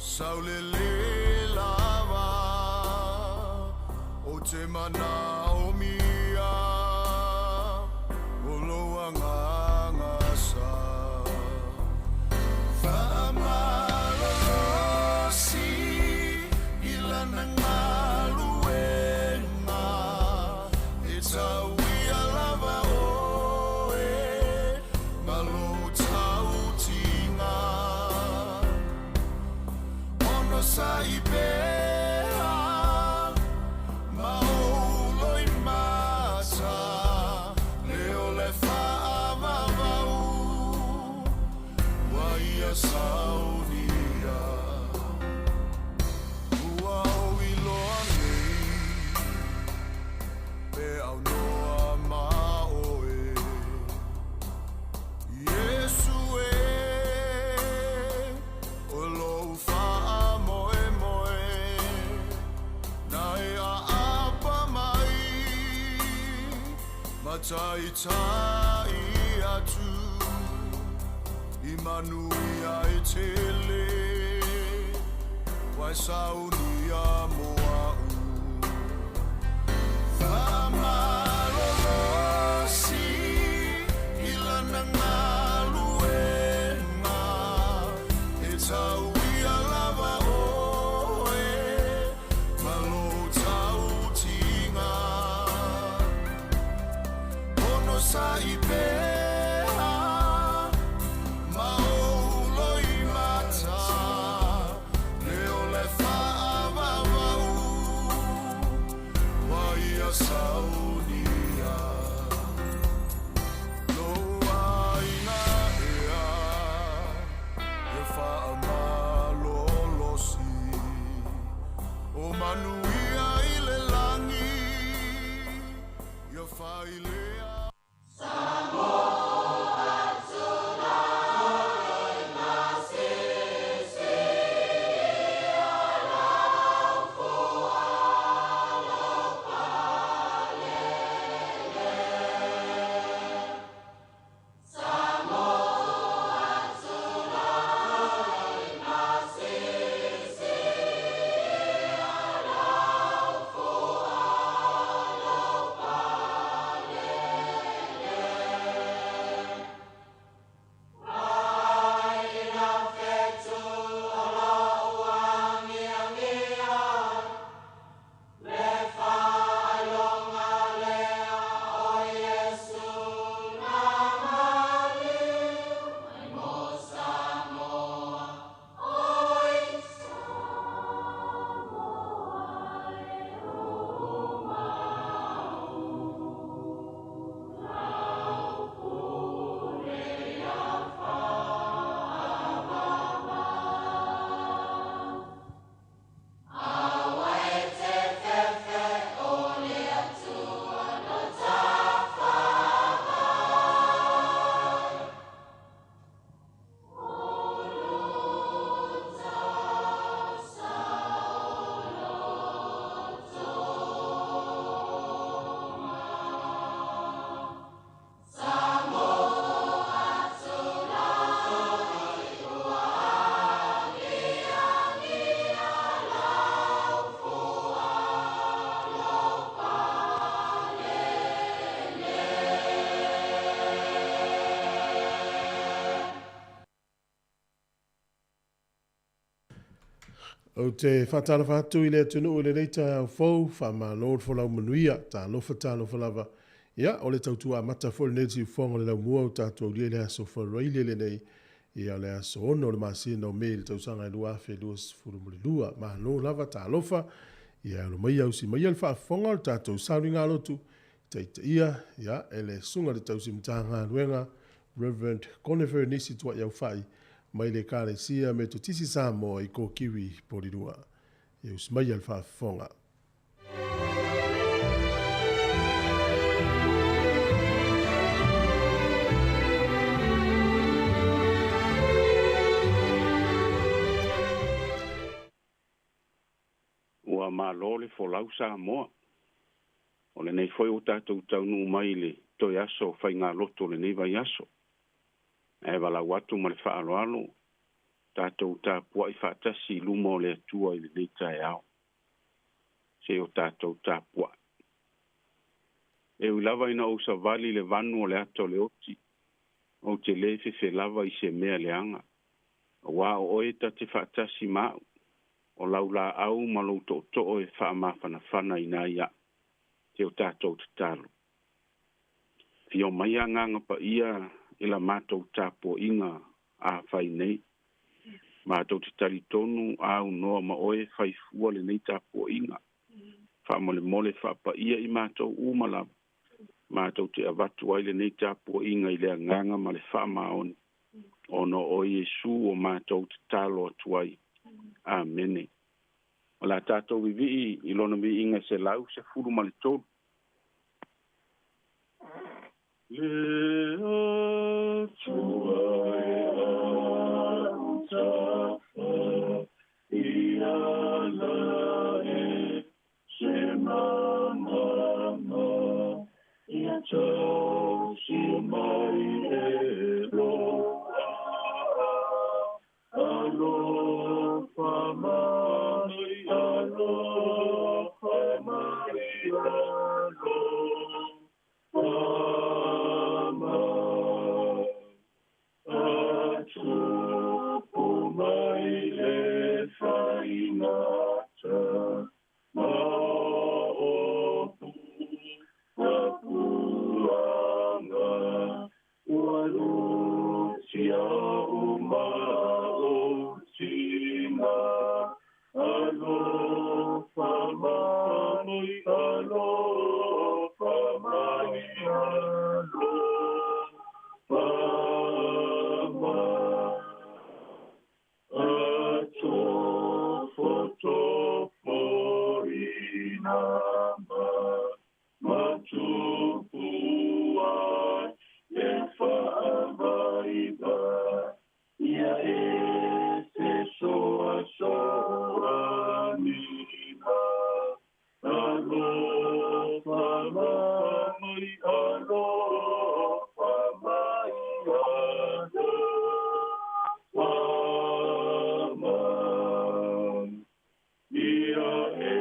Saulele lava o te manaomia o lou agaga sa. Faamalolosi i lana galuega e tauia lava oe ma lou tautiga. Onosai pea ma ou loimata le o le faavavau ua ia saunia. Ua ou iloa nei pe aunoa ma oe Iesu e o lou faamoemoe na e aapa mai ma taitai atu i manuia e tele ua e saunia mo a'u. Faamalolosi i lana galuega e tauia lava oe ma lou tautiga. Onosai pea ma ou loimata le o le faavavau ua ia saunia. Lou aiga ea ia faamalolosi o manuia i le lagi ia failea. Ou te faatalofa atu i le atunuu i lenei taeao fou, faamalo le folau manuia, talofa talofa lava. Ia, o le tautua amata foi lenei siufofoga o le laumua o tatou aulia i le aso Faraile lenei, ia o le aso 6 o le masina o Me i le tausaga e 2022. Malo lava, talofa, ia alo maia usi maia le faafofoga o le tatou sauniga lotu, taitaia, ia, e le susuga i le tausi Matagaluega, Reverend Conifer Nisi Tuaiaufai, mai le Ekalesia Metotisi Samoa i Kokiwi, Porirua. Ia usi maia le faafofoga. Ua malo le folau Samoa. O lenei foi ua tatou taunuu mai i le toe aso o faigalotu o lenei vaiaso. Ae valaau atu ma le faaaloalo. Tatou tapua'i fa'atasi i luma o le Atua i lenei taeao. Se o tatou tapua'i. E ui lava ina ou savali i le vanu o le ata o le oti, ou te lē fefe lava i se mea leaga. Auā o oe ta te fa'atasi ma a'u, o lau lā'au ma lou to'oto'o e fa'amafanafanaina ai a'u. Se o tatou tatalo. Fio mai agaga pa'ia i la matou tapua'iga a fai nei. Matou te talitonu aunoa ma oe faifua lenei tapua'iga. Fa'amolemole fa'apaia i matou uma lava. Matou te avatu ai lenei tapua'iga i le agaga ma le fa'amaoni. Ona o oe Iesu o matou tatalo atu ai. Amene. O le a tatou vivi'i i lona viiga 113. Le Atua e a'u tafa, ia la e se māmama, ia tausia mai e lou alofa mai, alofa mai, alofa mai. Atupu mai le faigata, ma o puapuaga, ua lutia uma o tiga. Alofa mai, alofa mai, alofa mai. Atofotofoina ma matupu ai e fa'avaiva, ia e se soasoanina. Alofa mai, alofa mai, alofa mai. Ia e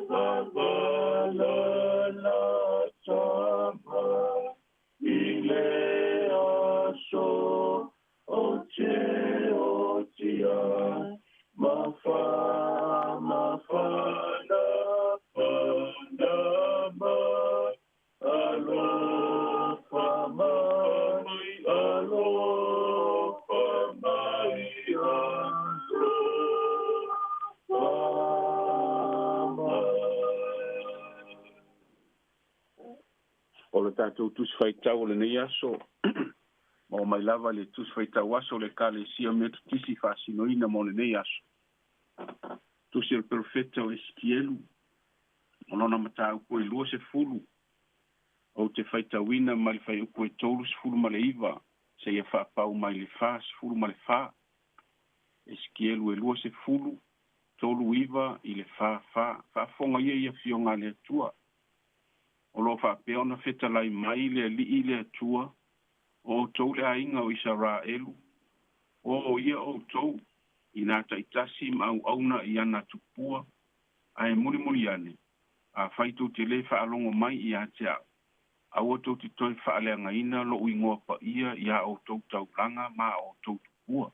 vavalala tama i le aso o te otia, mafamafana pana mai. Alofa mai, alofa mai, alofa mai. O le tatou tusi faitau o lenei aso, ma o mai lava le tusi faitau aso o le Ekalesia Metotisi fa'asinoina mo lenei aso. Tusi o le perofeta o Esikielu, o lona mataupu e 20, ou te faitauina mai le fuaiupu e 39 seia fa'apau mai le 44. Esikielu e 20, 39 i le 44. Fa'afofoga ia i afioga a le Atua. O lo'o fa'apea ona fetalai mai le Ali'i le Atua, o outou le aiga o Isaraelu, o ia outou i nā ta'itasi ma au'auna i ana tupua, ae mulimuli ane, afai tou te lē fa'alogo mai iā te a'u, aua tou te toe fa'aleagaina lo'u igoa pa'ia iā outou taulaga ma a outou tupua.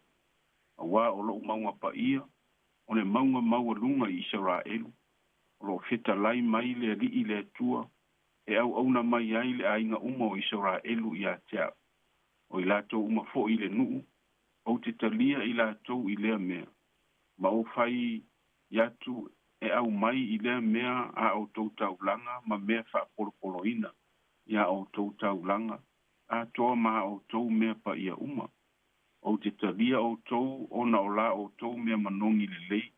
Auā o lo'u mauga pa'ia, o le mauga maualuga i Isaraelu, o lo'o fetalai mai le Ali'i le Atua, e au'auna mai ai le aiga uma o Isaraelu iā te a'u. O i latou uma fo'i i le nu'u, ou te talia i latou i lea mea, ma ou fai atu e aumai i lea mea a outou taulaga ma mea fa'apolopoloina iā outou taulaga atoa ma a outou mea pa'ia uma. Ou te talia outou ona o la outou mea manogi lelei,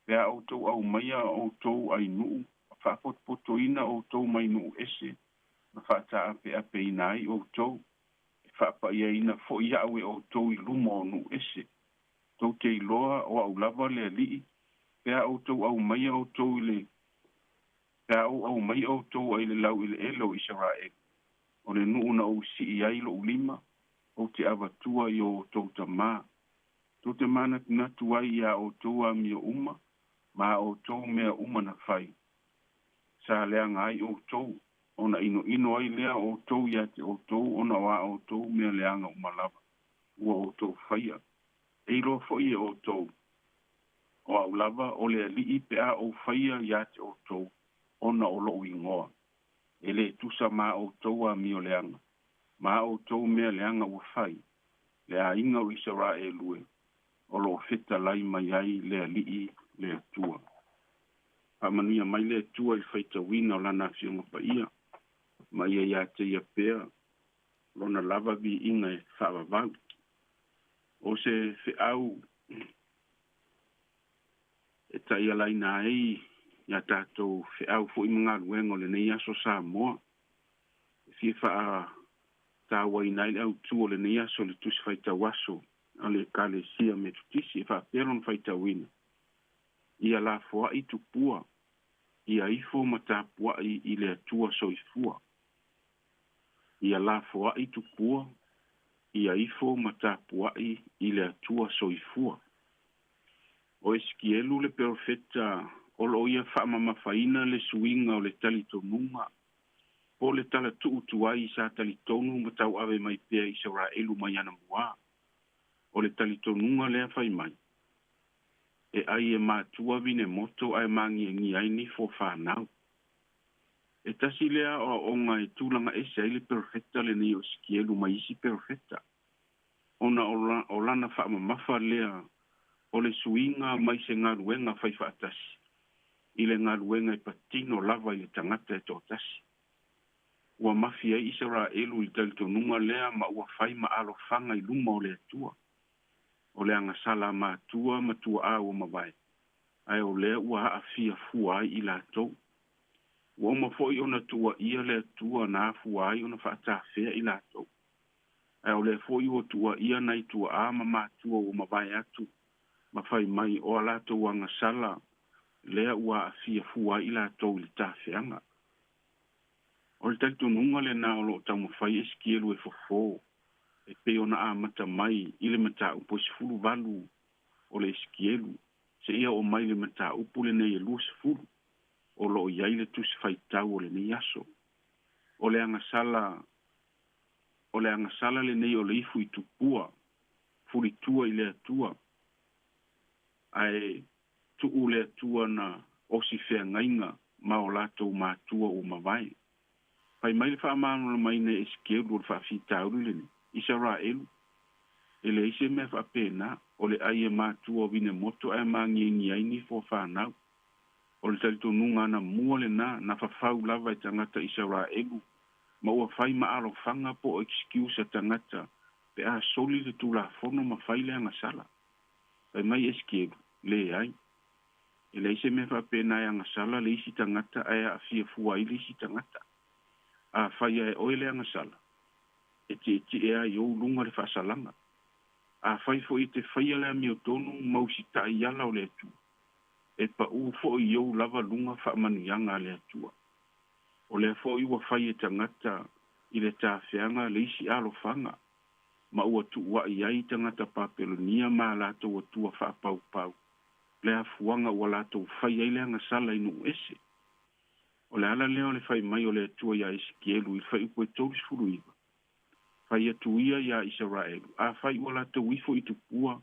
pe a outou aumaia outou ainu'u ma fa'apotopotoina outou mai nu'u ese ma fa'ata'ape'apeina ai outou, e fa'apa'iaina fo'i a'u e outou i luma o nu'u ese. Tou te iloa o a'u lava le Ali'i, pe a outou aumaia outou i le pe a ou aumaia outou ai le lau'ele'ele o Isaraelu, o le nu'u na ou si'i ai lo'u lima, ou te avatua i o outou tamā. Tou te manatunatu ai iā outou amio uma ma a outou mea uma na fai, sa leaga ai outou, ona inoino ai lea o outou ia te outou ona o a outou mea leaga uma lava ua outou faia. E iloa foi e outou, o au lava o le Alii pe a ou faia ia te outou ona o lou igoa, e lē tusa ma a outou amio leaga, ma a outou mea leaga ua fai, le aiga o Isaraelu e, o loo fetalai mai ai le Alii le Atua. Faamanuia mai le Atua i le faitauina o Lana Afioga Paia, ma ia ia te Ia pea Lona lava viiga e faavavau. O se feau e taialaina ai ia tatou feau foi ma galuega o lenei aso Samoa, e fia faatauaina ai le autu o lenei aso le Tusi Faitau Aso a le Ekalesia Metotisi e faapea lona faitauina, Ia lafoai tupua, ia ifo ma tapuai i le Atua soifua. Ia lafoai tupua, ia ifo ma tapuai i le Atua soifua. O Esikielu le perofeta o loo ia faamamafaina le suiga o le talitonuga po o le talatuu tuai sa talitonu ma tauave mai pea Isaraelu mai anamuā. O le talitonuga lea fai mai, e ai e matua vinemoto ae magiagia ai nifo o fanau. E tasi lea aoaoga e tulaga ese ai le perofeta lenei o Esikielu mai isi perofeta, ona o lana faamamafa lea o le suiga mai se galuega faifaatasi i le galuega e patino lava i le tagata e toatasi. Ua mafi ai Isaraelu i le talitonuga lea ma ua fai ma alofaga i luma o le Atua. O le agasala a matua ma tuaa ua mavae, ae o lea ua aafia fua ai i latou. Ua uma foi ona tuuaia le Atua na afua ai ona faatafea i latou. Ae o lea foi ua tuuaia nai tuaa ma matua ua mavae atu ma fai mai o a latou agasala lea ua aafia fua ai i latou i le tafeaga. O le talitonuga lena o loo taumafai Esikielu e fofo e pei ona amata mai i le mataupu e 18 o le Esikielu seia oo mai i le mataupu lenei e 20 o loo i ai le Tusi Faitau o lenei aso. O le agasala o le agasala lenei o le ifu i tupua fulitua i le Atua ae tuu le Atua na osi feagaiga ma o latou matua ua mavae. Fai mai le faamalamalamaina e Esikielu o le faafitauli lenei, Isaraelu, e leai se mea faapena, o le ai e matua o vinemoto ae magiagia ai nifo o fanau. O le talitonuga anamua lena na fafau lava e tagata Isaraelu ma ua fai ma alofaga po o excuse a tagata pe a soli le Tulafono ma fai le agasala. Fai mai Esikielu, leai. E leai se mea faapena e agasala le isi tagata ae aafia fua ai le isi tagata. A faia e oe le agasala, e tietie ai i ou luga le faasalaga. Afai foi e te faia le amiotonu ma usitai i ala o le Atua, e pau foi i ou lava luga faamanuiaga a le Atua. O lea foi ua fai e tagata i le tafeaga le isi alofaga, ma ua tuuai ai tagata Papelonia ma a latou atua faapaupau le afuaga ua latou fai ai le agasala i nuu ese. O le ala lea o le fai mai o le Atua iā Esikielu i le fuaiupu e 39, Fai atu ia iā Isaraelu, afai ua latou ifo i tupua,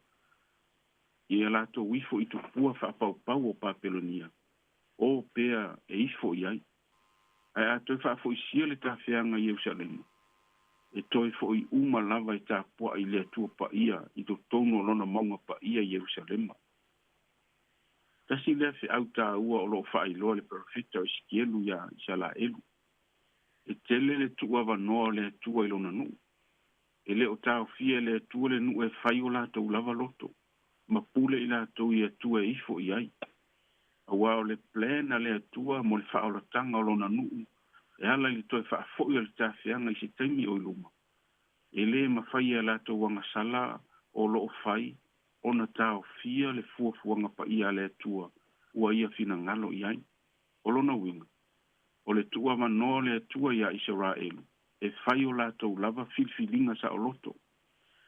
ia latou ifo i tupua faapaupau o Papelonia, o pea e ifo i ai. Ae a toe faafoisia le tafeaga i Ierusalema, e toe fo'i uma lava e tapua'i i le Atua paia i totonu o lona mauga paia i Ierusalema. Tasi lea feau taua o loo faailoa e le perofeta o Esikielu iā Isalaelu. E tele le tuuavanoa o le Atua i lona nuu. E le o taofia e le Atua le nuu e fai o latou lava loto ma pule i latou i Atua e ifo i ai. Auā o le plan a le Atua mo le faaolataga o lona nuu e ala i le toe faafoi o le tafeaga i se taimi o i luma, e lē mafai e a latou agasala o loo fai ona taofia le fuafuaga paia a le Atua ua ia finagalo i ai. O lona uiga, o le tuuavanoa o le Atua iā Isaraelu e fai o latou lava filifiliga saoloto.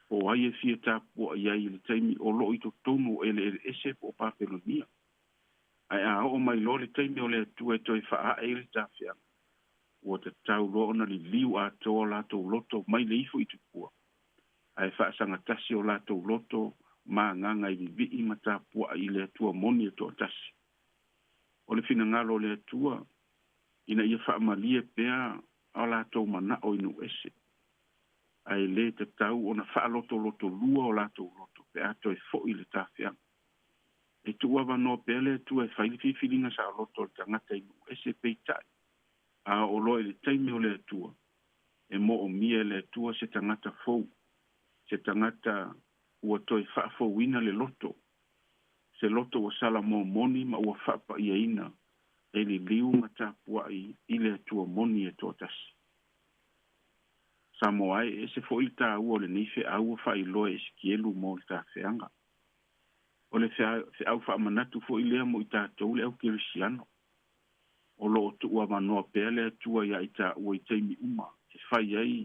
Po o ai e fia tapuaʻi ai i le taimi o loo i totonu o eleele ese po o Papelonia. Ae a oo mai loa le taimi o le Atua e toe faaae ai le tafeaga, ua tatau loa ona liliu atoa o latou loto mai le ifo i tupua, ae faasagatasi o latou loto ma agaga e vivii ma tapuaʻi i le Atua moni e toatasi. O le finagalo o le Atua ina ia faamalie pea o latou manao i nuu ese, ae lē tatau ona faalotolotolua o latou loto pe a toe foʻi le tafeaga. E tuu avanoa pea le Atua e fai le filifiliga saoloto o le tagata i nuu ese, peitai a oo loa i le taimi o le Atua, e moomia e le Atua se tagata fou, se tagata ua toe faafouina le loto, se loto ua salamō moni ma ua faapaiaina e liliu ma tapuaʻi i le Atua moni e toatasi. Samoa e, ese foʻi le tāua o lenei feau ua faailoa e Esikielu mo le tafeaga. O le feau faamanatu foʻi lea mo i tatou le au kerisiano. O loo tuu avanoa pea le Atua iā i taua i taimi uma e fai ai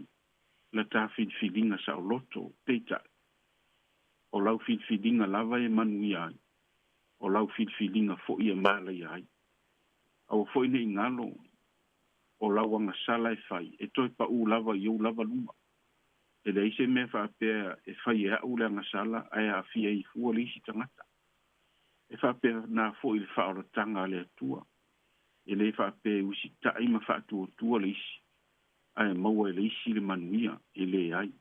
la tā filifiliga saoloto, peitai o lau filifiliga lava e manuia ai, o lau filifiliga foʻi e malaia ai. Aua foʻi nei galo o lau agasala e fai e toe paʻū lava i ou lava luma. E leai se mea faapea e fai e aʻu le agasala ae aafia ai fua le isi tagata. E faapea nā foʻi le faaolataga a le Atua. E lē faapea e usitaʻi ma faatuatua le isi ae maua e le isi le manuia, e leai.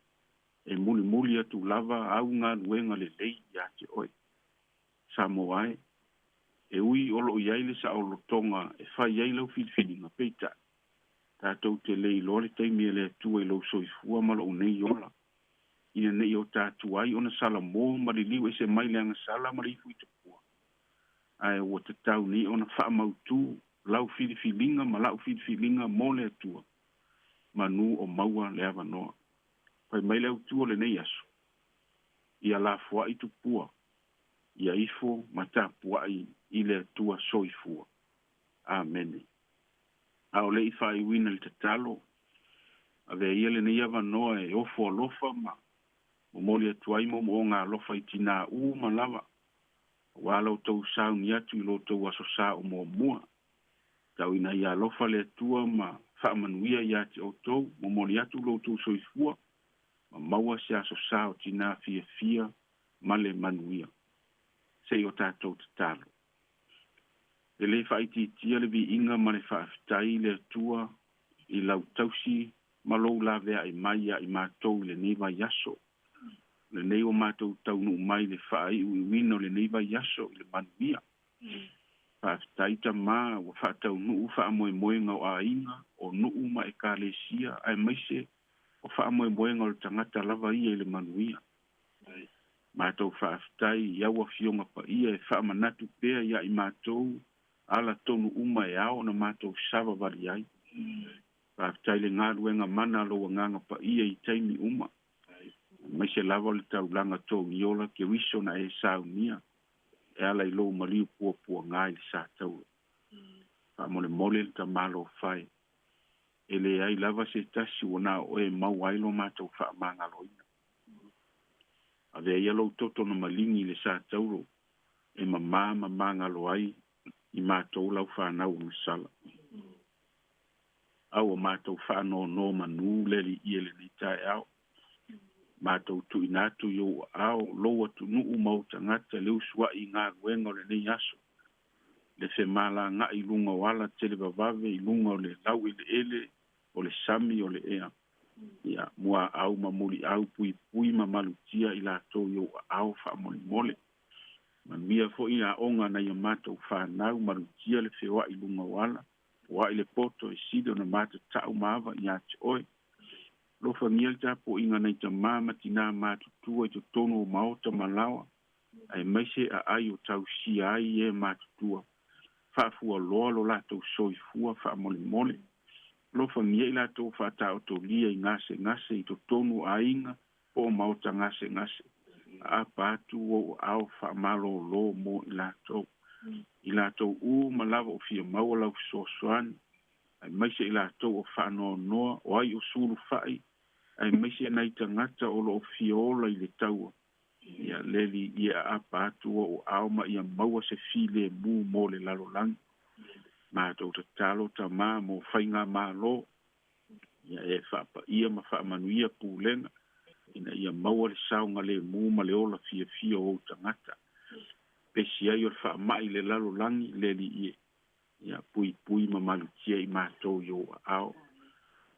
E mulimuli atu lava au galuega lelei iā te oe. Samoa e, e ui o loo i ai le saolotoga e fai ai lau filifiliga, peitai tatou te le iloa le taimi e le Atua i lou soifua ma lou nei ola, ina nei o tatou ai ona salamō ma liliu ese mai le agasala ma le ifu i tupua, ae ua tatau nei ona faamautū lau filifiliga ma la'u filifiliga mo le Atua manu o maua le avanoa. Fai mai le Autū o lenei aso, ia lafoaʻi tupua, ia ifo ma tapuaʻi i le Atua soifua. Amene. A o leʻi faaiuina le tatalo, avea ia lenei avanoa e ofo alofa ma momoli atu ai moomooga alofa i tinā uma lava, auā la outou sauni atu i lo outou aso sa o muamua. Tau ina ia alofa le Atua ma faamanuia iā te outou. Momoli atu lo outou soifua ma maua se aso sa o tinā fiafia ma le manuia. Se i o tatou tatalo. E lē faaitiitia le viiga ma le faafetai i le Atua i lau tausi ma lou laveai mai iā i matou i lenei vaiaso. Lenei ua matou taunuu mai le faaiuiuina o lenei vaiaso i le manuia. Faafetai Tamā ua faataunuu faamoemoega o aiga, o nuu ma ekalesia, aemaise o faamoemoega o le tagata lava ia i le manuia. Matou faafetai i au Afioga Paia e faamanatu pea iā i matou ala tonu uma e ao ona matou savavali ai. Faafetai le galuega mana a lou Agaga Paia i taimi uma, aemaise lava o le taulaga togiola Keriso na e saunia e ala i lou maliu puapuagā i le satauro. Faamolemole le Tamalofae, e leai lava se tasi ua na o oe e maua ai lo matou faamagaloina. Avea ia lou toto na maligi i le satauro e mamā ma magalo ai i matou lau fanau o masala. A ua matou faanonomanu le Alii i lenei taeao, matou tuuina atu i ou aao lou atunuu ma ou tagata le usuaʻi i galuega o lenei aso, le femalagaʻi i luga o ala televavave, i luga o le laueleele, o le sami, o le ea. Ia muaau ma muliau, puipui ma malutia i latou i ou aao faamolemole. Manuia foʻi aoga nai a matou fanau, malutia le feoaʻi luga o ala, poaʻi le poto e sili ona matataʻu ma ava iā te oe. Alofagia le tapuaiga nai tamā ma tinā matutua i totonu o maota ma laoa, aemaise aai o tausia ai e matutua. Faafualoa lo latou soifua faamolemole. Alofagia i latou faataotolia i gasegase i totonu o aiga po o maota gasegase. Aapa atu ou aao faamalōlō mo i latou. I latou uma lava o fia maua lau fesoasoani, aemaise i latou o faanoanoa, o ai o sulufaʻi, Aemaise nai tagata o loo fia ola i le taua. Ia le Alii ia aapa atu o ao ma ia maua se filemu mo le lalolagi. Matou tatalo Tamā mo faigamalo, ia e faapaia ma faamanuia pulega, ina ia maua le saogalemu ma le ola fiafia o ou tagata. Pesi ai o le faamai i le lalolagi, le Alii e, ia puipui ma malutia i matou i ou aao.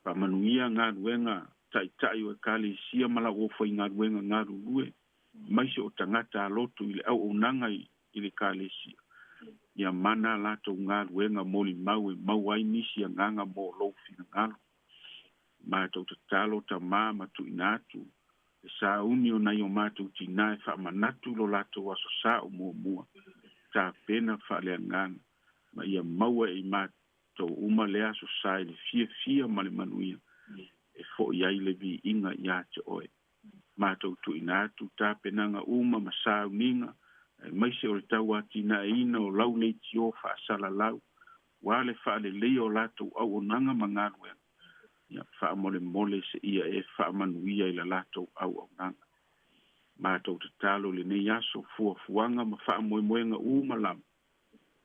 Faamanuia galuega taitai o Ekalesia ma lau aufaigaluega galulue, aemaise o tagata alotu i le auaunaga i le Ekalesia. Ia mana latou galuega molimau e maua ai nisi agaga mo lou finagalo. Matou tatalo Tamā ma tuuina atu le sauni o nai o matou tinā e faamanatu lo latou aso sa o muamua, tapena faaleagaga, ma ia maua e i matou uma le aso sa i le fiafia ma le manuia, e fo'i ai le viiga ia te oe. Matou tuuina atu tapenaga uma ma sauniga, aemaise o le tauatinaeina o lau leitio faasalalau, ua le faaleleia o latou auaunaga ma galuega. Ia faamolemole seia e faamanuia i la latou auaunaga. Matou tatalo i lenei aso, fuafuaga ma faamoemoega uma lava,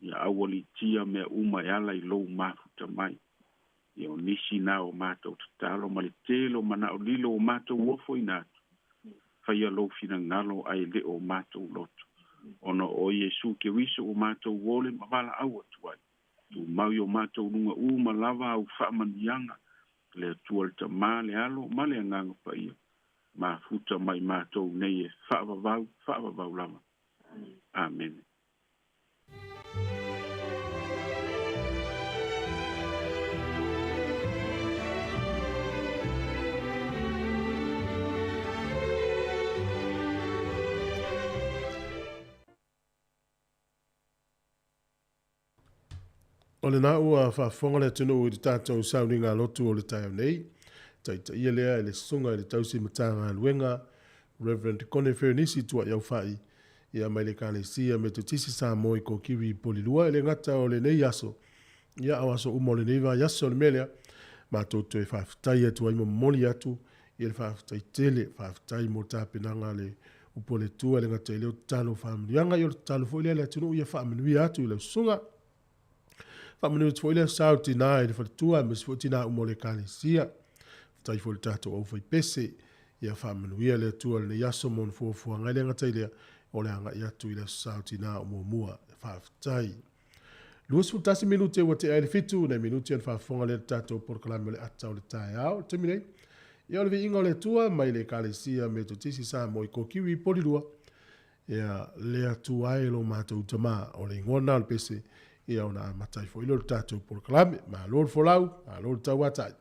ia aualiitia mea uma e ala i lou mafuta mai. Ia o nisi na o matou tatalo ma le tele o manao lilo o matou ofoina atu, faia lou finagalo ae le o matou loto. Ona o Iesu Keriso o matou ole ma valaau atu ai. Tumau i o matou luga uma lava au faamanuiaga, le Atua le Tamā, le Alo ma le Agaga Paia, mafuta mai matou nei e faavavau, faavavau lava. Amene. O lena ua faafofoga le atunuu i le tatou sauniga lotu o le taeao nei. Taitaia lea e le Susuga i le Tausi Matagaluega, Reverend Kone Ferenisi Tuaiaufai, ia mai le Ekalesia Metotisi Samoa i Kokiwi i Polilua, e le gata o lenei aso, ia a o aso uma o lenei vaiaso. O le mea lea, matou toe faafetai atu ai ma momoli atu ia le faafetai tele, faafetai mo tapenaga a le upu a le Atua, e le gata i lea o tatalo faamanuiaga, ia o le tatalo foi lea a le atunuu ia faamanuia atu i lau susuga. Faamanuia atu foi le aso sa o tinā i le faletua, aemaise foi tinā uma o le Ekalesia. Faafetai foi i le tatou aufaipese. Ia faamanuia le Atua i lenei aso mo ona fuafuaga, e le gata i lea, o le agai atu i le aso sa o tinā o muamua. Faafetai. 21 minute ua tea ai le 7, nai minute ona faafofoga lea i le tatou polokalame o le ata o le taeao. O le taimi nei, ia o le viiga o le Atua mai le Ekalesia Metotisi Samoa i Kokiwi i Polilua. Ia, le Atua e lo matou Tamā, o le igoa lena o le pese, ia ona amata ai foi lea o le tatou polokalame. Malo le folau, malo le tauatai.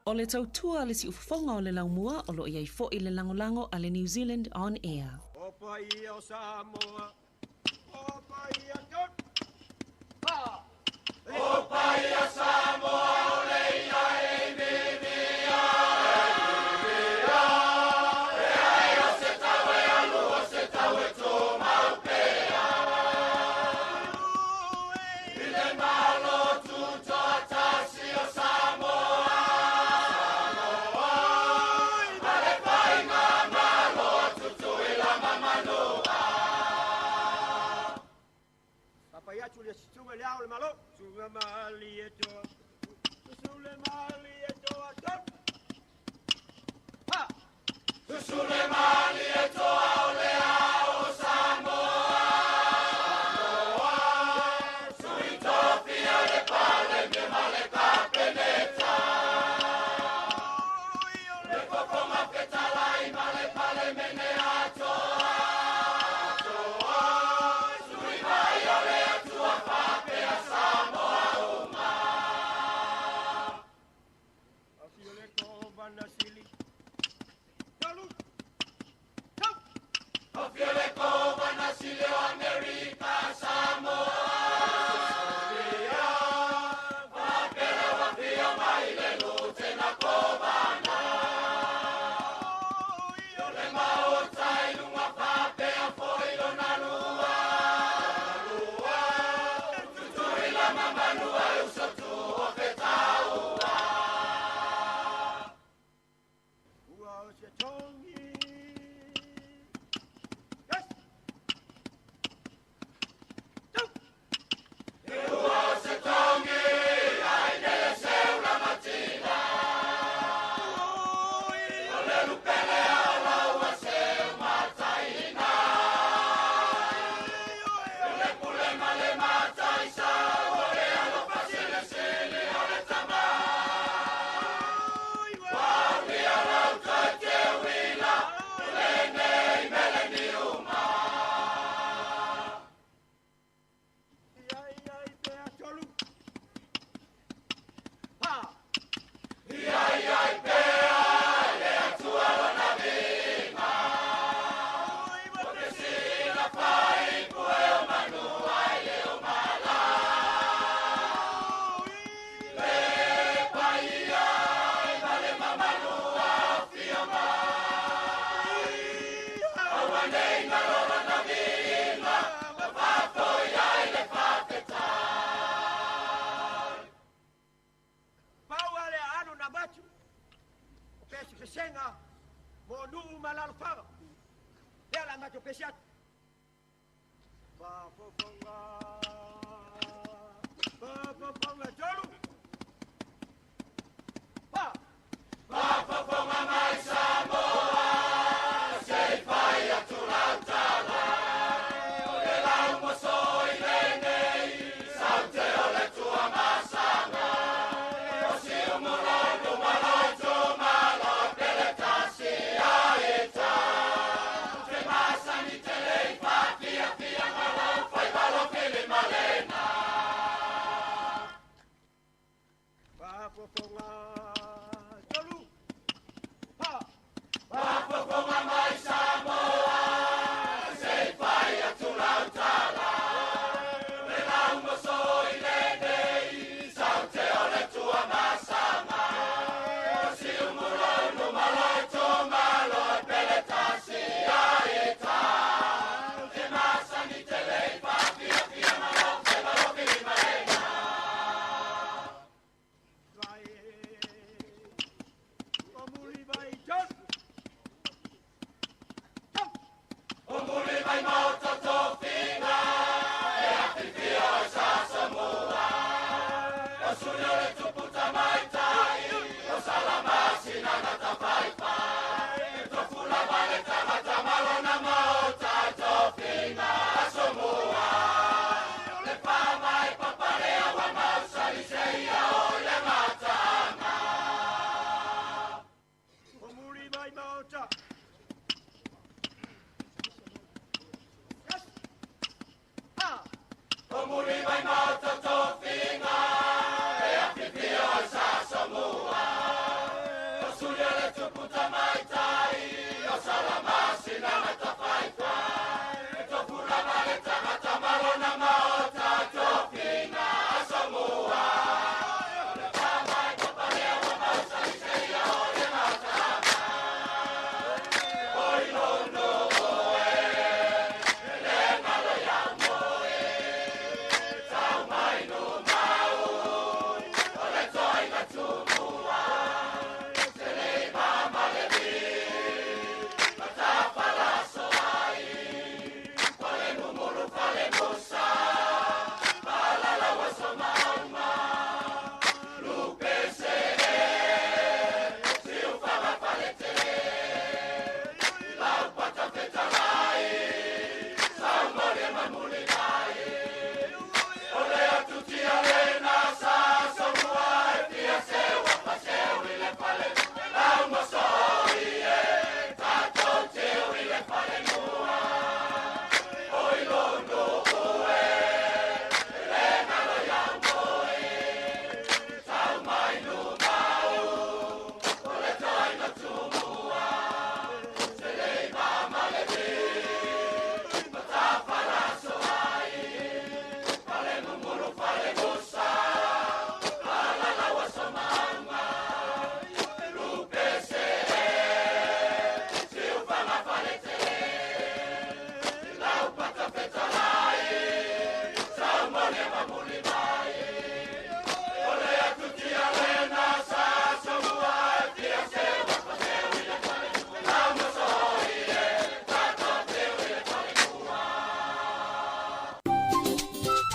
O le tautua le siufofoga o le laumua o loo iai fo'i le lagolago a le New Zealand On Air. O paia o Samoa, o paia tonu. Ha! O paia Samoa o le ia e mimia, e mimia. E ai o se tau e alu o se tau e tumau pea. I le Malo tutoatasi o Samoa, Samoa. Ma le faiga Malo Tutuila ma Manua. Papai atu le situga le ao le malo. Suga mali e toa. Susule mali e toa tonu. Ha! Susule mali e toa o le ao o Samoa. Samoa. Sui tofia le Palemia ma le Kapeneta. Le fofoga fetalai ma le Palemene atoa. Atoa. Sui mai o le Atua faapea Samoa uma. Afio le Kovana Sili. Tolu. Tau. Afio le Kovana Sili o Amerika Samoa. Ia. Faapea lau afio mai le Lutena Kovana. O le Maota i luga faapea foi lona lua. Lua. Tutuila ma Manua e uso tu o fetaua. Ua o se tongi. Yes. Tau. Ua o se tongi, ai nele seu la matina. O le lupele o laua seu mataina. O le pule ma le mataisa, o le alofa silisili o le tama. Waulia lau toe teuila, o lenei mele ni uma. Ia ia i pea tolu. Ha! Ia ia i pea, le Atua lona viiga. O te sila faipu e o manu ai le o mala. Le paia e ma le mamalu afio mai. Aua nei ngalo lona viiga, ma faafoi ai le faafetai. Pau ale anu na matu. O pesi fesenga. Mo nuu malalofaga. Lea la mato pesi atu. Fafofoga. Fafofoga tolu. Ha! Fafofoga mai Samoa, se i fai atu lau tala. O le lau moso i lenei, saute o le Tuamasaga. O siumu lodu ma malo pele tasi aita. Te masani te lei fafia fia malo fai malo fili malena. Fafofoga tolu. Ha! Fafofoga mai Samoa, se i fai atu lau tala. Le lau moso i lenei, saute o le Tuamasaga. O siumu lodu ma malo pele tasi aita. Te masani te lei fafia fia malo fai malo fili malena. Vai.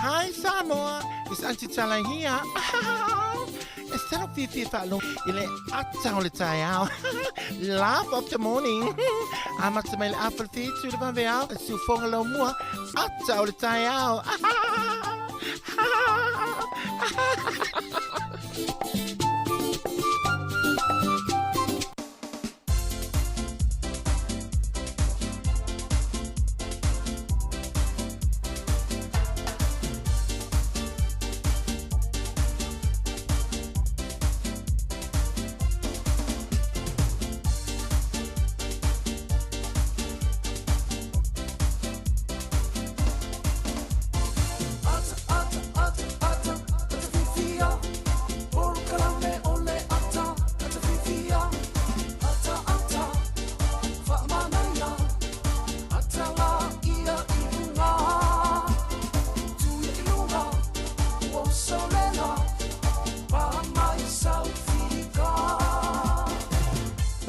Hi Samoa, it's Auntie Tala here. E talo fiafia faalogo i le ata o le taeao. Laugh of the morning. Amata mai le afa le 7 i le vaveao, le siufoga laumua, ata o le taeao.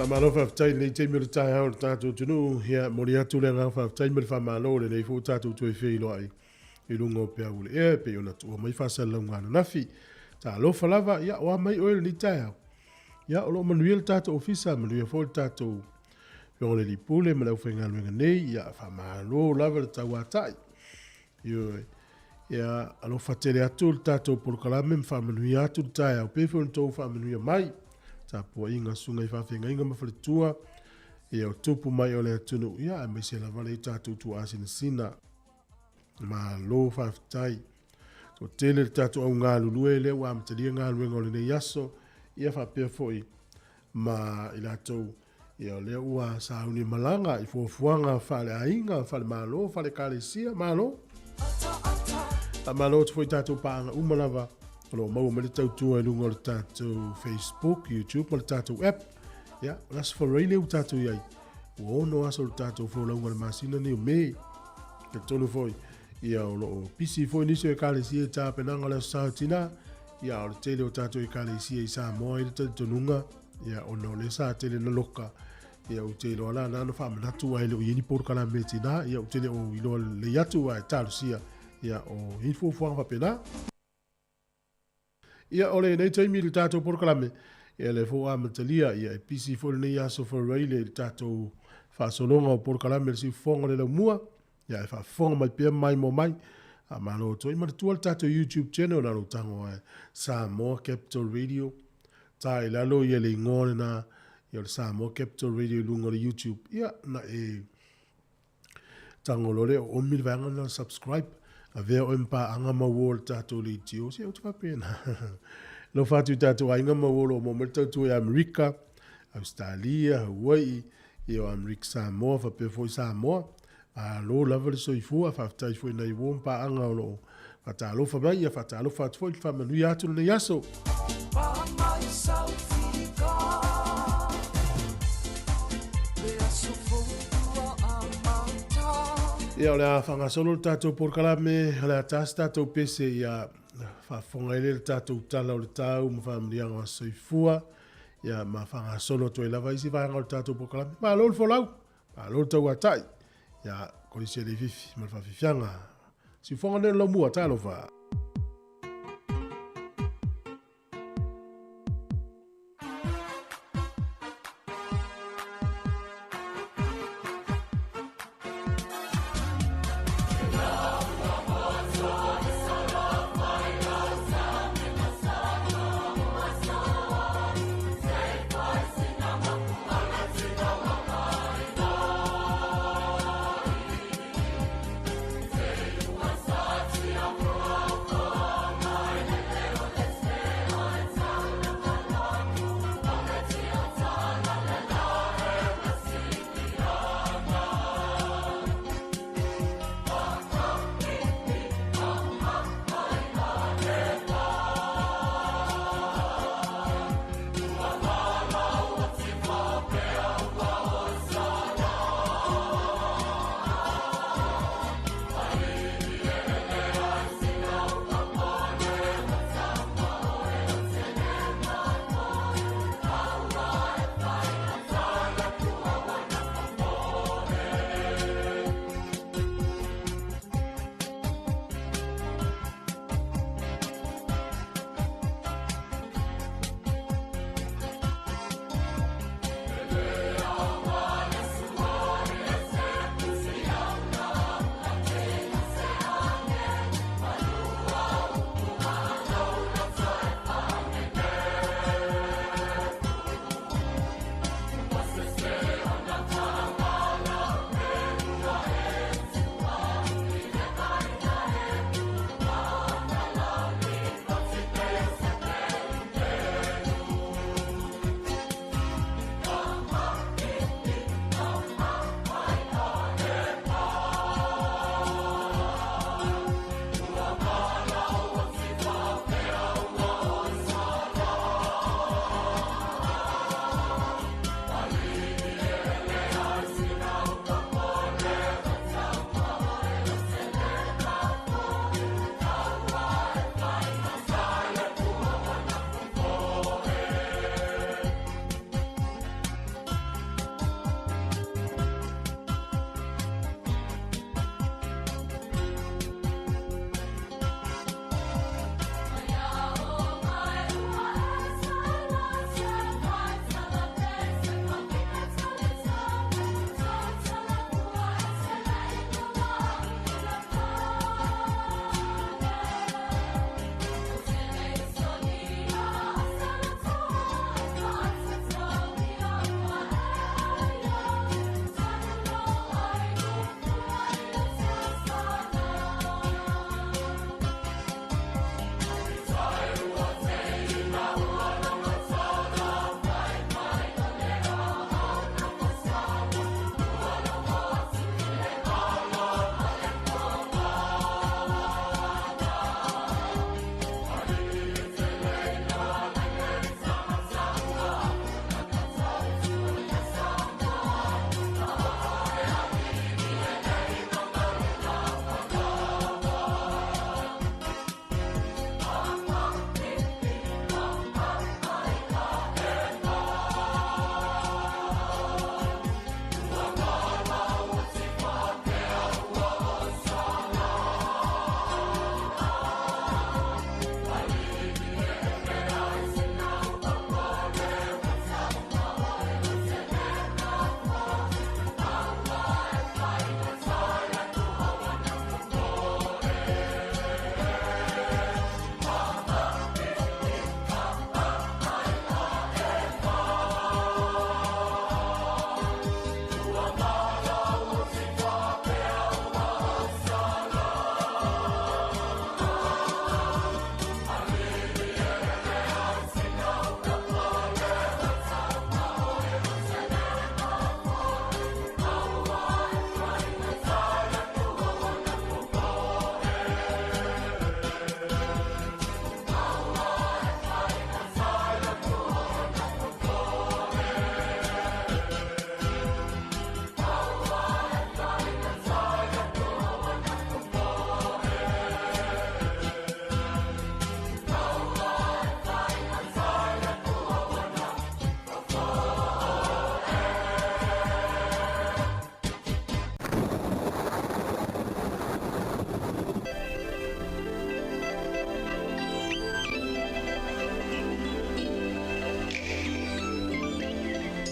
Faamalo faafetai i lenei taimi o le taeao i le tatou atunuu. Ia, momoli atu le agaga faafetai ma le faamalo i lenei foi ua tatou toe feiloai i luga o peau o le ea e pei ona tuua mai faasalalauga ananafi. Talofa lava, ia, o a mai oe i lenei taeao? Ia, o lo o manuia le tatou ofisa, manuia foi le tatou Afioga i le Alii Pule ma le aufaigaluega nei. Ia, faamalo lava le tauatai. Ioe. Ia, alofa tele atu le tatou polokalame ma faamanuia atu le taeao pei foi ona outou faamanuia mai. Tapuaiga susuga i faafeagaiga ma faletua, ia o tupu mai o le atunuu, ia aemaise lava le tatou tuaasinasina. Malo faafetai. Toatele le tatou au galulue lea ua amatalia galuega o lenei aso, ia faapea foi ma i latou ia o lea ua sauni malaga i fuafuaga faaleaiga, faalemalo, faale-ekalesia, malo. Faamalo atu foi i tatou paaga uma lava o lo o maua mai le tautua i luga o le tatou Facebook, YouTube ma le tatou app. Ia, o le Aso Faraile ua tatou i ai, ua ono aso o le tatou folauga i le masina nei o Me. Talitonu foi, ia o lo o pisi foi nisi o ekalesia i tapenaga o le Aso Sa o Tina, ia o le tele o tatou ekalesia i Samoa i le talitonuga, ia ona o lea sa tele na loka, ia ou te iloa la na ona faamanatu ae le o i ai ni polokalame tina, ia ou te le o iloa lelei atu ae talosia, ia o i ai fuafuaga faapena. Ia o lenei taimi i le tatou polokalame, ia lea foi ua amatalia, ia e pisi foi lenei aso Faraile i le tatou faasologa o polokalame le siufofoga o le laumua, ia e faafofoga mai pea mai mo mai. Faamalo atu ai. Manatua le tatou YouTube channel na lou tago ai Samoa Capital Radio. Ta i lalo ia le igoa lena, ia o le Samoa Capital Radio i luga o le YouTube. Ia na e tago loa lea o omi le vaega lena o le subscribe. Avea oe ma paaga mauō i le tatou leitio, se ou te faapena. Alofa atu i tatou aiga mauō o lo o maua mai le tautua i Amerika, Ausetalia, Hawaii, ia o Amerika Samoa faapea foi Samoa. Malo lava le soifua, faafetai foi i nai uo ma paaga o lo o faatalofa mai, ia faatalofa atu foi, faamanuia atu lenei aso. Ia, o le a faagasolo le tatou polokalame, o le a ta se tatou pese ia faafofoga ai lea le tatou tala o le tau ma faamanuiaga o aso soifua, ia ma faagasolo atu ai lava isi vaega o le tatou polokalame. Malo le folau! Malo le tauatai. Ia, kolisi e leififi ma le faafiafiaga. Siufoga nei o le laumua, talofa.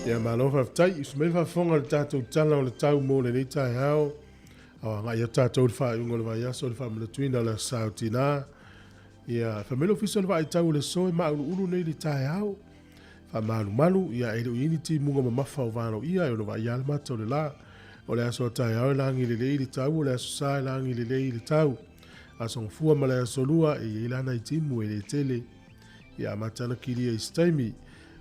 Ia malo faafetai. Usu mai le faafofoga i le tatou tala o le tau mo lenei taeao. A o agai atu tatou i le faaiuga o le vaiaso i le faamanatuina o le Aso Sa o Tina. Ia, fai mai le Ofisa o le Vaai Tau o le Aso e mauluulu nei i le taeao. Faamalumalu, ia e le o i ai ni timuga mamafa o valoia e ono vaaia le mata o le la. O le aso a taeao e lagi lelei le tau, o le aso sa e lagi lelei le tau. Aso Gafua ma le aso Lua e i ai la nai timu e le tele. Ia amata ana kilia i se taimi.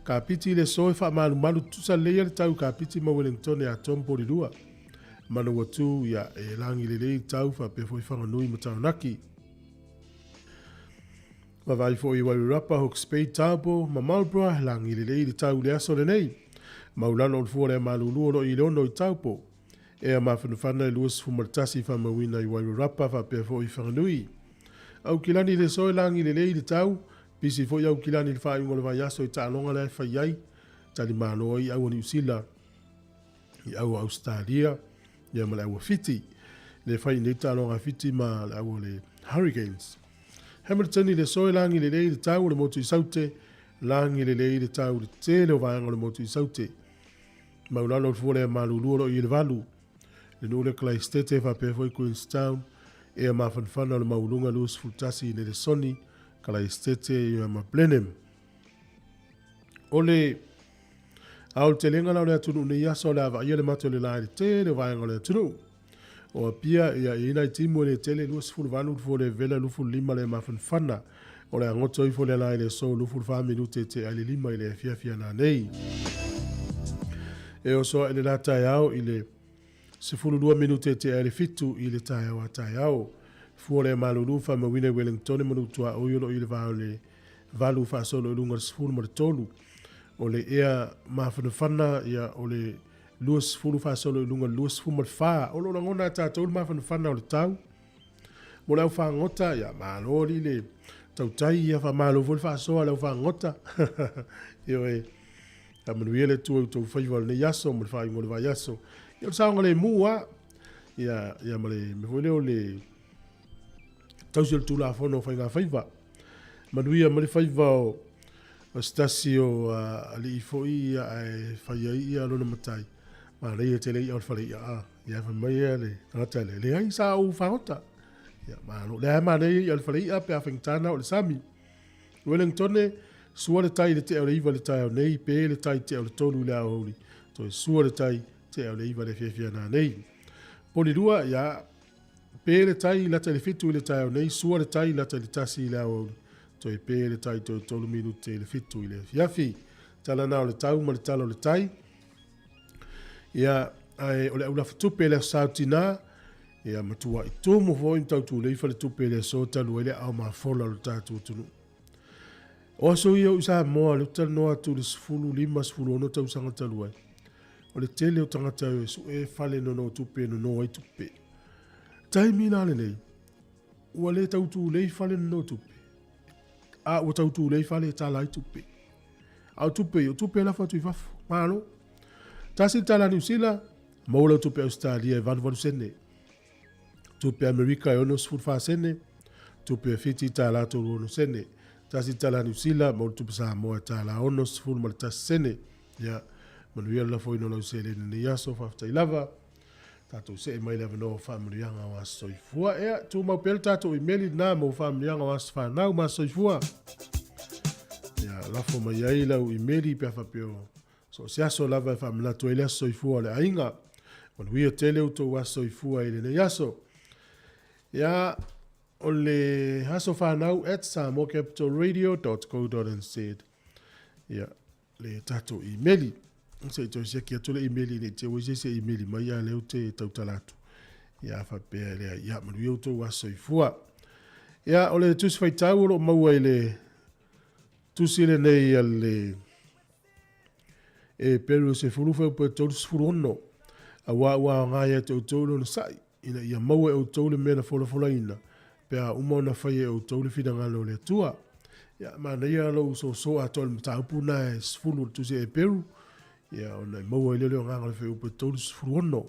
Kapiti i le aso e faamalumalu tutusa lelei a le tau i Kapiti ma Wellingtone atoa ma Polilua. Manawatu, ia e lagi lelei le tau faapea foi Whanganui ma Taranaki. Vaavaai foi i Wairarapa, Hawke's Bay, Taupo ma Marlborough, lagi lelei le tau i le aso lenei. Maulalo o le fua o le malulu o lo o i le 6 i Taupo. Ea mafanafana e 21 faamauina i Wairarapa faapea foi i Whanganui. Aukilani i le aso e lagi lelei le tau, pisi foi Aukilani i le faaiuga o le vaiaso i taaloga lea e fai ai, talimalo ai au a Niu Sila i au a Ausetalia ia ma le au a Fiti. Le fai nei taaloga a Fiti ma le au a le Hurricanes. Hamilton i le aso e lagi lelei le tau o le motu i Saute, lagi lelei le tau i le tele o vaega o le motu i Saute. Maulalo o le fua lea malulu o lo o i le valu. Le nuu le Kalaistete faapea foi Queenstown, ea mafanafana o le maualuga 21 i Nelesoni, Kalaistete ia ma Blenheim. O le aotelega la o le atunuu nei aso o le a vaaia le mata o le la i le tele o vaega o le atunuu. O Apia, ia, e i ai nai timu e le tele, 28 le fua le vela, 25 le mafanafana. O le a goto ifo le la i le aso 24 minute te ai le 5 i le afiafi a nanei. E oso ae le la taeao i le 12 minute te ai le 7 i le taeao a taeao. Fua le malulu faamauina i Wellington manu tuaoi o lo o i le va o le 8 faasolo i luga o le 13. O le ea mafanafana ia o le 20 faasolo i luga o le 24. O lo o lagona e tatou le mafanafana o le tau. Mo le au fagota, ia malo alii le tautai, ia faamalo foi le faasoa le au fagota. Ioe, faamanuia le Atua i outou faiva o lenei aso ma le faaiuga o le vaiaso. Ia o le saogalemu lava, ia, ia ma le mea foi lea o le tausi o le Tulafono o Faiga Faiva. Manuia ma le faiva o o se tasi o alii foi ia ae fai ai ia lona matai. Manaia tele i'a o le fale i'a a. Ia fai mai ia le tagata lea, leai sa ou fagota. Ia malo. Lea manaia i'a o le fale i'a pe a faigata na o le sami. Wellingtone, sua le tai i le tea o le 9 i le taeao nei, pe le tai tea o le 3 i le aoauli. Toe sua le tai tea o le 9 i le afiafi a nanei. Polilua, ia, Pe le tai lata i le 7 i le taeao nei, sua le tai lata i le 1 i le aoauli, toe pe le tai toe 3 minute i le 7 i le afiafi. Tala na o le tau ma le tala o le tai. Ia, ae o le aulafatupe i le aso Sa tina, ia matuai tumu foi ma tautulei faletupe i le aso talu ai le aao mafola o le tatou atunuu. O aso ia o i Samoa, le ou te talanoa atu i le 15, 16 tausaga talu ai, o le tele o tagata e sue fale nono tupe nono ai tupe. Taimi la lenei, ua le tautulei fale nono tupe, a ua tautulei fale e tala ai tupe. A o tupe ia, o tupe e lafo atu i fafo. Malo. Tasi le tala Niu Sila, maua lau tupe Ausetalia e 88 sene. Tupe Amerika e 64 sene, tupe Fiti tālā 36 sene. Tasi le tala Niu Sila, maua le tupe Samoa e tālā 61 sene. Ia, manuia le lafoina o lau seleni nei aso, faafetai lava. Tatou see mai le avanoa o faamanuiaga o aso soifua. Ea, tumau pea le tatou imeli lena mo faamanuiaga o aso fanau ma aso soifua. Ia, lafo mai ai lau imeli pe a faapea o so o se aso lava e faamanatu ai le aso soifua o le aiga. Manuia tele outou aso soifua i lenei aso. Ia, o le aso fanau at samoacapitalradio.co.nz. Ia, le tatou imeli. Se i toe siaki atu le imeli nei te ua se se imeli mai a lea ou te tautala atu. Ia faapea lea, ia manuia outou aso soifua. Ia o le tusi faitau o lo o maua i le tusi lenei a le e Peru se fulu feu pe 36 auā ua aoga ia te outou le onosai ina ia maua e outou le mea na folafolaina pe a uma ona fai e outou le finagalo o le Atua. Ia, manaia lou soso atoa i le mataupu na e 10 o le tusi a Eperu, ia, ona e maua ai lea o le agaga o le fuaiupu e 36.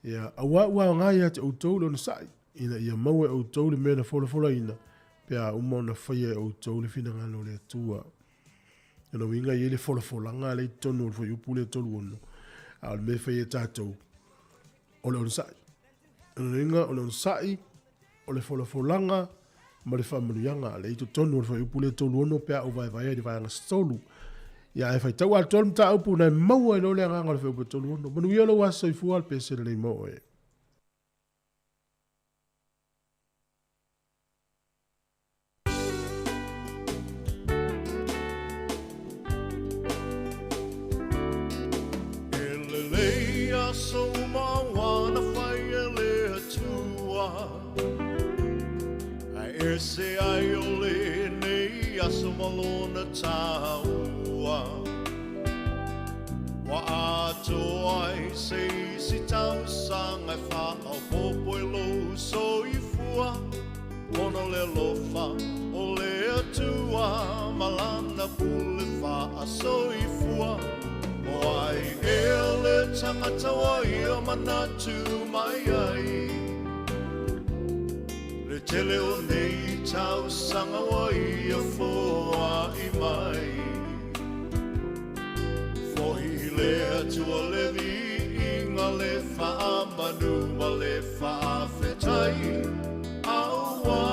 Ia, auā ua aoga ia te outou le onosai, ina ia maua e outou le mea na folafolaina, pe a uma ona faia e outou le finagalo o le Atua. O lona uiga e i ai le folafolaga lea i totonu o le fuaiupu lea e 36, a o le mea e fai e tatou, o le onosai. O lona uiga o le onosai, o le folafolaga ma le faamanuiaga lea i totonu o le fuaiupu lea e 36 pe a ou vaevaea i le vaega se tolu. Ia ae faitau atoa le mataupu ona e maua ai loa le agaga o le fuaiupu e 36. Manuia lou aso soifua le pese lelei mo oe. E lelei aso uma ua na fai e le Atua, Ae ese ai o lenei aso ma lona taua. Ua atoa ai se isi tausaga e faaopoopo i lou soifua. Ona o le alofa o le Atua ma Lana pule faasoifua. O ai ea le tagata ua ia manatu mai ai? Le tele o nei tausaga ua ia foai mai. Foi i le Atua le viiga, le faamanu ma le faafetai, Auā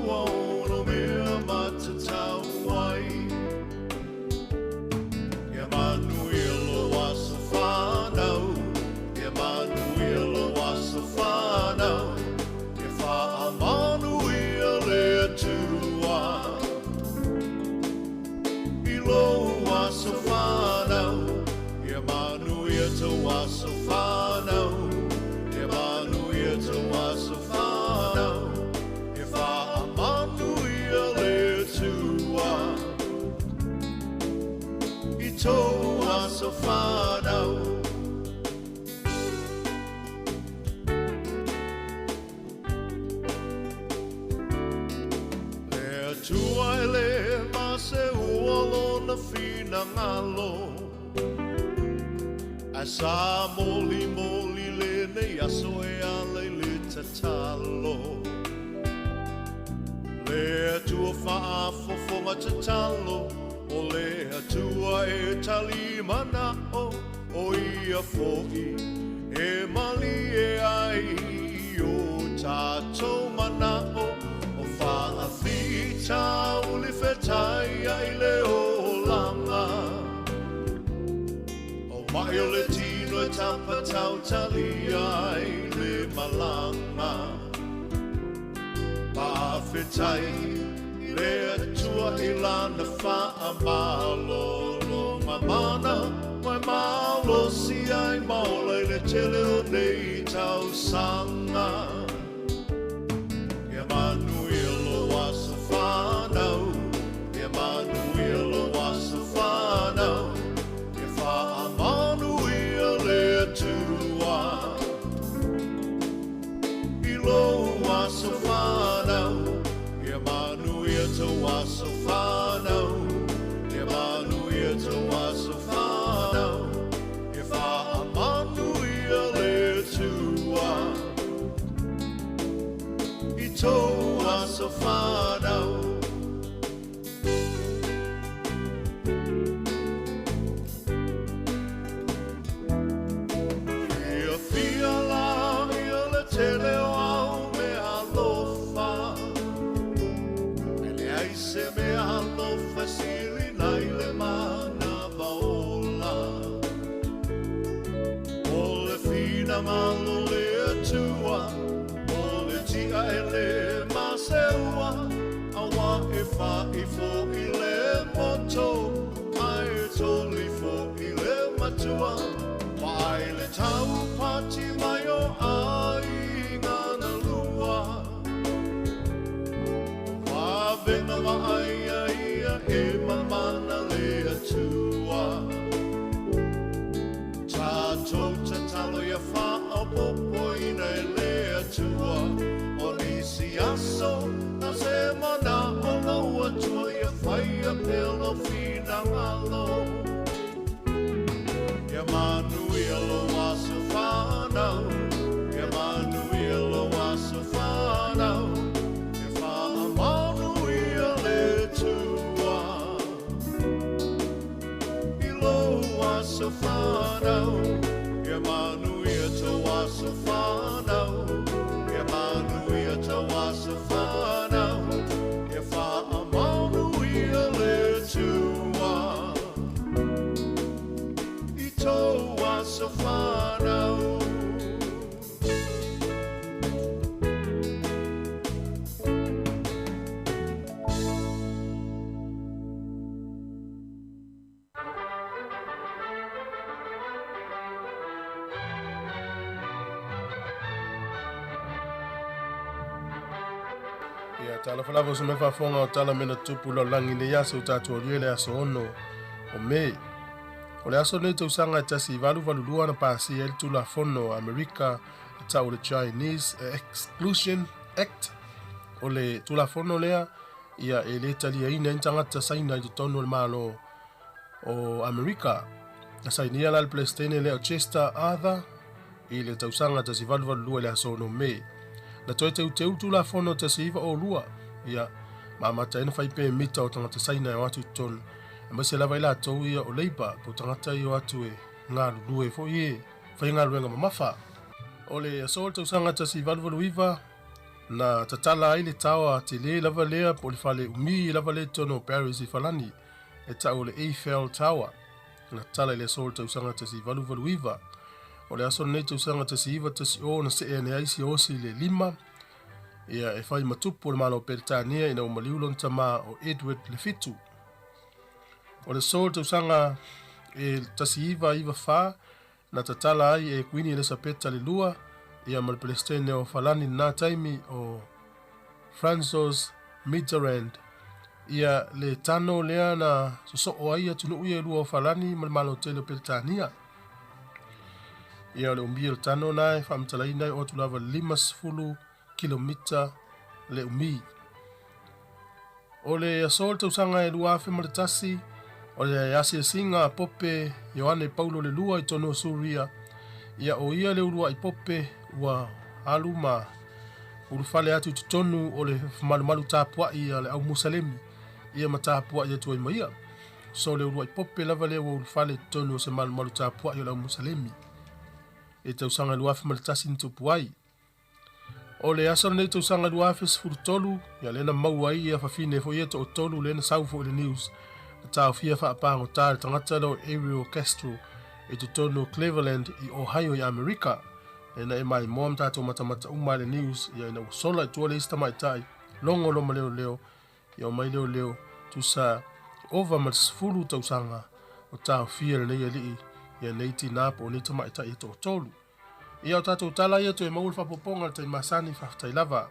ua ono mea matatau ai. Ia manuia lou aso fanau, Ia manuia lou aso fanau, Ia faamanuia le Atua i lou aso fanau, Ia manuia tou aso fanau, Ia manuia tou aso fanau, Ia faamanuia le Atua i tou aso fanau. Le Atua e le maseua lona finagalo, Ae sa molimoli lenei aso e ala i le tatalo. Le Atua faafofoga tatalo, o le Atua e tali manao, o ia foi e malie ai i o tatou manao, o faafitauli fetai ai le olaga. O mai o le tino e tapatautalia ai le malaga. Faafetai le Atua i Lana faamalologa mana, ua e malosi ai ma ola i le tele o nei tausaga. Ia manuia lou aso fanau, Ia manuia lou aso fanau, Ia faamanuia le Atua i lou aso fanau, Ia manuia tou aso fanau, Ia manuia tou aso fanau, Ia faamanuia le Atua i tou aso fanau. Fiafia la ia le tele o au mea alofa, Ae leai se mea alofa e sili nai le manava ola. O le finagalo o le Atua, o le tia e le maseua, Auā e fai foi le poto, ae toli foi le matua. Vaai le taupati mai o aiga na lua, Vavega vaaia ia e mamana le Atua. Tatou tatalo ia faaopoopoina e le Atua, O nisi aso na se manao lou Atua ia faia pea lou finagalo. Ia manuia lou aso fanau, Ia manuia lou aso fanau, Ia faamanuia le Atua. Ia talofa lava o se mea faafofoga o tala mea na tutupu i le lalolagi i lenei aso ua tatou aulia i le aso 6 o Me. O le aso lenei tausaga e 1882 na pasia ai le Tulafono a Amerika e tau o le Chinese Exclusion Act. O le Tulafono lea ia e le taliaina ai ni tagata Saina i totonu o le Malo o Amerika. Na sainia la le Peresetene lea o Chester Arthur i le tausaga 1882 i le aso 6 Me. Na toe teuteu le Tulafono 1902, ia, ma amata ai ona fai pemita o tagata Saina e o atu i totonu, aemaise lava i latou ia o labour, po o tagata ia o atu e galulue foi e faigaluega mamafa. O le aso o le tausaga 1889, na tatala ai le taoa tele lava lea po o le fale umi lava lea i totonu o Paris i Falani, e tau o le Eiffel Tower. Na tatala i le aso o le tausaga 1889. O le aso lenei tausaga 1910 na see ane ai Siaosi i le lima, ia e fai ma tupu o le Malo o Peretania ina ua maliu lona tama o Edward le Fitu. O le aso o le tausaga e 1994 na tatala ai e Kuini Elesapeta le Lua ia ma le Peresetene o Falani i lena taimi o François Mitterrand ia le tano lea na sosoo ai atunuu ia e lua o Falani ma le Malo tele o Peretania. Ia o le umi o le tano na e faamatalaina ai o atu lava 50 kilomita le umi. O le aso o le tausaga e 2001, o le asiasiga a Pope Ioane Paulo le Lua i totonu o Suria, ia o ia le uluai Pope ua alu ma ulufale atu i totonu o le malumalu tapuai a le au Musalemi, ia ma tapuai atu ai ma ia. So le uluai Pope lava lea ua ulufale i totonu o se malumalu tapuai o le au Musalemi. I tausaga 2001 na tupu ai. O le aso lenei tausaga 2013, ia lea na maua ai ia fafine foi ia toatolu lea na sau foi i le news na taofia faapagota e le tagata lea o Ariel Castro i totonu o Cleveland i Ohio i Amerika. Lea na e maimoa ma tatou matamata uma i le news ia ina ua sola i tua le isi tamaitai logo loma leoleo ia omai leoleo tusa ova ma le 10 tausaga o taofia lenei alii ia nei tinā po o nei tamaitai e toatolu. Ia o tatou tala ia toe maua le faaopoopoga i le taimi masani, faafetai lava.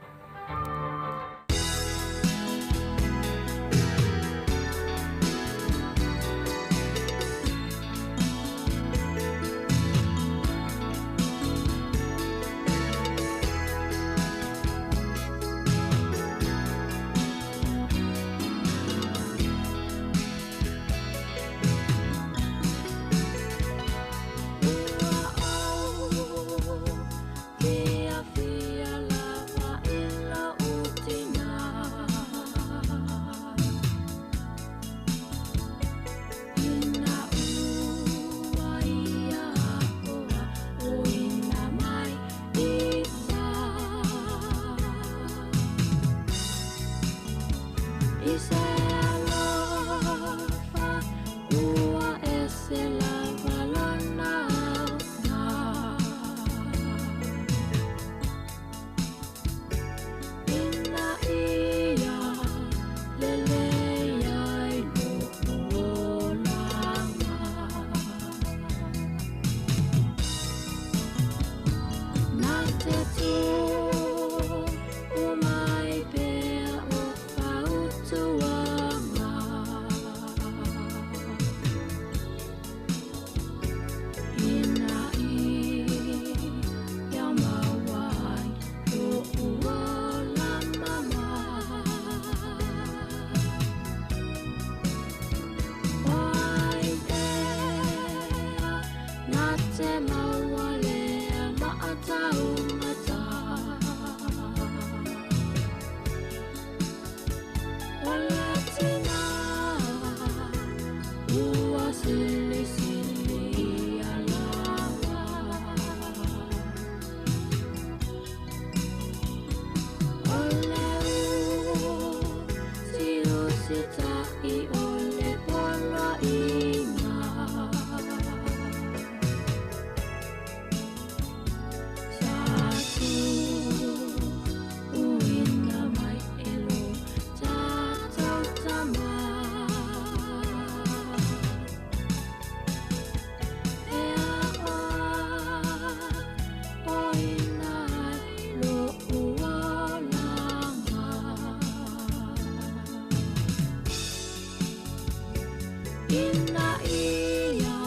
Ina ia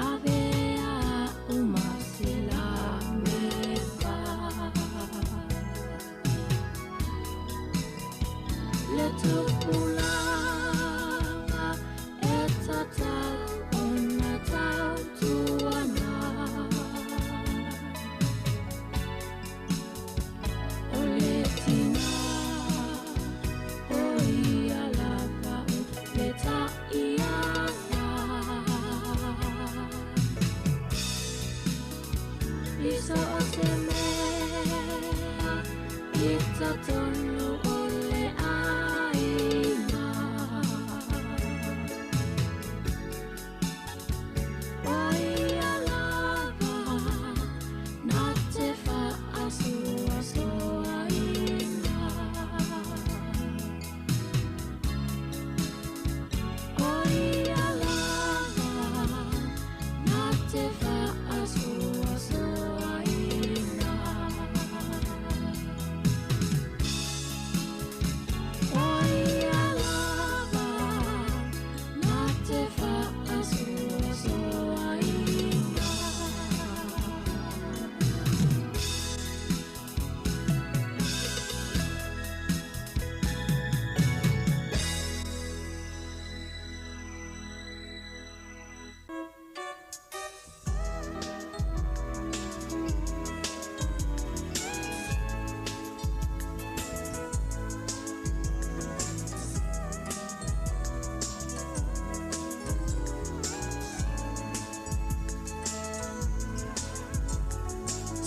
avea a'u ma se Lameka. Le tupulaga e tatau ona tautuana. O le tina o ia lava o le ta'iaga. I so o se mea i totonu o le ʻāina. O ia lava na te fa'asoasoaina. O ia lava na te fa'asoasoaina. O ia lava na te fa'asoasoaina.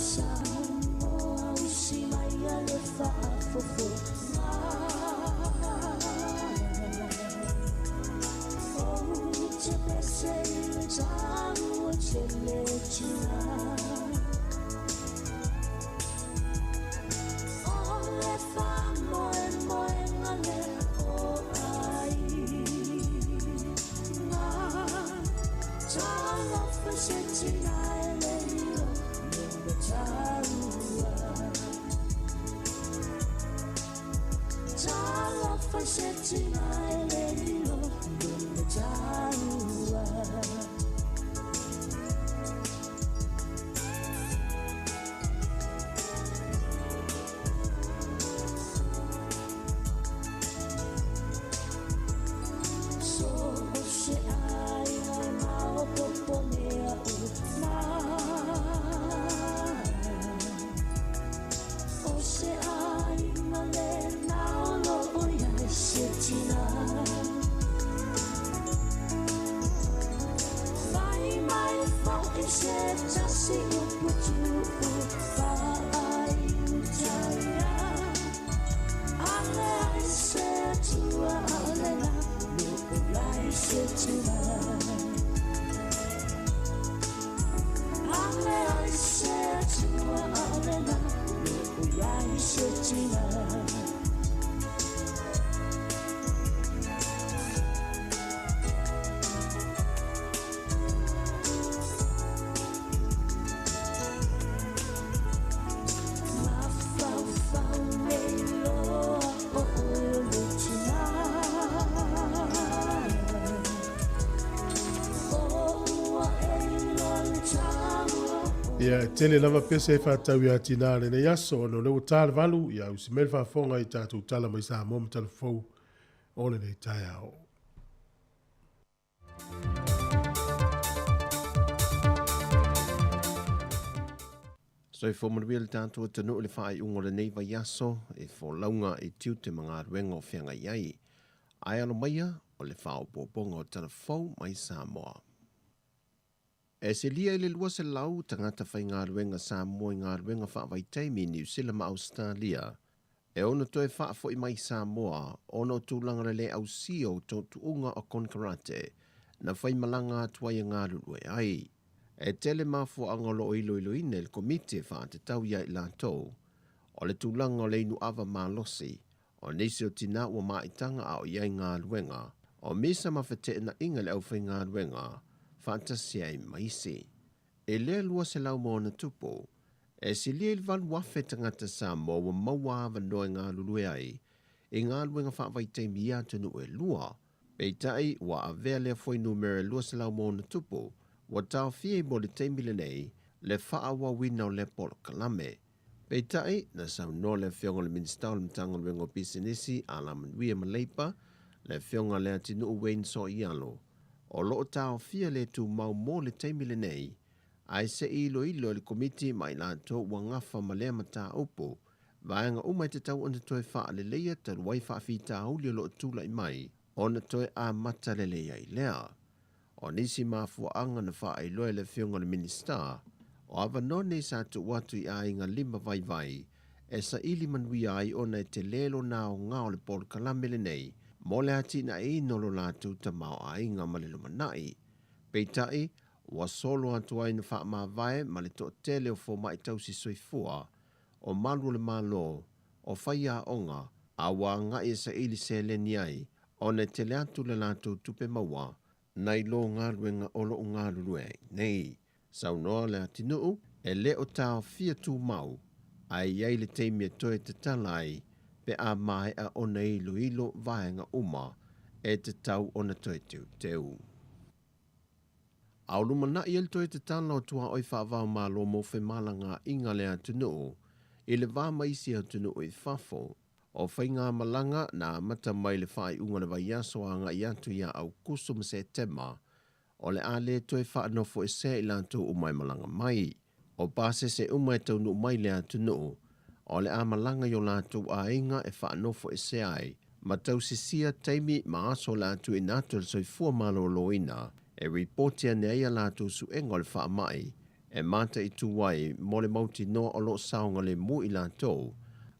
Samoa usi mai a le faafofoga. Ou te pese i le taua tele o tina. O le faamoemoega lea o aiga. Talofa se tina e le ilo lona taua. Talofa se tina e le ilo lona taua. So se aiga e maopopo mea uma. O se aiga lena o loo iai se tina. Fai mai fo'i se tasi upu tu'u fa'aiutaia. Ale ai se Atua a'ole na loo iai se tina. Ale ai se Atua a'ole na loo iai se tina. Mafaufau nei loa o oe o le tina. O ua e iloa le taua o Ia, e tele lava pese e fa'atau iā tinā i lenei aso ona o lea ua ta le 8, ia usi mai le faafofoga i tatou tala mai Samoa ma talafou o lenei taeao. Soifua manuia le tatou atunuu i le faaiuga o lenei vaiaso i folauga i tiute ma galuega o feagai ai. Ae alo maia o le faaopoopoga o tala fou mai Samoa. E silia i le 200 tagata faigaluega Samoa i galuega faavaitaimi i Niu Sila ma Ausetalia e ono toe faafoi mai i Samoa ona o tulaga le le ausia o tuutuuga o konekarate na faimalaga atu ai e galulue ai. E tele mafuaaga o lo o iloiloina e le Komiti e faatatau ia i latou o le tulaga o le inu ava malosi, o nisi o tina ua maitaga a o i ai galuega, o misa ma feteenaiga i le aufaigaluega faatasi ai ma isi. I lea 200+, e silia i le 8,000 tagata Samoa ua maua avanoa e galulue ai i galuega faavaitaimi i atunuu e lua. Peitai, ua avea lea fuainumera e 200+, ua taofia ai mo le taimi lenei le faaauauina o lea polokalame. Peitai, na saunoa le Afioga i le Minisita o le Matagaluega o Pisinisi, Alamanuia ma Leipa, le Afioga Leatinuu Wayne Soialo, o lo o taofia le tumau mo le taimi lenei, ae se i iloilo e le Komiti ma i latou ua gafa ma lea mataupu, vaega uma e tatau ona toe faaleleia talu ai faafitauli o lo o tulai mai ona toe amata lelei ai lea. O nisi mafuaaga na faailoa e le Afioga i le Minisita, o avanoa nei sa tuu atu i aiga lima vaivai e saili manuia ai ona e tele lona aoga o le polokalame lenei mo le atinaeina o lo latou tamaoaiga ma le lumanai. Peitai, ua solo atu ai na faamavae ma le toatele o fomai tausi soifua, o malu o le Malo, o faiaoga, a ua agai e saili seleni ai ona e tele atu le latou tupe maua nai lo galuega o lo o galulue ai nei. Saunoa Leatinuu, e le o taofia tumau, ae i ai le taimi e toe tatala ai pe a maea ona iloilo vaega uma e tatau ona toe teuteu. A o lumanai ai le toe tatala o tuaoi faava-o-Malo mo femalagaaiga a le atunuu i le va ma isi atunuu i fafo, O faigamalaga na amata mai le faaiuga o le vaiaso agai atu ia Aukuso ma Setema, o le a le toe faanofoesea i latou uma e malaga mai. O pasese uma e taunuu mai i le atunuu, o le a malaga i o latou aiga e faanofoesea ai ma tausisia taimi ma aso o le a tuuina atu e le Soifua Maloloina e ripoti ane ai a latou suega o le faamai e mataitu ai mo le mautinoa o lo o saogalemu i latou,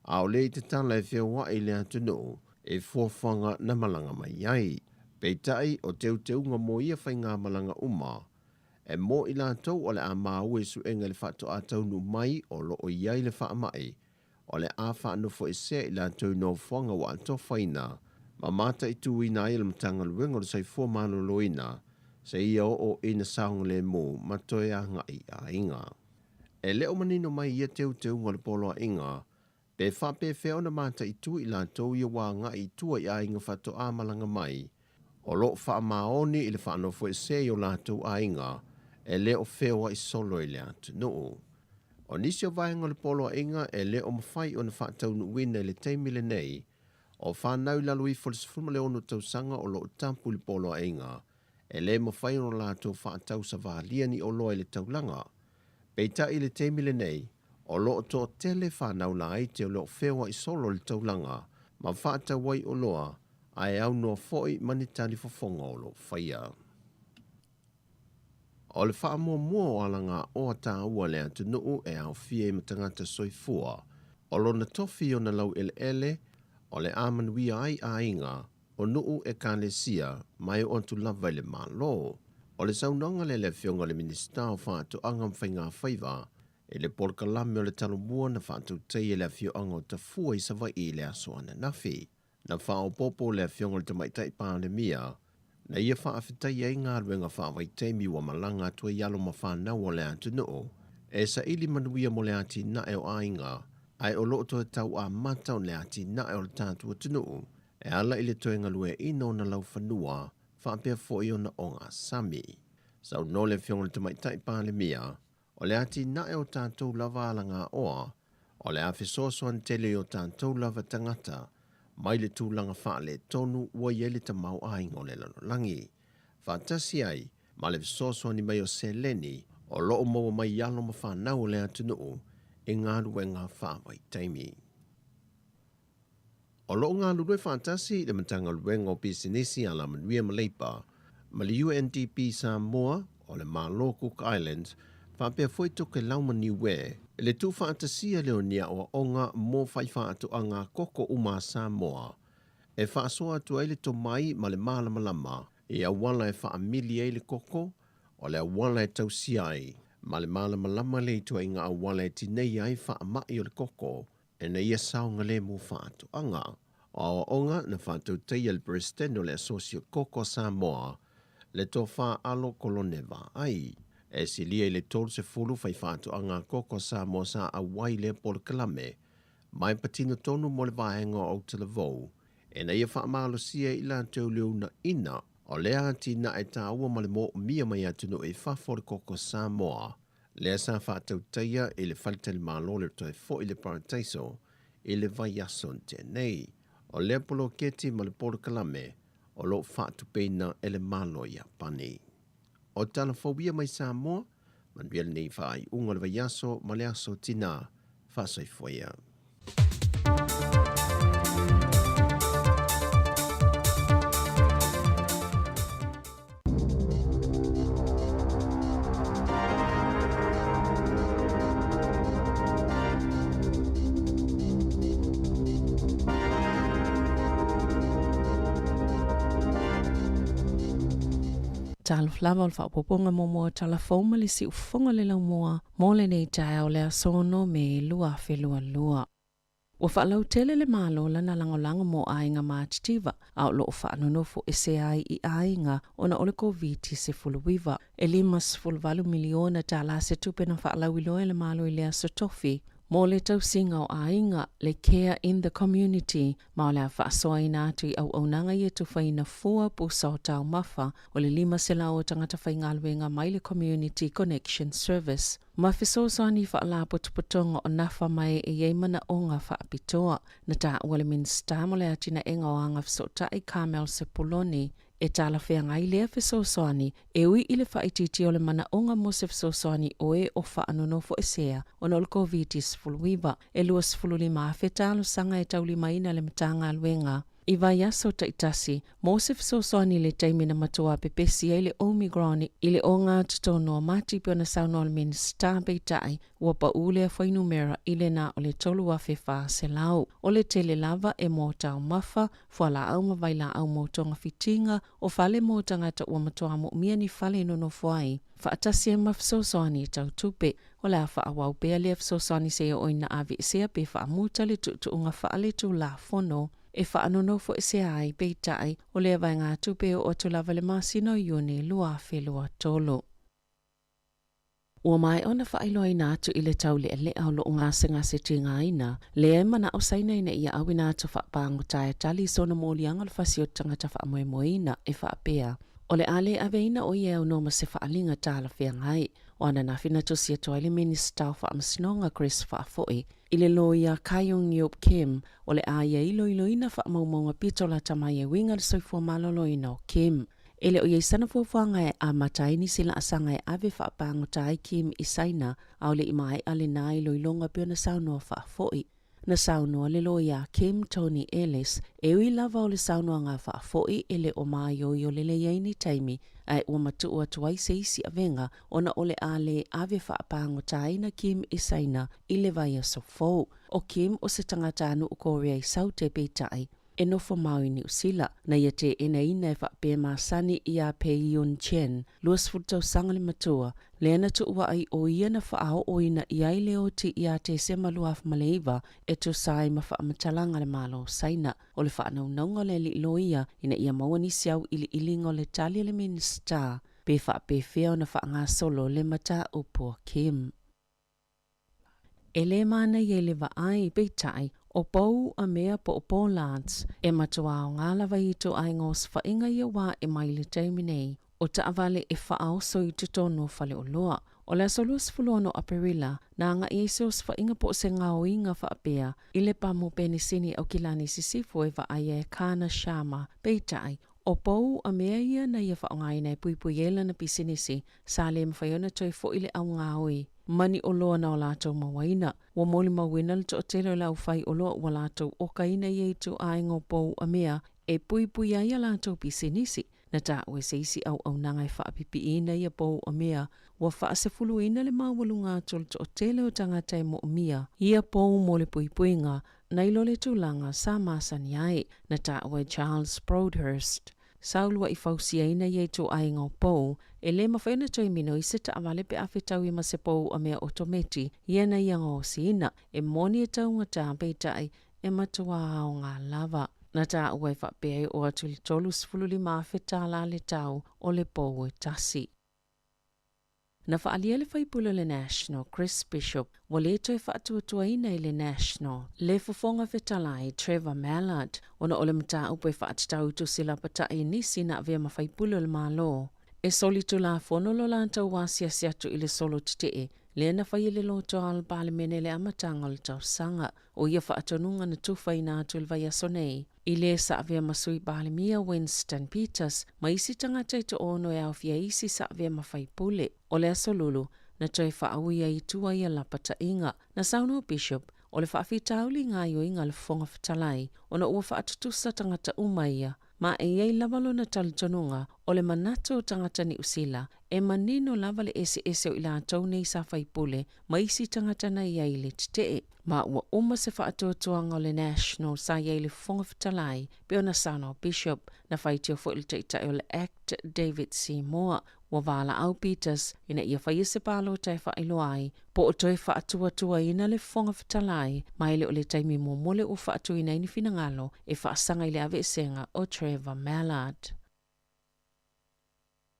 a o le i tatala e feoai i le atunuu i fuafuaga na malaga mai ai. Peitai, o teuteuga mo ia faigamalaga uma, e mo i latou o le a maua i suega i le faatoa taunuu mai o lo o i ai le faamai, o le a faanofoesea i latou i nofoaga ua atofaina ma mataituina ai e le Matagaluega o le Soifua Maloloina seia oo ina saogalemu ma toe agai i aiga. E le o manino mai ia teuteuga o le poloaiga pe faapefea ona mataitu i latou ia ua agai i tua i aiga faatoa malaga mai o lo o faamaoni i le faanofoesea i o latou aiga e le o feoai solo i le atunuu. O nisi o vaega o le poloaiga e le o mafai ona faataunuuina i le taimi lenei, o fanau i lalo ifo o le 16 tausaga o lo o tapu i le poloaiga, e le mafai ona latou faatausavalia ni oloa i le taulaga. Peitai i le taimi lenei, o lo o toatele fanau laiti o lo o feoai solo i le taulaga ma faatau ai oloa ae aunoa foi ma ni talifofoga o lo o faia. O le faamuamua o alagaoa taua a le atunuu e aofia ai ma tagata soifua, o lona tofi i ona laueleele, o le a manuia ai aiga, o nuu, ekalesia, ma e oo atu lava i le Malo. O le saunoaga lea a le Afioga i le Minisita o Faatoaga ma Faigafaiva i le polokalame o le Talomua na faatautaia e le afioaga o Tafua i Savaii i le aso ananafi. Na faaopoopo le Afioga i le Tamaitai Palemia na ia faafetaia ai galuega faavaitaimi ua malaga atu ai alo ma fanau o le atunuu e saili manuia mo le atinae o aiga ae o lo o toe tau amata o le atinae o le tatou atunuu e ala i le toe galueaiina o ona laufanua faapea foi ona ogasami. Saunoa le Afioga i le Tamaitai Palemia, O le atinae o tatou lava alagaoa, o le a fesoasoani tele i o tatou lava tagata mai le tulaga faaletonu ua i ai le tamaoaiga o le lalolagi, faatasi ai ma le fesoasoani mai o seleni o lo o maua mai i alo ma fanau o le atunuu i galuega faavaitaimi. O lo o galulue faatasi le Matagaluega o Pisinisi, Alamanuia ma Leipa ma le UNDP Samoa o le Malo Cook Islands faapea foi Tokelau ma Niue i le tuufaatasia lea o ni aoaoga mo faifaatoaga koko uma a Samoa e faasoa atu ai le tomai ma le malamalama i auala e faamili ai le koko, o le auala e tausia ai ma le malamalama le ituaiga auala e tineia ai faamai o le koko ina ia saogalemu faatoaga. O aoaoga na faatautaia e le Peresetene o le Asosi o Koko a Samoa, le Tofa Alo Kolone Vaai. E silia i le 30 faifaatoaga a koko a Samoa sa auai i lea polokalame, ma e patino tonu mo le vaega o Autalavou. Ina ia faamalosia e i latou le uunaina o lea atinae taua ma le moomia mai atunuu i fafo o le koko Samoa, lea sa faatautaia i le faletalimalo le toe foi le Parataiso i le vaiaso na tea nei. O lea poloketi ma le polokalame o lo o faatupeina e le Malo o Iapani. O tala fou ia mai Samoa, manuia lenei faaiuga o le vaiaso ma le aso Tinā. Faasoifua ia. Talofa lava o le faaopoopoga muamua o Tala Fou ma le Siufofoga o le Laumua mo lenei taeao o le aso 6 Me 2022. Ua faalautele le Malo lana lagolago mo aiga matitiva a o lo o faanonofo ese ai i aiga ona o le Koviti-19. E $58 miliona tala se tupe na faalauiloa e le Malo i le Aso Tofi mo le tausiga o aiga, le Care in the Community, ma o le a faasoaina atu i auaunaga ia tufaina fua pusa o taumafa o le 500 o tagata faigaluega mai le Community Connection Service ma fesoasoani i faalapotopotoga o nafa mai e i ai manaoga faapitoa. Na taua le Minisita mo le Atinaega o Agafesootai Carmel Sepuloni e talafeagai lea fesoasoani e ui i le faaitiitia o le manaoga mo se fesoasoani o e o faanonofoesea ona o le Koviti-19. E 25,000 talosaga e taulimaina le Matagaluega i vaiaso taitasi mo se fesoasoani i le taimi na matua pepesi ai le Omicron i le ogatotonu o Mati pei ona saunoa le Minisita peitai ua paū lea fuainumera i le na o le 3,400. O le tele lava e mo taumafa, fualaau ma vailaau mo togafitiga, o fale mo tagata ua matua moomia ni fale e nonofo ai, faatasi ai ma fesoasoani tau tupe. O le a faaauau pea lea fesoasoani seia oo ina aveesea pe faamuta le tuutuuga faaletulafono e faanonofoesea ai peitai o lea vaegatupe e oo atu lava i le masina o Iuni 2023. Ua maea ona faailoaina atu i le taulealea o loo gasegase tigaina, lea e manao Saina ina ia auina atu faapagota e tali i sona moliaga o le fasi o tagata faamoemoeina e faapea, o le a le aveina o ia e aunoa ma se faaaliga talafeagai. O ananafi na tusi atu ai le Minisita o Faamasinoga Chris Faafoi i le loia Kyung Yeop Kim o le a ia iloiloina faamaumauga pito lata mai e uiga i le soifua maloloina o Kim. E le o i ai sana fuafuaga e amata ai nisi laasaga e ave faapagota ai Kim i Saina, a o le i maea lena iloiloga pei ona saunoa faafoi. Na saunoa le loia Kim Tony Ellis, e ui lava o le saunoaga faafoi e le o māioio lelei ai ni taimi, ae ua matuu atu ai se isi avega ona o le a le ave faapagota Kim i Saina i le vaiaso fou. O Kim o se tagatanuu Korea i Saute peitai, e nofo mau i Niu Sila, na ia teenaina e faapea masani iā Pei Yun Chen, 20 tausaga le matua, lea na tuuaʻi o ia na faaooina i ai le oti iā Tesema 2009 e tusa ai ma faamatalaga a le Malo o Saina. O le faanaunauga o le alii loia ina ia maua nisi auiliiliga o le tali a le Minisita pe faapefea ona faagasolo le mataupu a Kim. E lē manaia i le vaai, peitai, o pou a mea po o bollards e matua aogā lava i ituaiga osofaiga ia ua ae mai i le taimi nei o taavale e faaoso i totonu o faleoloa. O le aso 26 o Aperila, na agai ai se osofaiga po o se gaoiga faapea i le pamu penisini Aukilani Sisifo e vaaia e Kana Sharma, peitai, o pou a mea ia na ia faaaogaina e puipui ai lana pisinisi sa le mafai ona toe foʻi le augaoi ma ni oloa na o latou mauaina. Ua molimauina le toatele o le aufai oloa ua latou okaina ia ituaiga o pou a mea e puipui ai a latou pisinisi. Na taua e se isi auaunaga e faapipiiina ia pou a mea ua faasefuluina le maualuga atu o le toatele o tagata e moomia ia pou mo le puipuiga nai lo le tulaga sa masani ai. Na taua e Charles Broadhurst, sa uluaʻi fausiaina ia ituaiga o pou, e lē mafai ona toe minoi se taavale pe a fetaui ma se pou a mea otometi ia na ia gaosiina. E moni e taugatā peitai e matuā aogā lava. Na taua e faapea e oo atu i le $35,000 le tau o le pou e tasi. Na faaalia le faipule o le National, Chris Bishop, ua lē toe faatuatuaina i le National le Fofoga Fetalai Trevor Mallard ona o le mataupu e faatatau i tusi lapata'i i nisi na avea ma faipule o le Malo e solitulafono lo latou asiasi atu i le solo tetee lea na faia i le lotoa o le Palemene i le amataga o le tausaga. O ia faatonuga na tufaina atu i le vaiaso nei i le sa avea ma Sui Palemia Winston Peters ma isi tagata e to'ono e aofia ai isi sa avea ma faipule. O le Aso Lulu, na toe faaui ai i tua ia lapata'iga. Na saunoa Bishop, o le faafitauli i gaoioiga a le Fofoga Fetalai ona ua faatutusa tagata uma ia, ma e i ai lava lona talitonuga o le manatu o tagata Niu Sila e manino lava le eseese o i latou nei sa faipule ma isi tagata na i ai i le tetee. Ma ua uma se faatuatuaga o le National sa i ai i le Fofoga Fetalai, pei ona saunoa Bishop. Na faitio foi le Taitai o le Act, David Seymour, ua valaau Peters ina ia faia se palota e faailoa ai po o toe faatuatuaina le Fofoga Fetalai, ma e le o le taimi muamua lea ua faatuina ai ni finagalo e faasaga i le aveesega o Trevor Mallard.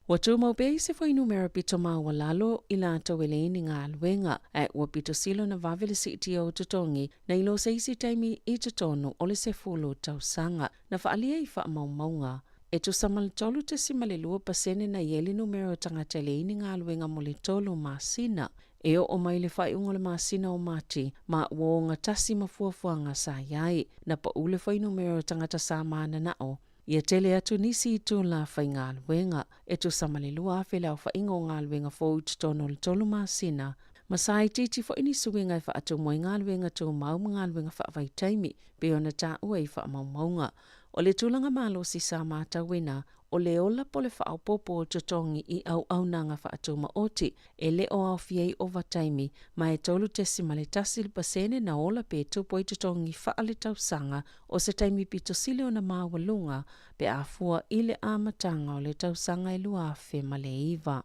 Ua tumau pea i se fuainumera pito maualalo i latou e leai ni galuega, ae ua pito sili ona vave le siitia o totogi nai lo se isi taimi i totonu o le 10 tausaga. Na faaalia i faamaumauga, e tusa ma le 3.2% na i ai le numera o tagata e leai ni galuega mo le tolu masina e oo mai le faaiuga o le masina o Mati, ma ua ogatasi ma fuafuaga sa i ai. Na pau le fuainumera o tagata sa mananao ia tele atu nisi itula faigaluega, e tusa ma le 2,000 le aofaiga o galuega fou i totonu o le tolu masina, ma sa itiiti foi ni suiga e faatumu ai galuega tumau ma galuega faavaitaimi, pei ona taua i faamaumauga. O le tulaga malosi sa matauina, o le ola po o le faaopoopo o totogi i auaunaga faatumaoti e le o aofia ai ovataimi, ma e 3.1 le pasene na ola pe tupu ai totogi faaletausaga o se taimi pito sili ona maualuga pe a fua i le amataga o le tausaga e 2009.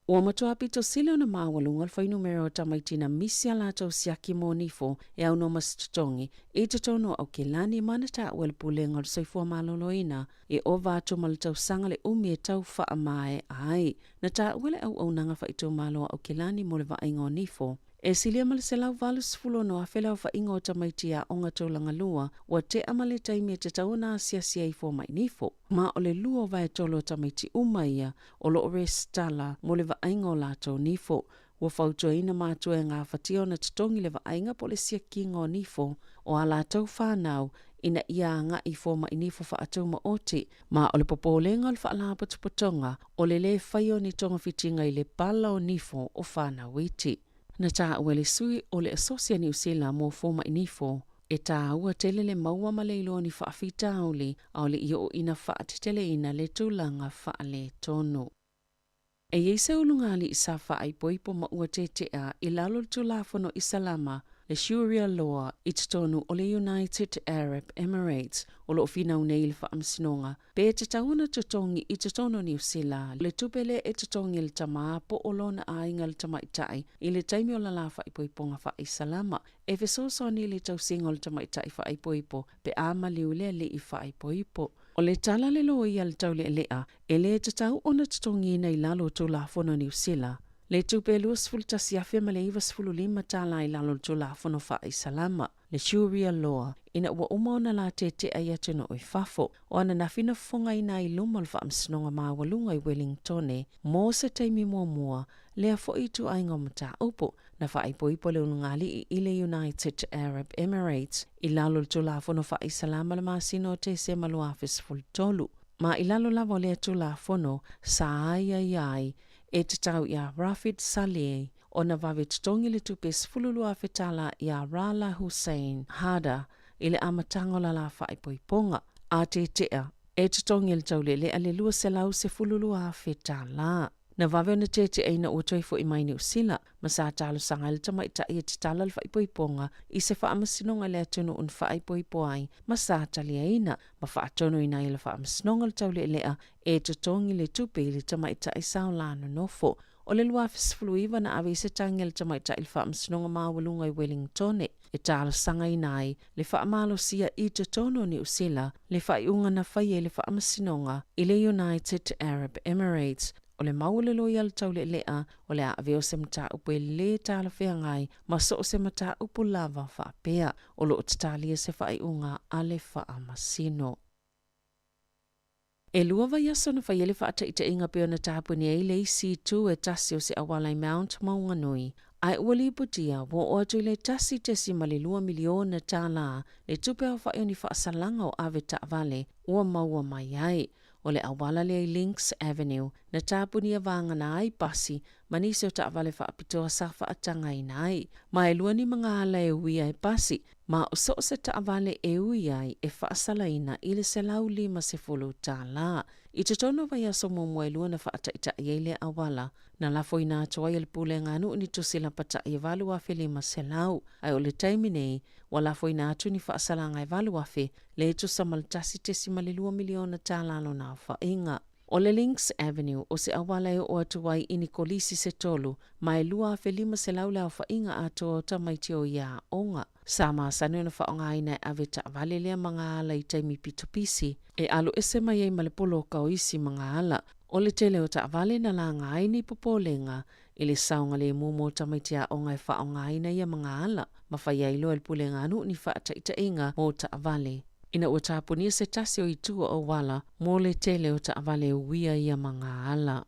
Ua matua pito sili ona maualuga le fuainumera o tamaiti na misi a latou siaki monifo e aunoa ma se totogi i totonu o Aukilani ma na taua e le Pulega o le Soifua Maloloina e ova atu ma le tausaga le umi e tau faamaea ai. Na taua le auaunaga faaitumalo a Aukilani mo le vaaiga o nifo. E silia ma le 186,000 le aofaiga o tamaiti aoga tulaga lua ua tea ma le taimi e tatau ona asiasi ai i fomai nifo. Ma o le 2/3 o tamaiti uma ia o lo o resitala mo le vaaiga o latou nifo. Ua fautuaina matua e gafatia ona totogi le vaaiga po o le siakiga o nifo o a latou fanau ina ia agai i fomai nifo faatumaoti, ma o le popolega o le faalapotopotoga o le lē faia o ni togafitiga i le pala o nifo o fanau iti. Na taua e le sui o le Asosi a Niu Sila mo Fomai Nifo, e tāua tele le maua ma le iloa o ni faafitauli a o le i oo ina faateteleina le tulaga faaletonu. E i ai se ulugalii sa faaipoipo ma ua tete'a i lalo o le Tulafono Isalama, le Sharia Law, i totonu o le United Arab Emirates, o lo o finau nei i le Faamasinoga, pe tatau ona totogi i totonu o Niu Sila le tupe lea e totogi e le tamā po o lona aiga le tamaitai i le taimi o lala faaipoipoga faa-Isalama e fesoasoani i le tausiga o le tamaitai faaipoipo pe a maliu le alii faaipoipo. O le tala a le loia a le taulealea, e lē tatau ona totogiina i lalo o Tulafono a Niu Sila le tupe e $21,095 tala i lalo o le Tulafono faa-Isalama, le Sharia Law, ina ua uma ona la tetea i atunuu i fafo. O ananafi na fofogaina ai i luma o le Faamasinoga Maualuga i Wellingtone mo se taimi muamua lea foi ituaiga o mataupu na faaipoipo le ulugalii i le United Arab Emirates i lalo o le Tulafono faa-Isalama le masina o Tesema 2013. Ma i lalo lava o lea Tulafono, sa aiaia ai e tatau iā Rafid Saleh ona vave totogi le tupe $12,000 tala iā Rala Hussein Hada i le amataga o lala faaipoipoga. A tetea, e totogi e le taulealea le $212,000 tala. Na vave ona teteaina ua toe foi mai Niu Sila, ma sa talosaga ai le tamaitai e tatala le faaipoipoga i se faamasinoga i le atunuu na faaipoipo ai ma sa taliaina ma faatonuina ai e le faamasinoga le taulealea e totogi le tupe i le tamaitai saola nonofo. O le 2019 na ave ai se tagi a le tamaitai i le faamasinoga maualuga i Wellingtone e talosagaina ai le faamalosia i totonu o Niu Sila le faaiuga na faia e le faamasinoga i le United Arab Emirates. O le mau o le loia le taulealea, o le a avea o se mataupu e lē talafeagai ma so o se mataupu lava faapea. O lo o tatalia se faaiuga a le Faamasino. E 2 vaiaso na fai ai le faataitaiga pei ona tapuni ai le isi itu e tasi o se auala i Mount Maunganui, ae ua lipotia ua oo atu i le $1.2 miliona tālā le tupe aofai o ni faasalaga o ave taavale ua maua mai ai. O le auala lea i Links Avenue na tapunia vagana ai pasi ma nisi o taavale faapitoa sa faatagaina ai. Ma e 2 ni magaala e uia e pasi, ma o so o se taavale e ui ai e faasalaina i le $150. I totonu o vaiaso muamua e 2 na faataitai ai lea auala, na lafoina atu ai e le pulega a nuu ni tusi lapatai e 8,500, ae o le taimi nei, ua lafoina atu ni faasalaga e 8,000, le tusa ma le $1.2 miliona tālā lona aofaiga. O le Links Avenue o se auala e oo atu ai i ni kolisi se tolu, ma e 2,500 le aofaiga atoa o tamaiti o ia aoga. Sa masani ona faaaogaina e ave taavale lea magaala i taimi pitopisi, e alu ese mai ai ma le poloka o isi magaala. O le tele o taavale na laga ai ni popolega i le saogalemu mo tamaiti aoga e faaaogaina ia magaala, ma fai ai loa e le pulega a nuu ni faataitaiga mo taavale. Ina ua tapunia se tasi o itu o auala mo le tele o taavale e uia ia magaala.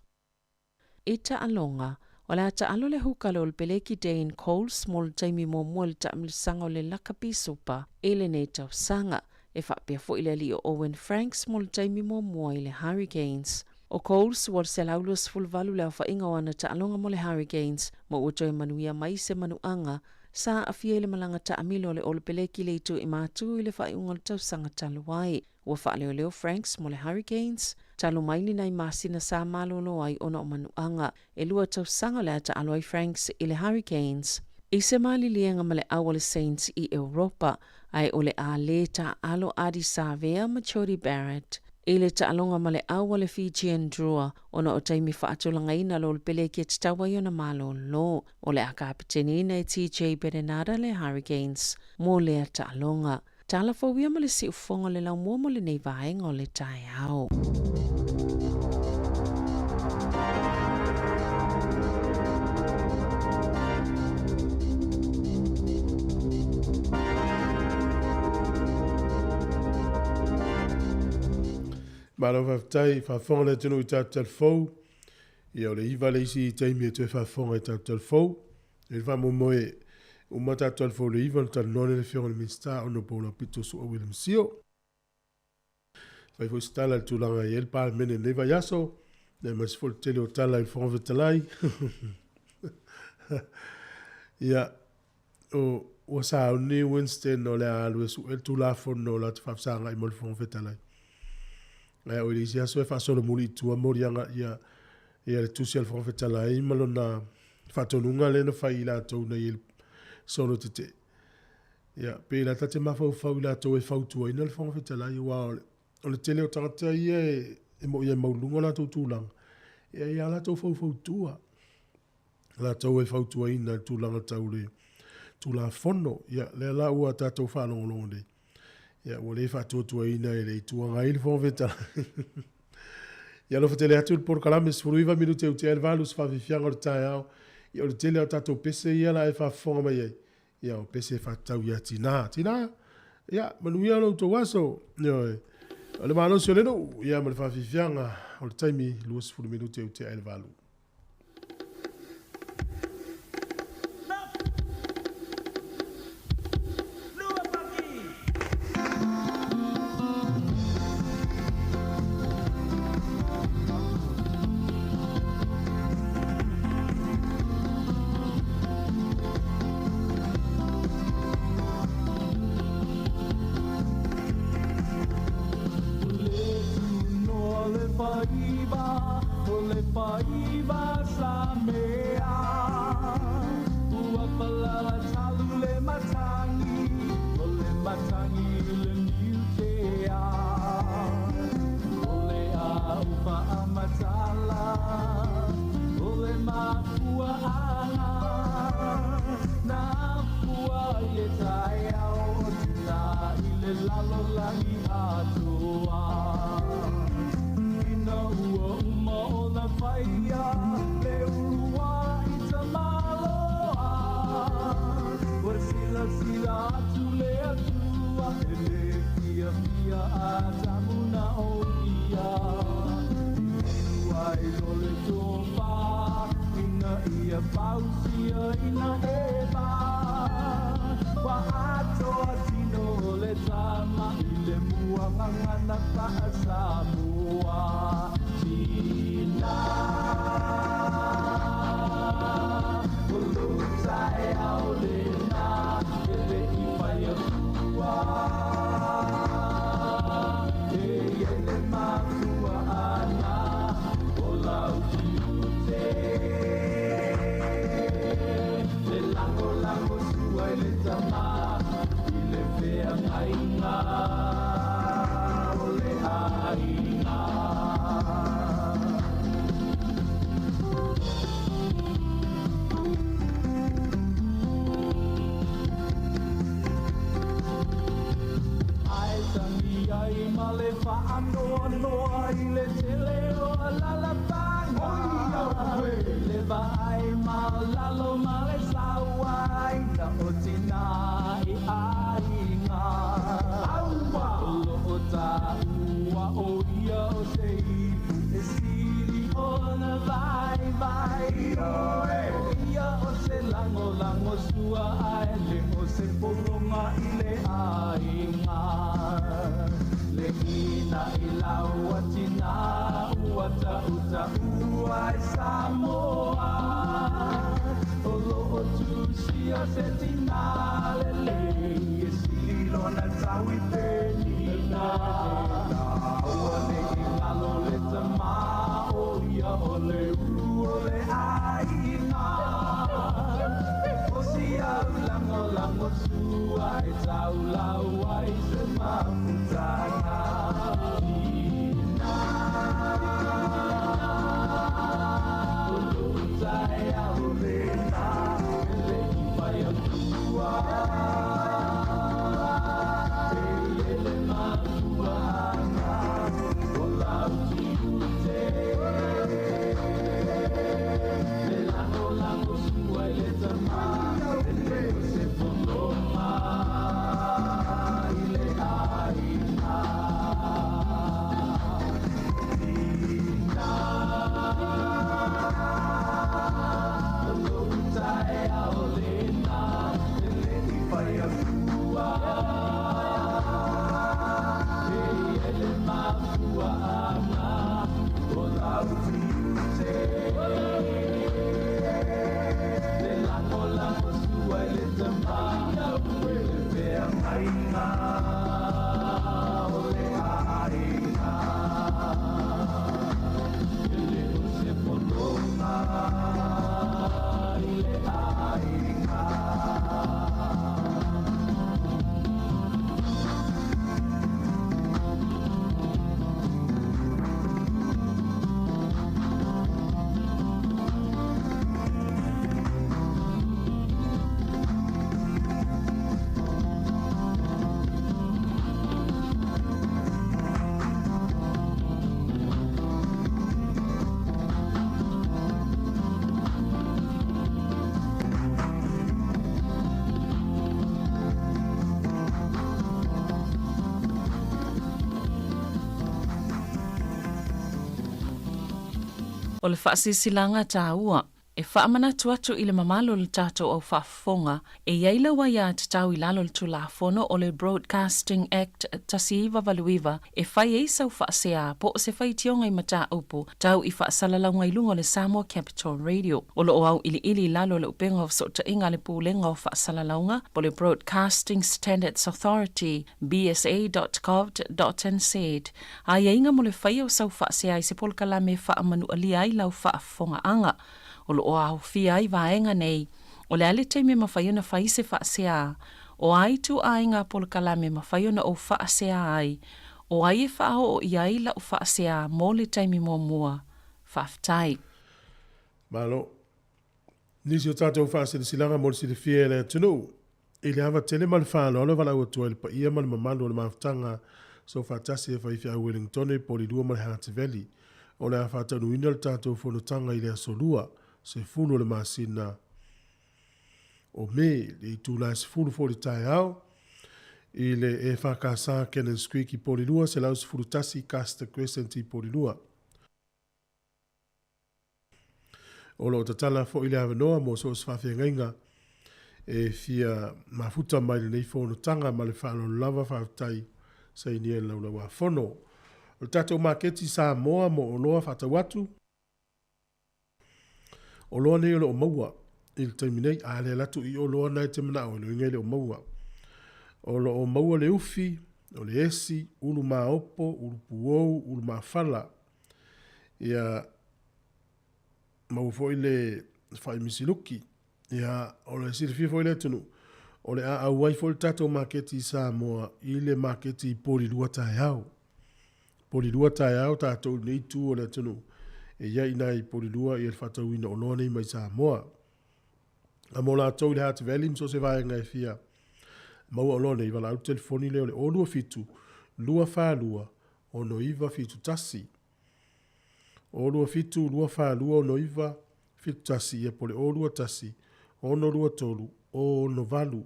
I taaloga, o le a taalo le huka le Olepeleki Dane Coles mo le taimi muamua i le taamilosaga o le Lakapi Super i lenei tausaga. E faapea foi le alii o Owen Franks mo le taimi muamua i le Hurricanes. O Coles ua 128 le aofaiga o ana taaloga mo le Hurricanes ma ua toe manuia mai se manuaga sa aafia i le malaga taamilo a le Olepeleki le itu i matu i le faaiuga o le tausaga talu ai. Ua faaleoleo Franks mo le Hurricanes talu mai ni nai masina sa malolo ai ona o manuaga. E 2 tausaga o le a taalo ai Franks i le Hurricanes. I se maliliega ma le au a le Saints i Europa, ae o le a lē taalo Ardie Savea ma Jordie Barrett i le taaloga ma le au a le Fijian Drua ona o taimi faatulagaina le Olepeleki e tatau ai ona malolo. O le a kapiteniina e TJ Perenara le Hurricanes mo lea taaloga. Tala fou ia ma le siufofoga o le laumua mo lenei vaega o le taeao. Malo faafetai, faafofoga le atunuu i tatou talafou. Ia o le 9 le isi taimi e toe faafofoga i tatou talafou. E le faamoemoe uma tatou talafou i le 9 ona talanoa lea le Afioga i le Minisita Honourable Aupito Su'a William Sio. Fai foi se tala i le tulaga e i ai le Palemene i lenei vaiaso, aemaise foi le tele o tala i le Fofoga Fetalai. Ia, o, ua sauni Winston o le a alu e su'e le Tulafono la te faafesagai mo le Fofoga Fetalai. Ae o i le isi aso e faasolomuli i tua moliaga ia, ia le tusi a le Fofoga Fetalai ma lona faatonuga lea na fai i latou na i ai solo tetee. Ia, pei la ta te mafaufau i latou e fautuaina le Fofoga Fetalai, aua o le tele o tagata ia e mo'i e mauluga o latou tulaga, ia e i ai lava latou faufautua, latou e fautuaina i le tulaga tau le Tulafono. Ia, lea la ua tatou faalogologo nei, ia ua le faatuatuaina e le Itu Agai le Fofoga Fetalai. Ia alofa tele atu le polokalame 19 minute e utea ai le 8 se faafiafiaga o le taeao. Ia o le tele o tatou pese ia la e faafofoga mai ai. Ia o pese e faatatau ia tina. Tina, ia manuia lo outou aso. Ioe. O le malosi o le nuu, ia ma le faafiafiaga o le taimi 20 minute e utea ai le 8. ia fausia ina e va Ua atoa tino o le tama i le muagagana faa-Samoa Tina O lou taeao lena e le i fai atua E i ai le mafuaaga o lau tiute Le lagolago sua i le tama i le feagaiga o le aiga. Ae tagi ai ma le faanoanoa i le tele o alalafaga Le vaai maualalo ma le sauaina o tina i aiga O lo o taua o ia o se ipu e sili ona vaivai O ia o se lagolago sua ae le o se pologa i le aiga Le ina i lau atina ua tautaua ai Samoa O lo o tusia se tina lelei e sili lona tau i Penina Aua ne i galo le tama o ia o le ulu o le aiga O si au lagolago sua e taulau ai se mafutaga Tina O lou taeao lena e le i fai atua E i ai le mafuaaga o lau tiute Le lagolago sua i le tama e le o se pologa i le aiga Tina O lou taeao lena e le i fai atua E i ai le mafuaaga o lau tiute Le lagolago sua i le tama i le feagaiga o le aiga E le o se pologa i le aiga. O le faasilasilaga taua e faamanatu atu i le mamalu o le tatou au faafofoga e i ai lau aiatatau i lalo o le Tulafono o le Broadcasting Act 1989 e fai ai sau faasea po o se faitioga i mataupu tau i faasalalauga i luga o le Samoa Capital Radio. O lo o auiliili i lalo o le Upega o Fesootaiga a le Pulega o Faasalalauga po o le Broadcasting Standards Authority, bsa.govt.nz, aiaiga mo le faia o sau faasea i se polokalame e faamanualia ai lau faafofogaaga. O lo o aofia ai vaega nei, o le a le taimi e mafai ona fai se faasea, o a ituaiga polokalame e mafai ona ou faasea ai, o ai e faaoo i ai lau faasea mo le taimi muamua. Faafetai. Malo. Nisi o tatou faasilasilaga mo le silafia e le atunuu. I le ava tele ma le faaaloalo e valaau atu ai le paia ma le mamalu o le mafutaga Soofaatasi e Faifeau Wellingtone i Polilua ma le Hutt Valley. O le a faataunuuina le tatou fonotaga i le aso Lua, 10 o le masina o Me, le itula e 10 foi i le taeao, i le EFKS Cannons Creek i Polilua, 111 Custer Crescent i Polilua. O lo o tatala foi le avanoa mo so o se faafeagaiga e fia mafuta mai lenei fonotaga ma le faaaloalo lava faafetai sainia i le Laulau-a-Fono. O le tatou maketi Samoa mo oloa faatau atu, oloa nei o lo o maua i le taimi nei, a le alu atu i oloa na e te manao ai, loiga e le o maua. O lo o maua le ufi, o le esi, ulu maopo, ulu puou, ulu mafala. Ia maua foi le fai misiluki. Ia, o le silafia foi le atunuu, o le a auai foi le tatou maketi i Samoa i le maketi i Polilua taeao. Polilua taeao tatou i lenei itu o le atunuu, e i ai i Polilua ia le faatauina o oloa nei mai Samoa. A mo latou i le Hutt Valley ma so o se vaega e fia maua oloa nei, valaau le telefoni lea o le 027 242 6971. 027 242 6971, ia po o le 021 623 068.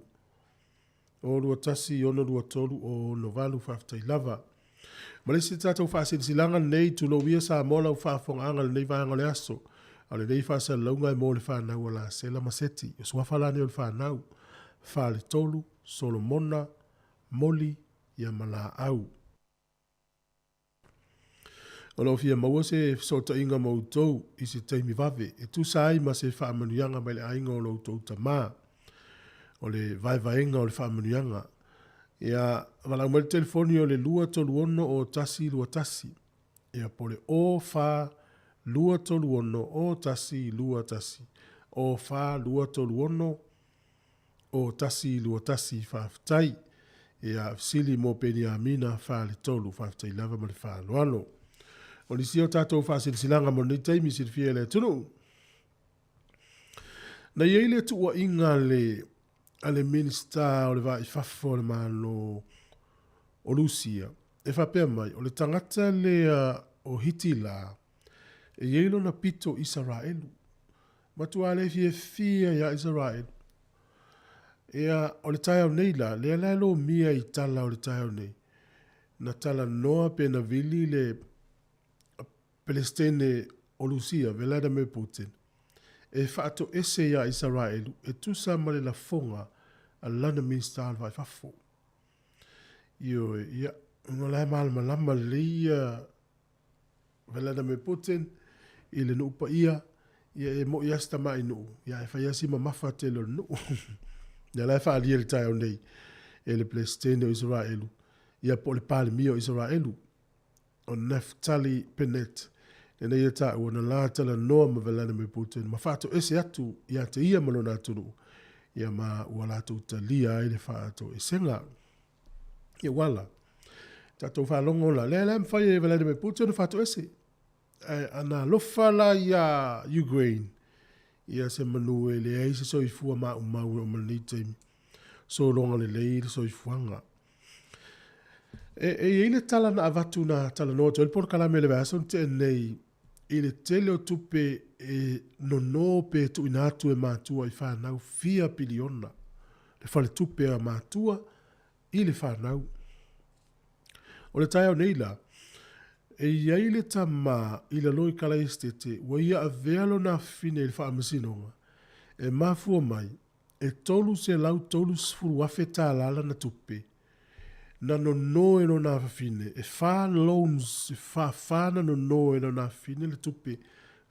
021 623 068. Faafetai lava. Ma le isi tatou faasilasilaga lenei, tulou ia Samoa lau faafofogaaga i lenei vaega o le aso. A o lenei faasalalauga e mo le fanau a Lasela ma Seti. O suafa la nei o le fanau, Faletolu, Solomona, Moli, ia ma Laau. O lo o fia maua se fesootaiga ma outou i se taimi vave e tusa ai ma se faamanuiaga mai le aiga o lo outou tama. O le vaevaega o le faamanuiaga. Ia, valaau mai le telefoni o le 236 o 121. Ia, po o le 0 4 236 o 121. 0 4 236 o 121. Faafetai. Ia, fesili mo Peniamina Faletolu. Faafetai lava ma le faaaloalo. O nisi o tatou faasilasilaga mo lenei taimi silafia e le atunuu. Na i ai le tuuaiga a le, a le Minisita o le Va i Fafo o le Malo o Lusia, e faapea mai, o le tagata lea o Hitila, e i ai lona pito Isaraelu. Matua le fiafia iā Isaraelu. Ia, o le taeao nei la, lea la e lomia i tala o le taeao nei, na talanoa pe na vili le Pelestene o Lusia, Vladimir Putin, e faatoese iā Isaraelu e tusa ma le lafoga a lana Minisita o le Va i Fafo. Ioe, ia, ona o la e malamalama lelei ia Vladimir Putin i le nuu paia, ia e moi lava si tamai nuu, ia ae fai lava si mamafa tele o le nuu. Ia la e faaalia i le taeao nei e le Peresetene o Isaraelu, ia po o le Palemia o Isaraelu, o Naftali Bennett, lena ia taua na la talanoa ma Vladimir Putin ma faatoese atu ia te ia ma lona atunuu, ia ma ua latou talia ai le faatoesega. Ia ua ala. Tatou faalogo la, lea la e mafai e Vladimir Putin ona faatoese. Ae ana alofa la iā Ukraine, ia se manu e leai se soifua maumau e oo mai lenei taimi. Sologa lelei le soifuaga. E, e i ai le tala na avatu na talanoa atu ai le polokalame i le vaiaso na tea nei i le tele o tupe e nono pe tuuina atu e matua i fanau fia piliona le faletupe a matua i le fanau. O le taeao nei la, e i ai le tama i lalo i Kalaesetete ua ia avea lona afafine i le faamasinoga e mafua mai e $330,000 lana tupe na nono e lona afafine, e fa loans, e fa fa na nono e lona afafine le tupe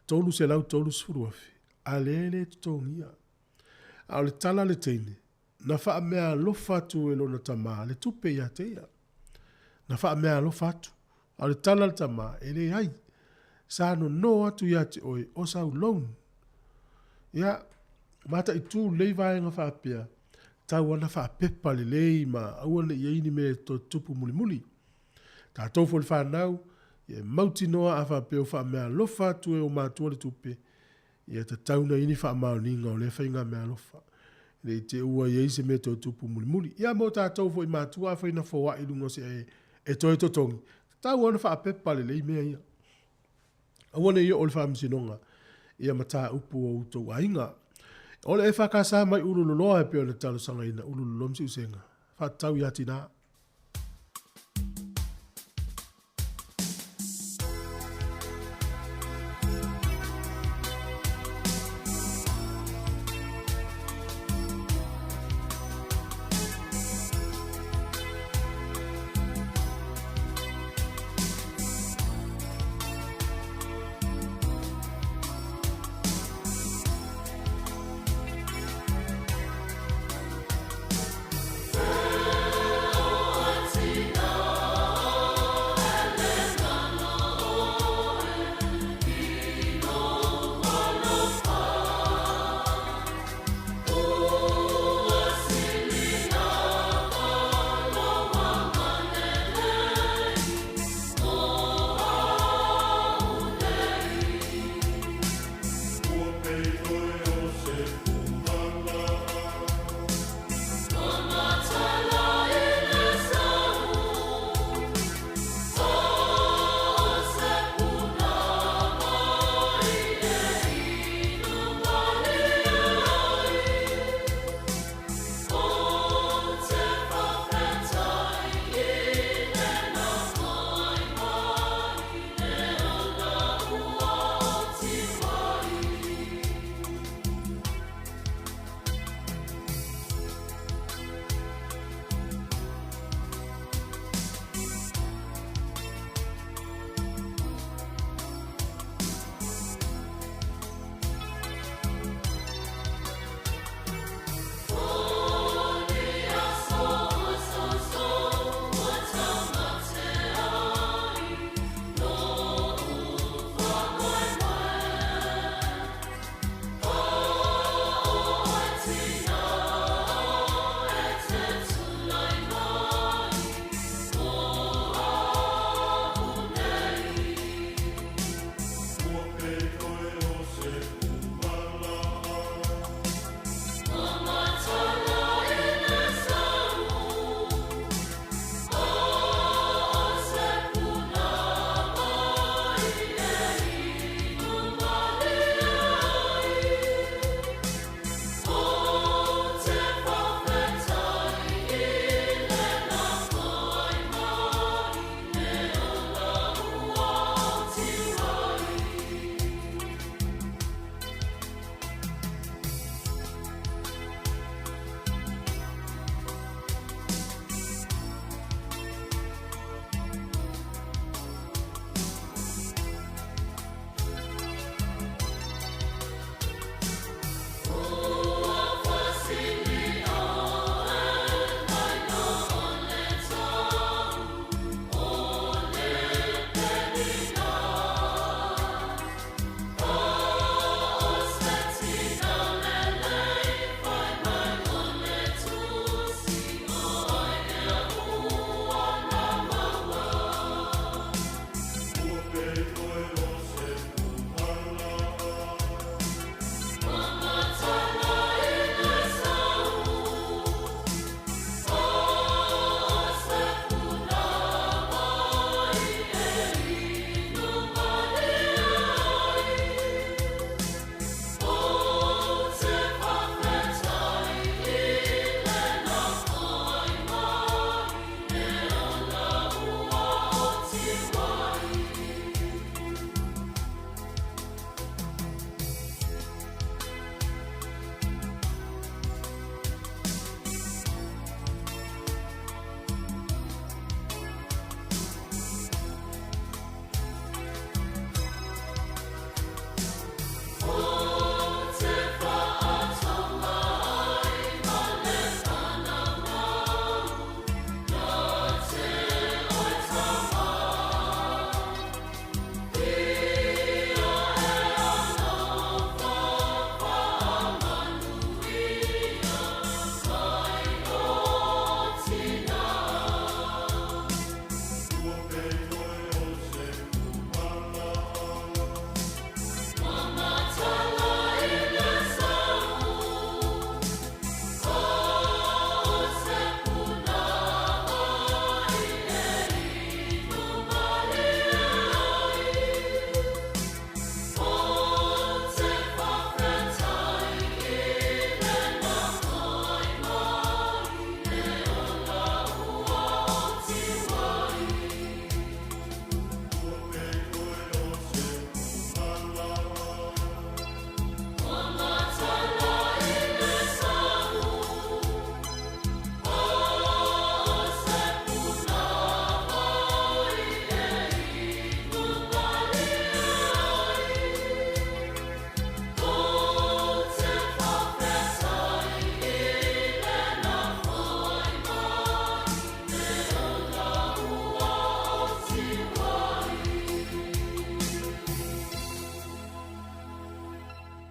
$330,000, a lea e le totogia. A o le tala a le teine, na faameaalofa atu e lona tama le tupe ia te ia. Na faameaalofa atu. A o le tala a le tama, e leai. Sa nono atu ia te oe o sau loan. Ia, mataitu lelei vaega faapea, tau ana faapepa lelei ma aua ne i i ai ni mea e toe tutupu mulimuli. Tatou foi le fanau, ia e mautinoa a faapea ua faameaalofa atu e ou matua le tupe, Ia tatau na i ai ni faamaoniga o lea faiga meaalofa, ne i te i ua i ai se mea toe tupu mulimuli. Ia mo tatou foi matua afai na foai i luga o se e toe totogi, tatau lava ona faapepa lelei mea ia. Aua ne i oo i le faamasinoga ia mataupu o outou aiga. O le EFKS mai Ululoloa e pei ona talosagaina Ululoloa ma Siusega, faatatau ia Tina.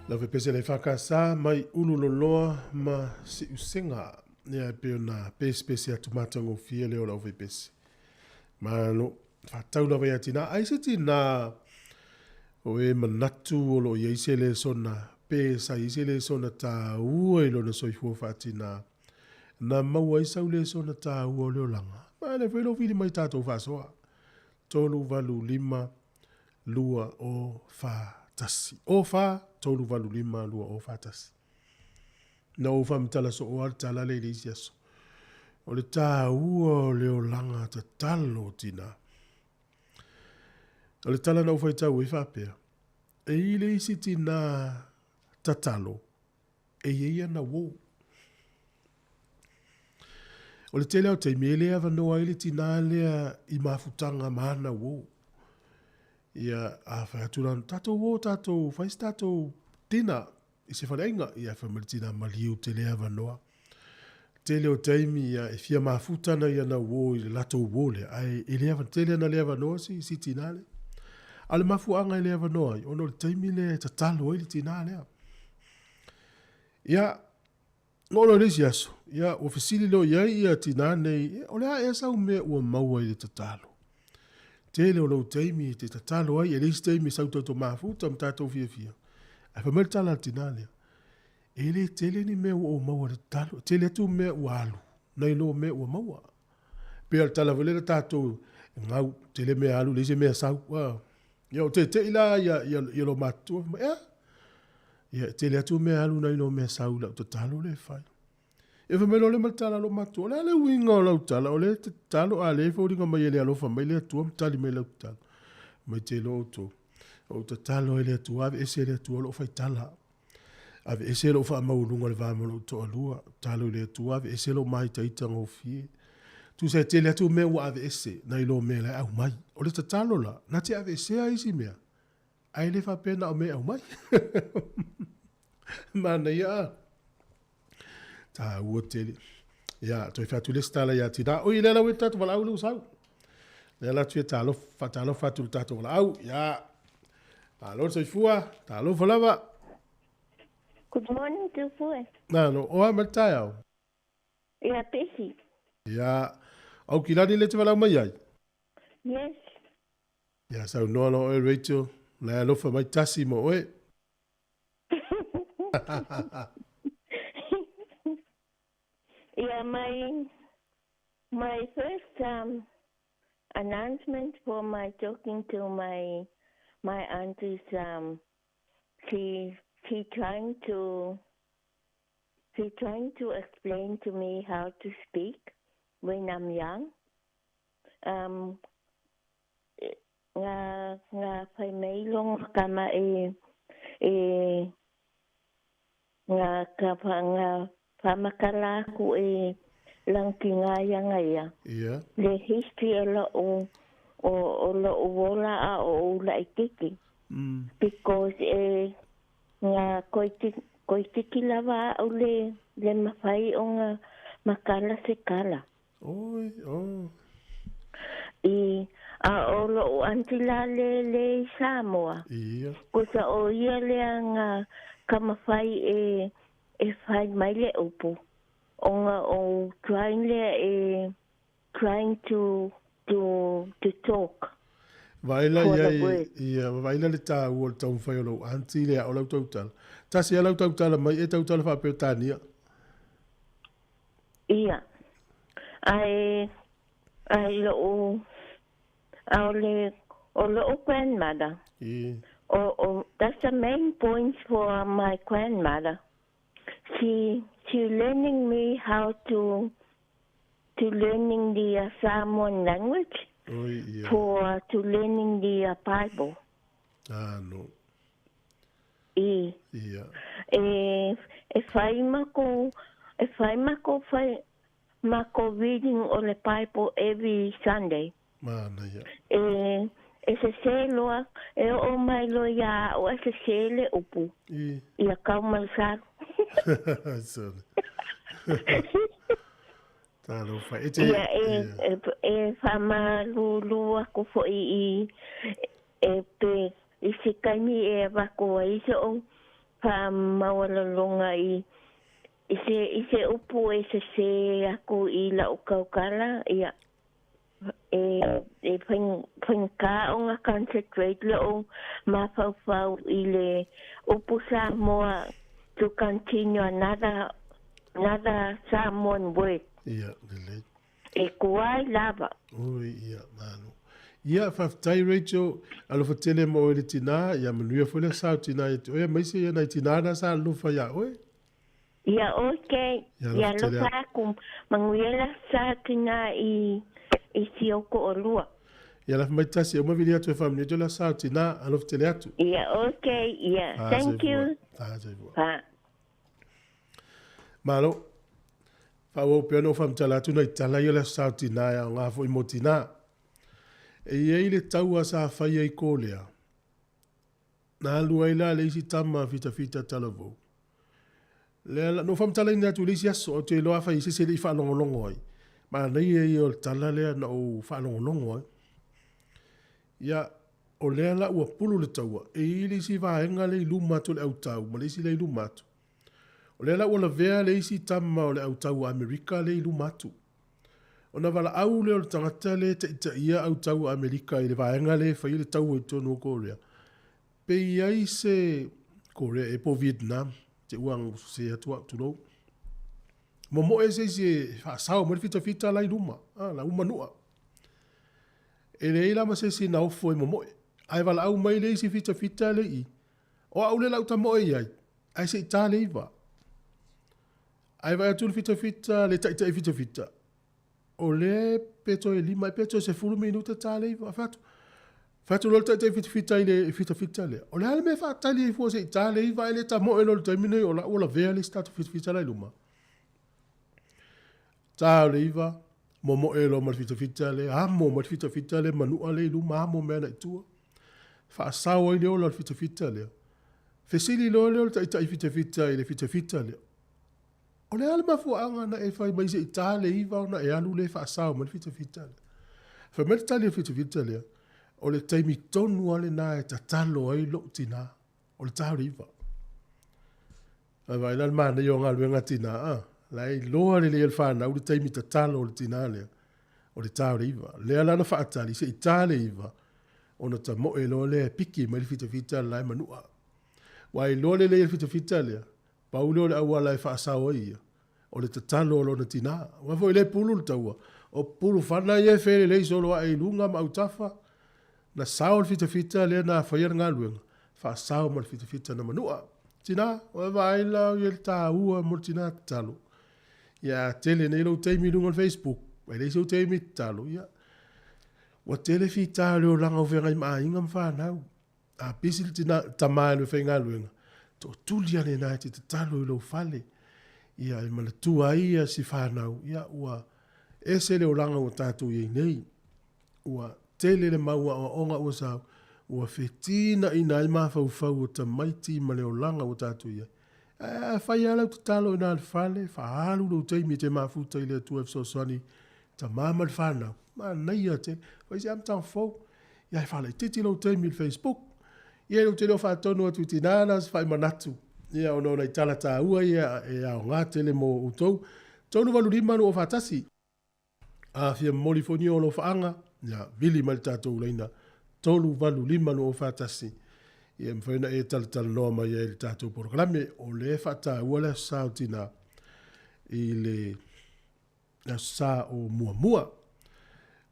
Lau fepese le EFKS mai Ululoloa ma Siusega. Ia e pei ona pesepese atu matagofie lea o lau fepese. Malo, faatau lava ia tinā. Ai se tinā o e manatu o lo o i ai se lesona, pe sa i ai se lesona tāua i lona soifua faatinā, na maua ai sau lesona tāua o le olaga. Ma le foi lou fili mai tatou faasoa. 385 2041. O 4 385 2041. Na ou faamatala soo lava le tala lea i le isi aso. O le tāua o le olaga tatalo o tinā. O le tala na ou faitau ai faapea, e i le isi tinā tatalo, e i ai ana uō. O le tele o taimi e le avanoa ai le tinā lea i mafutaga ma ana uō. Ia, a fai atu la, tatou uō, tatou, fai se tatou dinner i se faleaiga. Ia, fai mai le tinā, malie ou te le avanoa. Tele o taimi, ia, e fia mafuta ana i ana uō i le latou uō lea, ae e le avanoa, tele ana le avanoa si, si tinā lea. A o le mafuaaga e le avanoa ai, ona o le taimi lea e tatalo ai le tinā lea. Ia, na oo loa i le isi aso, ia, ua fesili loa i ai ia tinā nei, ia, o le a ea sau mea ua maua i le tatalo? Tele o lou taimi e te tatalo ai, e leai se taimi e sau tatou mafuta ma tatou fiafia. Ae fai mai le tala a le tinā lea, e le tele ni mea ua ou maua i le tatalo, e tele atu mea ua alu, nai lo mea ua maua. Pei o le tala foi lea na tatou, gau, tele mea alu, leai se mea sau. Ia, o tete'i la ia, ia, ia lo matutua, fai mai, ea? Ia, e tele atu mea alu nai lo mea sau i lau tatalo lea e fai. Ia, fai mai loa lea ma le tala a lo matua, o le a le uiga o lau tala, o lea e te tatalo, a lea e foliga mai e le alofa mai le Atua ma tali mai lau tatalo. Mai te iloa outou, o ou tatalo ai le Atua, aveese le Atua lou faitala. Aveese lou faamaualuga o le va ma lou toalua. Tatalo i le Atua, aveese lou māitaita gofie. Tusa e tele atu mea ua aveese nai lo mea la e aumai. O le tatalo la, na te aveesea isi mea, ae le faapea na o mea e aumai. Manaia a? Tāua tele. Ia, toe fai atu le isi tala ia Tina. Oi, lea la ua i le tatou valaau lea ua sau. Lea la atu ia talofa, faatalofa atu i le tatou valaau. Ia, malo le soifua, talofa lava. Good morning, Tupua. Nalo, o a mai le taeao? Ia, Pesi. Ia, Aukilani le te valaau mai ai? Yes. Ia, saunoa loa oe Rachel, la e alofa mai tasi mo oe. Yeah, my my first um announcement for my talking to my my aunt is um she she trying to she trying to explain to me how to speak when I'm young. Um Nga nga whai mei long kama e e nga ka wha nga whamakala aku e lang ki nga ianga ia. Ia. Le history o lo'u o o lo'u ola a o ou laʻikiki. Because e nga koiti koitiki lava a'u le le mawhai o nga makala se kala. Oi, oh. I, a o lo'u aunty la le le i Samoa. Ia. Kosa o ia lea nga ka mawhai e e whai mai le upu. O nga o trying lea e trying to to to talk. Vaai la i ai, ia, vaai la le tāua o le taumafai o lou aunty lea o lau tautala. Tasi a lau tautala mai e tautala faa-Peretania. Ia, ae, ae lo'u, ʻaʻole, o lo'u grandmother, I. o, o, that's the main point for my grandmother. She, she learning me how to, to learning the uh, Samoan language Oi, ia. for uh, to learning the uh, Bible. Ah, no. I. Ia. E, e whai mako, e whai mako, whai mako reading o le Bible every Sunday. Mānaia. E, e sesē loa, e oo mai loa iā a'u ae sesē le upu. I. Ia kau mai salu. Sorry. Talofa. E te, Ia, e, ia. e, e whamalūlū aku fo'i i, e pe, i se taimi e avatu ai so'u. Faamaualaloga i i se i se upu e sesē aku i la'u tautala, ia, e e faigata ona concentrate lo'u mafaufau i le upu Samoa to continue another another Samoan word. Ia, lelei. E tuai lava. Oi, ia, malo. Ia, faafetai Rachel, alofa tele ma oe le tinā, ia manuia foi le sao tinā ia te oe, aemaise ia nai tinā na sa alofa iā oe. Ia, ok. Ia, Ia alofa tele alofa atu. aku, manuia le sao tinā i, i si ou toalua. Ia, lafo mai tasi, e uma vili atu e faamanuia te le sao tinā, alofa tele atu. Ia, ok, ia, Fa thank soifua, you. fa soifua. Fa. Malo. Faaauau pea ona ou faamatala atu nai tala ia o le Aso Sa o Tinā e aoga foi mo tinā. E i ai le taua sa faia i Kōlea. Na alu ai la le isi tama a Fitafita Talavou. Lea la, na ou faamatalaina atu i le isi aso, ou te iloa afai i se isi e le i faalogologo ai. Manaia ia o le tala lea na ou faalogologo ai. Ia, o lea la ua pulu le taua, e i ai le isi vaega lea i luma atu o le autau ma le isi lea i luma atu. O lea la ua lavea le isi tama o le autau a Amerika lea i luma atu. Ona valaau lea o le tagata lea e taitaia autau a Amerika i le vaega lea e faia le taua i totonu o Korea, pe i ai se, Korea ea po o Vietnam, te ua sese atu au, tulou. Momoe se isi e faasao mai le fitafita la i luma, a, la ua manua. E leai la ma se isi na ofo e momoe. Ae valaau mai le isi fitafita le i i, o au lea o le a ou tamoe i ai, ae se i ta le iva. Ae vaai atu le fitafita, le taitai fitafita, o lea pe toe lima pe toe 10 minute ta le iva. Fai atu, fai atu loa le taitai fitafita i le fitafita lea, o le a le mea e faatali ai fua se i ta le iva ae le tamoe loa i le taimi nei o la ua lavea le isi tatou fitafita la i luma. Ta o le iva, momoe loa ma le fitafita lea, amo ma le fitafita lea, manua lea i luma, amo mea na i tua. Faasao ai le ola o le fitafita lea. Fesili loa lea o le taitai fitafita i le fitafita lea, O le a le mafuaaga na e fai mai se i ta le iva ona e alu lea e faasao mai le fitafita lea? Fai mai le tali a le fitafita lea, O le taimi tonu lava lena e tatalo ai lou tinā, o le ta o le iva. Ae vaai la le manaia o galuega a tinā, a? La e iloa lelei e le fanau le taimi tatalo o le tinā lea, o le ta o le iva. Lea la na faatali se i ta le iva, ona tamoe loa lea e piki mai le fitafita le la e manua. Ua iloa lelei e le fitafita lea, pau lea o le auala e faasao ai ia, o le tatalo a lona tinā. Aua foi lea e pulu le taua, o pulu fana ia e felelei solo ae i luga ma autafa, na sao le fitafita lea na faia le galuega, faasao ma le fitafita na manua. Tinā, ua e vaai la i le taua mo le tinā tatalo. Ia, a tele nei lou taimi i luga o le Facebook, e leai sou taimi tatalo, ia, ua tele fita o le olaga o feagai ma aiga ma fanau. A busy le tina, tama e alu e faigaluega, tootuli ane na e te tatalo i lou fale. Ia, e manatua ai ia si fanau, ia, ua ese le olaga ua tatou i ai nei. Ua tele le mau aoaoga ua sau, ua fetinaina ai mafaufau o tamaiti ma le olaga ua tatou i ai. Ae a fai lava lau tatalo i na le fale, faaalu lou taimi e te mafuta i le Atua e fesoasoani tama ma le fanau, manaia tele. Fai se amataga fou, ia e faalaitiiti lou taimi i le Facebook. Ia ou te le o faatonu atu i tinā na se faimanatu, ia ona o nai tala taua ia e aoga tele mo outou. 385 241. A fia momoli foi ni alofaaga, ia vili mai le tatou laina 385 241. Ia e mafai ona e talatalanoa mai ai i le tatou polokalame. O lea e faataua le Aso Sa o Tinā i le Aso Sa o Muamua.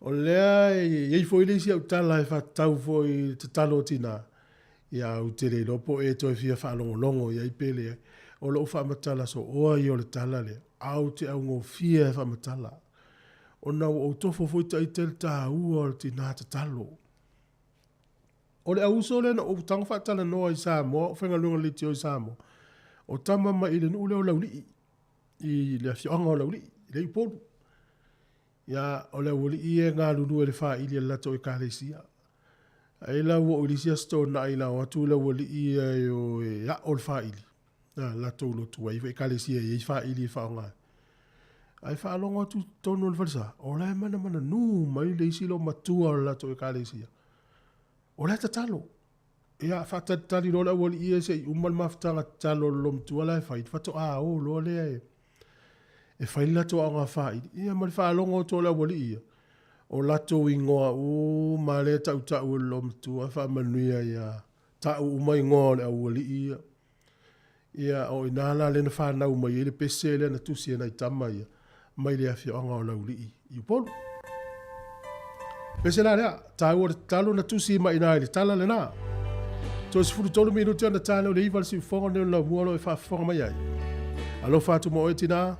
O lea e i ai foi le isi au tala e faatatau foi i le tatalo o tinā, ia ou te le iloa po o e toe fia faalogologo i ai pe leai. O lou faamatala sooa ia o le tala lea, a ou te augofie e faamatala, ona ua ou tofo foi ita i le taua o le tinā tatalo. O le auuso lea na ou tago faatalanoa i Samoa, o faigaluega leitio i Samoa, o tama mai i le nuu lea o Laulii, i le afioaga o Laulii, i le Upolu. Ia, o le aualii ia e galulue i le faili a le latou ekalesia. Ai la ua oo i le isi Aso Toonai na o atu le aualii ia e o e a'o le faili, a latou lotu ai foi ekalesia e i ai faili e faaaoga ai. Ae faalogo atu i totonu o le falesa, o la e manamananū mai le isi loomatua o le latou ekalesia. O la e tatalo. Ia, faatalitali loa le aualii ia se i uma le mafutaga tatalo a le loomatua la e fai, faatoa o loa lea e e fai le latou aoga faili. Ia ma le faalogo atu o le aualii ia, o latou igoa uma lava lea e tautau e le loomatua, faamanuia ia tau uma igoa o le aualii ia. Ia, o i ina la lea na fanau mai ai le pese lea na tusi e nai tama ia mai le afioaga o Laulii i Upolu. Pese la lea, taua le tatalo na tusi mai ina i le tala lena. Toe 13 minute ona ta lea o le 9 le siufofoga lenei o le laumua o lo o e faafofoga mai ai. Alofa atu mo oe tinā.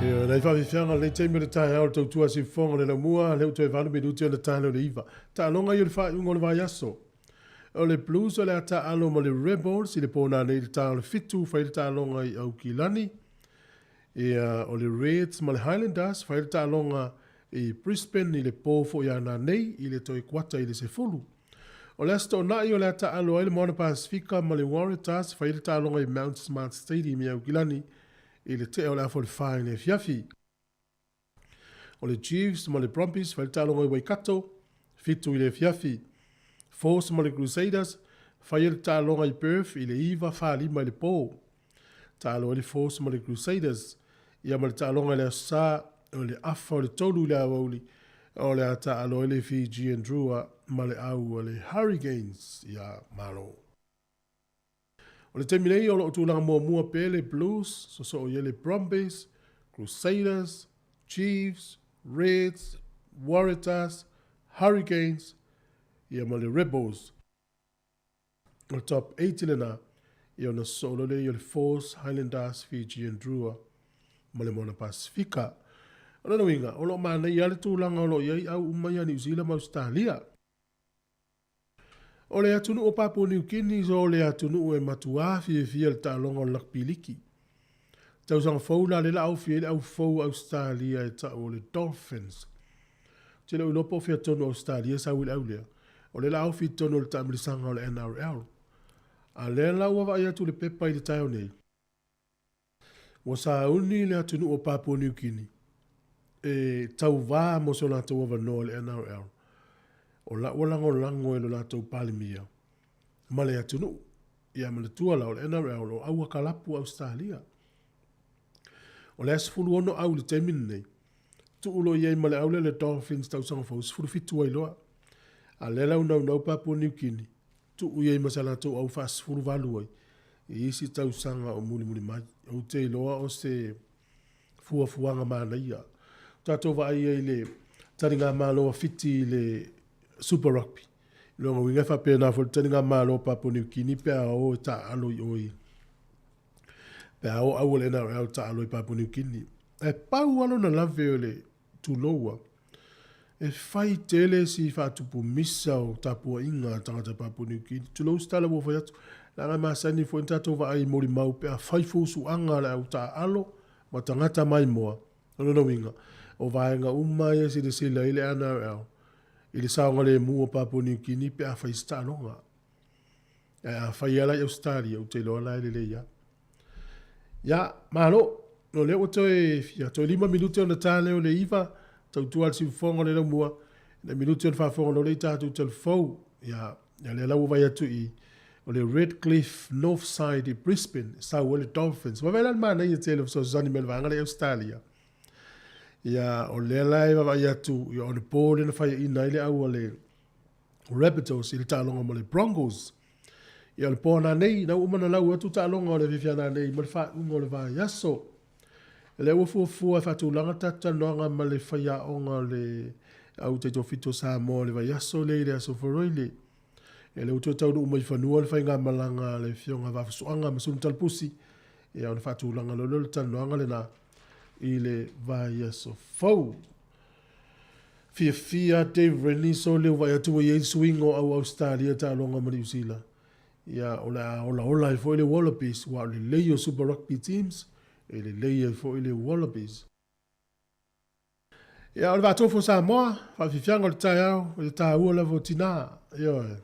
Ia, nai faafiafiaga o lenei taimi o le taeao o le tautua a Siufofoga o le Laumua, lea ua toe 8 minute ona ta lea o le 9. Taaloga ia o le faaiuga o le vaiaso. O le Blues o le a taaalo ma le Rebels i le po nanei i le ta o le 7, fai le taaloga i Aukilani. Ia, o le Reds ma le Highlanders, fai le taaloga i Brisbane i le po foi a nanei i le toe kuata i le 10. O le Aso Toonai o le a taaalo ai le Moana Pasefika ma le Waratahs, fai le taaloga i Mount Smart Stadium i Aukilani i le tea o le afa o le 4 i le afiafi. O le Chiefs ma le Brumbies fai le taaloga i Waikato, 7 i le afiafi. Force ma le Crusaders fai le taaloga i Perth i le 9:45 i le po. Taalo ai le Force ma le Crusaders. Ia ma le taaloga i le Aso Sa o le afa o le 3 i le aoauli o le a taalo ai le Fijian Drua ma le au a le Hurricanes. Ia malo. O le taimi nei o lo o tulaga muamua pea le Blues, sosoo i ai le Brumbies, Crusaders, Chiefs, Reds, Waratahs, Hurricanes, ia ma le Rebels. O le top 8 lena, ia ona sosoo loa lea o le Force, Highlanders, Fijian Drua ma le Moana Pasifika. O lona uiga, o lo o manaia lava le tulaga o lo o i ai au uma ia Niu Sila ma Ausetalia. O le atunuu o Papua Niu Kini o le atunuu e matuā fiafia i le taaloga o le lakpi liki. Tausaga fou la lea la aufia ai le au fou a Ausetalia e tau o le Dolphins. Ou te le o iloa po o fea tonu o Ausetalia e sau ai le au lea. O lea la ofi i totonu o le taamilisaga o le NRL. A lea la ua vaai atu i le pepa i le taeao nei, ua sauni le atunuu o Papua Niu Kini e tauvā mo so latou avanoa i le NRL. O la ua lagolago e lo latou Palemia ma le atunuu. Ia manatua la, o le NRL o aua kalapu a Ausetalia. O le a 16 au i le taimi lenei, tuu loa i ai ma le au lea le Dolphins tausaga fou, 17 ai loa. A lea la ua naunau Papua Niu Kini, tuu i ai ma sa latou au faa-18 ai i isi tausaga o mulimuli mai. Ou te iloa o se fuafuaga manaia. O tatou vaai ai i le taligamalo a Fiti i le Super Rugby. I lona uiga e faapena foi le taligamalo a Papua Niu Kini pe a o e taaalo i o i pe a o au o le NRL e taaalo i Papua Niu Kini. Ae pau lava lona lave o le tuloua, e fai tele si faatupu misa o tapuaiga a tagata Papua Niu Kini. Tulou se tala ua fai atu, leaga e masani foi ona tatou vaai i molimau pe a fai fusuaga a le au taaalo ma tagata maimoa. O lona uiga, o vaega uma ia e silasila ai le NRL i le saogalemu o Papua Niu Kini pe a fai se taaloga. Ae a fai lava la i Ausetalia, ou te iloa la e lelei lava. Ia, malo. O lea ua toe fia, toe 5 minute ona ta lea o le 9, tautua le siufofoga o le laumua, nai minute ona faafofoga loa lea i tatou talafou. Ia, ia lea la ua vaai atu i o le Redcliffe North Side i Brisbane, e sau ai le Dolphins. Vaavaai la le manaia tele o fesoasoani mai le vaega lea i Ausetalia. Ia, o lea la e vaavaai atu, ia o le po lea na faiaina ai le au a le Rabbitohs i le taaloga ma le Broncos. Ia o le po nanei, na ua uma ona lau atu taaloga o le afiafi a nanei ma le faaiuga o le vaiaso. O lea ua fuafua e faatulaga le tatou talanoaga ma le faiaoga o le au taitoafitu o Samoa o le vaiaso lea i le Aso Faraile. Ia lea ua toe taunuu mai i fanua le faigamalaga a le Afioga a Vaafusuaga ma Sulu Talapusi, ia ona faatulaga loa lea o le talanoaga lena i le vaiaso fou. Fiafia Dave Rennie so lea ua vaai atu ua i ai le suiga o au Ausetalia taaloga ma Niu Sila. Ia o le a olaola ai foi le Wallabies aua o le lelei o Super Rugby teams e lelei ai foi le Wallabies. Ia o le Vaatofo o Samoa, faafiafiaga o le taeao, o le taua lava o tinā. Ioe.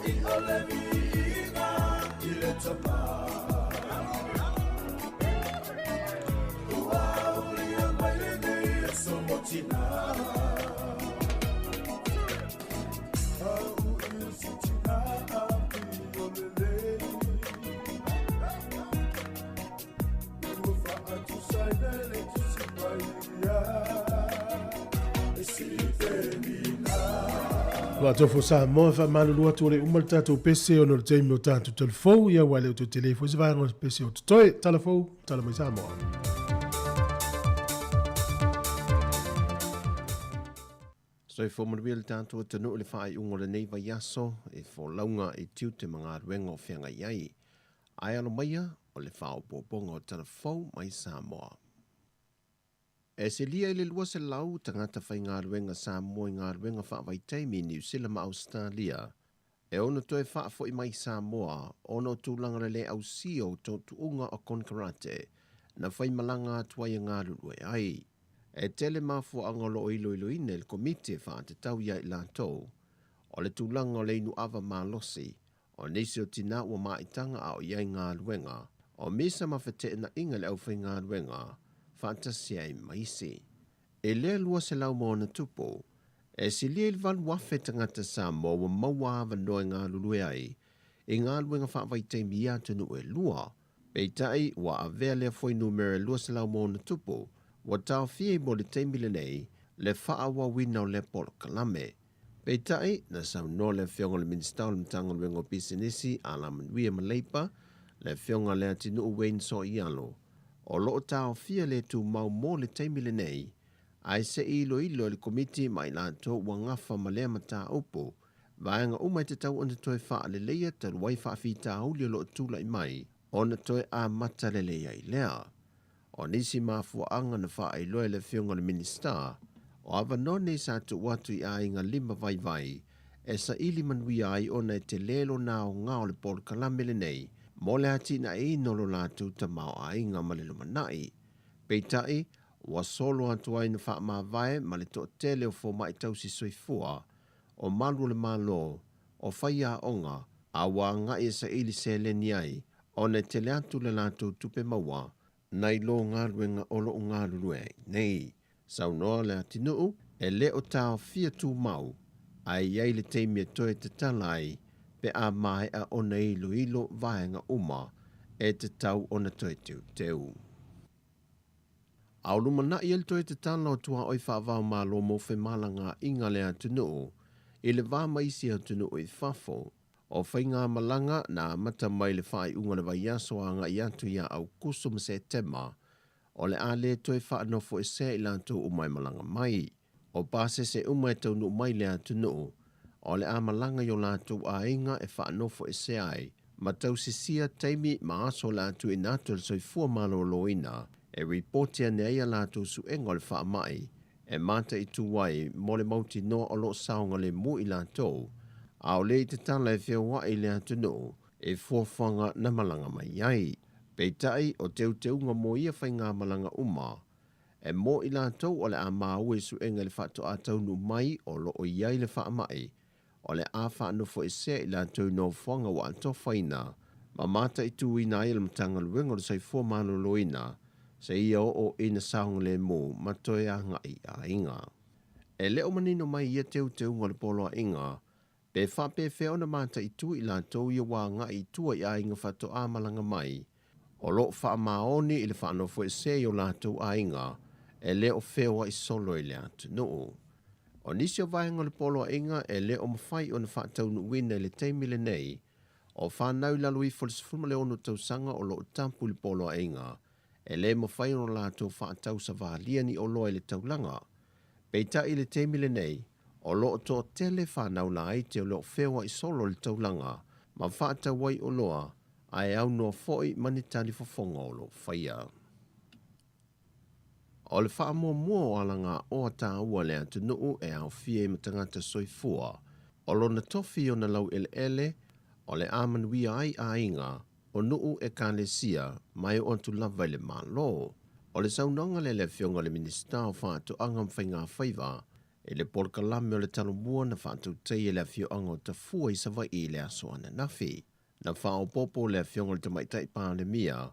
O le viiga i le Tama. Ua aulia mai lenei aso mo tina. Au i si tina a pio lelei. Ua faatusaina le Tusi Paia. E si femina. Ua tofo Samoa faamalulu atu o le uma le tatou pese ona o le taimi o tatou talafou ia ua le o toe tele foi se vaega o le pese o totoe. Talafou, tala mai Samoa. Soifua manuia le tatou atunuu i le faaiuga o lenei vaiaso i folauga i tiute ma galuega o feagai ai. Ae alo maia o le faaopoopoga o tala fou mai Samoa. E silia i le 200 tagata faigaluega Samoa i galuega faavaitaimi i Niu Sila ma Ausetalia e ono toe faafoi mai i Samoa ona o tulaga le le ausia o tuutuuga o konekarate na faimalaga atu ai e galulue ai. E tele mafuaaga o lo o iloiloina e le Komiti e faatatau ia i latou o le tulaga o le inu ava malosi, o nisi o tina ua maitaga a o i ai galuega, o misa ma feteenaiga i le aufaigaluega faatasi ai ma isi. I lea 200 ma ona tupu, e silia i le 8,000 tagata Samoa ua maua avanoa e galulue ai i galuega faavaitaimi i atunuu e lua. Peitai, ua avea lea fuainumera e 200 ma ona tupu, ua taofia ai mo le taimi lenei le faaauauina o lea polokalame. Peitai, na saunoa le Afioga i le Minisita o le Matagaluega o Pisinisi, Alamanuia ma Leipa, le Afioga Leatinuu Wayne Soialo, o lo o taofia le tumau mo le taimi lenei, ae se i iloilo e le Komiti ma i latou ua gafa ma lea mataupu, vaega uma e tatau ona toe faaleleia talu ai faafitauli o lo o tulai mai ona toe amata lelei ai lea. O nisi mafuaaga na faailoa e le Afioga i le Minisita, o avanoa nei sa tuu atu i aiga lima vaivai e saili manuia ai ona e tele lona aoga o le polokalame lenei mo le atinaeina o lo latou tamaoaiga ma le lumanai. Peitai, ua solo atu ai na faamavae ma le toatele o fomai tausi soifua, o malu o le Malo, o faiaoga, a ua agai e saili seleni ai ona e tele atu le latou tupe maua nai lo galuega o lo o galulue ai nei. Saunoa Leatinuu, e le o taofia tumau, ae i ai le taimi e toe tatala ai pe a maea ona iloilo vaega uma e tatau ona toe teuteu. A o lumanai ai le toe tatala o tuaoi faava-o-Malo mo femalagaaiga a le atunuu i le va ma isi atunuu i fafo, o faigamalaga na amata mai le faaiuga o le vaiaso agai atu ia Aukuso ma Setema, o le a le toe faanofoesea i latou uma e malaga mai. O pasese uma e taunuu mai i le atunuu, o le a malaga i o latou aiga e faanofoesea ai ma tausisia taimi ma aso o le a tuuina atu e le Soifua Maloloina e ripoti ane ai a latou suega o le faamai e mataitu ai mo le mautinoa o lo o saogalemu i latou, a o le i tatala e feoai i le atunuu i fuafuaga na malaga mai ai. Peitai, o teuteuga mo ia faigamalaga uma, e mo i latou o le a maua i suega i le faatoa taunuu mai o lo o i ai le faamai, o le a faanofoesea i latou i nofoaga ua atofaina ma mataituina ai e le Matagaluega o le Soifua Maloloina seia oo ina saogalemu ma toe agai i aiga. E le o manino mai ia teuteuga o le poloaiga pe faapefea ona mataitu i latou ia ua agai i tua i aiga faatoa malaga mai o lo o faamaoni i le faanofoesea i o latou aiga e le o feoai solo i le atunuu. O nisi o vaega o le poloaiga e le o mafai ona faataunuuina i le taimi lenei, o fanau i lalo ifo o le 16 tausaga o lo o tapu i le poloaiga, e le mafai ona latou faatausavalia ni oloa i le taulaga. Peitai i le taimi lenei, o lo o toatele fanau laiti o lo o feoai solo i le taulaga ma faatau ai oloa ae aunoa foi ma ni talifofoga o lo o faia. O le faamuamua o alagaoa taua a le atunuu e aofia ai ma tagata soifua, o lona tofi i ona laueleele, o le a manuia ai aiga, o nuu, ekalesia, ma e oo atu lava i le Malo. O le saunoaga lea a le Afioga i le Minisita o Faatoaga ma Faigafaiva, i le polokalame o le Talomua na faatautaia e le afioaga o Tafua i Savaii i le aso ananafi. Na faaopoopo le Afioga i le Tamaitai Palemia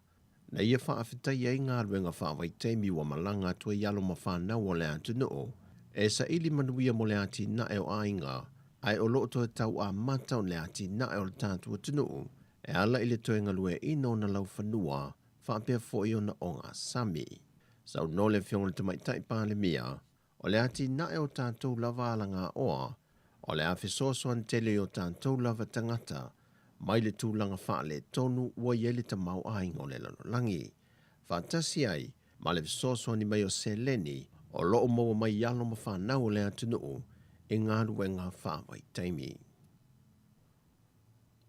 na ia faafetaia ai galuega faavaitaimi ua malaga atu ai alo ma fanau o le atunuu e saili manuia mo le atinae o aiga ae o lo o toe tau amata ona le atinae o le tatou atunuu e ala i le toe galueaiina ona laufanua faapea foi ona ogasami. Saunoa le Afioga i le Tamaitai Palemia, o le atinae o tatou lava alagaoa, o le a fesoasoani tele i o tatou lava tagata mai le tulaga faaletonu ua i ai le tamaoaiga o le lalolagi, faatasi ai ma le fesoasoani mai o seleni o lo o maua mai i alo ma fanau o le atunuu i galuega faavaitaimi.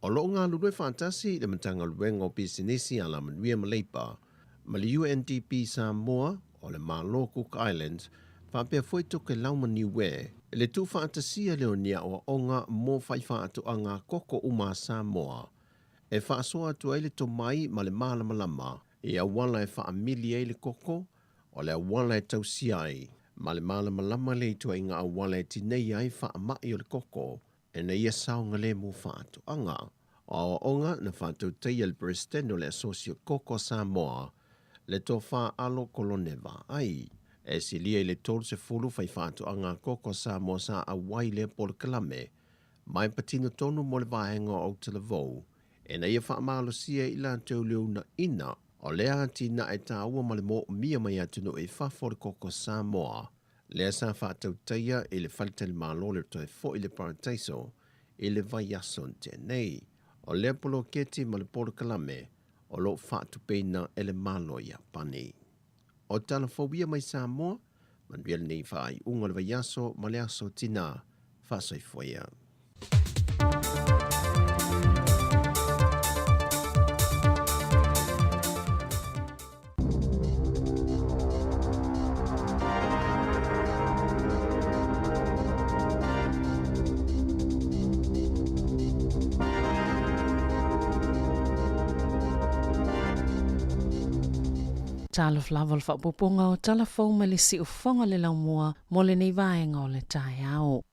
O lo o galulue faatasi le Matagaluega o Pisinisi Alamanuia ma Leipa ma le UNDP Samoa o le Malo Cook Islands faapea foi Tokelau ma Niue i le tuufaatasia lea o ni aoaoga mo faifaatoaga koko uma a Samoa e faasoa atu ai le tomai ma le malamalama i auala e faamili ai le koko, o le auala e tausia ai ma le malamalama le ituaiga auala e tineia ai faamai o le koko ina ia saogalemu faatoaga. O aoaoga na faatautaia e le Peresetene o le Asosi o Koko a Samoa, le Tofa Alo Kolone Vaai. E silia i le 30 faifaatoaga a Koko a Samoa sa auai i lea polokalame, ma e patino tonu mo le vaega o Autalavou ina ia faamalosia i latou le uunaina o lea atinae taua ma le moomia mai atunuu i fafo o le Koko a Samoa. Lea sa faatautaia i le faletalimalo le toe foi le Parataiso i le vaiaso na tea nei. O lea poloketi ma le polokalame o lo o faatupeina e le Malo o Iapani. O tala fou ia mai Samoa, manuia lenei faaiuga o le vaiaso ma le aso Tinā. Faasoifua ia. Talofa lava o le faaopoopoga o tala fou mai le siufofoga le laumua mo lenei vaega o le taeao.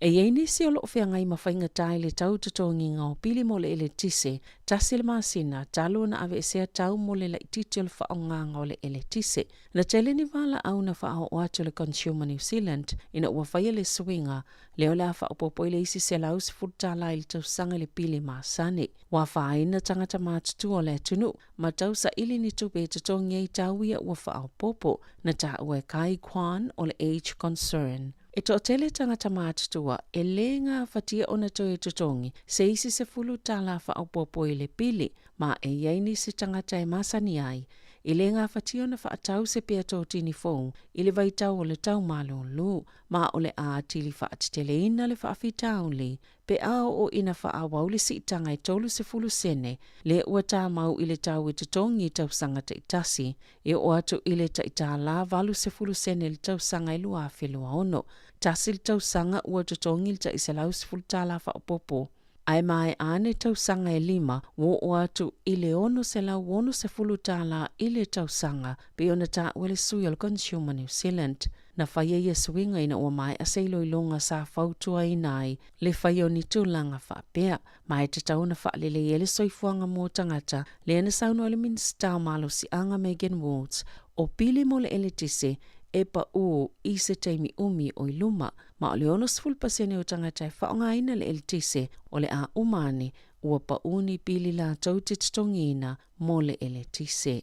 E i ai nisi o lo o feagai ma faigata i le tau totogiga o pili mo le eletise, tasi le masina talu ona aveesea tau mo le laitiiti o le faaaogaga o le eletise. Na tele ni valaau na faaoo atu e le Consumer New Zealand ina ua faia le suiga lea o le a faaopoopo i le isi $110 i le tausaga i le pili masani. Ua afaina tagata matutua o le atunuu ma tau saili ni tupe e totogi ai tau ia ua faaopoopo, na taua e Kai Kwan o le Age Concern. E toatele tagata matutua e lē gafatia ona toe totogi se isi $10 faaopoopo i le pili, ma e i ai nisi tagata e masani ai e lē gafatia ona faatau se pea totini fou i le vaitau o le tau malūlū, ma o le a atili faateteleina le faafitauli pe a oo ina faaauau le siitaga e 30 sene lea ua tāmau i le tau e totogi i tausaga taitasi, e oo atu i le tai $80 sene i le tausaga e 2026. Tasi le tausaga ua totogi le tai $110 faaopoopo, ae maea ane tausaga e lima ua oo atu i le $660 i le tausaga, pei ona taua e le sui o le Consumer New Zealand. Na faia ia suiga ina ua maea se iloiloga sa fautuaina ai le faia o ni tulaga faapea, ma e tatau ona faalelei ai le soifuaga mo tagata, lea na saunoa ai le Minisita o Malosiaga Megan Woods, o pili mo le eletise e paʻū i se taimi umi o i luma, ma o le 60% o tagata e faaaogaina le eletise o le a uma ane ua paʻū ni pili latou te totogiina mo le eletise.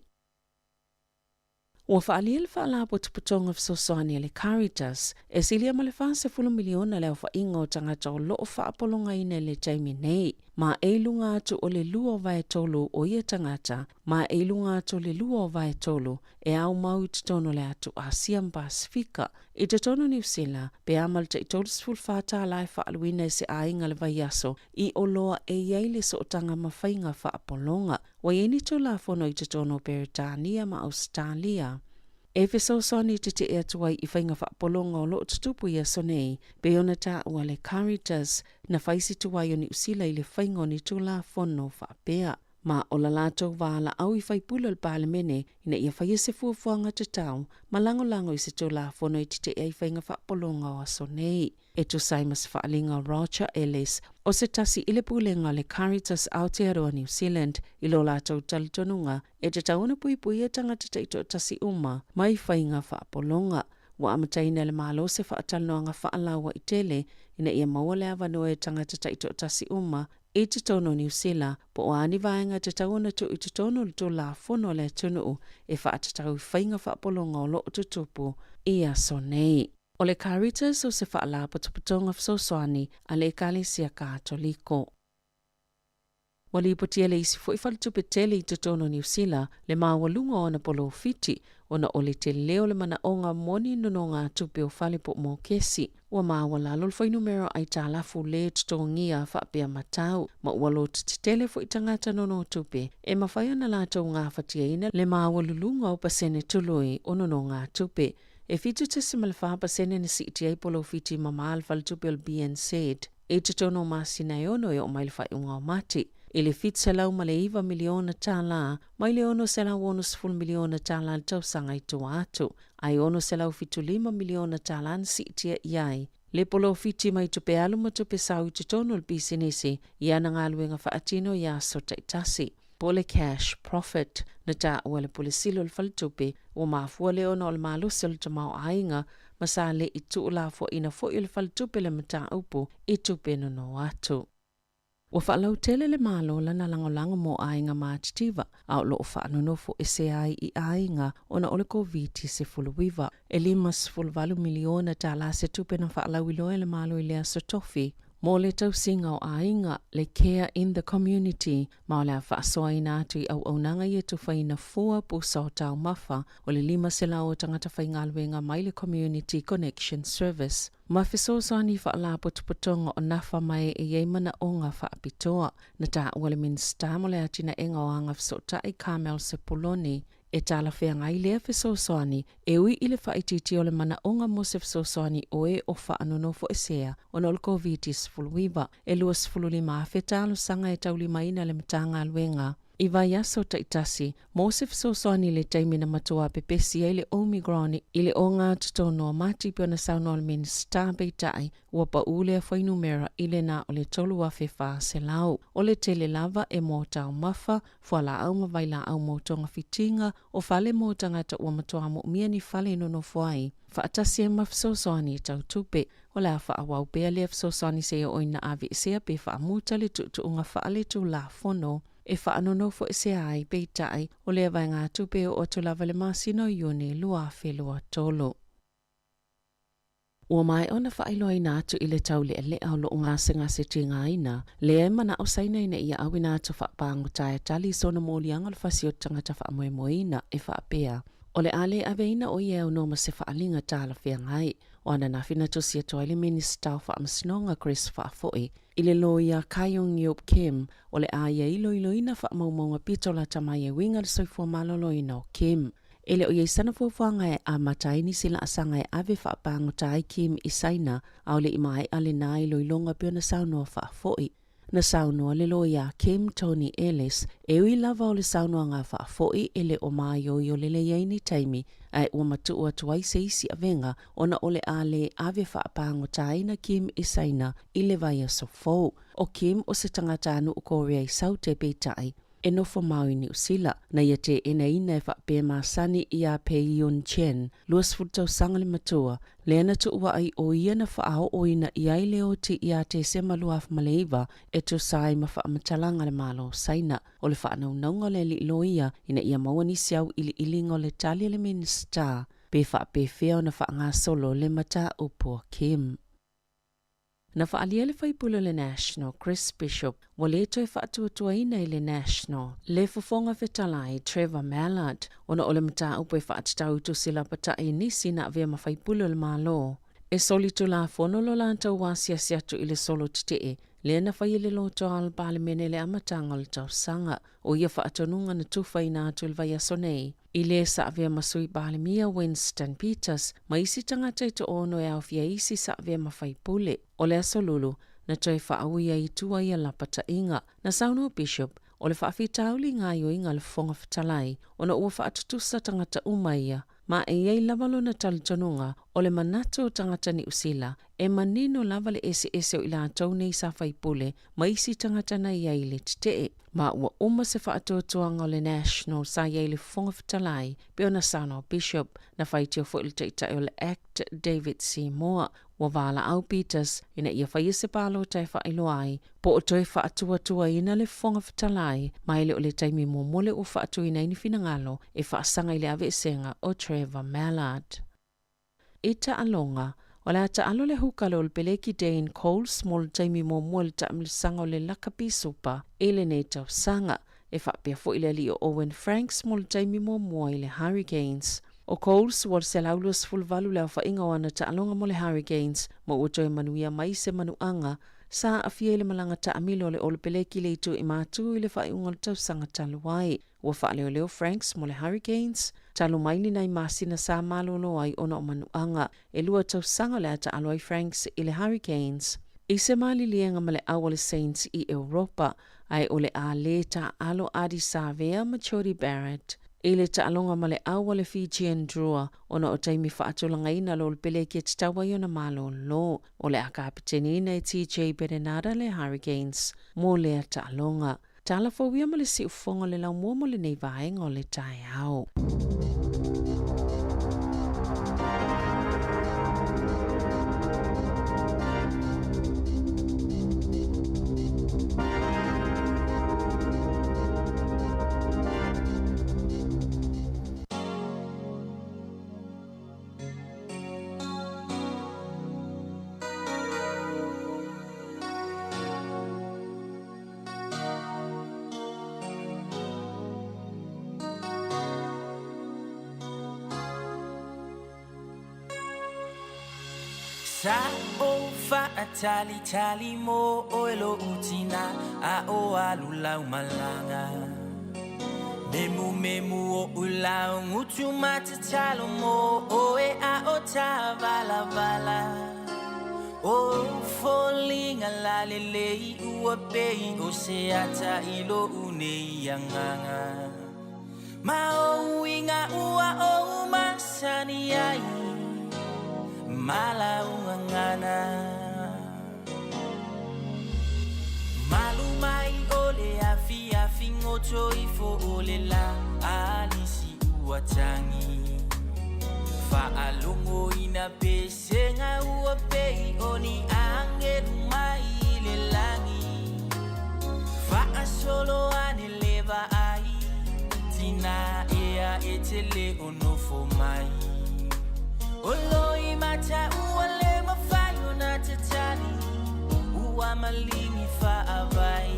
Ua faaalia le Faalapotopotoga Fesoasoani a le Caritas e silia ma le 40 miliona le aofaiga o tagata o lo o faapologaina i le taimi nei, ma e i luga atu o le lua vae tolu o ia tagata, ma e i luga atu o le lua vae tolu e ao mau i totonu o le atu Asia ma Pasefika. I totonu o Niu Sila, pe a ma le tai $34 e faaaluina e se aiga le vaiaso i oloa e i ai le sootaga ma faiga faapologa. Ua i ai ni Tulafono i totonu o Peretania ma Ausetalia e fesoasoani i tetee atu ai i faiga faapologa o lo o tutupu i aso nei, pei ona taua le Caritas na fai si tuai o Niu Sila i le faiga o ni Tulafono faapea. Ma o la latou valaau i faipule o le Palemene ina ia faia se fuafuaga tatau ma lagolago i se Tulafono e tete'e ai faiga faapologa o aso nei. E tusa ai ma se faaaliga a Roger Ellis, o se tasi i le Pulega o le Caritas Aotearoa New Zealand, i lo latou talitonuga e tatau ona puipuia tagata taitoatasi uma mai faiga faapologa. Ua amataina e le Malo se faatalanoaga faalauaitele ina ia maua le avanoa e tagata taitoatasi uma i totonu o Niu Sila po o a ni vaega e tatau ona tuu i totonu o le Tulafono a le atunuu e faatatau i faiga faapologa o lo o tutupu i aso nei. O le Caritas o se faalapotopotoga fesoasoani a le Ekalesia Katoliko. Ua lipotia le isi foi faletupe tele i totonu o Niu Sila le maualuga o ana polofiti ona o le tele o le manaoga mo ni nonogatupe o fale po o mokesi. Ua maualalo le fuainumera o aitalafu lē totogia faapea matau, ma ua loto tetele foi tagata nonotupe e mafai ona latou gafatiaina le maualuluga o pasene tului o nonogatupe. E 7.4% na siitia ai polofiti mamā a le faletupe o le BNZ i totonu o masina e ono e oo mai le faaiuga o Mati, i le $709 miliona tālā mai le $660 miliona tālā i le tausaga i tua atu, ae $675 miliona tālā na siitia i ai le polofiti mai tupe alu ma tupe sau i totonu o le pisinisi i ana galuega faatino i aso taitasi, po o le cash profit. Na taua e le Pule Sili o le Faletupe, ua mafua lea ona o le malosi o le tamaoaiga ma sa le i tuulafoaina foi e le Faletupe le mataupu i tupe nono atu. Ua faalautele le Malo lana lagolago mo aiga matitiva a o lo o faanonofo ese ai i aiga ona o le Koviti-19. E $58 miliona tālā se tupe na faalauiloa e le Malo i le Aso Tofi mo le tausiga o aiga, le Care in the Community, ma o le a faasoaina atu i auaunaga ia tufaina fua pusa o taumafa o le 500 o tagata faigaluega mai le Community Connection Service. Ma fesoasoani i faalapotopotoga o nafa mai e i ai manaoga faapitoa. Na taua le Minisita mo le Atinaega o Agafesootai Carmel Sepuloni e talafeagai lea fesoasoani e ui i le faaitiitia o le manaoga mo se fesoasoani o e o faanonofoesea ona o le Koviti-19. E 25,000 talosaga e taulimaina e le Matagaluega i vaiaso taitasi mo se fesoasoani i le taimi na matua pepesi ai le Omicron i le ogatotonu o Mati pei ona saunoa le Minisita, peitai ua pau lea fuainumera i le na o le 3,400. O le tele lava e mo taumafa, fualaau ma vailaau mo togafitiga, o fale mo tagata ua matua moomia ni fale e nonofo ai, faatasi ai ma fesoasoani tau tupe. O le a faaauau pea lea fesoasoani seia oo ina aveesea pe faamuta le tuutuuga faaletulafono e faanonofoesea ai, peitai, o lea vaegatupe e oo atu lava i le masina o Iuni 2023. Ua maea ona faailoaina atu i le taulealea o loo gasegase tigaina, lea e manao Saina ina ia auina atu faapagota e tali i sona moliaga o le fasi o tagata faamoemoeina e faapea, o le a le aveina o ia e aunoa ma se faaaliga talafeagai. O ananafi na tusi atu ai le Minisita o Faamasinoga Chris Faafoi i le loia Kyung Yeop Kim o le a ia iloiloina faamaumauga pito lata mai e uiga i le soifua maloloina o Kim. E le o i ai sana fuafuaga e amata ai nisi laasaga e ave faapagota ai Kim i Saina, a o le i maea lena iloiloga pei ona saunoa faafoi. Na saunoa le loia Kim Tony Ellis, e ui lava o le saunoaga faafoi e le o māioio lelei ai ni taimi, ae ua matuu atu ai se isi avega ona o le a le ave faapagota-ina Kim i Saina i le vaiaso fou. O Kim o se tagatanuu Korea i Saute peitai, e nofo mau i Niu Sila. Na ia teenaina e faapea masani iā Pei Yun Chen, 20 tausaga le matua, lea na tuuaʻi o ia na faaooina i ai le oti iā Tesema 2009 e tusa ai ma faamatalaga a le Malo o Saina. O le faanaunauga o le alii loia ina ia maua nisi auiliiliga o le tali a le Minisita pe faapefea ona faagasolo le mataupu a Kim. Na faaalia le faipule o le National, Chris Bishop, ua le toe faatuatuaina i le National le Fofoga Fetalai, Trevor Mallard, ona o le mataupu e faatatau i tusi lapatai i nisi na avea ma faipule o le Malo. E solitulafono lo latou asiasi atu i le solo tetee lea na fai e le lotoa o le Palemene i le amataga o le tausaga. O ia faatonuga na tufaina atu i le vaiaso nei i le sa avea ma Sui Palemia Winston Peters ma isi tagata e toaono e aofia ai isi sa avea ma faipule. O le Aso Lulu, na toe faaui ai i tua ia lapataiga. Na saunoa Bishop, o le faafitauli i gaoioiga a le Fofoga Fetalai ona ua faatutusa tagata uma ia, ma e i ai lava lona talitonuga o le manatu o tagata Niu Sila e manino lava le eseese o i latou nei sa faipule ma isi tagata na i ai i le tetee, ma ua uma se faatuatuaga o le National sa i ai i le Fofoga Fetalai, pei ona saunoa Bishop. Na faitio foi le Taitai o le Act, David Seymour, ua valaau Peters ina ia faia se palota e faailoa ai po o toe faatuatuaina le Fofoga Fetalai, ma e le o le taimi muamua lea ua faatuina ai ni finagalo e faasaga i le aveesega o Trevor Mallard. I taaloga, o le a taalo le huka le Olepeleki Dane Coles mo le taimi muamua i le taamilosaga o le Lakapi Super i lenei tausaga. E faapea foi le alii o Owen Franks mo le taimi muamua i le Hurricanes. ʻO Coles ua 128 le aofaiga o ana taaloga mo le Hurricanes ma ua toe manuia mai se manuaga sa aafia i le malaga taamilo a le Olepeleki le itu i Matu i le faaiuga o le tausaga talu ai. Ua faaleoleo Franks mo le Hurricanes talu mai ni nai masina sa malolo ai ona o manuaga. 2 tausaga o le a taalo ai Franks i le Hurricanes i se maliliega ma le au a le Saints i Europa, ae o le a lē taaalo Ardie Savea ma Jordie Barrett i le taaloga ma le au a le Fijian Drua ona o taimi faatulagaina lo le peleki e tatau ai ona malolo. O le a kapiteniina e TJ Perenara le Hurricanes mo lea taaloga. Tala fou ia ma le siufofoga o le laumua mo lenei vaega o le taeao. Sa ou faatalitali mo oe lo'u tina a o alu lau malaga Memumemu oʻu laugutu ma tatalo mo oe a o tāvalavala O foliga lalelei ua pei o se ata i lo'u nei agaga Ma o uiga ua ou masani ai ma lau gagana Malu mai o le afiafi goto ifo o le lā alisi ua tagi Faalogoina pesega ua pei o ni agelu mai i le lagi Faasolo ane le vaai tina ea e te le o nofo mai O loimata ua le mafai ona tatali ua maligi faavai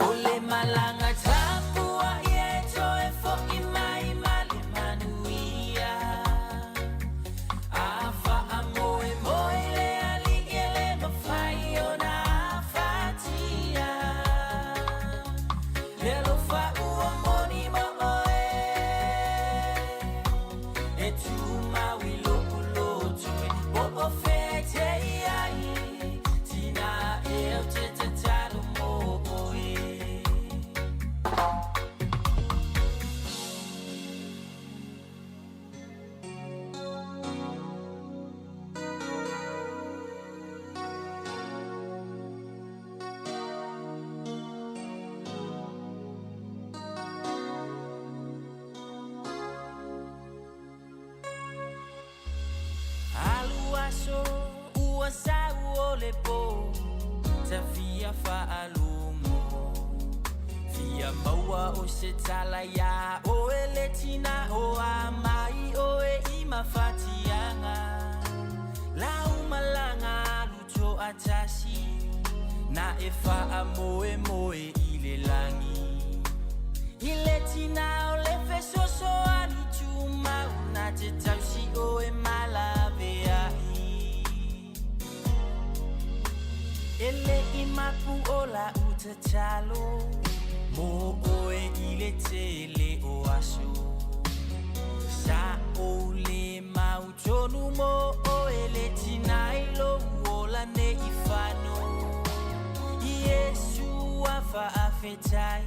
O le malaga tapuai e toe fo'i mai ma le manuia A faamoemoe le Alii e le mafai ona afatia Le alofa ua moni mo oe E tumau i lou loto e Po o fea e te i ai Tina e ou te tatalo mo oe. Alu aso ua sau o le po Ta fia faalogo Fia maua o se tala iā oe le tina o a mai oe i mafatiaga Lau malaga alu toatasi Na e faamoemoe i le lagi I le tina o le fesoasoani tumau Na te tausi oe ma laveai E le i mapu o lau tatalo Mo oe i le tele o aso Sa ou le mautonu mo oe le tina i lou ola nei fano Iesu a faafetai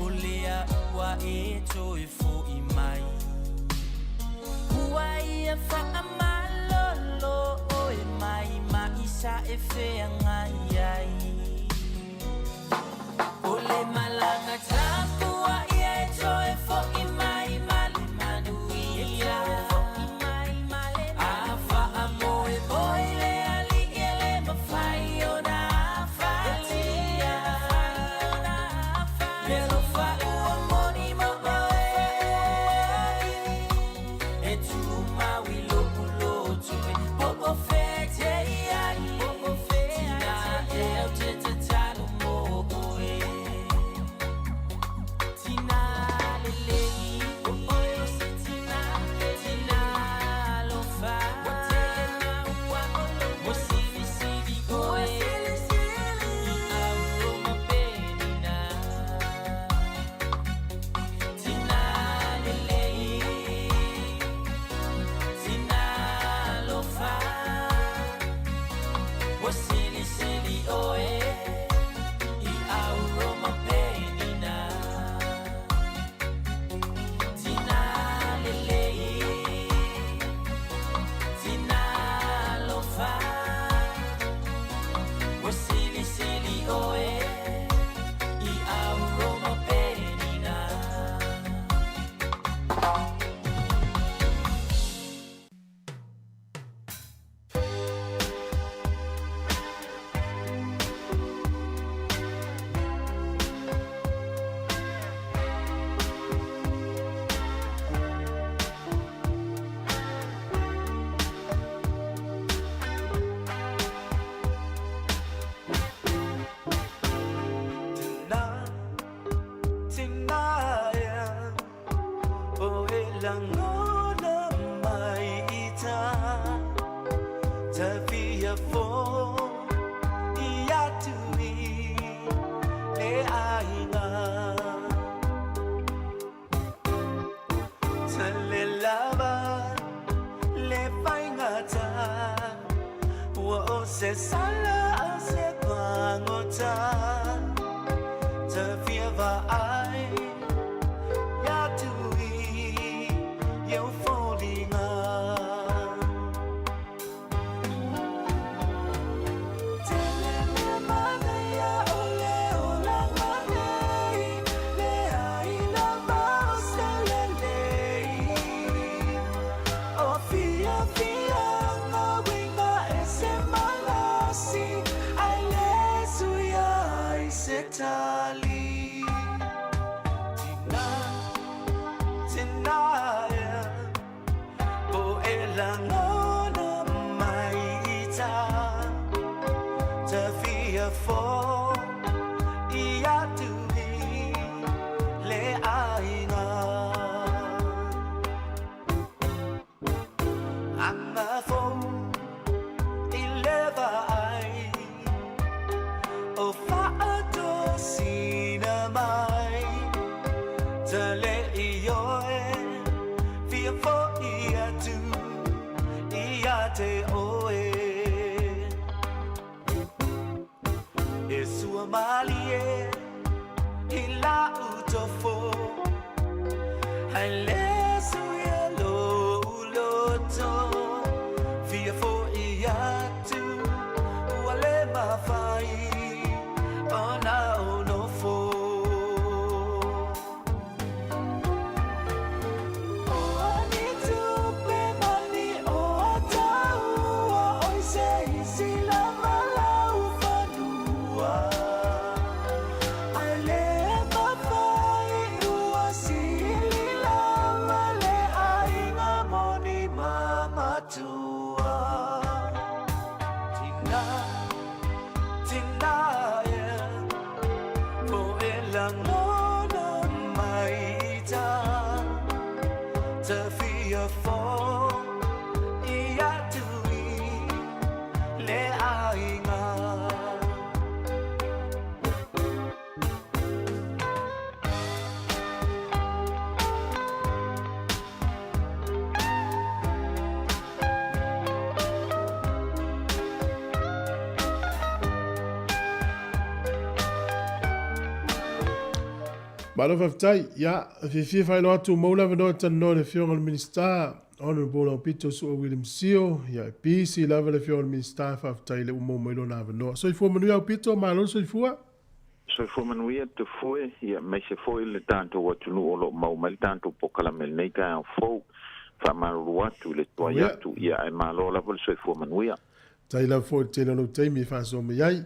o lea ua e toe fo'i mai. Ua ia faamalolo oe mai ma'i sa e feagai ai. O le malaga tapua'i e toe fo'i mai ma le manuia. A faamoemoe i le Alii e le mafai ona afatia. Le alofa ua moni mo oe, e tumau i lou loto e po o fea e te i ai. Tina e ou te tatalo mo oe. Tina lelei, o oe o se tina, tina alofa. Ua silisili oe, i au o mapenina. Tina lelei, tina alofa. Ua silisili oe, i au o mapenina. Tina lelei, tina alofa. Ua silisili oe, i au o mapenina. Tina, tina ea, o e lagona mai ita, ta fia fo i atu i le aiga. Ta le lava le faigata, ua o se sala a se pagota, ta fia vaai ia tui i ou foliga. Tele mea manaia o le olaga nei, leai lava o se lelei. O fiafiaga uiga ese malosi, ae le suia ai se tali. Tina, tina ea, po e lagona mai ita, ta fia fo i atu i le aiga. Aga fou i le vaai, o faatosina mai, ta le ioe, fia fo'i atu ia te oe. E sua malie i lau tofo, ae le suia lou loto, fia fo'i atu ua le mafai ona ou nofo. O a ni tupe ma ni oa taua, oi se isi lava lau fanua. Ae le mafai ua sili lava Malo faafetai. Ia, e fiafia e faailoa atu ua maua le avanoa e talanoa i le Afioga i le Minisita, Honourable Aupito Su'a William Sio. Ia, e busy lava le Afioga i le Minisita, faafetai o lea ua maua mai lona avanoa. Soifua manuia Aupito, malo le soifua. Soifua manuia Tafue, ia aemaise foi le tatou atunuu o lo o maua mai le tatou polokalame i lenei taeao fou. Faamalulu atu i le tuai atu, ia ae malo lava le soifua manuia. Faafetai lava foi i le tele o lou taimi e faasoa mai ai.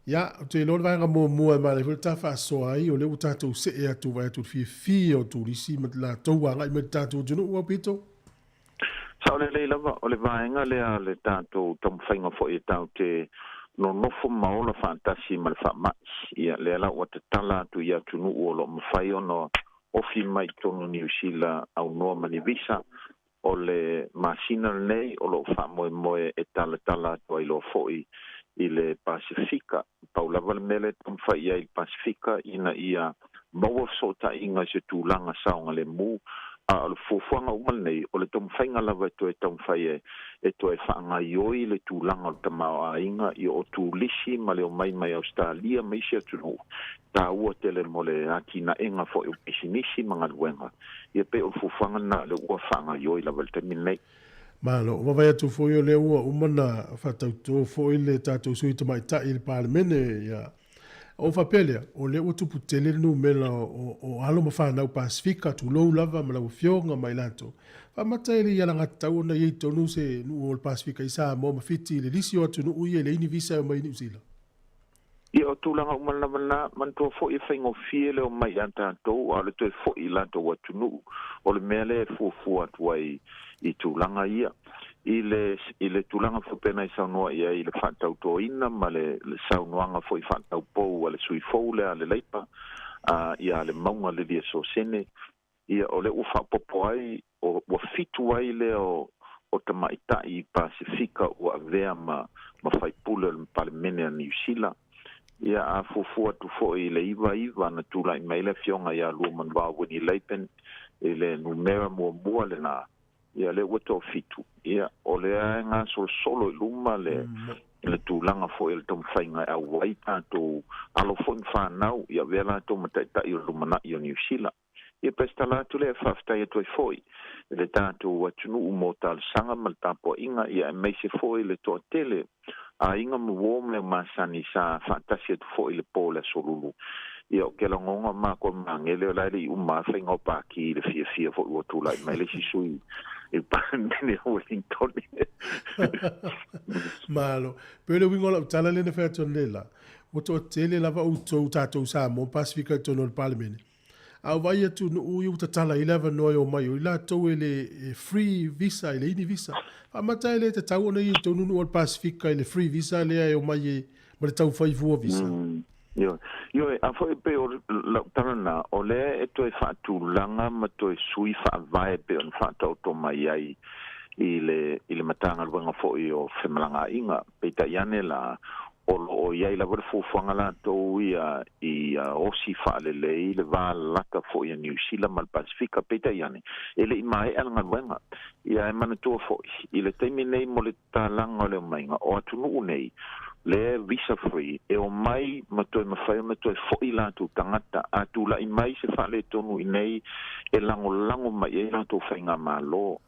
Ia, ou te iloa o le vaega muamua e manaia foi le ta faasoa ai, o lea ua tatou see atu vaai atu i le fiafia o turisi ma latou agai mai i le tatou atunuu, Aupito. Sao lelei lava, o le vaega lea a le tatou taumafaiga foi e tatou te nonofo ma ola faatasi ma le faamai. Ia, lea la ua tatala atu i atunuu o lo o mafai ona ofi mai i totonu o Niu Sila aunoa ma ni visa. O le masina lenei o lo o faamoemoe e talatala atu ai loa foi i le Pasefika. Pau lava le mea lea e taumafai i ai i le Pasefika ina ia maua fesootaiga i se tulaga saogalemu, a o le fuafuaga uma lenei, o le taumafaiga lava e toe taumafai e e toe faagaioi le tulaga o le tamaoaiga i o turisi ma le omai mai Ausetalia ma isi atunuu, taua tele mo le atinaega foi o pisinisi ma galuega, ia pei o le fuafuaga lena lea ua faagaioi lava i le taimi lenei. Malo. Ua vaavaai atu foi o lea ua uma ona faatauto foi le tatou sui tamaitai i le Palemene, ia. Ou faapea lea, o lea ua tupu tele le numera o alo ma fanau Pasefika, tulou lava ma lau Afioga ma i latou. Faamata e le i alagatatau ona i ai tonu se nuu o le Pasefika i Samoa ma Fiti i le lisi o atunuu ia e leai ni visa e omai i Niu Sila? Ia, o tulaga uma lava na, manatua foi e faigofie le omai ia tatou, a o le toe foi i latou atunuu, o le mea lea e fuafua atu ai i tulaga ia. I le, i le tulaga foi pei ona e saunoa i ai i le faatautoina ma le, le saunoaga foi faataupou a le sui fou lea a le Leipa, a, ia Lemauga Lydia Sosene, ia, o lea ua faaopoopo ai, o, ua fitu ai lea o, o tamaitai Pasefika ua avea ma, ma faipule o le Palemene a Niu Sila. Ia, a fuafua atu foi i le 99 na tulai mai ai le Afioga ia Luamanuvao Winnie Laban i le numera muamua lena, ia lea ua toafitu, ia o lea e gasolosolo i luma le le tulaga foi o le taumafaiga e auai tatou alo foi ma fanau ia avea latou ma taitai o le lumanai o Niu Sila. Ia pe se tala atu lea e faafetai atu ai foi i le tatou atunuu mo talosaga ma le tapuaiga ia aemaise foi le toatele aiga ma uo ma leo masani sa faatasi atu foi i le po o le Aso Lulu. Ia ou te lagona o matou e magele o la e le i uma lava faiga o pati i le fiafia foi ua tulai mai le isi sui i le Palemene o Wellington. Malo. Pei o le uiga o lau tala lea na fai atu analeila, ua toatele lava outou tatou Samoa ma Pasefika i totonu o le Palemene, A ou vaai atu nuu ia ua tatala ai le avanoa e omai o i latou e le e free visa e leai ni visa. Faamata e le tatau ona i ai tonu nuu o le Pasefika i le free visa lea e omai e ma le tau fai fua visa. Ioe. Ioe, a foi pei o lau tala lena, o lea e toe faatulaga ma toe sui faavae pei ona faataoto mai ai i le i le Matagaluega foi o Femalagaaiga. Peitai ane la, o lo o i ai lava le fuafuaga latou ia i osi faalelei le va lalata foi a Niu Sila ma le Pasefika, peitai ane, e le i maea le galuega. Ia e manatua foi, i le taimi nei mo le tatalaga o le omaiga, o atunuu nei, lea e visa free, e omai ma toe mafai ona toe foi latou tagata, a tulai mai se faaletonu i nei e lagolago mai ai latou faigamalo.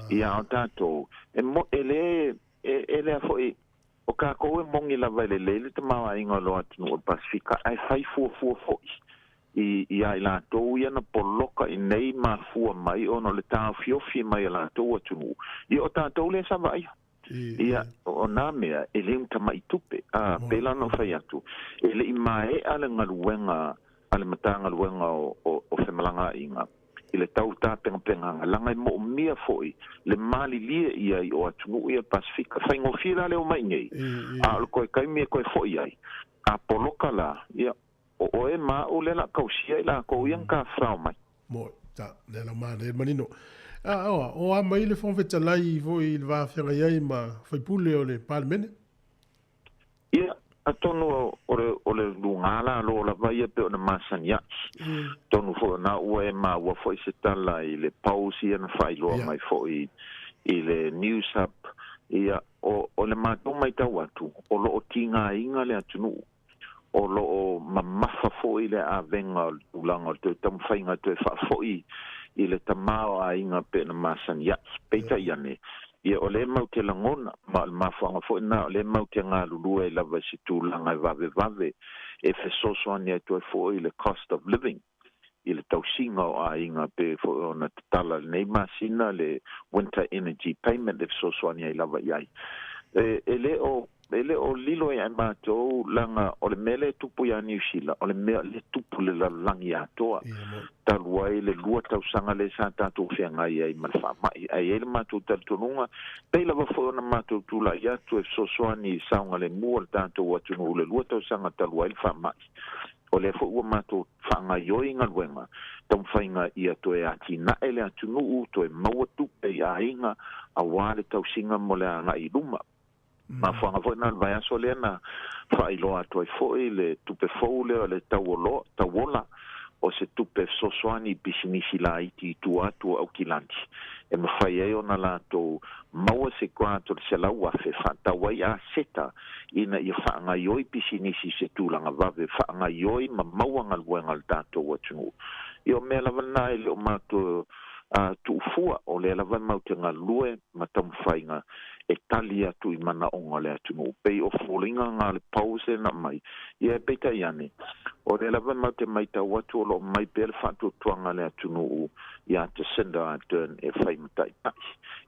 Ia a o tatou, e mo, e le E, e lea foi, o kākou e moni lava e lelei le tamaoaiga o lo atunuu o le Pasefika, ae fai fuafua foi i, i a i latou ia na poloka i nei mafua mai ona o le taofiofi mai e latou atunuu. Ia o tātou lea sa vaaia. Ia, o nā mea, e le tamai tupe. A, pēlā ona ou fai atu, e le i maea le galuega a le Matagaluega o, o, o Femalagaaiga, i le tau tapenapenaga, leaga e moomia foi le malilie i ai o atunuu ia Pasefika. Faigofie la le omai nei, a o le toe taimi e toe foi ai, a poloka la, ia, o oe ma au lea la tausia i lakou ia na tafafao mai. Moe, ta, lea lau manaia le manino. A, oa, o a mai le Fofoga Fetalai foi i le va feagai ai ma faipule o le Palemene? Ia, atonu o le, o le luga lalo lava ia pei ona masani ai. Atonu foi o na ua e maua foi se tala i le polls ia na faailoa mai foi i le News Hub. Ia, o, o le matou matau atu, o lo o tigaina le atunuu. O lo o mamafa foʻi le avega o le tulaga o le toe taumafaiga toe faafoʻi i le tamā o aiga pe na masani aʻi. Peitai ane, ia o lē mau te lagona, ma o le mafuaga foʻi na o lē mau te galulue ai lava i se tulaga e vavevave e fesoasoani atu ai foʻi le cost of living i le tausiga o aiga pe foʻi ona tatala lenei masina le winter energy payment e fesoasoani ai lava i ai. E lē o E le o lilo ia e matou, laga o le mea lea e tupu iā Niu Sila, o le mea lea e tupu i le lalolagi atoa, talu ai le 2 tausaga lea sa tatou feagai ai ma le faama'i. Ae i ai le matou talitonuga, pei lava foi ona matou tula'i atu e fesoasoani i saogalemu o le tatou atunuu i le 2 tausaga talu ai le faama'i, o lea foi ua matou faagaioi galuega taumafaiga ia toe atinae le atunuu, toe maua tupe i aiga auā le tausiga mo le aga'i i luma. Mafuaaga foi na o le vaiaso lea na faailoa atu ai foi le tupe fou lea o le tauoloa, tauola, o se tupe fesoasoani i pisinisi laiti i tua atu o Aukilani, e mafai ai ona latou maua se grant o le $100,000 faatau ai aseta ina ia faagaioi pisinisi i se tulaga vave, faagaioi ma maua galuega a le tatou atunuu. Ia o mea lava na e le o matou tuufua, o lea lava e mau te galulue ma taumafaiga e tali atu i manaoga o le atunuu. Pei o foliga na le pause na aumai, ia e peitai ane, o lea lava e mau te maitau atu o lo o mai pea le faatuatuaga a le atunuu iā Jacinda Ardern e fai ma taitai.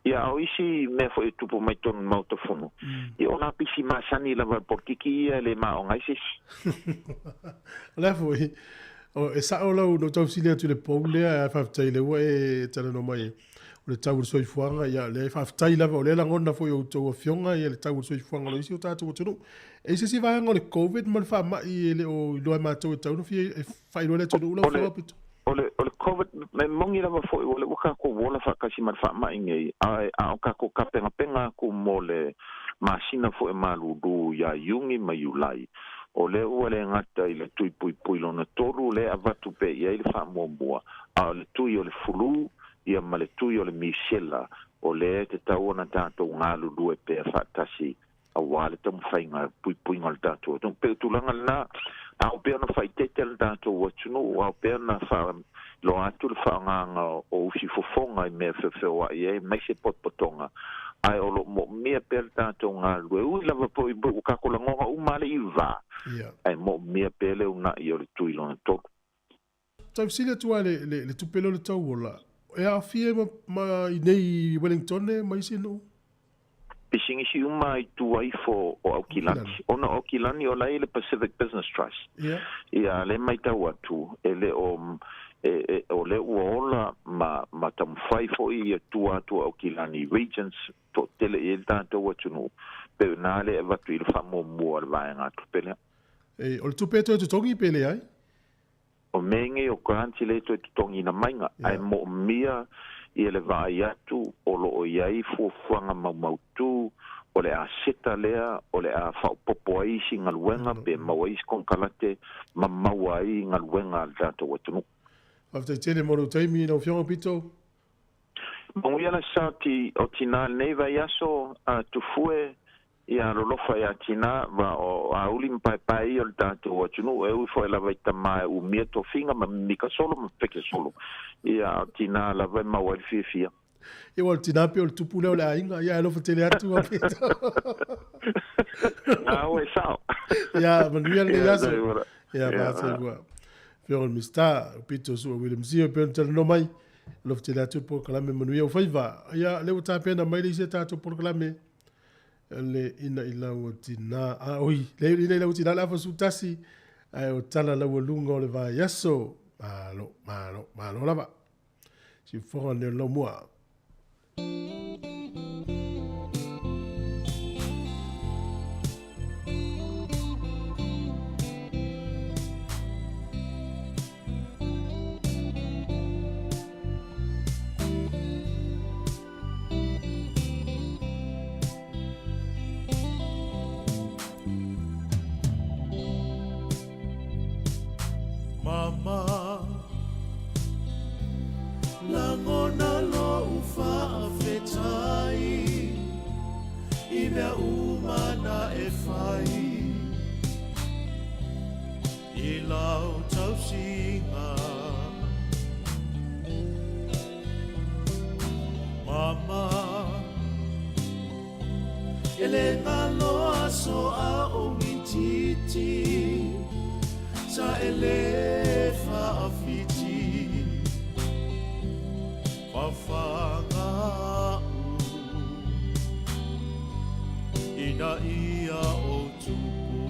Ia a o isi mea foi e tupu mai totonu o le Maota Fono, ia o lapisi masani lava a le polokiki ia e le maoga ai se isi. O le a foi, e sao lau na ou tausili atu i le pou lea, ae faafetai o lea ua e talanoa mai ai. O le tau o le soifuaga, ia, lea faafetai lava, o lea e lagona foi e outou afioga ia le tau o le soifuaga o lo isi o tatou atunuu. E i ai se isi vaega o le Covid ma le faamai e le o iloa e matou e tatau ona fia e faailoa i le atunuu lau Afioga Pito? O le, o le Covid, e moni lava foi o lea ua tatou ola faatasi ma le faamai nei, ae a o tatou tapenapena atu mo le masina foi o malulu ia Iuni ma Iulai, o lea ua le gata i le tui puipui lona tolu lea e avatu pea i ai le faamuamua, a o le tui o le flu, ia ma le tui o le misela, o lea e tatau ona tatou galulue pea faatasi auā le taumafaiga puipuiga o le tatou atunuu. Pei o tulaga lena, ao pea ona faaeteete le tatou atunuu, ao pea ona faailoa atu le faaaogaga o usi fofoga i mea e feofeoa'i ai, aemaise potopotoga, ae o lo o moomia pea le tatou galulue. E ui lava foi ua tatou lagona uma lava le iva, ae moomia pea le una'i o le tui lona tolu. Tausili atu lava le tupe lea o le tauola, e aafia ai ma i nei i Wellington ma isi nuu? Pisinisi uma i tua ifo o Aukilani. Ona o Aukilani o la e i le Pacific Business Trust. Ia, lea e maitau atu, e le o, o lea ua ola ma, ma taumafai foi ia tua atu o Aukilani Regions, toatele i ai le tatou atunuu, pei o i ina lea e avatu i le faamuamua a le vaegatupe lea. O le tupe e toe totogi pe leai? O mea nei o grants e le toe totogiina maiga, ae moomia ia le vaai atu o lo o i ai fuafuaga maumautu o le aseta lea o le a faaopoopo ai isi galuega pe maua ai isi konekarate ma maua ai galuega a le tatou atunuu. Faafetai tele mo lou taimi lau Afioga Pito. Manuia le sa o tina i lenei vaiaso, Tufue. Ia alolofa ia tina, ma o auli ma paepae ia o le tatou atunuu, e ui foi lava i tama e umia tofiga ma mimika solo ma peke solo, ia a o tina lava e maua ai le fiafia. Ia ua o le tina pei o le tupu lea o le aiga, ia alofa tele atu a Pito. Na ua e sao. Ia manuia lenei aso. Ia faafetai. Afioga i le Minisita, Pito Sua Williams ia pei ona talanoa mai, alofa tele atu le polokalame manuia ou faiva. Ia lea ua tapena mai le isi a tatou polokalame. Le ina i lau tina, a oi, le ina i lau tina le afa 11, ae o tala laualuga o le vaiaso. Malo, malo, malo lava. Siufofoga nei o le laumua. Mama, lagona lou faafetai i mea uma na e fai. I lau tausiga. Mama, e le ngalo aso a o mititi, sa e le whaafiti, whawhanga u, ina ia o tupu.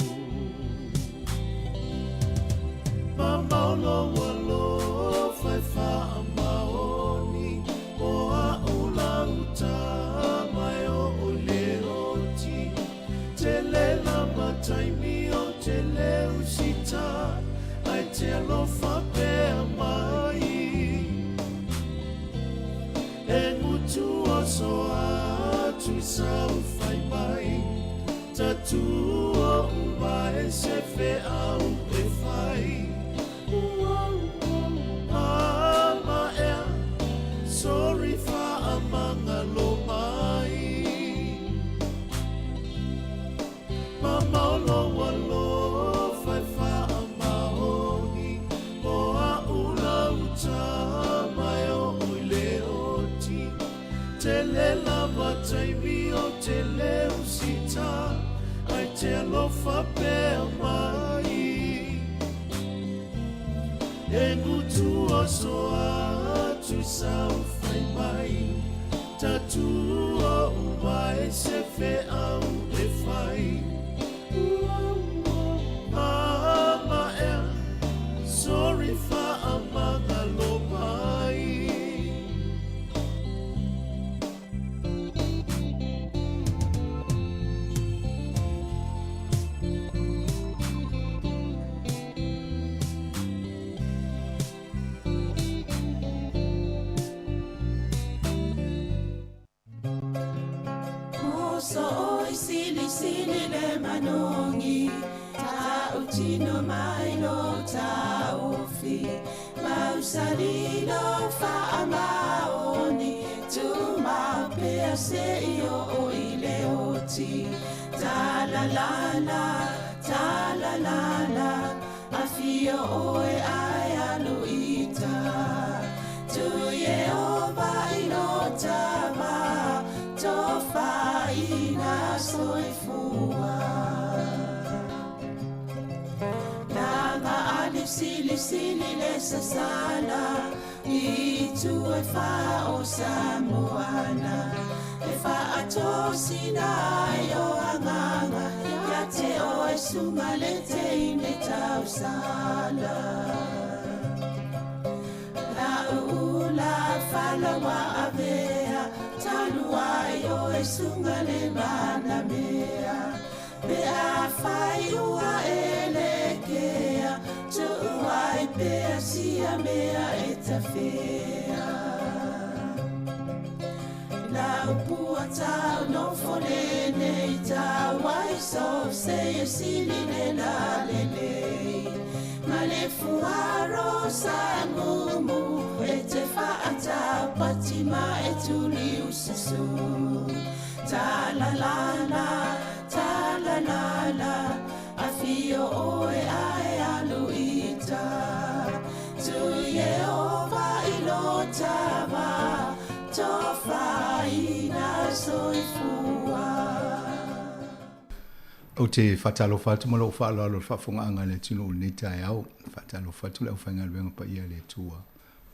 Mamaulo walo whai wha maoni, o a o lauta mai o o le oti. Te le lama taimi o te le usita, ai te alofa pea mai. E ngutu o so atu sa ufai mai, tatu o uma e se fe au e fai. Mama ea, sorry fa amanga lo mai. Mama o lo walo, fai fa amaoni, o a ula uta mai o oi le oti. Te le lava taimi o te le usita, ai te alofa pea mai. E ngutu o so atu sa ufai mai, tatu o uma e se fe au e fai. Mama ea, sorry fa amanga lo mai. Moso oi sili sili le manongi, ta utino mai lo ta ofi, mausali lo fa amaoni, tu ma pea se io o ile oti. Ta la la la, ta la la la, afio oe ai aluita. Tu ye o vai lo tama, to faina soifua. Langa ali sili sili le sasala, i tu e fa o Samoana. E fa ato sina o anganga, ia te o e sunga le te ine tausala. La ula falawa avea, taluai o e sunga le manamea. Pe a fai ua e le kea, tuuai pea sia mea e tawhea. La upua tau no fole nei tau ai so se e sili le la le le. Ma le fuaro sa mumu, e te whaata patima e tuli usasu. Ta la la la, ta la la la, afio oe ae aluita. Tu ye o vai lo tava, to whaina soifua. O te whatalo whatu ma lou whaaloalo le faafofogaga le atunuu lenei taeao. Faatalofa atu le aufaigaluega paia le Atua.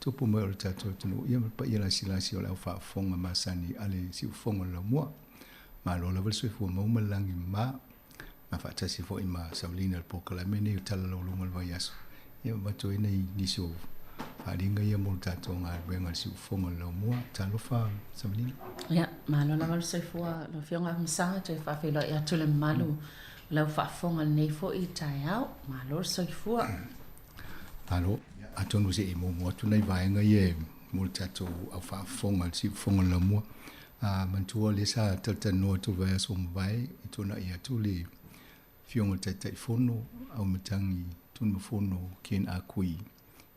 Tupu mai o le tatou atunuu ia ma le paia lasilasi o le aufaafofoga masani a le siufofoga o le laumua. Malo lava le soifua maua ma le lagi ma ma faatasi foʻi ma saulina le polokalame nei o talalauluga o le vaiaso. Ia ma matuaina i nisi o faaliga ia mo le tatou galuega le siufofoga o le laumua. Talofa Samalina. Ia, malo lava le soifua lau Afioga Afamasaga, toe faafeiloai atu le mamalu lau faafofoga lenei foʻi taeao. Malo le soifua. Malo, atonu se i muamua atu nai vaega ia e mo le tatou aufaafofoga le siufofoga o le laumua. Manatua lea sa talatalanoa atu le vaiaso ua mavae i tuanai atu le Afioga i le Taitaifono Auimatagi Tunumafono Ken Akui.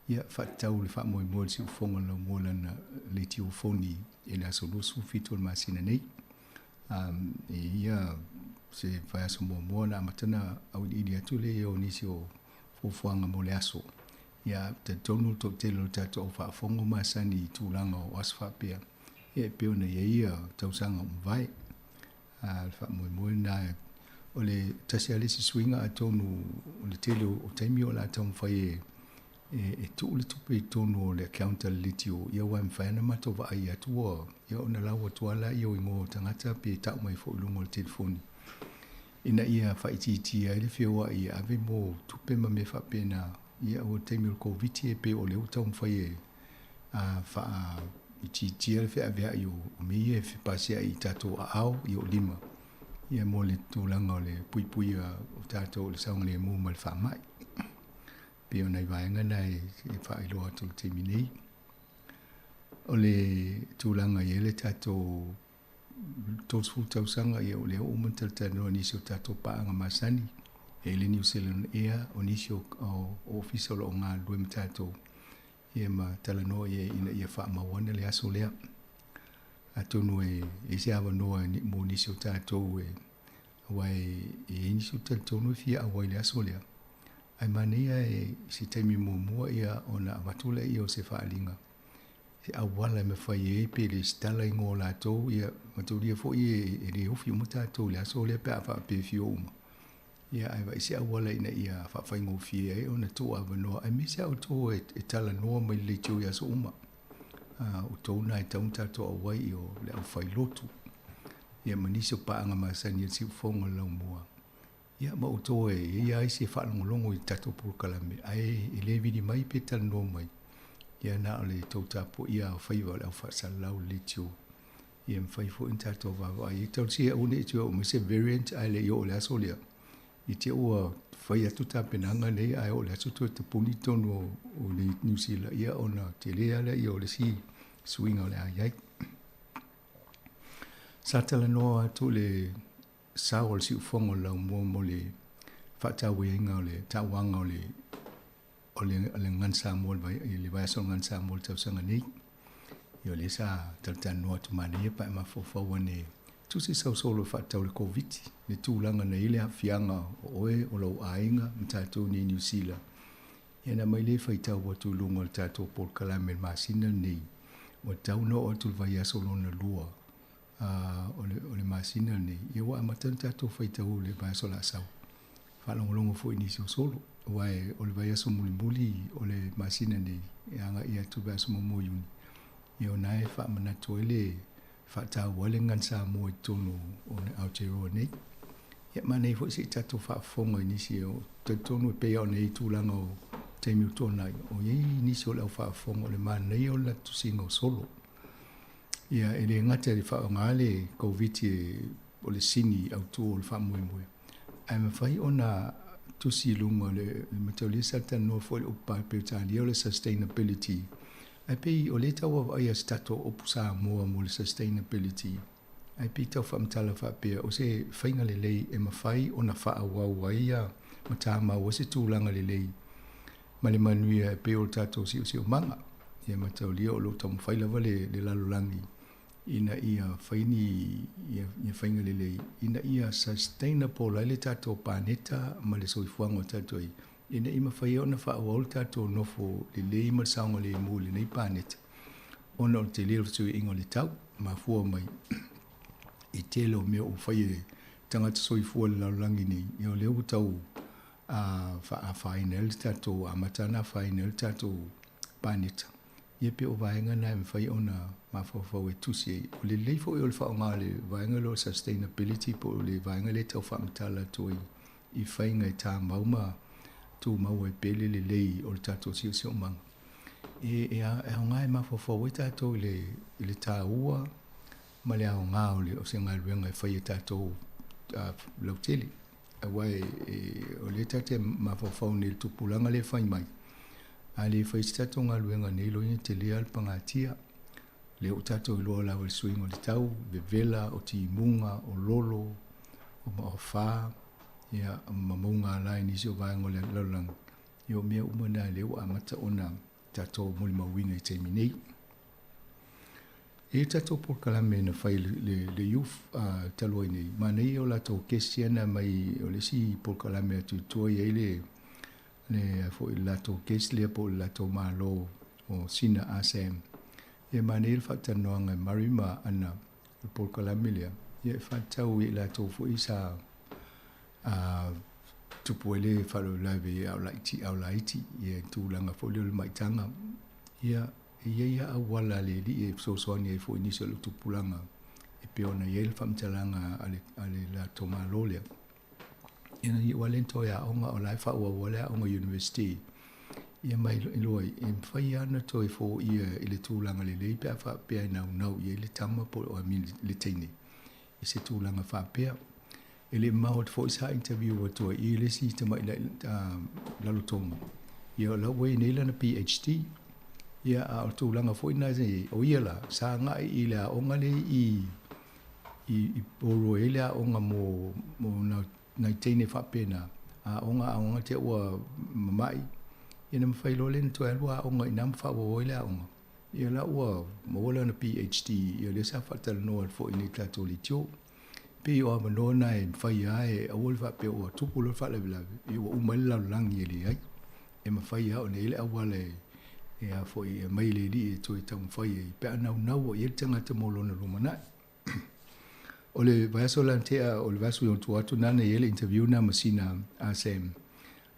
Ia, faatatau le faamoemoe le siufofoga o le laumua lana letiofoni e le aso 27 o le masina nei. E ia se vaiaso muamua na amata na auiliili atu le ia o nisi o fuafuaga mo le aso. Ia, talitonu le toatele o le tatou au faafofoga masani i tulaga o aso faapea, ia e pei ona i ai ia tausaga ua mavae. A o le faamoemoe lena, o le tasi lava le isi suiga atonu o le tele o taimi o le a taumafai e e tuu le tupe i totonu o le account a le leitio, ia aua e mafai lava ona matou vaai atu ua, ia ona lau atu lava lea o igoa o tagata pe tau mai foi i luga o le telefoni ina ia faaitiitia ai le feoai e ave mo tupe ma mea faapena. Ia ua taimi o le Koviti e pei o lea ua taumafai e faaitiitia le feaveai o mea ia e fepasiai i tatou aao i o lima, ia mo le tulaga o le puipuia o tatou o le saogalemu ma le faamai. Pei o nai vaega na e faailoa atu i le taimi nei. O le tulaga i ai le tatou 30 tausaga, ia o lea ua uma ona talatalanoa nisi o tatou paaga masani, e i le New Zealand Air, o nisi o ofisa o lo o galulue ma tatou, ia ma talanoa i ai ina ia faamau ane le aso lea. Atonu e i ai se avanoa mo nisi o tatou e aua e i ai nisi o talitonu e fia auai i le aso lea. Ae manaia e se taimi muamua ia ona avatu lea o se faaaliga, se auala e mafai ai pe lesitala igoa o latou, ia mataulia foi e le ofi uma tatou i le aso lea pe a faapea e fia o uma. Ia ae vaai se auala ina ia faafaigofie ai ona tuu avanoa, aemaise lava outou e talanoa mai le leitio i aso uma. Outou na e tatau ona tatou auai o le aufailotu, ia ma nisi o paaga masani a le siufofoga o le laumua. Ia ma outou e i ai lava isi e faalogologo i tatou polokalame, ae e le vili mai pe talanoa mai, ia na o le tou tapuaia o faiva o le aufaasalalau o le leitio. Ia mafai foi ona tatou vaavaai ai. Talosia aua ne i toe oo mai se variant ae le i oo i le aso lea. I te i ua fai atu tapenaga nei ae oo i le aso toe tapuni totonu o Niu Sila, ia ona tele lava lea o le isi suiga o le a i ai. Sa talanoa atu le sao o le siufofoga o le laumua mo le faatauaina o le tauaga o le o le Agan Samoa i le vaiaso o le Agan Samoa i le tausaga nei. Ia o lea sa talatalanoa atu manaia pe a mafaufau ane tusi sausolo e faatatau i le Koviti, le tulaga na i ai le aafiaga o oe, o lou aiga ma tatou nei i Niu Sila. Ia na aumai lea e faitau atu i luga o le tatou polokalame i le masina lenei, ua tatau ona oo atu i le vaiaso lona lua o le masina lenei, ia ua amata ona tatou faitau i le vaiaso o le a sau. Faalogologo foi i nisi o solo, aua o le vaiaso mulimuli o le masina nei, e agai atu i le vaiaso muamua o Iuni, ia o na e faamanatu ai le faataua ai le Agan Samoa i totonu o Aotearoa nei. Ia manaia foi se i tatou faafofoga i nisi o talitonu e pei lava ona i ai tulaga o taimi o tuanai, o i ai nisi o le au faafofoga o le manaia o le latou tusiga o solo. Ia e le gata i le faaaoga le Koviti o le sini autu o le faamoemoe, ae mafai ona tusi i luga o le mataulia sa talanoa foi le upu Peretania o le sustainability. Ae pei o lea e tau vaavaai se tatou upu Samoa mo le sustainability, ae pei tau faamatala faapea o se faiga lelei e mafai ona faaauau ai ia ma tamau ai se tulaga lelei ma le manuia e pei o le tatou siosiomaga. Ia mataulia o lo o taumafai lava le lalolagi ina ia fai ni ia faiga lelei ina ia sustainable ai le tatou paneta ma le soifuaga o tatou ai, ina ia mafai ai ona faaauau le tatou nofo lelei ma le saogalemu i lenei paneta, ona o le tele o le fesuiaiga o le tau, mafua mai i tele o mea ua fai e tagata soifua i le lalolagi nei. Ia o lea ua tau faaafaina ai le tatou, amata ona afaina ai le tatou paneta. Ia pei o vaega na e mafai ona mafaufau e tusi ai. O le lelei foi o le faaaoga o le vaega lea o le sustainability po o le vaega lea e tau faamatala atu ai i faiga e tamau ma tumau ai pea le lelei o le tatou siosiomaga. E aoga e mafaufau ai tatou i le taua ma le aoga o se galuega e fai e tatou lautele. Aua o lea tatou te mafaufau nei i le tupulaga lea e fai mai, a le fai se tatou galuega nei, loia tele lava le pagatia. Lea ua tatou iloa lava i le suiga o le tau, vevela, o timuga, o lolo, o maofa, ia, ma mauga i nisi o vaega o le lalolagi. Ia o mea uma na lea ua amata ona tatou molimauina i taimi nei. E i ai tatou polokalame na fai le youth talu ai nei, manaia o latou kesi ana mai o le isi polokalame atu i tua i ai le Le foi le latou case lea po o le latou Malo o Sina ASEM. Ia manaia le faatalanoaga e Murray ma Ana o le polokalame lea, ia e faatatau i latou foi sa a tupu ai le faalavelave a o laiti, a o laiti, ia i tulaga foi lea o le maitaga. Ia, e i ai lava auala a le Alii e fesoasoani ai foi i nisi o le tupulaga e pei ona i ai le faamatalaga a le, a le latou Malo lea. Ina ia ua le toe aoga o la e faaauau le aoga university. Ia ma iloa ai, e mafai lava ona toe foia i le tulaga lelei pe a faapea e naunau i ai le tama po o I mean le teine i se tulaga faapea. E le mamao atu foi sa interview atu ai i le isi tamai lalotoga. Ia o la ua i nei lana PhD. Ia a o le tulaga foi na o ia la sa agai i le aoga lea i i polo ai le aoga mo mo nai teine faapena, aoga aoga te ua mamai, ia na mafai loa lea ona toe alu aoga i ina ma faaauau ai le aoga. Ia la ua maua lana PhD, ia lea sa faatalanoa atu foi nei i tatou leitio. Pei o avanoa na e mafai lava e aua le faapea ua tupu loa le faalavelave, ia ua uma ai le lalolagi e leai. E mafai lava ona i ai le auala e e a foi e aumai e le Alii e toe taumafai ai pe a naunau ai i ai le tagata mo lona lumanai. O le vaiaso la na tea, o le vaiaso i ona tua atu na na i ai le interview na ma sina a Sam.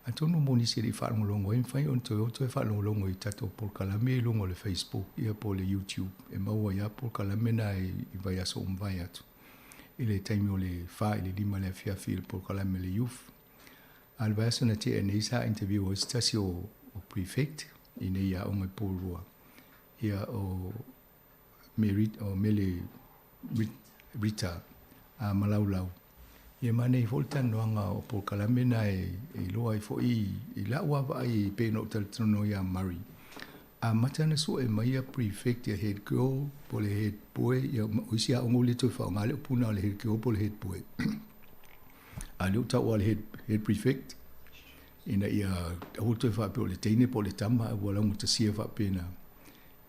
Atonu mo nisi e le i faalogologo ai, mafai ona toe o toe faalogologo i tatou polokalame i luga o le Facebook ia po o le YouTube e maua ai lava polokalame na i vaiaso ua mavae atu i le taimi o le 4 i le 5 i le afiafi i le polokalame a le youth. A o le vaiaso na tea nei sa interview ai se tasi o prefect i nei aoga i Porirua ia o Mary, o Mele Rita a Malaulau. Ia manaia foi le talanoaga o polokalame na e iloa ai foi i lau lava vaai e pei ona ou talatalanoa ia Murray. Amata ona sue mai ia prefect ia head girl po o le head boy, ia o isi aoga ua le toe faaaoga le upu na o le head girl po o le head boy. A o lea ua taua le head, head prefect ina ia aua le toe faapea o le teine po o le tama ua laugatasia faapena.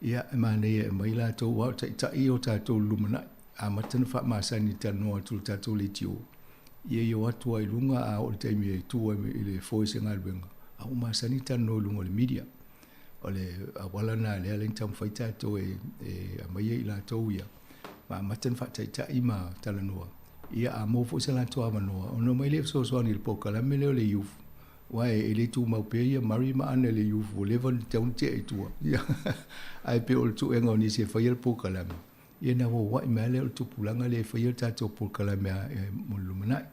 Ia, e manaia e aumai latou aua o taitai ia o tatou i le lumanai. Amata ona faamasani i le talanoa atu i le tatou leitio. Ia i o atu lava i luga a oo i le taimi e tu ai i le foe o se galuega, a ua masani le talanoa i luga o le media. O le auala lena lea la e taumafai tatou e aumai ai i latou ia, ma amata ona faataitai ma talanoa. Ia, a maua foi se latou avanoa, ona omai lea e fesoasoani i le polokalame lea o le youth. Aua e le tumau pea ia Murray ma Ana i le youth ua leva ona tatau ona tea i tua. Ia, ae pei o le tuega o nisi e faia le polokalame, ia ona auauai mai lava lea o le tupulaga lea e faia le tatou polokalame mo le lumanai.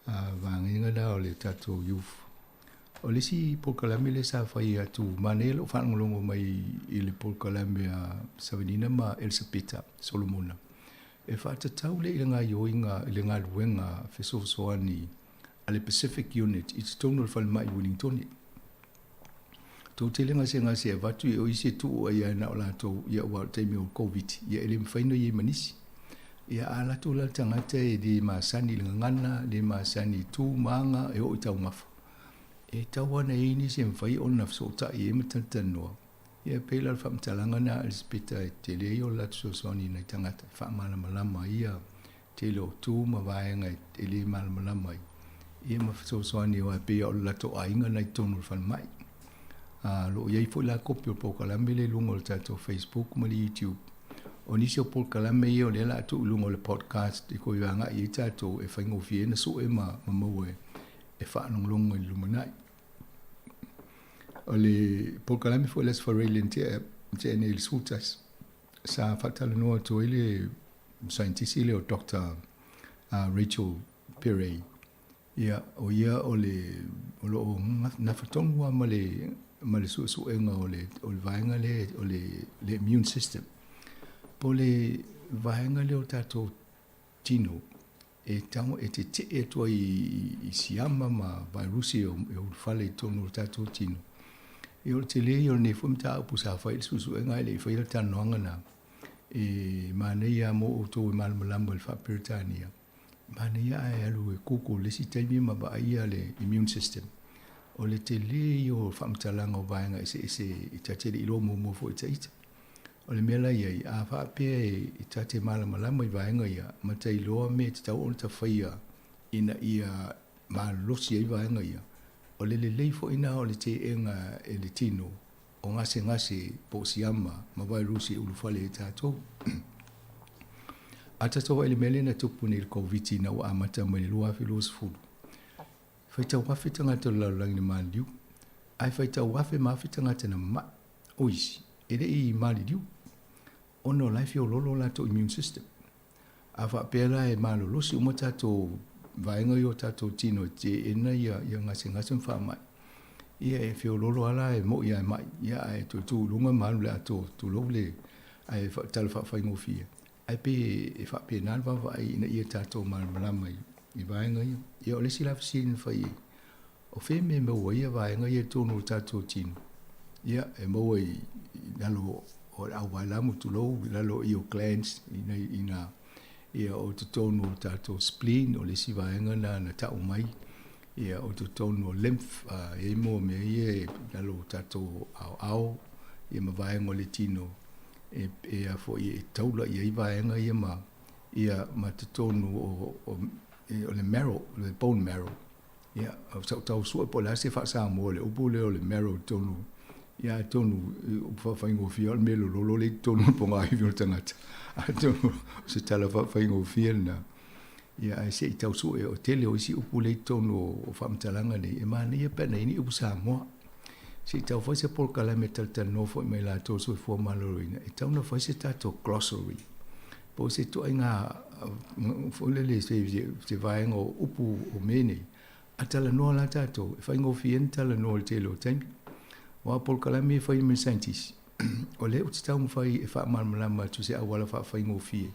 A vaega la o le tatou youth. O le isi polokalame lea sa fai atu, manaia lou faalogologo mai i le polokalame a Savanina ma Elisapeta Solomona, e faatatau lea i le gaioiga i le galuega fesoasoani a le Pacific Unit i totonu o le falemai i Wellingtone. Tou te le gasegase e avatu i o isi e tuu ai lava na o latou, ia aua o le taimi o le Koviti, ia e le mafai ona i ai ma nisi. Ia a latou la le tagata e le masani i le gagana, le masani i tu ma aga e oo i taumafa, e tatau lava ona i ai nisi e mafai ona fesootai ai ma talatalanoa. Ia e pei la o le faamatalaga lena a Elisapeta e tele ai o le latou fesoasoani i nai tagata e faamalamalama ai ia tele o tu ma vaega e le malamalama ai, ia ma fesoasoani aua e pei o le latou aiga na i totonu o le falemai. A, o lo o i ai foi la kopi o le polokalame lea i luga o le tatou Facebook ma le YouTube. O nisi o polokalame ia o lea o le a tuu i luga o le podcast e toe agai ai tatou e faigofie ai ona sue ma maua e faalogologo i le lumanai. O le polokalame foi o le Aso Faraile na tea nei i le 11, sa faatalanoa atu ai le saienitisi lea o Doctor Rachel Perey, ia, o ia o le o lo o nafa tonu lava ma le ma le suesuega o le o le vaega lea o le le immune system. Po o le vaega lea o tatou tino e tau e tetee atu ai i siama ma vairusi e ulufale i totonu o le tatou tino. Ia o le tele ia o lenei foi mataupu sa fai i le suesuega ae le i faia le talanoaga na. E manaia lava mo outou e malamalama i le faa-Peretania, manaia ae alu e Google i le isi taimi ma vaaia le immune system. O le tele ia o faamatalaga o vaega eseese e ta te le i iloa muamua foi e ita. O le mea la i ai, a faapea e ta te malamalama i vaega ia, ma ta iloa mea e tatau ona ta faia ina ia malolosi ai vaega ia, O le lelei foi na o le teena e le tino o gasegase po o siama ma vairusi e ulufale ai tatou. A tatou vaai i le mea lea na tupu nei i le Koviti ina ua amata mai i le 2020, faitau afe tagata o le lalolagi na maliliu, ae faitau afe ma afe tagata na mama'i. O isi, e le i maliliu ona o la e feoloolo o latou immune system. A faapea la e malolosi uma tatou vaega ia o tatou tino e teena ia gasegase ma faamai, ia e feoloolo lava la e moi lava e mai, ia ae toe tu i luga ma alu i le atoa, tulou le, ae tala faafaigofie. Ae pei e faapena le vaavaai ina ia tatou malamalama i vaega ia. Ia o le isi la fesili na fai i ai, o fea mea e maua ai ia vaega ia i totonu o le tatou tino? Ia, e maua i lalo o le auvaelamu, tulou, i lalo i o glands, i na, ia o totonu o tatou spleen, o le isi vaega na na tau mai, ia o totonu o lymph, e i ai mo mea ia i lalo o tatou aoao, ia ma vaega o le tino, e, e a foi e taula i ai vaega ia ma, ia ma totonu o, o, o le marrow, le bone marrow. Ia, sa ou tau sue po o le a se faa-Samoa le upu lea o le marrow i totonu, ia atonu upu faafaigofie o le mea lololo lea i totonu o le pogaiwi o le tagata. Atonu o se tala faafaigofie lena. Ia ae se i tau sue, o tele o isi upu lea i totonu o faamatalaga nei, e manaia pe ana i ai ni upu Samoa. Se i tau fai se polokalame e talatalanoa foi ma i latou o le soifua maloloina, e tatau ona fai se tatou glossary, po o se ituaiga foi lele se vaega o upu o mea nei, a talanoa la tatou, e faigofie ai ona talanoa i le tele o taimi. Aua o polokalame ia e fai mai e scientist, o lea ou te taumafai e faamalamalama atu i se auala faafaigofie.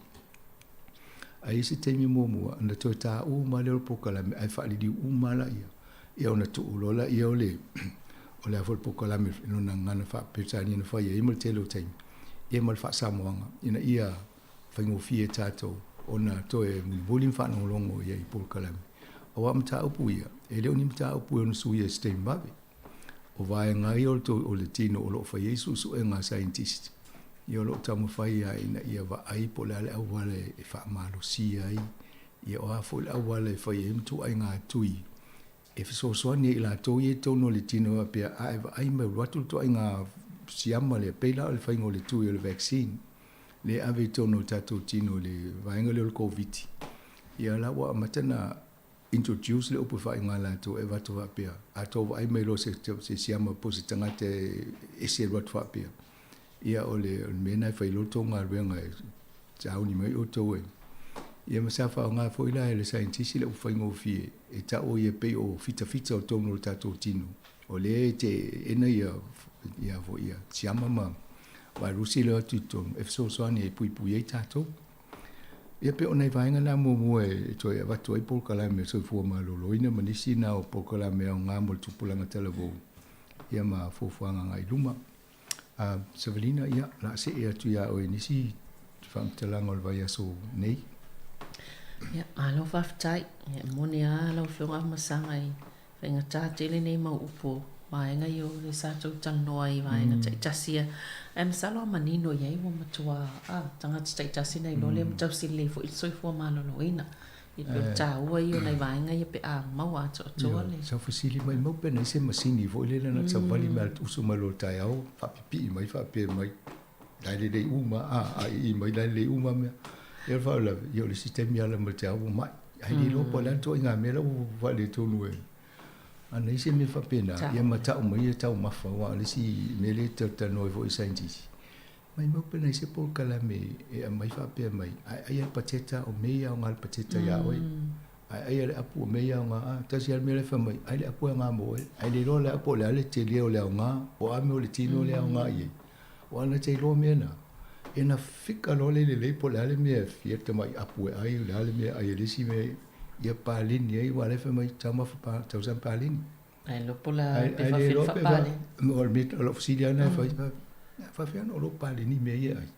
Ae i ai se taimi muamua ona toe taua uma lea o le polokalame ae faaliliu uma lava laia. Ia ona tuu loa laia o le o le a foi le polokalame i lona gagana faa-Peretania na fai ai ma le tele o taimi, ia ma le faa-Samoaga ina ia faigofie tatou ona toe mulimuli ma faalogologo i ai i polokalame. Aua o mataupu ia, e le o ni mataupu e ono suia i se taimi vave. O vaega ia o le tino o lo o fai ai suesuega a scientist, ia o lo o taumafai lava ina ia vaai po o le a le auala e faamalosia ai, ia o a foi le auala e fai ai matuaiga tui e fesoasoani ai i latou ia i totonu o le tino faapea a e vaai mai ua alu atu le ituaiga siama lea, pei la o le faiga o le tui o le vaccine lea e ave i totonu o le tatou tino i le vaega lea o le Koviti. Ia la ua amata ona introduce le upu e faaigoa e latou e avatu faapea, a tou vaai mai loa se, se siama po o se tagata e ese alu atu faapea, ia o le, o le mea lena e fai loa le tou galuega e sauni mai outou e. Ia ma sa faaaoga foi la e le saienitisi le upu faigofie e tau ia pei o fitafita o totonu o le tatou tino, o lea e teena ia, ia foi ia siama ma vairusi lea atu i totonu e fesoasoani e puipui ai tatou. Ia pei o nai vaega na muamua e toe avatu ai polokalame o soifua maloloina ma nisi na o polokalame aoga mo le tupulaga talavou ia ma fuafuaga agai luma. Savalina, ia, o le a see atu iā oe i nisi faamatalaga o le vaiaso nei. Ia, malo faafetai. Ia, e moni lava lau Afioga Afamasaga i faigata tele nei mau upu o vaega ia o lea sa tou talanoa ai i vaega taitasi ia. Ae masalo a manino i ai ua matua, a, tagata taitasi na iloa lea ma tausi lelei foi le soifua maloloina. E pei o le taua ia o nai vaega ia pe a maua atoatoa le. Sa fesili mai mau pe na i ai se masini foi lele na savali mai a usu mai loa i le taeao faapipii mai faapea mai la e lelei uma a a ii mai la e lelei uma mea. Ia o le faalavelave ia o le isi taimi ala mai le taeao ua mai. Ae le iloa po o le a le ituaiga mea la ua faaletonu e ana i se mea faapena ia ma tau mai ia taumafa aua o le isi mea lea e talatalanoa ai foi i scientist Maimau pe nai se polokalame e aumai faapea mai, ae ai a le pateta o mea ia aoga le pateta iā oe. Ae ai a le apu o mea ia aoga a. Tasi a le mea la e fai mai, ai le apu e aoga mo oe. Ae le iloa le apu o le a le tele o le aoga, po o a mea o le tino lea e aoga i ai. Aua na te iloa mea na, e na fika loa le lelei po o le a le mea e fia le tamai apu e ai, o le a le mea e ai e le isi mea ia paleni ai, aua o la e fai mai taumafa pa, tausaga paleni. Ae iloa po o le a pe faafefea le faapaleni. O le mea, o lau fesili lava lena e fai, faafefea ona o lou paleni mea ia e ai?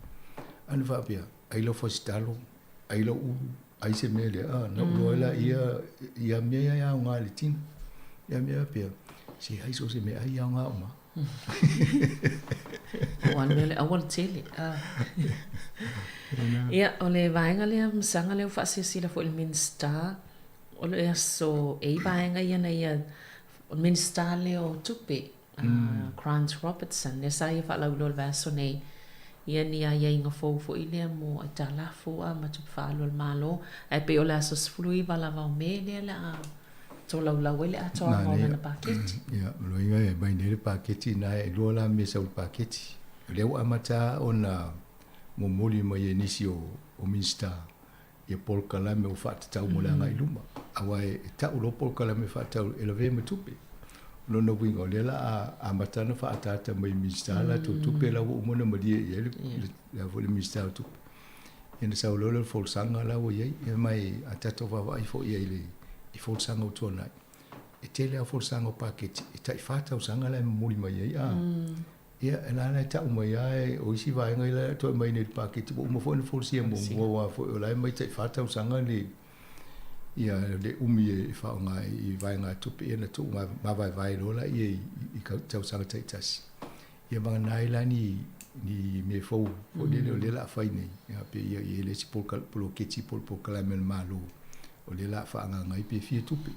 Ae na faapea, ai lau fasitalo, ai lau ulu, ai se mea lea, a, na ou iloa ai laia ia mea ia e aoga i le tino. Ia mea faapea, se ai so o se mea ai e aoga uma. Ua le mea o le aualatele. Ia, o le vaega lea, Masaga lea ua faasilasila foi i le Minisita, O le aso e i vaega ia na ia O le Minisita lea o Tupe, a Grant Robertson, lea sa ia faalauiloa i le vaiaso nei, ia ni aiaiga fou foi lea mo aitalafu a ma tupe faaalu a le Malo, ae pei o le aso 19 lava o Me lea o le a tolaulau ai le atoaga o lana paketi. Ia, o lona uiga e aumai nei le paketi lena, e lua la mea sau i le paketi. O lea ua amata ona momoli mai e nisi o Minisita ia polokalame ua faatatau mo le agai i luma. Aua e tau loa polokalame faatatau e lavea ma tupe. O lona uiga o lea o le a amata ona faaataata mai e Minisita a latou tupe la ua uma ona malie i ai le Minisita o Tupe. Ia ona sau loa lea o le folasaga la ua i ai. Ia ma a tatou vaavaai foi i ai i folasaga ua tuanai, e tele lava folasaga o paketi e tai fa tausaga la e momoli mai ai. Ia, e la la e tau mai lava o isi vaega ia e toe aumai nei i le paketi, ua uma foi ona folasia muamua aua foi o la e aumai tai fa tausaga le, ia, le umi e faaaoga i vaegatupe, ia ona tuu mavaevae loa lea i tausaga taitasi. Ia vagana ai la ni, ni mea fou foi lele o lea o le a fai nei, ia, pe ia i ai le isi poloketi po o le polokalame a le Malo o lea o le a faaagaaga ai pe fia tupe.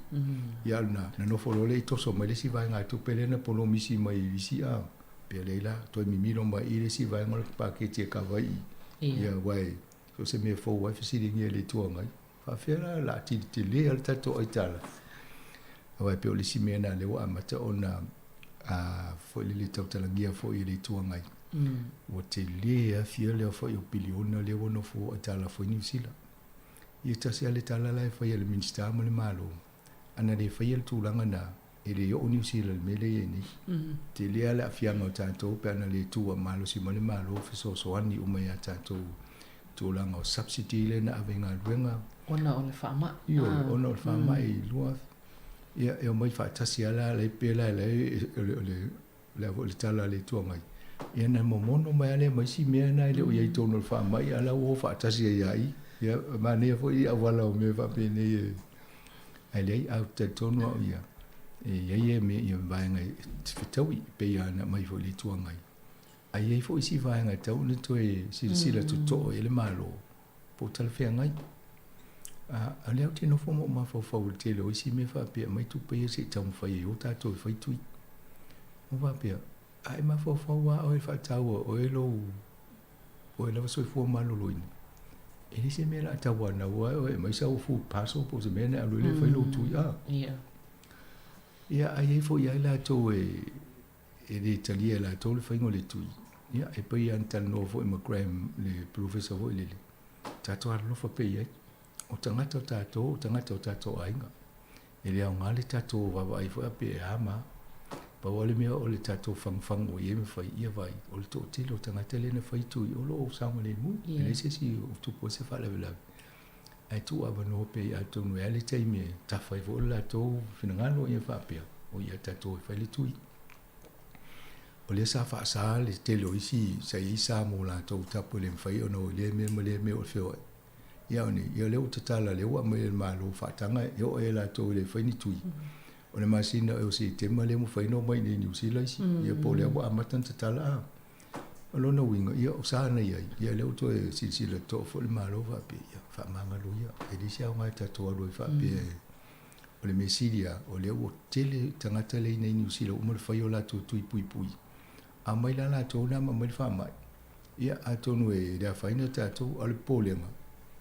Ia na nofo loa lea i toso mai le isi vaegatupe lea na polomisi mai i isi a, pe leai la, toe mimilo mai i le isi vaega o le paketi e kava i i. Ia, aua e so o se mea fou lava e fesiligia e le Itu Agai. Faapefea la o le a tilotilo le tatou aitalafu. Aua e pei o le isi mea lena o lea ua amata ona foi lele tautalagia foi e le Itu Agai. Ua tele aafia lea foi o piliona lea ua nofo aitalafu ai Niu Sila. Ia tasi lava le tala la e fai a le Minisita ma le Malo, ana le faia le tulaga lena, e le oo Niu Sila i le mea lea e i ai nei. Tele lava le aafiaga o tatou pe ana le tu malosi mai le Malo fesoasoani uma ia tatou i tulaga o subsidy lea na ave i galuega. Ona o le faamai. Ioe, ona o le faamai i 2000. Ia, e omai faatasi lava la, pe la e o le O le a foi le tala a le Itu Agai, ia na momono mai lava lea ma isi mea na e le o i ai i totonu o le faamai, a o la ua o faatasi ai lava i i. Ia, e manaia foi auala o mea faapenei e, ae leai, ae ou te talitonu au ia, e i ai mea, ia vaega e fetaui, e pei lava ona aumai foi i le Itu Agai. Ae i ai foi isi vaega e tatau ona toe silasila totoa i ai le Malo, po o talafeagai. A o lea ou te nofo ma ou mafaufau i le tele o isi mea faapea, aumai tupe ia se i taumafai ai o tatou e fai tui. Ou faapea, a e mafaufau lava oe e faataua oe lou, oe lava soifua maloloina, e leai se mea o le a tauanau ai oe, aumai sau food parcel po o se mea ona e alu ai lea e fai lou tui. A. Ia, a i ai foi lava i latou e, e le talia e latou le faiga o le tui. Ia, e pei lava ona talanoa foi ma Graham, le polofesa foi lele, tatou alolofa pea i ai. O tagata o tatou, o tagata o tatou aiga. E le aoga le tatou vaavaai foi a pe e a ma a. Pau lava le mea o le tatou fagufagu ua i ai ma fai, ia vaai, o le toatele o tagata lea na fai tui, o lo o saogalemu. E leai se isi o tupu ai se faalavelave. Ae tuu avanoa pea ia atonu e a le taimi e tafa ai foi le latou finagalo ia faapea, o ia tatou e fai le tui. O lea sa faasa le tele o isi sa i ai sa mo latou tapu e le mafai ona o i lea mea ma lea mea o le feoai. Ia o nei, ia o lea ua tatala, lea ua aumai e le Malo faataga e oo ai latou e le fai ni tui. O le masina o Setema lea ua mafai ona omai i inei i Niu Sila isi. Ia po o lea ua amata ona tatala a. O lona uiga, ia o sa na i ai, ia lea ua toe silasila totoa foi le Malo faapea, ia faamagalo ia. E leai se aoga e tatou alu ai faapea e o le mea sili lava, o lea ua tele tagata lea i inei i Niu Sila ua uma ona fai o latou tui puipui. A omai la latou na ma aumai le faamai, ia atonu e le afaina tatou, a o le popolega,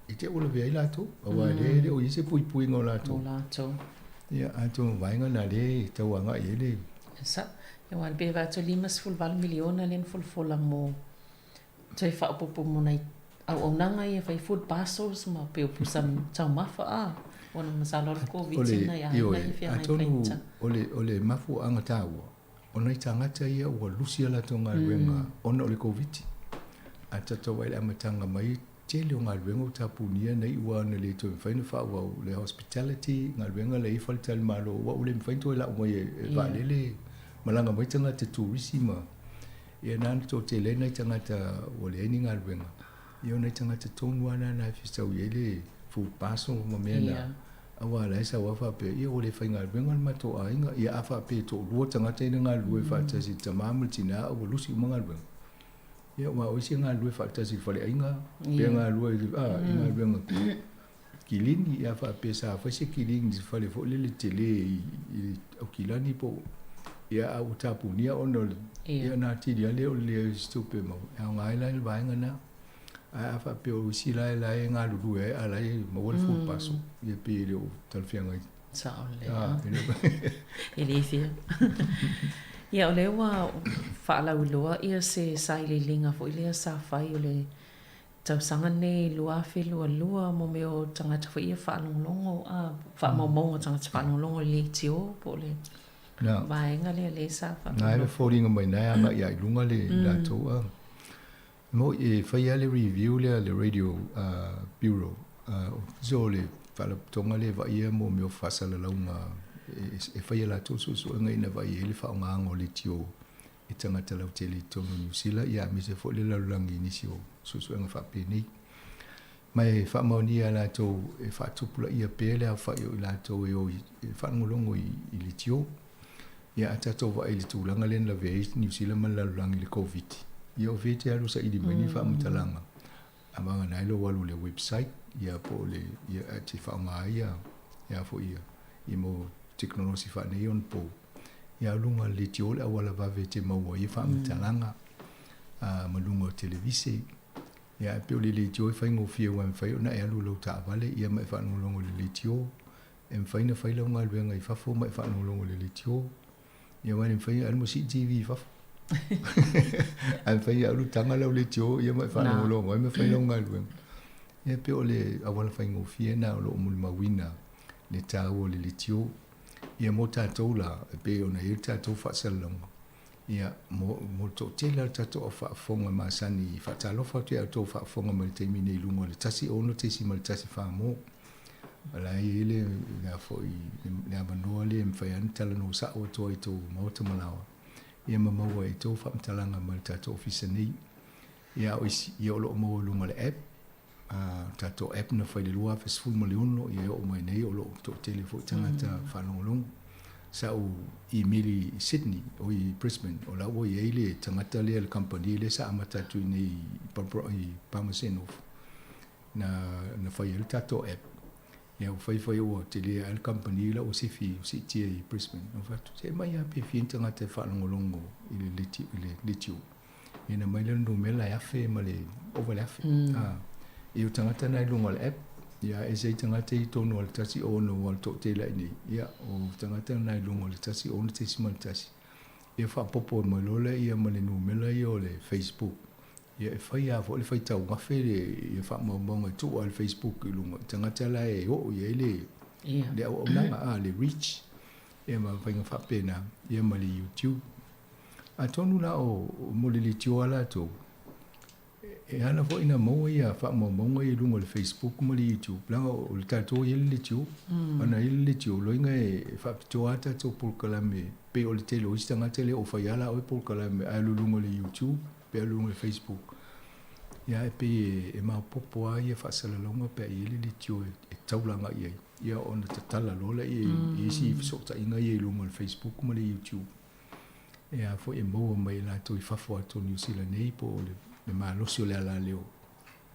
i te i ua lavea ai latou, aua o lea e le o i ai se puipuiga o latou. Mo latou. Ia, atonu o vaega na lea e tau agai i ai le. Sa. Aua e pei e vaai atu e $58 miliona lea na folafola mo toe faaopoopo mo nai auaunaga ia e fai food parcels ma pei o pusa taumafa a ona masalo o le Koviti na ia ioe, e feagai atonu o le mafuaaga taua o nai tagata ia ua lusi a latou galuega ona o le Koviti. A tatou vaai i le amataga mai, tele o galuega ua tapunia nei ua ana le toe mafai ona faaauau le hospitality, galuega la e i ai faletalimalo ua le mafai ona toe lau mai e vaalele, malaga mai tagata turisi ma ia na ona toatele ai nai tagata ua leai ni galuega. Ia o nai tagata tonu lava na na e fesau i ai le food parcel ma mea na. Aua o la e sau lava faapea, ia ua le faigaluega le matou aiga. Ia a faapea e toalua tagata ia na galulue faatasi, le tama ma le tina, ua lusi uma galuega. Ia aua o isi e galulue faatasi i le faleaiga, pe galulue i galuega. Kilini, ia faapea sa fai se kilini i se fale foi lele telē i le Aukilani po o ia a ua tapunia ona o le ia ona atili lava lea o le leai o se tupe e maua. E aoga ai la le vaega lena. Ae a faapea o isi la la e galulue ai a o la e maua le full parcel, ia pei e le o talafeagai. Sao lelei. E le fia. Ia o lea ua faalauiloa ia se sailiiliga foi lea sa fai o le tausaga lenei 2022 mo mea o tagata foi ia faalogologo a faamaumauga o tagata faalogologo i le leitio po o le vaega lea lea sa Na e foliga mai na e agai lava i luga le latou a. Mo e fai lava le review lea a le Radio Bureau, so le faalapotopotoga lea e vaaia mo mea o faasalalauga e fai e latou suesuega ina vaai ai le faaaogaina o leitio e tagata lautele i totonu o Niu Sila, ia aemaise foi le lalolagi i nisi o suesuega faapenei. Ma e faamaonia e latou e faatupulaia pea le aofai o i latou e o e faalogologo i leitio. Ia a tatou vaai i le tulaga lea na lavea ai Niu Sila ma le lalolagi i le Koviti, ia o fea e te alu e saili mai ni faamatalaga a vagana ai lou alu i le website ia po o le ia e te faaaoga ai ia ia foi ia i mo tekonolosi faaneionapo. Ia a o luga o le leitio le auala vave e te maua ai ia faamatalaga a ma luga o televise. Ia ae pei o le leitio e faigofie aua e mafai ona e alu i lau taavale ia ma e faalogologo i le leitio. E mafai ona fai lau galuega i fafo ma e faalogologo i le leitio. Ia aua e le mafai ona alu ma sii TV i fafo. Ae mafai ona alu taga lau leitio ia ma e faalogologo ai ma fai lau galuega. Ia pei o le auala faigofie lena o lo o molimauina le taua o le leitio. Ia mo tatou la, e pei ona i ai le tatou faasalalauga, ia mo mo le toatele lava o le tatou au faafofoga masani, faatalofa atu ia outou faafofoga mai le taimi nei i luga o le 16.14 mo. O la e i ai le le a foi le avanoa lea e mafai lava ona talanoa sao atu ai i tou maota ma laoa, ia ma maua ai tou faamatalaga mai le tatou ofisa nei. Ia a o isi, ia o lo o maua i luga o le app, a tatou app na fai i le 2016, ia e oo mai nei o lo o toatele foi tagata faalogologo. Sa ou imeli i Sydney, oi i Brisbane, o la ua i ai le tagata lea le kamupani lea sa amata atu i inei i Palmerston North, na na fai ai le tatou app. Ia ua fai fai ua tele ae le kamupani la ua sifi ua siitia i Brisbane. Na ou fai atu, se aumai lava pe fia ni tagata e faalogologo i le i le leitio. Ia na aumai lea o le numera e 1000 ma le ova i le 1000. A, ia o tagata na i luga o le app, ia e ese ai tagata ia i totonu o le 16 aua o le toatele lava i inei, ia o tagata na i luga o le 16.1. Ia faaopoopo mai loa lea ma le numera ia o le Facebook. Ia e fai lava foi le faitau gafe le ia faamaumauga e tuu lava i le Facebook i luga i tagata la e oo i ai le le auaunaga a le reach ia ma faiga faapena ia ma le YouTube. Atonu la o mo le leitioa latou e ala foi ina maua ia faamaumauga ia i luga o le Facebook ma le YouTube leaga o le tatou e i ai le leitio. Ana i ai le leitio loiga e faapitoa lava tatou polokalame pei o le tele o isi tagata e le o fai lava la oe polokalame ae alu i luga o le YouTube pe alu i luga o le Facebook. Ia e pei e maopoopo lava ia faasalalauga pe a i ai le leitio e taula agai i ai, ia ona tatala loa lea i isi fesootaiga ia i luga o le Facebook ma le YouTube. E a foi e maua mai e latou i fafo atu o Niu Sila nei po o le malosi o le alaleo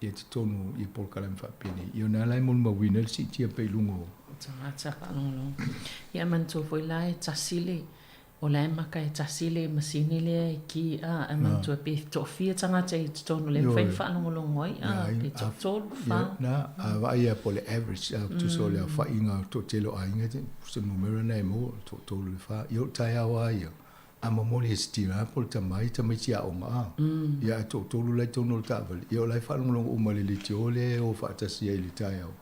ia totonu i polokalame faapenei. Ia ona la e molimauina ai le siitia pea i luga o. Tagata faalogologo. Ia manatua foi la e tasi le O la e maka e tasi le masini lea e ki a, ae manatua pe toafia tagata i totonu lea e mafai ona faalogologo ai a, pe toatolu, fa. Na, a vaai lava po o le average, a tusa o le aofaiga o le toatele o aiga, se numera lena e maua, toatolu i le fa. Ia o le taeao lava ia, a momoli e se tina po o le tama i tamaiti aoga a, ia ae toatolu la i totonu o le taavale, ia o la e faalogologo uma i le leitio lea e o faatasi ai i le taeao.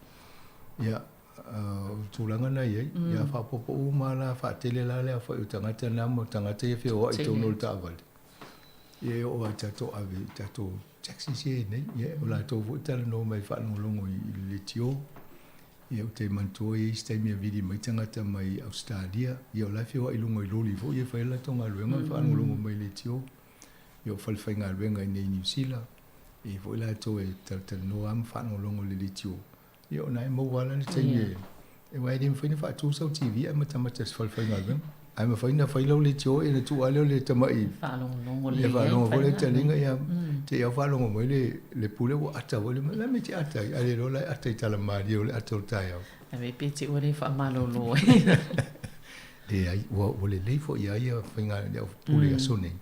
Ia, O le tulaga na i ai, ia faaopoopo uma lava la, faatele la le aofai o tagata na ma tagata ia e feoai i totonu o le taavale. Ia e oo lava i tatou ave i tatou taxis ia e i ai nei, ia o latou foi e talanoa mai e faalogologo i le leitio. Ia ou te manatua e i ai isi taimi e vili mai tagata mai Ausetalia, ia o la e feoai i luga i loli foi ia e fai ai le latou galuega e faalogologo mai i le leitio. Ia o falefaigaluega i inei i Niu Sila, e i ai foi latou e talatalanoa lava ma faalogologo i le leitio. Ia o na e maua lava le taimi e aua e le mafai ona faatu sau TV ae matamata i se fale faigaluega. Ae mafai ona fai lau leitio ia ona tuu lava lea o le tama'i Faalogologo lelei ia ai faalogo foi lea faiga. taliga ia te i lava faalogo mai le le pule ua ata foi le mea. O le a le mea e te ata ai? Ae le iloa la e ata i tala malie o le ata o le taeao. Ae pe te i ua le faamalolo ai. Leai, ua ua lelei foi lava ia faiga le au pule i aso nei.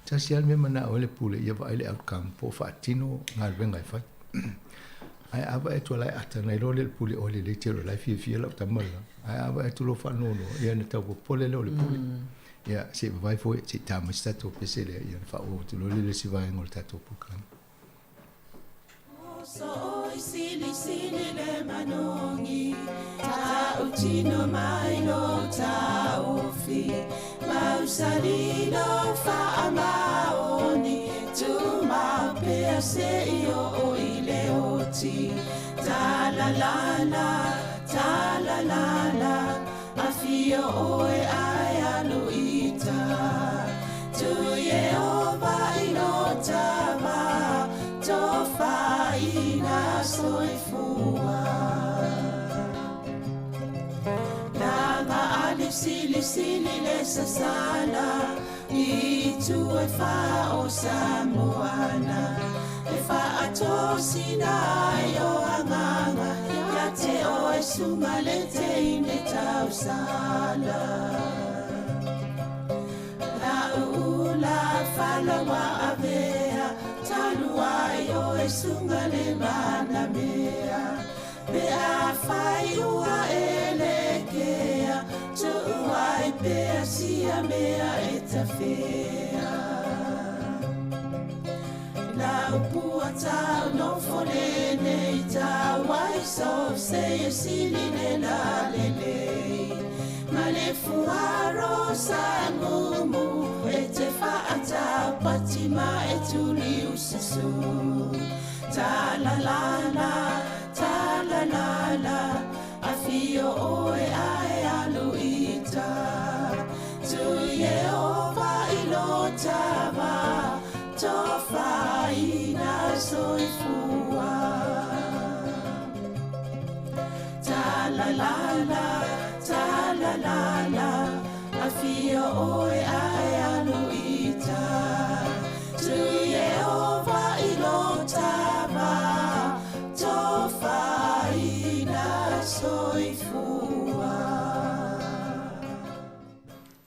Tasi lava le mea e manao ai le pule ia vaai le outcome po o faatino galuega e fai. Ae a vaai atu o la e ata, ona iloa lea e le pule, oi lelei tele o la e fiafia lau tama la. Ae a vaai atu loa faanoanoa, ia ona tau popole lea o le pule. Ia, se i vavae foi, se i ta mai se tatou pese lea, ia ona faaauau atu loa lea i le isi vaega o le tatou polokalame.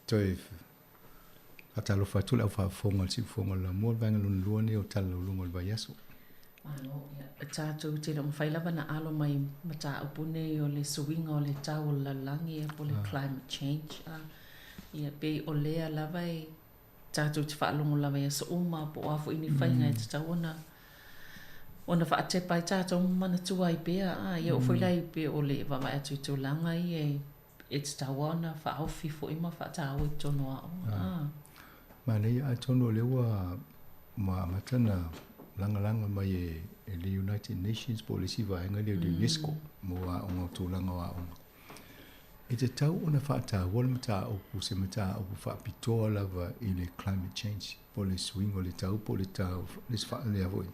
Toe faatalofa atu le au faafofoga o le Siufofoga o le Lamua, le vaega lona lua lenei o Tala Lauloga o le Vaiaso. Malo, ia, tatou te le o mafai lava ona alo mai mataupu nei o le suiga o le tau o le lalolagi ia po o le climate change a. Ia pei o lea lava e tatou te faalogo lava i aso uma po o a foi ni faiga e tatau ona ona faatepa ai tatou ma manatua ai pea a. Ia oo foi la i pei o le vaavaai atu i tulaga ia e tatau lava ona faaofi foi ma faataua i totonu o aoga a. Manaia, atonu o lea ua ua amata ona lagalaga mai e le United Nations po o le isi vaega lea o le UNESCO mo aoga o tulaga o aoga. E tatau ona faataua le mataupu, se mataupu faapitoa lava i le climate change po o le suiga o le tau po o le tau, le foi,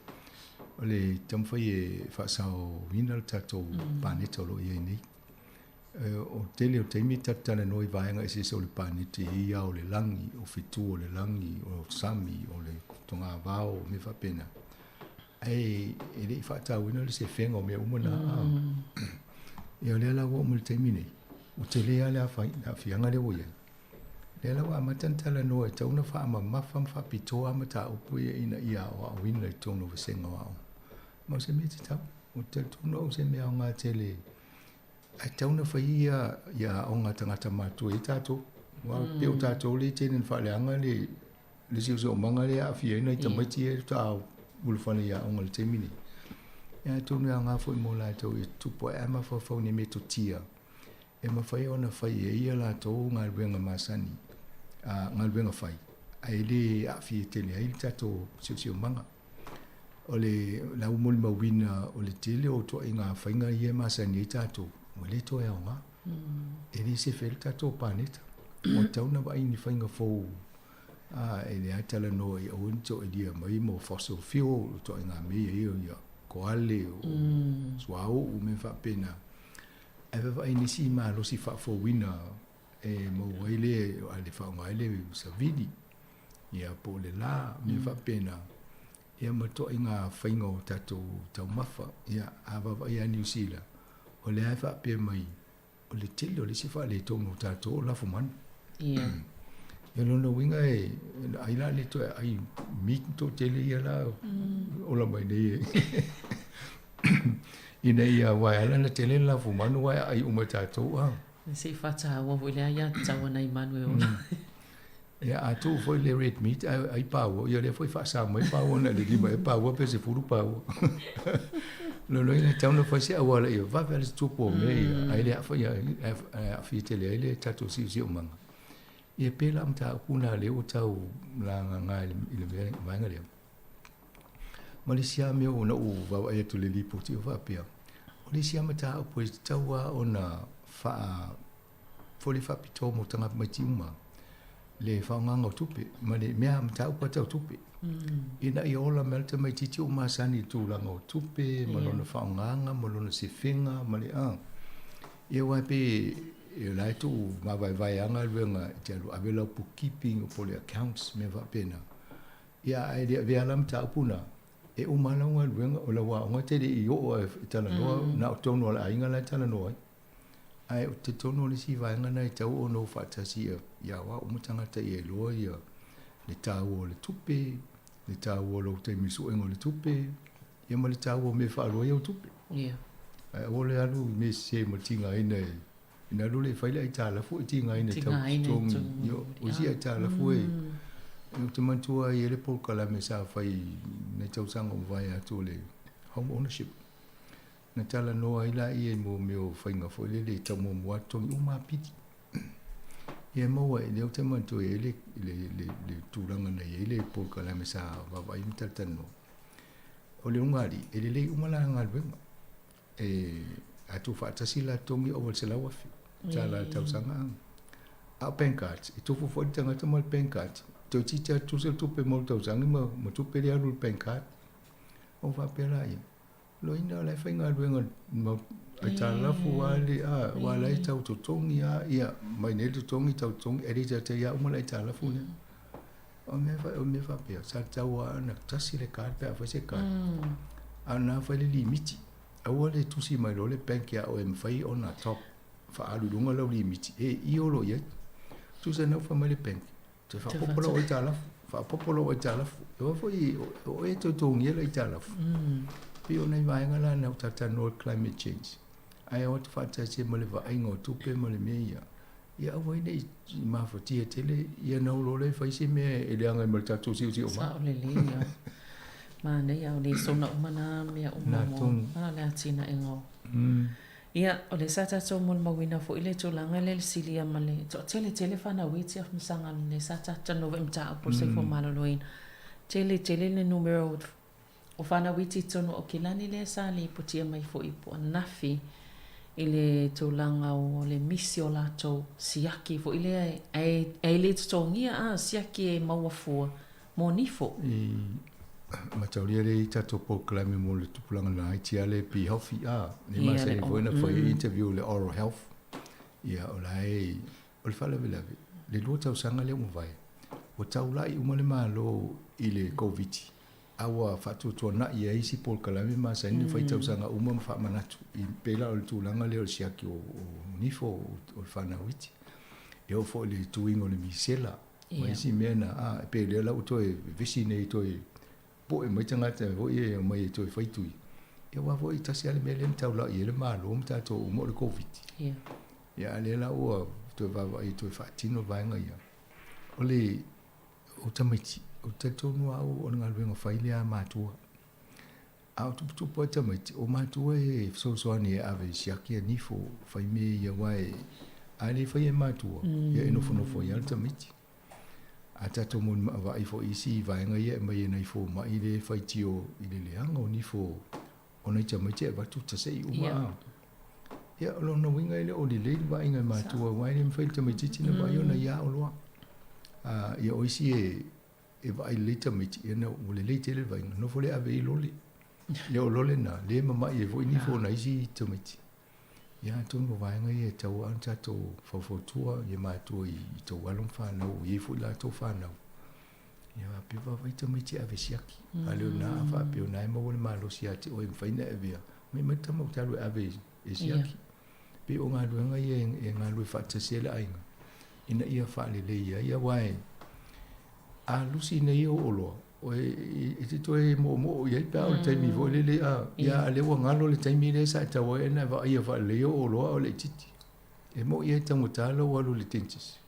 o le taumafai e faasaoina le tatou paneta o lo o i ai nei. O le tele o taimi e tatou talanoa i vaega eseese o le paneti e i ai o le lagi, o fetu o le lagi, o sami, o le togavao, o mea faapena. Ae e le i faatauina le sefega o mea uma na. Ia o lea la ua oo mai i le taimi nei, ua tele lava le aafiaga lea ua i ai. Lea la ua amata ona talanoa e tatau ona faamamafa ma faapitoa lava mataupu ia ina ia aoaoina i totonu o vasega o aoga. Ma o se mea tatau. Ou te talitonu au o se mea aoga tele Ae tatau ona fai ia ia aoga a tagata matutua i ai tatou. Aua mm. pei o tatou lea e tele ina faaleaga le le siosiomaga lea e aafia ai nai tamaiti ia faatoa ulufale i aoga i le taimi nei. Ia atonu e aoga foi mo latou e tupu ae a mafaufau i ni metotia e mafai ona fai e ai a latou galuega masani, a galuega fai, ae le aafia tele ai le tatou siosiomaga. O le la ua molimauina o le tele o ituaiga faiga ia e masani ai tatou, ua le toe aoga. E le sefe ai le tatou paneta. Ua tatau ona vaai i ni faiga fou a e lea talanoa i aua ne i toelia mai mo fossil fuel, ituaiga mea ia ia koale, o suauu, mea faapena. Ae vaavaai i nisi malosi faafouina. E maua ai le a le faaaoga ai le savili ia po o le la mea faapena ia ma toaiga faiga o tatou taumafa. Ia a vaavaai ia Niu Sila, o lea e faapea mai o le tele o le isi faaletonu o tatou o lafumanu. Ia. Ia lona uiga e ai la le toe ai meat toatele ia la ola mai nei e. Ina ia aua e ala ona tele le lafumanu aua e aai uma e tatou a. Se i faataua foi lea ia tatau a nai manu e ola. Ia a tuu foi le red meat ae ai paua, ia lea foi faasa mai paua na le 5 ea paua pe 10 paua. Lona uiga e tatau ona fai se auala ia vave lava le tupu o mea ia, ae le aafia tele ai le tatou siosiomaga. Ia pei la o mataupu na lea ua tau lagaga i le vaega lea. Ma le isi lava mea na ou vaavaai atu i le lipoti o faapea, o le isi lava mataupu e tatau lava ona faa foli faapitoa mo tagata tamaiti uma, le faaaogaina o tupe ma le mea mataupu lava tau tupe. Ina ia ola mai le tamaitiiti ua masani i le tulaga o tupe ma lona faaaogaga ma lona sefega ma le a. Ia aua e pei o la e tuu mavaevae lava galuega e te alu ave lau bookkeeping po o le accounts mea faapena. Ia ae le avea la mataupu na, e uma lava lau galuega, o lau aoga e te le i oo lava e talanoa, na o totonu o le aiga la e talanoa ai. Ae ou te talitonu o le isi vaega lena e tatau ona o faatasi ia aoao uma tagata ia iloa ia le taua o le tupe, le taua o lou taimi suega o le tupe, ia ma le taua o mea e faaalu ai au tupe. Ia. Ae aua le alu i mea sese ma le tigaina e ina alu lea e fai le aitalafu e tigaina e tau totogi. Ia, o isi aitalafu e ou te manatua ai e i ai le polokalame sa fai i nai tausaga ua mavae atu o le home ownership. Na talanoa ai laia i mea o faiga foi lele e tau muamua atu totogi uma lava pili. Ia e maua ai, lea ou te manatua e i ai le, le, le, le tulaga na i ai le polokalame sa vaavaai ma talatalanoa. O le ulugalii, e lelei uma la galuega. E, a tuufaatasi la totogi ova i le $100,000 tala i le tausaga. A o bank cards, e tofu foi le tagata ma le bank card. Toeitiiti lava tutusa le tupe mo le tausaga ma, ma tupe lea alu i le bank card. Ou faapea laia, Loina o la e faigaluega ma aitalafu lava le a, aua o la e tau totogi lava, ia mai nei le totogi tau totogi, ae le i taitai lava uma le aitalafu lea. O mea o mea faapea, sa tatau lava ona tasi le card pe a fai se card. A o lena fai le limiti. Aua le tusi mai loa le bank ia oe e mafai ona top faaalu i luga lau limiti, e i o lo o i ai. Tusa na fai mai le bank, Toe faaopoopo lau aitalafu, faaopoopo lau aitalafu. E aua foi o oe e tautogia le aitalafu. Pei o nai vaega la na ou talatalanoa i le climate change. Ae o atu faatasi ai ma le vaaiga o tupe ma le mea ia, ia aua ai ne i mafatia tele ia ona o loa lea e fai se mea e leaga ai ma le tatou siosiomaga. Sao lelei ia. Manaia o lesona uma na mea uma mo le atinaega o. Ia, o lea sa tatou molimauina foi le tulaga lea i le silia ma le toatele tele fanau i Tiafamasaga lea sa tatou talanoa foi i mataupu o le soifua maloloina. Tele tele le numera o fanau iti i totonu o Aukilani lea sa lipotia mai foi po ananafi i le tulaga o le misi o latou siaki foi lea ae le totogia a siaki e maua fua mo nifo. I mataulia lea i tatou polokalame mo le tupulaga laiti lava lea Be Healthy a, lea masani foi ona fai ai interview i le oral health. Ia o la e, o le faalavelave, le 2 tausaga lea ua mavae, ua taulai uma le Malo i le Koviti, a ua faatuatuanai ai isi polokalame masani ona fai tausaga uma ma faamanatu i pei la o le tulaga lea o le siaki o nifo o le fanau iti. E oo foi i le tuiga o le misela, Ma isi mea na, a, e pei o lea la ua toe vevesi nei toe poe mai tagata foi ia e omai e toe fai tui. Ia aua foi e tasi lava le mea lea na taulai ai le Malo ma tatou uma o le Koviti. Ia. Ia a lea la ua toe vaavaai e toe faatino vaega ia. O le o tamaiti, ou te talitonu lava au o le galuega fai lea a matua. A o tuputupu ai tamaiti, o matua e fesoasoani e ave i siaki a nifo, fai mea ia aua e, a le faia e matua, ia e nofonofo ai lava le tamaiti. A tatou vaai foi i isi vaega ia e aumai e nai fomai lea e faitio i le leaga o nifo o nai tamaiti e avatu tasei uma a. Ia, o lona uiga e le o lelei le vaaiga e matua aua e le mafai e le tamaitiiti ona vaai ona ia oloa. Ia o isi e e vaai lelei tamaiti, ia na ua lelei tele le vaaiga, nofo lea ave i lole. Ia o lole na, lea e mama'i ai foi nifo o nai isi tamaiti. Ia atonu o vaega ia e tatau lava ona tatou faufautua i matua i tou alo ma fanau ua i ai foi latou fanau. Ia faapea vaavaai tamaiti e ave siaki. A le o lena a faapea o lena e maua le malosi ia te oe e mafai ona e avea, aumai mai le tama ou te alu e ave e siaki. Pei o galuega ia e galulue faatasi ai le aiga ina ia faalelei ai, aua e a lusi nei ou oloa, e te toe moomoo i ai pe a o le taimi foi lele, a, ia a lea ua galo le taimi lea sa e tau ai ona e vaaia faalelei ou oloa a o le itiiti. E moi e taugata lou alu i le dentist,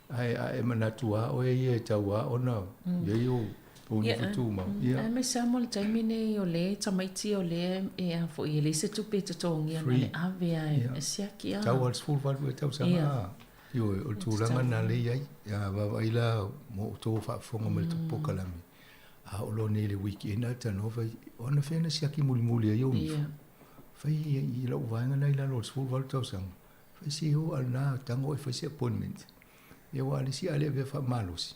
ae a e manatu lava oe ia e tau lava ona i ai ou nifo tumau. Ia. Aemaise lava mo le taimi nei o lea e tamaiti o lea e a foi e leai se tupe e totogia na le ave lava e siaki a. Tau lava i le 18 ea tausaga a. Ioe, o le tulaga lena lea e i ai. A vaavaai la mo outou o faafofoga mai i le tatou polokalame, a oo loa nei i le weekend ae talanoa fai, o anafea na siaki mulimuli ai ou nifo? Fai i lau vaega lena i lalo o le 18 tausaga, fai se o a lena tago oe e fai se appointment. Ia aua a le isi a le avea faamalosi,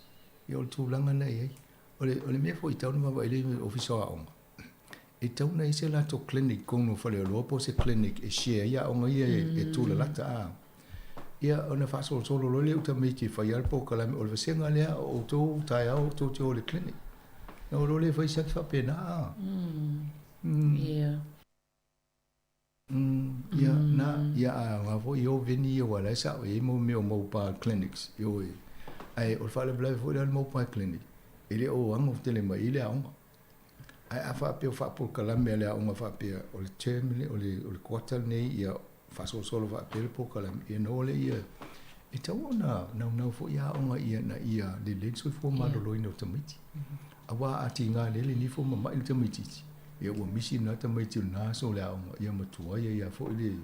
ia o le tulaga lena e i ai. O le, o le mea foi e tatau ona vaavaai lelei i le Ofisa o Aoga, e tatau ona i ai se latou clinic i totonu o Faleoloa po o se clinic e share ai aoga ia e tulalata a. Ia ona faasolosolo loa lea o tamaiti e fai lava le polokalame o le vasega lea o outou taeao tou te o i le clinic. Ona o loa lea e fai siaki faapena a. Ia. Ia, na, ia a aoga foi o veni ia aua o la e sao i ai mo mea o mobile clinics, ioe. Ae o le faalavelave foi lea o le mobile clinic, e le o ago tele mai i le aoga. Ae a faapea o faapolokalame a le aoga faapea o le term le, o le, o le kuata lenei ia faasolosolo faapea le polokalame, ia ona o lea ia, e tatau ona naunau foi aoga ia ina ia lelei le soifua maloloina o tamaiti. Aua a tiga lele nifo ma mai le tamaitiiti, ia ua misi lena tamaiti o lena aso o le aoga, ia ma tuai ai lava foi le...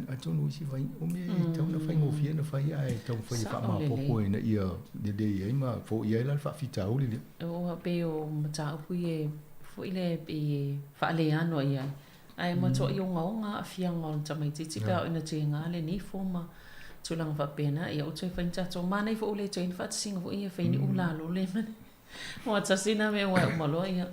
Atonu o isi fai, o mea e tatau ona faigofie ona fai ae taumafai e faamaopoopo ina ia lelei ai ma foia ai la le faafitauli lea. Ua pei o mataupu ia foi lea e pei e faaleano i ai, ae matuai ogaoga aafiaga o le tamaitiiti pe a oo ina tega le nifo ma tulaga faapena. Ia ua toe fai ni tatou manaia foi ua le toe i ai ni faatasiga foi ia e fai ni ulalole ma ua tasi na mea ua uma loa ia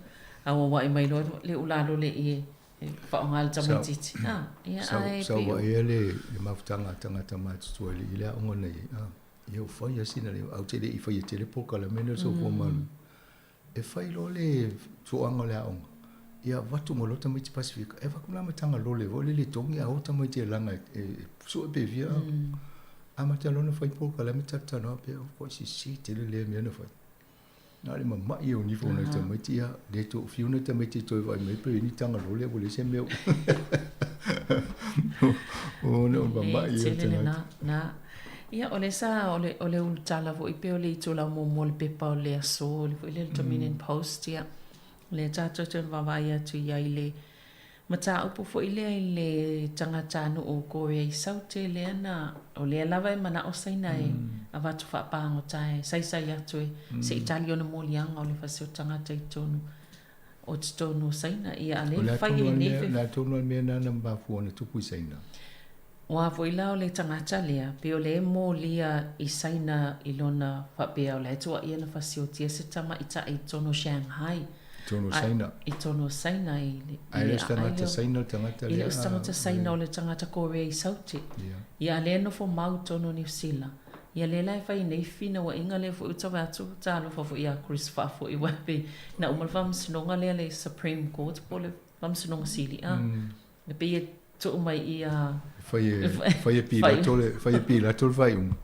auauai mai loa le ulalole i e faaaoga e le tamaitiiti. Ah, ia ae pei o. Sa vaai le mafutaga a tagata matutua i le aoga na i ai. Ah, ia ua fai lava sina leo, ae ou te le i faia tele polokalame lea o le soifua maloloina. E fai loa le toaga o le aoga, ia avatu mai loa tamaiti Pasefika, e avatu la ma taga lole foi lele e togi a o tamaiti e laga e sue pe fia. Amata loa ona fai polokalame talatalanoa pe oi sisi tele lea mea na fai. Na o le mamai o nifo o nai tamaiti, ia, le to fiu nai tamaiti e toe vaai mai pe i ai ni taga lole ua leai se mea o na o mamai o tagata. Na. Ia, o lea sa, o le, o le ulutala foi pei o le itula muamua o le pepa o le aso, le foi lea le Dominion Post, ia, lea tatou te vaavaai atu i ai i le mataupu foi lea i le tagatanuu o Korea i Saute lea na, o lea lava e manao Saina e avatu faapagota e saisai atu e se i tali ona moliaga o le fasi o tagata i totonu o totonu o Saina. Ia, a lea e fai ai nei O le a tonu lava le mea lena na mafua ona tupu i Saina? Ua foi la o le tagata lea, pei o lea e molia i Saina i lona faapea o la e tuuaia na fasiotia se tamaitai i totonu o Shanghai. I totonu o Saina. I totonu o Saina i le Ae le o se tagata Saina le tagata lea. E le o se tagata Saina, o le tagata Korea i Saute. Ia, a lea e nofo mau i totonu o Niu Sila. Ia lea la e fai nei finauaiga lea foi ua tau atu talofa foi ia Chris Faafoi aua pei na uma le faamasinoga lea le Supreme Court po o le Faamasinoga Sili a. E pei e tuu mai ia fai e fai e Pilato le fai e Pilato le faaiuga.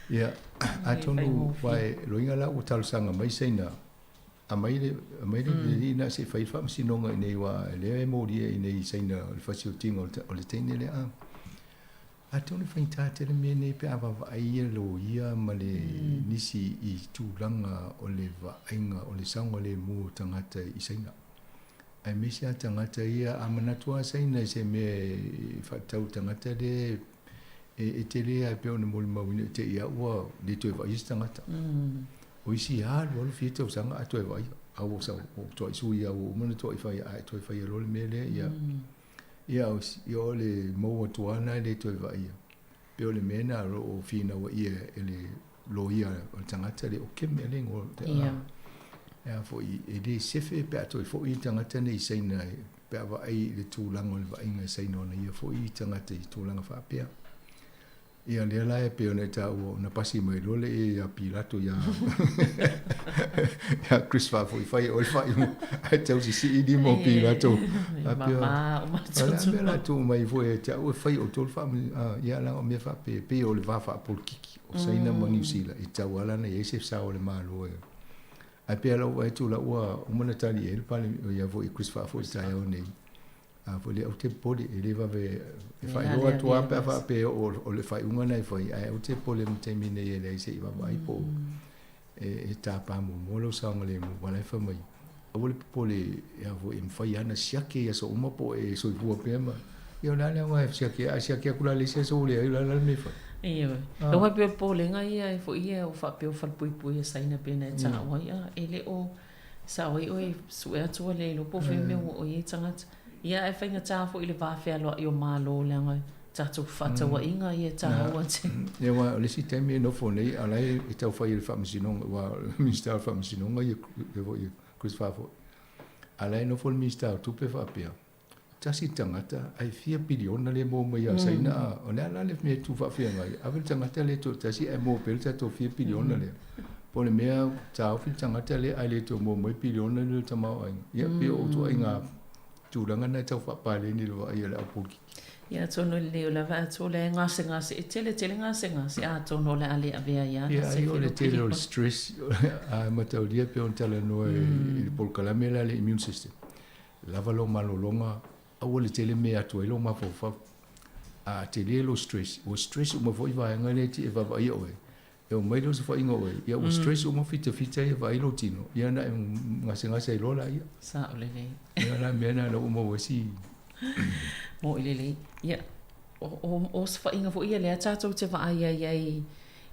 Ia atonu wae loiga la ua talosaga mai Saina aumai le aumai le alii lena se i fai le faamasinoga i inei aua lea e molia i inei i Saina o le fasiotiga o le teine lea a. Atonu e faigata tele mea nei pe a vaavaai ia loia ma le nisi i tulaga o le vaaiga o le saogalemu o tagata i Saina. Aemaise lava tagata ia, a manatu lava Saina i se mea e faatatau i le tagata lea e tele lava pei ona molimauina i te i lava ua le toe vaaia se tagata. O isi alu alu fia tausaga ae toe vaaia, a ua toai sui lava ua uma ona toai fai ae toe faia loa le mea lea, ia ia o le maua atu lava lena e le toe vaaia. Pei o le mea lena o lo o finauaia e le loia o le tagata lea, o Kim ea le igoa e a foi, e le sefe pe a toe foi le tagata nei i Saina. Pe a vaai i le tulaga o le vaaiga e Saina ona ia foi tagata i tulaga faapea. Ia lea la e pei ona e taua ona pasi mai loa le e ia Pilato ia ia Chris Faafoifai o le faaiuga ae tau sisii lima o Pilato. Faapea, o le a mea la tuu mai foi ia te au e fai outou le faamasinoga. Ia leaga o mea faapea e pei o le va faapolokiki o Saina ma Niu Sila e tatau lava la ona i ai se sao o le Malo e Ae pei lava ua vaai atu la ua uma ona tali i ai le Pale ia foi Chris Faafoi i le taeao nei. A foi lea ou te popole e le vave e faailoa atu lava pe a faapea o le faaiuga lena e fai, ae ou te popole i le taimi nei e leai se i vaavaai po o e tapa muamua lou saogalemu aua la e fai mai aua le popole ia foi e mafai lava ona siaki i aso uma po o e soifua pea ma ia o le a le aoga e siaki ai, a siaki atu la i le isi aso ua leai o le a la le mea e fai? Ioe. Aua e pei o le popolega ia e foi ia ua faapea o falepuipui a Saina pei ona e taua ai, a e le o sao ai oe e sue atu ua le iloa po o fea mea ua oo i ai tagata. Ia ae faigata foi i le va fealoai o Malo leaga tatou fefaatauaiga ia e taua tele. Ia aua o le isi taimi e nofo nei a o la e tau fai e le Faamasinoga aua o le Minisita o le Faamasinoga ia foi Chris Faafoi. A o la e nofo le Minisita o Tupe faapea, tasi le tagata ae fia piliona lea e maua mai ia Saina a o le a la le mea e tu faafeagai ave le tagata lea e toatasi ae maua pea le tatou fia piliona lea. Po o le mea taofi le tagata lea ae le toe maua mai piliona lea o le tamaoaiga. Ia pei o ituaiga tulaga na e tau faapaleni i le vaai a le au polokiki. Ia atonu e lelei o le ava atu o lea e gasegase, e tele tele gasegase atonu o le a le avea ai lava Ia ai o le tele o le stress a mataulia pei ona talanoa i le polokalame lea a le immune system. Lava lou malologa, aua le tele mea e atu ai lou mafaufau. A tele lou stress, ua stress uma foi vaega lea e te vaavaaia oe. E omai lea o se faiga oe, ia ua stress uma fitafita ia vaai lou tino, ia ona e gasegase ai loa laia. Sao lelei. Ia la mea lena ua maua ai si. Mo'i lelei. Ia, o osofaiga foi ia lea tatou te vaai ai ai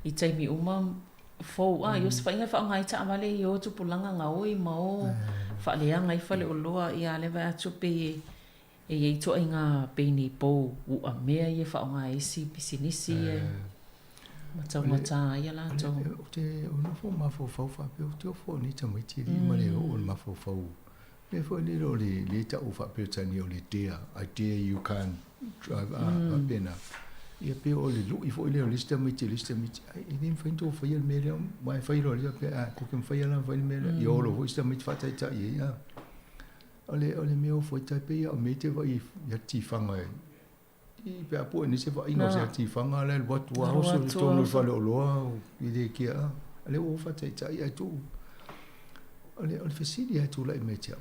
i taimi uma fou, a i osofaiga e faaaoga ai taavale i o tupulaga gaoi ma o faaleaga ai faleoloa, ia a lea vaai atu pei e i ai ituaiga pei ni pou uamea ia e faaaoga ai isi pisinisi ia ma taugata ai a latou. Ou te nofo mafaufau faapea, ou te ofo i nei tamaiti alii ma le oo o le mafaufau. Mea foi lele o le le tau faa-Peretania o le dare, I dare you can't drive, a faapena. Ia pei o le lui foi lea o le isi tamaiti i le isi tamaiti, ai e le mafai ona tou faia le mea lea, aua e fai loa e le isi faapea, a tou te mafai lava la ona fai le mea lea. Ia olo foi isi tamaiti faataitai ai, a. O le, o le mea o foi tai pei lava o mea e te vaai i atu tifaga e, i pe a pue nei se vaaiga o se atu tifaga la e alu atu lava oso i totonu o le faleoloa i le kia a. A lea ua faataitai ae tuu. O le, o le fesili lava e tulai mai ia te au,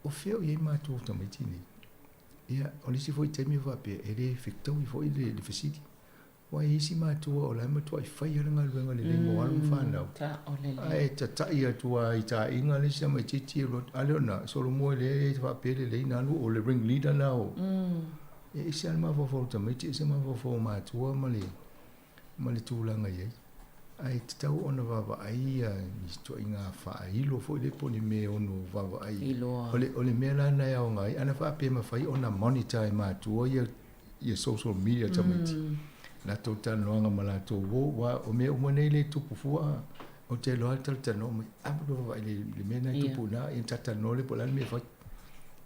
o fea o i ai matou tamaiti nei? Ia, o le isi foi taimi e faapea, e le fetaui foi le, le fesili. Aua e i ai isi matua o la e matuai fai lava le galuega lelei mo alo ma fanau, ae tatai atu lava i taaiga le isi tamaitiiti e alu atu, a lea o lena, solomua lea e faapea lelei na alu o le ring leader lena o, e ese lava le mafaufau o tamaiti, ese le mafaufau o matua ma le, ma le tulaga e i ai. Ae tatau ona vaavaai ia ni ituaiga faailo foi lea po o ni mea e ono vaavaai. O le mea la lena e aoga ai, ana faapea e mafai ona monitor e matua ia ia social media tamaiti. Latou talanoaga ma latou uo, aua o mea uma nei lea e tupu fua, ou te iloa lava le talatalanoa mai, a matua vaavaai i le mea lena e tupu i ina, ia ona talatalanoa lea po o le a le mea e fai.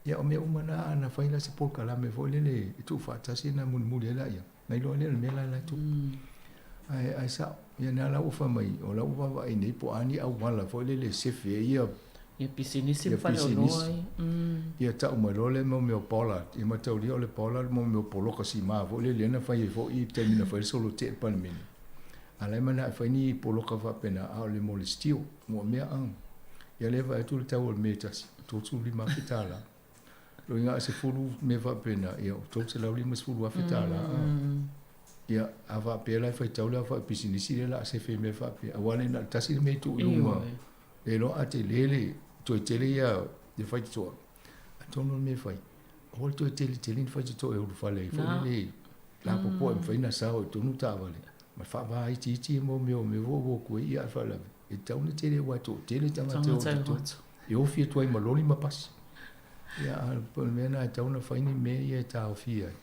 Ia o mea uma na, ana fai la se polokalame foi lele e tuufaatasi ona mulimuli ai laia, ona iloa lea o le mea la la e tupu. Ae, ae sao, ia lena la ua fai mai, o la ua vaavaai nei po o a ni auala foi lele e sefe ai ia Ia pisinisi ma faleoloa ia. Ia tau mai loa lea mau mea o bollard, ia mataulia o le bollard mo mea o poloka sima foi lele lea na fai ai foi i le taimi na fai ai le solo tea i le Palemene. A la e manao e fai ni poloka faapena a o le mo le steel, mo mea a. Ia lea e vaai atu le tau o le mea e tasi, $35,000. Loiga a 10 mea faapena, ia $350,000 a. Ia, a faapea la e faitau le aofai o pisinisi lea o le a sefe i mea faapea, aua le na o le tasi le mea e tuu i luma. Le iloa a tele le toe tele ia le faitotoa, atonu o le mea e fai, aua le toe tele tele ni faitotoa e ulufale ai foi lele lapopoa e mafai ona sao i totonu taavale ma faavaitiiti mo mea o mea foi ua o atu ai, ia a le faalavelave, e tatau ona tele aua e toatele tagata e o i totonu, e ofi atu ai ma loli ma pasi. Ia, a o le mea lena e tatau ona fai ni mea ia e taofia ai.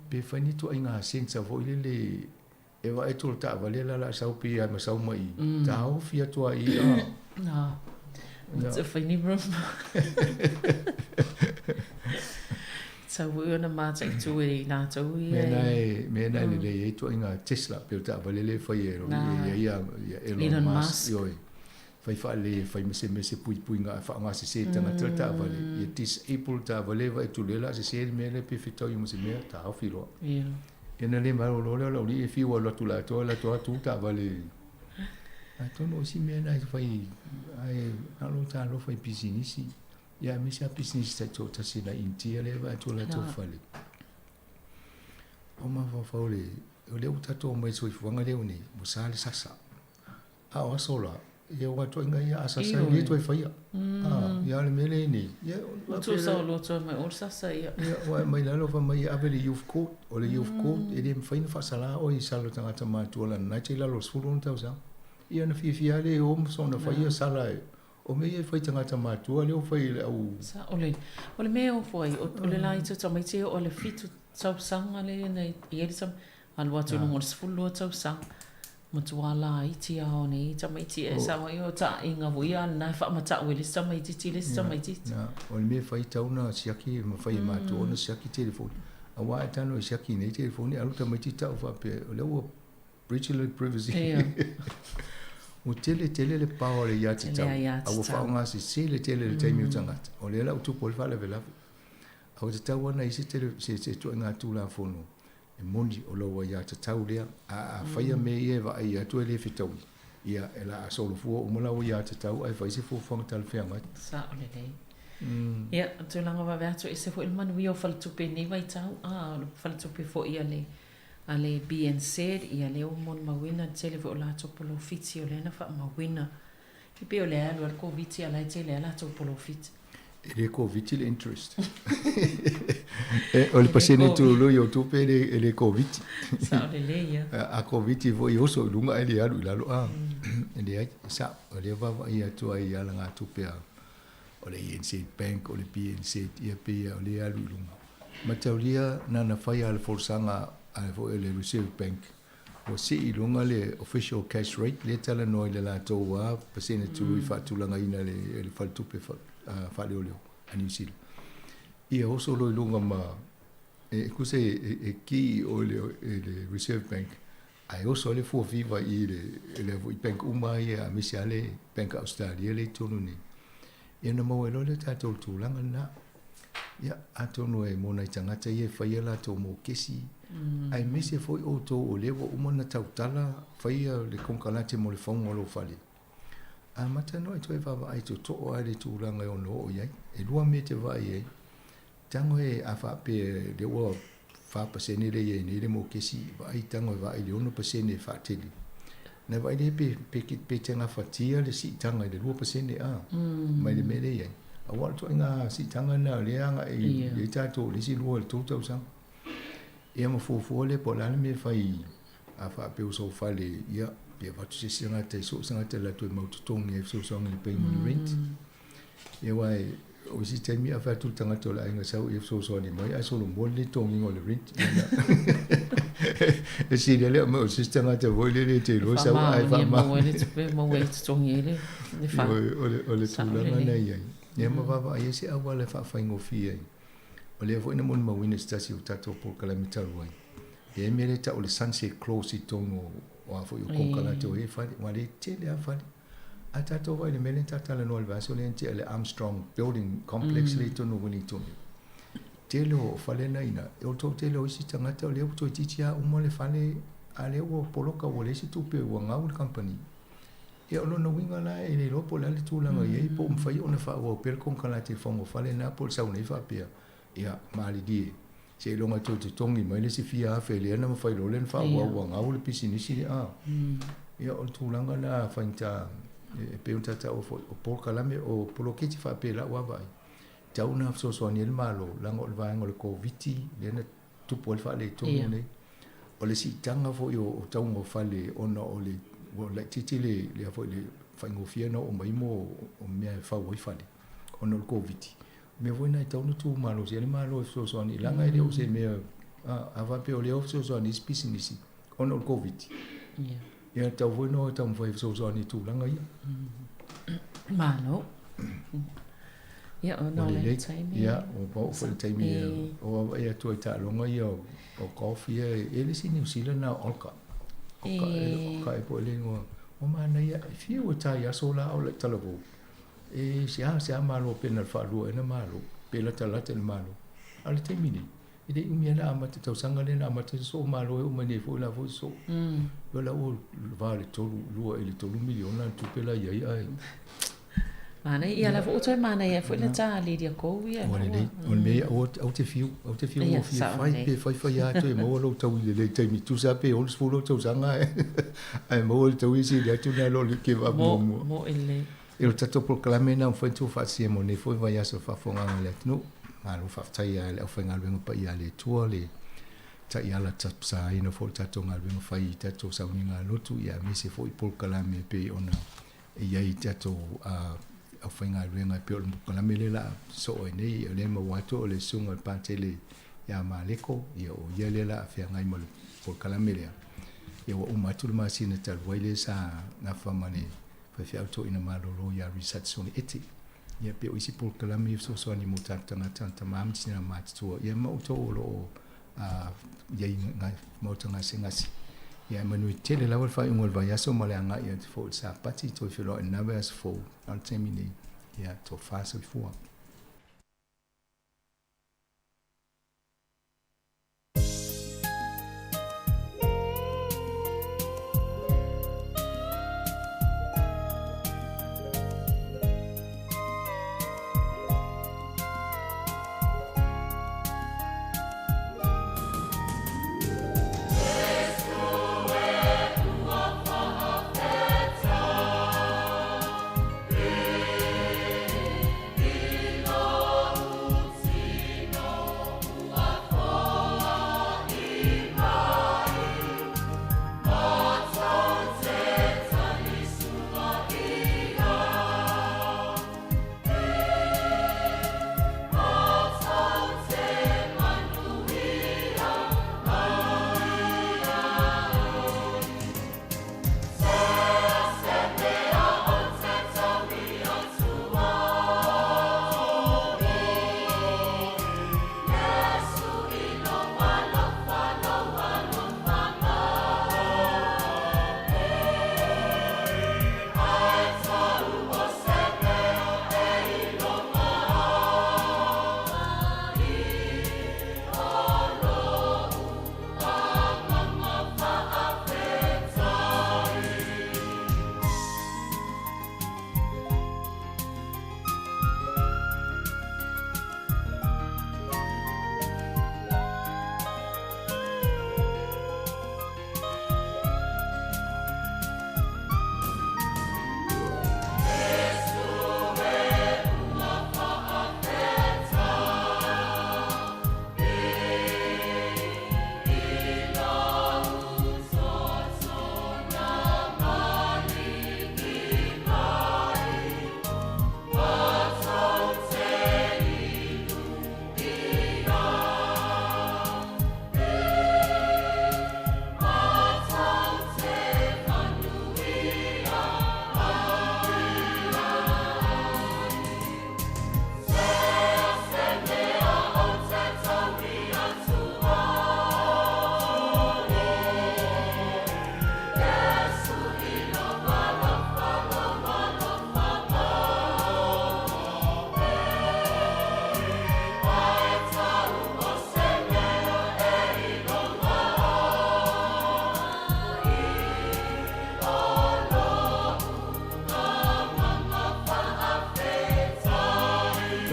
Pe fai ni ituaiga sensor foi lele e vaai atu o le taavale la o le a sau pe ai ma sau mai i, taofi atu lava i i. A. Ia. Fai ni room. Tatau foi ona mataitu e i latou ia. Mea na e, mea na e lelei ai ituaiga Tesla pei o taavale lea e fai e ia ia Elon Musk. Ioe. Fai faalelei e fai ma se mea se puipuiga a faaaoga sese e le tagata le taavale. Ia disable le taavale vaai atu lea o le a sese le mea lea pe fetaui ma se mea, taofi loa. Ia ona le malolo lea o le aualii e fiu e alu atu i le atoa, alu atu lava tu le taavale. Atonu o isi mea na e fai ae na o lou talofa i pisinisi. Ia aemaise lava pisinisi taitoatasi nai Initia lea e vaai atu o latou fale. O mafaufau le, o lea ua tatou omai i le soifuaga lea ua nei, ua sa le sasa. A o aso la, ia aua ituaiga ia a sasa e le toe faia. A, ia o le mea lea i nei, ia Ua tuusa o lua toe mai o le sasa ia. Ia, ua aumai lalo fai mai e ave i le youth court. O le youth court e le mafai ona faasala oe i sala o le tagata matua lana na te i lalo o le 16 tausaga. Ia ona fiafia lava lea e o ma soona faia sala e O mea ia e fai tagata matua lea ua fai e le au. Sao lelei. O le mea e ofo ai, o le laiti o tamaiti e oo i le 7 tausaga lea na i ai le tamaiti, alu atu i luga o le 12 tausaga, matua laiti lava o nei tamaiti e sao ai o taaiga foi ia lena e faamatau e le isi tamaitiiti i le isi tamaitiiti. Na, o le mea e fai tatau ona siaki ma fai e matua ona siaki telefoni. Aua a e tago e siaki nei telefoni alu tamaiti tau faapea o lea ua breach le privacy. Ia. Ua tele tele le power o le aiatatau, a ua faaaoga sese le tele i le taimi o tagata. O lea la ua tupu ai le faalavelave. A ua tatau lava ona i ai se tele, se, se ituaiga Tulafono e moni o lou aiatatau lea. A, a faia mea ia e vaai atu e le fetaui, ia, e la a solofua uma lau aiatatau ae fai se fuafuaga talafeagai. Sao lelei. Ia, o tulaga vave atu, ese foi le manuia o faletupe i lenei vaitau, a o le faletupe foi a le a le BNZ, ia lea ua molimauina le tele foi o latou polofiti o lea na faamauina. E pei o lea e alu ai le Koviti a o la e tele lava latou polofiti. E le Koviti le interest. O le pasene tului o tupe e le Koviti. Sao lelei ia. A Koviti foi e oso i luga ae le alu i lalo a. E leai, e sao. O lea e vaavaai atu ai i alagatupe a o le ANZ Bank, o le BNZ, ia pei o lea e alu i luga. Mataulia na ona fai lava le folasaga a foi a le Reserve Bank, ua sii i luga le official cash rate lea e talanoa i le latou lava pasene tului faatulagaina e le Faletupe Faaleoleo a Niu Sila. Ia oso loa i luga ma e tusa e ki i o i le Reserve Bank, ae oso ai le fuafiva i i le foi bank uma ia aemaise lava le Bank a Australia lea i totonu nei. Ia ona maua ai loa lea o tatou i le tulaga lena. Ia, atonu e mo nai tagata ia e faia latou mokesi, aemaise foi outou o lea ua uma ona tautala faia le konekarate mo le fauga o lou fale. Amata noa e toe vaavaai totoo lava i le tulaga e ono oo i ai. E lua mea e te vaai i ai, tago e a faapea lea ua 4% lea e i ai nei le mokesi, vaai tago e vaai i le 6% e faatele. Na vaai lea pe, pe, pe te gafatia le siitaga i le 2% a, mai le mea lea e i ai. Aua o le ituaiga siitaga lena o lea e agai i ai tatou i le isi 2 i le 3 tausaga. Ia ma fuafua lea po o le a le mea e fai a faapea ua soufale, ia, pe avatu se isi tagata e soo se tagata e alu atu e mau totogi ai fesoasoani i le paying o le rent. Ia aua o isi taimi a fai atu le tagata o le aiga sau ia fesoasoani mai ae solomua le totogiina o le rent. E sili ai le aumai o se isi tagata foi lele e te iloa sau ae faamaonia le tupe maua ai totogi ai le fale. O le tulaga lena e i ai. Ia ma vaavaai ai se auala e faafaigofie ai. O lea foi na molimauina i se tasi o tatou polokalame talu ai, e i ai mea lea e tau o le sunset clause i totonu o a foi o konekarate o i ai fale, aua o lea e tele lava fale. A tatou vaai i le mea lea na ta talanoa i le vaiaso lea na tea, le Armstrong Building Complex lea i totonu o Wellington. Tele o fale na i ina, o le toatele o isi tagata o lea ua toeitiiti lava uma le fale, a o lea ua poloka ua leai se tupe ua gau le kamupani. Ia o lona uiga la e le iloa po o le a le tulaga e i ai po o mafai ona faaauau pea le konekarate i le fagofale lena po o le sau nei faapea, ia malilie seiloga e toe totogi mai le isi fia afe lea na mafai loa lea ona faaauau ua gau le pisinisi lea. A ia o le tulaga lena faigata e pei ona ta taua foi o polokalame o poloketi faapea i lau vaavaai, tau ina fesoasoani ai le Malo leaga o le vaega o le Koviti lea na tupu ai le faaletonu lenei. O le siitaga foi o tauga o fale ona o le ua laitiiti le le foi le faigofie ona oo mai mo o mea e fau ai fale ona o le Koviti. O mea foi na e tatau ona tu malosi ai le Malo e fesoasoani leaga e le o se mea a faapea o lea ua fesoasoani ai isi pisinisi ona o le Koviti. Ia, tatau foi ona taumafai e fesoasoani i tulaga ia. Malo. Ia, ona o le taimi. Ia, ua pau foi le taimi e o vaavaai atu ai i taaloga ia o golf ia e le isi Niu Sila na o Olka. Oka e Oka e po o le igoa. Ua manaia, e fiu e ta i aso la o le talavou. E se a se a malo pe na le faalua ea na malo, pe latalata i le malo. A o le taimi nei, e le i umi lava na amata tausaga lea na amata ai soo malo e oo mai nei foi la foi soo. O la ua va i le tolu, lua i le tolu miliona le tupe la i ai ae. Manaia, ia la foi ua toe manaia foi le ta Lydia Ko ia. Ua lelei, o le mea ia aua aua te fiu, aua te fiu gofie fai pe fai fai lava toe maua lou taui i le lelei taimi tusa pe 60 ou tausaga ae ae maua le taui e sili atu nai lo le give up muamua. Mo e lelei. E o le tatou polokalame lena ua mafai ona tuufaatasia mo lenei foi vaiaso faafofogaaga a le atunuu. Malo faafetai i le aufaigaluega paia a le Atua le taiala tapasaina foi o le tatou galuega fai i tatou sauniga lotu ia aemaise foi polokalame e pei ona e i ai tatou aufaigaluega e pei o le polokalame lea o le a soo ai nei, o lea e maua atu o le susuga i le Patele ia Maleko, ia o ia lea o le a feagai ma le polokalame lea. Ia ua uma atu le masina talu ai lea sa nafa ma le faifeau toeaina malolo ia Richardson Ete. Ia pei o isi polokalame ia fesoasoani mo tatou tagata, tama ma tina matutua, ia ma outou o lo o i ai i maota gasegase. Ia e manuia tele lava le faaiuga o le vaiaso ma le agai atu foi i le Sapati, toe feiloai i lena vaiaso fou, a o le taimi nei, ia tofa soifua.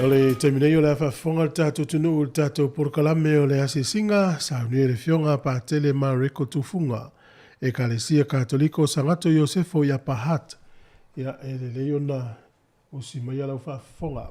O le taimi nei o le a faafofoga le tatou atunuu i le tatou polokalame o le asiasiga, saunia i le Afioga a Patele Mareko Tufuga, Ekalesia Katoliko o Sagato Iosefo i Upper Hutt. Ia, e lelei ona usi maia lau faafofoga.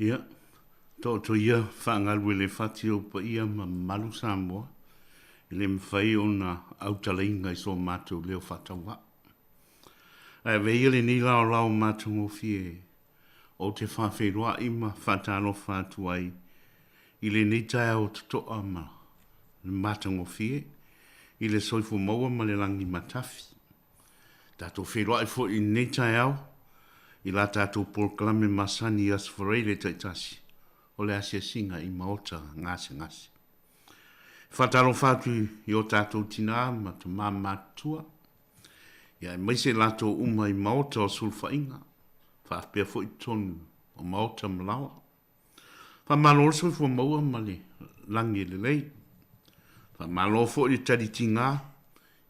Ia, taoto ia faagalu e le fati ou paia ma mamalu Samoa, e le mafai ona autalaina i so matou leo faatauvaa. Ae avea ia lenei laolao matagofie ou te faafeiloai ma faatalofa atu ai i lenei taeao totoa ma le matagofie i le soifua maua ma le lagi matafi. Tatou feiloai foi i lenei taeao i la tatou polokalame masani i Aso Faraile taitasi o le asiasiga i maota gasegase. E faatalofa atu i o tatou tinā ma tamā matutua, ia aemaise latou uma i maota o sulufaiga, faapea foi totonu o maota ma laoa. Faamalo le soifua maua ma le lagi e lelei. Faamalo foi le tali tiga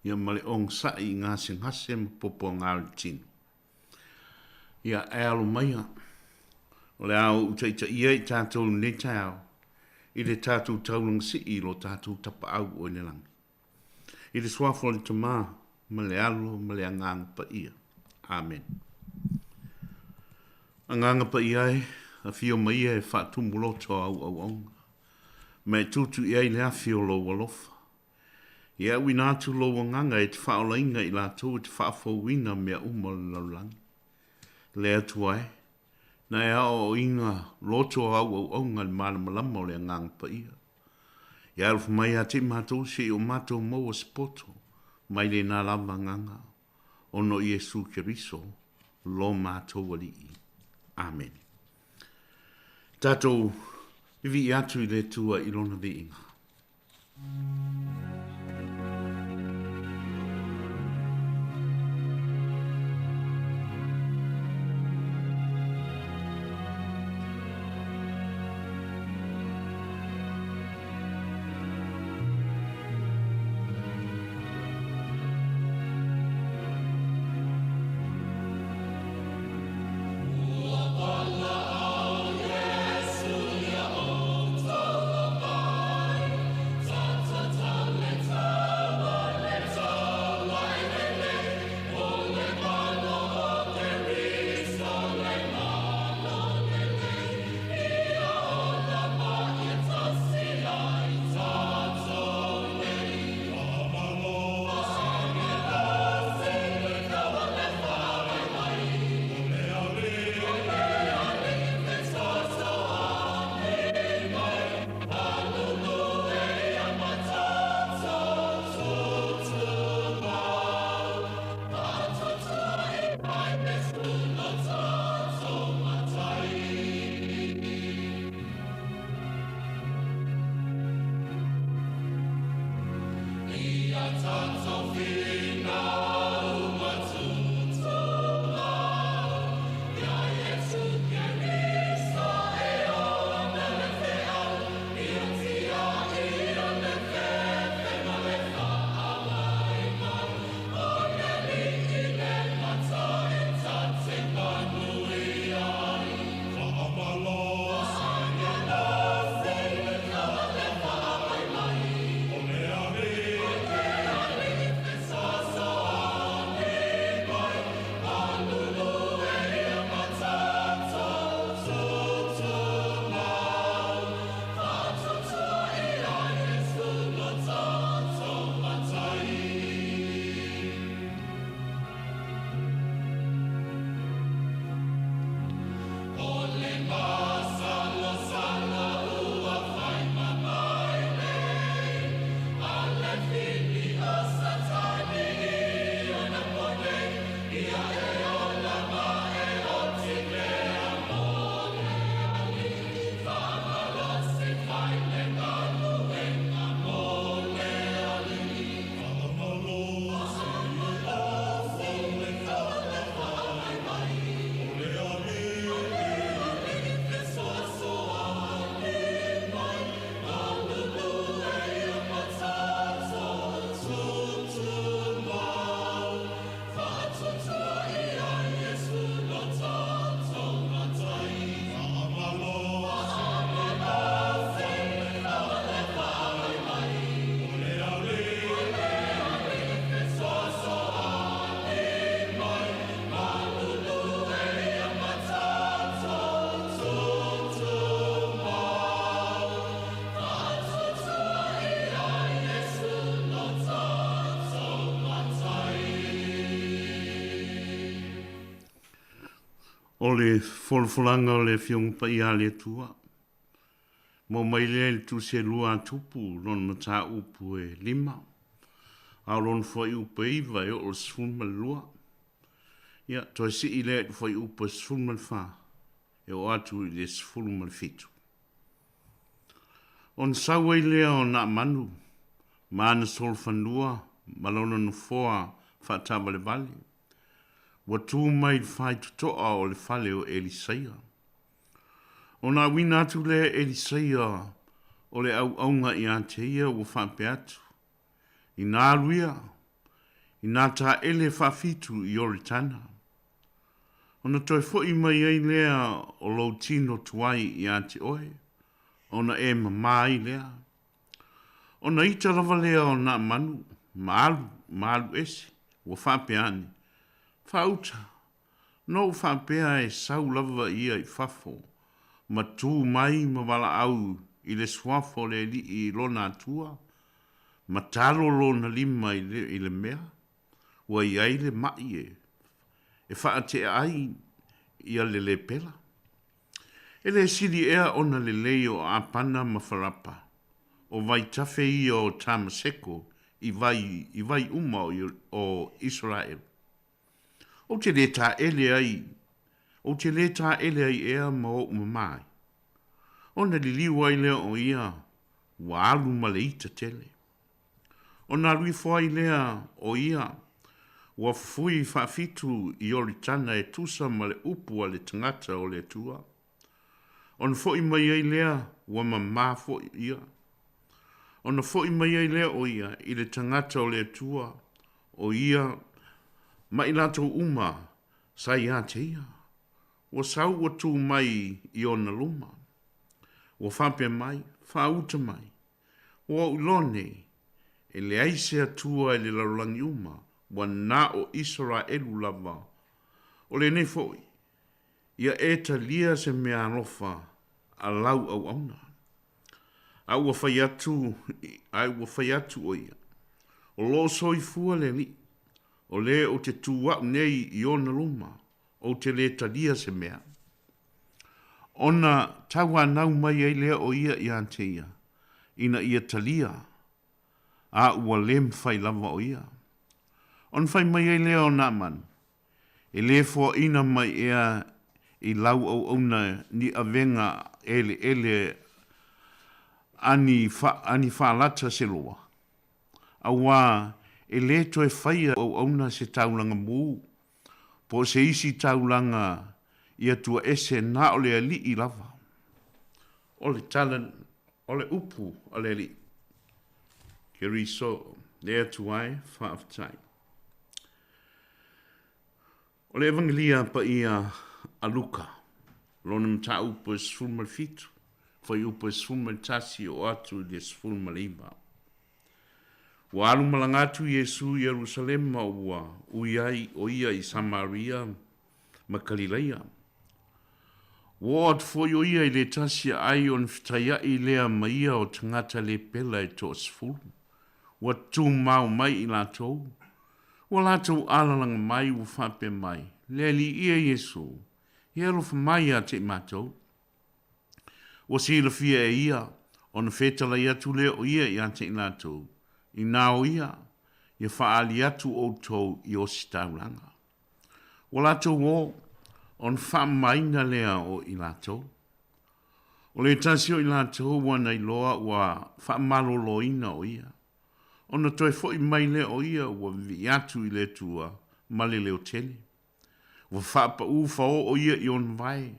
ia ma le onosai i gasegase ma puapuaga o le tino. Ia e alo maia, o le a ou taitaia i tatou i lenei taeao i le tatou taulaga sii i lo tatou Tapaau o i le lagi. I le Suafa o le Tama, ma le Alo, ma le Agaga Paia. Amene. Agaga Paia e, afio mai ia e faatumu loto au auauna, ma e tutu i ai le afi o lou alofa. Ia auina atu lou agaga e te faaolaina i latou e te faafouina mea uma o le lalolagi. Le Atua e, na e aoaoina loto o au auauna i le malamalama o le Agaga Paia. Ia alofa mai ia te i matou se i o matou maua se poto mai lena lava agaga, ona o Iesu Keriso lo matou Alii. Amene. Tatou vivii atu i le Atua i Lona viiga. O le folafolaga o le Afioga Paia a le Atua, maua mai lea i le Tusi e lua a Tupu, lona mataupu e 5, a o lona fuaiupu e 9 e oo i le 12. Ia, toe sii lea i le fuaiupu e 14, e oo atu i le 17. Ona sau ai lea o Naamanu ma ana solofanua ma lona nofoa faataavalevale, ua tu mai i le faitotoa o le fale o Elisaia. Ona auina atu lea e Elisaia o le auauga ia te ia ua faapea atu, Inā alu ia, inā taele faafitu i Ioritana. Ona toe foi mai ai lea o lou tino tuai ia te oe, ona e mamā ai lea. Ona ita lava lea o Naamanu, ma alu, ma alu ese, ua faapea ane, Faauta, na ou faapea e sau lava ia i fafo, ma tu mai ma valaau i le suafa o le Alii i lona Atua, ma talo lona lima i le, i le mea ua i ai le maʻi e, e faatea ai ia le lepela. E le sili ea ona lelei o Apana ma Farapa, o vaitafe ia o Tamaseko i vai, i vai uma o, o Isaraelu. Ou te lē taele ai, ou te lē taele ai ea ma ou mamā ai. Ona liliu ai lea o ia, ua alu ma le ita tele. Ona alu ifo ai lea o ia, ua fui faafitu i Ioritana e tusa ma le upu a le tagata o le Atua. Ona foi mai ai lea, ua mamā foi ia. Ona foi mai ai lea o ia i le tagata o le Atua, o ia ma i latou uma sa ia te ia. Ua sau ua tu mai i ona luma. Ua faapea mai, Faauta mai. Ua ou iloa nei, e leai se Atua i le lalolagi uma, ua na o Isaraelu lava. O lenei foi, ia e talia se mea alofa a lau auauna. A ua fai atu, a ua fai atu ʻo ia, O lo o soifua le Alii, o le ou te tu aʻu nei i ona luma, ou te lē talia se mea. Ona tauanau mai ai lea o ia iā te ia, ina ia talia, a ua lē mafai lava o ia. Ona fai mai ai lea o Naamanu, E lē foaʻina mai ea i lau auauna ni avega eleele a ni, a ni faalata se loa? Auā e lē toe faia auauna se taulaga mū po o se isi taulaga i Atua ese na o le Alii lava. O le tala, o le upu a le Alii. Keriso, le Atua e, faafetai. O le Evangelia Paia a Luka, lona mataupu e 17, fuaiupu e 11 oo atu i le 19. Ua alu malaga atu Iesu i Ierusalema ua ui ai ʻo ia i Samaria ma Kalilaia. Ua oo atu foi ʻo ia i le tasi aai ona fetaiaʻi lea ma ia o tagata lepela e toasefulu. Ua tumau mai i latou. Ua latou alalaga mai ua faapea mai, Le Alii e Iesu, e alofa mai ia te i matou. Ua silafia e ia, ona fetalai atu lea o ia ia te i latou, Inā o ia, ia faaali atu outou i ositaulaga. Ua latou o, ona faamamaina lea o i latou. O le tasi o i latou ua na iloa ua faamaloloina o ia, ona toe foi mai lea o ia ua vivii atu i le Atua ma le leo tele. Ua faapaū faoo ia i ona vae,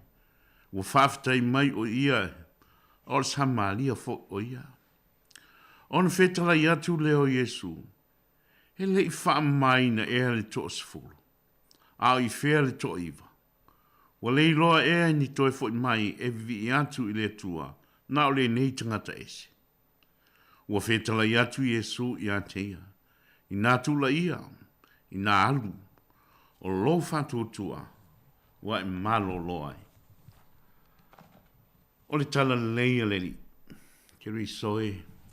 ua faafetai mai o ia o le Samaria foi o ia. Ona fetalai atu lea o Iesu, E le i faamamaina ea le toasefulu, a o i fea le toaiva? Ua le iloa ea ni toe foi mai e vivii atu i le Atua na o lenei tagata ese? Ua fetalai atu Iesu iā te ia, Inā tula ia, inā alu, o lou faatuatua ua e malōlō ai. O le tala lelei a le Alii, Keriso e,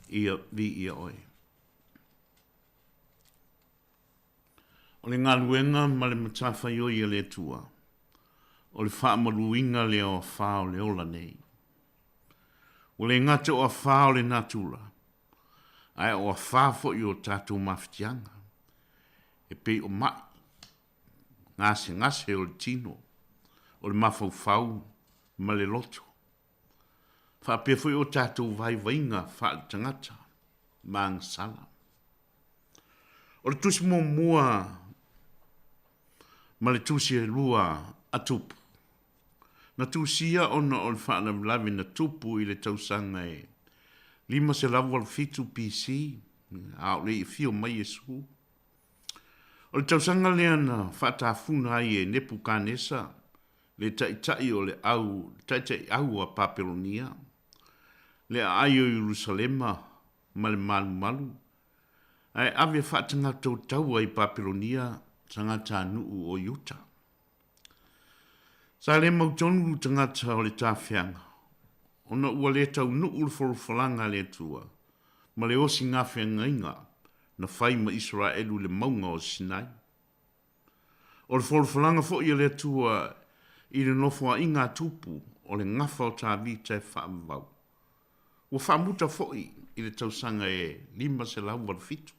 ia viia oe. O le galuega ma le matafaioi a le Atua. O le faamaluina lea o afā o le ola nei. Ua le gata o afā o le natura, ae o afā foi o tatou mafatiaga, e pei o ma'i, gasegase o le tino, o le mafaufau ma le loto. Faapea foi o tatou vaivaiga faaletagata ma agasala. O le tusi muamua ma le tusi e lua a Tupu, na tusia ona o le faalavelave na tupu i le tausaga e 587 BC, a o le i afio mai Iesu. O le tausaga lea na faatafuna ai e Nepukanesa le taitai o le au taitaiau a Papelonia, le aai o Ierusalema ma le malumalu, ae ave faatagatautaua i Papelonia tagatanuu o Iuta. Sa le mautonu tagata o le tafeaga, ona ua le taunuu le folafolaga a le Atua ma le osigafeagaiga na fai ma Isaraelu i le mauga o Sinai. O le folafolaga foi a le Atua i le nofoaiga a Tupu o le gafa o Tavita e faavavau, ua faamuta foi i le tausaga e 587.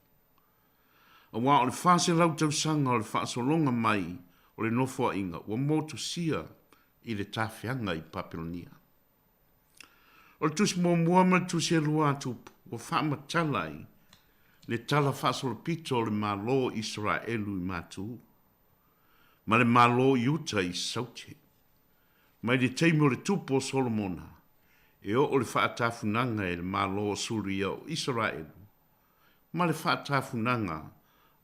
Aua o le 400 tausaga o le faasologa mai o le nofoaiga ua motusia i le tafeaga i Papelonia. O le tusi muamua ma le tusi e lua a Tupu ua faamatala ai le tala faasolopito o le Malo o Isaraelu i Matu ma le Malo o Iuta i Saute. Mai le taimi o le tupu o Solomona e oo le faatafunaga e le Malo o Suria o Isaraelu ma le faatafunaga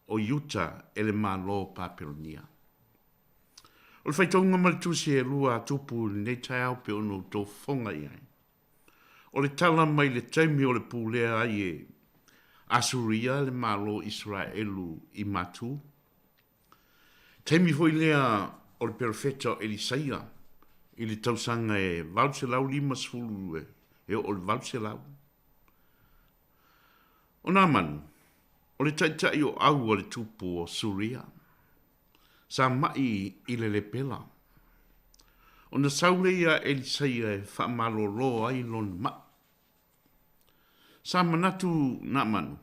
o Iuta e le Malo o Papelonia. O le faitauga ma le tusi e lua a Tupu i lenei taeao pe ona outou fofoga i ai. O le tala mai le taimi o le pulea ai e Asuria le Malo o Isaraelu i Matu. Taimi foi lea o le perofeta o Elisaia i le tausaga e 850 e oo i le 800. O Naamanu, o le taitai o au a le tupu o Suria, sa ma'i i le lepela. Ona sau lea ia Elisaia e faamalolo ai lona ma'i. Sa manatu Naamanu,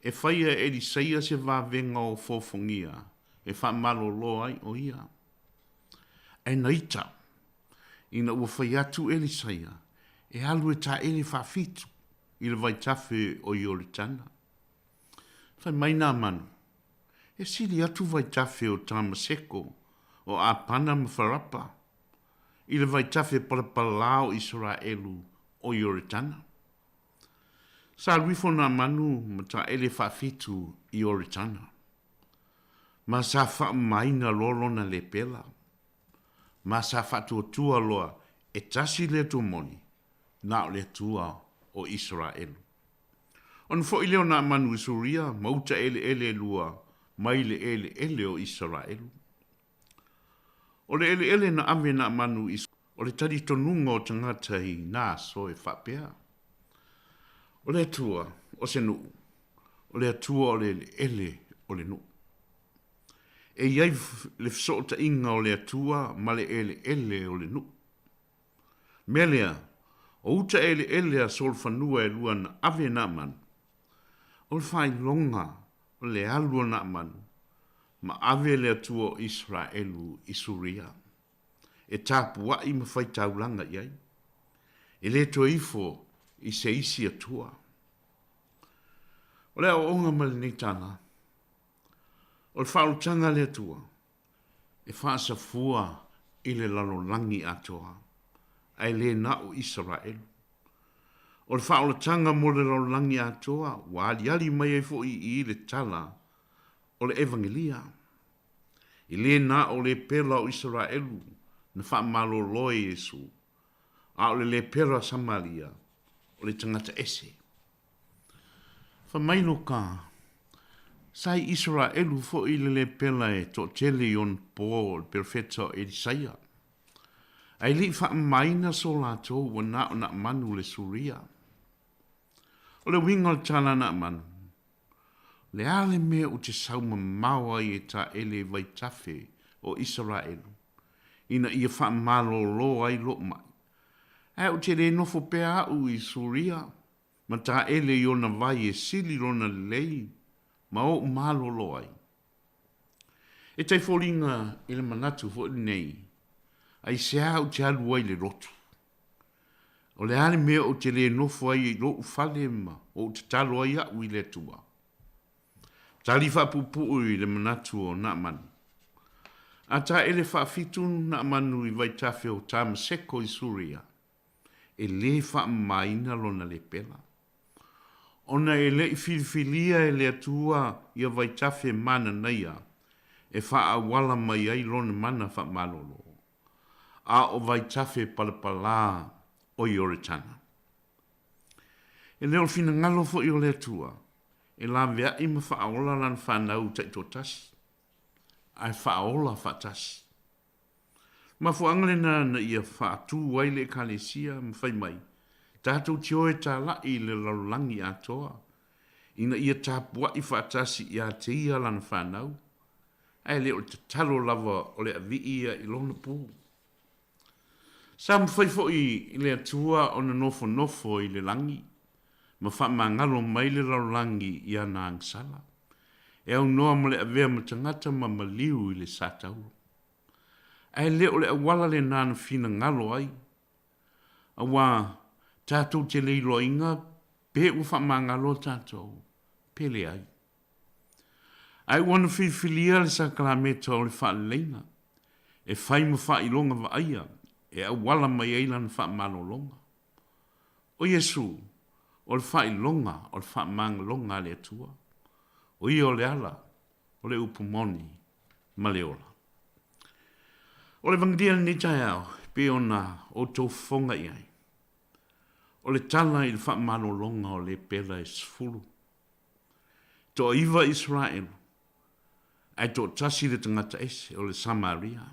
e faia e Elisaia se vavega o fofogia e faamalolo ai o ia. Ae na ita, ina ua fai atu Elisaia e alu e taele faafitu i le vaitafe o Ioritana. Fai mai Naamanu, E sili atu vaitafe o Tamaseko, o Apana ma Farapa, i le vaitafe palapalā o Isaraelu o Ioritana. Sa alu ifo Naamanu ma taele faafitu i Ioritana, ma sa faamamaina loa lona lepela, ma sa faatuatua loa e tasi le Atua moni, na o le Atua o Isaraelu. Ona foi lea o Naamanu i Suria ma uta eleele e lua mai le eleele o Isaraelu. O le eleele na ave Naamanu i O le talitonuga o tagata i na aso e faapea, O le Atua o se nuu, o le Atua o le eleele o le nuu. E i ai le fesootaiga o le Atua ma le eleele o le nuu. Mea lea, o uta eleele a solofanua e lua na ave e Naamanu, o le faailoga o le alu o Naamanu ma ave le Atua o Isaraelu i Suria, e tapuai ma fai taulaga i ai, e le toe ifo i se isi Atua. O le aoaoga ma lenei tala, o le faaolataga a le Atua, e faasafua i le lalolagi atoa, ae le na o Isaraelu. O le faaolataga mo le lalolagi atoa ua aliali mai ai foi i i le tala o le Evagelia. E le na o lepela o Isaraelu na faamalolo e Iesu, a o le lepela Samaria o le tagata ese. Fai mai Luka, Sa i Isaraelu foi le lepela e toatele i ona po o le perofeta o Elisaia. Ae le i faamamaina so latou ua na o Naamanu le Suria. O le uiga o le tala a Naamanu, O le a le mea ou te sau mamao ai e taele i vaitafe o Isaraelu? ina ia faamalōlō ai loʻu maʻi. Ae ou te lē nofo pea aʻu i Suria ma taʻele i ona vai e sili lona lelei ma oʻu malōlō ai. E tai foliga i le manatu foi lenei, aisea ou te alu ai i le lotu? O le a le mea ou te lē nofo ai i loʻu fale ma oʻu tatalo ai aʻu i le Atua? Tali faapuupuu i le manatu o Naamanu. A taele faafitu Naamanu i vaitafe o Tamaseko i Suria, e lē faamamaina lona lepela. Ona e le i filifilia e le Atua ia vaitafe mananaia e faaauala mai ai lona mana faamalolo, a o vaitafe palapalā o Ioretana. E le o le finagalo foi o le Atua e laveai ma faaola lana fanau taitoatasi, ae faaola faatasi. Mafuaaga lena na ia faatū ai le Ekalesia ma fai mai, Tatou te o e tālaʻi i le lalolagi atoa, ina ia tapuaʻi faatasi iā te ia lana fanau, ae le o le tatalo lava o le avii ia i lona pū. Sa mafai foi i le Atua ona nofonofo i le lagi ma faamagalo mai le lalolagi i ana agasala, e aunoa ma le avea ma tagata ma maliu i le sa taulo. Ae le o le auala lenā na finagalo ai, auā tatou te le iloaina pe ua faamagalo tatou, pe leai. Ae ua na filifilia le sakalameta o le faaleleiga, e fai ma faailoga vaaia e auala mai ai lana faamalologa. O Iesu, o le faailoga o le faamagaloga a le Atua, o Ia o le ala, o le upu moni ma le ola. O le Evangelia i lenei taeao, e pei ona outou fofoga i ai, o le tala i le faamalologa o lepela e 10. Toaiva Isaraelu, ae toatasi le tagata ese, o le Samaria.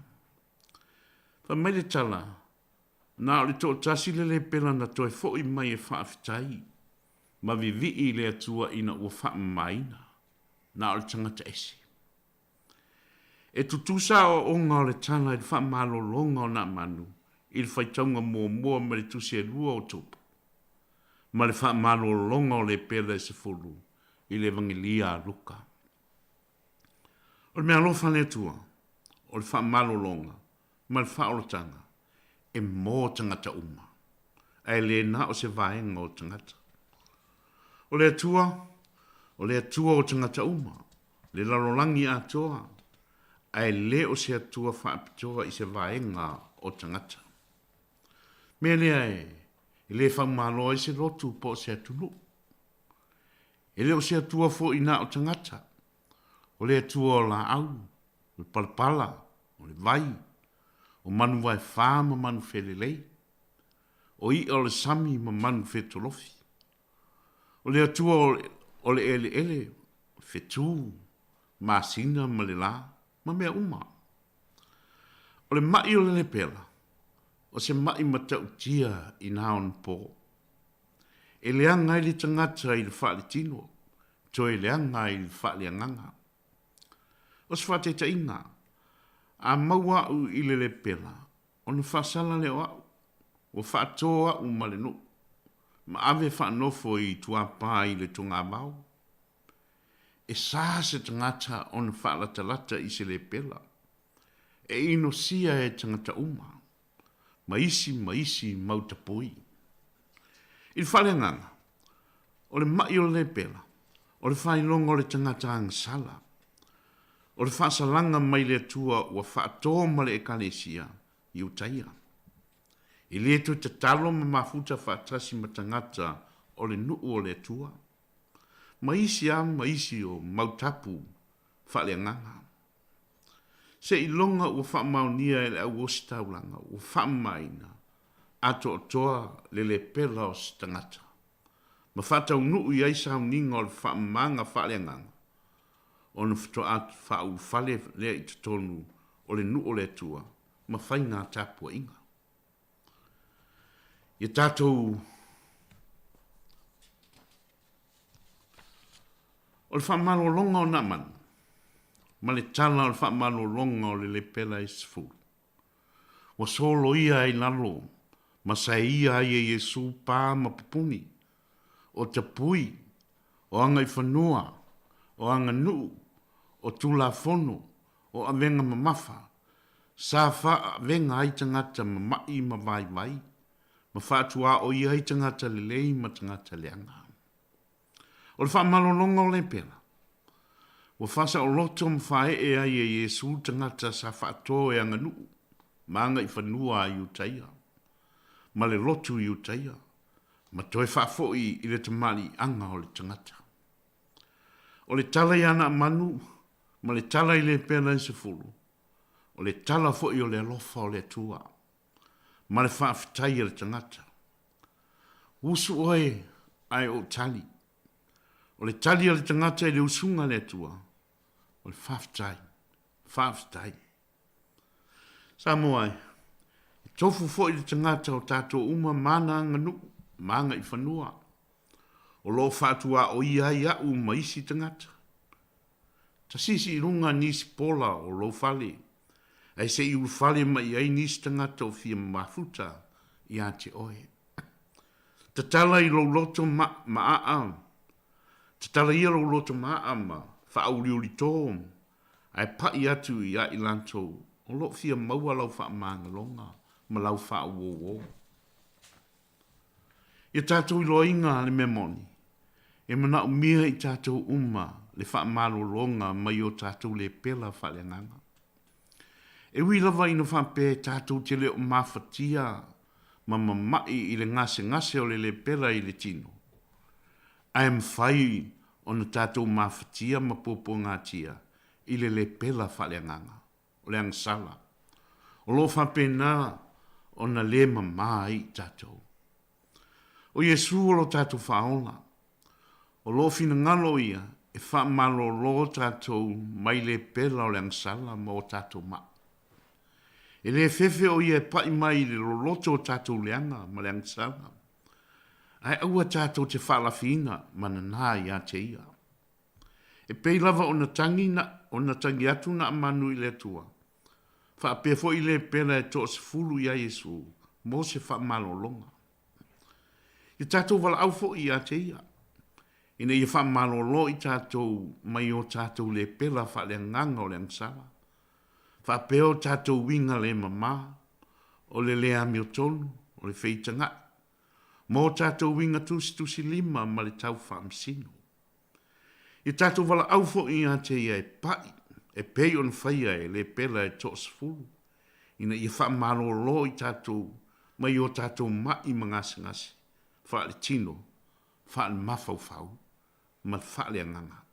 Fai mai le tala, na o le toatasi le lepela na toe foi mai e faafetai ma vivii i le Atua ina ua faamamaina, na o le tagata ese. E tutusa aoaoga o le tala i le faamalologa o Naamanu i le faitauga muamua ma le tusi e lua o Tupu, ma le faamalologa o lepela e 10 i le Evagelia a Luka. O le meaalofa a le Atua, o le faamalologa ma le faaolataga e mo tagata uma, ae le na o se vaega o tagata. O le Atua, o le Atua o tagata uma, le lalolagi atoa, ae le o se Atua faapitoa i se vaega o tagata. Mea lea e le faumalo ai se lotu po o se atunuu. E le o se Atua foi na o tagata, o le Atua o laau, o le palapala, o le vai, o manu vaefā ma manu felelei, o iʻa o le sami ma manu fetolofi. O le Atua o le eleele, fetū, masina ma le lā, ma mea uma. O le maʻi o le lepela, o se maʻi matautia i nā ona pō. E leaga ai le tagata i le faaletino, toe leaga ai i le faaleagaga. O se faataitaiga, a maua aʻu i le lepela, ona faasala lea o aʻu, ua faatō aʻu ma le nuu, ma ave faanofo i tuapā i le togavao. E sa se tagata ona faalatalata i se lepela, e inosia e tagata uma, ma isi ma isi mau tapui. I le faaleagaga, o le maʻi o le lepela, o le faailoga o le tagata agasala, o le faasalaga mai le Atua ua faatō ma le Ekalesia i Utaia. E le toe tatalo ma mafuta faatasi ma tagata o le nuu o le Atua, ma isi a ma isi o mau tapu faaleagaga. Seiloga ua faamaonia e le au ositaulaga ua faamamaina atoatoa le lepela o se tagata, ma faataunuu i ai sauniga o le faamamaga faaleagaga, ona faatoa faaulufale lea i totonu o le nuu o le Atua ma faiga tapuaiga. Ia tatou O le faamalologa o Naamanu, ma le tala o le faamalologa o le lepela e 10. Ua soloia ai i lalo ma saeia ai e Iesū pā ma pupuni, o tapui, o agaifanua, o aganuu, o tulafono, o avega mamafa, sa faaavega ai tagata mama'i ma vaivai, ma faatuaoia ai tagata lelei ma tagata leaga. O le faamalologa o lepela, ua faasaoloto ma faaee ai e Iesu tagata sa faato e aganuu ma agaifanua a Iutaia, ma le lotu Iutaia, ma toe faafoi i le tamaliiaga o le tagata. O le tala iā Naamanu ma le tala i lepela e sefulu, o le tala foi o le alofa o le Atua, ma le faafetai a le tagata. Usu oe ae ou tali. O le tali a le tagata i le usuga a le Atua, o le faafetai, faafetai. Samoa e, e tofu foi le tagata o tatou uma ma ana aganuu, ma agaifanua, o lo o faatuaoia ai a'u ma isi tagata. Tasisi i luga nisi pola o lou fale, ae se i ulufale mai i ai nisi tagata o fia mafuta ia te oe. Tatala i lou loto ma, maaa, tatala ia lou loto maaa ma faauliulito, ae paʻi atu ia i latou o lo o fia maua lau faamagaloga ma lau faauouo. Ia tatou iloaina le mea moni, e manaomia i tatou uma le faamalologa mai o tatou lepela faaleagaga. E ui lava ina faapea e tatou te le o mafatia ma mama'i i le gasegase o le lepela i le tino, ae mafai ona tatou mafatia ma puapuagatia i le lepela faaleagaga. o le agasala, o lo o faapena ona le mamā ai i tatou. O Iesū o lo tatou Faaola, o lo o finagalo Ia e faamalolo tatou mai lepela o le agasala ma o tatou maʻi. E le fefe o Ia e paʻi mai i le loloto o tatou leaga ma le agasala, ae aua tatou te faalafiina ma nanā ia te Ia. E pei lava ona tagi na, ona tagi atu Naamanu i le Atua, faapea foi lepela e toasefulu iā Iesu mo se faamalologa. Ia tatou valaau foi ia te Ia, ina ia faamalolo i tatou mai o tatou lepela faaleagaga o le agasala, faapea o tatou uiga le mamā, o le le amiotonu, o le feitagaʻi, ma o tatou uiga tusitusilima ma le tau faamasino. Ia tatou valaau foi ia te ia e paʻi, e pei ona faia e lepela e toasefulu, ina ia faamalolo i tatou mai o tatou maʻi ma gasegase, faaletino, faalemafaufau, ma faaleagaga.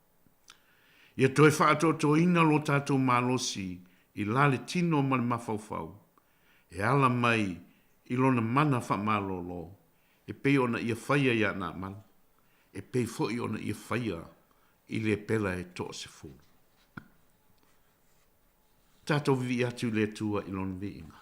Ia toe faaatoatoina lo tatou malosi i la le tino ma le mafaufau, e ala mai i lona mana faamalolo e pei ona ia faia iā Naamanu, e pei foi ona ia faia i lepela e toasefulu. Tatou vivii atu i le Atua i Lona viiga.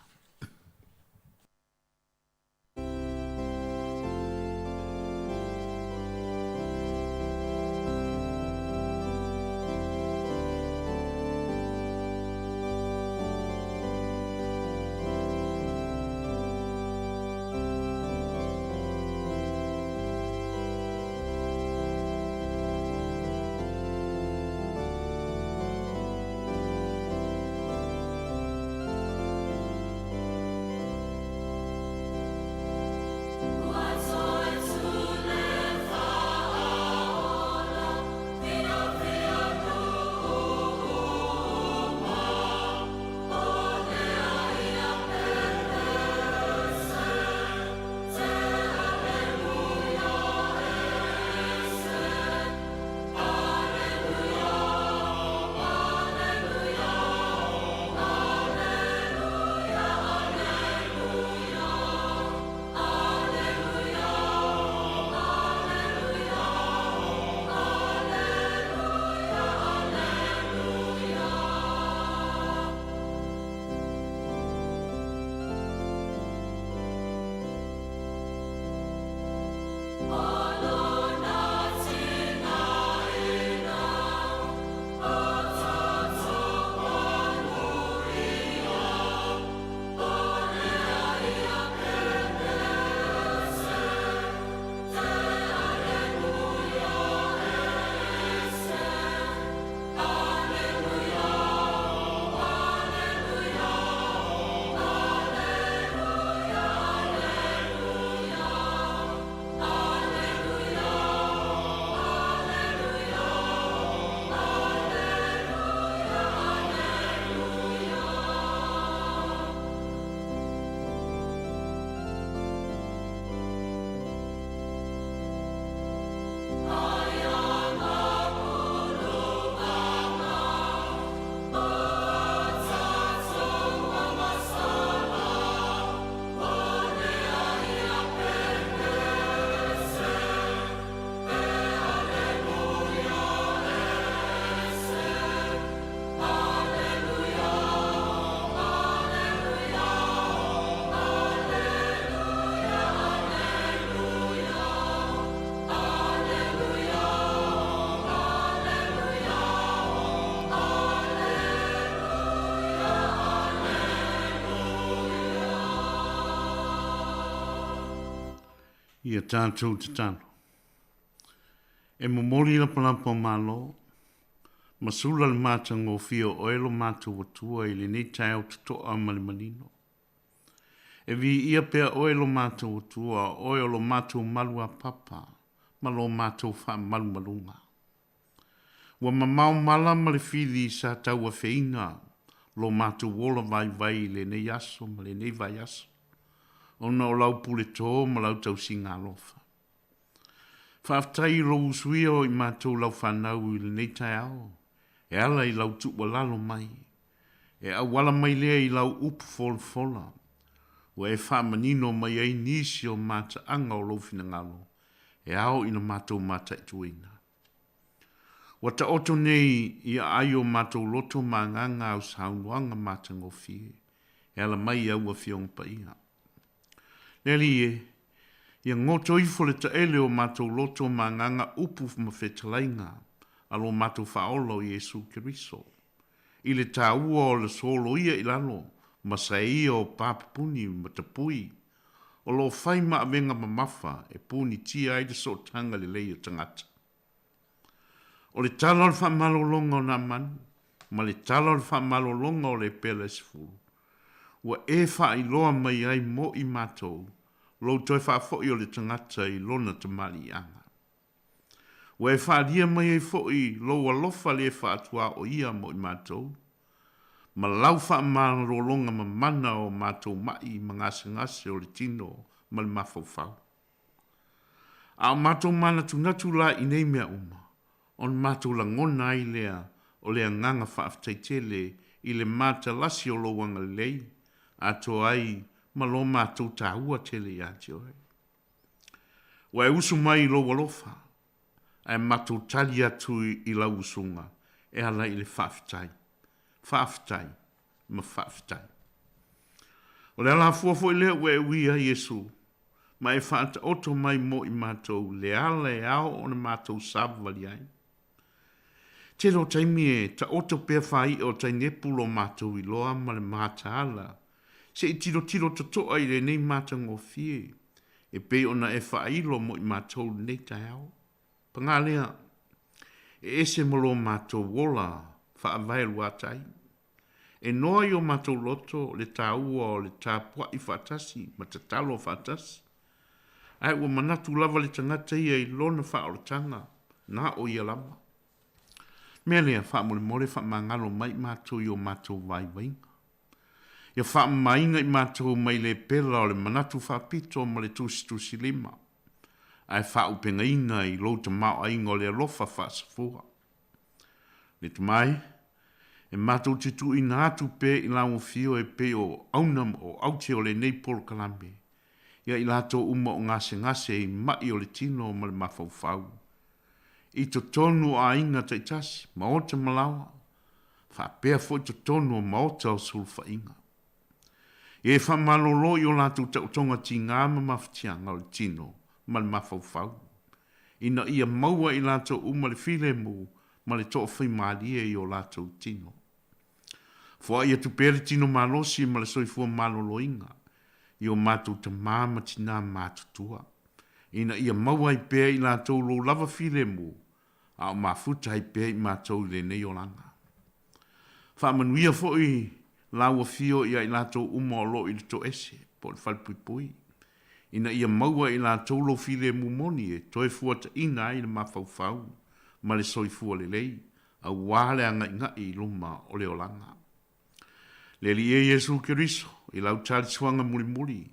Ia tatou tatalo. E momoli lapalapa o Malo, ma sula le matagofie o oe lo matou Atua i lenei taeao totoa ma le manino. E viia pea oe lo matou Atua, o oe o lo matou maluapapa ma lo matou faamalumaluga. Ua mamao mala ma le fili sa tauafeina lo matou ola vaivai i lenei aso ma lenei vaiaso, ona o lau puletō ma lau tausiga alofa. Faafetai i lou usuia o i matou lau fanau i lenei taeao, e ala i lau tuualalo mai, e auala mai lea i lau upu folafola, ua e faamanino mai ai nisi o mataaga o lou finagalo e ao ina matou mataituina. Ua taoto nei i aai o matou loto ma agaga au saunoaga matagofie e ala mai i au Afioga Paia. Le Alii e, ia goto ifo le taele o matou loto ma agaga upu ma fetalaiga a lo matou Faaola o Iesu Keriso, i le taua o le soloia i lalo ma saeia o pa pupuni ma tapui o lo o fai ma avega mamafa e punitia ai le sootaga lelei o tagata. O le tala o le faamalologa o Naamani ma le tala o le faamalologa o le epela e sefulu, ua e faailoa mai ai mo i matou lou toe faafoi o le tagata i lona tamaliiaga. Ua e faaalia mai ai foi lou alofa le faatuaoia mo i matou, ma lau faamalologa mamana o matou maʻi ma gasegase o le tino ma le mafaufau. A o matou manatunatu la i nei mea uma, ona matou lagona ai lea o le agaga faafetai tele i le matalasi o lou agalelei, atoa ai ma lo matou taua tele ia te oe. Ua e usu mai i lou alofa, ae matou tali atu i lau usuga e ala i le faafetai, faafetai ma faafetai. O le alafua foi lea ua e ui ai Iesu, ma e faataoto mai mo i matou le ala e ao ona matou savavali ai. Tele o taimi e taoto pea faai'a o tainepu lo matou iloa ma le mataala se i tilotilo toto'a i lenei matagofie e pei ona e faailo mo i matou lenei taeao. Paga lea, e ese ma lo matou ola faavae luatai. E noa i o matou loto le taua o le tapuaʻi faatasi ma tatalo faatasi, ae ua manatu lava le tagata ia i lona faaolataga na o ia lava. Mea lea, faamolemole faamagalo mai matou i o matou vaivaiga. Ia faamamaina i matou mai le pela o le manatu faapito ma le tusitusilima, ae faaupegaina i lou tamaoaiga o le alofa faasafua. Le Tama e, e matou te tuuina atu pea i lau afio e pei o auna ma o aute o lenei polokalame, ia i latou uma o gasegase i maʻi o le tino ma le mafaufau, i totonu o aiga taitasi, maota ma laoa, faapea foi totonu o maota o sulufaiga. Ia e faamalolo i o latou taotoga tigā ma mafatiaga o le tino ma le mafaufau, ina ia maua i latou uma le filemu ma le toafaimalie i o latou tino. Foai atu pea le tino malosi ma le soifua maloloina i o matou tamā ma tinā matutua, ina ia maua ai pea i latou lou lava filemu a o mafuta ai pea i matou i lenei olaga. Faamanuia foi lau afio ia i latou uma o lo o i le toese po o le falepuipui, ina ia maua e i latou lou filemu moni e toe fuataina ai le mafaufau ma le soifua lelei aua le agaigai i luma o le olaga. Le Alii e Iesu Keriso, i lau talisuaga mulimuli,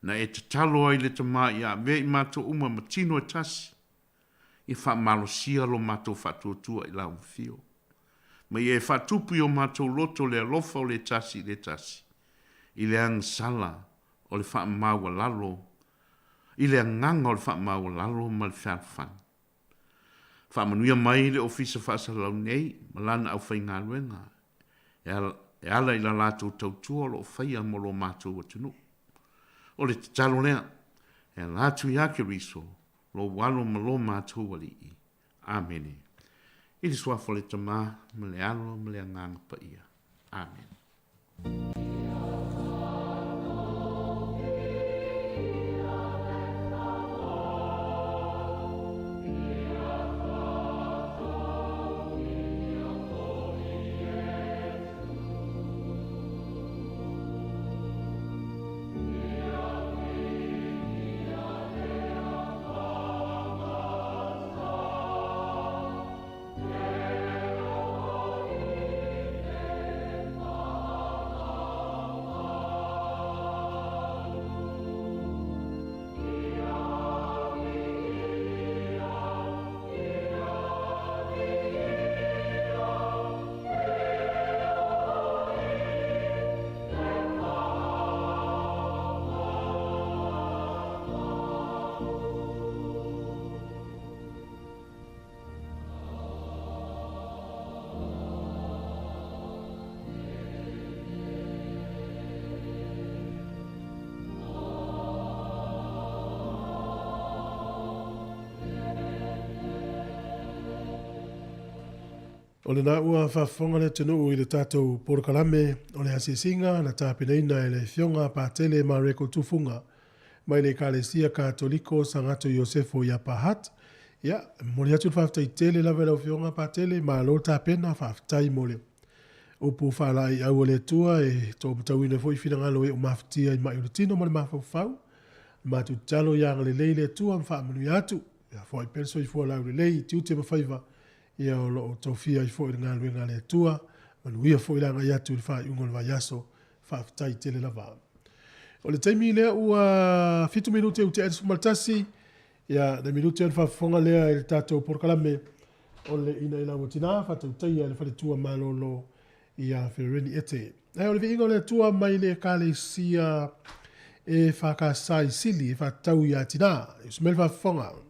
na e tatalo ai le Tama ia avea i matou uma ma tino e tasi, Ia faamalosia lo matou faatuatua i lau afio. Ma ia e faatupu i o matou loto le alofa o le tasi i le tasi, i le agasala o le faamaualalo, i le agaga o le faamaualalo ma le fealofani. Faamanuia mai le Ofisa Faasalalau nei ma lana aufaigaluega e ala i la latou tautua o lo o faia mo lo matou atunuu. O le tatalo lea, e ala atu iā Keriso, lou Alo ma lo matou Alii. Amene. I le Suafa o le Tama, ma le Alo, ma le Agaga Paia. Amene. O lena ua faafofoga le atunuu i le tatou polokalame o le asiasiga na tapenaina e le Afioga a Patele Mareko Tufuga mai le Ekalesia Katoliko Sagato Iosefo i Upper Hutt. Ia, e momoli atu le faafetai tele lava i lau Afioga Patele, malo le tapena, faafetai mo le upu faalaeiau a le Atua e toomatauina foi finagalo e o mafatia i mai o le tino ma le mafaufau. Matou tatalo ia agalelei le Atua ma faamanuia atu. Ia foai pea le soifua laulelei i tiute ma faiva ia o lo o tofia ai foi le galuega a le Atua. Manuia foi le agai atu i le faaiuga o le vaiaso. Faafetai tele lava. O le taimi lea ua 7 minute ua tea i le 11, ia nai minute ona faafofoga lea i le tatou polokalame o le Ina Ina Ua Tina, faatautaia e le Faletua Malolo ia Fereni Ete. Ae o le viiga o le Atua mai le Ekalesia e whakasai sili, e whakatau i a tina. E usu mai le faafofoga.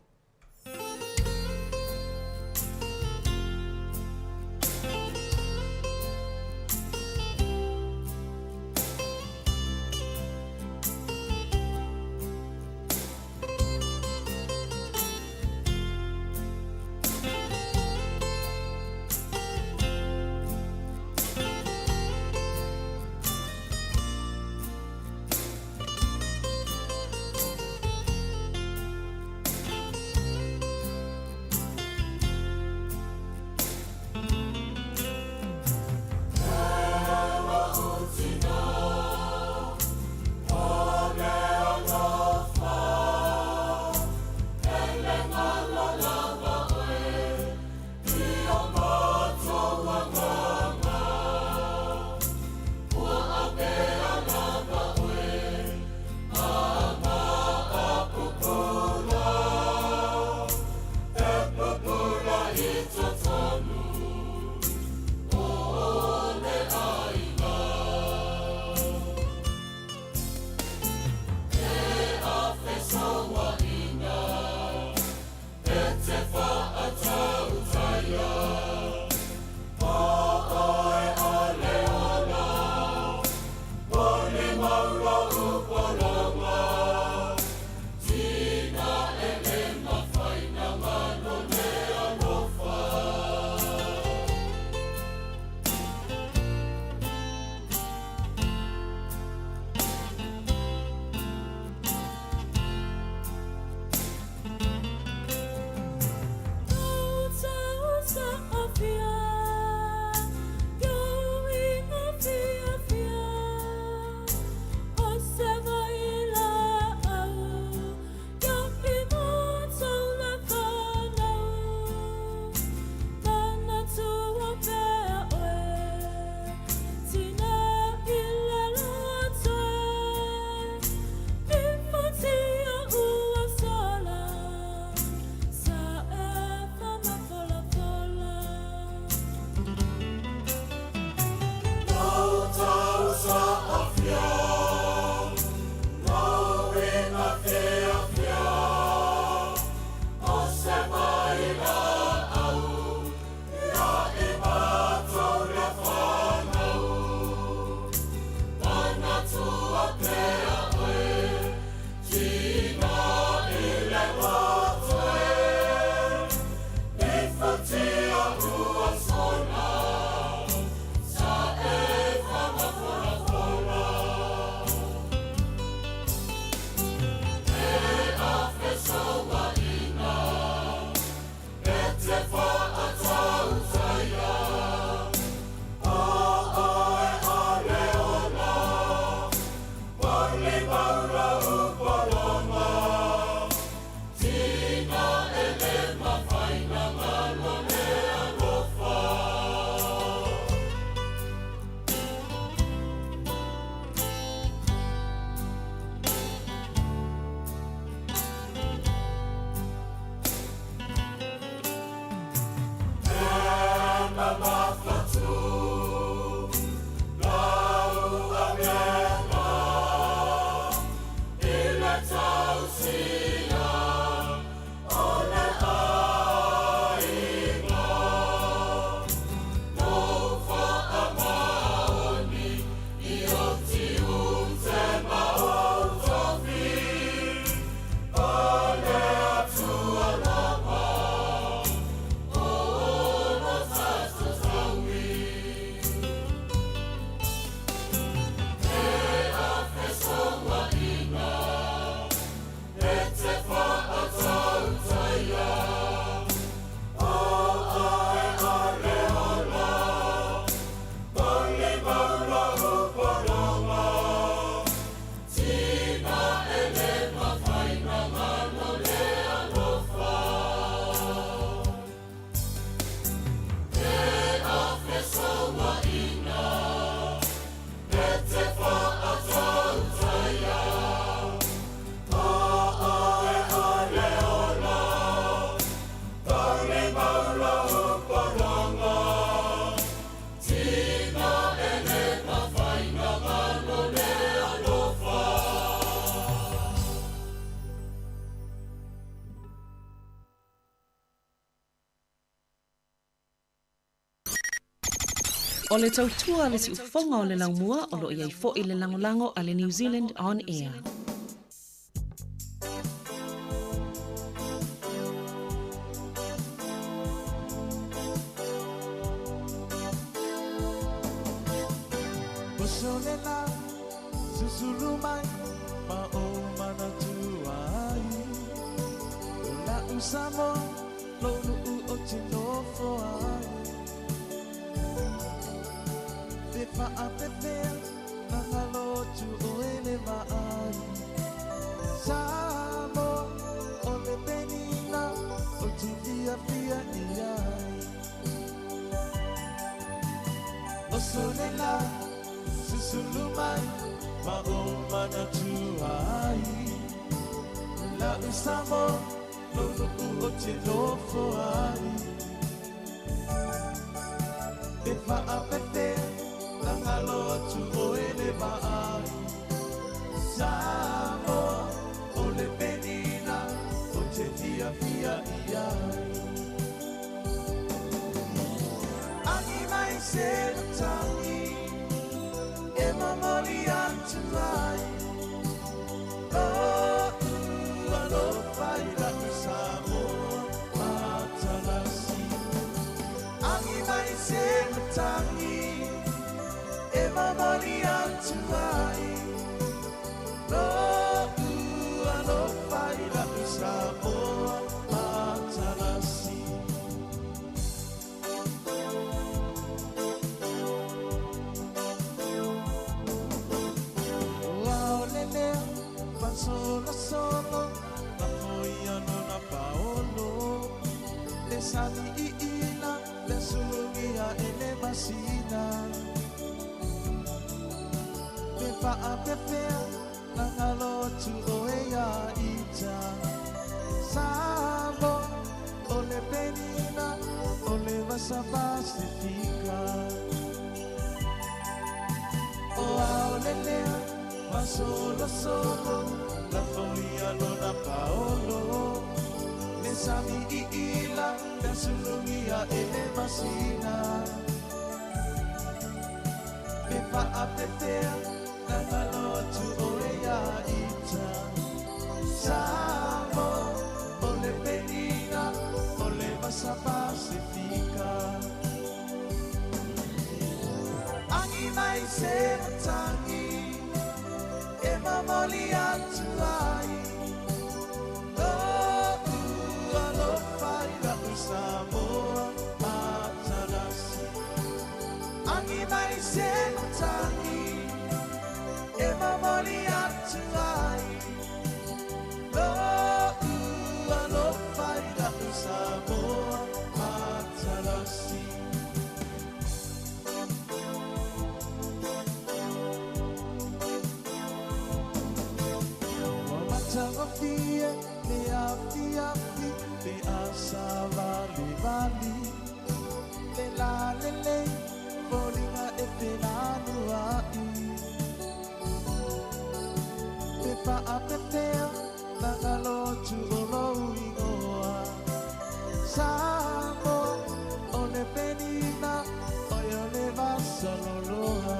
O le tautua a le siufofoga o le laumua o lo o i ai foi le lagolago a le New Zealand On Air. Osolela susulu mai ma o manatu ai O la usamo lo nu'u o te nofo ai Te whaapepea na ngalo tu o ele vaai Samo o le penina o te fia fia i ai Osolela susulu mai ma o manatu ai La usamo lo nu'u o te nofo ai Te whaapepea na ngalo atu o ele vaai Samo o le penina o te fia fia i ai Angi mai se matangi e momoli atu ai Lo'u alofa i la'u Samoa matalasi Angi mai se matangi e momoli atu ai Lo'u alofa i la'u Samoa matalasi Ua o le lea fasolosolo na foia nona paolo Le sami i ila le sulugia e le masina Pe whaapepea na ngalo atu o e ia ita Samo o le penina o le vasa Pasifika O ao le lea fasolosolo na foia lona paolo Le sami i ila le sulugia e le masina Pe whaapepea na ngalo atu o e ia ita Samo o le penina o le vasa Pasifika Angi mai se matangi e momoli atu ai Lo'u alofa i la'u Samoa matalasi Angi mai se matangi e momoli atu ai Lo'u alofa i la'u Samoa matalasi Ua matagofie le afiafi le asavalivali Le la lelei foliga e felanua'i Pe faapepea na galo atu o lou igoa Samoa o le penina oe o le vasaloloa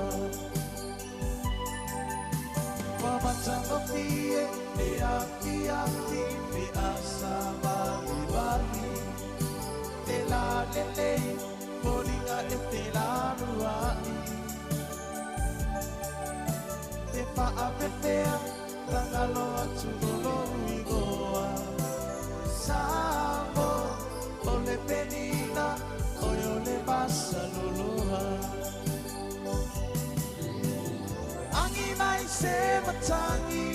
Ua matagofie le afiafi le asavalivali Le la lelei foliga e felanua'i Pe faapepea na galo atu o lou igoa Samoa o le penina oe o le vasaloloa Angi mai se matangi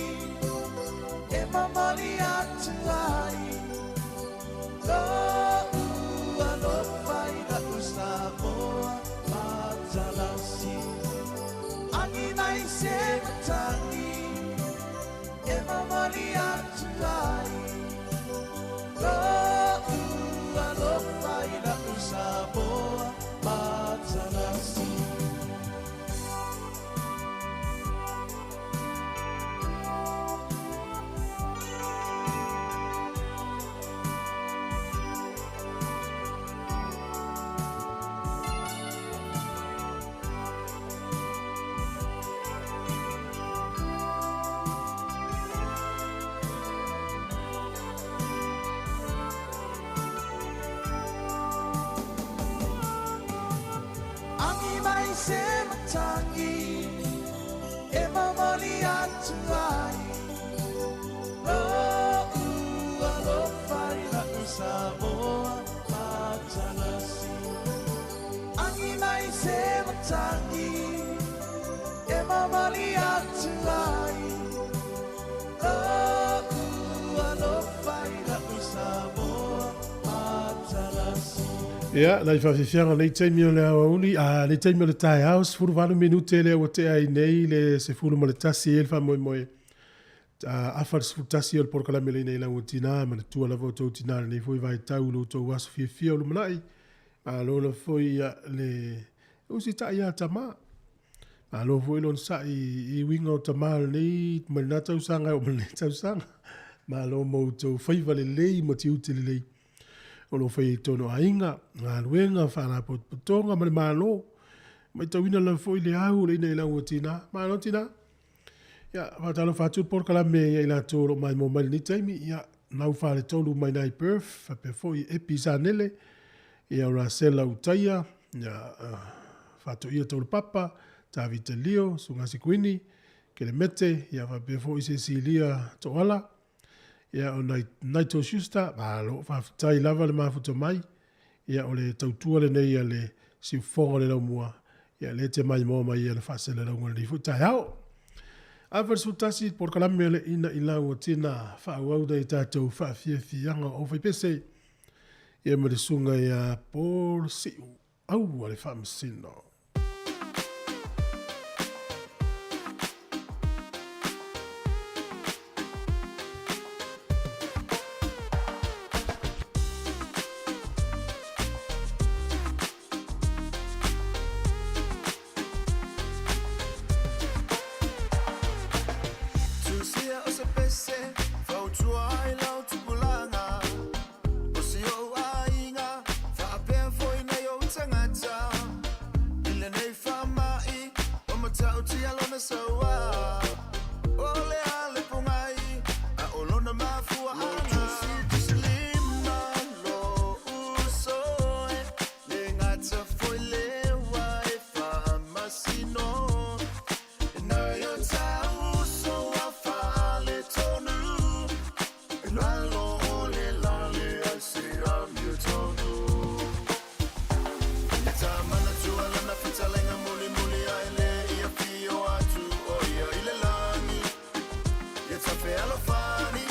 e momoli atu ai Lo'u alofa i la'u Samoa matalasi Angi mai se matangi e momoli atu ai Lo'u alofa i la'u Samoa matalasi mamali atu ai Lo'u alofa i la'u Samoa matalasi Agi mai se matagi e mamali atu ai Lo'u alofa i la'u Samoa matalasi. Ia, nai faafiafiaga nei taimi o le aoauli, a nei taimi o le taeao, 18 minute lea ua tea ai nei le 11 e le faamoemoe. A, afa le 11 o le polokalame le ina i lau tinā, manatua lava o tou tinā lenei foi vaitau i lo outou aso fiafia o lumanai. Malo lava foi ia le usitai ia tama. Malo foi le onosai i uiga o tama lenei mai lena tausaga e oo mai lenei tausaga. Malo mo outou faiva lelei ma tiute lelei o lo o faia i totonu o aiga, galuega, faalapotopotoga ma le Malo. Matauina lava foi le au o le ina i lau tina. Malo tina. Ia, faatalofa atu le polokalame ia i latou o lo o maimoa mai lenei taimi. Ia, Nau Faletolu mai nai Perth, faapea foi Epi Sanele, ia o Rasela Utaia, ia, Faatoia Taulapapa, Tavita Lio, Sugasi Kuini, Kelemete, ia faapea foi Cecilia Toala, ia o Naito Schuster, malo, faafetai lava le mafuta mai. Ia o le tautua lenei a le siufofoga o le laumua, ia lea te maimoa mai ia le faasalalauga o lenei foi taeao. Afa le 11 polokalame o le ina i lau o tina faaauau nai tatou faafiafiaga o aufaipese. Ia ma le susuga ia Paul Siu, aua le faamasino. Tusia o se pese, fautua ai lau tupulaga. O si ou aiga, faapea foi nai ou tagata. I lenei faama'i, ua matautia lona sauā. O le a le pogai, a o lona mafuaaga. Tusilima lo uso e, le gata foi lewa e faamasino. Nai o tauso a faaletonu, lalo o le lale ai se amiotonu. Ia ta manatua lana fetalaiga mulimuli ae le i afio atu o ia i le lagi. Ia ta fealofani,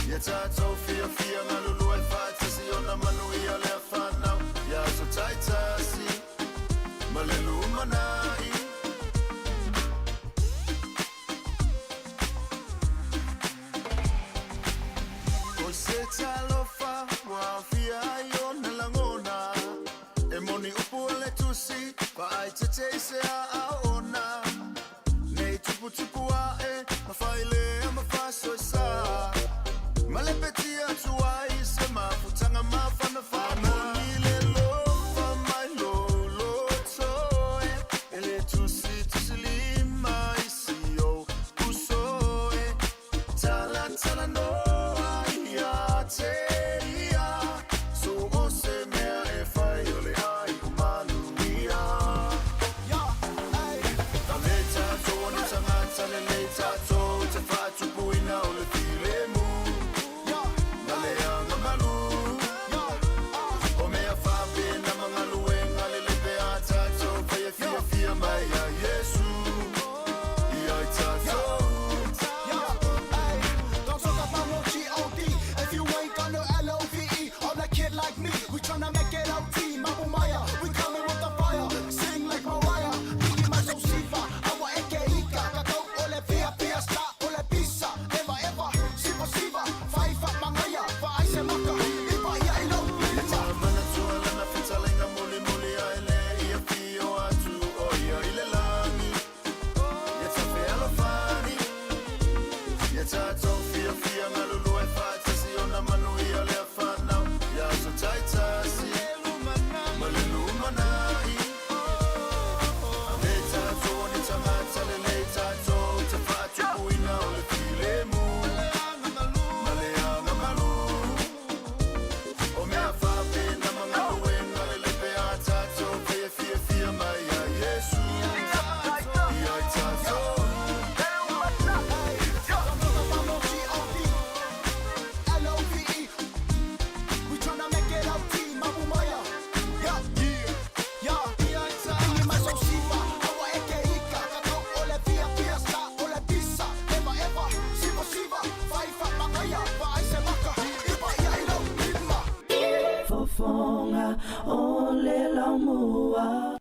ia tatou fiafia galulue faatasi ona manuia lea fanau. Ia aso taitasi ma le lumanai. O se talofa ua aofia ai ona lagona. E moni upu o le tusi, faaeteete i se aao ona. Nei tuputupu ae, ma failea ma faasoesa. Ma le peti Laumua.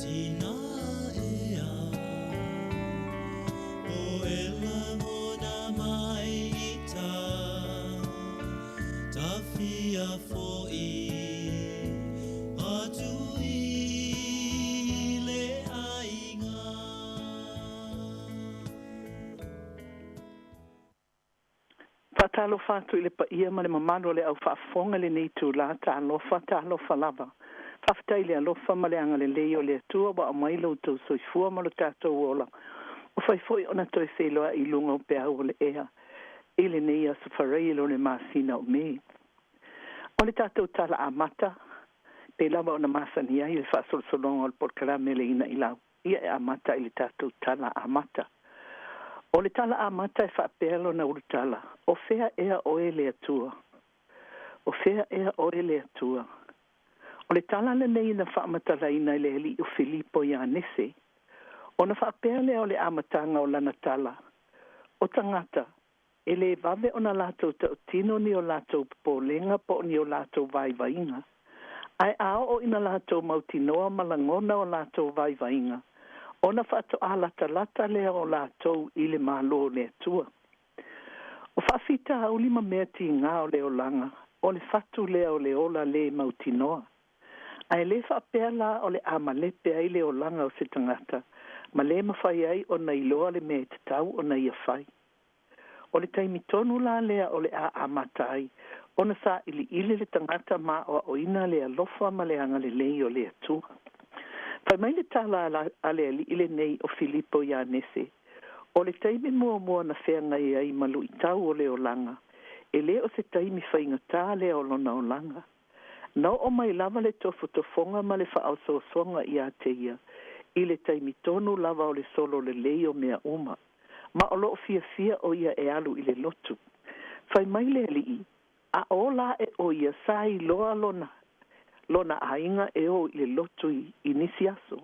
tina ea O e langona mai i ta Tawhia fo'i atu i le aiga. Faatalofa atu i le paia ma le mamalu o le au faafofoga i lenei itula, talofa, talofa lava. Faafetai i le alofa ma le agalelei o le Atua ua aumai lo outou soifua ma lo tatou ola, ua fai foi ona toe feiloai i luga o peau o le ea i lenei aso Faraile o le masina o Me. O le tatou tala amata, pei lava ona masani ai le faasolosologa o le polokalame le Ina i Lau, ia e amata i le tatou tala amata. O le tala amata e faapea lona ulutala, O fea ea oe le Atua? O fea ea oe le Atua? O le tala lenei na faamatalaina e le alii o Filipo Ianese, ona faapea lea o le amataga o lana tala, O tagata, e lē vave ona latou tautino ni o latou popolega po o ni o latou vaivaiga, ae a oo ina latou mautinoa ma lagona o latou vaivaiga, ona faatoa latalata lea o latou i le Malo o le Atua. O faafitauli ma mea tigā o le olaga, o le fatu lea o le ola lē mautinoa. Ae lē faapea la o le a malepe ai le olaga o se tagata ma lē mafai ai ona iloa le mea e tatau ona ia fai. O le taimi tonu la lea o le a amata ai ona sailiili le tagata ma aoaoina le alofa ma le agalelei o le Atua. Fai mai le tala a le alii lenei o Filipo Ianese, o le taimi muamua na feagai ai ma luitau o le olaga, e lē o se taimi faigata lea o lona olaga. Na oo mai lava le tofotofoga ma le faaosoosoga iā te ia i le taimi tonu lava o le solo lelei o mea uma, ma o loo fiafia o ia e alu i le lotu. Fai mai le alii, a ola aʻe o ia sa iloa lona lona aiga e o i le lotu i, i nisi aso.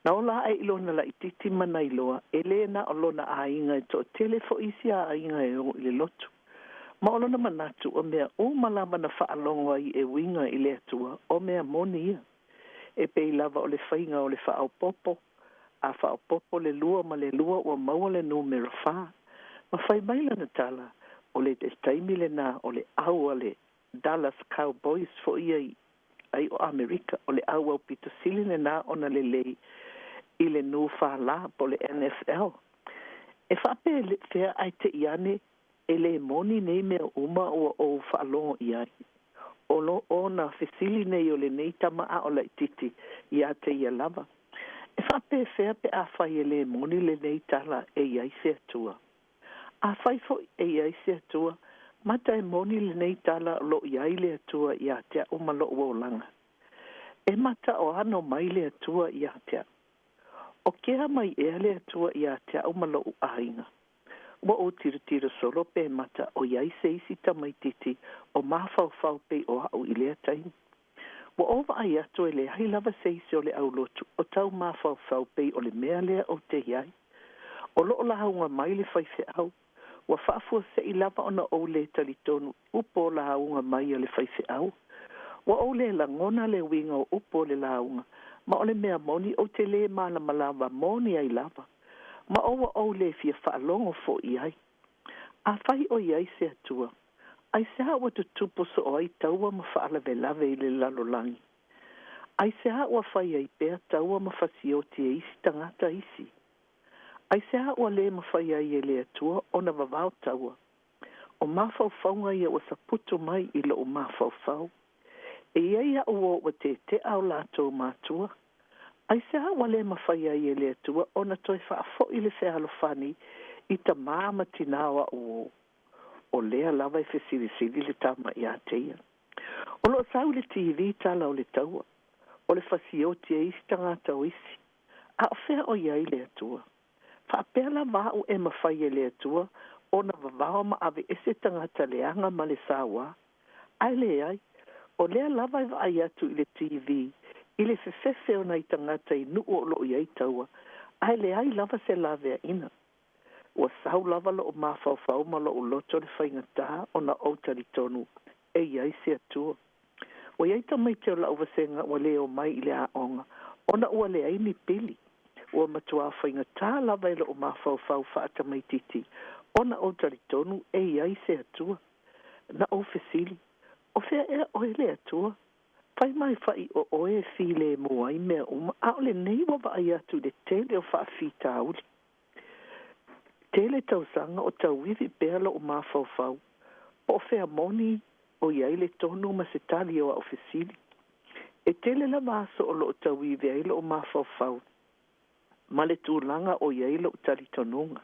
Na ola aʻe i lona laitiiti ma na iloa, e lē na o lona aiga e toatele foʻi isi aiga e o i le lotu. Ma o lona manatu, o mea uma lava na faalogo ai e uiga i le Atua, o mea moni ia. E pei lava o le faiga o le faaopoopo, a faaopoopo le lua ma le lua ua maua le numera fa. Ma fai mai lana tala, o le taimi lenā o le au a le Dallas Cowboys foʻi ia i ai o Amerika, o le au aupito sili lenā ona lelei i le NFL po o le NFL. E faapefea ae te i ane e lē moni nei mea uma ua ou faalogo i ai? O lo ona fesili nei o lenei tama aʻo laitiiti iā te ia lava. E faapefea pe afai e lē moni lenei tala e i ai se Atua? Afai foʻi e i ai se Atua, mata e moni lenei tala o loo i ai le Atua iā te a'u ma loʻu olaga? E mata o ano mai le Atua iā te a'u? O kea mai ea le Atua iā te a'u ma loʻu aiga? Ua ou tilotilo solo pe mata o i ai se isi tamaitiiti o mafaufau pei o a'u i lea taimi. Ua ou vaai atu e leai lava se isi o le aulotu o tau mafaufau pei o le mea lea ou te i ai. O loo lauga mai le faifeau, ua faafuasei lava ona ou lē talitonu upu o lauga mai a le faifeau. Ua ou lē lagona le uiga o upu o le lauga, ma o le mea moni ou te lē malamalama moni ai lava. Ma ua ou lē fia faalogo foʻi ai. Afai o i ai se Atua, aisea ua tutupu soo ai taua ma faalavelave i le lalolagi? Aisea ua fai ai pea taua ma fasioti e isi tagata isi? Aisea ua lē mafai ai e le Atua ona vavao taua? O mafaufauga ia ua saputu mai i lou mafaufau. E i ai aʻu uō ua teteʻa o latou matua. Aisea ua lē mafai ai e le Atua ona toe faafoʻi le fealofani i tamā ma tinā o aʻu uō? O lea lava e fesilisili le tama iā te ia. O loo sau i le TV tala o le taua, o le fasioti e isi tagata o isi. A o fea o i ai le Atua? Faapea lava a'u e mafai e le Atua ona vavao ma aveese tagata leaga ma le sauā? Ae leai, o lea lava e vaai atu i le TV i le fefefe o nai tagata i nuu o loo i ai taua, ae leai lava se laveaina. Ua sau lava loo mafaufau ma lou loto le faigata ona ou talitonu e i ai se Atua. Ua i ai tamaiti o lau vasega ua lē omai i le aoga Ona ua leai ni pili, ua matuā faigata lava i lo'u mafaufau fa'atamaitiiti ona ou talitonu e i ai se Atua. Na ou fesili, O fea ea oe le Atua? Fai mai fa'i o oe e filemu ai mea uma, a o lenei ua vaai atu i le tele o fa'afitauli. Tele tausaga o tauivi pea lo'u mafaufau, po o fea moni o i ai le tonu ma se tali o a'u fesili. E tele lava aso o lo'o tauivi ai lo'u mafaufau ma le tulaga o i ai lo'u talitonuga.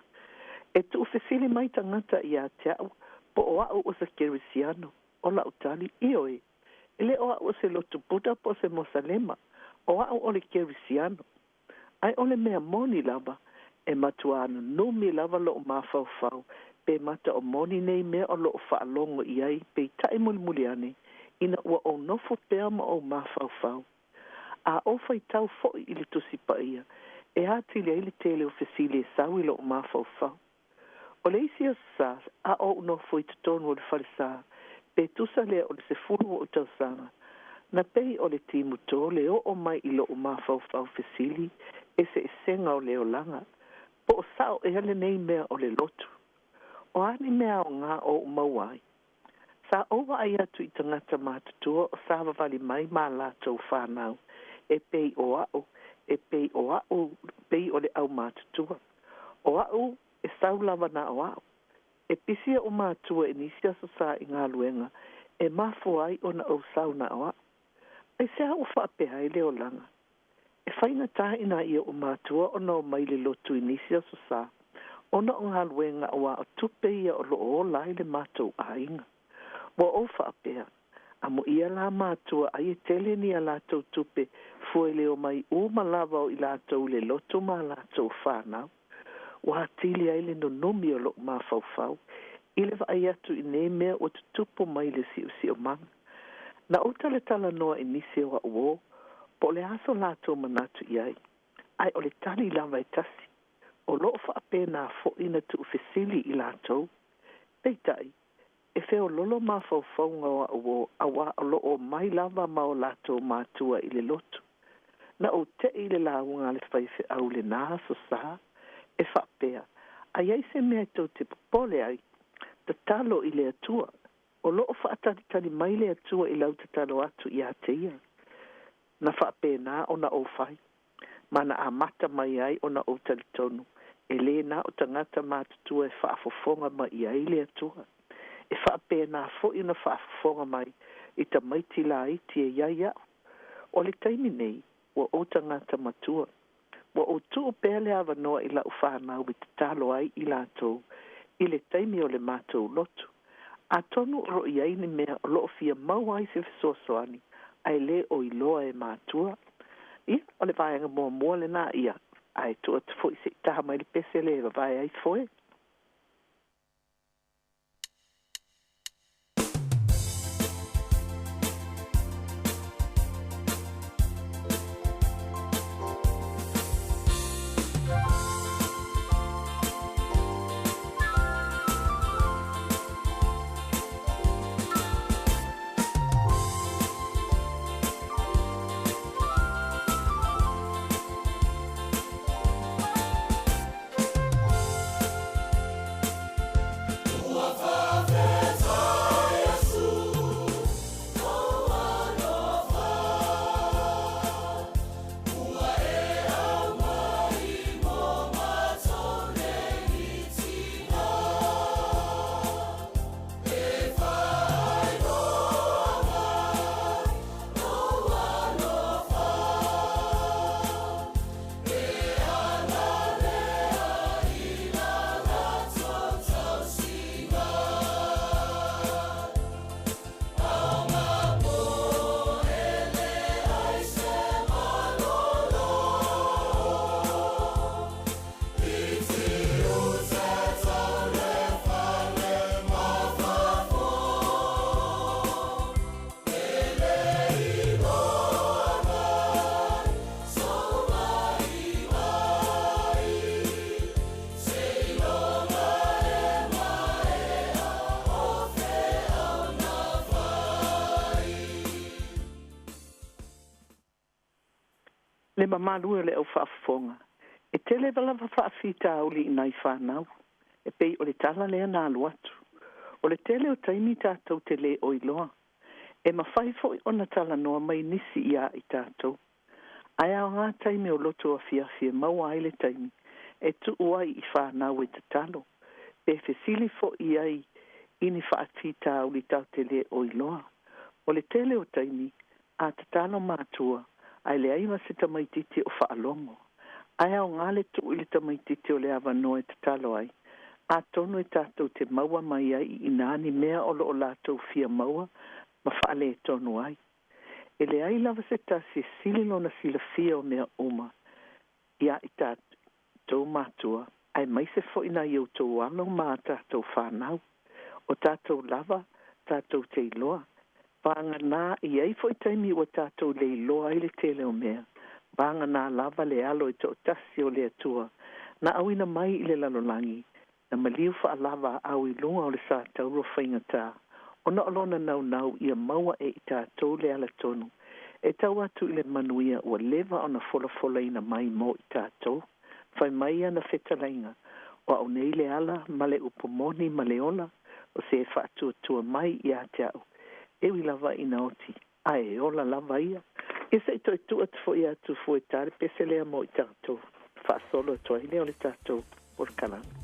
E tu'ufesili mai tagata iā te a'u po o a'u o se Kerisiano, o la'u tali, Ioe, e le o a'u o se lotu Buddha po o se Mosalema, o a'u o le Kerisiano. Ae o le mea moni lava, e matuā nunumi lava lo'u mafaufau pe mata o moni nei mea o lo'o faalogo i ai peita'i mulimuli ane ina ua ou nofo pea ma ou mafaufau. A ou faitau fo'i i le Tusi Paia, e atili ai le tele o fesili e sau i lo'u mafaufau. O le isi aso sa, a ou nofo i totonu o le falesā, pe tusa lea o le 10 o'u tausaga, na pei o le timuto le oo mai i lo'u mafaufau fesili eseesega o le olaga, po o sa'o ea lenei mea o le lotu? O a ni mea aogā o ou maua ai? Sa ou vaai atu i tagata matutua o savavali mai ma a latou fanau, e pei o a'u, e pei o a'u pei o le aumatutua. O a'u e sau lava na o a'u. E pisi o'u matua i nisi aso sa i galuega, e mafua ai ona ou sau na o a'u. Aisea ua faapea ai le olaga? E faigata inā i oʻu matua ona omai i le lotu i nisi aso sa, ona o galuega auā o tupe ia o lo'o ola ai le matou aiga. Ua ou faapea, Amuia la matua ai e tele ni a latou tupe fua i le omai uma lava o i latou i le lotu ma a latou fanau. Ua atili ai le nunumi o lo'u mafaufau i le vaai atu i nei mea ua tutupu mai i le si'osi'omaga. Na ou talatalanoa i nisi o a'u uō po o le a so latou manatu i ai, ae o le tali lava e tasi, o lo'o fa'apēnā fo'i na tu'ufesili i latou. Peitai, e feololo mafaufauga o a'u uō auā o lo'o omai lava ma o latou matua i le lotu. Na ou te'i i le lauga a le faife'au i lenā aso sa, e fa'apea, A i ai se mea e tou te popole ai, tatalo i le Atua. O lo'o fa'atalitali mai le Atua i lau tatalo atu iā te ia. Na fa'apēnā ona ou fai, ma na amata mai ai ona ou talitonu, e lē na o tagata matutua e fa'afofoga mai i ai le Atua. E fa'apēnā fo'i ona fa'afofoga mai i tamaiti laiti e i ai a'u. O le taimi nei, ua ou tagata matua. Ua ou tuu pea le avanoa i la'u fanau e tatalo ai i latou i le taimi o le matou lotu. Atonu o lo'o i ai ni mea o lo'o fia maua ai se fesoasoani ae lē o iloa e matua. Ia, o le vaega muamua lenā, ia, ae tuu atu fo'i se i taha mai le pese lea e vavae ai foe. Le mamalu e o le au faafofoga, e tele lava faafitauli i nai fanau, e pei o le tala lea na alu atu. O le tele o taimi tatou te lē oiloa. E mafai foi ona talanoa mai nisi iā i tatou. Ae aogā taimi o loto afiafi e maua ai le taimi e tuu ai i fanau e tatalo, pe fesili foi ai i ni faafitauli tatou te lē oiloa. O le tele o taimi, a tatalo matua, ae leai ma se tamaititi o faalogo. Ae aogā le tuu i le tamaititi o le avanoa e tatalo ai, atonu e tatou te maua mai ai i inā ni mea o loo latou fia maua ma faaletonu ai. E leai lava se tasi e sili lona silafia o mea uma iā i tatou matua, aemaise foi nai outou alo ma a tatou fanau. O tatou lava tatou te iloa. Vagana e i ai foi taimi ua tatou le iloa ai le tele o mea, vagana lava le Alo e toatasi o le Atua na auina mai i le lalolagi, na maliu faalava au i luga o le satauro faigatā, ona o lona naunau ia maua e i tatou le alatonu e tau atu i le manuia ua leva ona folafolaina mai mo i tatou. Fai mai ana fetalaiga, O au nei le ala ma le upu moni ma le ola, o se e faatuatua mai ia te au, e ui lava ina oti, ae e ola lava ia. Ia se i toe tuu atu foi ia Tufua e tā le pese lea mo i tatou faasolo atu ai lea o le tatou polokalame.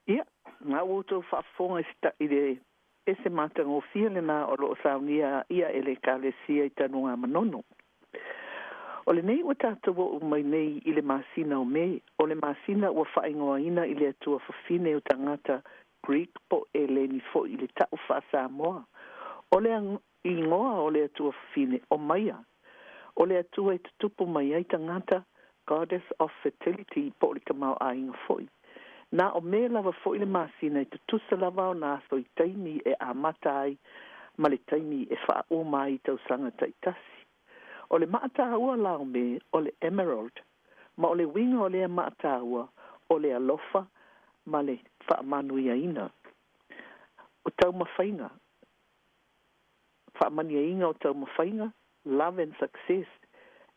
Ia, na ua outou faafofoga i se i le pese matagofie lenā o lo o saunia ia e le Ekalesia i Tanugamanono. O lenei ua tatou oo mai nei i le masina o Me, o le masina ua faaigoaina i le atua fafine o tagata Greek po o Eleni foi i le ta'u faa-Samoa. O le igoa o le atua fafine o Maia, o le atua e tutupu mai ai tagata, goddess of fertility, po o le tamaoaiga foi. Na o Me lava foi le masina e tutusa lava ona aso i taimi e amata ai ma le taimi e faauma ai i tausaga taitasi. O le maa taua la o Me o le emerald, ma o le uiga o lea maa taua o le alofa ma le faamanuiaina o taumafaiga, faamanuiaina o taumafaiga, love and success.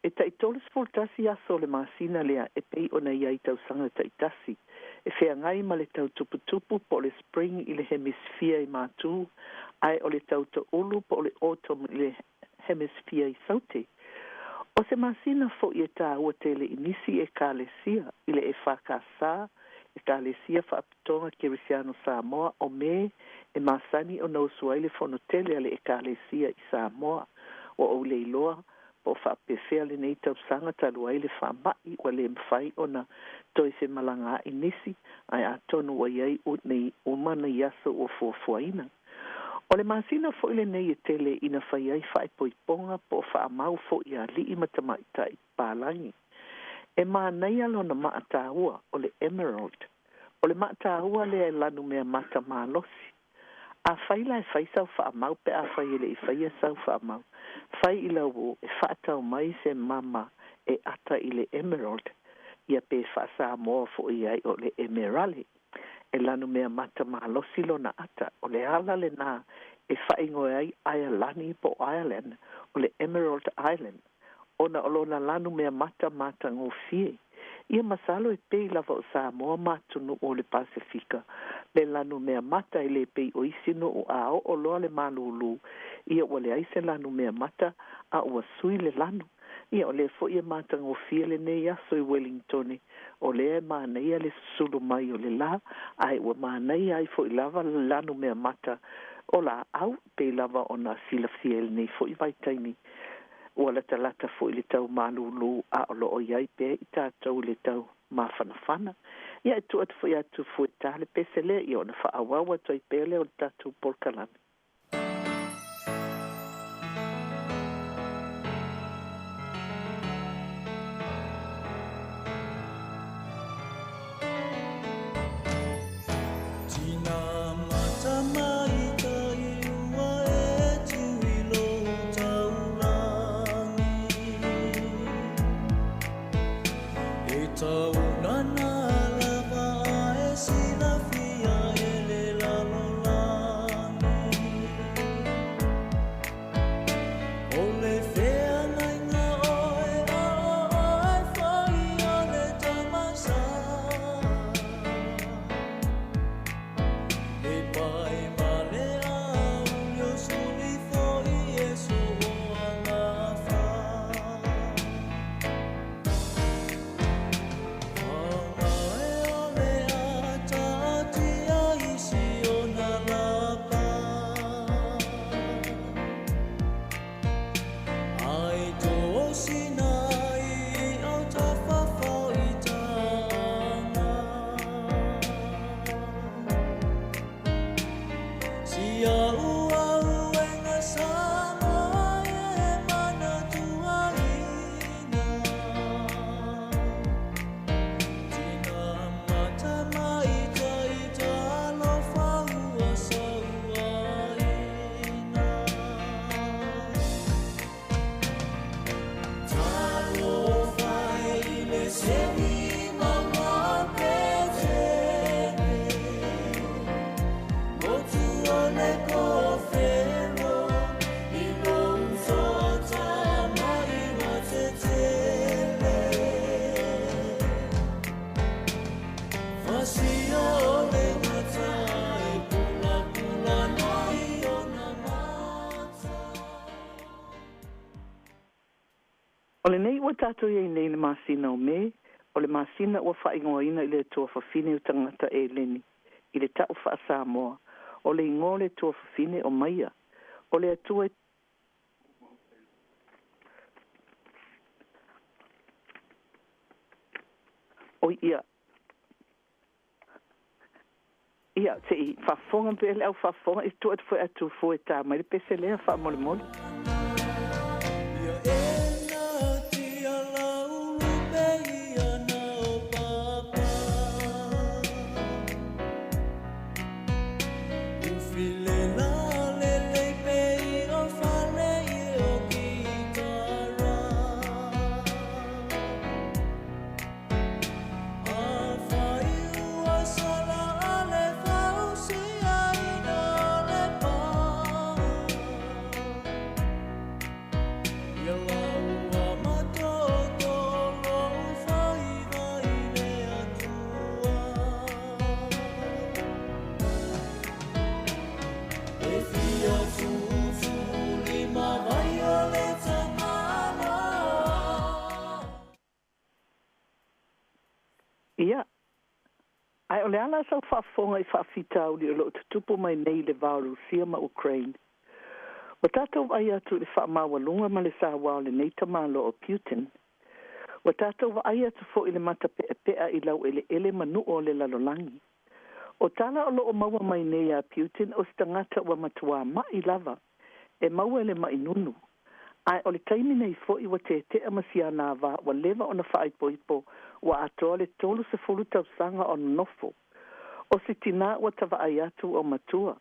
E tai 31 aso o le masina lea e pei ona i ai i tausaga taitasi, e feagai ma le tau tuputupu po o le spring i le hemisfia i matū, ae o le tau taulu po o le autumn i le hemisfia i saute. O se masina foi e tāua tele i nisi Ekalesia i le EFKS, Ekalesia Faapitoga Kerisiano Samoa, o Me e masani ona usu ai le fono tele a le Ekalesia i Samoa. Ua ou le iloa po o faapefea lenei tausaga talu ai le faamai ua le mafai ona toe femalagaai nisi, ae atonu ua i ai nei uma nei aso ua fuafuaina. O le masina foi lenei e tele ina fai ai faaipoipoga po o faamau foi a alii ma tamaitai papalagi. E manaia lona maa taua, o le emerald. O le maa taua lea e lanumea mata malosi. Afai la e fai sau faamau pe afai e le i faia sau faamau, fai i lau uo e faatau mai se mama e ata i le emerald, ia pe faa-Samoa foi ai o le emerale. E lanumea mata malosi lona ata, o le ala lenā e faaigoa ai Aialani po o Ireland, o le Emerald Island, ona o lona lanumeamata matagofie. Ia masalo e pei lava o Samoa ma atunuu o le Pasefika le lanumeamata, e lē pei o isi nuu a oo loa le malūlū ia ua leai se lanumeamata a ua sui le lanu. Ia o lea foi e matagofie lenei aso i Wellingtone, o lea e manaia le susulu mai o le lā, ae ua manaia ai foʻi lava le lanumeamata o laau pei lava ona silafia i lenei foʻi vaitaimi. Ua latalata foʻi le tau malūlū a o loo iai pea i tatou le tau mafanafana. Ia e tuu atu foʻi atu fuetā le pese lea, ia ona faaauau atu ai pea lea o le tatou polokalame. O lenei ua tatou i ai nei i le masina o Me, o le masina ua faaigoaina i le Atua Fafine o tagata Eleni, i le ta'u faa-Samoa, o le igoa o le Atua Fafine o Maia, o le Atua e Oi ia ia se'i faafofoga pea le au faafofoga i tuu atu foi atu fua e tā mai le pese lea faamolemole. Ia, ae o le a la sau faafofoga i faafitauli o lo o tutupu mai nei i le va o Rusia ma Ukraine? Ua tatou vaai atu i le faamaualuga ma le sauā o lenei tamaloa o Putin. Ua tatou vaai atu foi i le matape'ape'a i laueleele ma nuu o le lalolagi. O tala o lo o maua mai nei iā Putin o se tagata ua matuā ma'i lava e maua i le ma'i nunu. Ae o le taimi nei foi ua tete'a ma siana vā ua leva ona faaipoipo ua atoa le 30 tausaga o nonofo. O se tinā ua tavaai atu ua matua.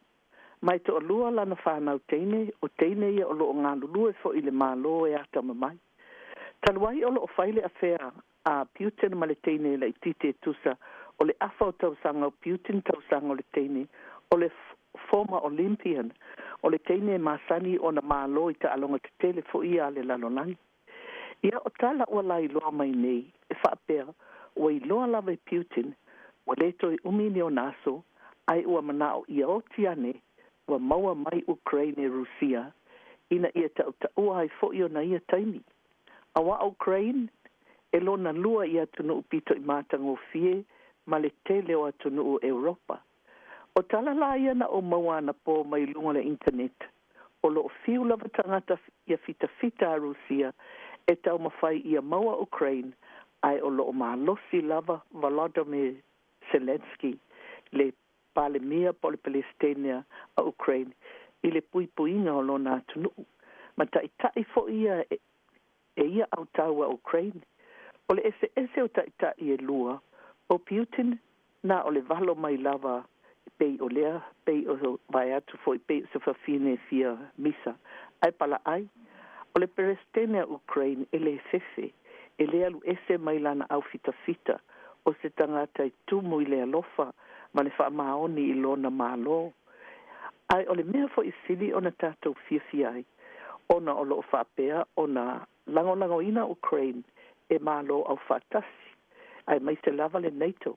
Ma e toalua lana fanau teine, o teine ia o lo o galulue foi i le Malo e atamamai. Talu ai o lo o fai le afea a Putin ma le teine laitiiti e tusa o le afa o tausaga o Putin tausaga o le teine o le former Olympian. O le teine e masani ona malo i taaloga tetele fo'i ia a le lalolagi. Ia o tala ua lailoa mai nei e faapea ua iloa lava e Putin ua lē toe umi ni ona aso ae ua mana'o ia oti ane ua maua mai Ukraine e Rusia ina ia ta'utaʻua ai fo'i ona ia taimi. Auā o Ukraine e lona lua i atunuu pito i matagofie ma le tele o atunuu o Europa. O tala la ia na ou maua anapō mai luga o le internet, o lo'o fiu lava tagata ia fitafita a Rusia e taumafai ia maua Ukraine ae o lo'o malosi lava Volodymyr Zelenskyy le Palemia po o le Pelesitene a Ukraine i le puipuiga o lona atunuu ma ta'ita'i fo'i ia e ia autau a Ukraine. O le eseese o ta'ita'i e lua, o Putin na o le valo mai lava pei o lea pei o vaeatu fo'i pei o se fafine fia misa ae pala'ai. O le Peresetene a Ukraine e lē fefe, e lē alu ese mai lana aufitafita, o se tagata e tumu i le alofa ma le faamaoni i lona Mālō. Ae o le mea fo'i sili ona tatou fiafia ai, ona o lo'o faapea ona lagolagoina Ukraine e Mālō Aufaatasi, aemaise lava le NATO.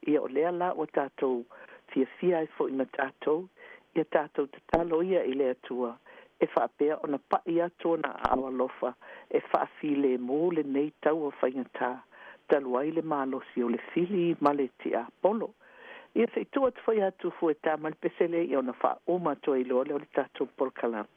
Ia o lea la ua tatou fiafia ai fo'i ma tatou, ia tatou tatalo ia i le Atua e faapea ona pa'i atu ona aao alofa e faafilemu lenei taua faigata talu ai le malosi o le fili ma le tiapolo. Ia se i tuu atu foi ia Tufu e ta ma le pesele ia ona faauma atu ai loa lea o le tatou polokalame.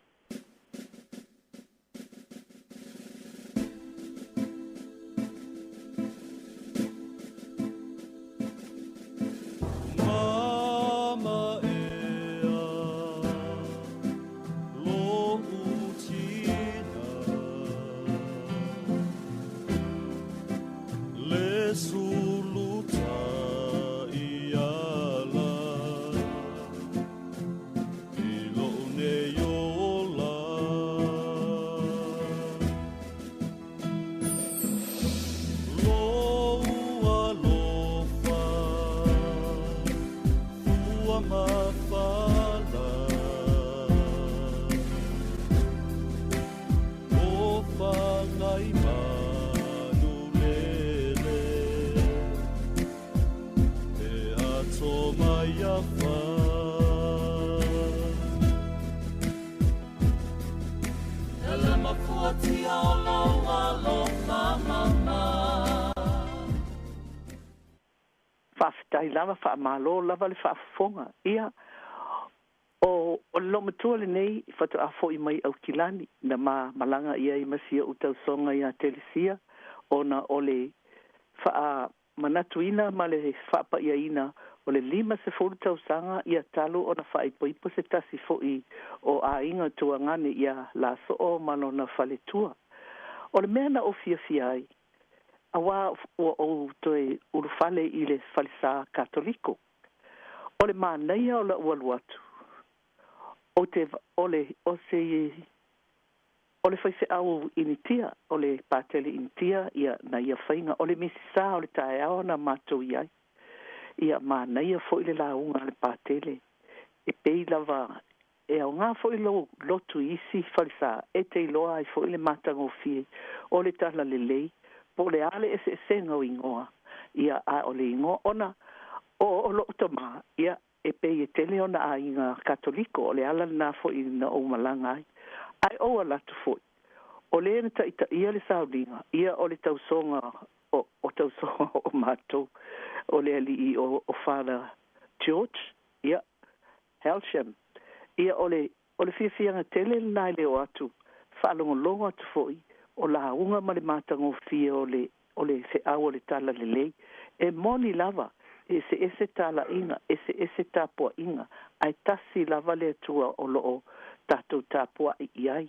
Mama ea lo'u tina Le sulu taiala I lo'u nei ola Lou alofa Fua mafala O Fagaimanu lele E ato mai afa E le mafuatia o lou alofa mama. Faafetai lava, faamalo lava le faafofoga. Ia, o o le loomatua lenei faatoa fo'i mai Aukilani na ma malaga i ai ma si o'u tausoga iā Telesia ona o le faamanatuina ma le faapa'iaina o le 50 tausaga ia talu ona faaipoipo se tasi fo'i o aiga tuagane iā Laso'o ma lona faletua. O le mea na ou fiafia ai, auā ua ou toe ulufale i le falesā Katoliko. O le manaia o la'u alu atu, ou te o le o se o le faifeau Initia, o le Patele Initia ia na ia faiga o le Misisa o le taeao na matou i ai. Ia manaia foi le lauga a le Patele e pei lava e aogā foi lou lotu i isi falesā e te iloa ai foi le matagofie o le talalelei po o le a le eseesega o igoa ia a o le igoa ona o o lo'u tamā ia e pei e tele ona aiga Katoliko o le ala lenā foi na ou malaga ai. Ae ou alu atu foi o le na ta'itaʻia le sauniga ia o le tausoga o o tausoga o matou o le ali'i o o Father George ia Helsham ia o le o le fiafiaga tele lenā i le o atu faalogologo atu foi o lauga ma le matagofie o le o le feau o le talalelei. E moni lava e eseese talaiga, eseese tapuaʻiga, ae tasi lava le Atua o loo tatou tapuaʻi i ai.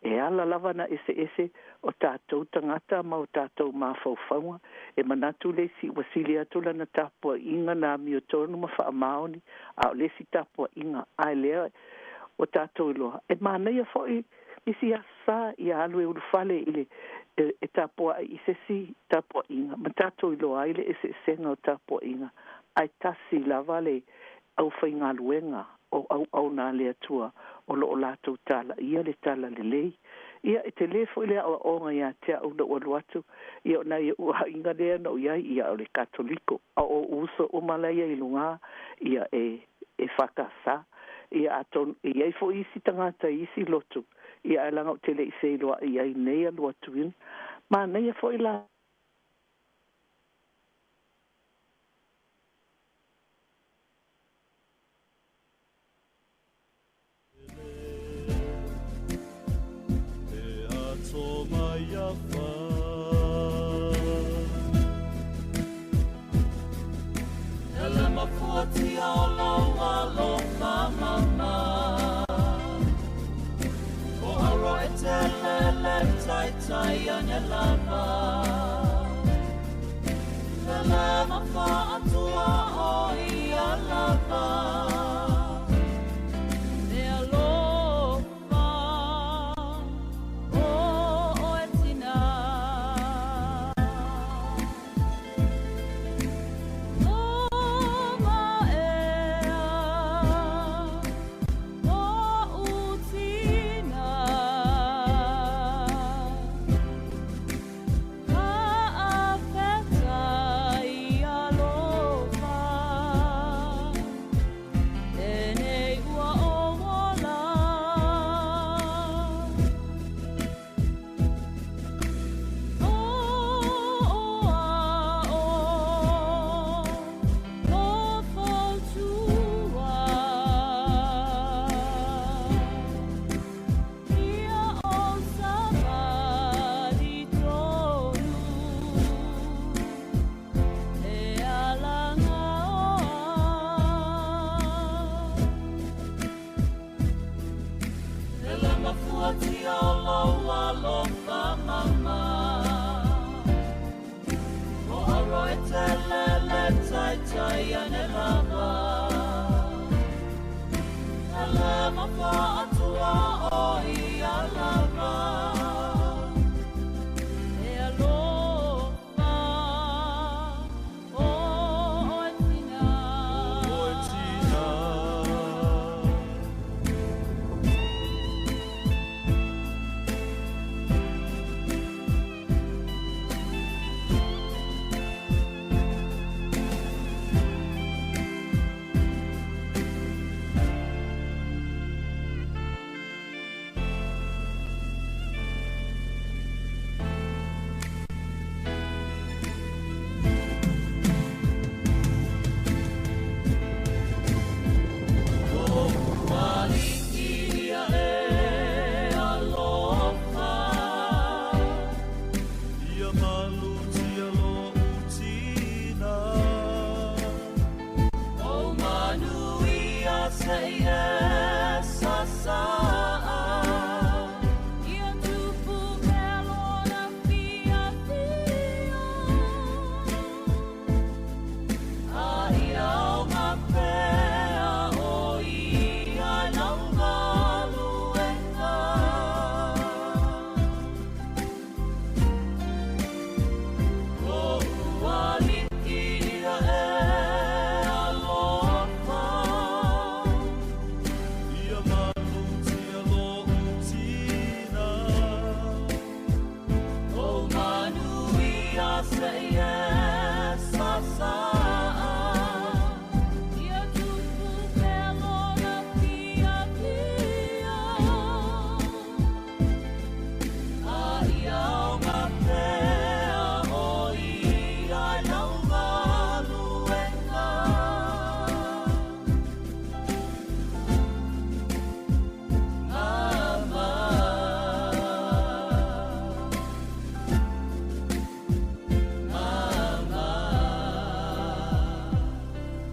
E ala lava na eseese o tatou tagata ma o tatou mafaufauga, e manatu le isi ua sili atu lana tapuaʻiga na amiotonu ma faamaoni, a o le isi tapuaʻiga, ae lea ua tatou iloa. E manaia foi isi aso sa ia alu e ulufale i le e tapuaʻi i se isi tapuaʻiga ma tatou iloa ai le eseesega o tapuaʻiga, ae tasi lava le aufaigaluega o auauna a le Atua o loo latou talaia le talalelei. Ia e telē foʻi le aʻoaʻoga iā te aʻu na ua alu atu ia o nai oʻu aiga lea na ou iai ia o le Katoliko a o oʻu uso uma laia i lugā ia e e FKS. Ia atonu e iai foʻi isi tagata i isi lotu ia ae laga ou te leʻi feiloaʻi ai nei alu atu ina. Manaia foʻi la.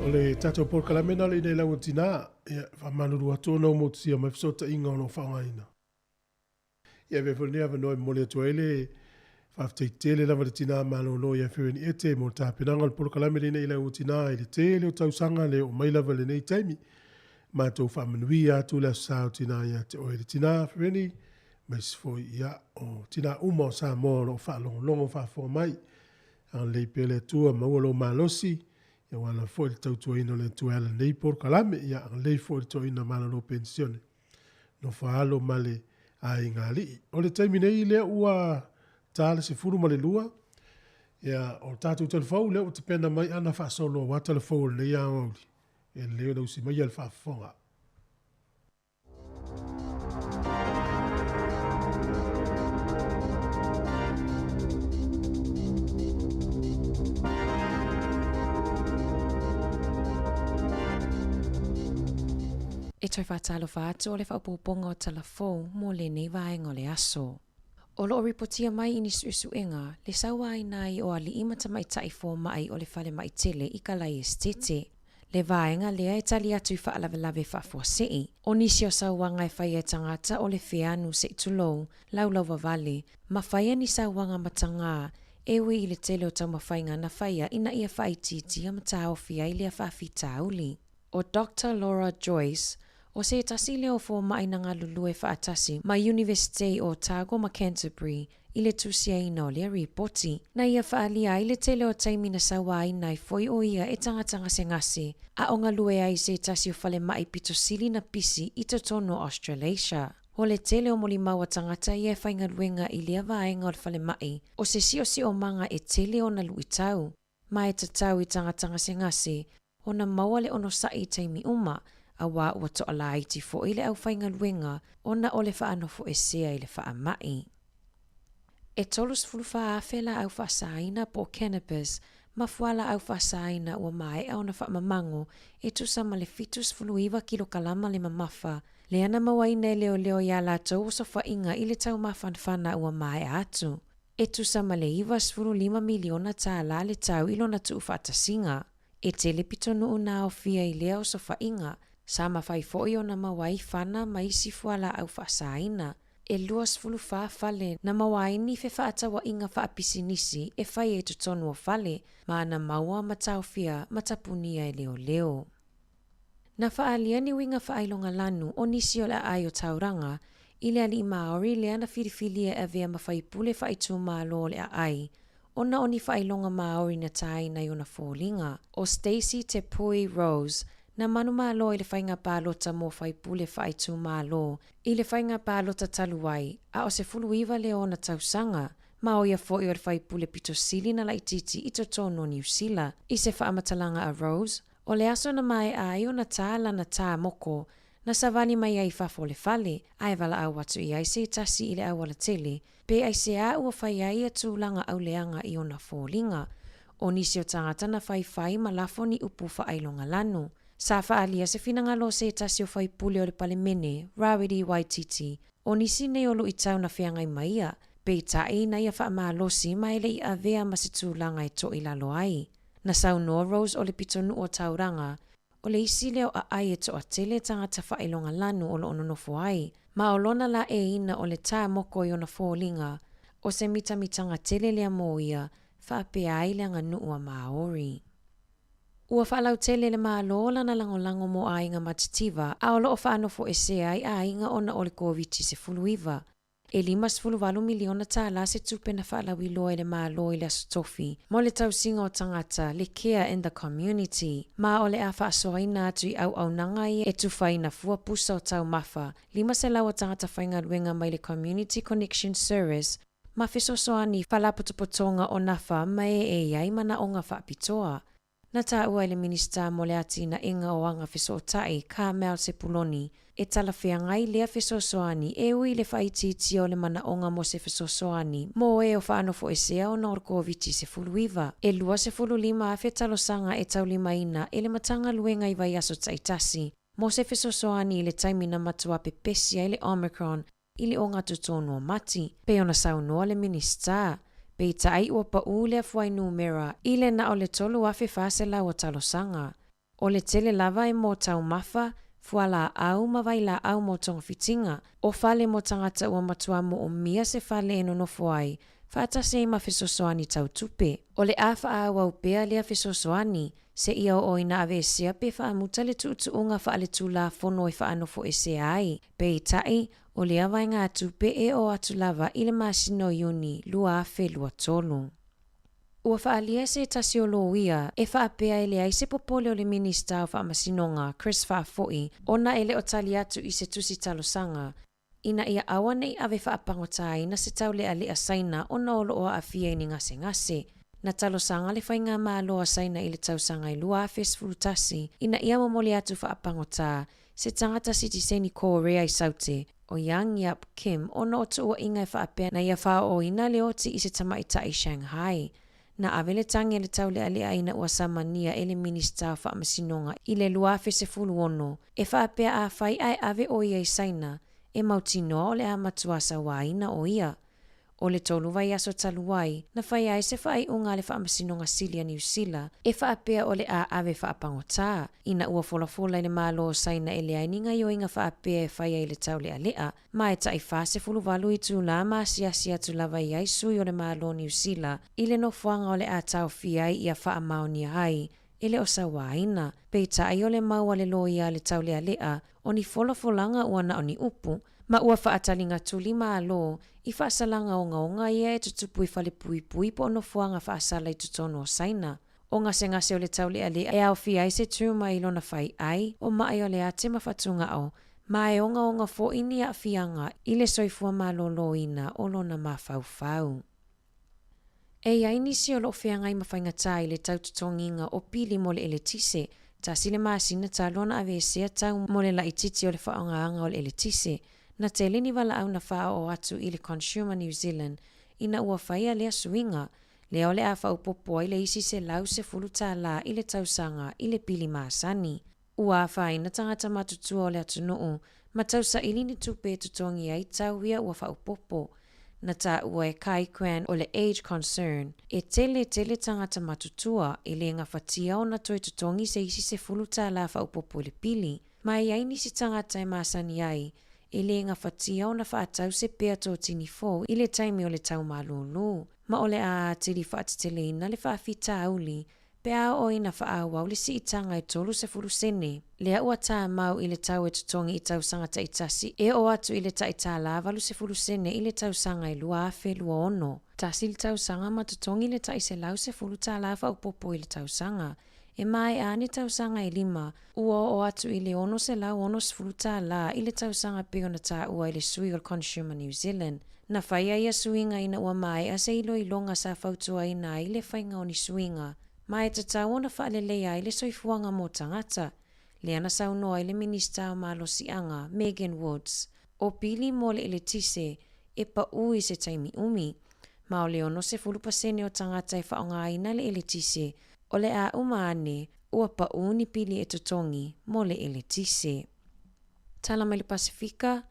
O le tatou polokalame na le nei lau tina, ia, faamalulu atu ona o motusia mai fesootaiga o lo o faaaogaina. Ia avea foi lenei avanoa e momoli atu ai le faafetai tele lava le tina malolo ia Feweni Ete mo le tapenaga o le polokalame lenei lau tina i le tele o tausaga le oo mai lava i lenei taimi. Matou faamanuia atu le Aso Sa o Tina ia te oe le tina Feweni, aemaise foi ia o tina uma o Samoa o lo o faalogologo faafofoga mai. Agalelei pea le Atua, maua lou malosi, ia aua lava foi le tautuaina o le Atua e ala nei polokalame, ia agalelei foi le toeaina malolo penisione. Nofoaalo ma le aiga alii. O le taimi nei lea ua ta le 12, ia, o tatou talafou lea ua tapena mai ana faasolo aua talafou o lenei aoauli, e lelei ona usi maia le faafofoga. E toe faatalofa atu o le faaopoopoga o tala fou mo lenei vaega o le aso. O lo o ripotia mai i ni suesuega le sauaina ai o alii ma tamaitai fomai o le falemai tele i Kalai Esetete. Le vaega lea e tali atu i faalavelave faafuasei. O nisi o sauaga e faia e tagata o le feanu se i tulou, laulauvavale, ma faia ni sauaga matagā e ui i le tele o taumafaiga na faia ina ia faaitiitia ma taofi ai lea faafitauli. ʻO Doctor Laura Joyce, ʻo se tasi lea o fomai na galulue faatasi ma Iunivesitei o Otago ma Canterbury i le tusiaina o lea ripoti. Na ia faaalia ai le tele o taimi na sauaina ai foi ʻo ia e tagata gasegase a o galue ai i se tasi o falemai pito sili na pisi i totonu o Australasia. O le tele o molimau a tagata ia e faigaluega i lea vaega o le falemai, o se siosiomaga e tele ona luitau. Ma e tatau i tagata gasegase ona maua le onosai i taimi uma, auā ua toalaiti foi le aufaigaluega ona o le faanofoesea i le faamai. E 34,000 laau faasaina po o cannabis ma fualaau faasaina ua maea ona faamamago e tusa ma le 79 kilokalama le mamafa, lea na mauaina e leoleo iā latou osofaiga i le taumafanafana ua maea atu. E tusa ma le $95 miliona tālā le tau i lona tuufaatasiga. E tele pitonuu na aofia i lea osofaiga, sa mafai foi ona maua ai fana ma isi fualaau faasaina. E 24 fale na maua ai ni fefaatauaiga faapisinisi e faia i totonu o fale ma na maua ma taofia ma tapunia e leoleo. Na faaalia ni uiga faailogalanu o nisi o le aai o Tauranga i le alii Māori lea na filifilia e avea ma faipule faaitumalo o le aai ona o ni faailoga Māori na tāina i ona foliga. ʻO Stacey Te Pui Rose na manumalo i le faiga palota mo faipule faaitumalo i le faiga palota talu ai, a o 19 lea o ona tausaga, ma ʻo ia foi o le faipule pito sili na laitiiti i totonu o Niu Sila. I se faamatalaga a Rose, O le aso na maea ai ona tā lana tā moko, na savali mai ai i fafo o le fale, a e valaau atu i ai se tasi i le aualatele, pe aisea ua fai ai ia tulaga auleaga i ona foliga. O nisi o tagata na faifai ma lafo ni upu faailogalanu. Sa faaalia se finagalo o se tasi o faipule o le Palemene, Rawiri Waititi, o nisi nei o luitau na feagai ma ia, peitai na ia faamalosi ma e le i avea ma se tulaga e toilalo ai. Na saunoa Rose o le pitonuu o Tauranga, o le isi lea o aai e toatele tagata faailogalanu o lo o nonofo ai, ma o lona laeiina o le tā moko i ona foliga, o se mitamitaga tele lea mo ia, faapea ai le aganuu a Māori. Ua faalautele le Malo lana lagolago mo aiga matitiva a o lo o faanofoesea ai aiga ona o le Koviti-19. E $58 miliona tālā se tupe na faalauiloa e le Malo i le Aso Tofi mo le tausiga o tagata, le Care in the Community, ma o le a faasoaina atu i auaunaga ia e tufaina fua pusa o taumafa 500 o tagata faigaluega mai le Community Connection Service ma fesoasoani faalapotopotoga o Nafa ma e e i ai manaoga faapitoa. Na taua e le Minisita mo le Atinaega o Aga Fesootai, Carmel Sepuloni, e talafeagai lea fesoasoani e ui i le faaitiitia o le manaoga mo se fesoasoani mo e o faanofoesea ona o le Koviti-19. E 25,000 talosaga e taulimaina e le Matagaluega i vaiaso taitasi mo se fesoasoani i le taimi na matua pepesi ai le Omicron i le ogatotonu o Mati, pei ona saunoa le Minisita. Peitai ua paʻū lea fuainumera i le na o le 3,400 o talosaga. O le tele lava e mo taumafa, fualaau ma vailaau mo togafitiga, o fale mo tagata ua matua moomia se fale e nonofo ai, faatasi ai ma fesoasoani tau tupe. O le a faaauau pea lea fesoasoani, seia oo ina aveesea pe faamuta le tuutuuga faaletulafono e faanofoesea ai. Peitai, o lea vaegatupe e oo atu lava i le masina o Iuni 2023. Ua faaalia se tasi o loia e faapea e leai se popole o le Minisita o Faamasinoga Chris Faafoi ona e le o tali atu i se tusi talosaga ina ia aua ne i ave faapagotaina se taulealea Saina ona o lo o aafia i ni gasegase. Na talosaga le Faigamalo a Saina i le tausaga e 2011 ina ia momoli atu faapagota se tagata sitiseni Korea i Saute, o Yang Yap Kim ona o tuuaiga e faapea na ia faaooina le oti i se tamaitai i Shanghai. Na ave le tagi a le taulealea ina ua samania e le Minisita o Faamasinoga i le 2016 e faapea afai ae ave o ia i Saina, e mautinoa o le a matua sauaina o ia. O le tolu vaiaso talu ai, na faia ai se faaiuga a le Faamasinoga Sili a Niu Sila e faapea o le a ave faapagota, ina ua folafola i le Malo o Saina e leai ni gaioiga faapea e faia i le taulealea, ma e tai 48 itulā ma asiasi atu lava i ai sui o le Malo o Niu Sila i le nofoaga o le a taofia ai ia faamaonia ai e le o sauaina. Peitai o le mau a le loia a le taulealea o ni folafolaga ua na o ni upu, ma ua faataligatuli Malo i faasalaga ogaoga ia e tutupu i falepuipui po o nofoaga faasala i totonu o Saina. O gasegase o le taulealea e aofia ai se tuma i lona faiai, o maʻi o le ate ma fatugao, ma e ogaoga foi ni aafiaga i le soifua malōlōina o lona mafaufau. E i ai nisi o lo o feagai ma faigata i le tau totogiina o pili mo le eletise, tasi le masina talu ona aveesea tau mo le laitiiti o le faaaogaina o le eletise. Na tele ni valaau na faaoo atu i le Consumer New Zealand ina ua faia lea suiga, lea o le a faaopoopo ai le isi $110 i le tausaga i le pili masani. Ua afaina tagata matutua o le atunuu ma tausaili ni tupe e totogi ai tau ia ua faaopoopo. Na taua e Kai Kwan o le Age Concern, e tele tele tagata matutua e le gafatia ona toe totogi se isi $10 faaopoopo i le pili, ma e i ai nisi tagata e masani ai e le gafatia ona faatau se pea totini fou i le taimi o le tau malūlū, ma o le a atili faateteleina le faafitauli pe a oo ina faaauau le siitaga e 30 sene, lea ua tamau i le tau e totogi i tausaga taitasi e oo atu i le tai $80 sene i le tausaga e 2026. Tasi le tausaga ma totogi le tai $110 faaopoopo i le tausaga. E maea ane tausaga e lima, ua oo atu i le $660 i le tausaga pei ona taua e le sui o le Consumer New Zealand. Na faia ia suiga ina ua maea se iloiloga sa fautuaina ai le faiga o ni suiga, ma e tatau ona faaleleia ai le soifuaga mo tagata, lea na saunoa ai le Minisita o Malosiaga, Megan Woods. O pili mo le eletise e paū i se taimi umi, ma o le 60% o tagata e faaaogaina le eletise, o le a uma ane ua paū ni pili e totogi mo le eletise. Tala mai le Pasefika,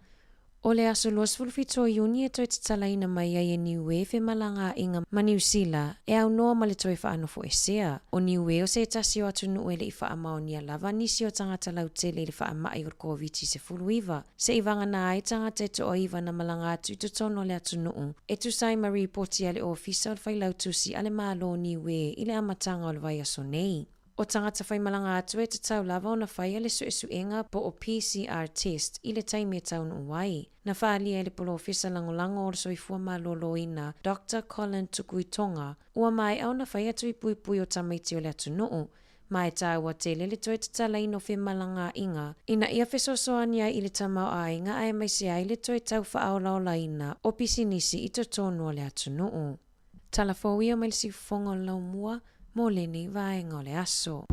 O le aso 27 o Iuni e toe tatalaina mai ai e Niue femalagaaiga ma Niu Sila e aunoa ma le toe faanofoesea. O Niue o se tasi o atunuu e le i faamaonia lava nisi o tagata lautele i le faamai o le Koviti-19, seia vagana ai tagata e toaiva na malaga atu i totonu o le atunuu e tusa ai ma ripoti a le Ofisa o le Failautusi a le Malo o Niue i le amataga o le vaiaso nei. O tagata faimalaga atu e tatau lava ona faia le suesuega po o PCR test i le taimi e taunuu ai. Na faaalia e le Polofesa Lagolago o le Soifua Maloloina Doctor Colin Tukuitonga ua maea ona faia tui puipui o tamaiti o le atunuu, ma e taua tele le toe tatalaina o femalagaaiga ina ia fesoasoani ai i le tamaoaiga aemaise ai le toe tau faaolaolaina o pisinisi i totonu o le atunuu. Tala fou ia mai le siufofoga o le laumua mo lenei vaega o le aso.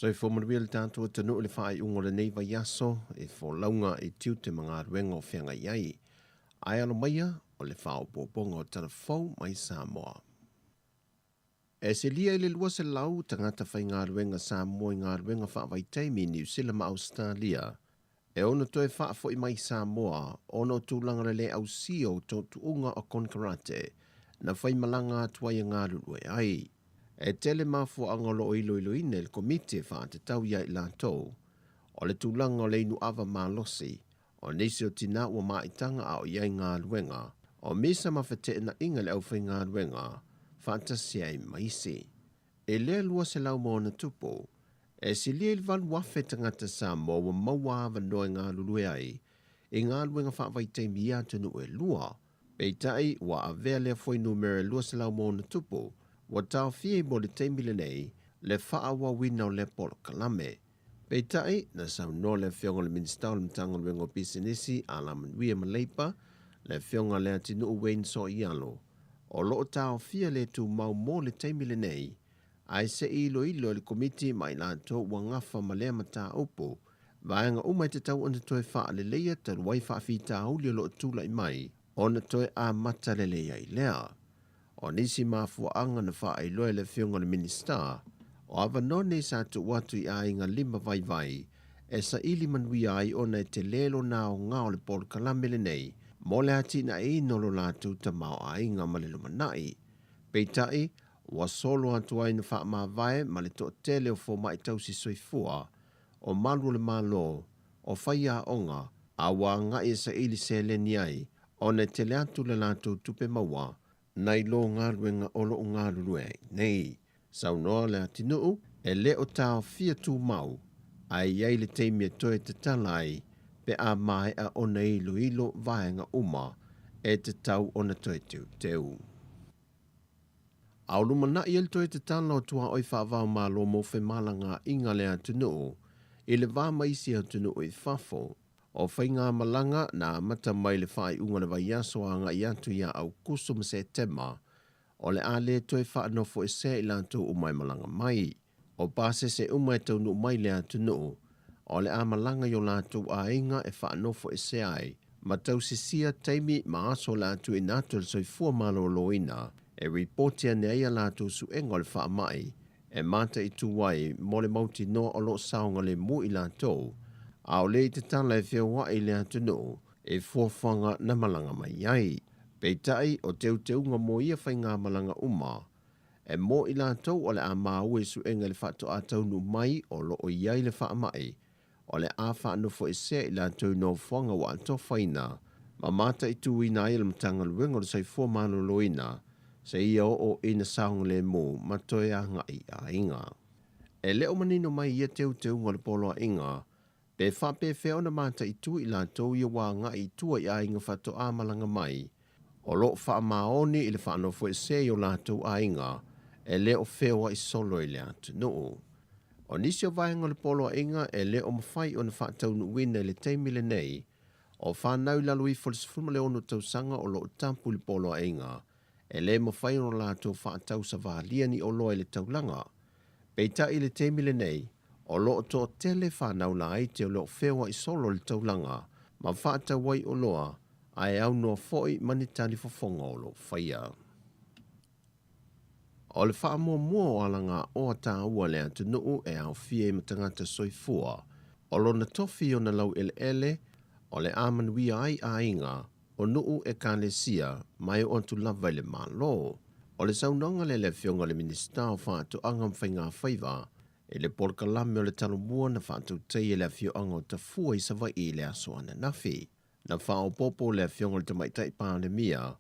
Soifua manuia le tatou atunuu i le faaiuga o lenei vaiaso i folauga i tiute ma galuega o feagai ai. Ae alo maia o le faaopoopoga o tala fou mai Samoa. E silia i le 200 tagata faigaluega Samoa i galuega faavaitaimi i Niu Sila ma Ausetalia e ono toe faafoi mai i Samoa ona o tulaga le le ausia o tuutuuga o konekarate na faimalaga atu ai e galulue ai. E tele mafuaaga o lo o iloiloina e le Komiti e faatatau ia i latou o le tulaga o le inu ava malosi, O nisi o tinā ua maitaga a o i ai galuega, o misa ma feteenaiga i le aufaigaluega, faatasi ai ma isi. I lea 200+, e silia i le 8,000 tagata Samoa ua maua avanoa e galulue ai i galuega faavaitaimi i atunuu e lua. Peitai, ua avea lea fuainumera e 200+, ua taofia ai mo le taimi lenei le faaauauina o lea polokalame. Peitai, na saunoa le Afioga i le Minisita o le Matagaluega o Pisinisi, Alamanuia ma Leipa, le Afioga Leatinuu Wayne Soialo, o lo o taofia le tumau mo le taimi lenei, ae se i iloilo e le Komiti ma i latou ua gafa ma lea mataupu, vaega uma e tatau ona toe faaleleia talu ai faafitauli o lo o tulai mai ona toe amata lelei ai lea. O nisi mafuaaga na faailoa e le Afioga i le Minisita, o avanoa nei sa tuu atu i aiga lima vaivai e saili manuia ai ona e tele lona aoga o le polokalame lenei mo le atinaeina o lo latou tamaoaiga ma le lumanai. Peitai, ua solo atu ai na faamavae ma le toatele o fomai tausi soifua, o malu o le Malo, o faiaoga, a ua agai e saili seleni ai ona e tele atu le latou tupe maua nai lo galuega o lo o galulue ai nei. Saunoa Leatinuu, e le o taofia tumau, ae i ai le taimi e toe tatala ai pe a maea ona iloilo vaega uma e tatau ona toe teuteu. A o lumanai ai le toe tatala o tuaoi faava-o-Malo mo femalagaaiga a le atunuu i le va ma isi atunuu i fafo, O faigamalaga na amata mai le faaiuga o le vaiaso agai atu ia Aukuso ma Setema, o le a le toe faanofoesea i latou uma e malaga mai. O pasese uma e taunuu mai i le atunuu, o le a malaga i o latou aiga e faanofoesea ai ma tausisia taimi ma aso o le a tuuina atu e le Soifua Maloloina e ripoti ane ai a latou suega o le faamai e mataitu ai mo le mautinoa o lo o saogalemu i latou, a o le i tatala e feoai i le atunuu i fuafuaga na malaga mai ai. Peitai, o teuteuga mo ia faigamalaga uma, e mo i latou o le a maua i suega i le faatoa taunuu mai o lo o i ai le faamai, o le a faanofoesea i latou i nofoaga ua atofaina ma mataituina ai e le Matagaluega o le Soifua Maloloina seia oo ina saogalemu ma toe agai i aiga. E le o manino mai ia teuteuga o le poloaiga pe faapefea ona mataitu i latou ia ua agai i tua i aiga faatoa malaga mai o lo o faamaoni i le faanofoesea i o latou aiga e le o feoai solo i le atunuu. O nisi o vaega o le poloaiga e le o mafai ona faataunuuina i le taimi lenei, o fanau i lalo ifo o le 16 tausaga o lo o tapu i le poloaiga, e le mafai ona latou faatausavalia ni oloa i le taulaga. Peitai i le taimi lenei, o lo o toatele fanau laiti o lo o feoai solo i le taulaga ma faatau ai oloa ae aunoa foi ma ni talifofoga o lo o faia. O le faamuamua o alagaoa taua a le atunuu e aofia ai ma tagata soifua, o lona tofi i ona laueleele, o le a manuia ai aiga, o nuu, ekalesia, ma e oo atu lava i le Malo. O le saunoaga lea a le Afioga i le Minisita o Faatoaga ma Faigafaiva i le polokalame o le Talomua na faatautaia e le afioaga o Tafua i Savaii i le aso ananafi. Na faaopoopo le Afioga i le Tamaitai Palemia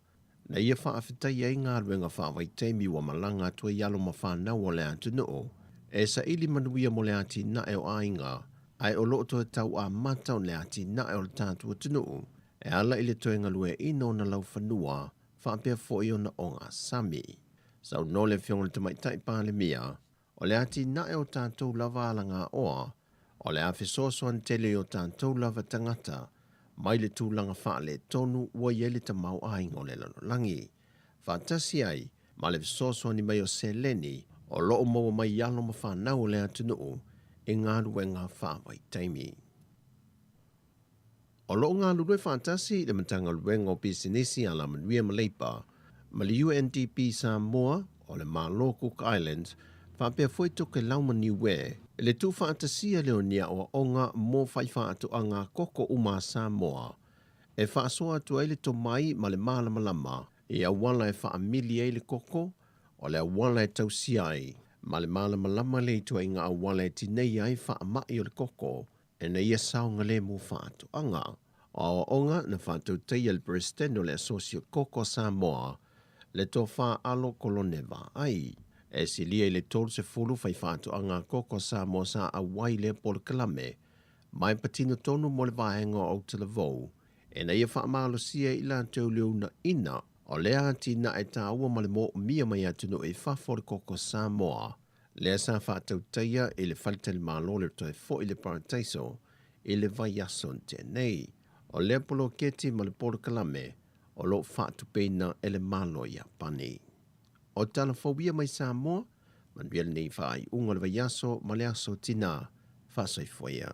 na ia faafetaia ai galuega faavaitaimi ua malaga atu ai alo ma fanau o le atunuu e saili manuia mo le atinae o aiga ae o lo o toe tau amata o le atinae o le tatou atunuu e ala i le toe galueaiina o ona laufanua faapea foi ona ogasami. Saunoa le Afioga i le Tamaitai Palemia, O le atinae o tatou lava alagaoa, o le a fesoasoani tele i o tatou lava tagata mai le tulaga faaletonu ua i ai le tamaoaiga o le lalolagi, faatasi ai ma le fesoasoani mai o seleni o lo o maua mai i alo ma fanau o le atunuu i galuega faavaitaimi. O lo o galulue faatasi le Matagaluega o Pisinisi, Alamanuia ma Leipa ma le UNDP Samoa o le Malo Cook Islands faapea foi Tokelau ma Niue i le tuufaatasia lea o ni aoaoga mo faifaatoaga koko uma a Samoa e faasoa atu ai le tomai ma le malamalama i auala e faamili ai le koko, o le auala e tausia ai ma le malamalama le ituaiga auala e tineia ai faamai o le koko ina ia saogalemu faatoaga. O aoaoga na faatautaia e le Peresetene o le Asosi o Koko a Samoa, le Tofa Alo Kolone Vaai. E silia i le 30 faifaatoaga a koko a Samoa sa auai i lea polokalame, ma e patino tonu mo le vaega o Autalavou, ina ia faamalosia i latou le uunaina o lea atinae taua ma le moomia mai atunuu i fafo o le koko Samoa, lea sa faatautaia i le faletalimalo le toe foi i le Parataiso i le vaiaso na tea nei. O lea poloketi ma le polokalame o lo o faatupeina e le Malo o Iapani. O tala fou ia mai Samoa, manuia lenei faaiuga o le vaiaso ma le aso Tinā. Faasoifua ia.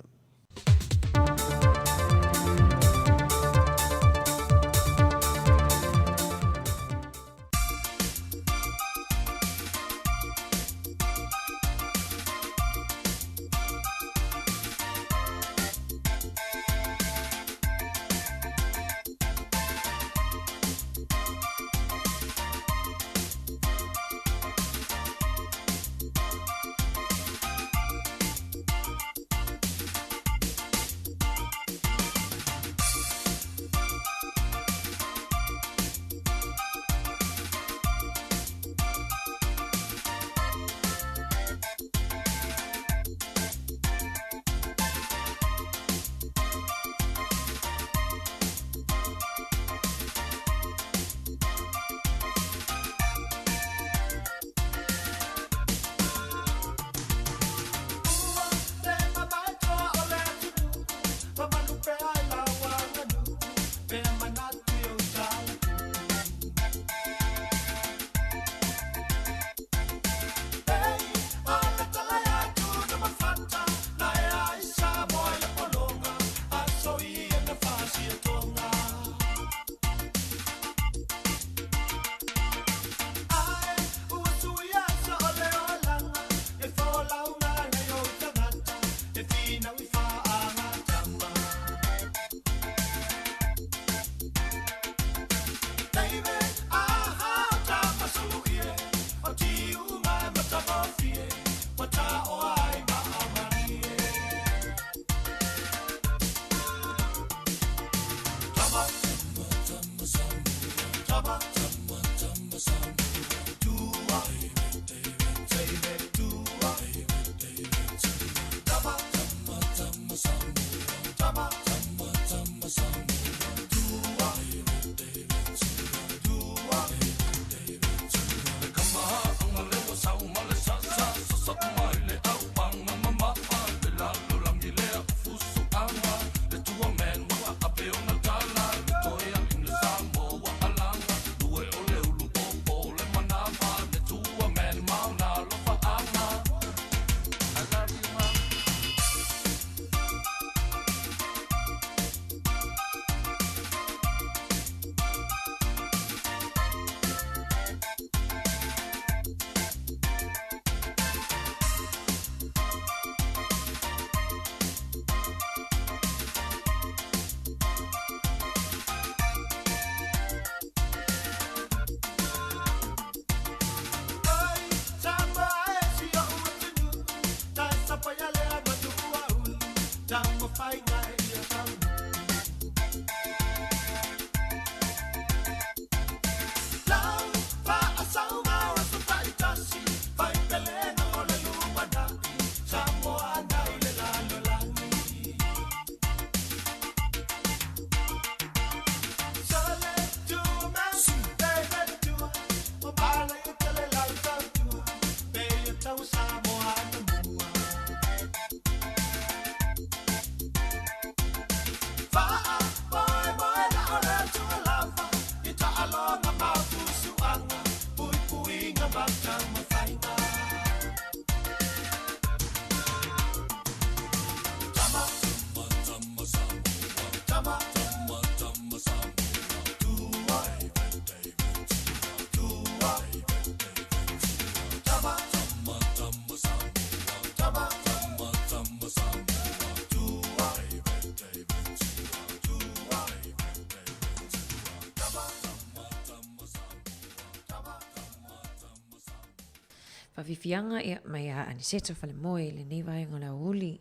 Faafiafiaga ia mai ia Aniseto Falemoe i lenei vaega o le aoauli.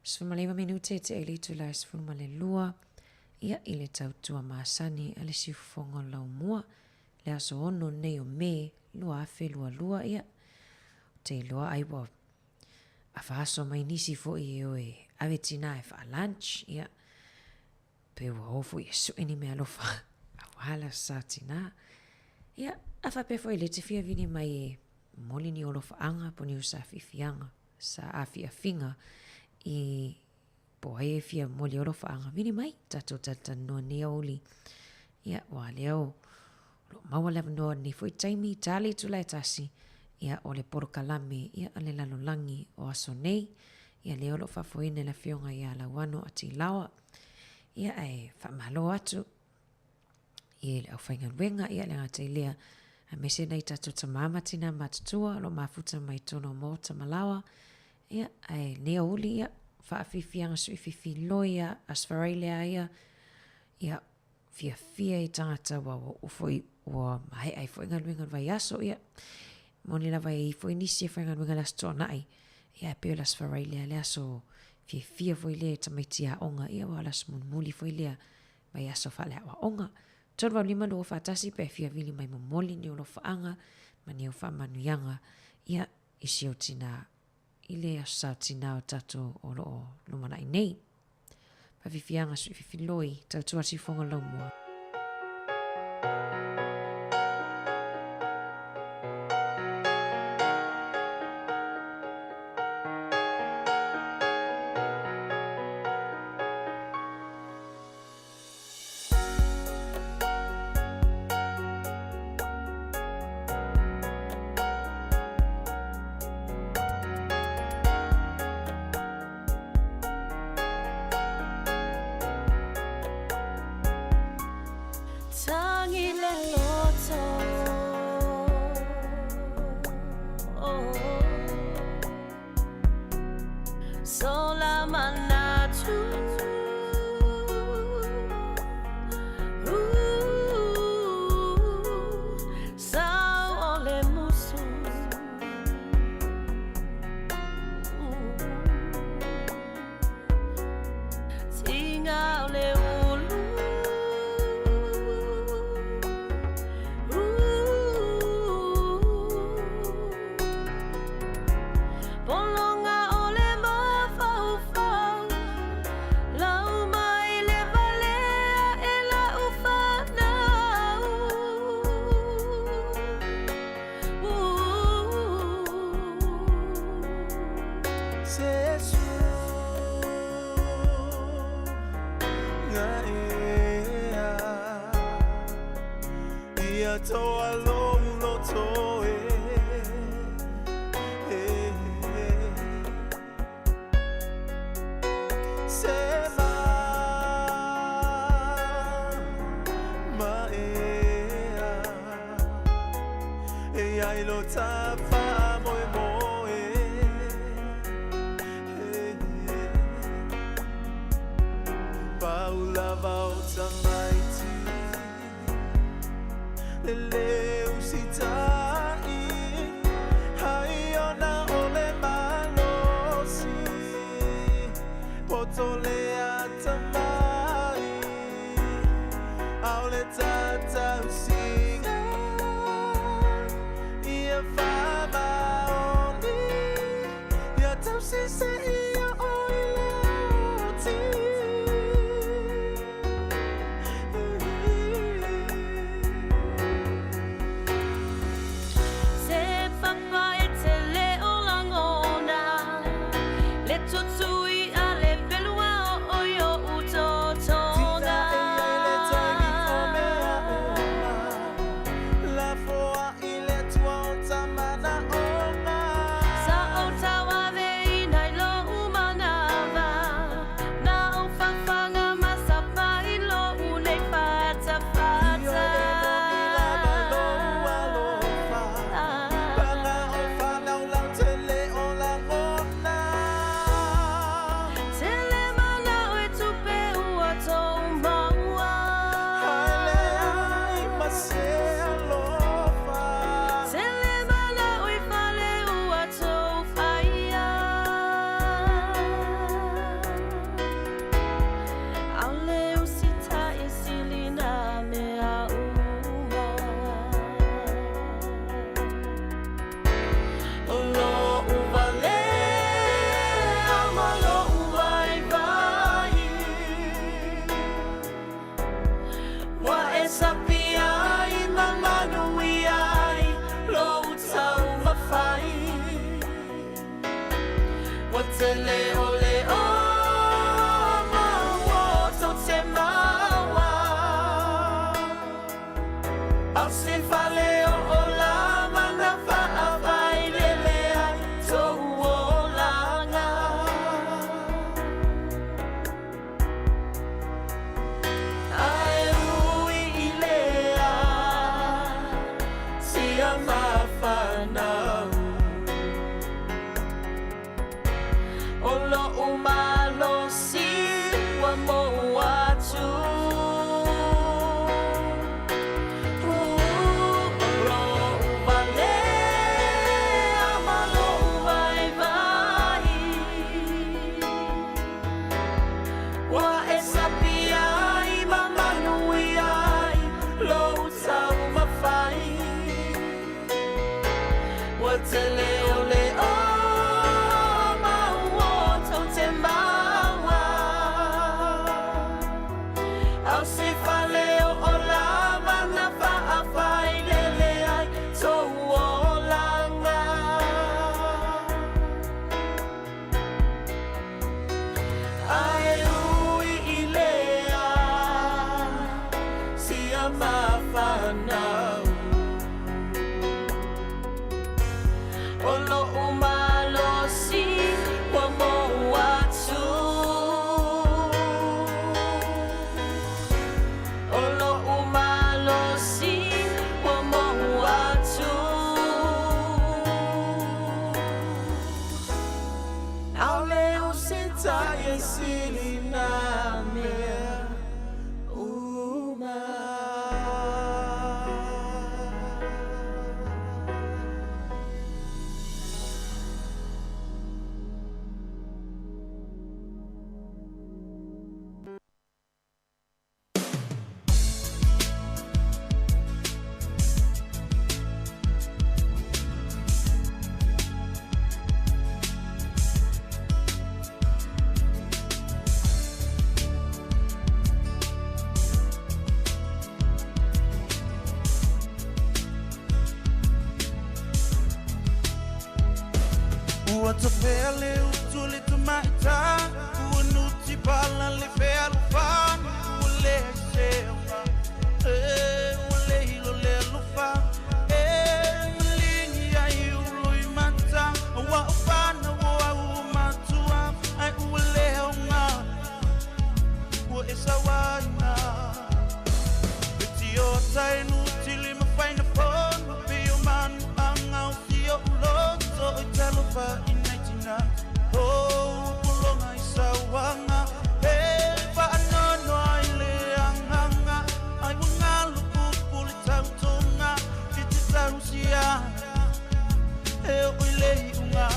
19 minute e tea i le itula e 12. ia i le tautua masani a le siufofoga o le laumua le aso 6 nei o Me 2022 ia ou te iloa ai ua afa aso mai nisi foi e o e ave tinā e faa-lunch ia pe ua o foi e sue ni meaalofa auā le aso sa o tinā. Ia, a faapea foi lea e te fia vili mai e momoli ni alofaʻaga po o ni saafiafiaga, saafiafiga i po o ai e fia momoli alofaʻaga, vili mai, tatou talatalanoa i lenei aoauli. Ia, ua lea o lo o maua le avanoa i lenei foi taimi, ta le itula e tasi, ia, o le polokalame, ia, a le lalolagi o aso nei, ia, lea o lo o faafoeina e le Afioga ia Lauano Atilaoa. Ia, ae faamalo atu i le aufaigaluega, ia, le gata i lea, aemaise nai tatou tamā ma tinā matutua o lo o mafuta mai totonu o maota ma laoa, ia, ae lenei aoauli, ia, faafiafiaga suififi loi a Australia ia, ia, fiafia i tagata ua ua foi ua maea ai foi galuega o le vaiaso, ia, moni lava e i ai foi nisi e faigaluega i le Aso Toonai, ia, ae pei o le Aso Faraile lava le aso fiafia foi lea i tamaiti aoga, ia, aua o le aso mulimuli foi lea vaiaso faaleaoaoga. 385 241 pe fia vili mai momoli ni ou alofaaga ma ni ou faamanuiaga, ia, i si ou tinā i le Aso Sa o Tinā o tatou o lo o lumanai nei. Faafiafiaga suififiloi, tautua siufoga laumua. Tagi le loto Sola manatu Sau o le musu Tiga o le ulu Pologa o le mafaufau Lau mai le valea e lau fanau Se suga ea Ia toa lou loto e Se ma ea E ai lo ta faamoemoe Pau lava o tamaiti Le le usitai Ai ona o le malosi Poto le atamai Ao le tatausiga Ia faamaoni Ia tausi se ia o i le oti. Se papa e te le o lagona Le tutui a le pelua o o i o utotoga. Tita e ai le taimi o mea uma Lafo ai le Atua o ta manaʻoga. Sa ou tauaveina i lou manava Na ou fafaga ma sapai lou nei Ioe fatafata. e moni lava lou alofa Paga o fanau lau tele o lagona. te leo leo maua tau te maua. Au se fale o ola mana whaawhai lele ai tō olanga. Ae ui i lea sia mawhanau. O lo umalo si wa mo atu. O vale ama lo vai vai. Wa e sapia i mamanui ai lo tau mawhai. Wa te leo leo maua tau te maua. Au se fale o ola mana whaawhai lele ai tō olanga. Ae ui i lea sia mawhanau. O lo umalo si wa mo atu. O lo umalo si wa mo atu. Aole o se tai e sili nā mea uma. Ua tafea le utu le tamaita, ua nuti pala le fealofani, ua le sefa, e ua le hilo le alofa, e malingi ai ulo i mata, ua ufana ua au matua, ai ua le aunga, ua e sawaina. E tio tai nuti le mafaina fono, pe o manu anga o fio uloto, i talofa i nei tina. Oh, pulonga i sawanga, e whaanono ai le anganga, ai ua ngalu pupu le tautonga, i te tausia, e o i le iunga.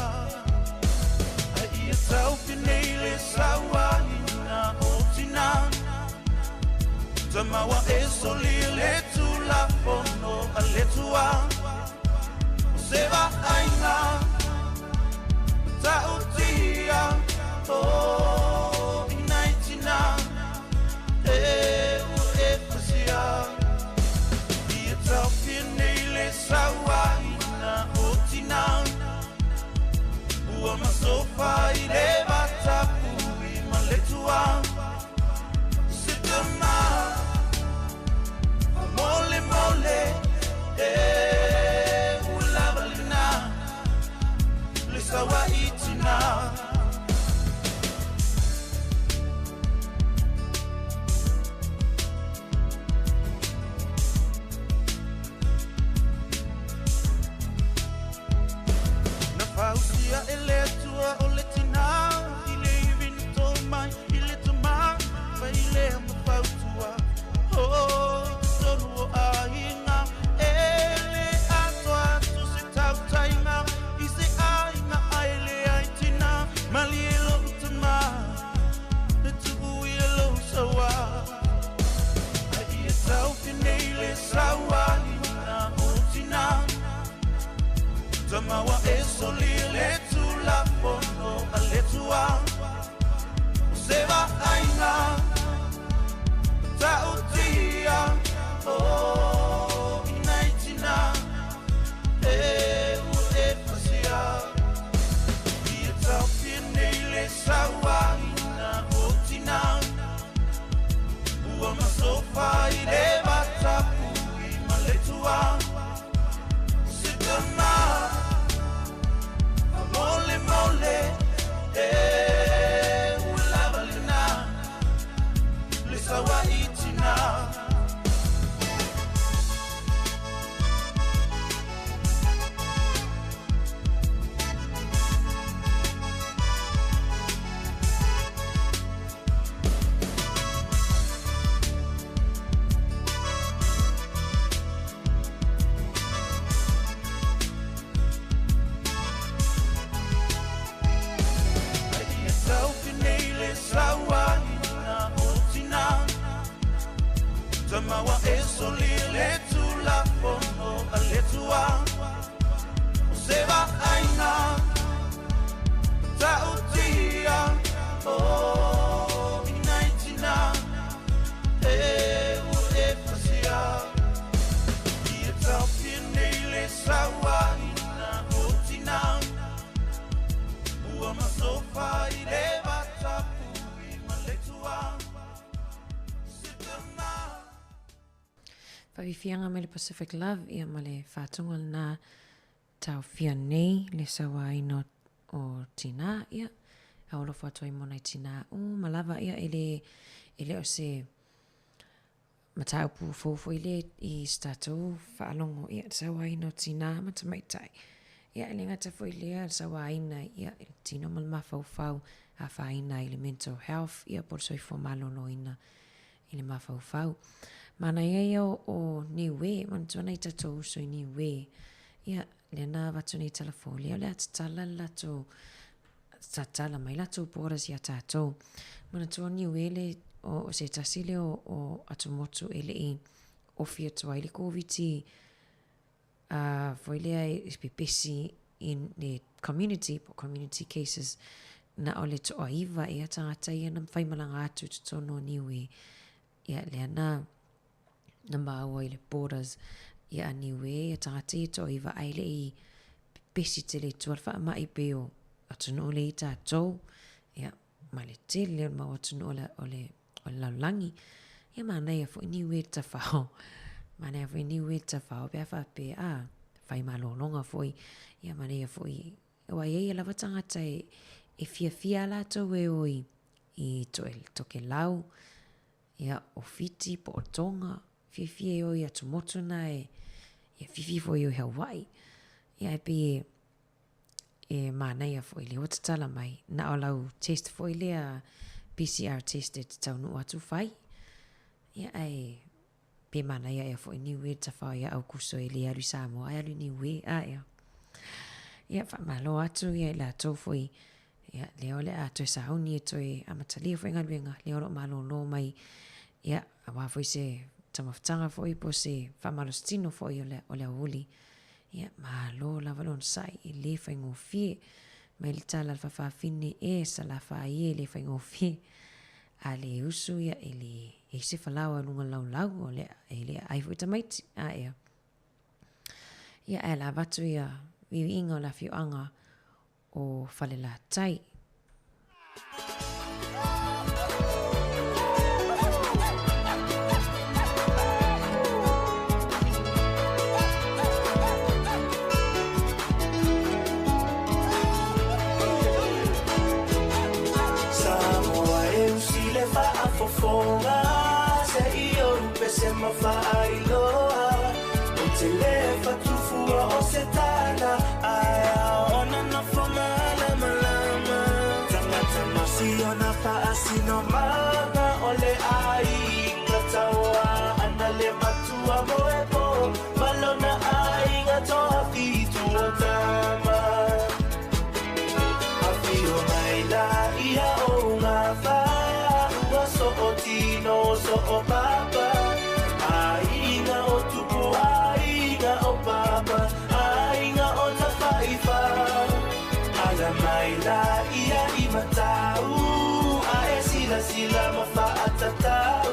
Ai ia tau pinei le sawaina o tina. Tamawa e soli le tula fono a le tua. O se va aina, tautia, o inai tina, e o e pasia. Ia tau pinei le sawaina o tina. Ua masofa i le vatapui ma le tua. Se te ma, mole mole, e ulavalina, le sawaitina. Na fausia e le atua o le tina, i le iwi na tō mai, i le tama, fa i le ama fautua. Oh, i te tonu o ahinga, e le atoa atu se tautainga, i se ainga ai le ai tina, le sauaina o tina Ua masofa i le matapui ma le tua Se tama Mole mole E ua lava lena Le sauai tina Ai ia tau nei le sauaina o tina Tamawa e soli le tulafono a le tua O se vaaina Ta'utia O inai tina E ua e fasia Ia tau nei le sauaina o tina Ua masofa i le matapui ma le tua Se tama Faafiafiaga mai le Pacific Love ia ma le faatoga lena taofia nei le sauaina o tinā ia e alofa atu ai mo nai tinā uma lava ia e le e le o se mataupu fou foi lea i se tatou faalogo ia le sauaina o tinā ma tamaitai ia e le gata foi i lea le sauaina ia i le tino ma le mafaufau afaina ai le mental health ia po o le soifua maloloina i le mafaufau. Manaia ia o, o Niue, manatua nai tatou uso i Niue. Ia, lea na avatu nei tala fou, lea o le a tatala le latou, tatala mai latou borders ia tatou. Manatua o Niue le, o, o se tasi lea o, o atumotu e le i ofi atu ai le Koviti a foi lea e pepesi i le community po community cases na o le toaiva ea tagata ia na faimalaga atu i totonu o Niue ia lea na na maua i le borders ia a Niue ia tagata ia toaiva ae le i pepesi tele i tua le faamai pei o atunuu lea i tatou ia ma le tele o le mau atunuu o le, o le, o le lalolagi. Ia manaia foi Niue le tafao. Manaia foi Niue le tafao pe a faapea, a, fai malologa foi. Ia manaia foi, aua e i ai lava tagata e, e fiafia lava latou e o i, i Tokelau, ia, o Fiti po o Tonga, fiafia e o i atumotu na e, ia fiafia foi e o i Hawaii. Ia e pei e, e manaia foi lea ua tatala mai. Na o lau test foi lea PCR test e te taunuu atu fai. Ia ae pe manaia ea foi Niue le tafao ia Aukuso e le alu i Samoa ae alu i Niue a ea. Ia faamalo atu ia i latou foi ia lea o le a toe sauni e toe amatalia foi galuega lea o lo o malōlō mai ia aua foi se taumafataga foi po o se faamalositino foi o le, o le aoauli. Ia, malo lava le onosai, e le faigofie. Mai le tala a le faafafine e Salafai e le faigofie. A le usu ia e le i ai se falaoa i luga o le laulau, o le, e le aai foi tamaiti. A ea. Ia, ae la avatu ia viiviiga o le afioaga o Falelatai. Samoa e usi le faafofoga se i ou pese ma faailoa Ou te le fatufua o se tala ae ao ona nofo malamalama Tagata ma si ona faasinomaga o le aiga taua ana le matua moepo ma lona aiga toafitu o tama Afio mai la ia o ngā whāua so o tino so o papa Aiga o tupu, aiga o papa, aiga o tafaifa Ala mai la ia i matau, a e sila sila ma whaatatau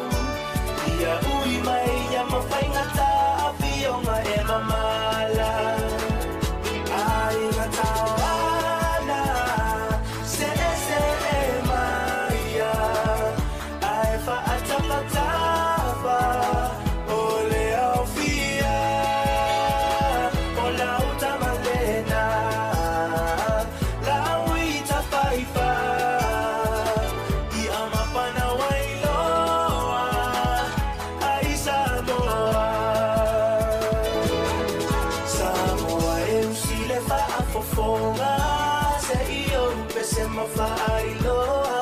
Ia ui mai ia mawhaingata, a whionga e mamala Aiga tauana, se e se se mafa'ailoa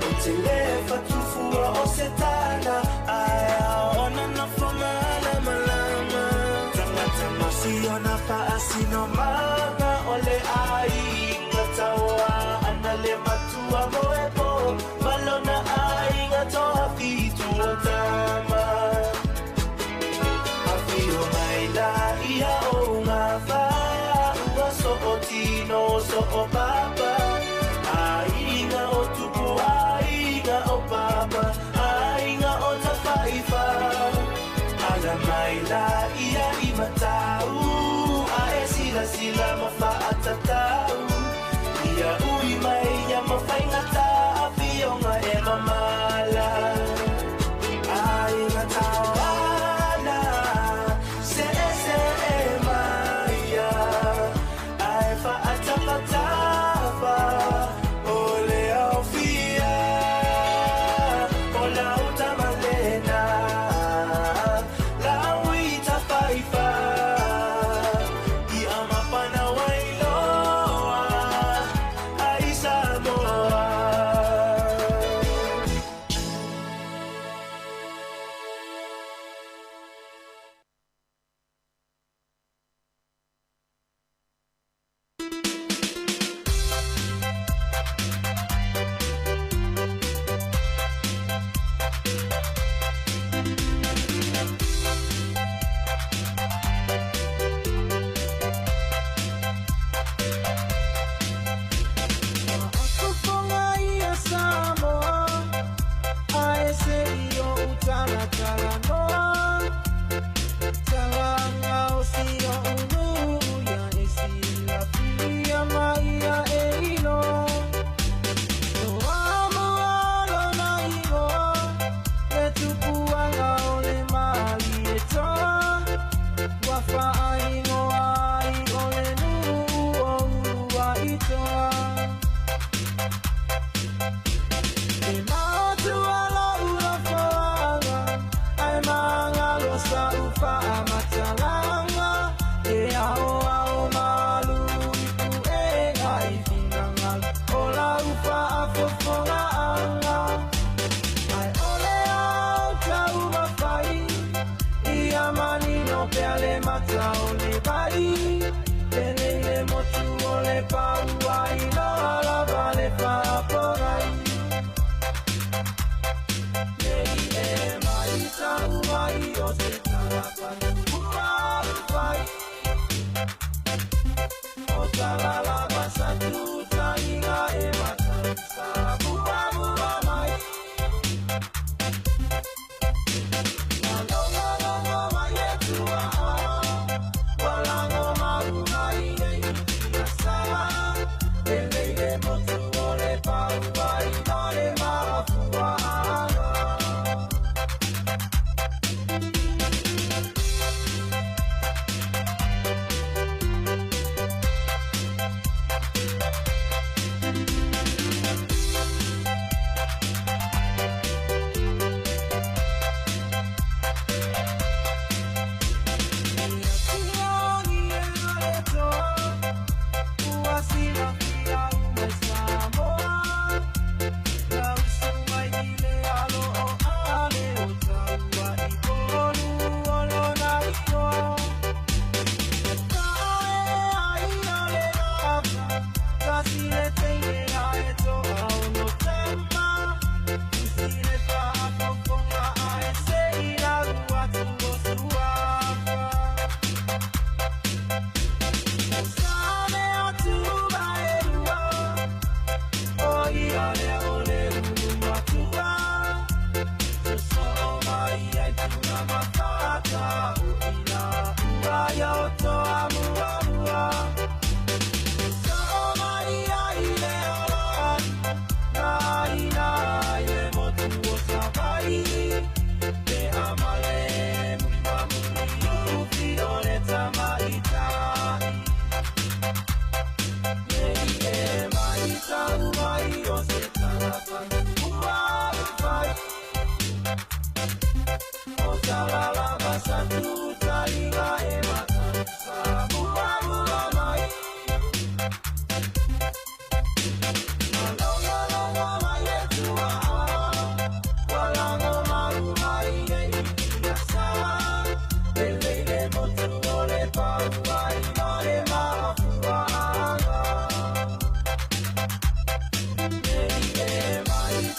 O te lē fatufua o se tala Ae aona nofo malamalama Tagata masiona fa'asinomaga O le aiga tauā ana le matua mo e po Malona aiga toafitu o tama Afio mai la ia o ngā wha so o tino so o papa Aiga o tupu aiga o papa. Aiga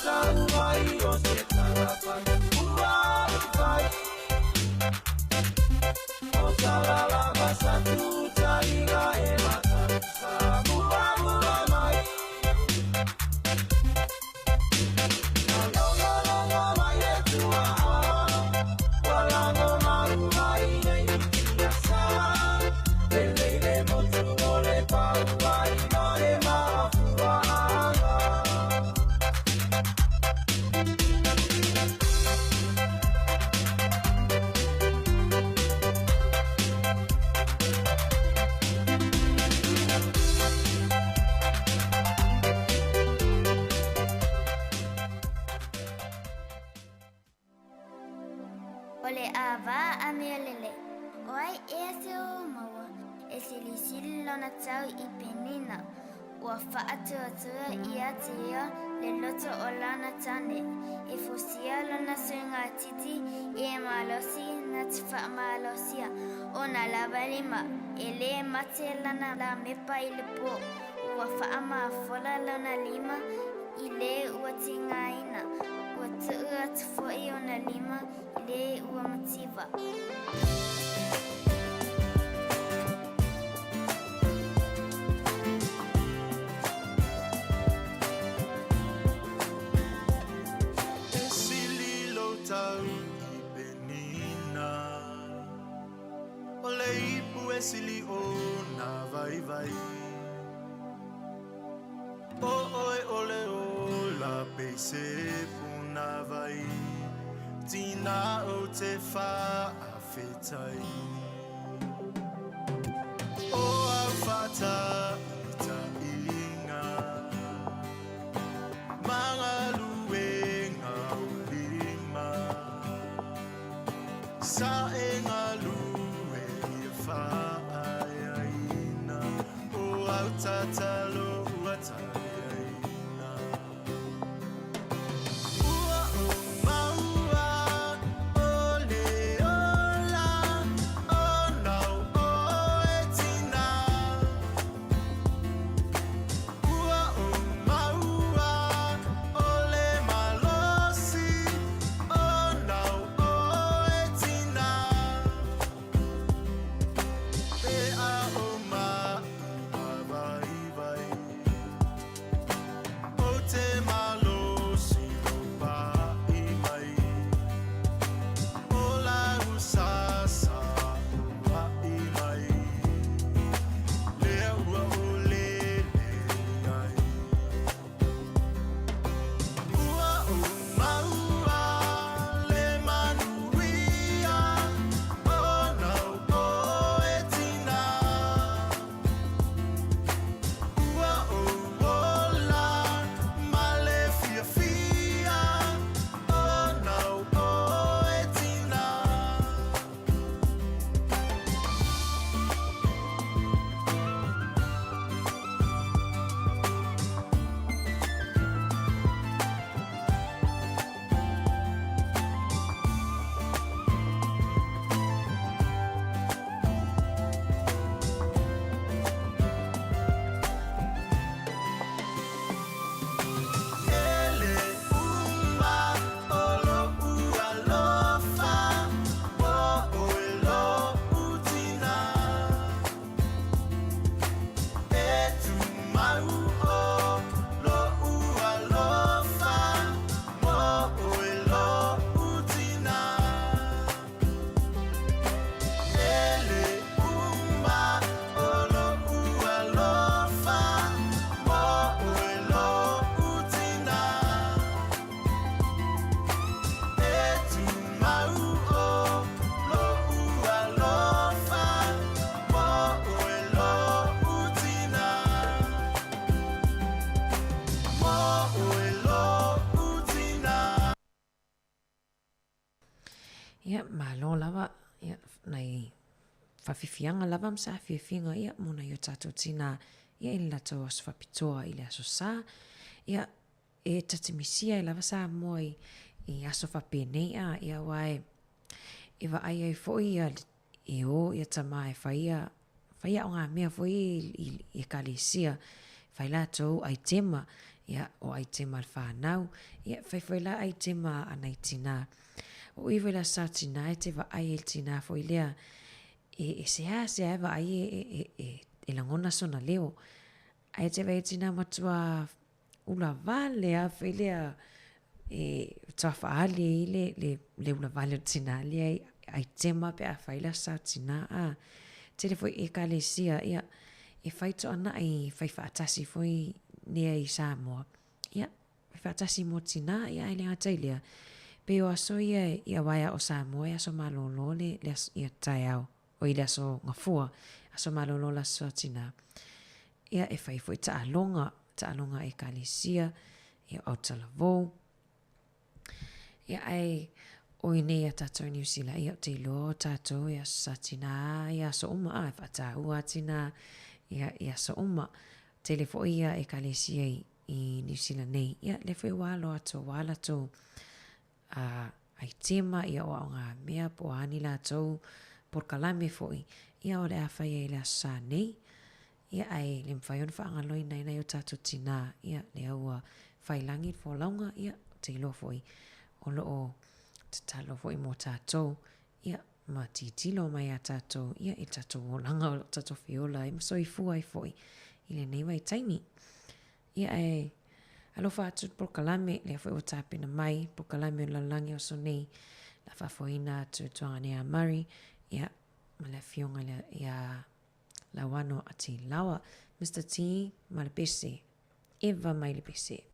Tau ai o se tala ua fai O tala lava sa tuta inga e mata Sa mua mua mai Longo longo mai e tua Walango maru mai nei ia sa Le le motu o le pau ai ma e mafua anga. O le ava a mea lelei, o ai ea se o maua e silisili lona tau i Penina, ua faatuatua ia te ia le loto o lana tane, e fosia lona suigatiti i e malosi na te faamalosia ona lava lima, e lē mate lana lamepa i le pō, ua faamafola lona lima i lē ua tigaina, ua tuu atu foi ona lima i lē ua mativa. E sili lou tau i Penina O le ipu e sili o nā vaivai O oe o le ola peise puna vai Tina o te whaafetai O au whata i ta inga Mangaluenga o lima Sa e ngalue i whaaiaina O au tatalo ua taliaina Ua o maua o le ola O nau o e tina Ua o maua o le malosi O nau o e tina Pe a o ma vai vai O te malosi o pa i mai O la usasa o a i mai Lea ua o le le ai Ua o maua le manuia O nau o e tina Ua o ola ma le fiafia O nau o e tina. Ele uma o lo'u alofa O oe lo'u tina E tumau o lo'u alofa Mo oe lo'u tina Ele uma o lo'u alofa Mo oe lo'u tina E tumau o lo'u alofa Mo oe lo'u tina Mo oe lo'u tina. Ia, malo lava, ia, nai faafiafiaga lava ma saafiafiga, ia, mo nai o tatou tinā, ia, i le latou aso faapitoa i le aso Sa. Ia, e tatimisia ai lava Samoa i, i aso faapenei, a, ia, aua e, e vaai ai foi ia, e o ia tama e fai ia, fai aogamea foi i, i, i ekalesia, fai latou aitema. Ia, o aitema a le fanau, ia, e fai foi la aitema a nai tinā. O i foi le aso Sa Tinā e te vaai ai i le tinā foi lea, e, e seasea e vaai e, e, e, e, e lagona sona leo. Ae te vaai i le tinā matua ula vale lava foi lea e faatoa faaali ai le, le, le ula vale o le tinā lea i aitema pe a fai le aso Sa Tinā. A, tele foi ekalesia, ia, e fai toanai, fai faatasi foi lea i Samoa. Ia, fai faatasi mo tinā, ia, ae le gata i lea, pei o aso ia i aua o Samoa e aso malōlō le, le aso, ia taeao, oi le aso Gafua, aso malōlō le aso Sa Tinā. Ia, e fai foi taaloga, taaloga a ekalesia, ia, o autalavou. Ia, ae o i nei a tātou i Niu Sila, ia, ou te iloa o tātou e aso sa tinā i aso uma, a, e whaatāua a tinā ia, i aso uma. Tele foi ia ekalesia i, i Niu Sila nei, ia, lea foi ua alo atu, ua latou a, aitema, ia, o ao ngā mea, po o a ni latou porokalame foi, ia, o le a whai ai le aso sa nei, Ia, ae le mafai ona faagaloina ai nai o tatou tinā, ia, lea ua fai lagi le folauga, ia, ou te iloa foi o lo o tatalo foi mo tatou, ia, ma tilotilo mai iā tatou, ia, i le tatou olaga o lo o tatou feola ai ma soifua ai foi i lenei vaitaimi. Ia, ae alofa atu le polokalame, lea foi ua tapena mai polokalame o le lalolagi o aso nei, o le a faafoeina atu e Tuagane Murray, ia, ma le afioga ia Lauano Atilawa, Mister T ma le pese. Eva mai le pese.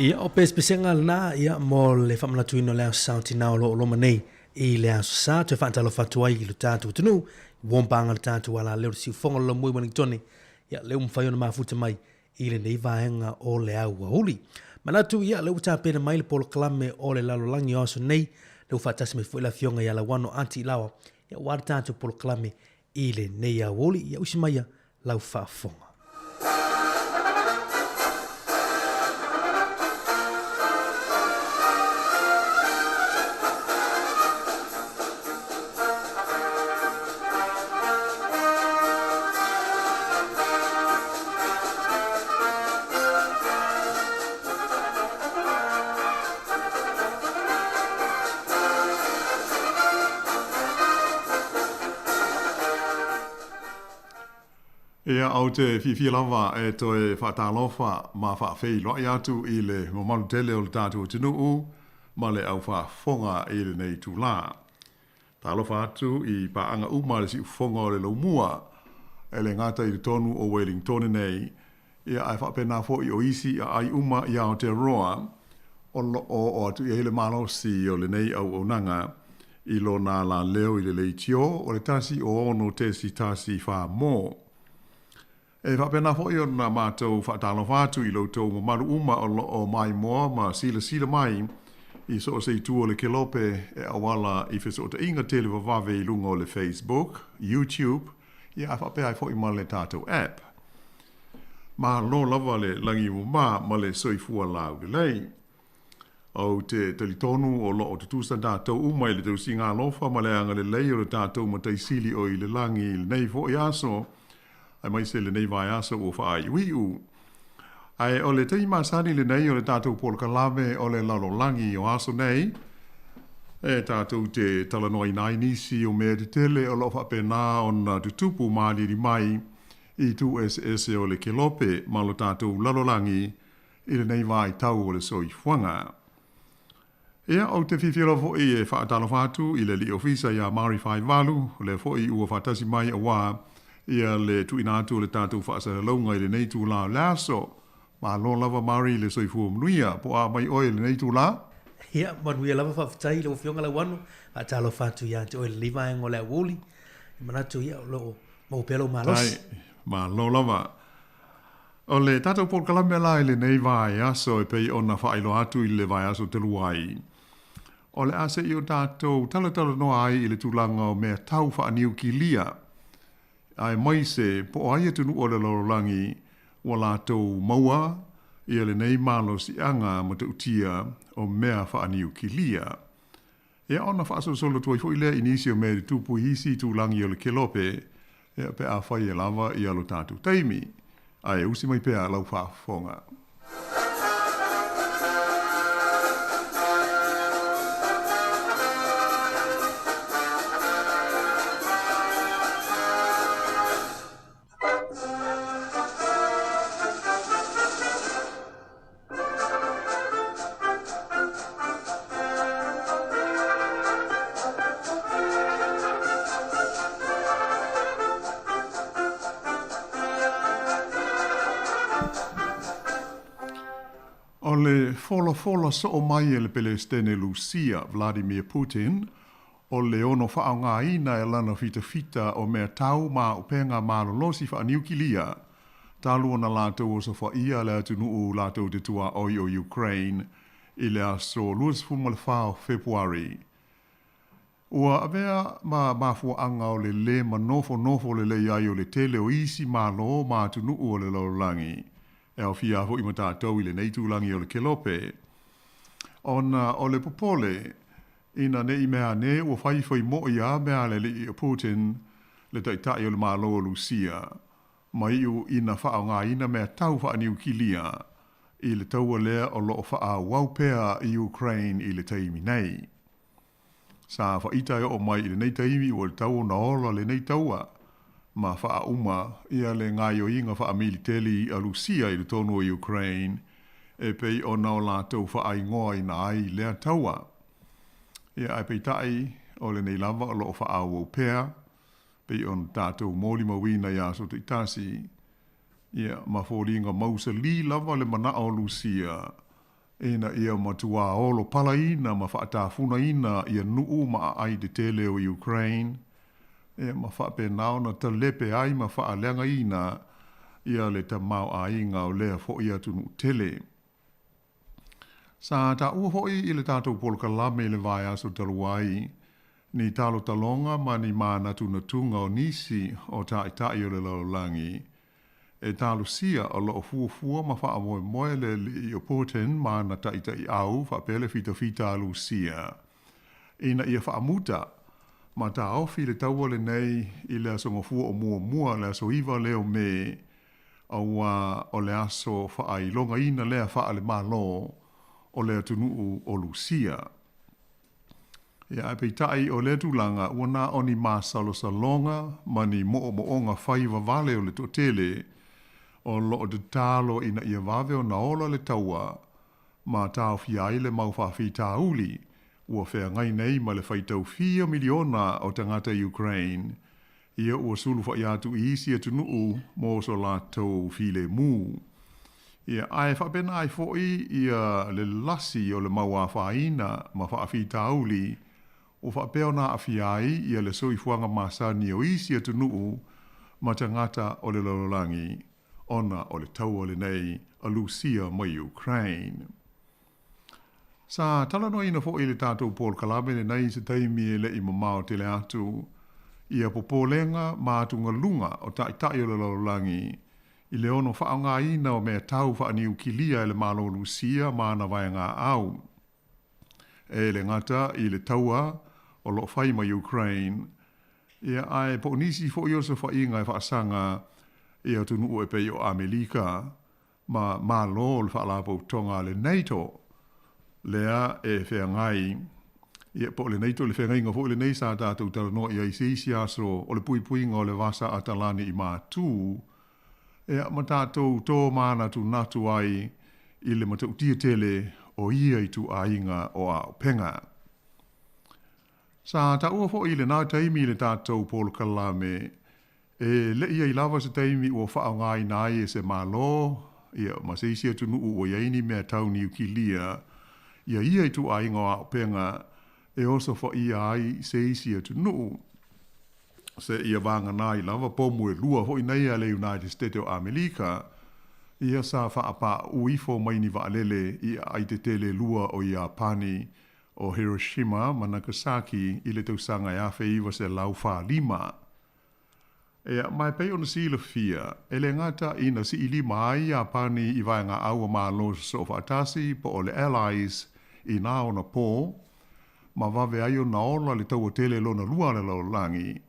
Ia, o pesepesega lena, ia, mo le faamanatuina o le Aso Sa o Tina o lo o loma nei i le Aso Sa, toe faatalofa atu ai i lo tatou atunuu, ua paga le tatou alaleo le siufofoga o le laumua i Ueligitone, ia, lea ua mafai ona mafuta mai i lenei vaega o le aoauli. Manatu, ia, lea ua tapena mai le polokalame o le lalolagi o aso nei, lea ua faatasi mai foi le Afioga ia Lauano Ati Ilaoa, ia, aua le tatou polokalame i lenei aoauli. Ia usi maia lau faafofoga. Ia, ou te fiafia lava e toe faatalofa ma faafeiloai atu i le mamalu tele o le tatou atunuu ma le au faafofoga i lenei itulā. Talofa atu i paaga uma a le siufofoga o le laumua, e le gata i totonu o Welingtone nei, ia ae faapena foi o isi aai uma i Aotearoa o lo o oo atu i ai le malosi o lenei auaunaga i lona alaleo i le leitio o le 1 6 1 4 mo. E faapena foi ona matou faatalofa atu i lo outou mamalu uma o lo o maimoa ma silasila mai i so o se itu o le kelope e auala i fesootaiga televavave i luga o le Facebook, YouTube, ia ae faapea ai foi ma le tatou app. Malo lava le lagi e mama ma le soifua laulelei. Ou te talitonu o lo o tutusa tatou uma i le tausiga alofa ma le agalelei o le tatou Matai Sili o i le lagi i lenei foi aso, aemaise lenei vaiaso ua faaiuiu. Ae o le taimi masani lenei o le tatou polokalame o le lalolagi o aso nei, e tatou te talanoaina ai nisi o mea tetele o lo o faapena ona tutupu malieli mai i itu eseese o le kelope ma lo tatou lalolagi i lenei vaitau o le soifuaga. Ia, ou te fiafia lava foi e faatalofa atu i le alii ofisa ia Mari Faivalu, o lea foi ua faatasi mai aua ia le tuuina atu o le tatou faasalalauga i lenei itula o le aso. Malo lava Mari le soifua manuia, po o a mai oe i lenei itula? Ia, manuia lava, faafetai i lau Afioga Lauano. Faatalofa atu ia te oe i lenei vaega o le aoauli. E manatu, ia, o lo o maua pea lou malosi. Malo lava. O le tatou polokalame la i lenei vaiaso e pei ona faailoa atu i le vaiaso talu ai, o le a se i o tatou talatalanoa ai i le tulaga o mea tau faaniukilia, aemaise po o ai atunuu o le lalolagi ua latou maua ia lenei malosiaga matautia o mea faaniukilia. Ia ona faasolosolo atu ai foi lea i nisi o mea e tutupu i isi itulagi o le kelope, ia pe afai e lava ia lo tatou taimi. Ae usi mai pea lau faafofoga. O le folafola soo mai e le Pelestene Lusia Vladimir Putin o le ono faaaogaina e lana fitafita o mea tau ma upega malolosi faaniukilia talu ona latou osofaia le atunuu latou te tuaoi o Ukraine i le aso 24 o Fepuari. Ua avea ma mafuaaga o le lē manofonofo lelei ai o le tele o isi Malo ma atunuu o le lalolagi, e aofia foi ma tatou i lenei itulagi o le kelope, ona o le popole ina ne i meaane ua faifai mo'i a mea a le alii o Putin, le taitai o le Malo o Lusia, ma iu ina faaaogaina mea tau faaniukilia i le taua lea o lo o faaauau pea i Ukraine i le taimi nei. Sa faita e oo mai i lenei taimi ua tatau ona ola lenei taua ma faauma ia le gaoioiga faamiliteli a Lusia i totonu o Ukraine e pei ona o latou faaigoaina ai lea taua. Ia ae peitai o lenei lava o lo o faaauau pea pei ona tatou molimauina i aso taitasi, ia, ma foliga mausalī lava le manao o Lusia. ina ia matuā olo palaina ma faatafunaina ia nuʻu ma aʻai tetele o Ukraine, ia ma faapena ona talepe ai ma faaleagaina ia le tamaoaiga o lea foʻi atunuu tele. Sa taua foʻi i le tatou polokalame i le vaiaso talu ai, ni talotaloga ma ni manatunatuga o nisi o taʻitaʻi o le lalolagi e talosia o loo fuafua ma faamoemoe le alii o Putin ma ana taʻitaʻiʻau faapea le fitafita a Lusia ina ia faamuta ma taofi le taua lenei i le aso Gafua o muamua le aso 9 lea o Me auā o le aso faailogaina lea faale-Malo o le atunuu o Lusia. Ia, ae peitai o lea tulaga ua na o ni masalosaloga ma ni moomooga fai vavale o le toatele o loo tatalo ina ia vave ona ola le taua ma taofia ai le mau faafitauli ua feagai nei ma le faitau fia miliona o tagata Ukraine ia ua sulufaʻi atu i isi atunuu mo so latou filemu. Ia, ae faapena ai foʻi ia le lasi o le mau afaina ma faafitauli ua faapea ona aafia ai ia le soifuaga masani o isi atunuu ma tagata o le lalolagi ona o le taua lenei a Lusia ma Ukraine. Sa talanoaina foʻi le tatou polokalame lenei i se taimi e leʻi mamao tele atu ia popolega ma atugaluga o taʻitaʻi o le lalolagi i le ono faaaogaina o mea tau faaniukilia e le Malo Lusia ma ana vaegāau e le gata i le taua o loo fai ma Ukraine ia ae po o nisi foʻi o saofaiga e faasaga i atunuu e pei o Amelika ma Malo o le Faalapotopotoga a le NATO lea e feagai, ia, po o le NATO le feagaiga foi lenei sa tatou talanoa i ai i se isi aso o le puipuiga o le Vasa Atalani i Matu, ia, ma tatou tōmanatunatu ai i le matautia tele o ia ituaiga o auupega. Sa taua foi i lenā taimi i le tatou polokalame E leʻi ai lava se taimi ua faaaogaina ai e se Malo, ia, ma se isi atunuu ua i ai ni mea tau niukilia, ia ia ituaiga o auupega e osofaia ai se isi atunuu. Seia vagana ai lava pomu e lua foʻi nei a le United State o Amelika, ia sa faapaʻu ifo mai ni vaalele i aai tetele e lua o Iapani, o Hiroshima ma Nagasaki i le tausaga e 1945. Ia, ma e pei ona silafia, e le gata ina siilima ai Iapani i vaegaau a Malo Sosoo Faatasi po o le Allies i nā ona pō, ma vave ai ona ola le taua tele lona lua a le lalolagi,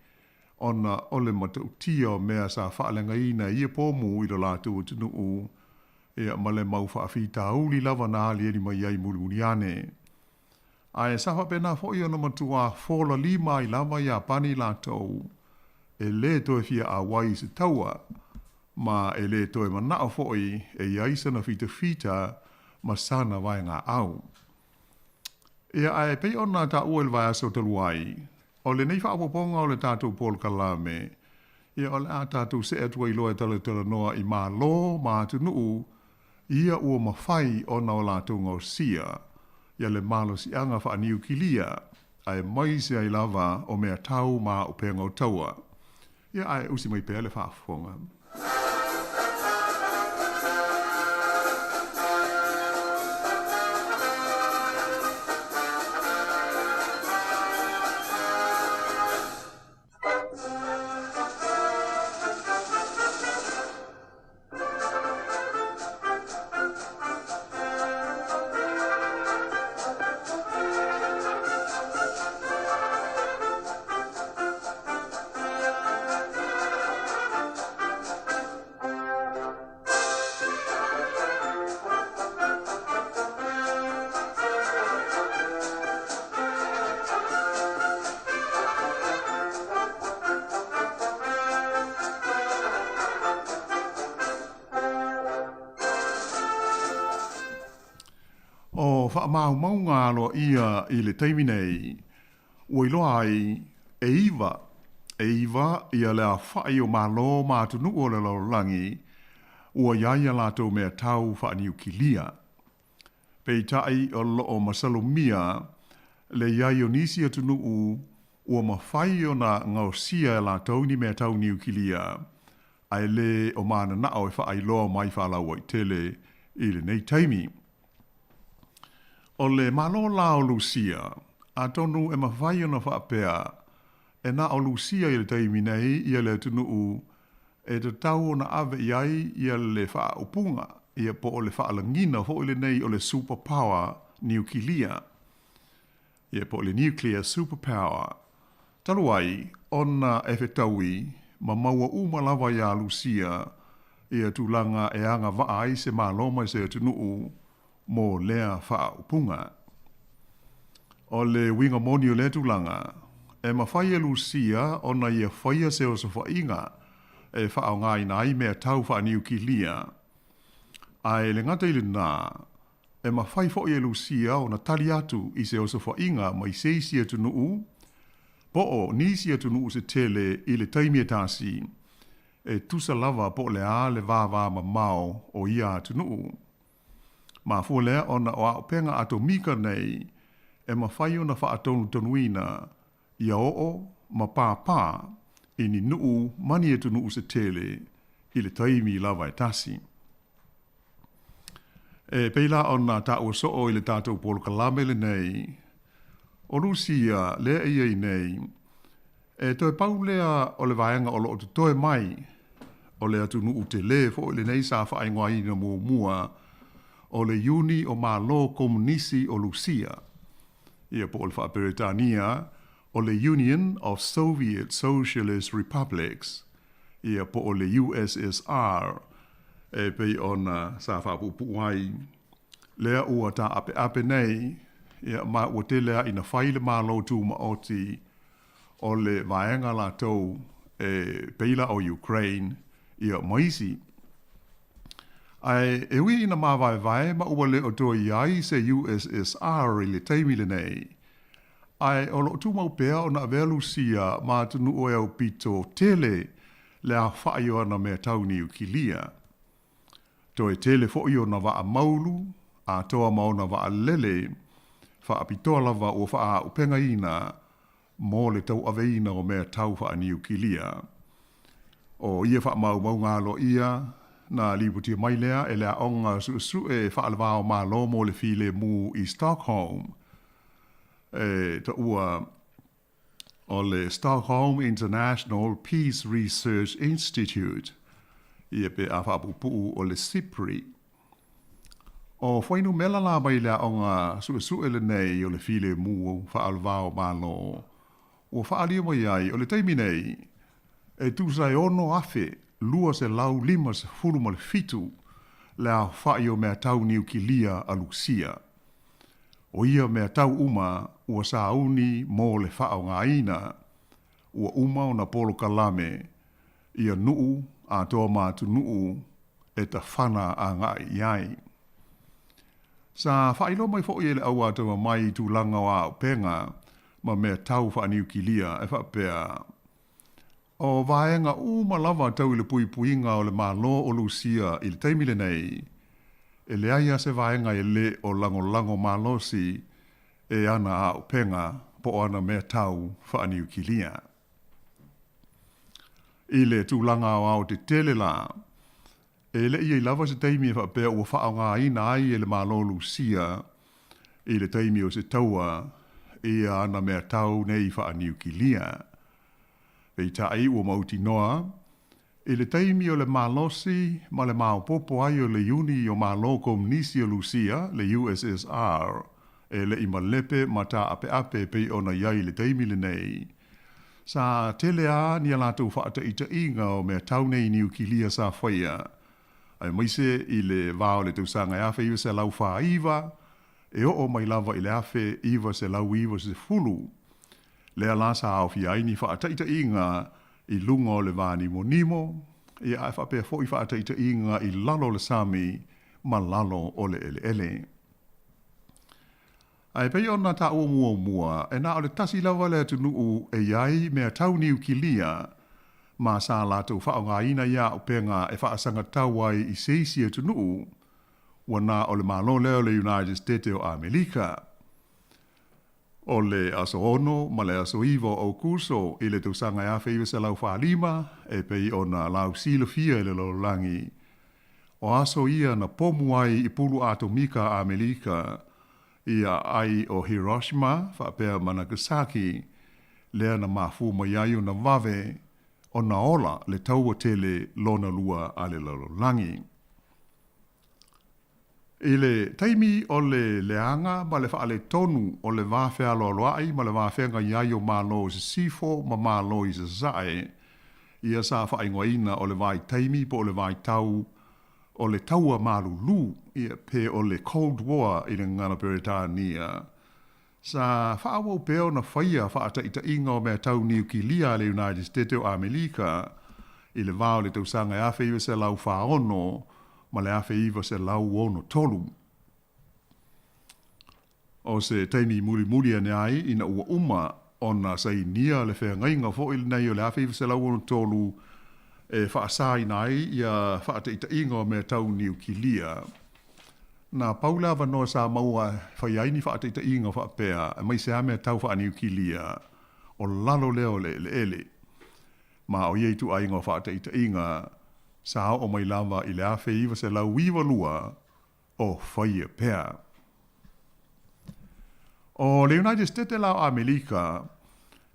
ona o le matautia o mea sa faaleagaina e ia pomu i lo latou atunuu, ia, ma le mau faafitauli lava na aliali mai ai mulimuli ane. Ae sa faapena foʻi ona matuā fola lima ai lava Iapani latou e lē toe fia ʻauai i se taua, ma e lē toe manaʻo foʻi e i ai sana fitafita ma sana vaegaʻau. Ia, ae pei ona taua i le vaiaso talu ai, o lenei faaopoopoga o le tatou polokalame, ia o le a tatou see atu ai loa e talatalanoa i Malo ma atunuu ia ua mafai ona o latou gaosia ia le malosiaga faaniukilia, aemaise ai lava o mea tau ma auupega o taua. Ia ae usi mai pea le faafofoga. O faamaumauga aloaia i le taimi nei, ua iloa ai e iva, e iva ia le aofai o Malo ma atunuu o le lalolagi ua i ai a latou mea tau faaniukilia. Peitai o loo masalomia le i ai o nisi atunuu ua mafai ona gaosia e latou ni mea tau niukilia, ae le o mananao e faailoa mai faalauaitele i lenei taimi. O le Malo la o Lusia, atonu e mafai ona faapea e na o Lusia i le taimi nei ia le atunuu e tatau ona ave i ai ia le faaupuga ia po o le faalagiga foi lenei o le super power niukilia, ia po o le nuclear super power. Talu ai ona e fetaui ma maua uma lava iā Lusia ia tulaga e agavaa ai se Malo ma se atunuu mo lea faaupuga. O le uiga moni o lea tulaga, e mafai e Lusia ona ia faia se osofaiga e faaaogaina ai mea tau faaniukilia, ae e le gata i lenā, e mafai foi e Lusia ona tali atu i se osofaiga mai se isi atunuu po o nisi atunuu se tele i le taimi e tasi, e tusa lava po o le a le vāvāmamao o ia atunuu. Mafua lea ona o auupega atomika nei e mafai ona faatonutonuina ia oo ma pāpā i ni nuu ma ni atunuu se tele i le taimi lava e tasi. E pei la ona taua soo i le tatou polokalame lenei, o Lusia lea e i ai nei, e toe pau lea o le vaega o loo totoe mai o le atunuu telē foi lenei sa faaigoaina muamua o le Iuni o Malo Komunisi o Lusia, ia po o le faa-Peretania o le Union of Soviet Socialist Republics, ia po o le USSR e pei ona sa faapuupuu ai. Lea ua taapeape nei, ia ma ua tele lava ina fai le Malo Tumaoti o le vaega latou e pei la o Ukraine ia ma isi. Ae e ui ina mavaevae ma ua le o toe i ai se USSR i le taimi lenei, ae o lo o tumau pea ona avea Lusia ma atunuu e aupito tele le aofai o ana mea tau niukilia. Toe tele foi ona vaa maulu atoa ma ona vaalele faapitoa lava ua faaaupegaina mo le tauaveina o mea tau faaniukilia. O ia faamaumauga aloaia na lipotia mai lea e le Aoga Suesue Faale-va-o-Malo mo le Filemu i Stockholm, e taua o le Stockholm International Peace Research Institute, ia pe a faapuupuu o le SIPRI. O fuainumela la mai le aoga suesue lenei o le filemu faale-va-o-Malo ua faaalia mai ai o le taimi nei e tusa e 6,257 le aofai o mea tau niukilia a Lusia. O ia mea tau uma ua sauni mo le faaaogaina, ua uma ona polokalame ia nuu atoa ma atunuu e tafana agai i ai. Sa faailoa mai foi e le au atamamai i tulaga o auupega ma mea tau faaniukilia e faapea, o vaega uma lava tau i le puipuiga o le Malo o Lusia i le taimi lenei, e leai lava se vaega e le o lagolago malosi e ana auupega po o ana mea tau faaniukilia. I le tulaga aoao tetele la, e le i ai lava se taimi e faapea ua faaaogaina ai e le Malo Lusia i le taimi o se taua ia ana mea tau nei faaniukilia. Peitai ua mautinoa, i le taimi o le malosi ma le maopoopo ai o le Iuni o Malo Komunisi o Lusia, le USSR, e le i malepe ma taapeape e pei ona i ai i le taimi lenei. Sa tele lava ni a latou faataitaiga o mea tau nei niukilia sa faia, aemaise i le va o le tausaga e 1949 e oo mai lava i le 1990. Lea la sa aofia ai ni faataitaiga i luga o le vānimonimo, ia ae faapea foi faataitaiga i lalo o le sami ma lalo o le eleele. Ae pei ona taua muamua, e na o le tasi lava le atunuu e i ai mea tau niukilia ma sa latou faaaogaina ia auupega e faasagatau ai i se isi atunuu. ua na o le Malo lea o le United States o Amerika. O le aso 6 ma le aso 9 o Aukuso i le tausaga e 1945, e pei ona lausilafia e le lalolagi, o aso ia na pomu ai i pulu atomika a Amerika i aai o Hiroshima faapea ma Nagasaki, lea na mafua mai ai ona vave ona ola le taua tele lona lua a le lalolagi. I le taimi o le leaga ma le faaletonu o le va fealoaloai ma le va feagai ai o Malo i Sisifo ma Malo i Sasae, ia sa faaigoaina o le vaitaimi po o le vaitau o le Taua Malulu, ia, pe o le Cold War i le gagana Peretania. Sa faaauau pea ona faia faataitaiga o mea tau niukilia a le United States o Amerika i le va o le tausaga e 1946 ma le 1963. O se taimi mulimuli ane ai ina ua uma ona sainia le feagaiga foi lenei o le 1963 e faasaina ai ia faataitaiga o mea tau niukilia. Na pau le avanoa sa maua e fai ai ni faataitaiga faapea, aemaise lava mea tau faaniukilia, o lalo lea o le eleele. Ma o ia ituaiga o faataitaiga sa oo mai lava i le 1992 o faia pea. O le United States la o Amerika,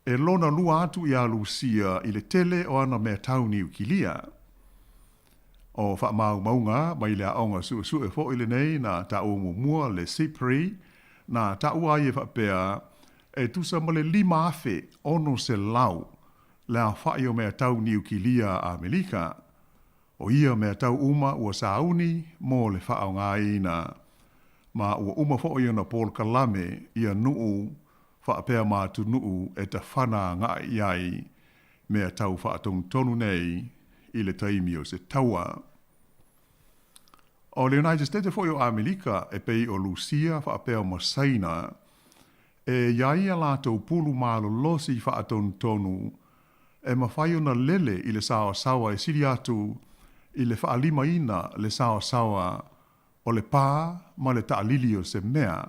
e lona lua atu iā Lusia i le tele o ana mea tau niukilia. O faamaumauga mai le aoga suesue foi lenei na taua muamua le SIPRI, na taua ai e faapea, e tusa ma le 5,600 le aofai o mea tau niukilia a Amerika. O ia mea tau uma ua sauni mo le faaaogaina, ma ua uma foi ona polokalame ia nuu faapea ma atunuu e tafana agai i ai mea tau faatonutonu nei i le taimi o se taua. O le United States foi o Amerika e pei o Lusia faapea ma Saina, e i ai a latou pulu malolosi faatonutonu e mafai ona lele i le saoasaoa e sili atu i le faalimaina le saoasaoa o le pā ma le taalili o se mea,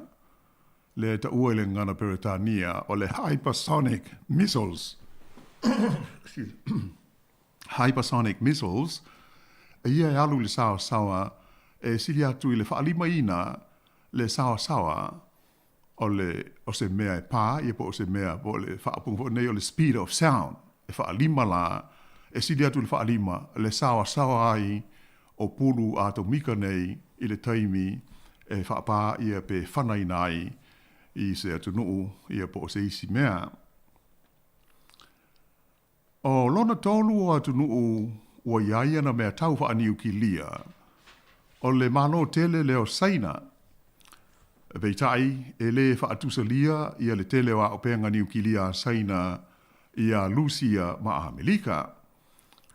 lea e taua i le gagana Peretania o le hypersonic missiles. Hypersonic missiles, e ia e alu i le saoasaoa e sili atu i le faalimaina le saoasaoa o le o se mea e pā ia po o se mea po o le faaupuga foi nei o le speed of sound e faalima la e sili atu i le faalima le saoasaoa ai o pulu atomika nei i le taimi e faapā ia pe fanaina ai i se atunuu ia po o se isi mea. O lona tolu o atunuu ua i ai ana mea tau faaniukilia, o le Malo tele lea o Saina. Peitai, e lē faatusalia ia le tele o aopenga niukilia a Saina iā Lusia ma Amerika.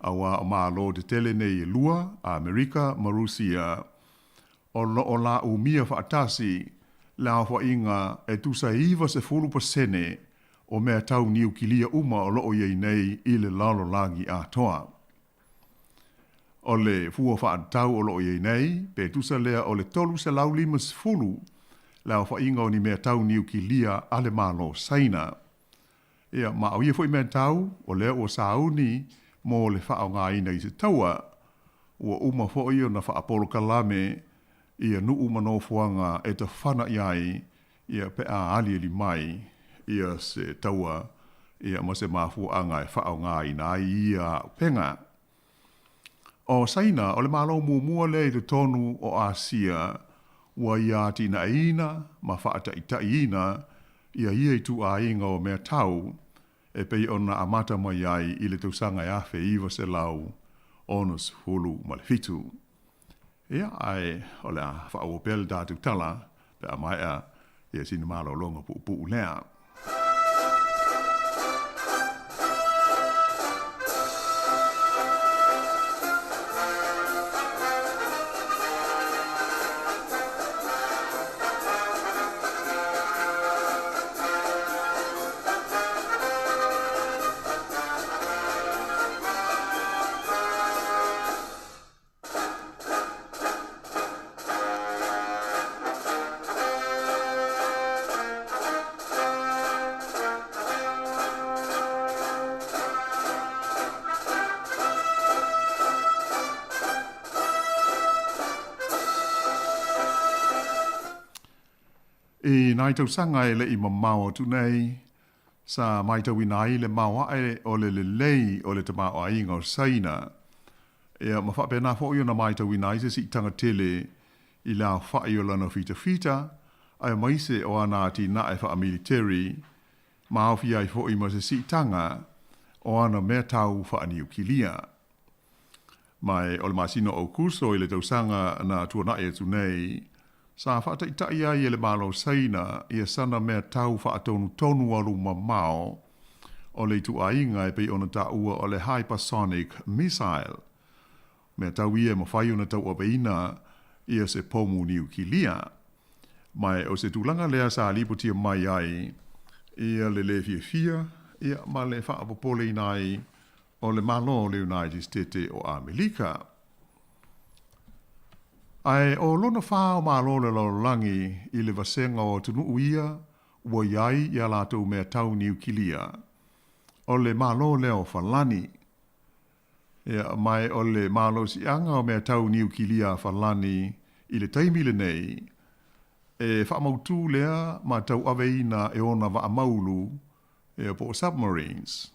Auā o Malo tetele nei e lua, Amerika ma Rusia, o lo o laumia faatasi le aofaiga e tusa e 90% o mea tau niukilia uma o lo o i ai nei i le lalolagi atoa. O le fua faatatau o lo o i ai nei, pe tusa lea o le 350 le aofaiga o ni mea tau niukilia a le Malo Saina. Ia, ma o ia foi mea tau, o lea ua sauni mo le faaaogaina i se taua, ua uma foi ona faapolokalame ia nuu ma nofoaga e tafana i ai ia pe a aliali mai ia se taua ia ma se mafuaaga e faaaogaina ai ia auupega. O Saina, o le Malo muamua lea i totonu o Asia ua ia atinaeina ma faataitaiina ia ia ituaiga o mea tau e pei ona amata mai ai i le tausaga e 1967. Ia, ae o le a faaauau pea le tatou tala pe a maea ia sina malologa puupuu lea. I nai tausaga e le i mamao atu nei, sa matauina ai le maoae o le lelei o le tamaoaiga o Saina, ia ma faapena foi ona matauina ai se siitaga tele i le aofai o lana fitafita aemaise o ana atinae faamiliteri, ma aofia ai foi ma se siitaga o ana mea tau faaniukilia. Ma o le masina o Aokuso i le tausaga na tuana'i atu nei, sa faataitai ai e le Malo o Saina ia sana mea tau faatonutonu alu mamao o le ituaiga e pei ona taua o le hypersonic missile, mea tau ia e mafai ona tauaveina ia se pomu niukilia. Ma o se tulaga lea sa lipotia mai ai ia le lē fiafia ia ma le faapopoleina ai o le Malo o le United Setete o Amelika. Ae o lona whā o Malo le lalolagi i le vasega o atunuu ia ua i ai ia latou mea tau niukilia, o le Malo lea o Falani. Ia, ma o le malosiaga o mea tau niukilia a Falani i le taimi lenei, e faamautū lea ma tauaveina e ona vaamaulu, ia po o submarines.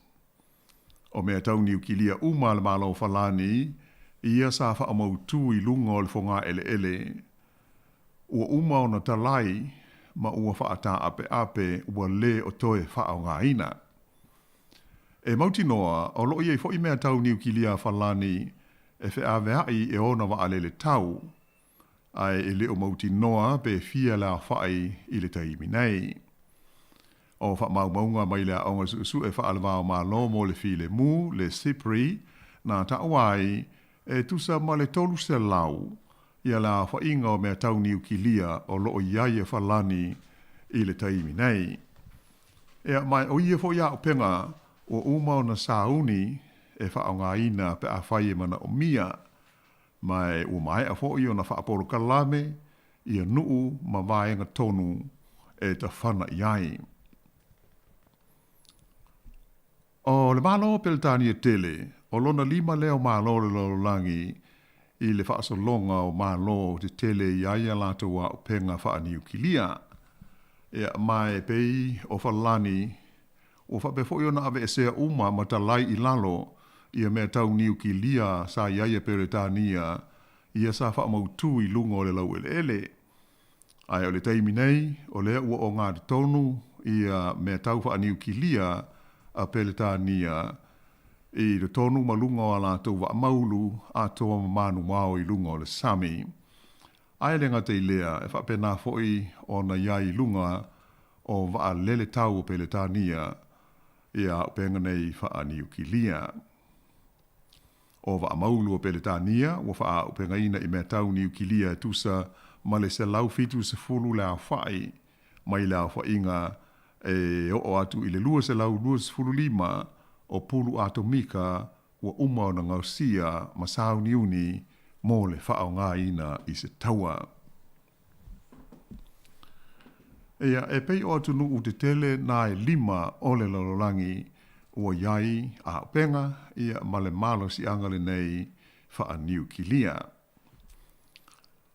O mea tau niukilia uma a le Malo o Falani, ia sa faamautū i luga o le fogaeleele. Ua uma ona talai ma ua faataapeape ua lē o toe faaaogaina. E mautinoa o loo i ai foi mea tau niukilia a Falani e feaveai e ona vaalele tau, ae e le o mautinoa pe fia le aofai i le taimi nei. O faamaumauga mai le Aoga Suesue Faale-va-o-Malo mo le Filemu, le SIPRI, na taua ai, e tusa ma le 300 ia le aofaiga o mea tau niukilia o loo i ai e Falani i le taimi nei. Ia, ma o ia foi auupega ua uma ona sauni e faaaogaina pe afai e manaomia, ma ua maea foi ona faapolokalame ia nuu ma vaega tonu e tafana i ai. O le Malo o Peretania tele, o lona lima lea o Malo o le lalolagi i le faasologa o Malo tetele i ai a latou auupega faaniukilia. Ia, ma e pei o Falani, ua faapea foi ona aveesea uma ma talai i lalo ia mea tau niukilia sa i ai e Peretania, ia sa faamautū i luga o le laueleele. Ae o le taimi nei, o lea ua ogatotonu ia mea tau faaniukilia a Peretania i totonu ma luga o a latou vaamaulu atoa ma manumao i luga o le sami. Ae le gata i lea, e faapena foi ona i ai i luga o vaalele tau o Peretania ia auupega nei faaniukilia. O vaamaulu o Peretania ua faaauupegaina i mea tau niukilia e tusa ma le 170 le aofai, mai le aofaiga e oo atu i le 225 o pulu atomika ua uma ona gaosia ma sauniuni mo le faaaogaina i se taua. Ia, e pei o atunuu tetele na e lima o le lalolagi ua i ai auupega ia ma le malosiaga lenei faaniukilia.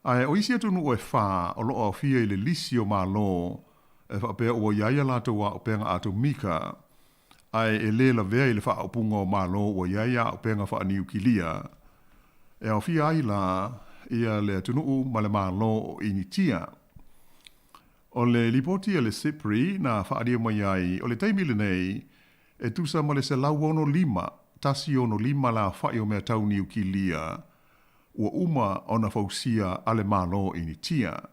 Ae o isi atunuu e whā o loo aofia i le lisi o Malo e faapea ua i ai a latou auupega atomika, ae e lē lavea i le faaupuga o Malo ua i ai auupega faaniukilia, e aofia ai la ia le atunuu ma le Malo o Initia. O le lipoti a le SIPRI na faaalia mai ai o le taimi lenei e tusa ma le 165, 165 le aofai o mea tau niukilia ua uma ona fausia a le Malo o Initia.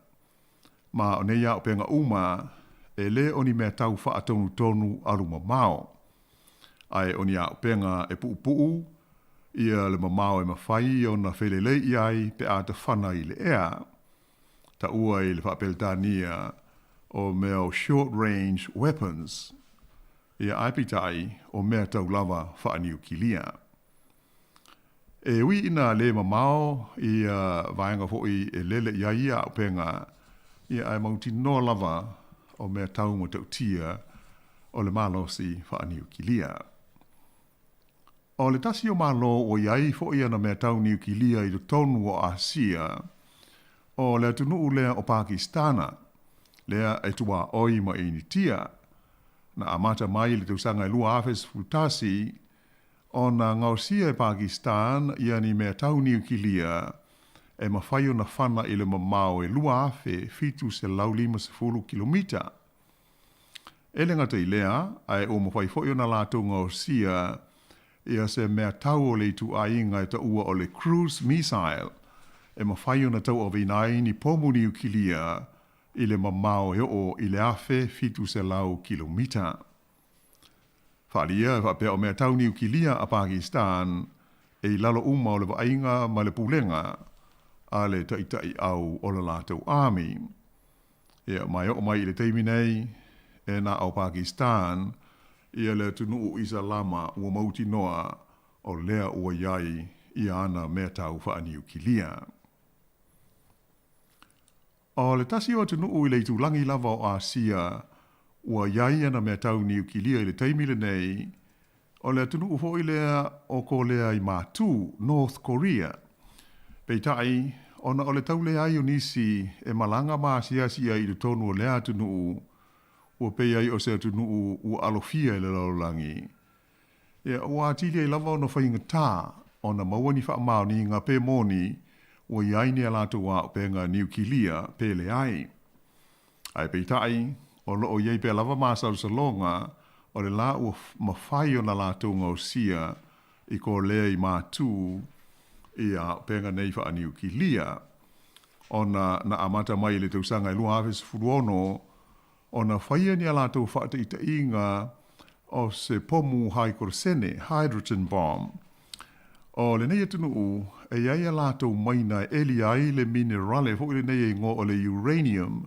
Ma o nei auupega uma, e lē o ni mea tau faatonutonu alu mamao, ae o ni auupega e puupuu ia le mamao e mafai ona felelei i ai pe a tafana i le ea. Taua i le Faaperetania o mea o short range weapons, ia ae peitai o mea tau lava faaniukilia. E ui ina lē mamao ia vaega foi e lele i ai ia auupega, ia ae mautinoa lava o mea tau matautia o le malosi faaniukilia. O le tasi o Malo ua i ai foi ana mea tau niukilia i totonu o Asia, o le atunuu lea o Pakistana. lea e tuaoi ma Initia. Na amata mai i le tausaga e 2011 ona gaosia e Pakistan ia ni mea tau niukilia e mafai ona fana i le mamao e 2,750 kilomita. E le gata i lea, ae ua mafai foi ona latou gaosia ia se mea tau o le ituaiga e taua o le cruise missile e mafai ona tauaveina ai ni pomu niukilia i le mamao e oo i le 1,700 kilomita. Faaalia e faapea o mea tau niukilia a Pakistan e i lalo uma o le vaaiga ma le pulega a le taitaiau o le latou army. Ia, ma e oo mai i le taimi nei, e na o Pakistan ia le atunuu Isalama ua mautinoa o lea ua i ai ia ana mea tau faaniukilia. O le tasi o atunuu i le itulagi lava o Asia ua i ai ana mea tau niukilia i le taimi lenei, o le atunuu foi lea o Kolea i Matū, North Korea. Peitai, ona o le tau leai o nisi e malaga ma asiasi ai i totonu o lea atunuu, ua pei ai o se atunuu ua alofia e le lalolagi. Ia, ua atili ai lava ona faigata ona maua ni faamaoniga pe moni ua i ai ni a latou auupega niukilia pe leai. Ae peitai, o lo o i ai pea lava masalosaloga o le la ua mafai ona latou gaosia i Kolea i Matū i auupega nei faaniukilia, ona na amata mai i le tausaga e 2016 ona faia ni a latou faataitaiga o se pomu haikorosene, hydrogen bomb. O lenei atunuu, e i ai a latou maina e ʻeli ai le minerale foi lenei e igoa o le uranium,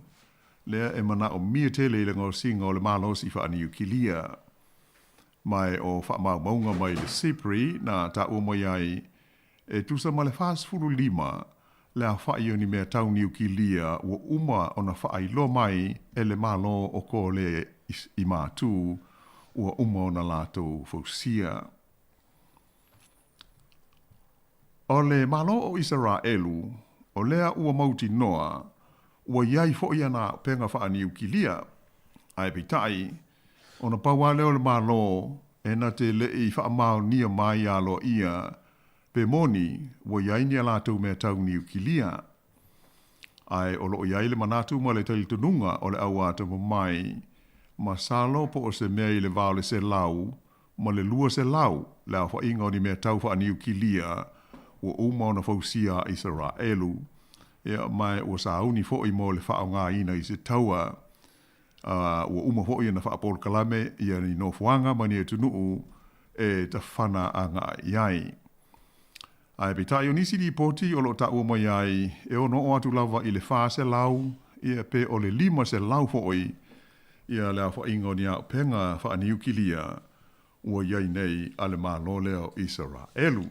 lea e manaomia tele i le gaosiga o le malosi faaniukilia. Ma e o faamaumauga mai le SIPRI na taua mai ai, e tusa ma le 45 le aofai o ni mea tau niukilia ua uma ona faailoa mai e le Malo o Kolea i Matū ua uma ona latou fausia. O le Malo o Isaraelu, o lea ua mautinoa ua i ai foi ana auupega faaniukilia, ae peitai, ona pau lava lea o le Malo e na te le i faamaonia mai aloaia pe moni ua i ai ni a latou mea tau niukilia. Ae o lo o i ai le manatu ma le talitonuga o le auatamamai, masalo po o se mea i le va o le 100 ma le 200 le aofaiga o ni mea tau faaniukilia ua uma ona fausia a Isaraelu, ia, ma ua sauni foi mo le faaaogaina i se taua. A ua uma foi ona faapolokalame ia ni nofoaga ma ni atunuu e tafana agai i ai. Ae peitai o nisi lipoti o lo o taua mai ai e ono oo atu lava i le 400 ia pe o le 500 foi ia le aofaiga o ni auupega faaniukilia ua i ai nei a le Malo lea o Isaraelu.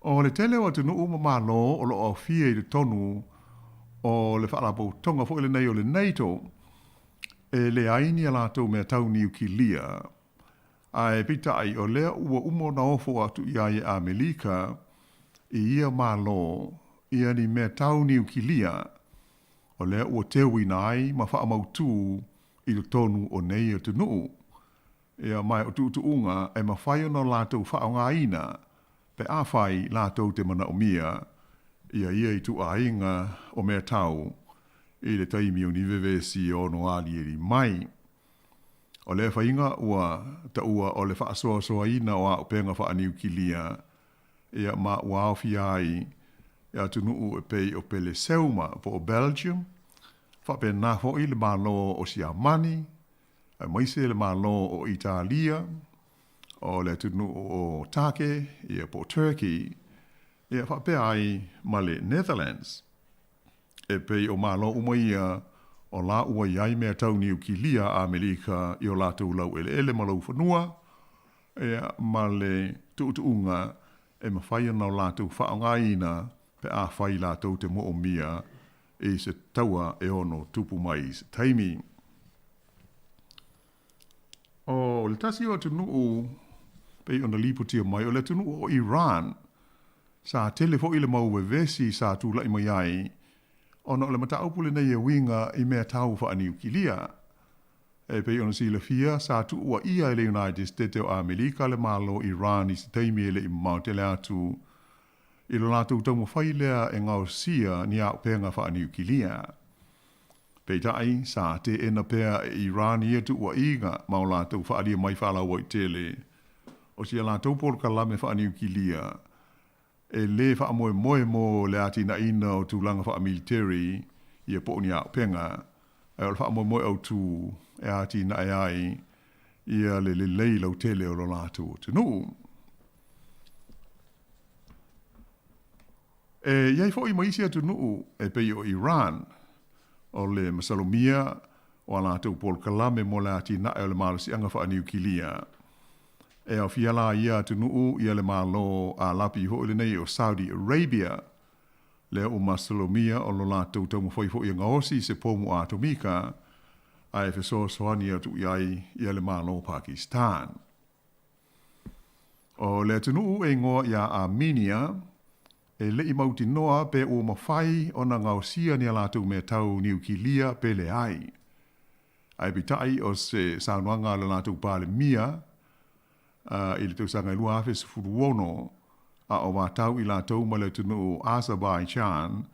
O le tele o atunuu ma Malo o lo o aofia i totonu o le Faalapotopotoga foi lenei o le NATO, e leai ni a latou mea tau niukilia, ae peitai o lea ua uma ona ofo atu i ai e Amelika i ia Malo ia ni mea tau niukilia o lea ua teuina ai ma faamautū i totonu o nei atunuu. Ia, ma o tuutuuga e mafai ona latou faaaogaina pe afai latou te manaomia ia ia ituaiga o mea tau i le taimi o ni vevesi e ono aliali mai. O lea faiga ua taua o le faasoasoaina o auupega faaniukilia, ia, ma ua aofia ai atunuu e pei o Peleseuma po o Belgium, faapena foi le Malo o Siamani, aemaise le Malo o Italia, o le atunuu o Take, ia po o Turkey, ia faapea ai ma le Netherlands. E pei o Malo uma ia o la ua i ai mea tau niukilia a Amerika i o latou laueleele ma laufanua, ia, ma le tuutuuga e mafai ona o latou faaaogaina pe afai latou te moomia i se taua e ono tupu mai i se taimi. O le tasi o atunuu pei ona lipotia mai, o le atunuu o Iran, sa tele foi le mau vevesi sa tulai mai ai, ona o le mataupu lenei e uiga i mea tau faaniukilia. E pei ona silafia, sa tuuaia e le United State o Amerika le Malo o Iran i se taimi e le i mamao tele atu i lo latou taumafai lea e gaosia ni auupega faaniukilia. Peitai, sa teena pea e Iran ia tuuaiga ma o latou faaalia mai faalauaitele o si a latou polokalame faaniukilia e lē faamoemoe mo le atinaeina o tulaga faamiliteri ia po o ni auupega, ae o le faamoemoe autū e atinae ai ia le lelei lautele o lo latou atunuu. E i ai foi ma isi atunuu e pei o Iran, o le masalomia o a latou polokalame mo le atinae o le malosiaga faaniukilia. E aofia la ia atunuu ia le Malo Alapi foi lenei o Saudi Arabia, lea ua masalomia o lo latou taumafai foi e gaosi i se pomu atomika ae fesoasoani atu i ai ia le Malo o Pakistan. O le atunuu e igoa iā Armenia, e le i mautinoa pe ua mafai ona gaosia ni a latou mea tau niukilia pe leai. Ae peitai o se saunoaga a le latou Palemia i le tausaga e 2016 a o vatau i latou ma le atunuu Azerbaijan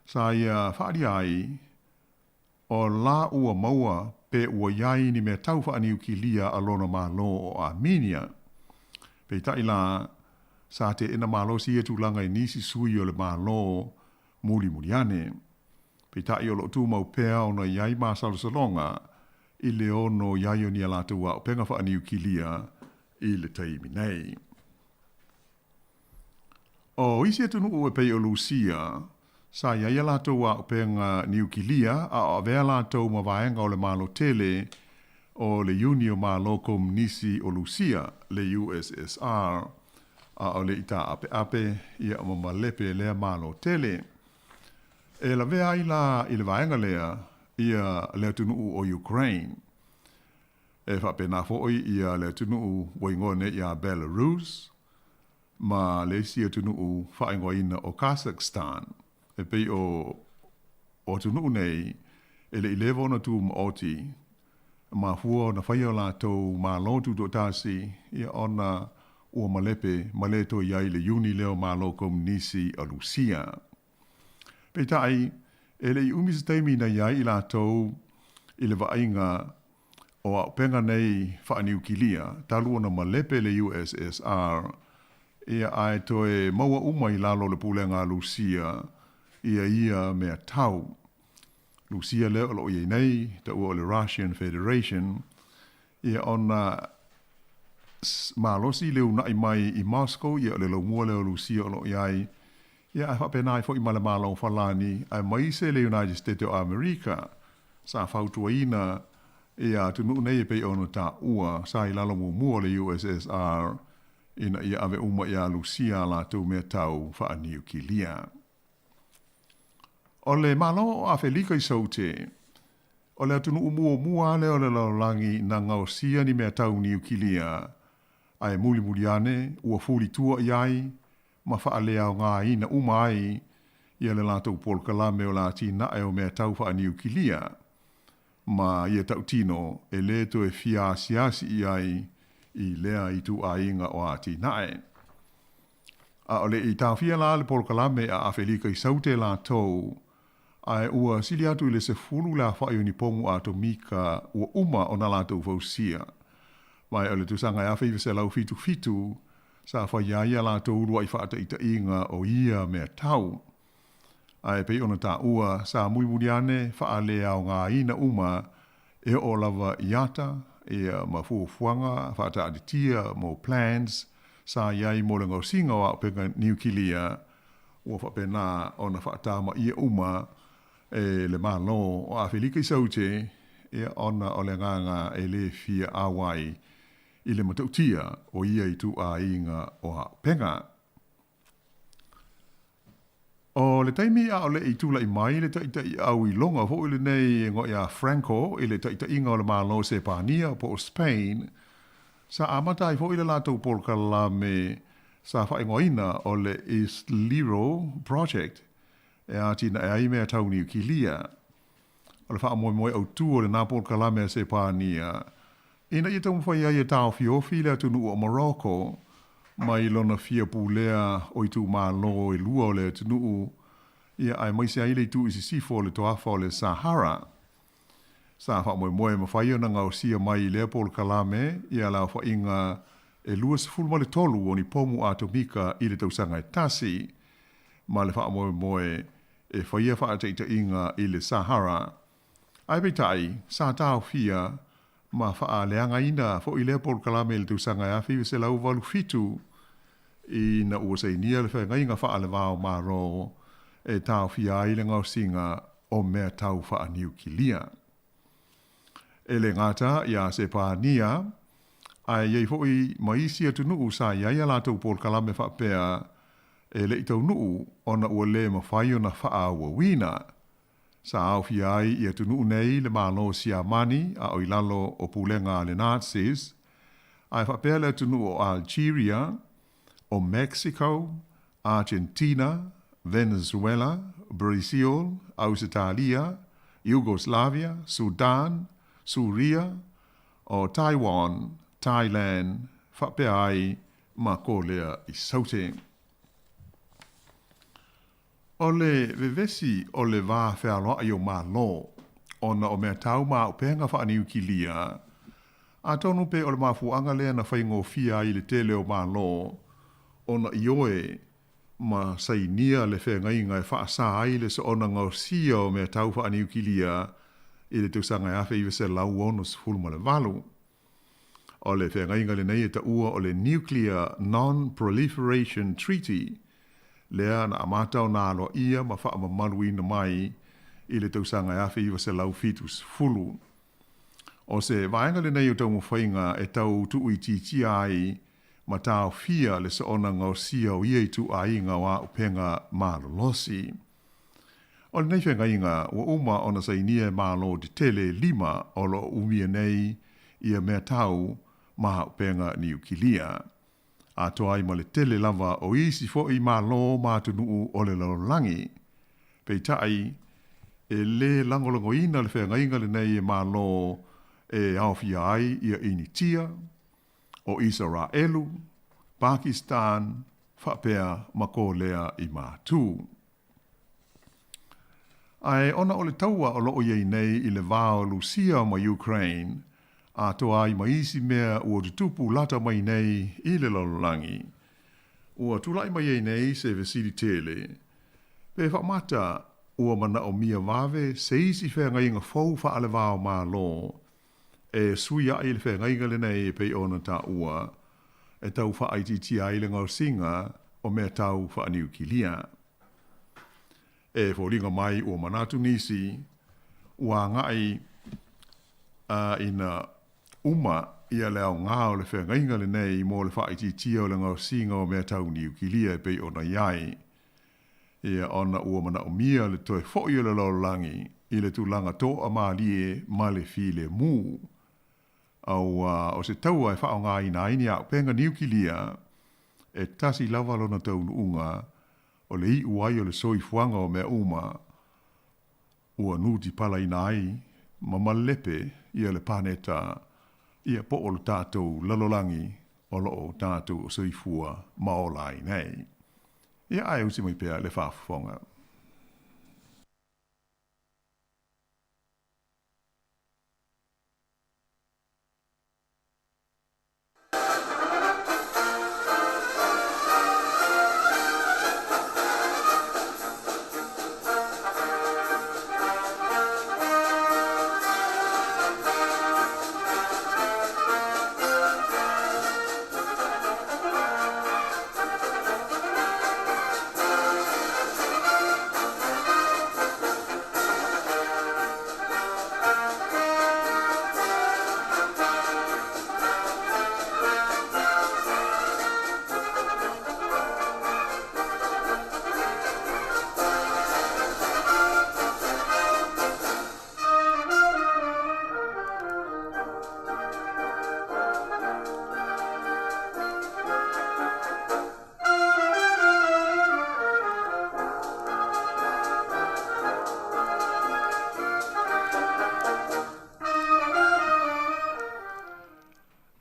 sa ia faaalia ai o la ua maua pe ua i ai ni mea tau faaniukilia a lona Malo o Armenia. Peitai la, sa teena malosi ia tulaga i nisi sui o le Malo mulimuli ane. Peitai o lo o tumau pea ona i ai masalosaloga i le ono i ai o ni a latou auupega faaniukilia i le taimi nei. O isi atunuu e pei o Lusia, sa i ai a latou auupega niukilia a o avea latou ma vaega o le Malo tele o le Iuni o Malo Komunisi o Lusia, le USSR, a o le i taapeape ia ma malepe lea Malo tele. E lavea ai la i le vaega lea ia le atunuu o Ukraine. E faapena foi ia le atunuu ua igoa nei ia Belarus ma le isi atunuu faaigoaina o Kazakhstan. E pei o o atunuu nei e le i leva ona tumaoti, mafua ona faia o latou Malo Tutoatasi ia ona ua malepe ma le toe i ai le Iuni lea o Malo Komunisi o Lusia. Peitai, e le i umi se taimi na i ai i latou i le vaaiga o auupega nei faaniukilia talu ona malepe le USSR, ia ae toe maua uma i lalo o le pulega a Lusia ia ia mea tau. Lusia lea o lo o i ai nei, taua o le Russian Federation, ia ona malosi le uunai mai i Moscow, ia o le laumua lea o Lusia o lo o i ai, ia ae faapena ai foi ma le Malo o Falani, aemaise le United States o Amerika, sa fautuaina ia atunuu nei e pei ona taua sa i lalo muamua o le USSR ina ia ave uma iā Lusia a latou mea tau faaniukilia. O le Malo o Afelika i Saute, o le atunuu muamua lea o le lalolagi na gaosia ni mea tau niukilia, ae mulimuli ane ua fulitua i ai ma faaleaogaina uma ai ia le latou polokalame o le atinae o mea tau faaniukilia ma ia tautino e lē toe fia asiasi i ai i lea ituaiga o atinae. A o le i taofia la le polokalame a Afelika i Saute latou, ae ua sili atu i le 10 le afa'i o ni pomu atomika ua uma ona latou fausia. Ma o le tausaga e 1977 sa faia ai a latou ulua'i faataita'iga o ia mea tau. Ae pei ona taua, sa mulimuli ane faaleaogaina uma e oo lava i ata, ia ma fuafuaga faataatitia mo plans sa i ai mo le gaosiga o auupega niukilia, ua faapena ona faatamaia uma e le Malo o Afelika i Saute, ia ona o le agaga e lē fia auai i le matautia o ia ituaiga o auupega. O le taimi a o le i tula'i mai le taʻitaʻi auiloga foi lenei e igoa iā Franco i le taʻitaʻiga o le Malo o Sepania po o Spain, sa amata ai foi le latou polokalame sa faaigoaina o le Islero Project. e atinae ai mea tau niukilia. O le faamoemoe autū o lenā polokalame a Sepania, ina ia taumafai ai e taofiofi le atunuu o Morocco mai lona fia pulea o itumalo e lua o le atunuu, ia aemaise ai le itu i sisifo o le toafa o le Sahara. Sa faamoemoe e mafai ona gaosia mai i lea polokalame ia le aofaiga e 23 o ni pomu atomika i le tausaga e tasi, ma le faamoemoe e faia faataitaiga i le Sahara. Ae peitai, sa taofia ma faaleagaina foi lea polokalame i le tausaga e 1987 ina ua sainia le Feagaiga Faale-va-o-Malo e taofia ai le gaosiga o mea tau faaniukilia. E le gata iā Sepania, ae i ai foi ma isi atunuu sa i ai a latou polokalame faapea e le i taunuu ona ua le mafai ona faaauauina. Sa aofia ai i atunuu nei le Malo o Siamani a o i lalo o pulega a le Nazis, ae faapea le atunuu o Algeria, o Mexico, Argentina, Venezuela, Brazil, Ausetalia, Yugoslavia, Sudan, Suria, o Taiwan, Thailand, faapea ai ma Kolea i Saute. O le vevesi o le va fealoaʻi o Malo ona o mea tau ma auupega faaniukilia, atonu pe o le mafuaaga lea na faigofie ai i le tele o Malo ona ioe ma sainia le feagaiga e faasā ai le soona gaosia o mea tau faaniukilia i le tausaga e 1968. O le feagaiga lenei e taua o le Nuclear Non-Proliferation Treaty, lea na amata ona aloaia ma faamamaluina mai i le tausaga e 1970. O se vaega lenei o taumafaiga e tau tuuitiitia ai ma taofia le soona gaosia o ia ituaiga o auupega malolosi. O lenei feagaiga ua uma ona sainia e Malo tetele e lima o lo o umia nei ia mea tau ma auupega niukilia, atoa ai ma le tele lava o isi foi Malo ma atunuu o le lalolagi. Peitai, e lē lagolagoina le feagaiga lenei e Malo e aofia ai ia Initia, o Isaraelu, Pakistan, faapea ma Kolea i Matu. Ae ona o le taua o lo o i ai nei i le va o Lusia ma Ukraine, atoa ai ma isi mea ua tutupu lata mai nei i le lalolagi, ua tulai mai ai nei se fesili tele, pe faamata ua manaomia vave se isi feagaiga fou faale-va-o-Malo e sui aʻe i le feagaiga lenei e pei ona taua e tau faaitiitia ai le gaosiga o mea tau faaniukilia. E foliga mai ua manatu nisi ua agai a ina uma ia le aoga o le feagaiga lenei mo le faaitiitia o le gaosiga o mea tau niukilia e pei ona i ai, ia ona ua manaomia le toe foi o le lalolagi i le tulaga toamalie ma le filemu. Aua o se taua e faaaogaina ai ni auupega niukilia, e tasi lava lona taunuuga, o le iu ai o le soifuaga o mea uma ua nutipalaina ai ma malepe ia le paneta ia po o lo tatou lalolagi o lo o tatou soifua ma ola ai nei. Ia ae usi mai pea le faafofoga.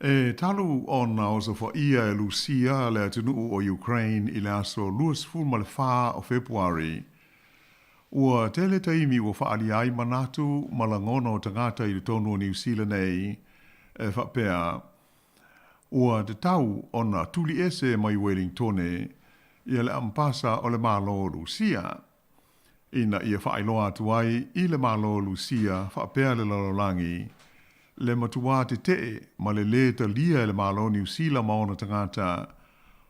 E talu ona osofaia e Lusia le atunuu o Ukraine i le aso 24 o Fepuari, ua tele taimi ua faaalia ai manatu ma lagona o tagata i totonu o Niu Sila nei e faapea, ua tatau ona tuliese mai Welingtone ia le ampasa o le Malo o Lusia, ina ia faailoa atu ai i le Malo o Lusia faapea le lalolagi, le matuā teteʻe ma le lē talia e le Malo o Niu Sila ma ona tagata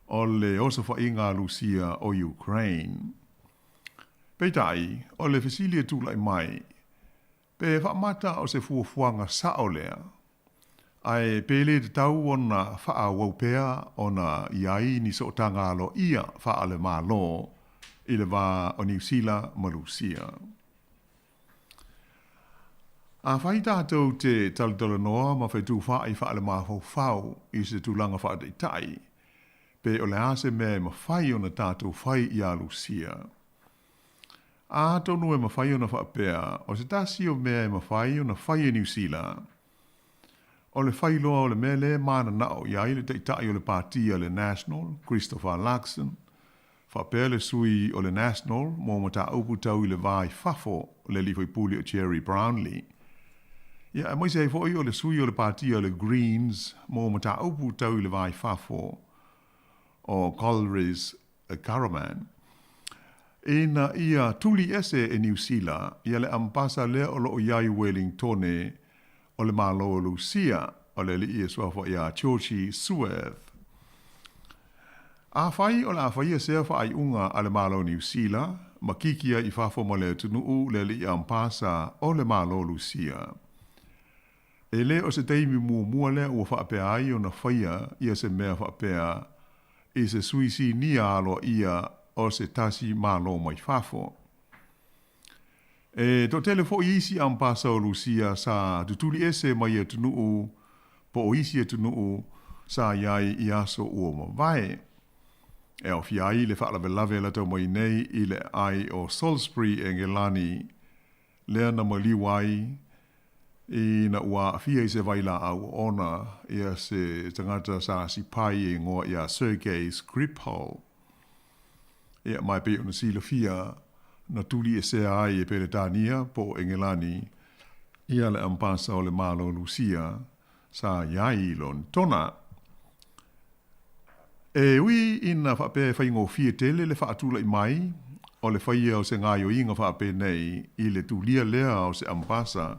o le osofaiga a Lusia o Ukraine. Peitai, o le fesili e tulai mai, pe faamata o se fuafuaga sao lea? Ae pe le tatau ona faaauau pea ona i ai ni sootaga aloaia faale-Malo i le va o Niu Sila ma Lusia? Afai tatou te talatalanoa ma fetufaai faale-mafaufau i se tulaga faataitai, pe o le a se mea e mafai ona tatou fai iā Lusia? Atonu e mafai ona faapea, o se tasi o mea e mafai ona fai e Niu Sila, o le fai loa o le mea lea e mananao i ai le taitai o le pati a le National, Christopher Luxon, faapea le sui o le National mo mataupu tau i le va i fafo, le alii faipule o Gerry Brownlee. Ia, aemaise ai foi o le sui o le pati a le Greens mo mataupu tau i le va i fafo, o Golriz Ghahraman, ina ia tuli ese e Niu Sila ia le ampasa lea o lo o i ai i Welingtone o le Malo o Lusia, o le alii e suafa iā Georgie Suev. Afai o le a faia sea faaiuga a le Malo o Niu Sila, ma kiki ai i fafo ma le atunuu le alii ampasa o le Malo o Lusia. E le o se taimi muamua lea ua faapea ai ona faia ia se mea faapea i se sui sinia aloaia o se tasi Malo mai fafo. E toatele foi isi ampasa o Lusia sa tutuli ese mai atunuu po o isi atunuu sa i ai i aso ua mavae. E aofia ai le faalavelave lata mai nei i le aai o Salisbury Engelani lea na maliu ai ina ua aafia i se vailaau oona ia se tagata sa sipai e igoa iā Sergei Skripal. Ia, ma e pei ona silafia, na tuliesea ai e Peretania po o Engelani ia le ampasa o le Malo Lusia sa i ai i Lonetona. E ui ina faapea e faigofie tele le faatulai mai o le faia o se gaoioiga faapenei i le tulia lea o se ampasa,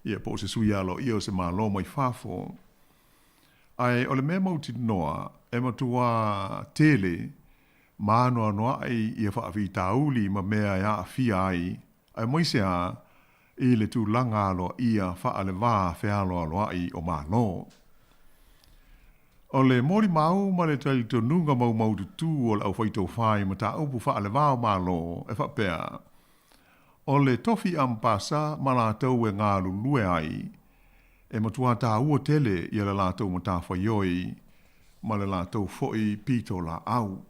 ia po o se sui aloaia o se Malo mai fafo, ae o le mea mautinoa e matuā tele ma anoanoaʻi ia faafitauli ma mea e aafia ai, aemaise a i le tulaga aloaia faale-va fealoaloaʻi o Malo. O le molimau ma le talitonuga maumaututu o le aufaitofā i mataupu faale-va o Malo e faapea, o le tofi ampasa ma latou e galulue ai, e matua tāua tele ia le latou matafaioi ma le latou foi pitolaau.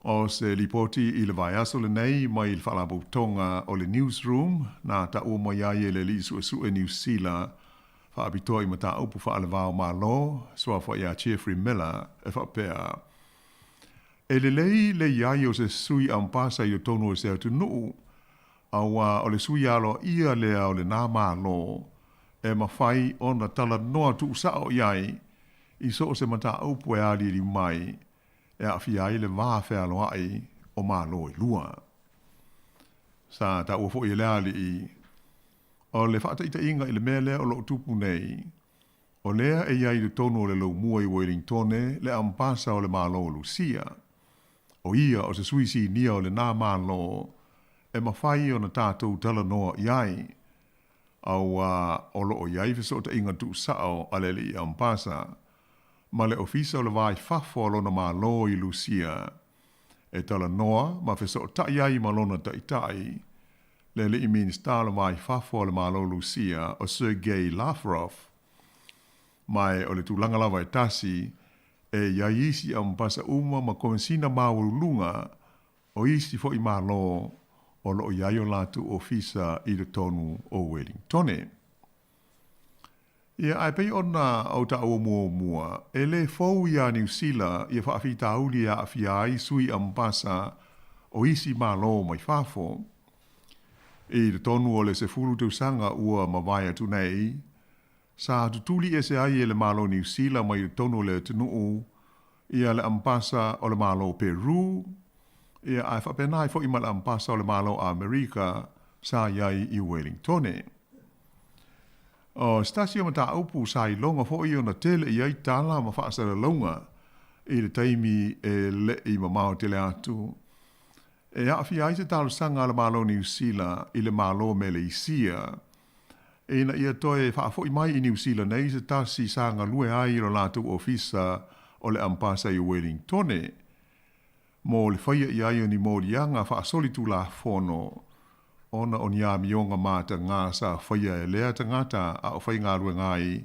O se lipoti i le vaiaso lenei mai le Faalapotopotoga o le Newsroom na taua mai ai e le alii suesue Niu Sila faapitoa i mataupu faale-va o Malo, suafa iā Geoffrey Miller, e faapea, E lelei le i ai o se sui ampasa i totonu o se atunuu, auā o le sui aloaia lea o lenā Malo e mafai ona talanoa tuusao i ai i so o se mataupu e aliali mai e aafia ai le va fealoaʻi o Malo e lua. Sa taua foi e le alii, o le faataitaiga i le mea lea o lo o tupu nei, o lea e i ai i totonu o le laumua i Welingtone le ampasa o le Malo o Lusia. O ia o se sui sinia o lenā Malo e mafai ona tatou talanoa i ai, auā o lo o i ai fesootaiga tuusao a le alii ampasa ma le Ofisa o le Va i Fafo a lona Malo i Lusia e talanoa ma fesootai ai ma lona taitai, le alii Minisita o le Va i Fafo a le Malo Lusia o Sergei Lavrov. Ma e o le tulaga lava e tasi, e i ai isi ampasa uma ma komesina maualuluga o isi foi Malo o lo o i ai o latou ofisa i totonu o Welingtone. Ia, ae pei ona ou taua muamua, e lē fou iā Niu Sila ia faafitauli e aafia ai sui amepasa o isi Malo mai fafo. I totonu o le 10 tausaga ua mavae atu nei, sa tutuli ese ai e le Malo Niu Sila mai totonu o le atunuu ia le amepasa o le Malo Peru, ia ae faapena ai foi ma le amepasa o le Malo Amerika sa i ai i Uelingtone. O se tasi o mataupu sa iloga foi ona tele i ai tala ma faasalalauga i le taimi e le i mamao tele atu, e aafia ai se talosaga a le Malo Niu Sila i le Malo Meleisia ina ia toe faafoi mai i Niu Sila nei se tasi sa galue ai i lo latou ofisa o le Ampasa i Uelingtone mo le faia i ai o ni moliaga faasolitulafono ona o ni amioga matagā sa faia e lea tagata a o faigaluega ai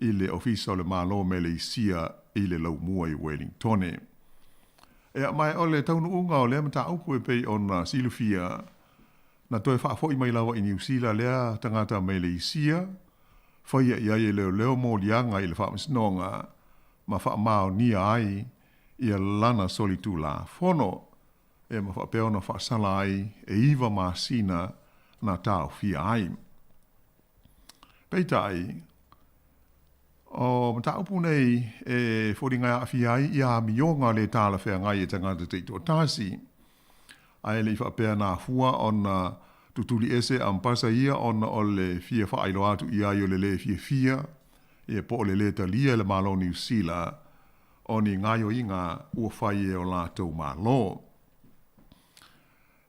i le Ofisa o le Malo Meleisia i le Laumua i Uelingtone. Ea, ma o le taunuuga o lea mataupu e pei ona silafia, na toe faafoi mai lava i Niu Sila lea tagata Meleisia, faia i ai e leoleo moliaga i le faamasinoga ma faamaonia ai ia lana solitulafono, e ma faapea ona faasala ai e 9 masina na taofia ai. Peitai, o mataupu nei e foliga e aafia ai ia amioga lē talafeagai e tagata taitoatasi, ae le i faapea na afua ona tutuli ese ampasa ia ona o le fia faailoa atu i ai o le lē fiafia ia po o le lē talia e le Malo Niu Sila o ni gaoioiga ua fai e o latou Malo.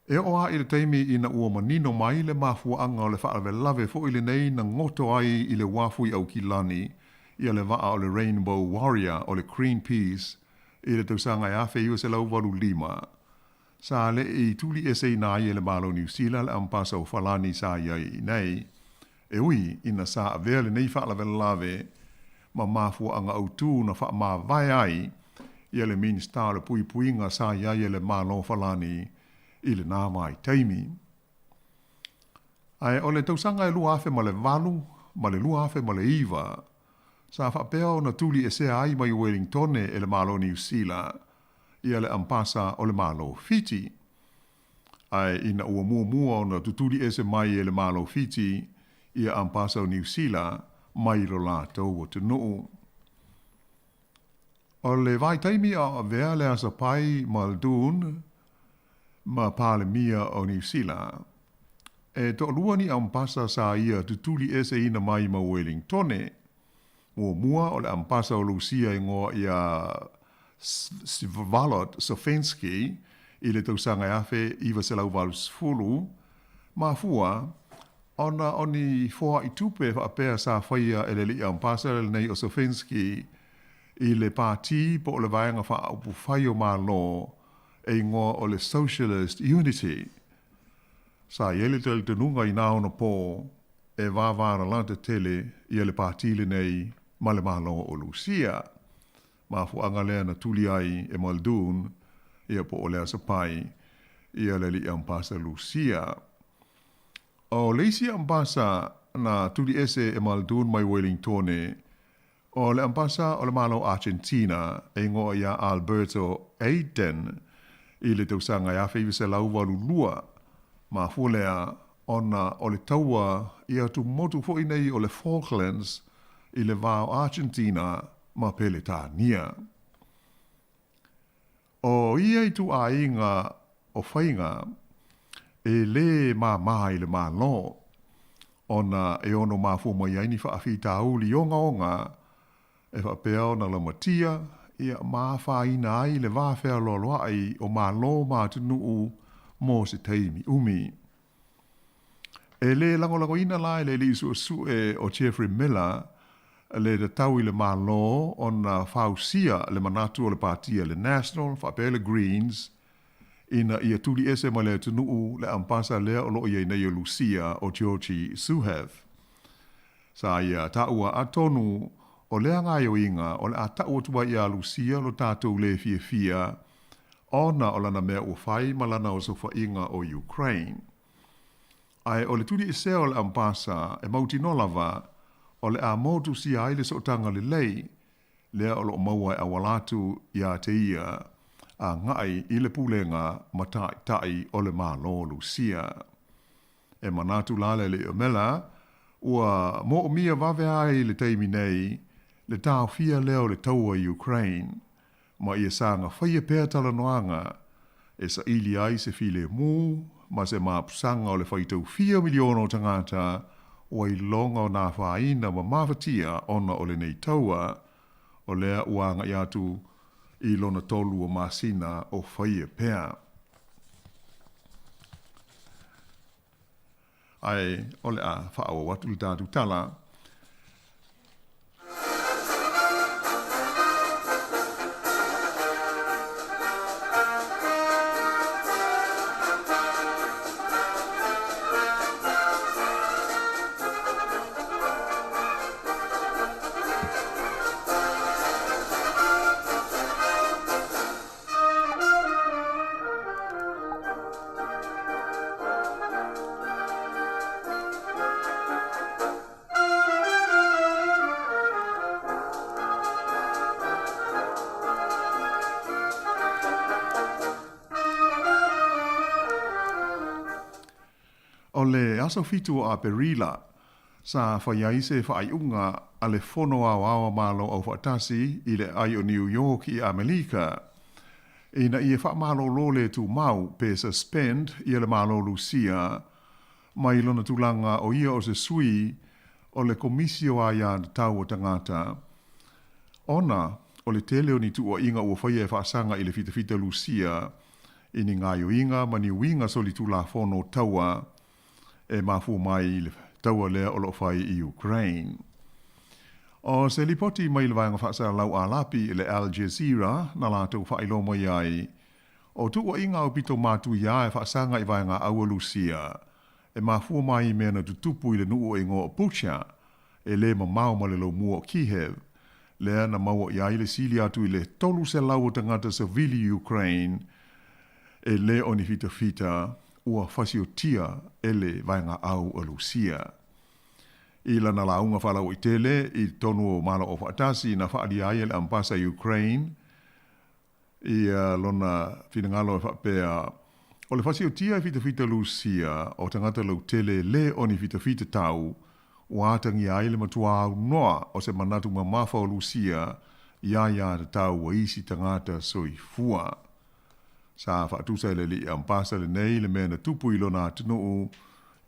E oo lava i le taimi ina ua manino mai le mafuaaga o le faalavelave foi lenei na goto ai i le uafu i Aukilani ia le vaa o le Rainbow Warrior o le Greenpeace i le tausaga e 1985, sa le i tulieseina ai e le Malo Niu Sila le ampasa o Falani sa i ai i inei, e ui ina sa avea lenei faalavelave ma mafuaaga autū na faamavae ai ia le Minisita o le Puipuiga sa i ai e le Malo Falani i lenā vaitaimi. Ae o le tausaga e 2008 ma le 2009, sa faapea ona tuliesea ai mai Uelingtone e le Malo Niu Sila ia le ampasa o le Malo Fiti. Ae ina ua muamua ona tutuliese mai e le Malo Fiti ia ampasa o Niu Sila mai lo latou atunuu. O le vaitaimi a o avea le Asapai Muldoon ma Palemia o Niu Sila, e toalua ni ampasa sa ia tutulieseina mai ma Uelingtone. Muamua o le ampasa o Lusia e igoa ia Vsevolod Sofinsky i le tausaga e 1980, mafua ona o ni foai tupe faapea sa faia e le alii ampasa lenei o Sofinsky i le pati po o le vaega faaupufai o Malo e igoa o le Socialist Unity. Sa i ai le talitonuga i nā ona pō e vāvālalata tele ia le pati lenei ma le Malo o Lusia. Mafuaaga lea na tuli ai e Muldoon ia po o le Asapai ia le alii ampasa Lusia. O le isi ampasa na tuliese e Muldoon mai Uelingtone, o le ampasa o le Malo Argentina e igoa ia Alberto Aiden i le tausaga e 1982, mafua lea ona o le taua i atumotu foi nei o le Falklands i le va o Argentina ma Peletania. O ia ituaiga o faiga e lē māmā i le Malo, ona e ono mafua mai ai ni faafitauli ogaoga e faapea ona laumatia ia ma afaina ai le va fealoaloai o Malo ma atunuu mo se taimi umi. E lē lagolagoina la e le alii suesue o Jeffrey Miller le tatau i le Malo ona fausia le manatu o le patia le National faapea le Greens ina ia tuliese mai le atunuu le ampasa lea o lo o i ai nei o Lusia o Georgie Suhev. Sa ia taua atonu o lea gaoioiga o le a tau atu ai iā Lusia lo tatou lē fiafia ona o lana mea ua fai ma lana osofaiga o Ukraine. Ae o le tuliesea o le ampasa e mautinoa lava o le a motusia ai le sootaga lelei lea o loo maua e auala atu iā te ia agaʻi i le pulega ma taʻitaʻi o le Malo o Lusia. E manatu la le Alii o Mela, ua moomia vave ai i le taimi nei le taofia lea o le taua i Ukraine, ma ia saga faia pea talanoaga e saili ai se filemu ma se mapusaga o le faitau fia miliona o tagata ua iloga o na afaina ma mafatia ona o lenei taua, o lea ua agai atu i lona tolu o masina o faia pea. Ae o le a faaauau atu le tatou tala. O le aso 7 o Aperila, sa fai ai se faaiuga a le Fono Aoao a Malo Aufaatasi i le Aai o New York i Amelika, ina ia faamalōlō le tumau pe suspend ia le Malo Lusia mai lona tulaga o ia o se sui o le Komisi o Aia Tatau o Tagata ona o le tele o ni tuuaiga ua faia e faasaga i le fitafita Lusia i ni gaoioiga ma ni uiga solitulafono taua e mafua mai i le taua lea o lo o fai i Ukraine. O se lipoti mai le vaega faasalalau a lapi i le Al Jazeera na latou faailoa mai ai, o tuuaiga aupito matuia e faasaga i vaega aua Lusia e mafua mai i mea na tutupu i le nuu o igoa o Bucha e le mamao ma le laumua o Kyiv, lea na maua i ai le sili atu i le 300 o tagata savili i Ukraine e le o ni fitafita ua fasiotia e le vaegaau a Lusia. I lana lauga faalauaitele i totonu o Malo Aufaatasi na faaalia ai e le Ambasa i Ukraine ia lona finagalo e faapea, O le fasiotia e fitafita Lusia o tagata lautele le o ni fitafita tau, ua atagia ai le matua aunoa o se manatu mamafa o Lusia iā ia tatau a isi tagata soifua. Sa faatusa e le alii Ambasa lenei le mea na tupu i lona atunuu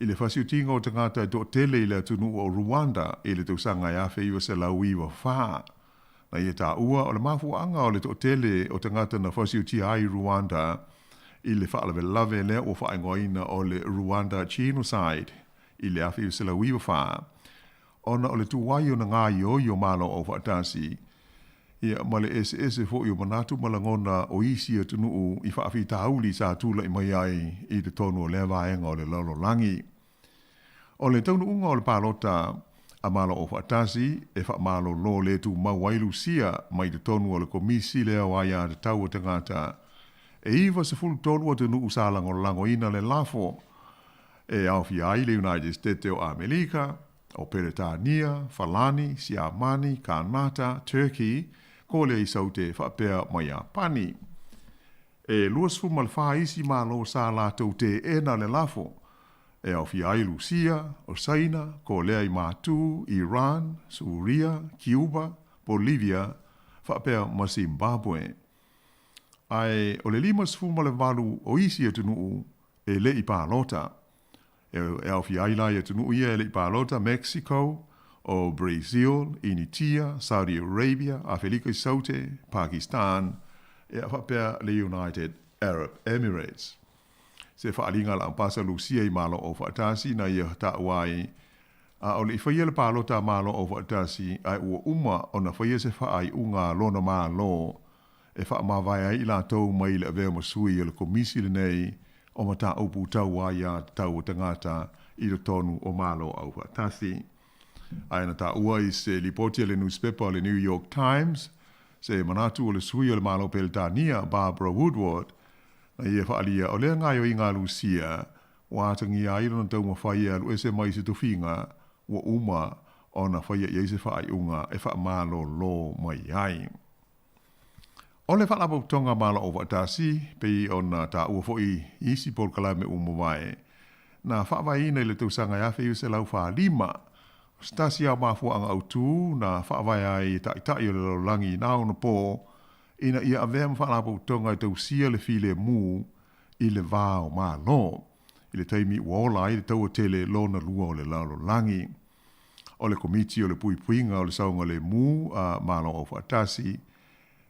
i le fasiotiga o tagata e toatele i le atunuu o Rwanda i le tausaga e 1994. Na ia taua o le mafuaaga o le toatele o tagata na fasiotia ai i Rwanda i le faalavelave lea ua faaigoaina o le Rwanda Genocide i le 1994, ona o le tuai ona gaoioi o Malo Aufaatasi, ia, ma le eseese foi o manatu ma lagona o isi atunuu i faafitauli sa tulai mai ai i totonu o lea vaega o le lalolagi. O le taunuuga o le palota a Malo Aufaatasi e faamalōlō le tumau ai Lusia mai totonu o le Komisi lea o Aia Tatau a Tagata e 93 atunuu sa lagolagoina le lafo e aofia ai le United Stete o Amelika, o Peretania, Falani, Siamani, Kanata, Turkey, Kolea i Saute faapea ma Iapani. E 24 isi Malo sa latou teena le lafo, e aofia ai Lusia, o Saina, Kolea i Matū, Iran, Suria, Kiuba, Bolivia, faapea ma Zimbabwe. Ae o le 58 o isi atunuu e le i palota. E aofia ai la i atunuu ia e le i palota, Mexico, o Brazil, Initia, Saudi Arabia, Afelika i Saute, Pakistan, ea faapea le United Arab Emirates. Se faaaliga a le Ampasa Lusia i Malo Aufaatasi na ia taua ai, a o le i faia le palota a Malo Aufaatasi, ae ua uma ona faia se faaiuga a lona Malo e faamavae ai i latou mai le avea ma sui o le Komisi lenei o Mataupu Tau Aia Tatau o Tagata i totonu o Malo Aufaatasi. Ae na taua i se lipoti a le nusipepa o le New York Times se manatu o le sui o le Malo Peretania, Barbara Woodward, na ia faaalia o lea gaoioiga a Lusia ua atagia ai lona taumafai e alu ese mai i se tofiga ua uma ona faia i ai se faaiuga e faamalōlō mai ai. O le Faalapotopotoga Malo Aufaatasi, pei ona taua foi i isi polokalame ua mavae, na faavaeina i le tausaga e 1945, o se tasi lava o mafuaaga autū na faavae ai e taitai o le lalolagi i na ona pō, ina ia avea ma faalapotopotoga e tausia le filemu i le va o Malo, i le taimi ua ola ai le taua tele lona lua o le lalolagi. O le Komiti o le Puipuiga o le Saogalemu a Malo Aufaatasi,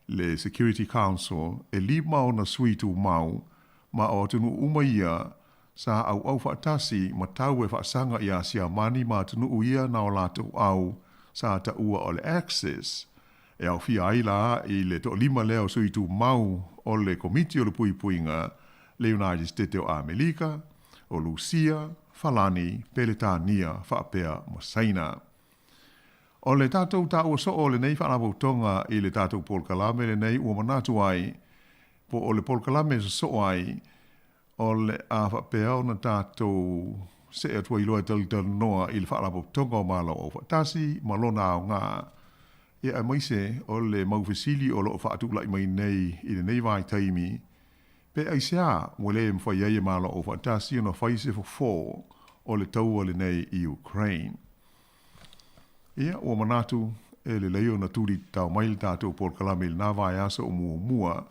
le Security Council, e lima ona sui tumau, ma o atunuu uma ia sa auau faatasi ma tau e faasaga iā Siamani ma atunuu ia na o latou au sa taua o le Axis. E aofia ai la i le toalima lea o sui tumau o le Komiti o le Puipuiga, le United State o Amelika, o Lusia, Falani, Peletania faapea ma Saina. O le tatou taua soo o lenei faalapotopotoga i le tatou polokalame lenei ua manatu ai, po o le polokalame e sosoo ai, o le a faapea ona tatou see atu ai loa e talatalanoa i le Faalapotopotoga o Malo Aufaatasi ma lona aoga, ia aemaise o le mau fesili o lo o faatulai mai nei i lenei vaitaimi, pe aisea ua le mafai ai e Malo Aufaatasi ona fai se fofo o le taua lenei i Ukraine. Ia, ua manatu e lelei ona tuli tatao mai le tatou polokalame i lena vaiaso o muamua,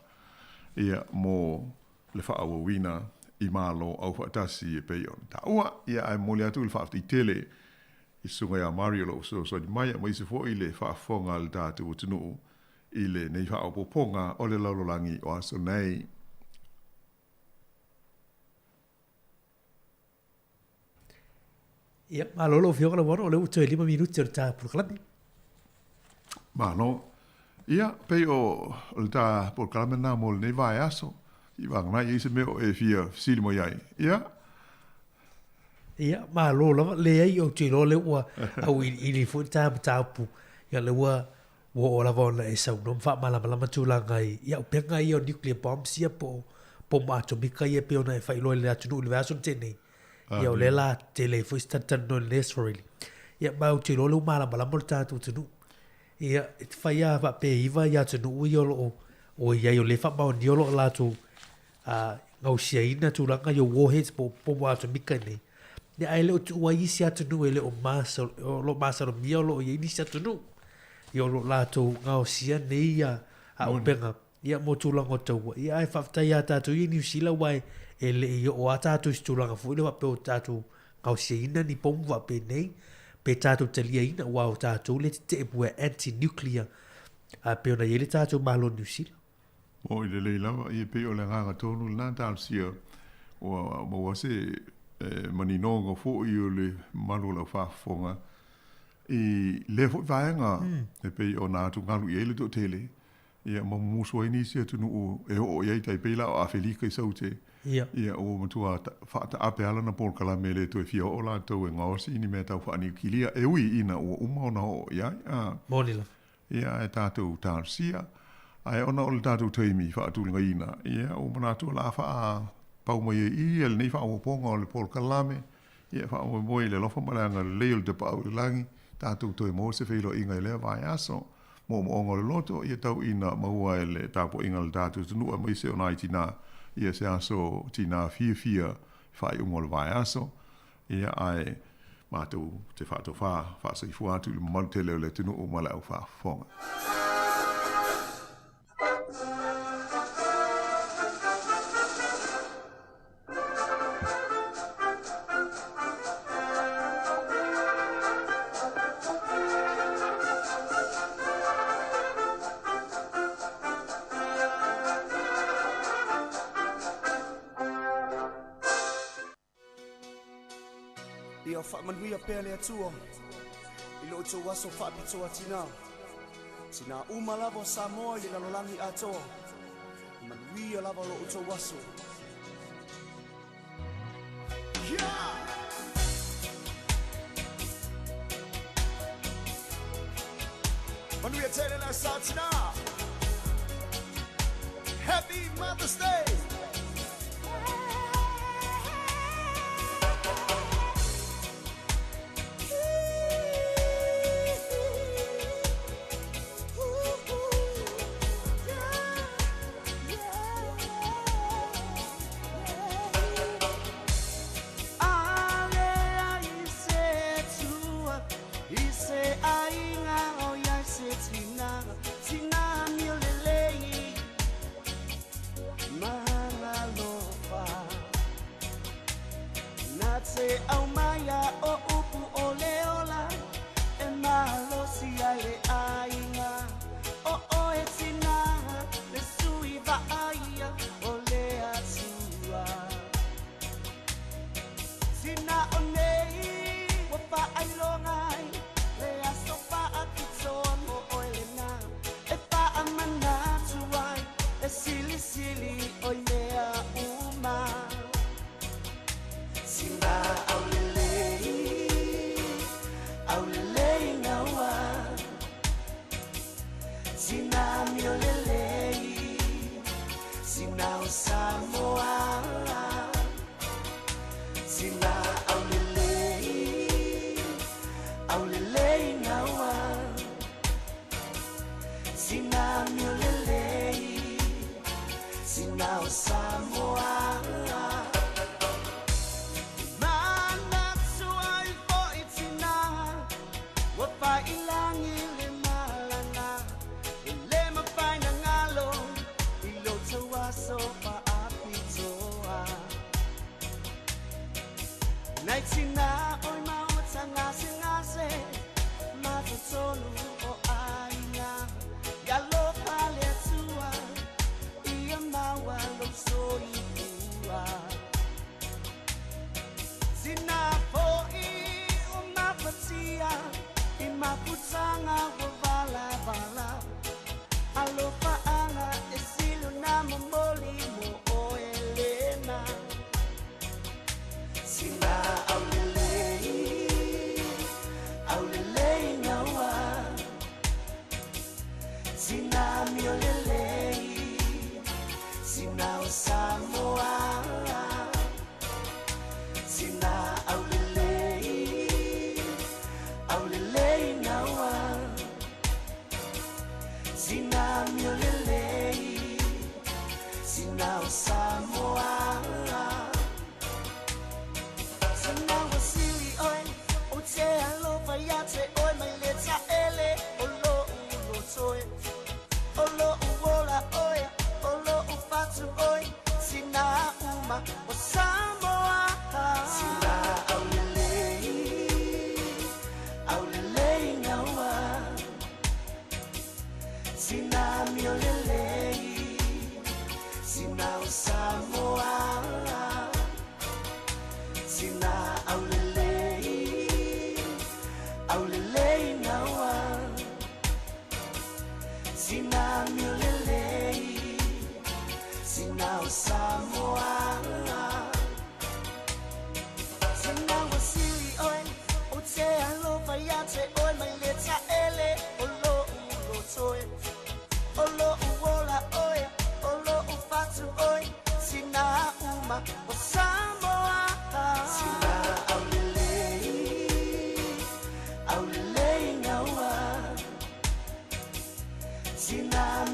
ia, mo le faaauauina i Malo Aufaatasi e pei ona taua. Ia, ae momoli atu le faafetai tele i Susuga ia Mario o lo o fesoasoani mai, aemaise foi le faafofoga a le tatou atunuu i lenei faaopoopoga o le lalolagi o aso nei. Ia, malo lau Afioga Lauano, o lea ua toe 5 minute o le ta polokalame. Malo. Ia, pei o le ta polokalame lena mo lenei vaiaso. I vagana i ai se mea o e fia fesili mai ai. Ia. Ia, malo lava. Leai, ou te iloa lea ua auiliili foi le ta mataupu. Ia, lea ua Ua oo lava ona e saunoa ma faamalamalama tulaga i auupega ia o nuclear bombs ia po o pomu atomika ia pei ona e faailoa i le atunuu i le vaiaso na tea nei. Ia o lea la tele ai foi se talatalanoa i lenei aso Farrelly. Ia ma ou te iloa o lea ua malamalama lo tatou atunuu. Ia e fai lava faapea e 9 ia atunuu ia o lo o o i ai o lea e faamaonia o lo o latou gausiaina tulaga ia o warheads po o pomu atomika nei. Ia ae le o tuua ai isi atunuu e le o o lo o masalomia o lo o i ai nisi atunuu. Ia o lo o latou gaosia nei ia auupega ia mo tulaga o taua. Ia ae faafetai ia tatou ia i Niu Sila aua e le i oo lava tatou i se tulaga foi lea faapea o tatou gaosiaina ni pomu faapenei pe tatou taliaina aua o tatou lea e tetee pea anti-nuclear a pei ona i ai le tatou Malo o Niu Sila. Oi lelei lava, ia pei o le agaga tonu lena talosia ua maua se maninoga foi o le mamalu o lau faafofoga i lea foi vaega e pei ona atugalu i ai le toatele, ia ma mumusu ai nisi atunuu e oo i ai tai pei la o Afelika i Saute, ia ua matua faataape lava lana polokalame e le toe fia oo latou e gaosi ni mea tau faaniukilia e ui ina ua uma ona oo i ai. Moni lava. Ia, ae tatou talosia. Ae ona o le tatou taimi faatulagaina, ia, ua manatu o le a faapau mai ai i i lenei faaopoopoga o le polokalame, ia, e faamoemoe i le alofa ma le agalelei o le Tapaau i le Lagi, tatou toe maua se feiloaiga i lea vaiaso. Moomooga o le loto, ia tau ina maua e le tapuaiga a le tatou atunuu aemaise o nai tinā, ia se aso tinā fiafia i faaiuga o le vaiaso. Ia, ae matou te faatofā faasoifua atu i le mamalu tele o le atunuu ma le au faafofoga. Ia faamanuia pea le Atua i lo outou aso faapitoa tinā, tinā uma lava o Samoa i le lalolagi atoa. Manuia lava lo outou aso. Yeah! Manuia tele le aso tinā. Happy Mother's Day!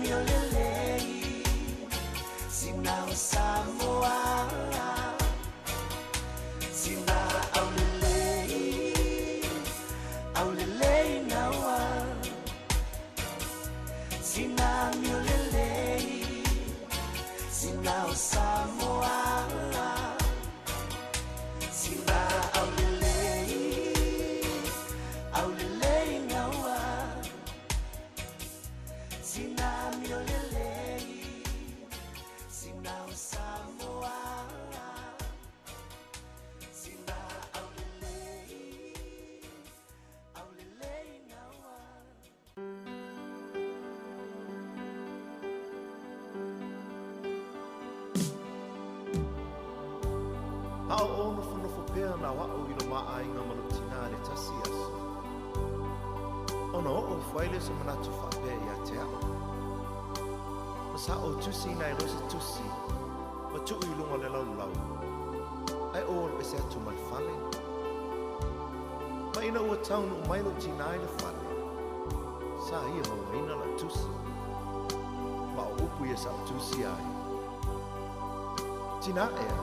mio lelei Sina o Samoa Sina au lelei Au lelei naua Sina mio lelei Sina o Samoa Sina au lelei Au lelei naua Sina mio lelei Sina o Samoa Sina au lelei Au lelei naua A o o nofonofo pea na wa'o i lo maʻaiga ma lou tinā le tasi aso. Ona oo ifo ai lea o se manatu faapea iā te a'u. Ma sa ou tusiina ai loa se tusi ma tuu i luga o le laulau, ae ou alu ese atu ma le fale. Ma ina ua taunuu mai lou tinā i le fale, sa ia mauaina lau tusi. Ma o upu ia sa ou tusia ai. Tinā ea,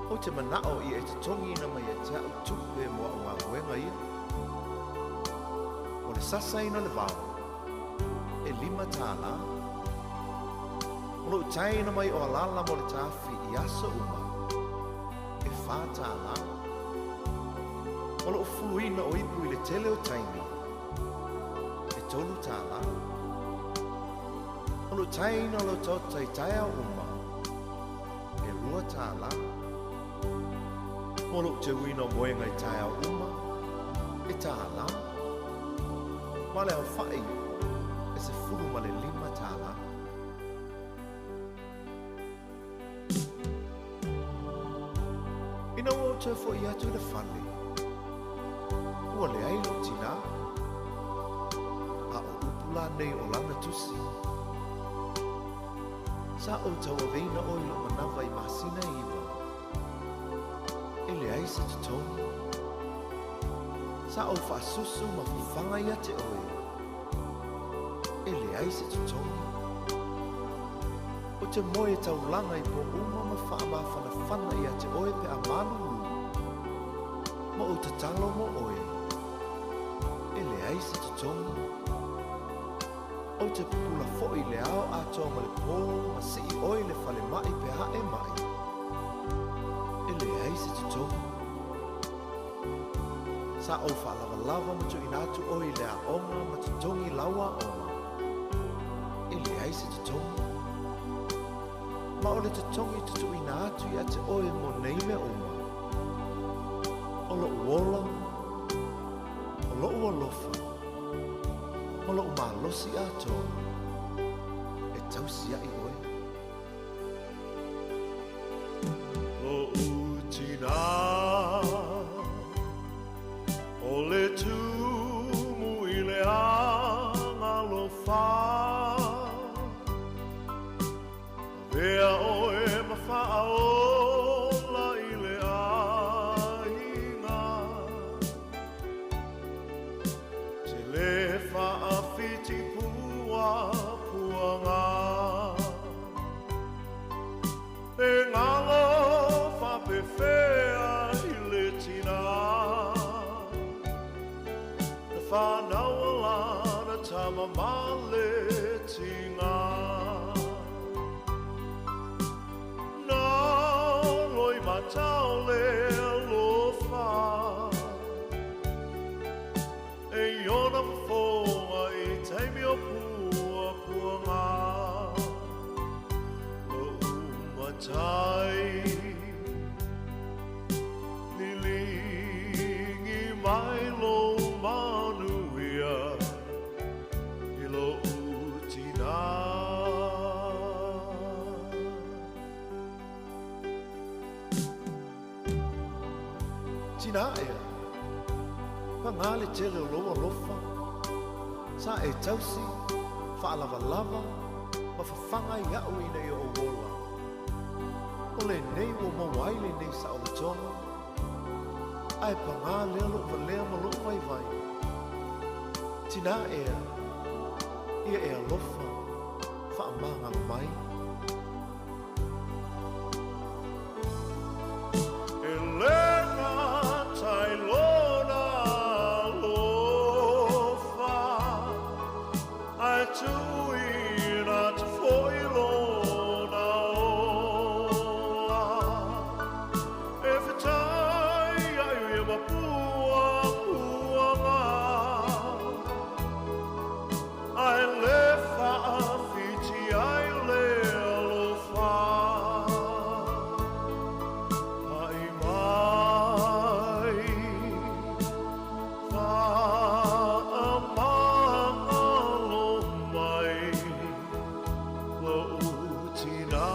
ou te mana'o ia e totogiina mai ia te a'u tupe mo a'u galuega ia. O le sasaina o le vao, e $5. O lo'u taeina mai o alala mo le tafi i aso uma, e $4. O lo'u fuluina o ipu i le tele o taimi, e $3. O lo'u taeina o lau taota i taeao uma, e $2. Mo lo'u teuina o moega i taeao uma, e $1. Ma le aofa'i e $15. Ina ua ou toe fo'i atu i le fale, ua leai lou tinā. A o upu la nei o lana tusi. Sa ou tauaveina oe i lou manava i masina e 9. E leai se totogi. Sa ou faasusu ma fafaga ia te oe. E leai se totogi. Ou te moe e taulaga i pō uma ma faamafanafana ia te oe pe a malulu. Ma ou tatalo mo oe. E leai se totogi. Ou te pupula fo'i i le ao atoa ma le pō ma sii oe i le falema'i pe a e ma'i. E leai se totogi. Sa ou faalavalava ma tuuina atu oe i le aoga ma totogi lau aoga. E leai se totogi. Ma o le totogi tutuuina atu ia te oe mo nei mea uma. O lo'u ola, o lo'u alofa, ma lo'u malosi atoa, e tausia'i oe. Lo'u tinā, o le tumu i le agalofa. Avea oe ma faaola i le aiga. Te le faafiti pua puanga. E ngalo faapefea i le tinā. Na whanau lana tama ma le tinga. Na loi matau le alofa. E iona fofoga i taimi o pua puanga. Lo'u matai liligi mai lo manuia i lo'u tinā. Tinā ea, pagā le tele o lou alofa, sa e tausi, faalavalava, ma fafaga ia'u ina ia ou ola. O lenei ua maua ai lenei saolotoga, ae pagā lea lo'u valea ma lo'u vaivai. Tinā ea, ia e alofa, faamagalo mai. E le gata i lona alofa, ae tuuina atu foi lona ola. E fetai ai ia ma puapuaga, ae le faafiti ai le alofa. Pai mai, faamagalo mai lou tina.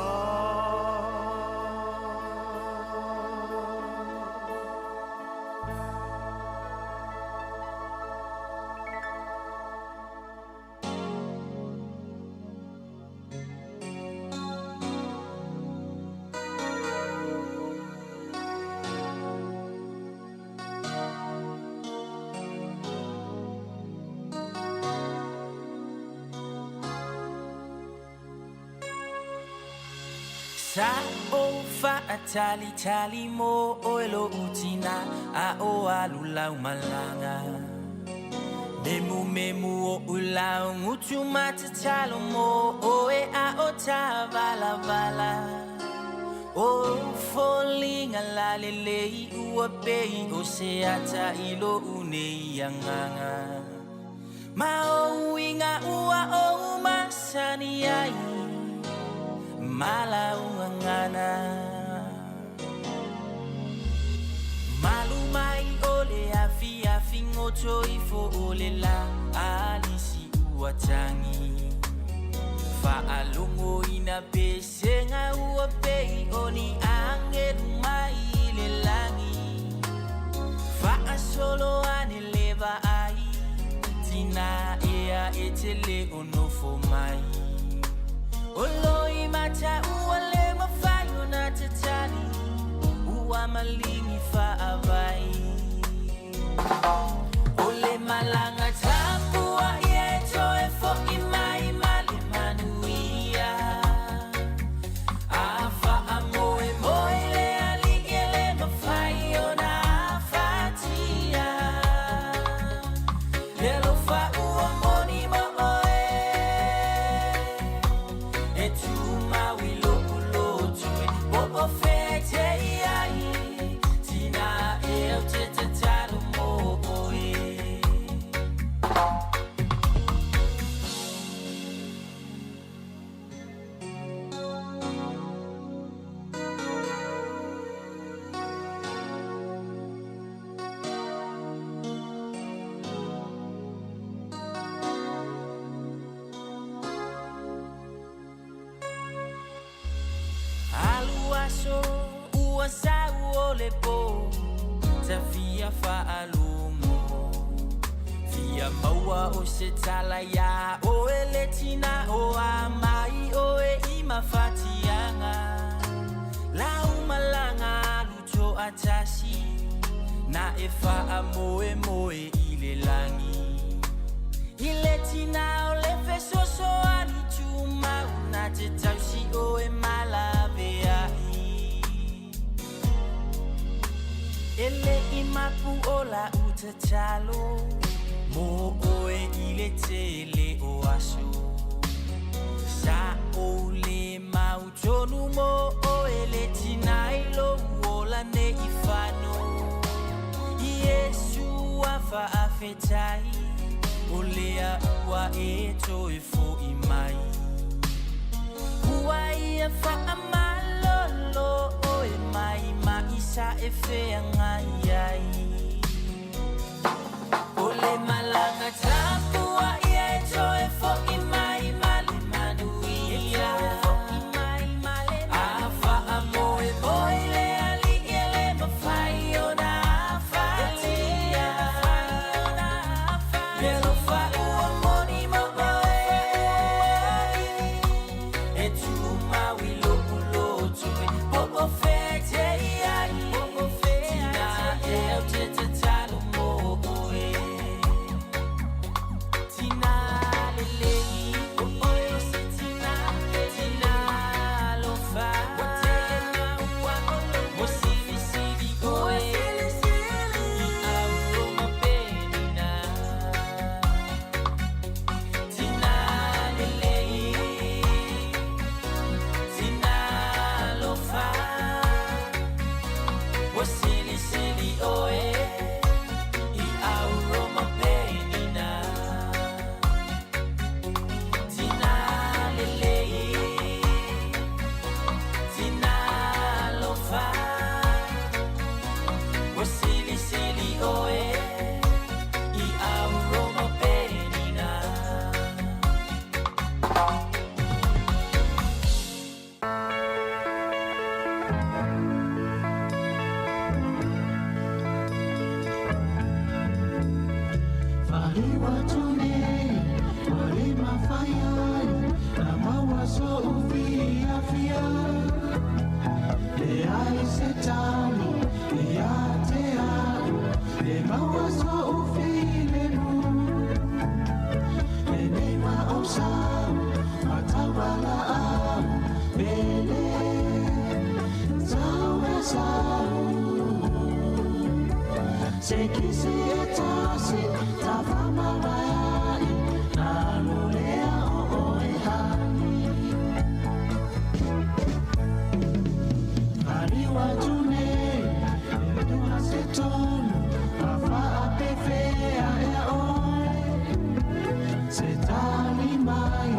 Sa o faatalitali mo oe lo utina a o alu lau malaga. Memu memu o ulau ngutu matatalo mo oe a o tavalavala. O folinga la lelei ua pei o se ata i lo unei angaga. Ma o uiga ua o masani ai malaungangana. Malu mai o le afi afi ngoto ifo o le la alisi ua tangi. Faalongo ina pesenga ua pei o ni angelu mai le langi. Faasolo ane leva ai tina ea e te le o nofo mai. O loi mata ua le mawhai o nā te tali, ua malingi whaawai. O le malanga tapua ia e toe fo i mai male manuia. A wha moe moe le ali e le mawhai o nā whatia. Le alofa ua moni mo oe. E tu maui lo ulo tui, po o whete ai. Tina e au te tatalo mo oe. Alu aso ua sau o le po, ta fia faalogo. Fia maua o se tala ia oe le tina o a mai oe i mafatiaga. Lau malaga alu toatasi, na e faamoemoe i le lagi. I le tina o le fesoasoani tumau, na te tausi oe malaveai. E le i mapu o la utatalo, mo oe i le tele o aso. Sa o le mau tonu mo oe le tina i lo ola ne i whano. Iesu a whaafetai, o lea ua e toe fo i mai. Ua ia whaamalolo oe mai mai sa e wheanga iai. O le malanga tapua ia e toe fo i mai male manuia. A whaamoe moe le ali e le mawhai o nā whatia. Le alofa ua moni mo oe. E tu maui lo ulo tui, po o whete ai. Tina e au te tatalo mo oe. Se kisi e tasi ta whamawai Nā lulea o oe hani Whariwa tune e tua se tonu A whaapewhea e oe Se tali mai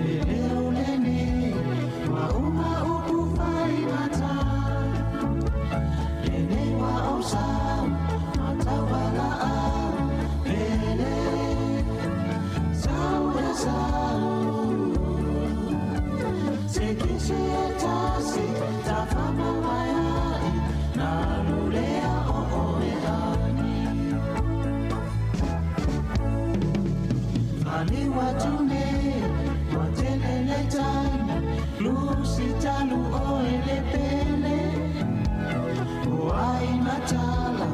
e leo lene Wa uma upu whai mata Lene wa o sau Matawala au Pele Sau e sau Se kisi e tasi Ta whamawai ai Nā lulea o oe hani Whaliwa tune Wa tele le taimi Lusi talu oe le pele O ai matala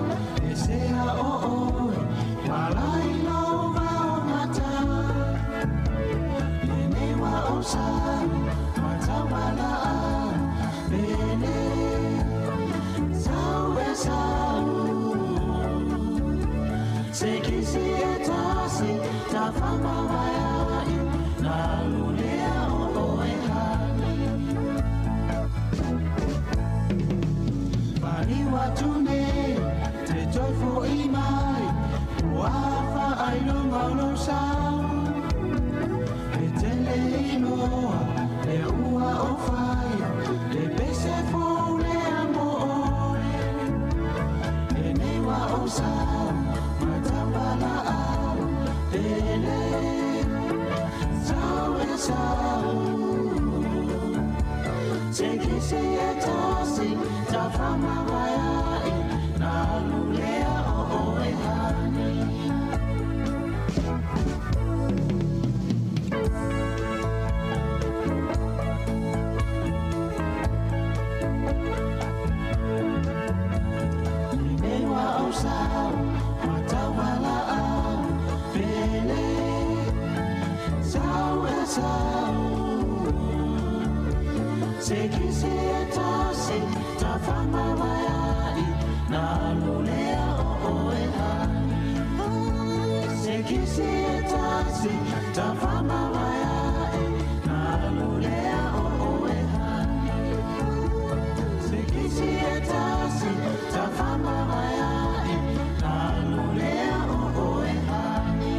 E sea o oe Walai lau vao mata Lene wa o sau Matawala au Pele Sau e sau Se kisi e tasi Ta whamawai ai Nā lulea o oe hani Whariwa tune Te toi fo i mai Ua whaai longa o lou sau E tele inoa Le ua o whai Le pese fou le amo oe E nei wa o sau Matawala au Pele Sau e sau Se kisi e tasi Ta whamawai ai Nā lulea o oe hani Nei wa o sau Matawala au Pele Sau e sau Se kisi e tasi Ta whamawai ai Nā lulea o oe hani Se kisi e tasi Ta whamawai ai Nā lulea o oe hani Se kisi e tasi Ta whamawai ai Nā lulea o oe hani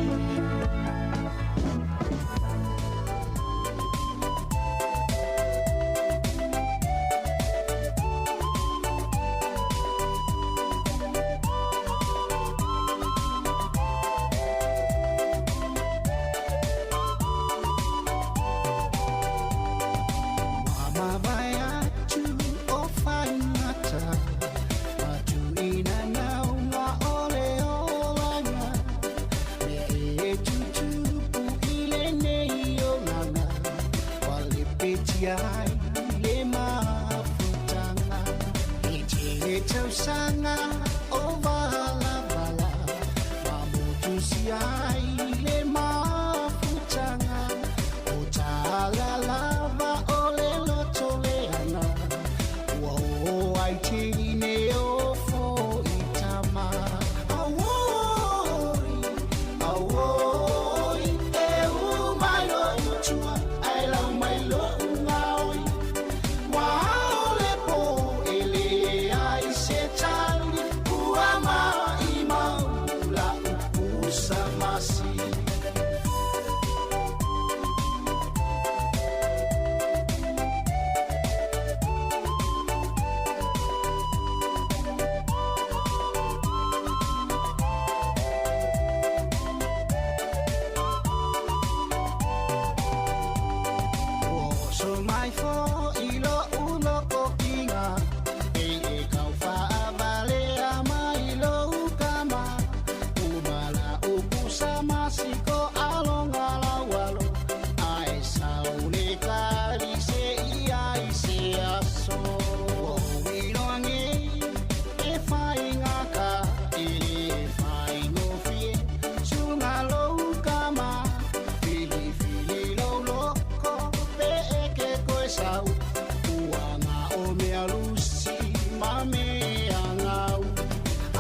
Ua nga o mea lusi ma mea ngau.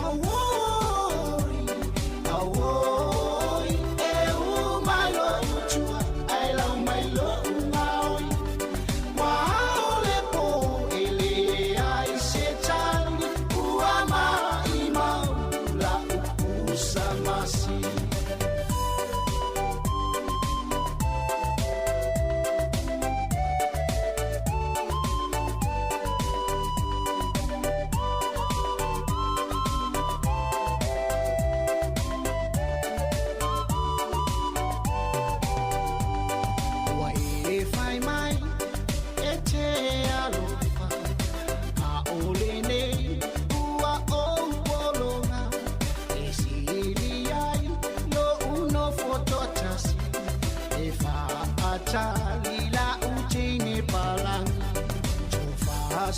Auoi,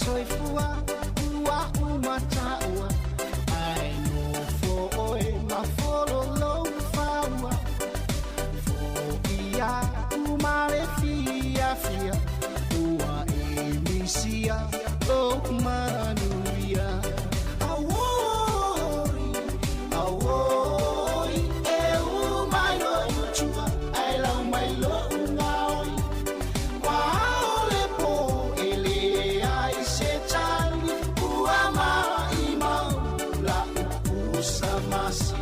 Soifua ua uma taua ai nofo oe mafololou faua foia umale fiafia ua e misia lou manuia. Auoi, auoi, e umai lou utua, ai lau mai lou gaoi. Ua ao le po e leai se tali, ua maimau lau upu samasi.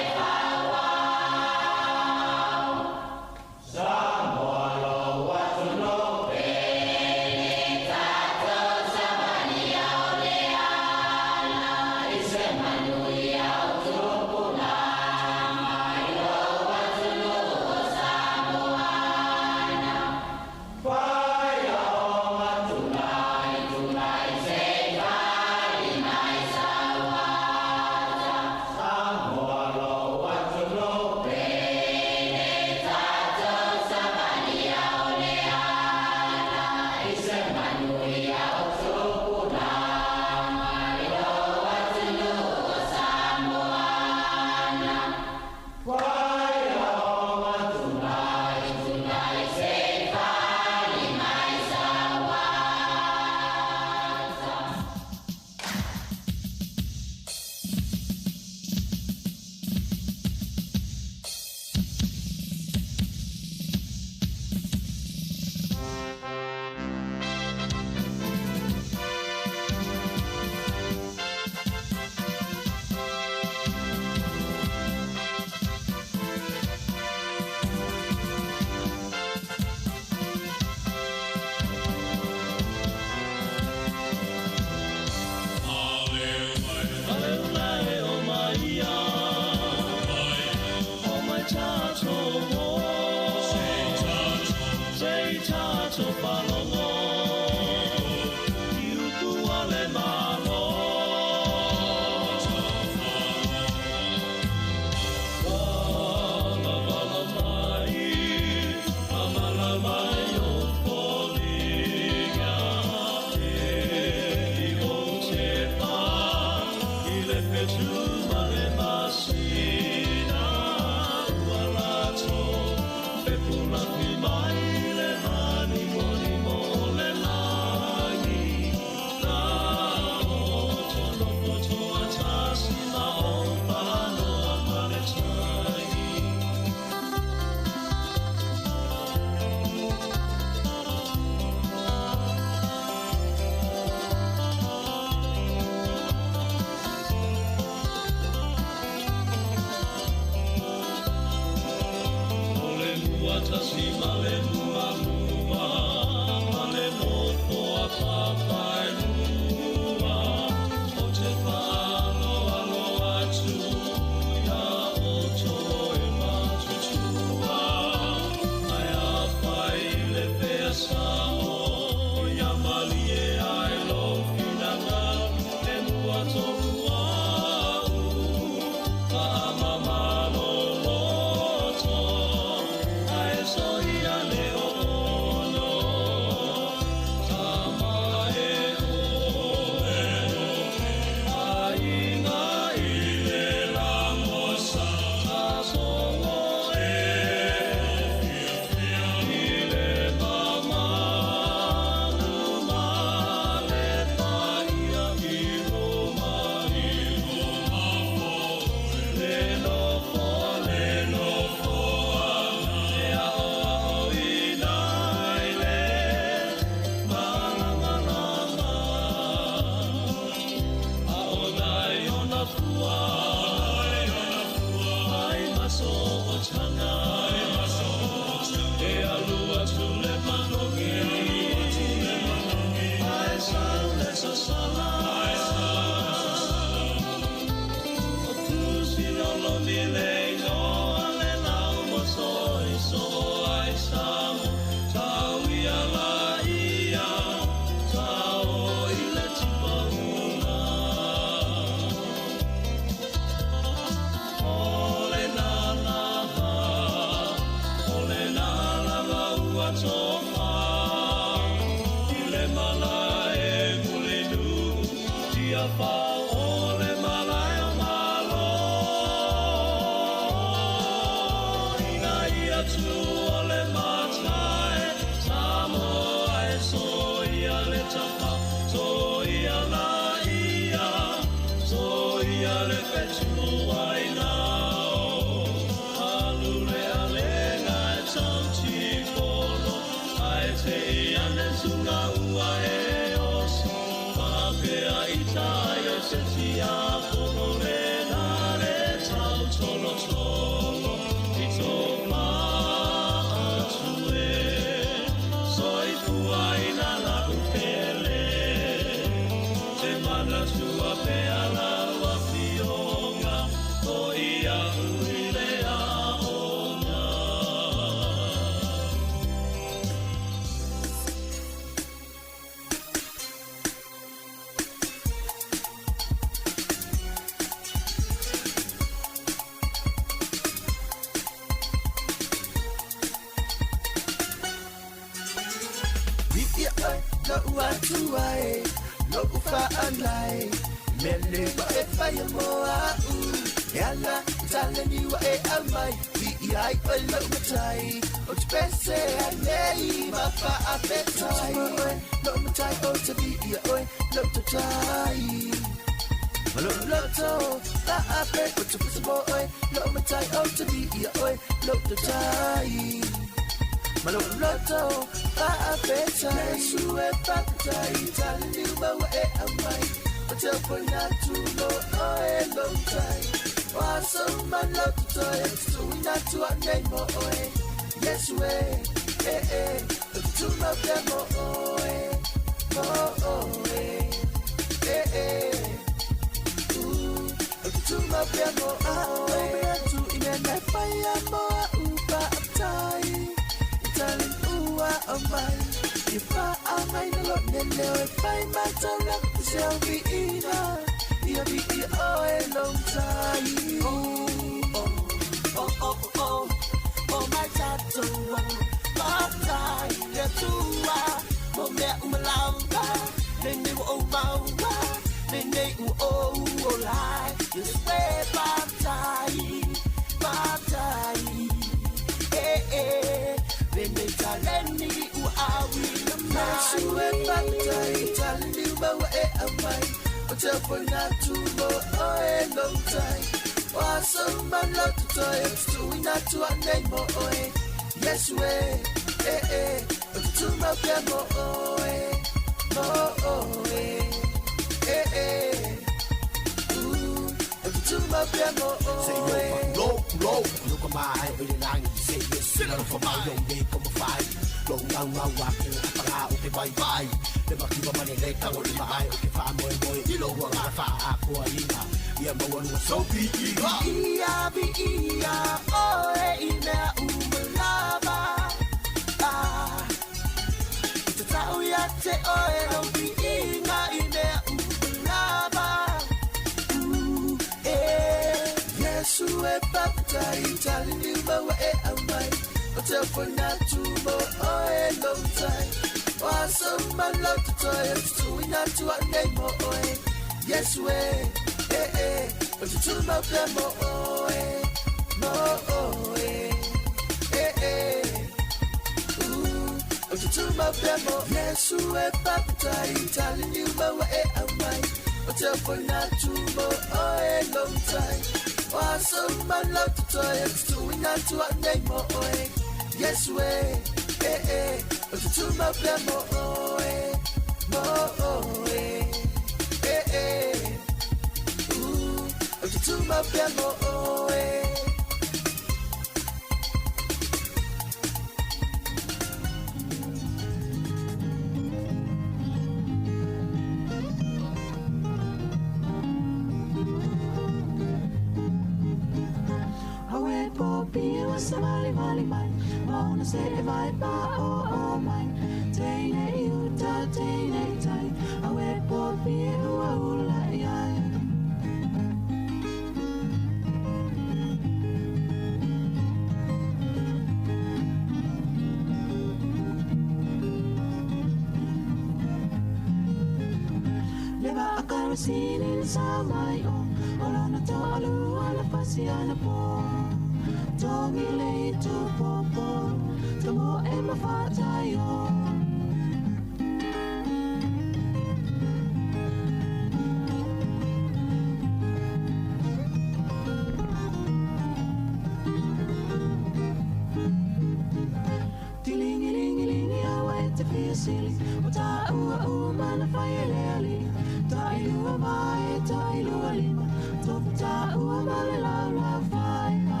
ua ma le laulau faiva.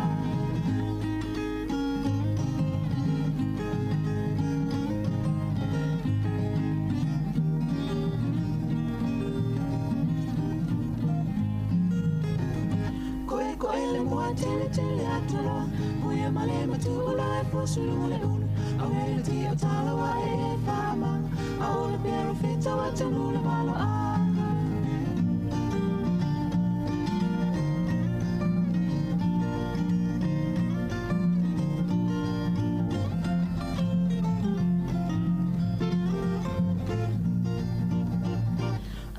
Koe koe le moa tele tele ataloa, Puia ma le matu ula e fosulunga le ulu, Au e le tia o talawa e e whaamanga, A o le pero fita wa tanu le valo anga.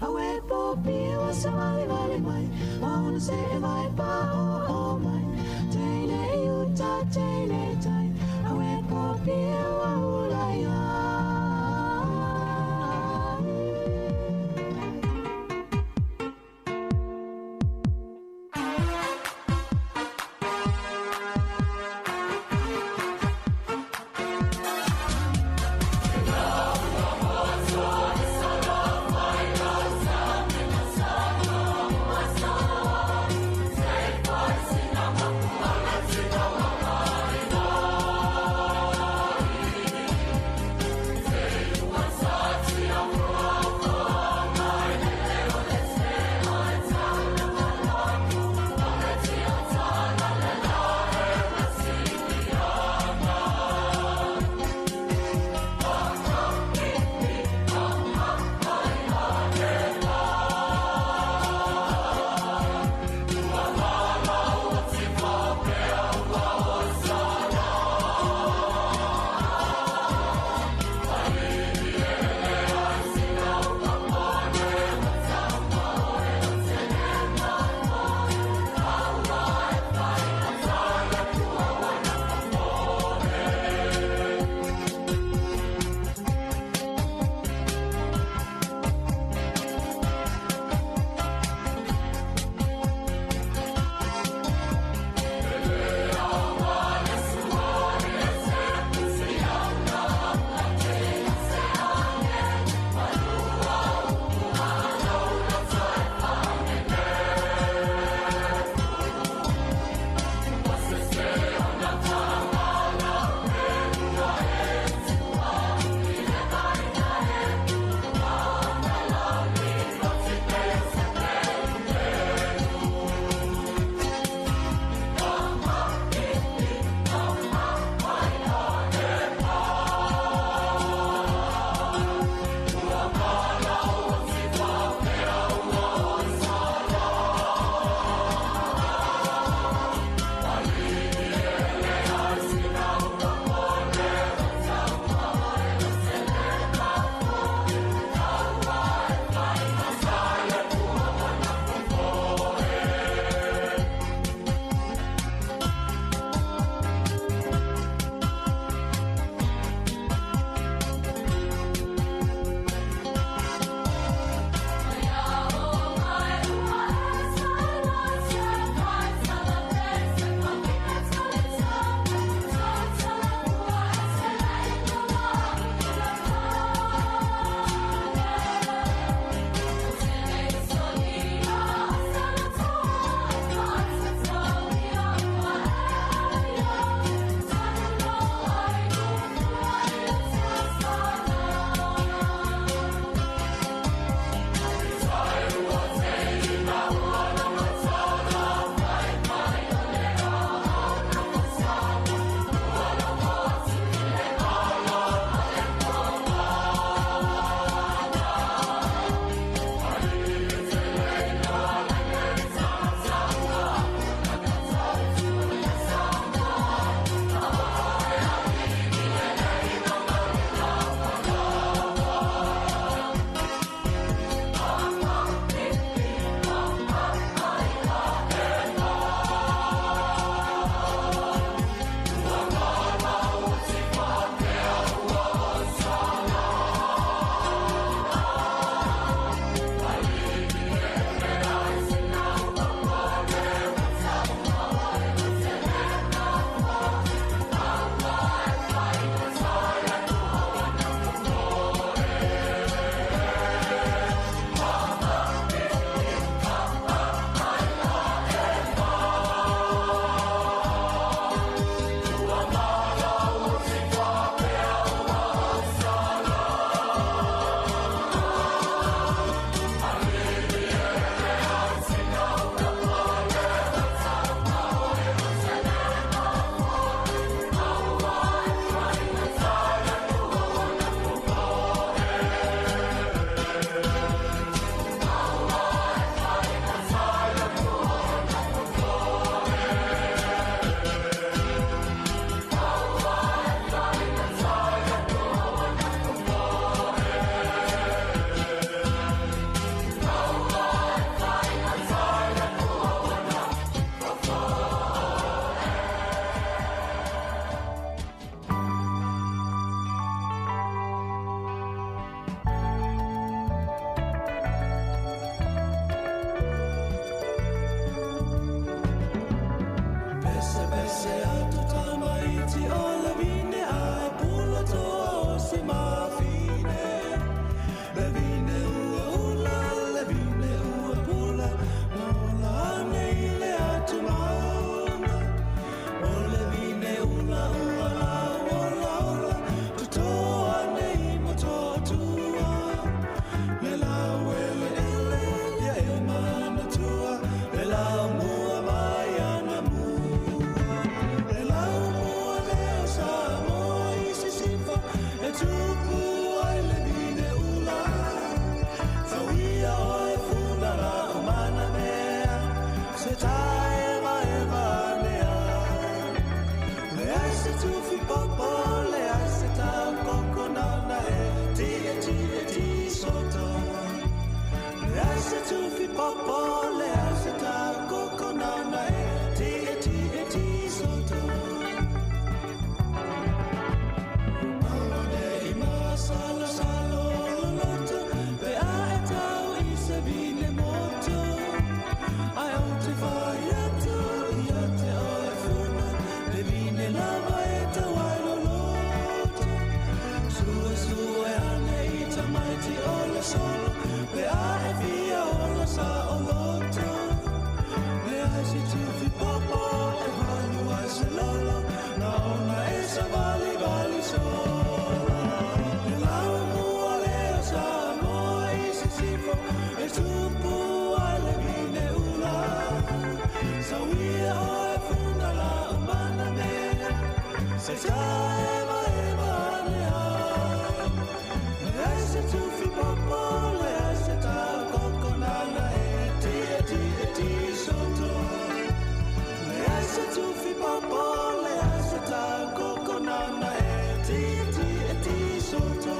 Awe po pia wa sa vale vale mai, Mauna se e vai pa o o mai, Teine i uta, teine tai, Awe po pia wa ula ia. popo le ai se tau koko nana e ti e ti e ti soto. Maua ne i masalo salo loloto pe a e tau i se vine moto. Ai o te whai atu ia te oe funa le vine lava e tau ai loloto. Sua sua e ane i tamaiti o le solo pe a e fia o la sa o loto. Le ai se tufi popo e valu ai se lolo na ona e sa vali vali sola. Le lau mua le o sa moa i se sifo e tupu ai le vine ula. Sa uia o e funa la o mana mea se ta eva eva ane ai. Le ai se tufi popo le ai se tau koko nana e ti e ti e ti soto. Le ai se tufi popo le ai se tau koko nana e ti e ti e ti soto.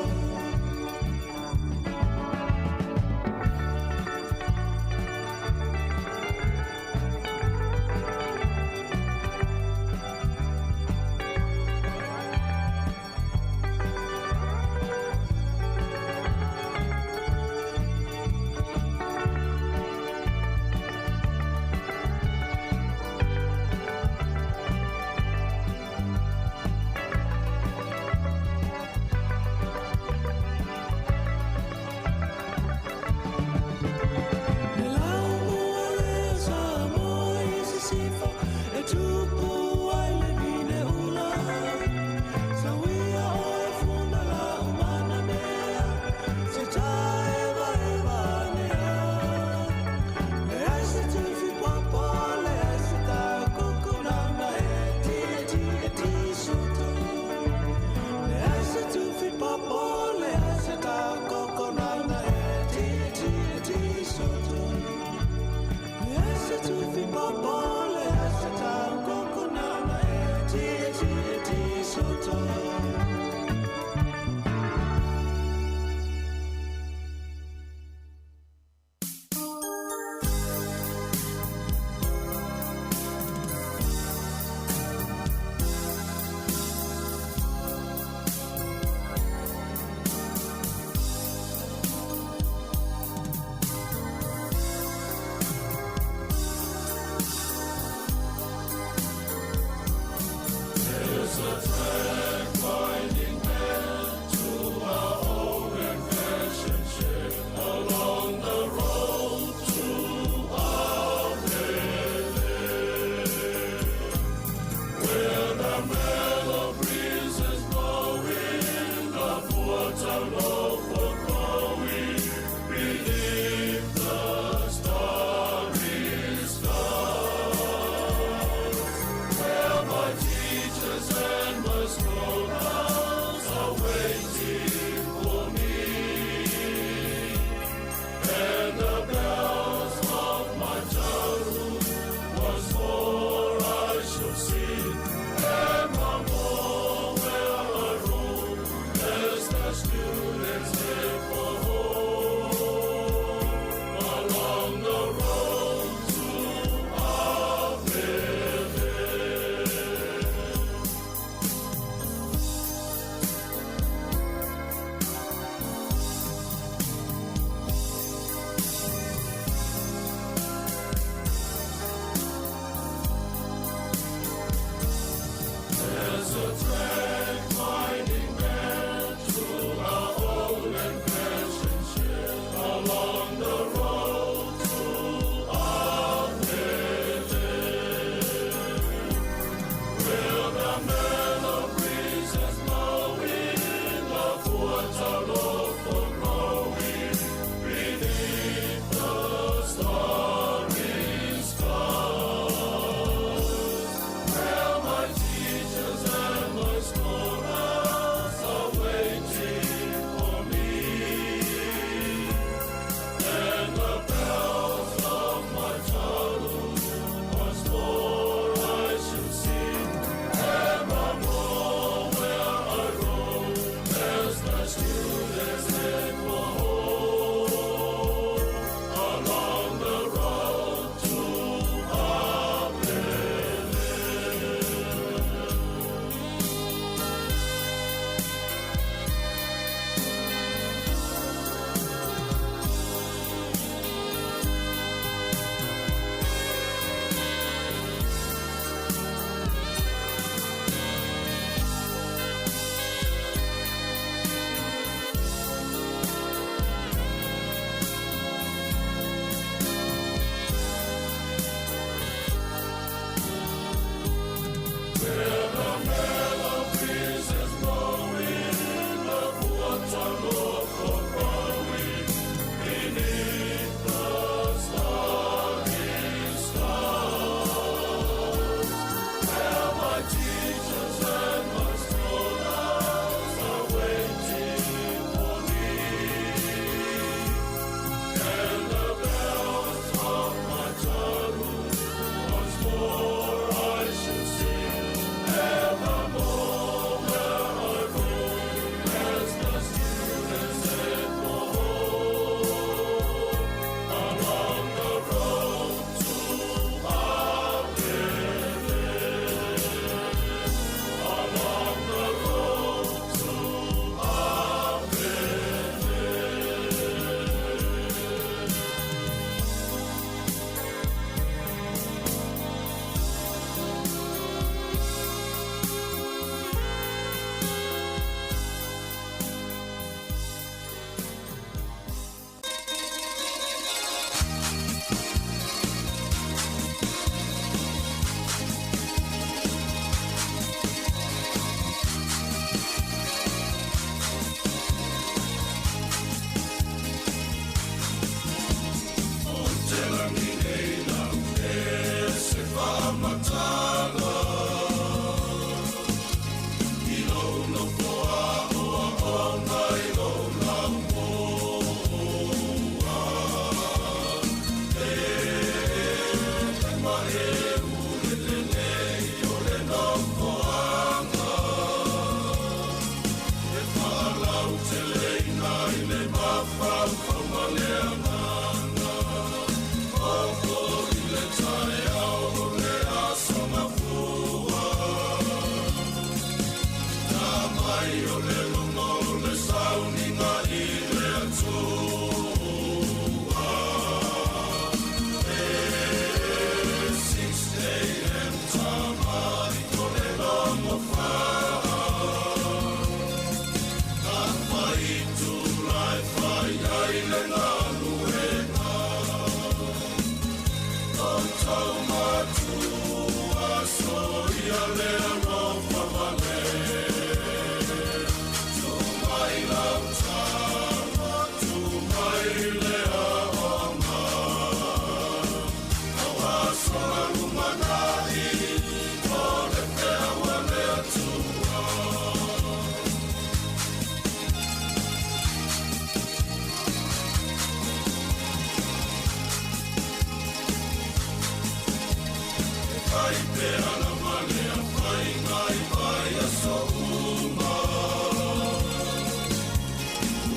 pea lava lea faiga i vaiaso uma.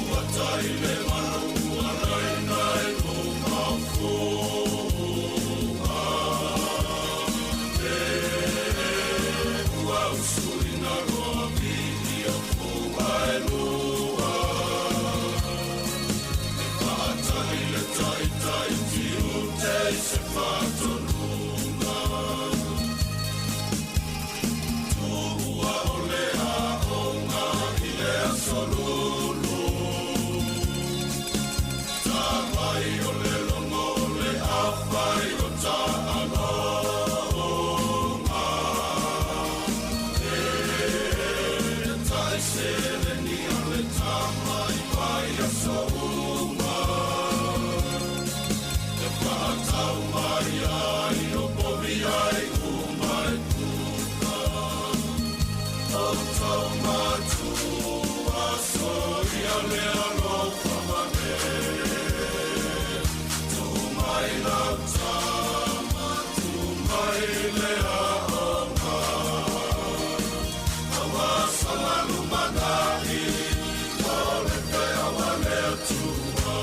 Ua tai le malu ua laina i luma o fuga. E ua usuina loa viia fuga e lua. E faatahi le taitai tiute i se faatonuga. Tuua o le aoga i le aso lulu. Tā mai o le logo o le afai o taaloga. E tai seleni a le tama i vaiaso uma. E whaatau mai ai o povi ai uma e puka. O tau matua soia le alofa mane. Tu mai lau tama, tu mai le aoga. Aua sanga lumanai, o le pea wa le Atua.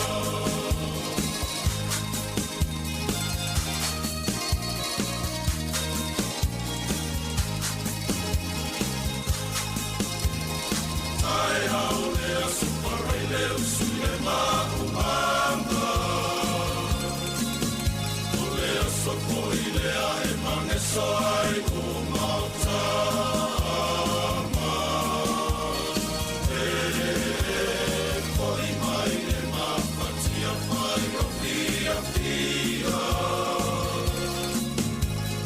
Tai hau le aso parai le usu i le maumama. O le aso foi lea e mageso ai uma o tama. E foi mai le mafatia fai o fia fia.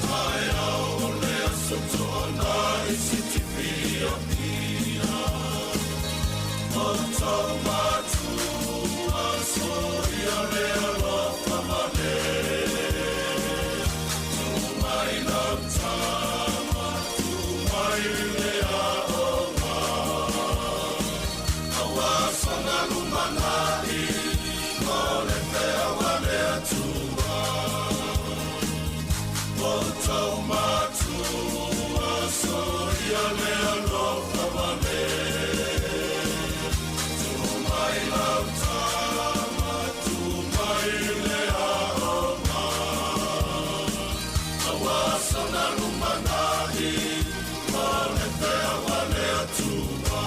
Tai au o le aso toana i siti fia fia. O tau matua soia le alofa mane. Tu mai lau tama, tu mai le aoga. Aua sanga lumanai, o le pea wa le Atua. O tau matua soia le alofa mane. Tu mai lau tama, tu mai le aoga. Aua sanga lumanai, o le pea wa le Atua.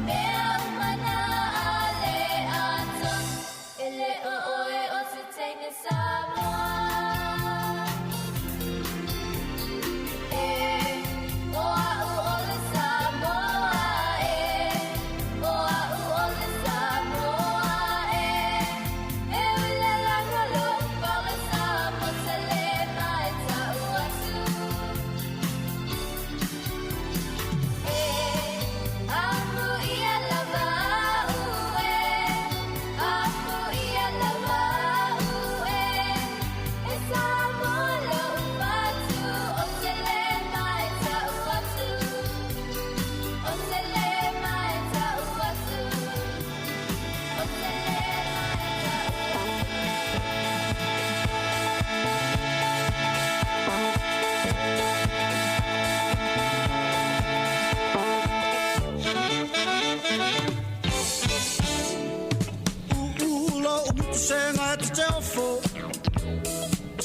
mea uma na a le Atua. E le o oe o se teine Samoa. E, o a'u o le Samoa e, o a'u o le Samoa e. E ule laga lo pale Samoa te le mai tau atu. E, amu ia lava au e, amu ia lava au e. E Samoa lo fatu o te le mai tau atu. O te le mai tau atu. O te le mai tau atu. Ula o mutu senga e te te ofo.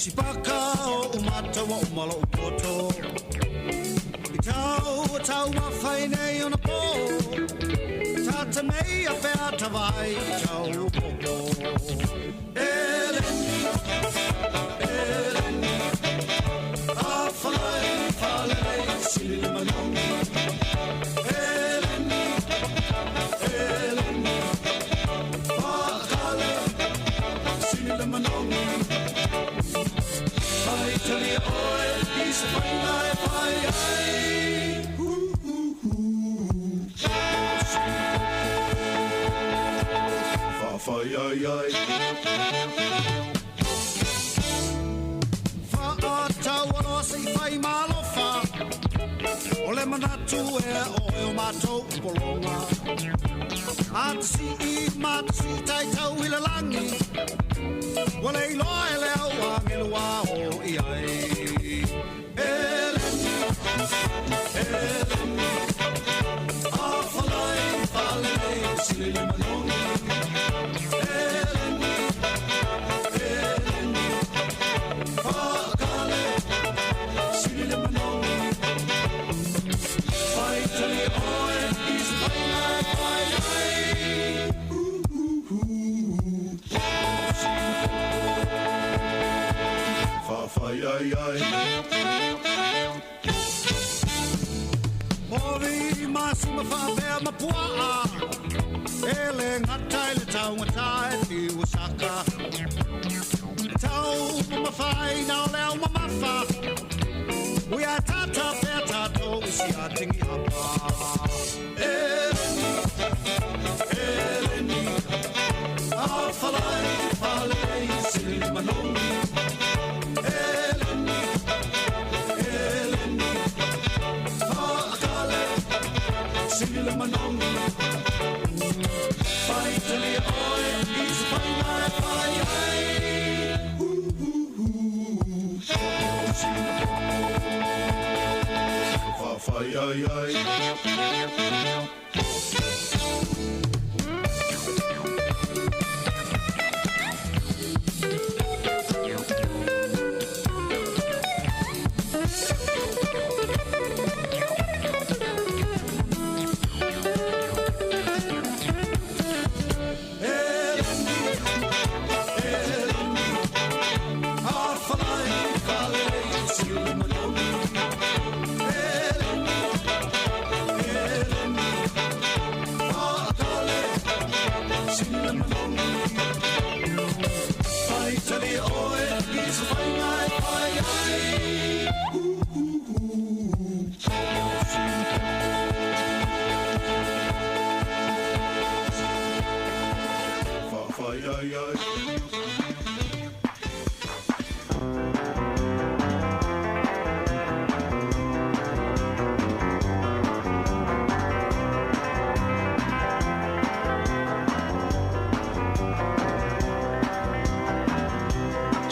Sipaka o umata wa umala o poto. I tau o tau mawhai nei ona pō. Tata mei a whea tawai i tau o popo. Eleni, eleni, a whalai whalei sili le manogi. Eleni, eleni, whakale sili le manogi. Pai tali oe i se whainga e pai ai. Hu, hu, hu. Whawhai ai ai. Whaatau aloa se i whai malofa. O le manatu e oe o mātou polonga. A te si i ma te si tai tau i le langi. Ua le iloa e le au angelua o i ai. Eleni, eleni, a whalai whalei sili le manogi. Eleni, eleni, whakale sili le manogi. Pai tali oe i se whainga e pai ai. Hu, hu, hu. Whawhai ai ai. Mori masu ma whapea ma puaa. E le ngata i le taungata e whiu saka. E tau ma mawhai nao leo ma mawha. Ui a tata pea tātou i si a tingi hapa. Eleni, eleni, a whalai whalei sili le manogi. Eleni, eleni, whaakale sili le manogi. Pai tali oe i se whainga e pai ai. Hu, hu, hu. Whawhai ai ai. Eleni, eleni, a whalai whalei sili le manogi. Eleni, eleni, whakale sili le manogi. Pai tali oe i se whainga e pai ai. Hu, hu, hu. Whawhai ai ai.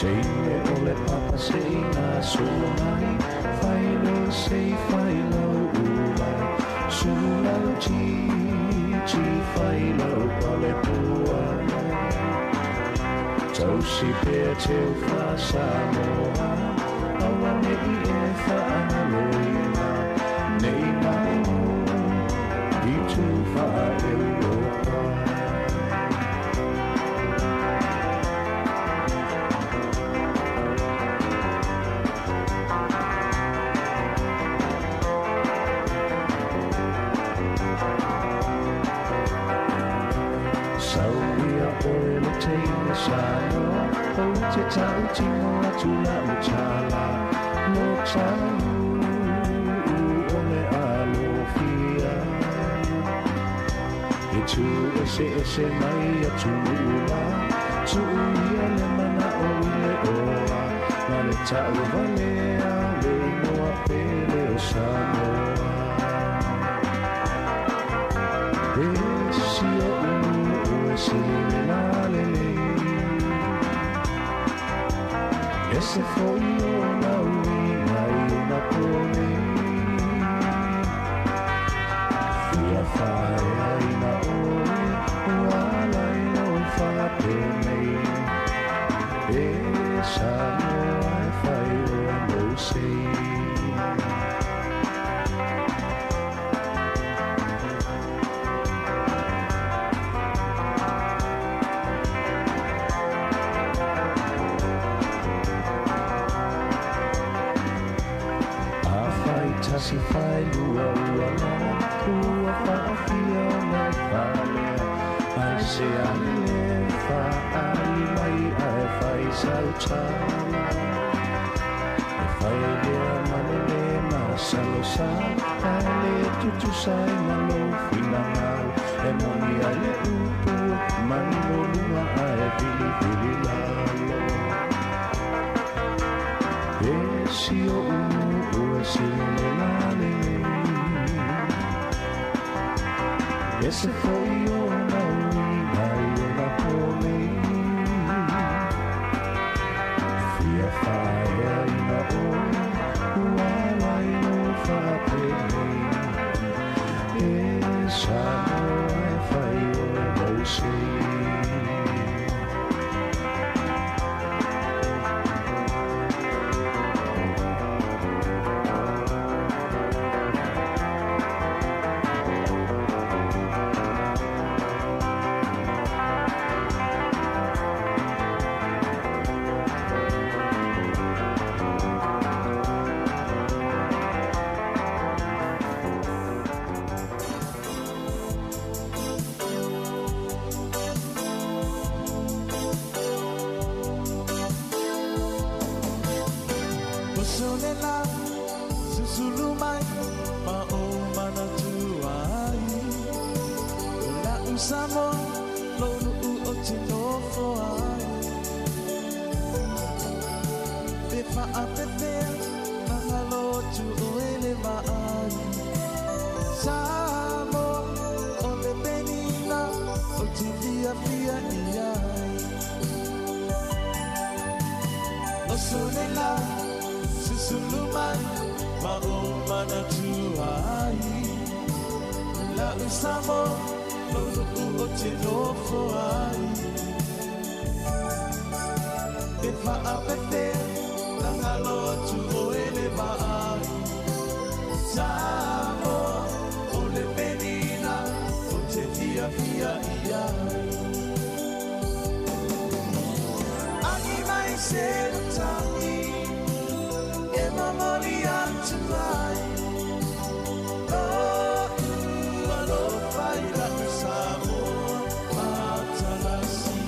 Teine o le papa se i ngā solo mai, whai lo se whai lo ulai, sulu ti, ti whai lo pale pua. Tausi pea te uwha Samoa, aua nei e whaangaloina, nei mai i tū whae. Tautino atu lau tala Lo tau o le alofia E tu ese ese mai atu nuu la Tu'uia le mana'o i le oa Ma le ta'u valea le igoa pele o Samoa E si o'u nu'u e sili le lalelei E se fo'i ona uiga i ona po nei Fia fa'aeaina oe ua ala i lou fa'apenei E Samoa e fai oe mou sei Afai tasi fai lua ua la Ua whaafia o nai whalea Ai se ale le whaali mai ai fai sau tala E fai lea malele masalo sa Ai le tutusai ma lou finagalo E moni ai le upu manino luga ae vilivili lalo E si o'u nu'u e sili le lalelei E se fo'i ona uiga i ona po nei Fia fa'aeaina oe ua ala i lou fa'apenei E Samoa e fai oe mou sei. Solela susulu mai ma o manatua ai O la usamo lo nu'u o te nofo ai Pe whaapepea mangalo tu o ele maai Samoa o le penina o te fia fia i ai O solela susulu mai ma o manatua ai La usamo lo nu'u o te nofo ai Pe whaapepea nangalo atu o ele maai Samoa o le penina o te fia fia i ai Agi mai se tangi e mamori atu ai Lo'u alofa i la'u Samoa matalasi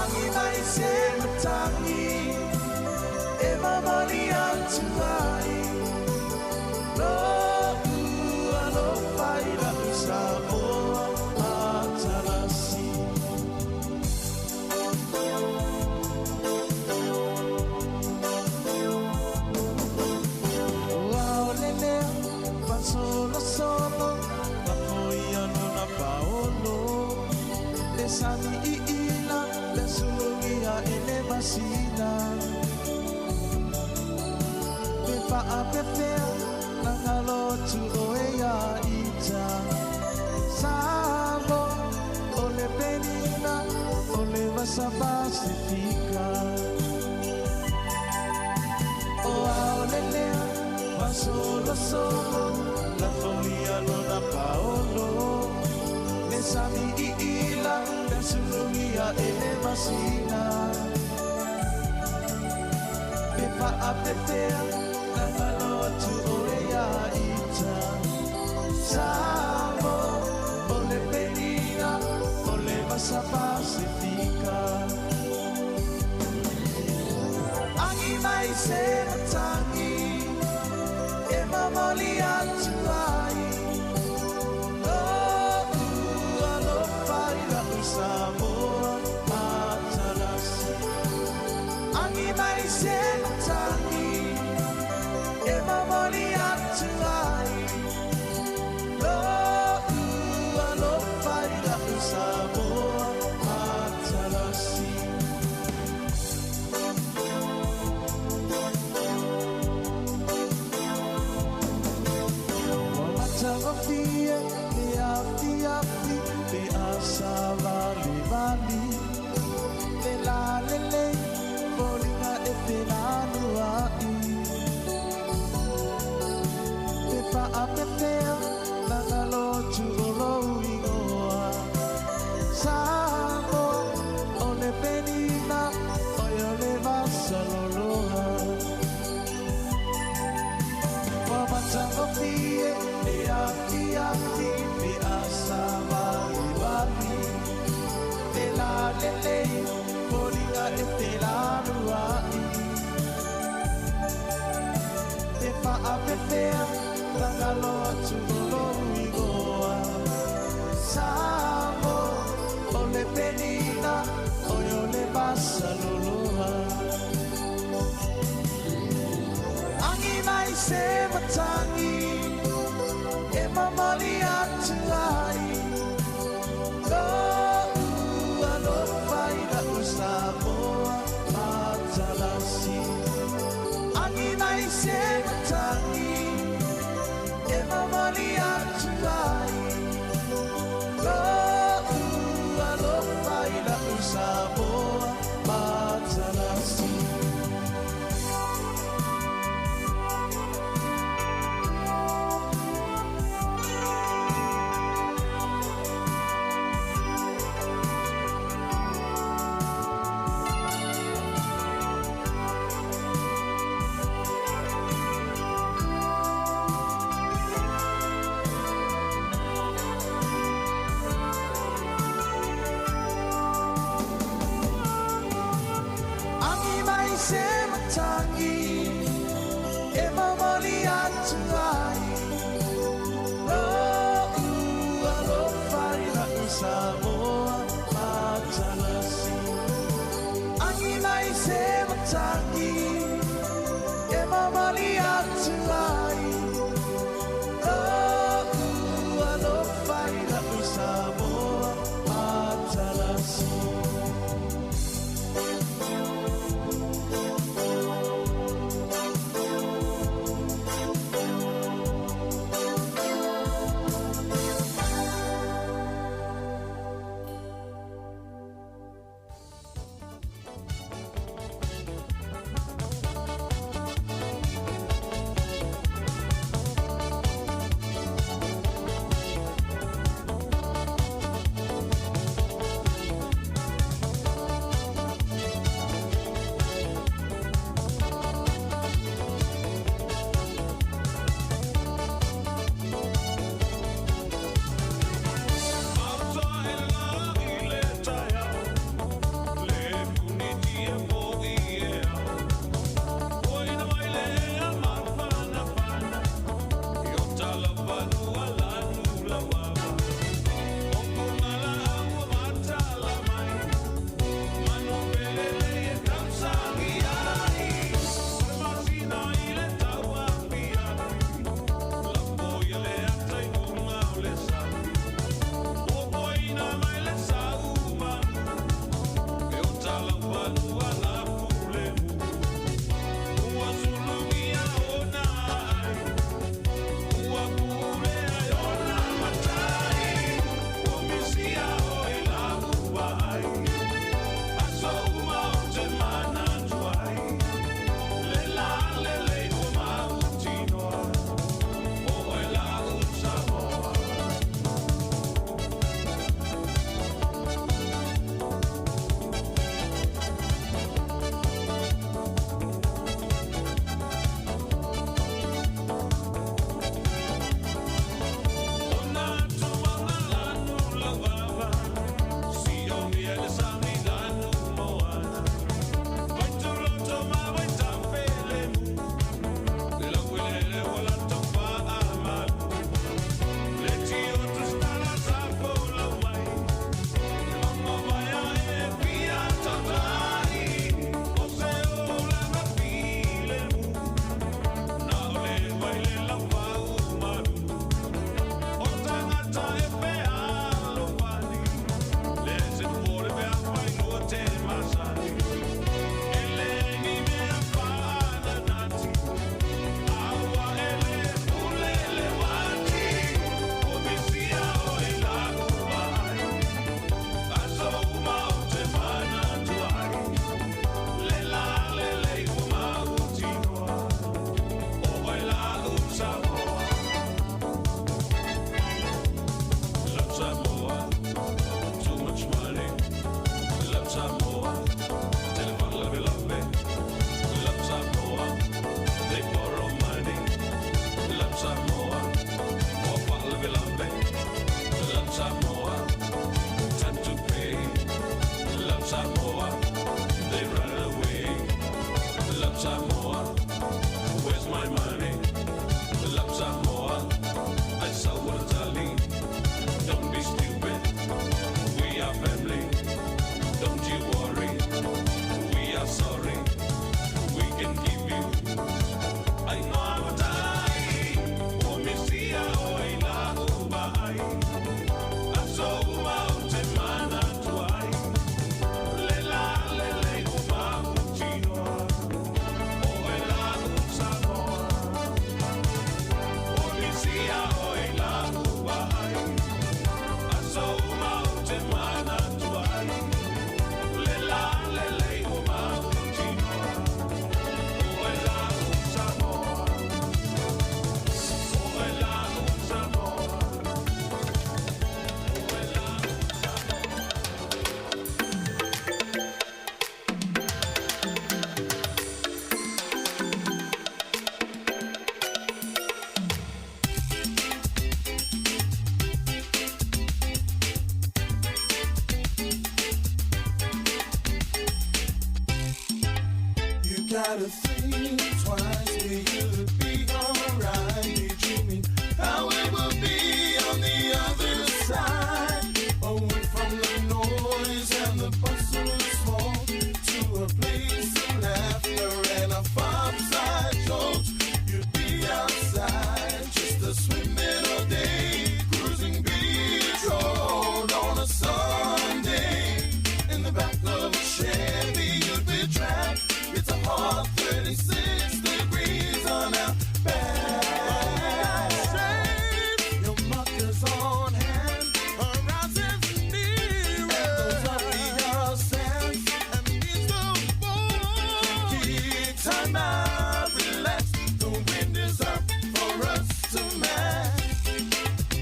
Agi mai se matangi e mamori atu ai Lo'u alofa i la'u Samoa matalasi. Ua o le lea fasolosolo na foia lona paolo Le sami i'ila le sulugia e le masina Pe whaapepea na ngalo atu o e ia ita Samoa o le penina o le vasa Pasifika O ao le lea fasolosolo na foia lona paolo Le sami i'ila le sulugia e le masina Pe whaapepea na ngalo atu o e ia ita Samoa o le penina o le vasa Pasifika. mamali atu ai Lo'u alofa i la'u Samoa matalasi Agi mai se matagi e mamali atu ai Lo'u alofa i la'u Samoa matalasi Ua matagofie le afiafi pe asavalivali Le lalelei foliga e felanua'i Pe faapefea lagalotu o lou igoa Samoa o le penina oe o le vasaloloa Ua matagofie le afiafi pe asavalivali Le lalelei foliga e felanua'i Pe faapefea lagalo atu o lou igoa Samoa o le penina oe o le vasaloloa Agi mai se matagi e mamali atu ai Lo'u alofa i la'u Samoa matalasi Agi mai se matagi e mamali atu ai Lo'u alofa i la'u Samoa matalasi Gotta think twice, will you be alright? Be dreaming how it will be on the other side. Away from the noise and the bustle of smoke, to a place of laughter and a fireside jokes. You'd be outside, just a swimming all day, cruising beach road on a Sunday. In the back of a Chevy, you'd be trapped. It's a hot 36 degrees on our back. Your markers on hand, horizons nearer. Those are the sands, and it's the boat. Keep time out, relax. The wind is up for us to match.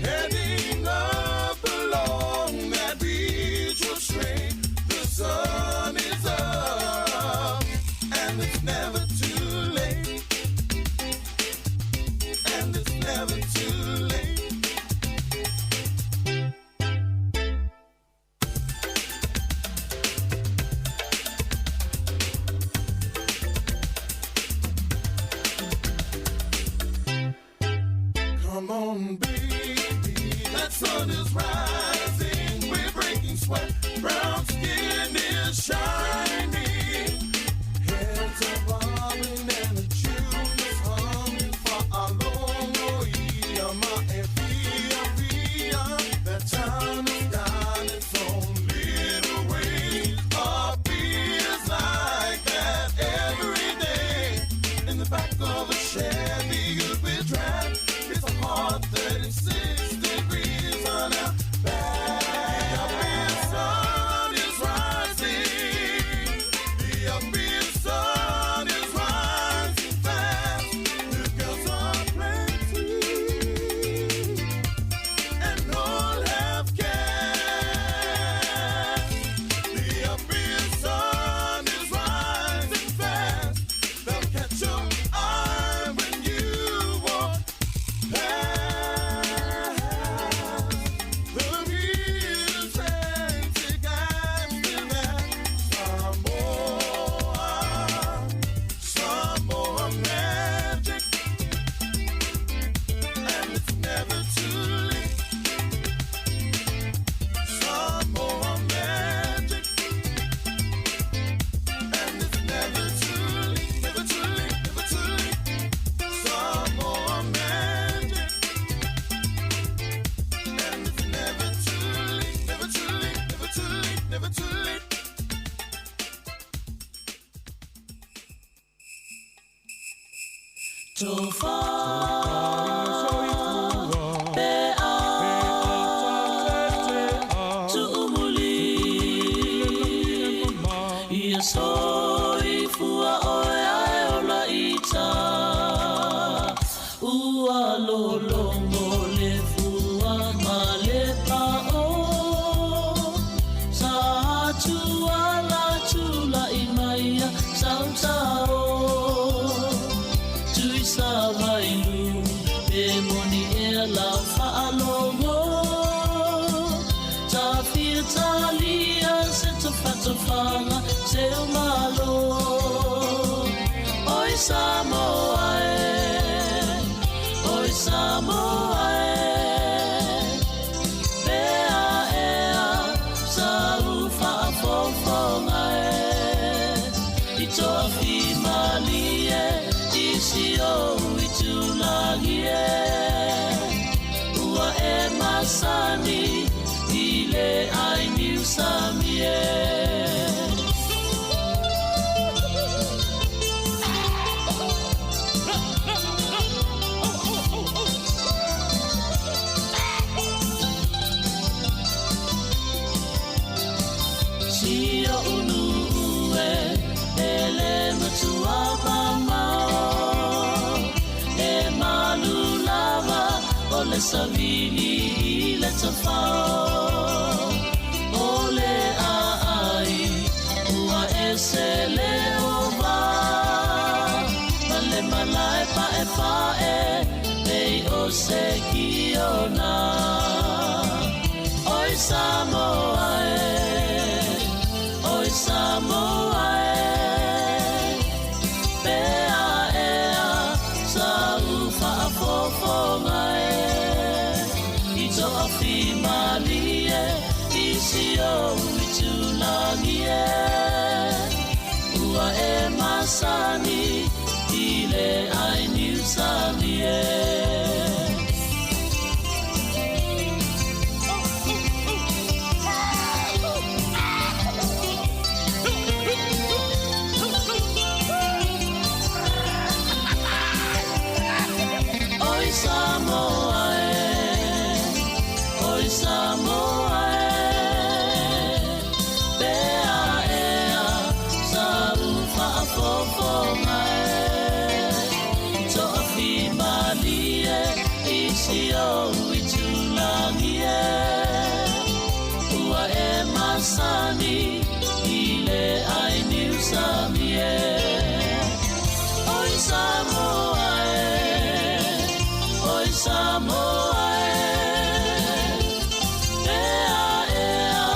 Heading up along that beach will straight. The sun is up, and it's never too late. And it's never too late. Come on, baby, that sun is rising. We're breaking sweat. Brown skin is shining. Heads are bobbing and the tune is humming for our long That town has got its own little ways. Appears like that every day. In the back of a Chevy, you'd be trapped. It's a hot 36 degrees on our back. The upbeat sun is rising. The upbeat sun is rising fast. The girls are plenty, and all have cash. The upbeat sun is rising fast. They'll catch your eye when you walk past. The beat is frantic after that. Samoa, Samoa magic, and it's never too late. Samoa magic, and it's never too late, never too late, never too late. Samoa magic, and it's never too late, never too late, never too late, never too late. Tofa pe a tuumuli Ia soifua oe ae ola ita Ua lologo le fua ma le pa'o Sa atu ala tula'i maia sautao Tui sa vailu pe moni ea lau faalogo Tafia talia se tafatafaga se o malo Oi Samoa e, oi Samoa e Pea ea sa u faafofoga e I toafimalie i si ou itulagi e Ua e masani i le ai niusami e Sia unu e ele matua mamao E malu lava o le savili i le tafao O le aai ua ese le ova Ma le malae pae pae pei o se kiona Oi Samoa e, oi Samoa e. Toafimalie i si ou itulagi e. Ua e masani i le ai niusami e. Oi Samoa e, oi Samoa e, pea ea sa ufaafofoga e. Toafimalie i si ou itulagi e. Ua e masani i le ai niusami e. Oi Samoa e, oi Samoa e, ea ea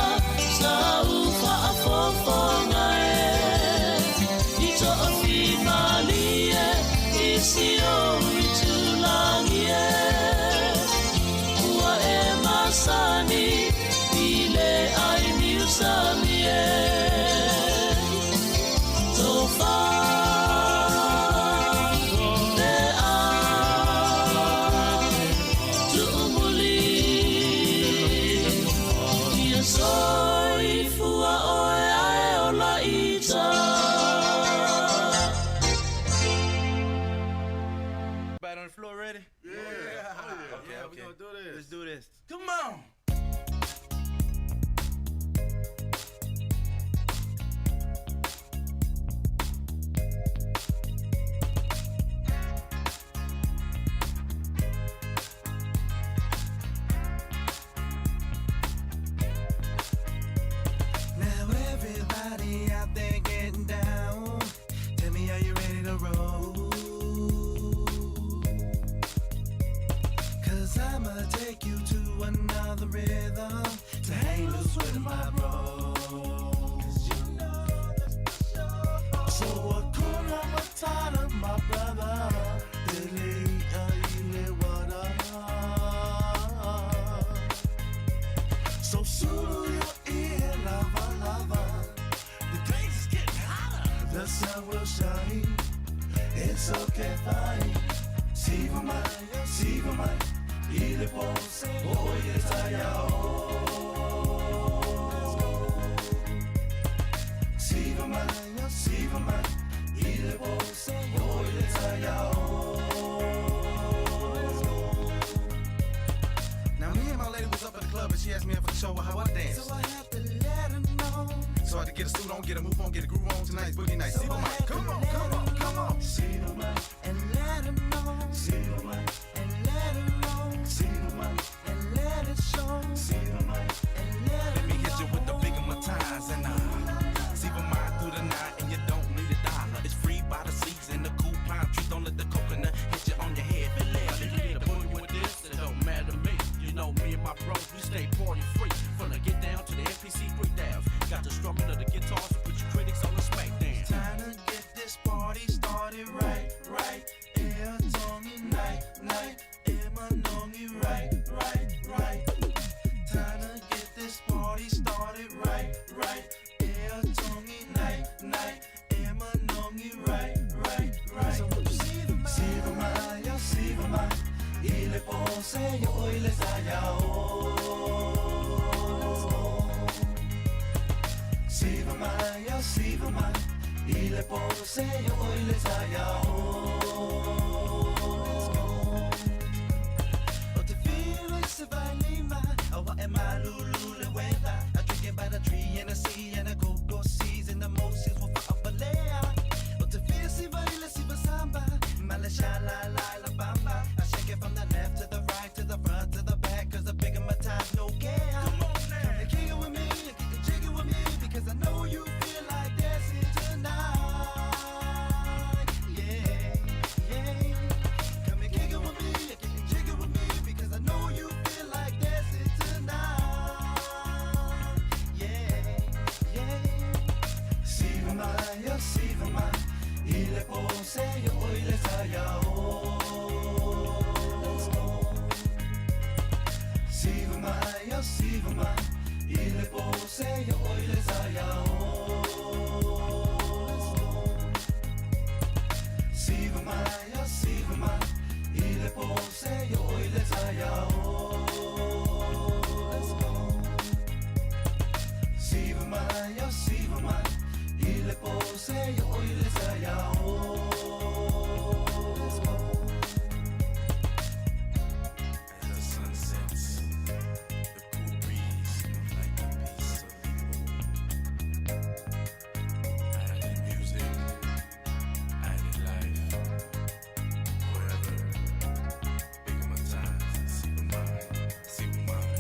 sa ufaafofoga e. I toafimalie i si ou itulagi e. Ua e masani i le ai niusami e. Tofa te a tuumuli ia soifua oe ae ola ita. Everybody on the floor ready? Yeah. Okay, Yeah, we okay. gonna do this. Let's do this. Come on. Now everybody out there getting down. Tell me, are you ready to roll? Cause I'ma take you to another rhythm to hang loose with my bros. You know that's for sure. So Hakuna Matata, my brother. So sulu your ear, lover, lover. The place is getting hotter. The sun will shine. It's okay, fine. Siva mai, siva mai. Ile po, o ile taya o. Siva mai, siva mai. Ile po, o ile taya o. Now me and my lady was up at the club and she asked me if I could show her how I dance. So I had to let her know. So I had to get a suit on, get a move on, get a groove on. Tonight's boogie night. See my come on, come on, come on. Siva mai, and let her know. Siva mai, and let her roll. Siva mai, and let it show. Siva mai, and let Let me hit you with the big of my ties and see my through the night and you don't need a dollar. It's free by the season, the cool pine tree. Don't let the coconut hit you on your head. If you get a boogie with this, it don't matter to me. You know me and my bros, we stay party free. From the get down to the NPC 3000. Got the strumming of the guitars to put your critics on the smackdown. Time to get this party started right, right. Ea tongi night, night. Ea manongi right, right, right. Time to get this party started right, right. Ea tongi night, night. Ea manongi right, right, right. So won't you see the mai, ya see the mai. Ile po se yo ile sa ya o. Siva mai, ya siva mai. Ile po se yo ile sa ya o. O te feel se vai lima, awa e malulu le weather. I drinking by the tree and the sea and the cocoa seas and the Moses will fa'apalea. O te feel siva ile siva samba, mala sha la la la bamba. I shake it from the left to the right to the front to the back, cause the bigger my ties no care. Come on now, come and kick it with me, and kick it, jig it with me, because I know you feel like dancing tonight. Yeah, yeah. mai, o siva mai, i le po se i o i le taeao. Siva mai, o siva mai, i le po se i o i le taeao. Let's go. Siva mai, o siva mai, i le po se i o i le taeao. Let's go. As the sun sets, the cool breeze moves like a piece of Island music, island life, forever. Big my ties, siva mai, siva mai.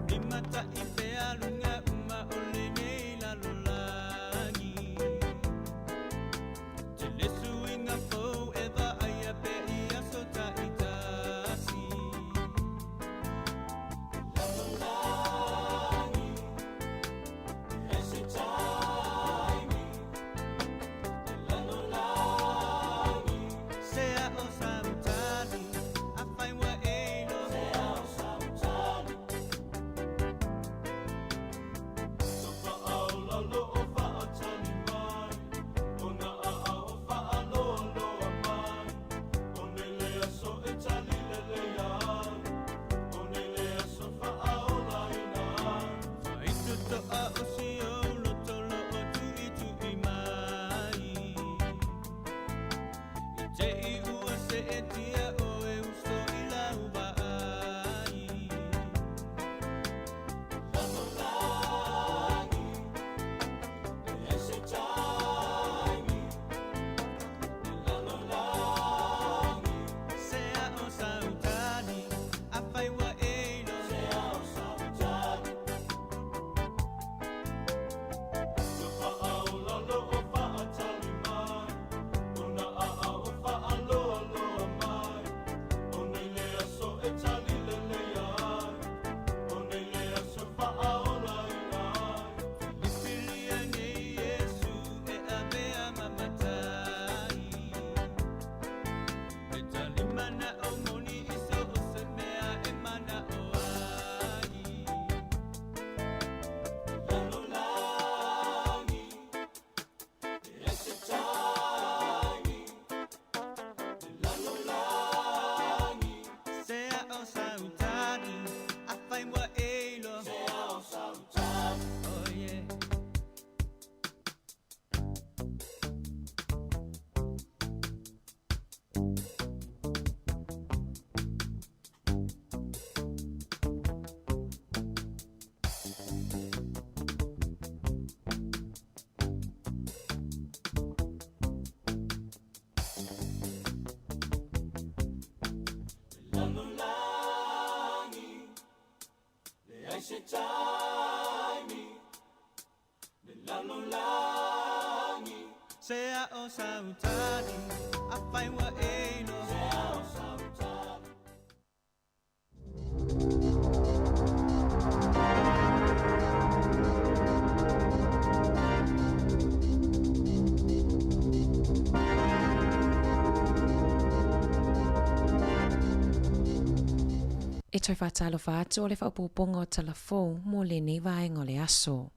Limata i pea lunga uma o lenei lalolagi. Te le suiga fou e vaaia pea i aso ta'itasi. Lalolagi, e se taimi. Lalolagi, sea o sautali, afai ua e iloa. Sea o sautali. Fa'aolalo o fa'atali mai, o na a'ao fa'aloaloa mai, o nei le aso e tali lelei ai, o nei le aso fa'aolaina ai. Fa'itoto'a o si ou loto lo'o tu'itu'i mai. I te'i ua se'etia oe uso i lau va'ai. Lalolagi, e se taimi. Lalolagi, Sea o sautali, afai ua e iloa. Sea o sautali. Fa'aolalo o fa'atali mai, o na a'ao fa'aloaloa mai, o nei le aso e tali lelei ai, o nei le aso fa'aolaina ai. Filifilia nei Iesu e avea ma matai. E talimana'o moni i so o se mea e mana'o ai. Lalolagi, e se taimi. Lalolagi, Sea o sautali, afai ua e iloa. Sea o sautali. Oh yeah. Lalolagi, leai se taimi. Lalolagi, Sea o sautali, afai ua e iloa. Sea o sautali. E toe fa'atalofa atu o le fa'aopoopoga o Tala Fou mo lenei vaega o le aso.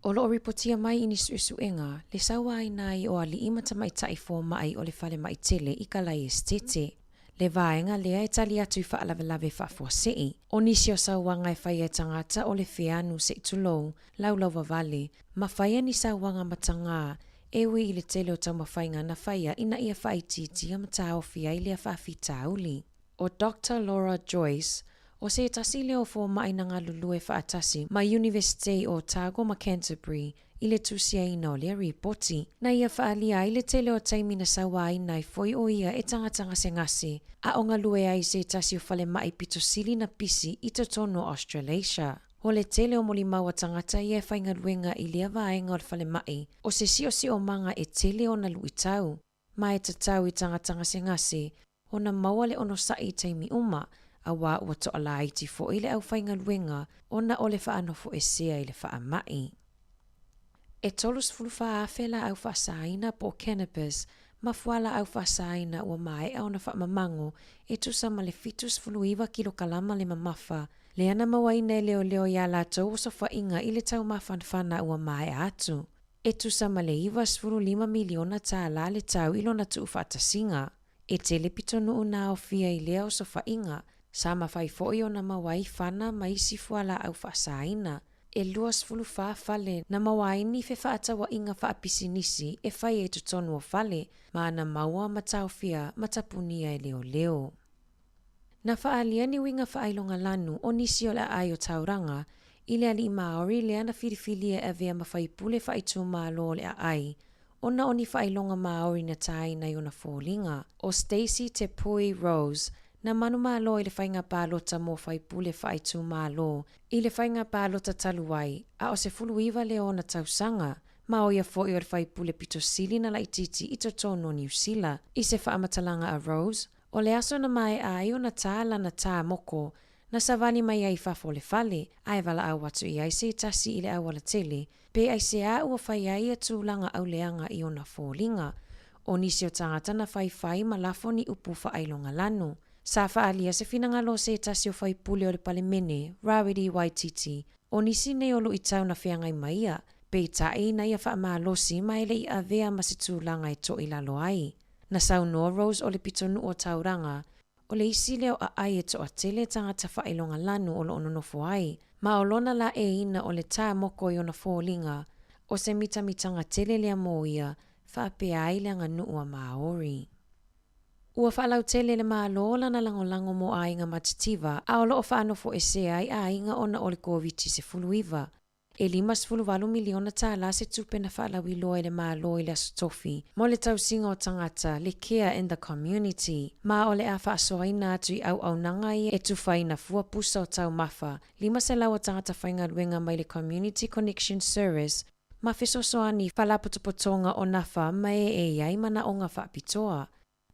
O lo'o ripotia mai i ni su'esu'ega le sauāina ai o ali'i ma tamaita'i foma'i o le falema'i tele i Kalai Esetete. Le vaega lea e tali atu i fa'alavelave fa'afuase'i. O nisi o sauaga e faia e tagata o le feanu se'i tulou, laulauvavale, ma faia ni sauaga matagā e ui i le tele o taumafaiga na faia ina ia fa'aitiitia ma taofi ai lea fa'afitauli. O Doctor Laura Joyce, o se tasi lea o foma'i na galulue fa'atasi ma Iunivesitei o Otago ma Canterbury i le tusiaina o lea ripoti. Na ia fa'alia ai le tele o taimi na sauāina ai foi o ia e tagata gasegase a o galue ai i se tasi o falema'i pito sili na pisi i totonu o Australasia. O le tele o molimau a tagata ia e faigaluega i lea vaega o le falemai, o se siosiomaga e tele ona luitau, ma e tatau i tagata gasegase ona maua le onosai i taimi uma, auā ua toalaiti foi le aufaigaluega ona o le faanofoesea i le faamai. E 34,000 laau faasaina po o cannabis ma fualaau faasaina ua maea ona faamamago e tusa ma le 79 kilokalama le mamafa, lea na mauaina e leoleo iā latou osofaiga i le taumafanafana ua maea atu. E tusa ma le $95 miliona tālā le tau i lona tuufaatasiga. E tele pitonuu na aofia i lea osofaiga, sa mafai foi ona maua ai fana ma isi fualaau faasaina. E 24 fale na maua ai ni fefaatauaiga faapisinisi e faia i totonu o fale, ma na maua ma taofia ma tapunia e leoleo. Na faaalia ni uiga faailogalanu o nisi o le aai o Tauranga i le alii Māori lea na filifilia e avea ma faipule faaitumalo o le aai, ona o ni faailoga Māori na tāina i ona foliga. ʻO Stacey Te Pui Rose, na manumalo i le faiga palota mo faipule faaitumalo i le faiga palota talu ai, a o 19 lea o ona tausaga, ma ʻo ia foi o le faipule pito sili na laitiiti i totonu o Niu Sila. I se faamatalaga a Rose, o le aso na maea ai ona tā lana tā moko, na savali mai ai i fafo o le fale, ae valaau atu i ai se tasi i le aualatele, pe aiseā ua fai ai ia tulaga auleaga i ona foliga. O nisi o tagata na faifai ma lafo ni upu faailogalanu. Sa faaalia se finagalo o se tasi o faipule o le Palemene, Rawiri Waititi, o nisi nei o luitau na feagai ma ia, peitai na ia faamalosi ma e le i avea ma se tulaga e toilalo ai. Na saunoa Rose o le pitonuu o Tauranga, o le isi lea o aai e toatele tagata faailogalanu o loo nonofo ai, ma o lona laeiina o le tā moko i ona foliga, o se mitamitaga tele lea mo ia, faapea ai le aganuu a Māori. Ua faalautele le Malo lana lagolago mo aiga matitiva a o loo faanofoesea ai aiga ona o le Koviti-19. E $58 miliona tālā se tupe na faalauiloa e le Malo i le Aso Tofi mo le tausiga o tagata, le Care in the Community, ma o le a faasoaina atu i auaunaga ia e tufaina fua pusa o taumafa 500 o tagata faigaluega mai le Community Connection Service ma fesoasoani faalapotopotoga o Nafa ma e e i ai manaoga faapitoa.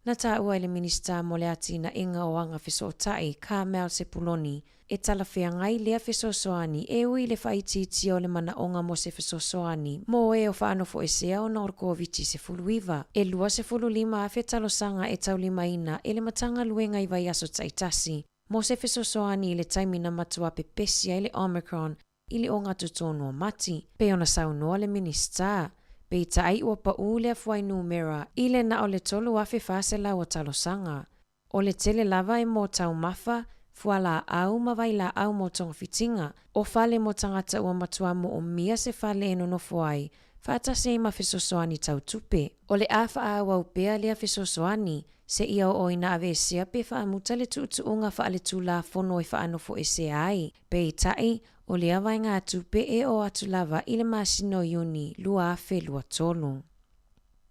Na taua e le Minisita mo le Atinaega o Aga Fesootai, Carmel Sepuloni, e talafeagai lea fesoasoani e ui i le faaitiitia o le manaoga mo se fesoasoani mo e o faanofoesea ona o le Koviti-19. E 25,000 talosaga e taulimaina e le Matagaluega i vaiaso taitasi mo se fesoasoani i le taimi na matua pepesi ai le Omicron i le ogatotonu o Mati, pei ona saunoa le Minisita. Peitai ua paū lea fuainumera i le na o le 3,400 o talosaga. O le tele lava e mo taumafa, fualaau ma vailaau mo togafitiga, o fale mo tagata ua matua moomia se fale e nonofo ai, faatasi ai ma fesoasoani tau tupe. O le a faaauau pea lea fesoasoani, seia oo ina aveesea pe faamuta le tuutuuga faaletulafono e faanofoesea ai. Peitai, o lea vaegatupe e oo atu lava i le masina o Iuni 2023.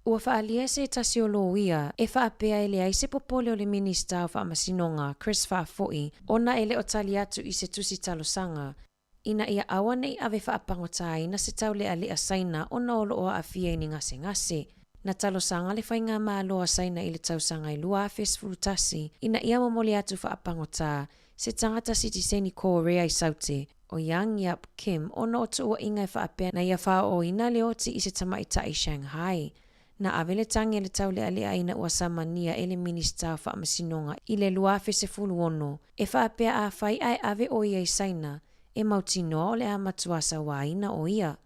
Ua faaalia se tasi o loia e faapea e leai se popole o le Minisita o Faamasinoga, Chris Faafoi, ona e le o tali atu i se tusi talosaga, ina ia aua ne i ave faapagotaina se taulealea Saina ona o loo aafia i ni gasegase. Na talosaga le faigamalo a Saina i le tausaga e 2011 ina ia momoli atu faapagota se tagata sitiseni Korea i Saute, o Yang Yap Kim ona o tuuaiga e faapea na ia faaooina le oti i se tamaitai Shanghai. Na ave le tagi a le taulealea ina ua samania e le Minisita o Faamasinoga i le 2016 e faapea afai ae ave o ia i Saina, e mautinoa o le a matua sauaina o ia.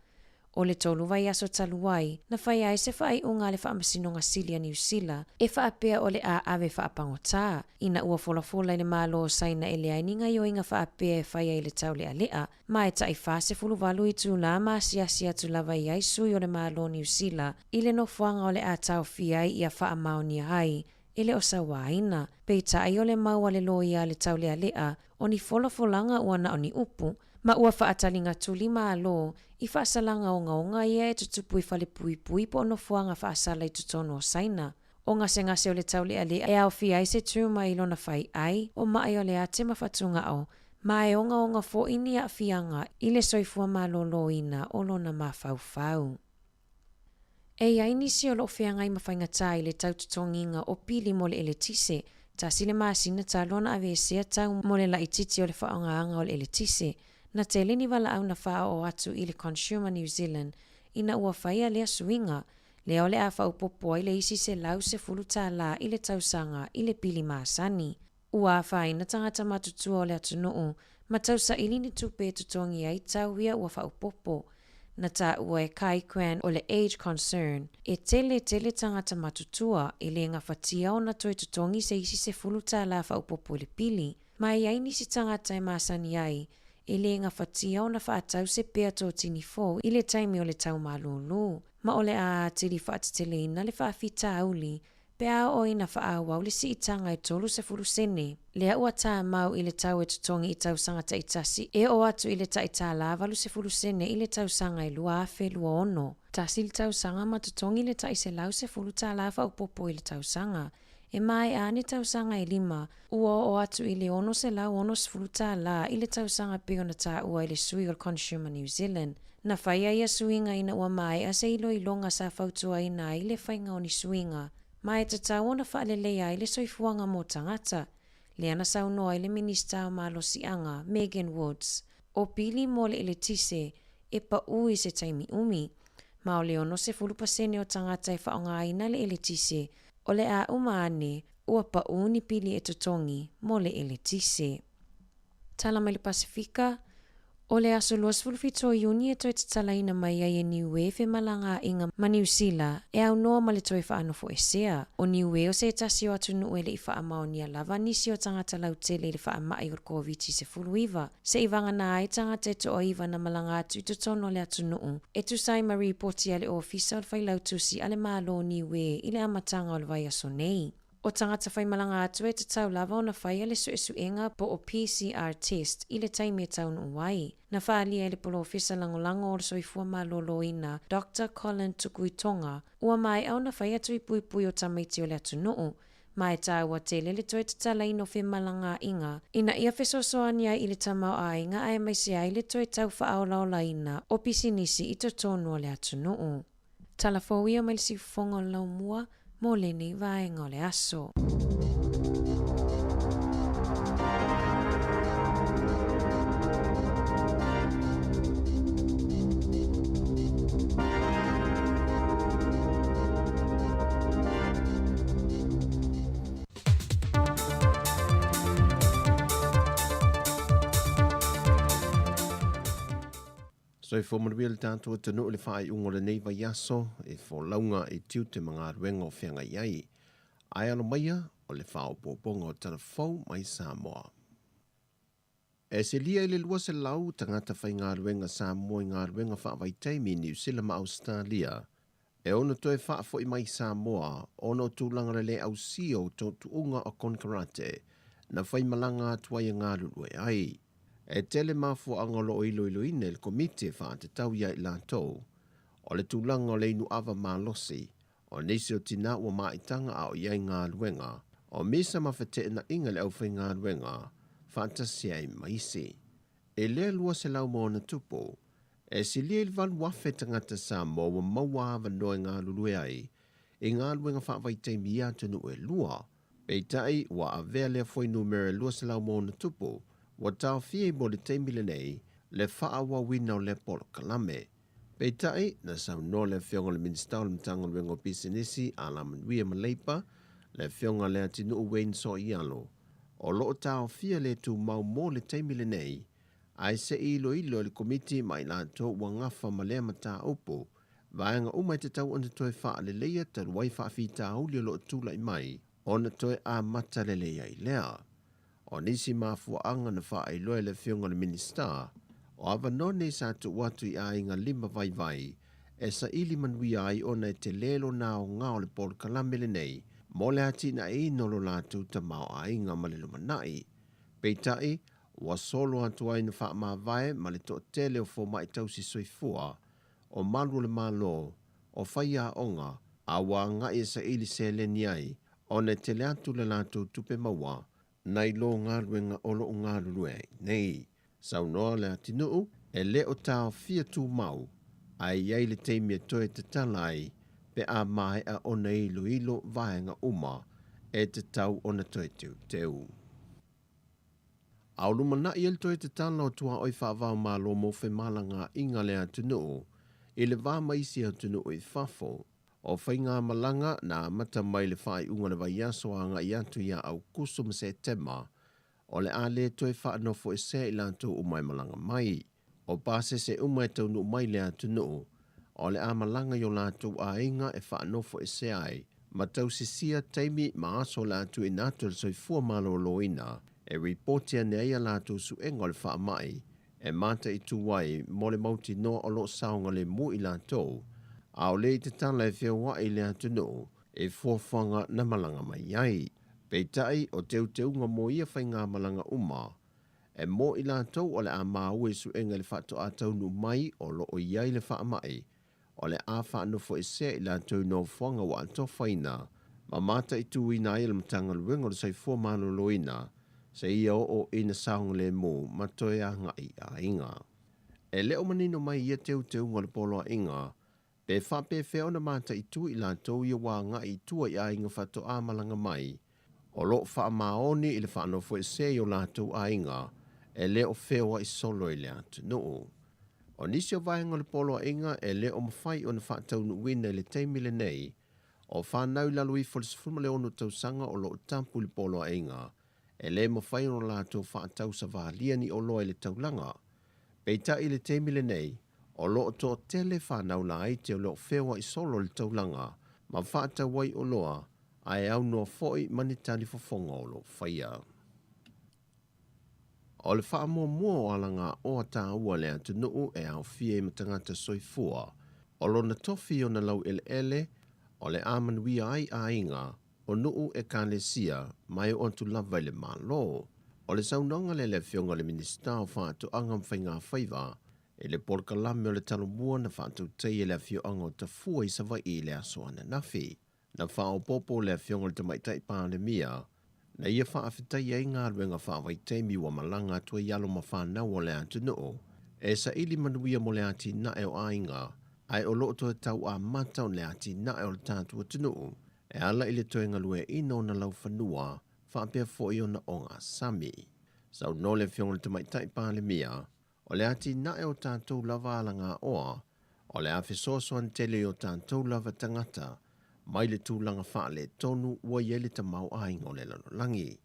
O le tolu vaiaso talu ai, na fai ai se faaiuga a le Faamasinoga Sili a Niu Sila e faapea o le a ave faapagotā, ina ua folafola i le Malo o Saina e leai ni gaoioiga faapea e fai ai le taulealea, ma e tai 48 itulā ma asiasi atu lava i ai sui o le Malo o Niu Sila i le nofoaga o le a taofia ai ia faamaonia ai e le o sauaina. Peitai o le mau a le loia a le taulealea o ni folafolaga ua na o ni upu, ma ua faataligatuli Malo i faasalaga ogaoga ia e tutupu i falepuipui po o nofoaga faasala i totonu o Saina. O gasegase o le taulealea e aofia ai se tumor i lona faiai, o maʻi o le ate ma fatugao, Ma e ogaoga foi ni aafiaga i le soifua malōlōina o lona mafaufau. E i ai nisi o loo feagai ma faigatā i le tau totogiga o pili mo le eletise, tasi le masina talu ona aveesea tau mo le laititi o le faaaogāga o le eletise, na tele ni valaau na faaoo atu i le Consumer New Zealand ina ua faia lea suiga, lea o le a faaopoopo ai le isi $110 tālā i le tausaga i le pili masani. Ua afaina tagata matutua o le atunuu ma tausaili ni tupe e totogi ai tau ia ua faaopoopo. Na taua e Kai Kwan o le Age Concern, e tele tele tagata matutua e le gafatia ona toe totogi se isi $10 faaopoopo i le pili, ma e i ai nisi tagata e masani ai e le gafatia ona faatau se pea totini fou i le taimi o le tau malūlū, ma o le a atili faateteleina le faafitauli pe a oo ina faaauau le siitaga e 30 sene, lea ua tāmau i le tau e totogi i tausaga taitasi e oo atu i le tai $1 80 sene i le tausaga e 2026. Tasi le tausaga ma totogi le tai $110 faaopoopo i le tausaga. E maea ane tausaga e lima, ua oo atu i le $660 i le tausaga pei ona taua e le sui o le Consumer New Zealand. Na faia ia suiga ina ua maea se iloiloga sa fautuaina ai le faiga o ni suiga, ma e tatau ona faaleleia ai le soifuaga mo tagata, lea na saunoa ai le Minisita o Malosiaga, Megan Woods. O pili mo le eletise e paū i se taimi umi, ma o le 60% o tagata e faaaogaina le eletise, o le a uma ane ua paū ni pili e totogi mo le eletise. Tala mai le Pasefika, O le aso 27 o Iuni e toe tatalaina mai ai e Niue femalagaaiga ma Niu Sila e aunoa ma le toe faanofoesea. O Niue o se tasi o atunuu e le i faamaonia lava nisi o tagata lautele i le faamai o le Koviti-19, se'i vagana ai tagata e toaiva na malaga atu i totonu o le atunuu e tusa ai ma ripoti a le Ofisa o le Failautusi a le Malo o Niue i le amataga o le vaiaso nei. O tagata faimalaga atu e tatau lava ona faia le suesuega po o PCR test i le taimi e taunuu ai. Na faaalia e le Polofesa Lagolago o le Soifua Maloloina Doctor Colin Tukuitonga ua maea ona faia tui puipui o tamaiti o le atunuu, ma e taua tele le toe tatalaina o femalagaaiga ina ia fesoasoani ai i le tamaoaiga aemaise ai le toe tau faaolaolaina o pisinisi i totonu o le atunuu. Tala fou ia mai le siufofoga o le laumua mo lenei vaega o le aso. Soifua manuia le tatou atunuu i le faaiuga o lenei vaiaso e folauga i tiute ma galuega o feagai ai. Ae alo maia o le faaopoopoga o tala fou mai Samoa. E silia i le 200 tagata faigaluega Samoa i galuega faavaitaimi i Niu Sila ma Ausetalia e ono toe faafoi mai i Samoa ona o tulaga le le ausia o tuutuuga o konekarate na faimalaga atu ai e galulue ai. E tele mafuaaga o lo o iloiloina e le Komiti e faatatau ia i latou o le tulaga o le inu ava malosi, o nisi o tinā ua maitaga a o i ai galuega, o misa ma feteenaiga i le aufaigaluega faatasi ai ma isi. I lea 200 ma ona tupu, e silia i le 8,000 tagata Samoa ua maua avanoa e galulue ai i galuega faavaitaimi i atunuu e lua. Peitai, ua avea lea fuainumera e 200 ma ona tupu, ua taofia i mo le taimi lenei le faaauauina o lea polokalame. Peitai, na saunoa le Afioga i le Minisita o le Matagaluega o Pisinisi, Alamanuia ma Leipa, le Afioga Leatinuu Wayne Soialo, o lo o taofia le tumau mo le taimi lenei, ae se i iloilo e le Komiti ma i latou ua gafa ma lea mataupu, vaega uma e tatau ona toe faaleleia talu ai faafitauli o lo o tulai mai ona toe amata lelei ai lea. O nisi mafuaaga na faailoa e le Afioga i le Minisita, o avanoa nei sa tuu atu i aiga lima vaivai e saili manuia ai ona e tele lona aoga o le polokalame lenei mo le atinaeina o lo latou tamaoaiga ma le lumanai. Peitai, ua solo atu ai na faamavae ma le toatele o fomai tausi soifua, o malu o le Malo, o faiaoga, a ua agai e saili seleni ai ona e tele atu le latou tupe maua. nai lo galuega o loo galulue ai nei. Saunoa Leatinuu, e le o taofia tumau, ae i ai le taimi e toe tatala ai pe a maea ona iloilo vaega uma e tatau ona toe teuteu. A o lumanai ai le toe tatala o tuaoi faava-o-Malo mo femalagaaiga a le atunuu i le va ma isi atunuu i fafo. O faigamalaga na amata mai le faaiuga o le vaiaso agai atu ia Aukuso ma Setema, o le a le toe faanofoesea i latou uma e malaga mai. O pasese uma e taunuu mai le atunuu, o le a malaga i o latou aiga e faanofoesea ai ma tausisia taimi ma aso o le a tuuina atu e le Soifua Maloloina e ripoti ane ai a latou suega o le faamai e mataitu ai mo le mautinoa o lo o saogalemu i latou, a o le i tatala e feoai le atunuu i fuafuaga na malaga mai ai. Peitai, o teuteuga mo ia faigamalaga uma, e mo i latou o le a maua i suega i le faatoa taunuu mai o lo o i ai le faamai, o le a faanofoesea i latou i nofoaga ua atofaina ma mataituina ai e le Matagaluega o le Soifua Maloloina seia oo ina saogalemu ma toe agai i aiga. E le o manino mai i ia teuteuga o le poloaiga pe faapefea ona mataitu i latou ia ua agai i tua i aiga faatoa malaga mai o lo o faamaoni i le faanofoesea i o latou aiga e le o feoai solo i le atunuu. O nisi o vaega o le poloaiga e le o mafai ona faataunuuina i le taimi lenei, o fanau i lalo ifo o le 16 tausaga o lo o tapu i le poloaiga, e le mafai ona latou faatausavalia ni oloa i le taulaga. Peitai i le taimi lenei, o lo o toatele fanau laiti o lo o feoai solo i le taulaga ma faatau ai oloa ae aunoa foi ma ni talifofoga o lo o faia. O le faamuamua o alagaoa taua a le atunuu e aofia ai ma tagata soifua, o lona tofi i ona laueleele, o le a manuia ai aiga, o nuu, ekalesia, ma e oo atu lava i le Malo. O le saunoaga lea a le Afioga i le Minisita o Faatoaga ma Faigafaiva i le polokalame o le Talomua na faatautaia i le afioaga o Tafua i Savaii i le aso ananafi. Na faaopoopo le Afioga i le Tamaitai Palemia na ia faafetaia ai galuega faavaitaimi ua malaga atu ai alo ma fanau o le atunuu e saili manuia mo le atinae o aiga ae o lo o toe tau amata ona le atinae o le tatou atunuu e ala i le toe galueaiina ona laufanua faapea foi ona ogasami. Saunoa le Afioga i le Tamaitai Palemia, O le atinae o tatou lava alagaoa, o le a fesoasoani tele i o tatou lava tagata mai le tulaga faaletonu ua i ai le tamaoaiga o le lalolagi,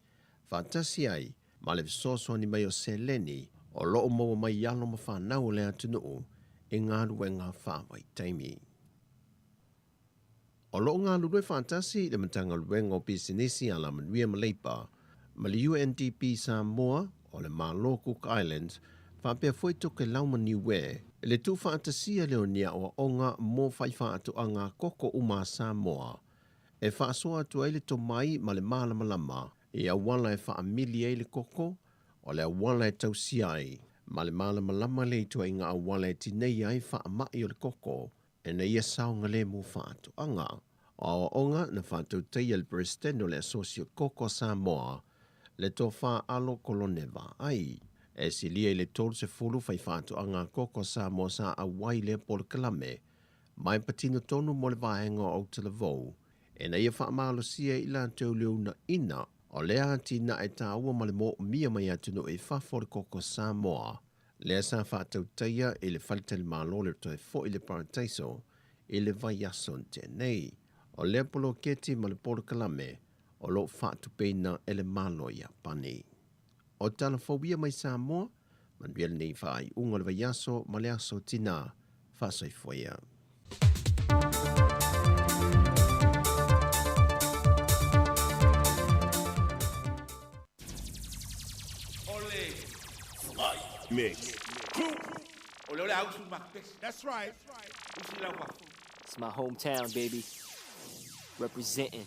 faatasi ai ma le fesoasoani mai o seleni o lo o maua mai i alo ma fanau o le atunuu i galuega faavaitaimi. O lo o galulue faatasi le Matagaluega o Pisinisi, Alamanuia ma Leipa ma le UNDP Samoa o le Malo Cook Islands faapea foi Tokelau ma Niue i le tuufaatasia lea o ni aoaoga mo faifaatoaga koko uma a Samoa e faasoa atu ai le tomai ma le malamalama i auala e faamili ai le koko, o le auala e tausia ai ma le malamalama le ituaiga auala e tineia ai faamai o le koko ina ia saogalemu faatoaga. O aoaoga na faatautaia e le Peresetene o le Asosi o Koko a Samoa, le Tofa Alo Kolone Vaai. E silia i le 30 faifaatoaga a koko a Samoa sa auai i lea polokalame, ma e patino tonu mo le vaega o Autalavou, ina ia faamalosia i latou le uunaina o lea atinae taua ma le moomia mai atunuu i fafo o le koko a Samoa. Lea sa faatautaia i le faletalimalo le toe foi le Parataiso i le vaiaso na tea nei. O lea poloketi ma le polokalame o lo o faatupeina e le Malo o Iapani. O tala fou ia mai Samoa, manuia lenei faaiuga o le vaiaso ma le aso tinā. Faasoifua ia. Mix. It's my hometown, baby. Representing.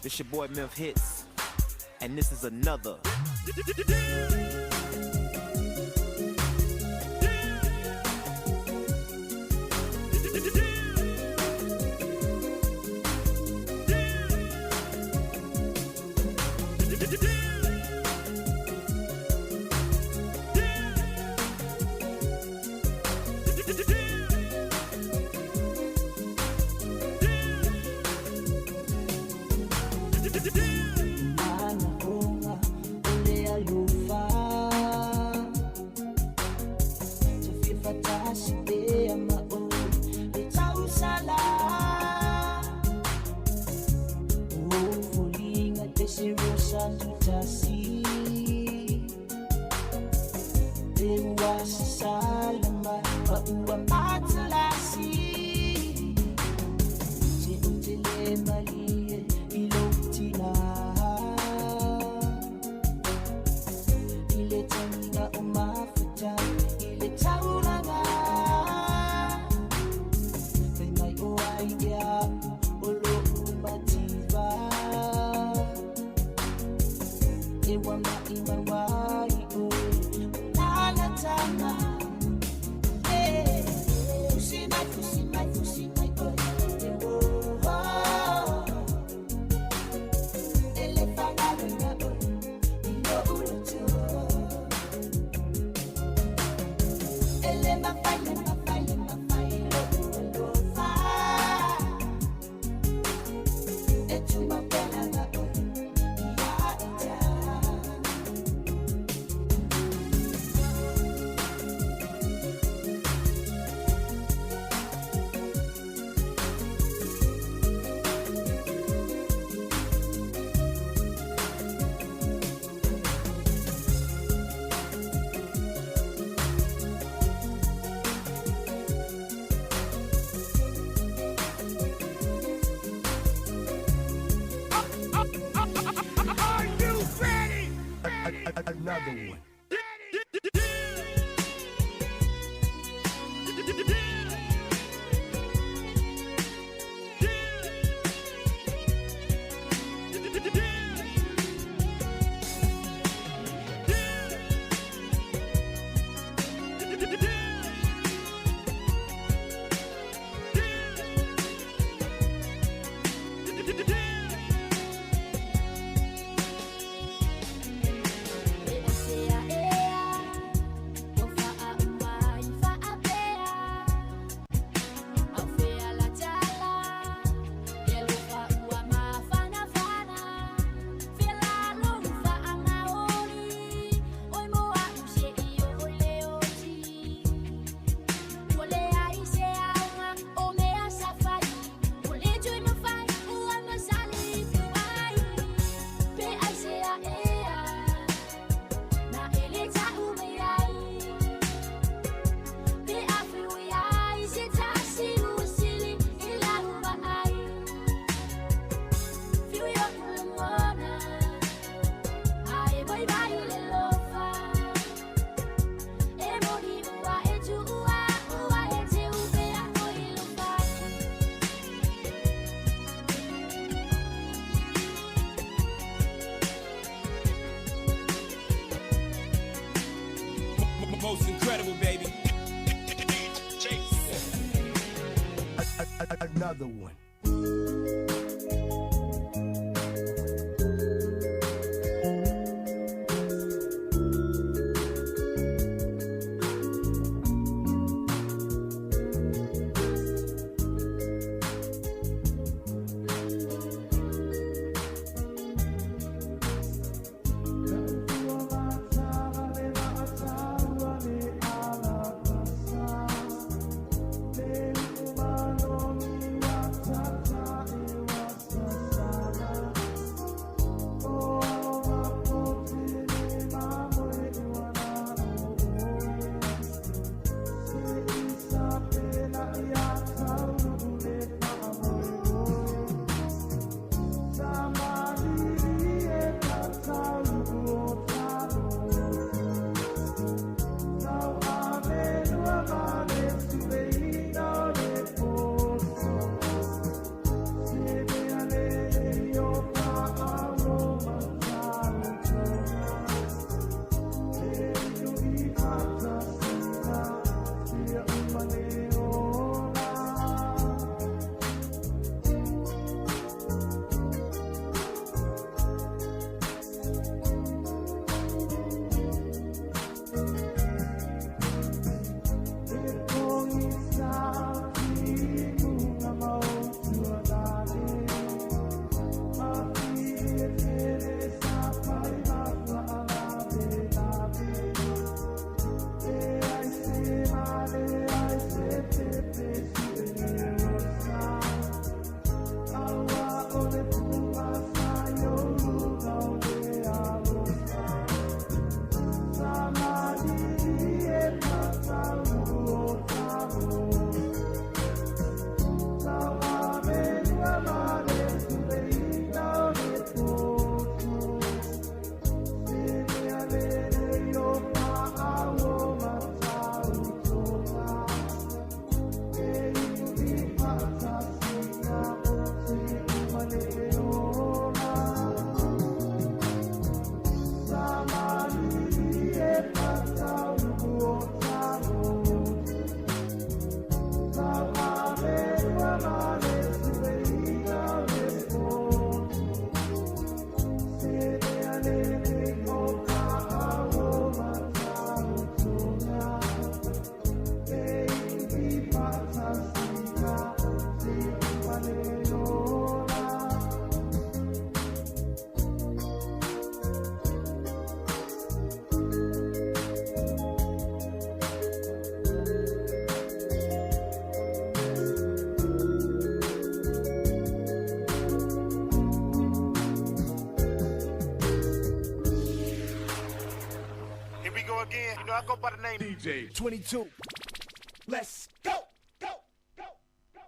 This your boy Memphis Hits, and this is another. Manaonga o le alofa Te fifatasi pea ma o le tausala O foliga te se rosa tutasi Te ua sasalama pa ua matalasi Te o te le malie i lou tina I le tangiga o mafuta i le taulaga Fai mai o ai ea o lou mativa E ua maimau ai oe o lalatama Eh, Tusi mai, tusi mai, tusi mai oe e oh, oh. E le fagaluga oe i lou loto E le mafai, le mafai, le mafai lou alofa E tumau pea lava oe ia ita. Are you ready? Another one. Sea ea, o faauma i faapea Au fea la tala, e alofa ua mafanafana Fea lalo faamaoli, oi moa use i o le oti Ua leai se auga o mea sa fai, ua le toe mafai ua masali tu ai Pe ai sea ea, na ele ta'u mai ai Pe a fiu ai se tasi ua sili i lau vaai Fiu i oku lagona, ae vaivai le alofa E moni ua e tuua, ua e teu pea o i lou fatu. Most incredible, baby. Another one. Thank again. You know, I go by the name DJ 22. Let's go. Let's go.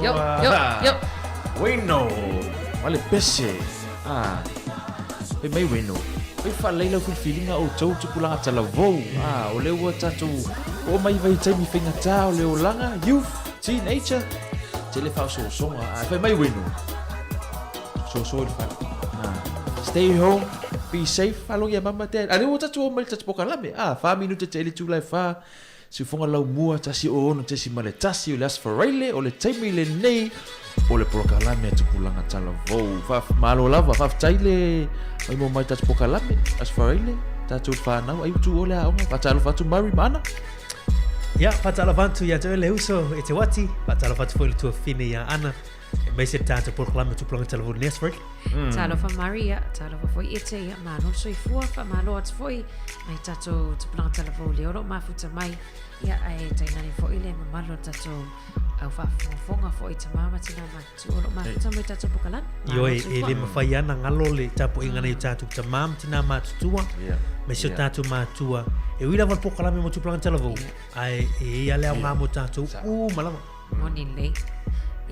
Yo, yo, yo. Wayno, wale pese. Ah. Fai mai Wayno. Fai faalelei lau filifiliga o outou tupulaga talavou. Ah, o lea ua tatou oo mai vaitaimi faigatā o le olaga, youth, teenager. Tele faaosoosoga. Ah, fai mai Wayno. Soso i le fale. Ah. Stay home, be safe. Faalogo ia mama dad. A lea ua tatou oo mai le tatou polokalame. Ah, 4 minute tele itula e 4. Siufoga Laumua 106.1 o le Aso Faraile, o le taimi lenei o le polokalame a Tupulaga Talavou. Malo lava, faafetai le maimoa mai tatou polokalame, Aso Faraile, tatou whānau, ai utu o le aoga, whātalofa atu Murray ma Ana. Ia, whātalofa atu ia te oe le uso e te wati, whātalofa atu foi le tuafine ia Ana, e meise le tātou polokalame Tupulaga Talavou lenei Aso Faraile. Talofa Murray, ia, talofa foi e te, ia, malo soifua, whamalo atu foi, mai tātou Tupulaga Talavou le olo mafuta mai, ia, ae tainane foi le mamalu o tatou au whaafongafonga foi tamā ma tina matutua o lo mafuta mai tātou polokalame. Malo Ioe, e soifua. le mawhai ana ngalo le tapuaiga nei o tātou tamā ma tinā mātutua, me si o tātou mātua. E ui lava le polokalame mo Tupulaga Talavou, ae e ia le aoga mo tātou uma lava. Moni lelei.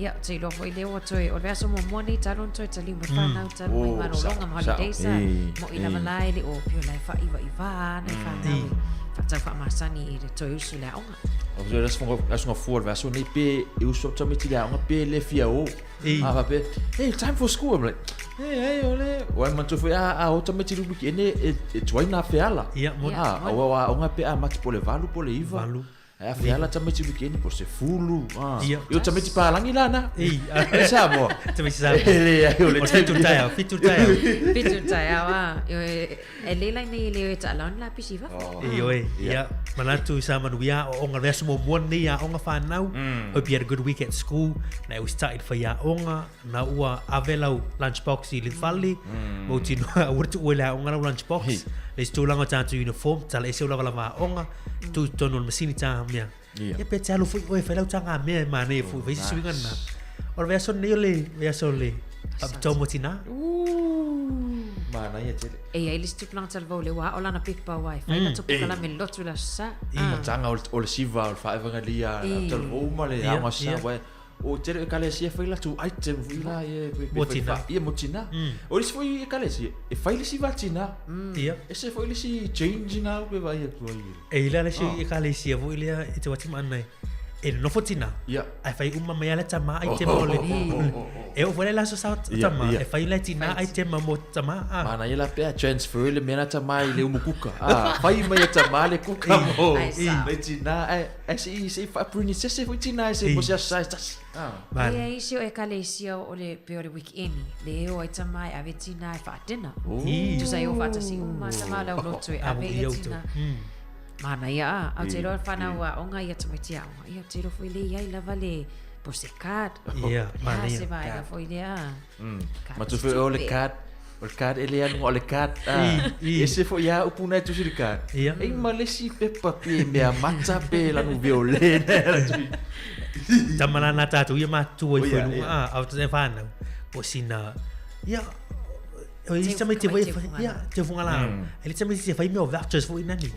Ia, te iloa foi lea ua toe, o le vaiaso muamua nei talu ona toe taliu mai whanau, talu mai malologa ma holidays a, mo'i lava la e le o pio la e whaiwaiwā ana i whanau e whaatau whaamasani i le toe usu le aoga. O le aso fua o le vaiaso nei pe e usu atu tamaiti i le aoga pe le fia o. A faapea, hey, time for school. I'm like, hey, hey, o le... Ua e manatua foi, a o tamaiti i le weekend e tuai nā feala. Ia, moni. A, aua o aoga pe amata po o le 8 po o le 9. 8. Ae a feala tamaiti weekend po o se 10. Ia. I o tamaiti palagi la na. Ei. E Samoa. Tamaiti Samoa. E leai o le O le 7 taeao, 7 taeao. 7 taeao, a. E le lai nei e le o e taalao ni lapisi i fafo. Ioe, ia, manatu i sa manuia aoaoga le vaiaso muamua lenei aoga fanau. Hope you had a good week at school. Na e usitai i le faiaoga, na ua ave lau lunch box i le fale, mautinoa aua le tuua i le aoga lau lunch box. Le isi tulaga o tatou uniform, tala ese o lavalava aoga, tu i totonu o le masini tā mea. Ia pe te alu foi oe e fai lau taga mea e manaia foi, fai se suiga lena. O le vaiaso lenei o le vaiaso o le faapitoa mo tinā. Manaia tele. E iai le isi tupulaga talavou lea ua ao lana pepa aua e fai latou polokalame i le lotu i le aso Sa. Amataga o le siva o le faaevagalia talavou ma le aoga sa aua o tele o ekalesia e fai latou item foi la ia Mo tinā. Ia mo tinā. O le isi foi ekalesia e fai le siva a tinā. Ia. Ese foi le isi change na pe vaai atu ai. E i la le isi ekalesia foi lea e te wati ma ana e nonofo tinā. Ae fai uma mai lava le tamā item o le e oo foi la i le aso sa tamā e fai le tinā item mo tamā a. Manaia la pe a transfer le mea na tamā i le umu kuka. A fai mai e tamā le kuka mo le tinā ae ae se'i se'i faapurenisese foi tinā e se mo se aso sa e tasi. E iai isi o ekalesia o le pei o le weekend le e o ai tamā e ave tinā e faadinner. Tusa e o faatasi uma tamā o le aulotu e ave i le tinā. Manaia a, ae ou te iloa le whanau aoga ia tamaiti aoga, ia ou te iloa foi le iai lava le po o se card. Ia, manaia. Se vaega foi lea. Card Matua foi o le card, o le card e le aluga o le card. Ese foi a upu na e tusi le card. Ia. E ma le isi pepa pe mea mata pe lanu viole na e tui. Tama la na tātou ia matua i Ia, whenua, ia. a, au te whanau. Po sina, ia, o isi tamaiti foi, ia, te funga la. E le tamaiti se fai mea o vouchers foi nani.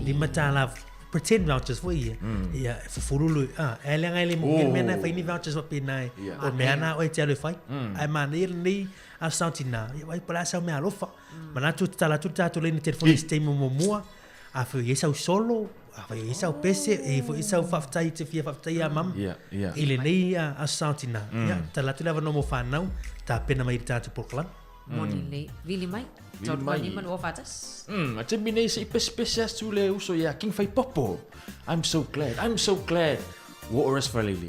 $5 pretend vouchers foi ia. Ia, e fufululu, a, e leaga e le mo mea na fai ni vouchers faapena e. O mea na oe te alu e fai. Ae manaia lenei aso sao tinā, ia vai po o le a sau mea alofa. Manatu tatala atu le tatou laina telefoni i se taimi muamua, afai o i ai sau solo, afai o i ai sau pese, e i ai foi sau faafetai e te fia faafetai ia mama. I lenei aso sao tinā. Ia, tatala atu le avanoa mo fanau, tapena mai i le tatou polokalame. Moni lelei. Vili mai. Vili 3 mai. 5 2 4 1. A taimi nei se'i pesepese atu le uso iā King Faipopo. I'm so glad, I'm so glad. Ua oo Aso Faraile.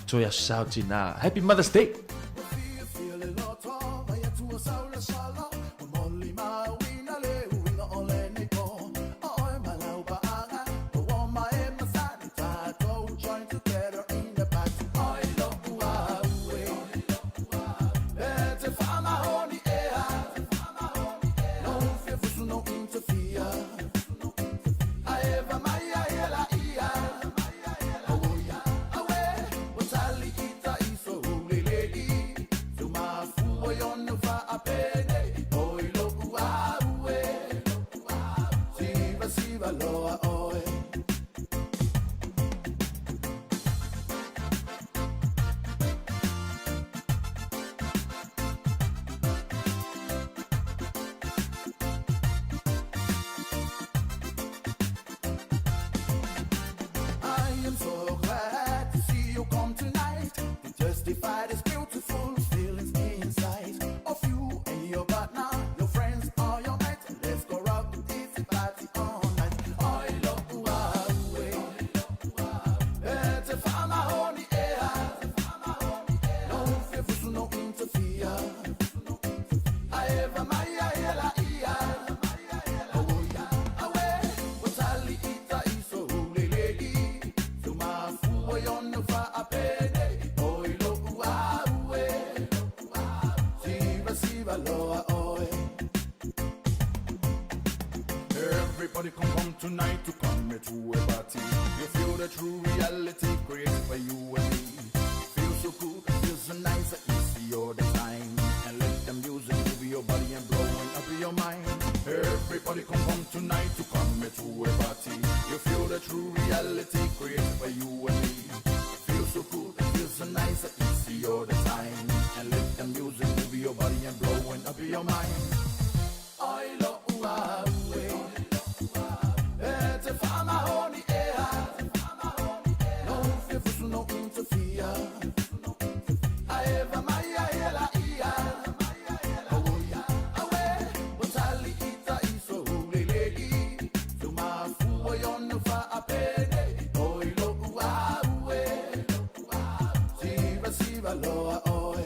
Toe aso sao tinā. Happy Mother's Day! I am so glad to see you come tonight to justify this beautiful feelings inside of you and your partner, your friends or your mates. Let's go rock this party all night. Oi lo Everybody come home tonight to come to a party. You feel the true reality created by you and me. Feel so cool, feel so nice, easy all the time. And let the music move your body and blowing up your mind. Everybody come home tonight to come to a party. You feel the true reality created by you and me. Feel so cool, feel so nice, easy all the time. And let the music move your body and blowing up your mind. Oi lo ua ue. E te whamahoni e ha. No fia fusu no interfere. A eva mai a ela ia. Awe, o tali ita iso hulelei. Tumafua yona whaapene. Oi lo ua ue. Siva siva loa oe.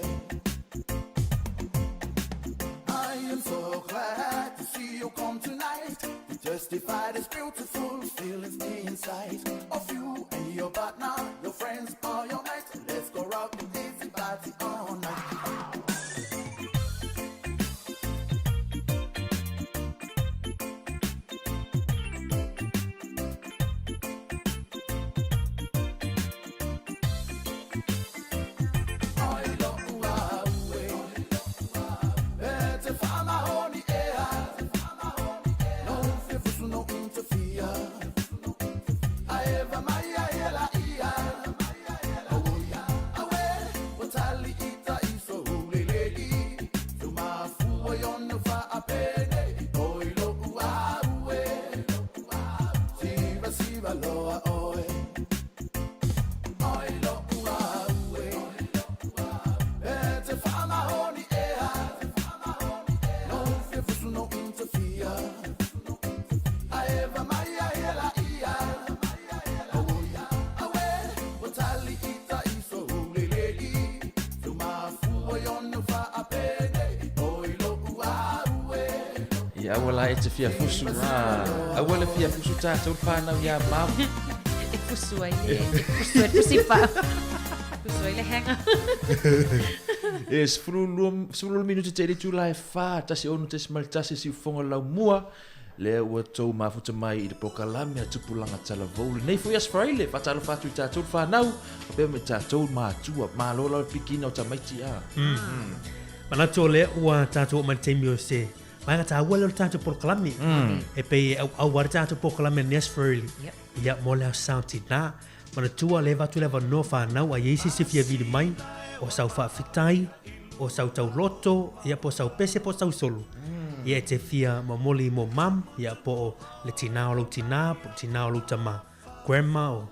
I am so glad to see you come tonight to justify this beautiful feelings inside of you and your partner, your friends, or your mates. Let's go rock the easy party all night. Oi lo ua ue. E te whamahoni e ha. No fia fusu no interfere. A eva mai a ela ia. Awe, o tali ita iso hulelei. Tumafua yona whaapene. Oi lo ua ue. Siva siva loa oe. Oi lo ua ue. E te whamahoni e ha. No fia fusu no interfere. A eva mai a ela ia. Awe, o tali ita iso hulelei. Tumafua yona whaapene. Oi lo ua ue. Ia aua la e te fia fusu a. Aua le fia fusu tātou le whānau ia mamu. E fusu ai le, e fusu ai le pusipa. Fusu ai le henga. E 12 minuti te iri tūla e whā, 1.6 siufonga lau mua, lea ua tou mafuta mai i le polokalame a Tupulaga Talavou. Lenei foi aso Faraile, faatalofa atu i tatou le whānau, faapea me tatou matua, malo lau le pikina o tamaiti a. Manatu o lea ua tatou oo mai i le taimi o se vaega taua lea o le tatou polokalame. E pei e auau lava le tatou polokalame lenei aso Faraile. Ia, mo le Aso Sa o Tinā. Manatua lea e avatu le avanoa whanau a i ai se isi e fia vili mai, o sau faafetai, o sau tauloto, ia po o sau pese po o sau solo. Ia e te fia momoli mo mum, ia po o le tinā o lou tinā, po o le tinā o lou tama, grandma o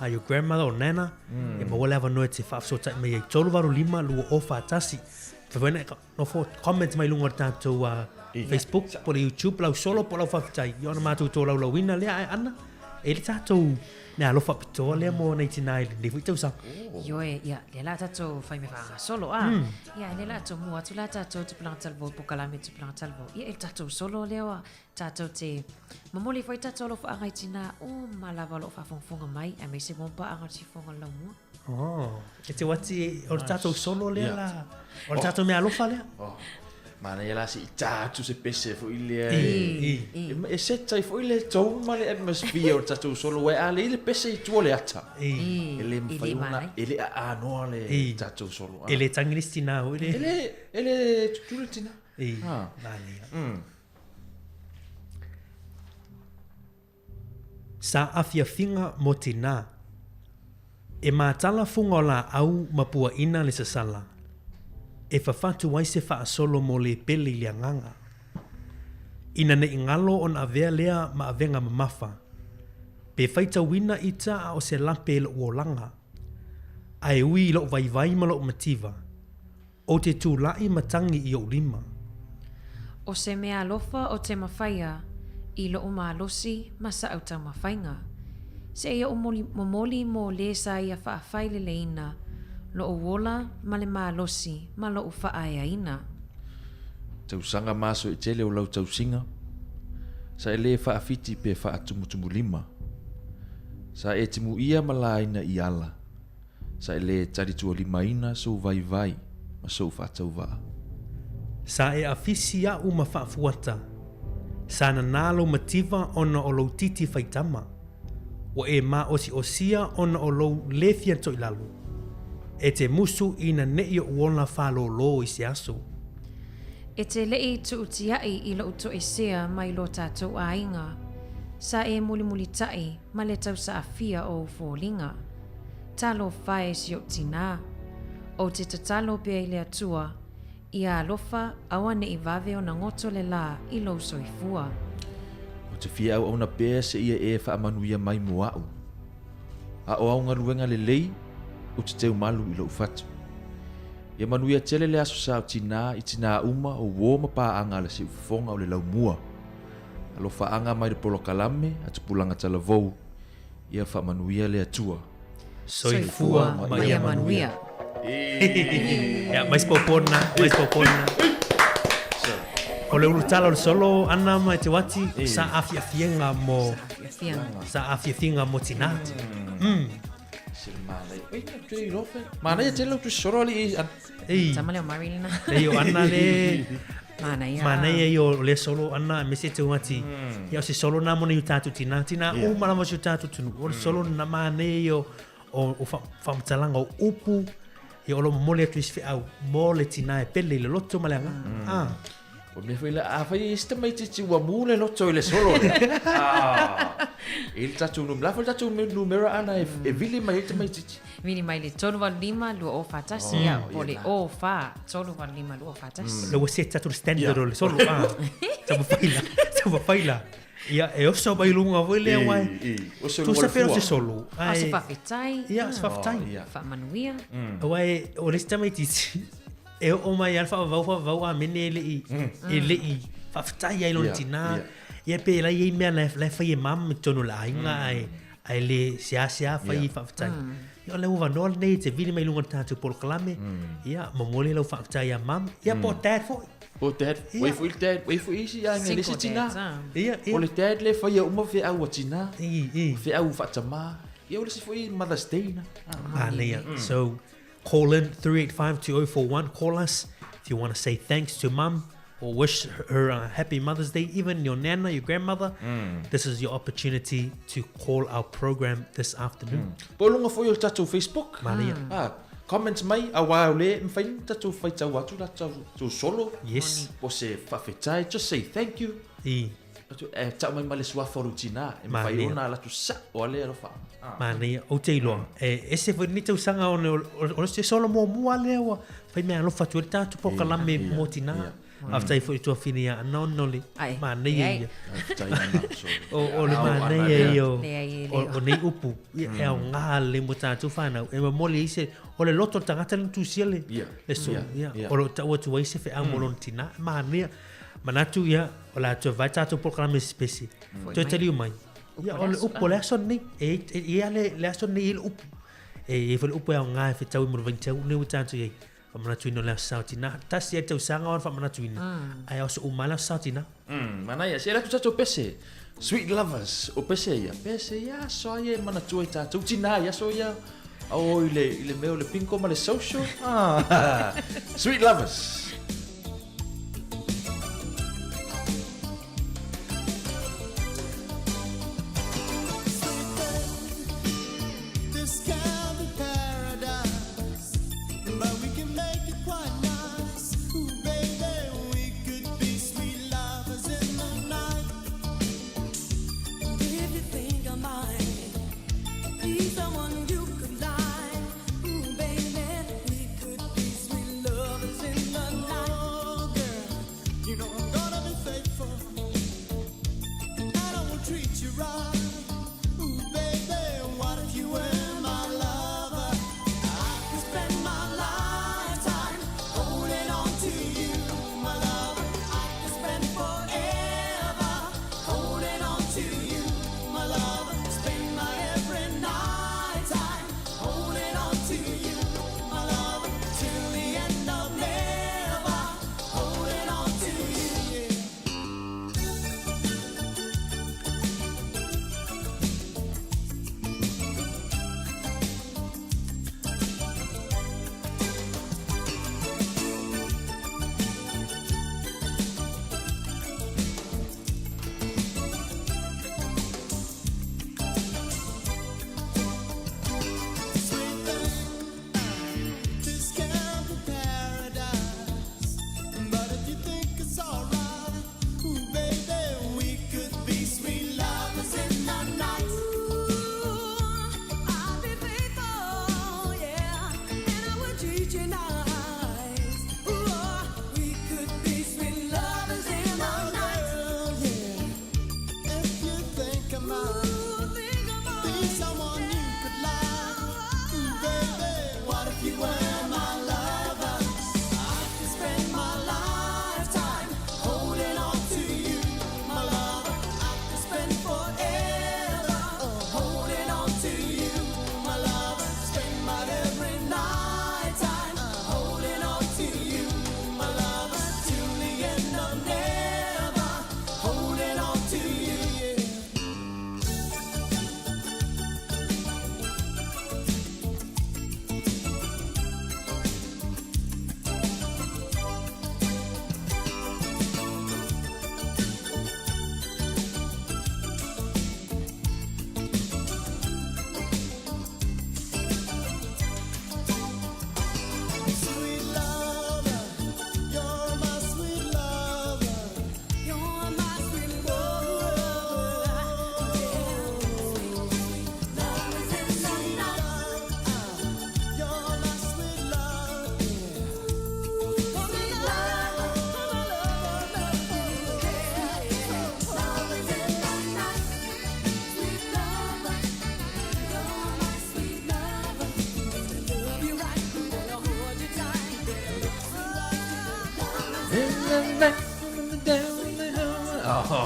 your grandmother or nana, ia maua le avanoa e te faafesootai mai ai 385 2041. Fai foi nofo comment mai luga o le tatou Facebook po o le YouTube lau solo po o lau faafetai. Ia ona matou tolaulauina lea ae ana e le tatou mea alofa pitoa lea mo nai tinā i lenei foi tausaga. Ioe, ia, lea la tatou fai mea faagasolo a. Ia, lea la tou mua atu la tatou Tupulaga Talavou, Pokalame Tupulaga Talavou. Ia, e le tatou solo lea ua tatou te momoli foi tatou alofaaga i tinā uma lava o lo o faafogafoga mai, aemaise mo paaga o le siufofoga o le laumua. Oh, e te wati o le tatou solo lea la, o le tatou mea alofa lea. Oh. Manaia la se'i tā atu se pese foi lea e, e set ai foi le tone ma le atmosphere o le tatou solo aua a leai le pese i tua o le ata. E le mafai ona, e le aanoa le tatou solo. E le tangi le isi tinā foi le. E le, e le tutū le tinā. Manaia. Sa afiafiga mo tinā. E matala fuga o laau ma puaina le sasala, e fafatu ai se faasolo mo le pele i le agaga. Ina nei galo ona avea lea ma avega mamafa, pe faitauina ita a o se lape i lou olaga, ae ui i lou vaivai ma lou mativa, Ou te tulaʻi ma tagi i oʻu lima. ʻO se mea alofa o te mafaia i loʻu malosi ma saʻu taumafaiga. Seia oʻu momoli mo lē sa ia faafaileleina loʻu ola ma le malosi ma loʻu faaeaina. Tausaga ma aso e tele o lau tausiga, sa e lē faafiti pe faatumutumulima. Sa e timuia ma laina i ala. Sa e lē talitualimaina sou vaivai ma sou faatauvaa. Sa e afisi aʻu ma faafuata, Sa nanā lou mativa ona o lou titi faitama. Ua e māʻosiʻosia ona o lou lē fia toʻilalo. E te musu ina neʻi oʻu ola fālōlō i se aso. E te leʻi tuʻutiaʻi i loʻu toʻesea mai lo tātou ʻāiga, sa e mulimulitaʻi ma le tausaʻafia o ou foliga. Talofa e si oʻu tinā. Ou te tatalo pea i le Atua, Ia alofa auaneʻi vave ona goto le lā i lou soifua. Ou te fia auauna pea seia e faamanuia mai mo aʻu. A o au galuega lelei, ou te teu malu i loʻu fatu. Ia manuia tele le aso sa o tinā i tinā uma o uō ma pāʻaga a le siufofoga o le laumua. Alofaaga mai le polokalame a Tupulaga Talavou. Ia faamanuia le Atua. Soifua ma ia manuia. Ia, mai se popona, mai se popona. O le ulutala o le solo ana ma te wati, sa afiafiega mo... Sa afiafiega mo tinā. Manaia tele lau tusi solo alii ana. Ei. Tama lea o Murray lena. Ei o ana le... Manaia. Manaia ia o le solo ana me se te wati. Ia o se solo nā mona i o tātou tinā. Tinā uma lava si o tātou tunu. O le solo na manaia ia o, o, o wha, whamatalanga o upu. Ia o lo momoli atu i se feau mo le tinā e pele i le loto ma le anga. Ah. O mea foi la, a fai e se tamaitiiti ua mu le loto i le solo lea. Ah. E le tatou numera, la foi le tatou numera ana e, e vili mai ai le tamaitiiti. Vili mai le 385 241, ia, po o le 04 385 241. Le ua set atu le standard o le solo. Ah. Taumafai la, taumafai la. Ia, e oso mai luga foi lea aua e. Oso i luga o Tusa le pea o fua. se solo. A o se Ae- faafetai. Ia, o se faafetai. Oh, ia. Faamanuia. Aua e, o le isi tamaitiiti, e oo mai lava le faavavau faavavau amene e le i, e le i faafetai ai lona tinā. Ia pe la i ai mea la e fai e mama i totonu o le aiga ae, ae le seasea fai i faafetai. Ia o le avanoa lenei e te vili mai i luga o le tatou polokalame, ia momoli lau faafetai ia mama, ia po o dad foi. Po o dad, ua i foi le dad, ua i foi isi aiga e leai se Single tinā. dads, ah. Ia, ia. O le dad lea e faia uma feau a tinā, feau faatamā, ia o le isi foi Mother's Day na. Manaia. So call in 3852041, call us if you want to say thanks to mum or wish her a happy Mother's Day, even your nana, your grandmother. This is your opportunity to call our program this afternoon. Po o luga foi o le tatou Facebook. Manaia. Ah, comments mai, auā o lea e mafai ona tatou faitau atu la tatou solo. Yes. Po o se faafetai, just say thank you. I. Atu, e tau mai ma le suafa o lou tinā, e mafai Manaia. ona alu atu sao a le alofa. Ah. Manaia, ou te iloa. E ese foi lenei tausaga ona o se solo muamua lea ua fai mea alofa atu ai le tatou polokalame mo tinā. Faafetai foi i le tuafine ia Ana ona o le manaia ia. O le manaia ia o nei upu e aoga lelei mo tatou fanau. E momoli ai se, o le loto o le tagata lea na tusia le solo. O lo o tau atu ai se feau mo lona tinā. Manaia. Manatu ia, o le a toe vae tatou polokalame i se pese. Toe taliu mai. Ia, o le upu o le aso lenei. E i ai lava le aso lenei e i ai le upu. E i ai foi le upu e aoga e fetaui mo le vaitau lenei ua tatou i ai. Faamanatuina o le aso sa o tinā. Tasi ai le tausaga ona faamanatuina, ae oso uma lava le aso sa o tinā. Manaia, se alu atu tatou pese. Sweet lovers, o pese ia. Pese ia aso a ia e manatua i tatou tinā i aso ia. O i le, i le mea o le bingo ma le social. Ah. Sweet lovers. This can be paradise, but we can make it quite nice. Ooh, baby, we could be sweet lovers in the night. And if you think I might be someone you could like, ooh, baby, we could be sweet lovers in the night. Oh, girl, you know I'm gonna be faithful, and I will treat you right. Ooh, baby, what if you were my lover? I could spend my lifetime holding on to you, my lover. I could spend forever holding on to you, my lover. Spend my every night time holding on to you, my lover, till the end of never, holding on to you. Yeah.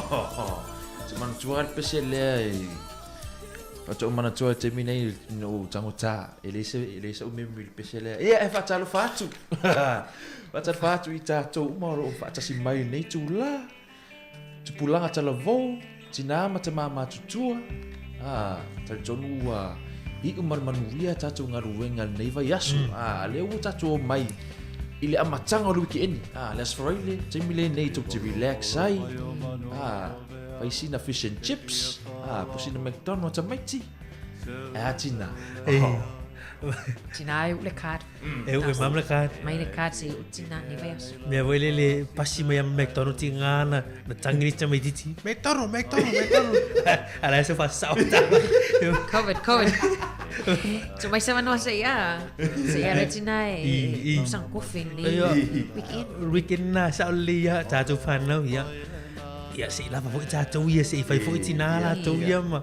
Te manatua le pese lea i Faatoa ou manatua i le taimi nei ina ua ou tagota, e leai se, e leai sa'u memory i le pese lea. Ia, e faatalofa atu. Faatalofa atu i tatou uma o lo o faatasi mai i lenei itulā. Tupulaga talavou, tinā ma tamā matutua. Ā, talitonu ua iu ma le manuia a tatou galuega i lenei vaiaso. Ā, lea ua tatou omai i le amataga o le wikeeni. Ā, le Aso Faraile, taimi lenei tou te relax ai. Ā, Fai sina fish and chips, ah, po sina McDonald's tamaiti. E a tina. Eh. Tina e u le card. E u e mam le card. Mai le card se u tina ni vai aso. Mea voi le le pasi mai a McDonald's i ngā na, na tangi ni tamaititi. McDonald's, McDonald's, McDonald's. Ala e se whasao tā. Covid, Covid. So mai sa manoa se ia. Se ia le tina e. I, i. Sang kofi ni. Weekend. Weekend na sa le ia tātou whanau ia. Ia, se i lava foi tātou ia, se i fai foi tinā lātou ia ma,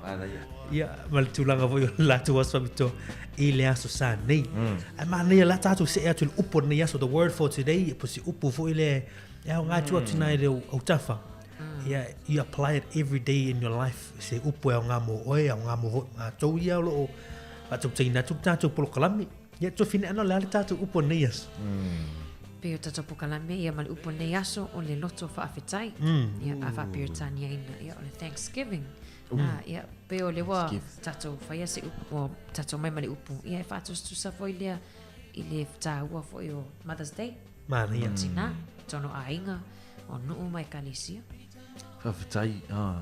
ia, ma le tulaga foi o le latou aso faapitoa i le aso sa nei. Ae manaia la tātou see atu i le upu o lenei aso, the word for today, po o se upu foi lea e aoga atu atu i le autafa. Ia, you apply it every day in your life, se upu e aoga mo oe, aoga mo foi matou ia o lo o faatautaina atu le tatou polokalame. Ia, Tofine, ana o le a le tatou upu o lenei aso? Pei o tatou polokalame ia ma le upu o lenei aso o le loto faafetai. Ia, a faa-Peretaniaina, ia, o le Thanksgiving. Ah, ia, pei o lea ua tatou faia se upu, ua tatou mai ma le upu, ia e faatusatusa foi lea i le taua foi o Mother's Day. Manaia. O tinā, tonu aiga, o nuu ma ekalesia. Faafetai. Ah.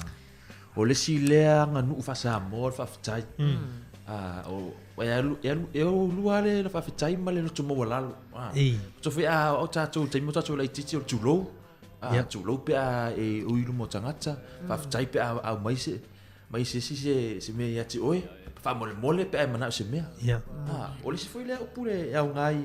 O le isi lea aganuu faa-Samoa le faafetai. Ah, o, e alu, e alu, e o lua le faafetai ma le loto maualalo. Ah. Ei. So foi a o tatou taimi o tatou laitiiti o le tulou. Ah, Yep. tulou pe a e ui luma o tagata. Faafetai pe a au mai se mai se isi se se mea ia te oe. Faamolemole pe a e manao i se mea. Yeah. Ah, o le isi foi lea upu le e aoga ai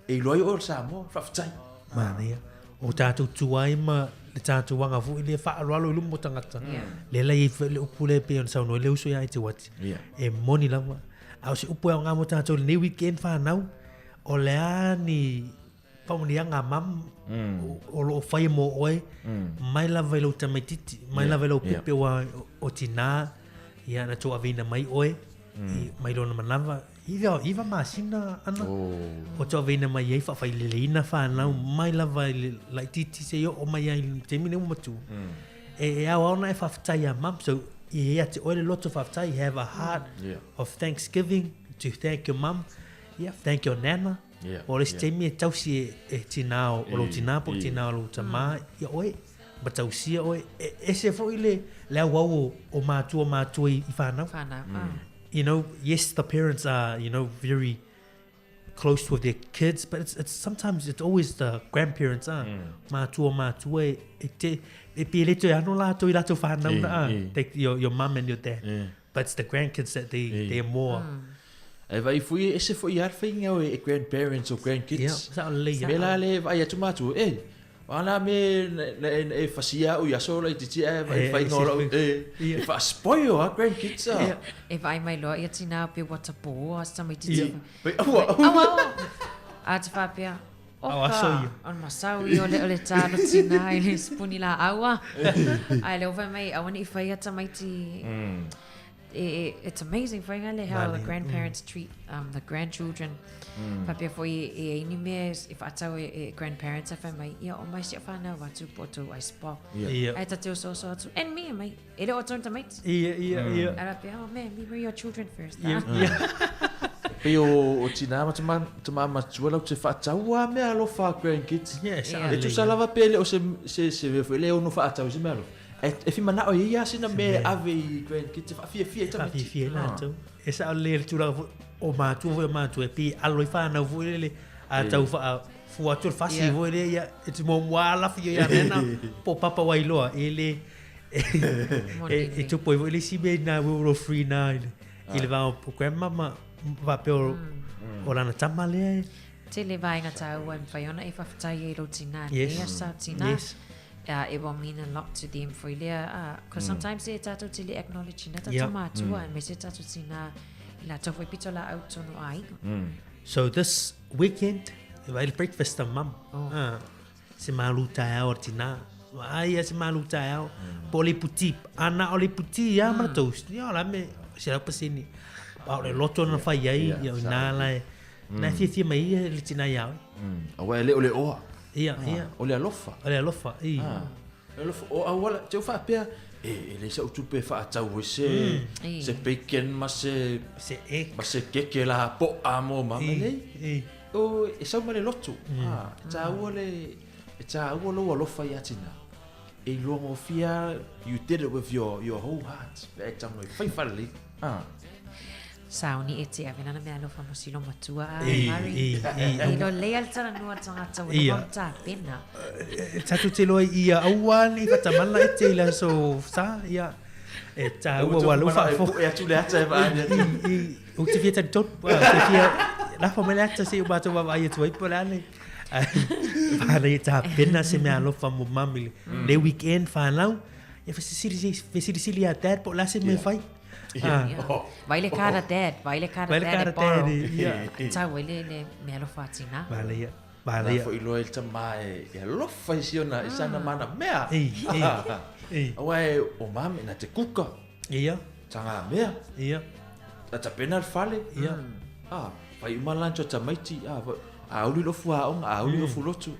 e iloa ai oe o le Samoa. Faafetai. Manaia. O tatou tuai ma le tatou aga foi lea faaaloalo i luma o tagata. Yeah. Lea la e i ai foi le upu lea e pei ona saunoa ai le uso ia Eteuati. Yeah. E moni lava. A o se upu e aoga mo tatou i lenei weekend fanau, o le a ni faamanuiaga a mum o lo o faia mo oe, mai lava i lou tamaitiiti, mai Yeah. lava i lou Yeah. pepe ua o tinā, ia na tauaveina mai oe, i, mai lona manava, iva, iva masina ana, Oh. o tauaveina mai ai faafaileleina fanau, mai lava i le laitiiti seia oo mai ai i le taimi lenei ua matua. E, e aoao ona e faafetai iā mum, so e ia te oe le loto faafetai, have a heart Yeah. of thanksgiving to thank your mum, yeah, thank your nana. Yeah, O le isi yeah. taimi e tausi e, e tinā o, o lou tinā po o I. tinā o lou tamā ia oe, ma tausia oe. E, ese foi le, le auau o, o matua matua i, i whanau. Whanau, ah. You know, yes, the parents are, you know, very close with their kids, but it's, it's sometimes it's always the grandparents, ah. Matua matua e, e te, e pei e le toe ano latou i latou whanau I, na, ah. i. Like your, your mum and your dad. I. But it's the grandkids that they, I. they're more... E vaai foi e ese foi a le faiga o e grandparents o grandkids. Yeah, sa o lelei ia. Mea la le vaai atu matua, e, o ana me na, na, na e fasia au i aso laitiiti ae vaai E, faiga o lau, e, e, ia. e faaspoil a grandkids a. Ia. E vaai mai loa ia tinā pe ua tapoa se tamaitiiti. Ia. Pai, aua, Aua, aua. A te faapea, Au aso oka, ia. o le masau ia o le, o le tālo tinā i le sipuni laau a. Ae lea ua fai mai, aua ne i faia tamaiti. E, e, it's amazing faiga le how the Manaia. grandparents treat the grandchildren. Faapea foi e, e ai ni mea e faatau e, e grandparents a fai mai, ia o mai si o whanau atu po o tou ice pop. Ia. Ia. Ae tate oso atu, and me, mai, e le o tonu tamaiti. Ia, ia, ia. Ara pea, oh man, we were your children first. Ia, ah. ia. Pei o, o tinā ma tama, tama matua lau te faatau a mea alofa a grandkids. Ia, sa Ia. o E lelei tusa ia. lava pe le o se, se, se mea foi le ono faatau i se mea alofa. E, e fimanao e ia sina mea ave i grandkids, e faafiafia i tamaiti. Faafiafia ai latou. E sao lelei le tulaga foi o matua foi o matua e pei e alo i fanau foi lele a tau faafua atu le fasi Ia. foi lea ia e te muamua alafi ia nena po o papa ua iloa e le Moni e, e nei. tupu ai foi le isi mea i nā World War Three nā i le, i le vā o grandma ma faapea o, o lana tama lea e. Tele vaega tāua e mawhai ona e faafetai ai lou tinā. Yes. Lea sa tinā. Yes. It will mean a lot to them foi lea. Cause sometimes e tātou te le acknowledge ina tātou Yeah. mātua, mm. me se tātou tinā i lātou foi pito la au tonu aiga. So this weekend, e vai le breakfast a mum. Oh. Ah, se malu taeao o le tinā. Vaai ia se malu taeao. Po o le iputi, a na o le iputi lava ma le toast, ia o le a le mea, 100%. A o le loto na fai ai, ia o i ina la e, na e fiafia mai ai le tina iā oe. Aua e le o le oa. Ia, ia. O le alofa. O le alofa, i. O le alofa, o auala, te u faapea, e, e leai sa'u tupe e fa'atau ai se, se bacon ma se, se egg, ma se keke la po'a mo mama, e leai. O, e sau ma le loto. E tāua le, e tāua lou alofa iā tina. E iloa gofie lava, you did it with your, your whole heart, pe a e tago e fai faalelei. Sauni e te ave lana mea alofa mo silo matua a Ei, Mari. ei, ei, E iloa lelei a le talanoa a le tagata ua Ia. leva ona tapena. Tatou te iloa i ia aua nei faatamala e te i le aso sa, ia. E tāua ua lou faafofoga. E atu le ata e vaai atu. I, ou te fia talitonu, ou te fia lafo mai le ata se i o matou vaavaai atu ai po o le a le. Whānau e tapena se mea alofa mo mami le weekend whānau. Ia whesilisili ia dad po o le a se mea e fai. Vai le kara dad, vai le kara Vai le dad e kara borrow. dad, ia. Tau ai le mea alofa a tina. Vale ia. Vale ia. La foi iloa i le tama e alofa i si ona, i sana mana mea. Ei, ei, ei. Aua e o mami na te kuka. Ia. Tanga mea. Ia. A tapena le fale. Ia. A, fai uma lunch o tamaiti. A, a uli lofu aoga, a uli lofu lotu.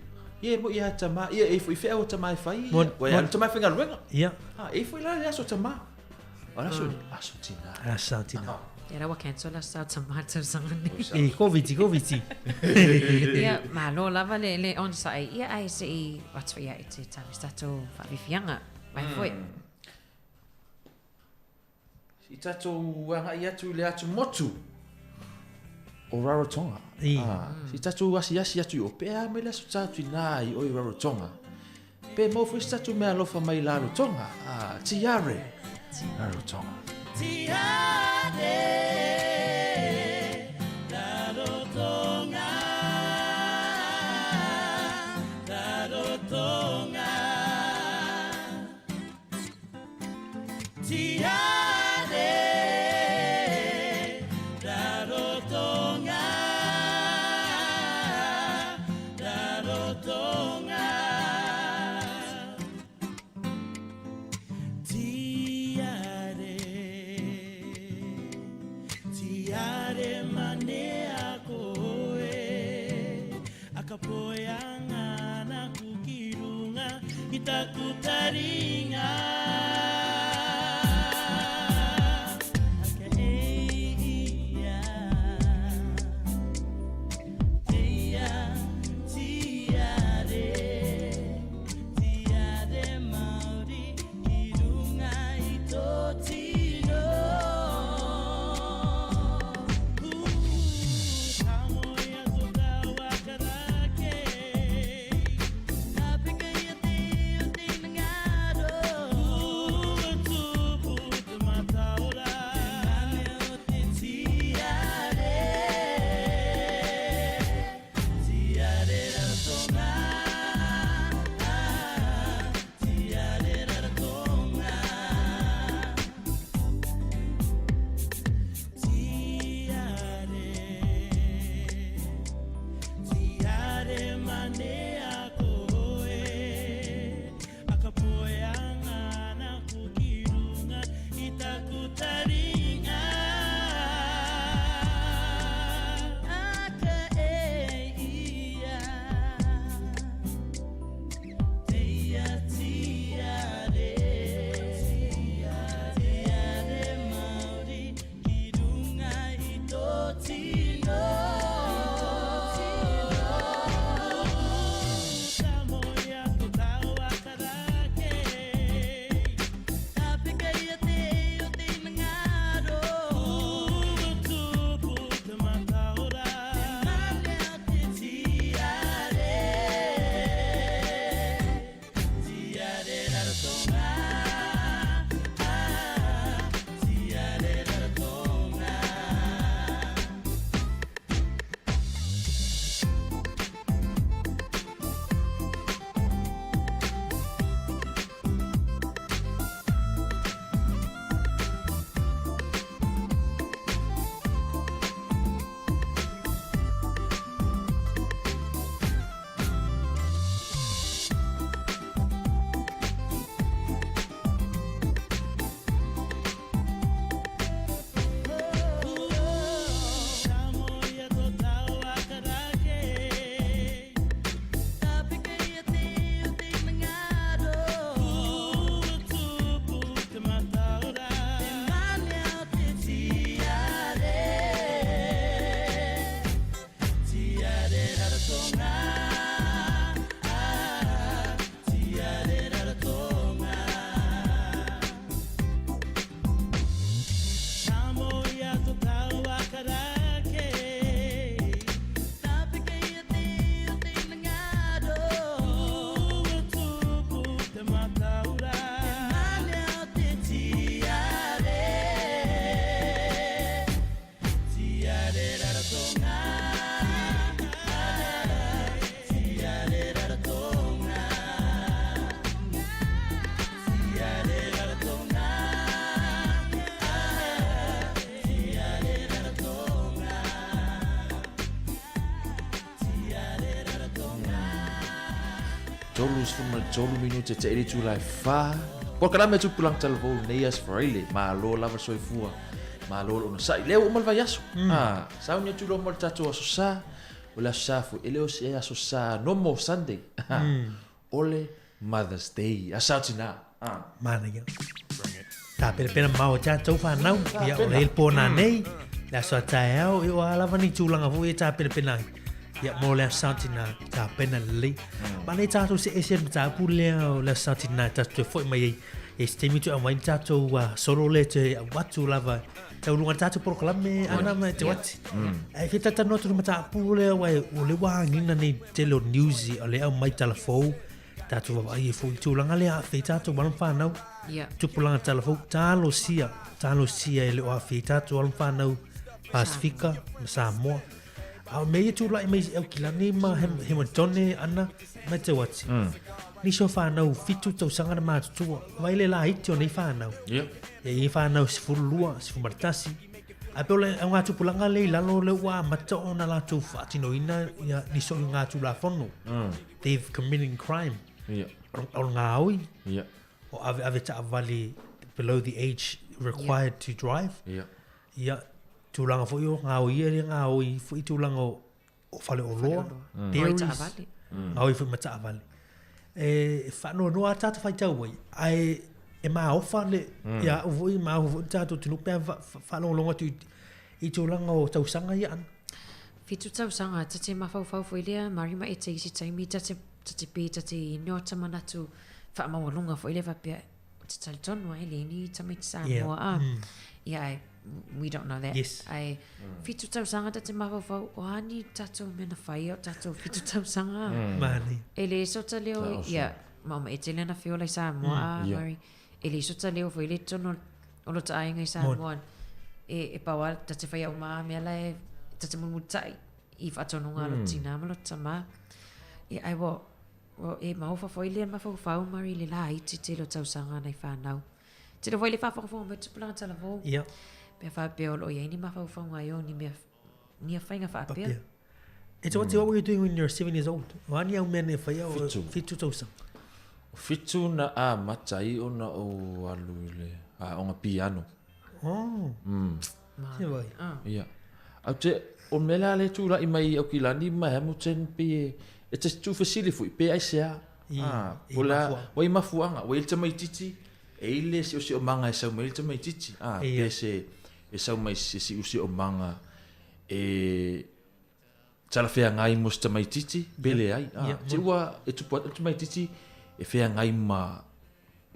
Ia e moi ia tama, ia e foi fea o tama e fai. Mon- Ua e alu tama e faigaluega. Ia. A, e foi la le aso tama. O le aso, aso tina. Aso tina. Ia la ua cancel aso sa tama i le tausaga nei. E, Koviti, Koviti. Ia, malo lava le, le onosai ia ae se'i atu ia e te tau i se tatou faafiafiaga. Mai foi. I tatou agai atu i le atumotu o Rarotonga. I. Ah, si tatou asiasi atu i o, pe a mai le aso tatou inā i o i Rarotonga. Pe mau foi se tatou mea alofa mai i Rarotonga. Ah, tiare. Rarotonga. Tiare, Rarotonga, Rarotonga. Tiare, Rarotonga, Rarotonga. Tiare, tiare manea koe, akapoe angana kukirunga, ki taku taringa. Aka e ia, te ia, tiare, tiare Māori, ki runga i tō tino. 33 minute te iri tū lai whā. Polokalame tupulaga talavou nei Aso Faraile, malo lava le soifua, malo le onosai. Lea ua uma le vaiaso. Ah, sauni atu loa mo le tatou Aso Sa. O le Aso Sa foi, e le o se Aso Sa normal Sunday. O le Mother's Day, Aso Sa o Tinā. Ah. Manaia. Tapenapena mamao e tatou whanau, ia o le pō nā nei, le aso a taeao, e o a lava ni tūlanga foi e tapenapena ai. Ia mo le aso sa o tinā, tapena lelei. Ma nei tātou se ese le mataupu lea o le aso sa o tinā e tatou toe foi mai ai. E se taimi toe aumai ni tātou solo lea toe avatu lava tau luga le tātou polokalame ana ma te wati. Ai fia talanoa atu le mataupu lea aua o le ua agiga nei tele o news o le aumai tala fou tātou vaavaai ai foi i le tulaga lea aafia ai tātou alo ma fanau. Tupulaga talafou, talosia, talosia e le o aafia ai tātou alo ma fanau Pasifika ma Samoa. A o mea ia tulai mai i Aukilani ma Hamiltone ana ma Te Wati. Nisi o whanau 7 tausaga na matutua, vai le laiti o nei whanau. Ia i whanau 12, 11. Ae pe o le au ngā tupulaga le i lalo le ua amata ona latou faatinoina ia nisi o ngā tulafono. They've committing crime. O ngā oi. O ave ave taavale below the age required to drive. Ia, tulaga foi o ngā oi ia ngā oi foi tulaga o, o fale o loa, dairies, ngā oi foi ma taavale. E whaanoanoa a tātou whaitau ai, ae e maofa le, ia au foi, maofa foi tātou tunu pea whaalongolongo atu i, i tulaga o tausaga ia ana. 7 tausaga, ta te mafaufau foi lea, marima e te isi taimi, ta te, ta te pē, ta te inoa ta manatu whaamaualunga foi lea faapea, o te talitonu ai le ni tamaiti Samoa a. Ia ai, we don't know that. Yes. Ai, 7 tausaga ta te mafaufau, o a ni tatou mea na whai o tatou 7 tausaga. Mani. E le so ta leo, Ta oso. ia, mauma e tele na whiola i Samoa a, Mari. E le so ta leo foi le tono o lo ta aiga i Samoa. E, e pawa, ta te whai au maa mea la e, ta te mulmulita'i i whaatonunga lo tina ma lo tama. Ia, ai, wa, wa, e maofa foi le mafaufau, Mari, le la iti te lo tausaga nei whanau. Tele foi le whawhakafonga mai tupulaga talavou. Ia. Pea whaapea o lo iai ni mafaufauga ai o ni mea, ni a whainga whaapea. Papea. It's what, what were you doing when you were 7 years old? O ani au mea nei whaia o 7. 7 tausaga. 7 na amata ai ona ou alu i le aoga piano. Oh. Se vai. Ia. Au te, o mea lea le tūla'i mai i Aukilani ma Hamilton pe e te tūfesili foi pe aisea. I- Ah, i o la, mafuaga. ua i mafuaga, ua i le tamaitiiti, e i le siosiomaga e sau mai ai le tamaitiiti. Ah, Ia. pe se e sau mai se siusiomaga e talafeagai mo se tamaitiiti, pe leai. Ah, Ia, te ua e tupu atu le tamaitiiti e feagai ma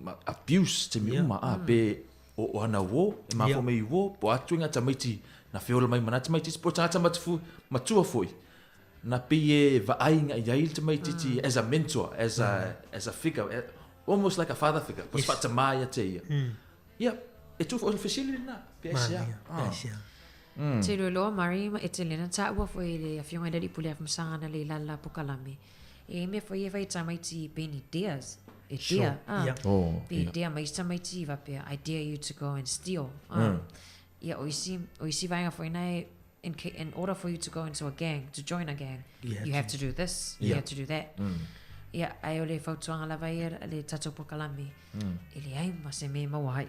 ma abuse taimi Ia. uma, ah, pe o o ana uō, e mafua Ia. mai i uō, po o atu i ngā tamaiti na feola mai ma nā tamaitiiti, po o tagata matufu, matua foi, na pei e vaai nga'i ai le tamaitiiti as a mentor, as a, as a figure, almost like a father figure, po o se Yes. faatamā ia te ia. Ia, e tu foi o le fesili lenā, pe aisea. Manaia, pe aisea. Te loa Mari ma e te lena tāua foi le afioga i le alii pule afamasaga na le i lala pokalame. E mea foi e fai tamaiti pe ni dares. E Sure. dare, ah. Yeah. Oh, Pe ia. dare mai isi tamaiti faapea, I dare you to go and steal. Ah. Ia, o isi, o isi vaega foi na e, in, in order for you to go into a gang, to join a gang, You have you have to- to do this, you Yeah. have to do that. Ia, ai o le fautuaga lava ia le tatou pokalame. E leai ma se mea e maua ai.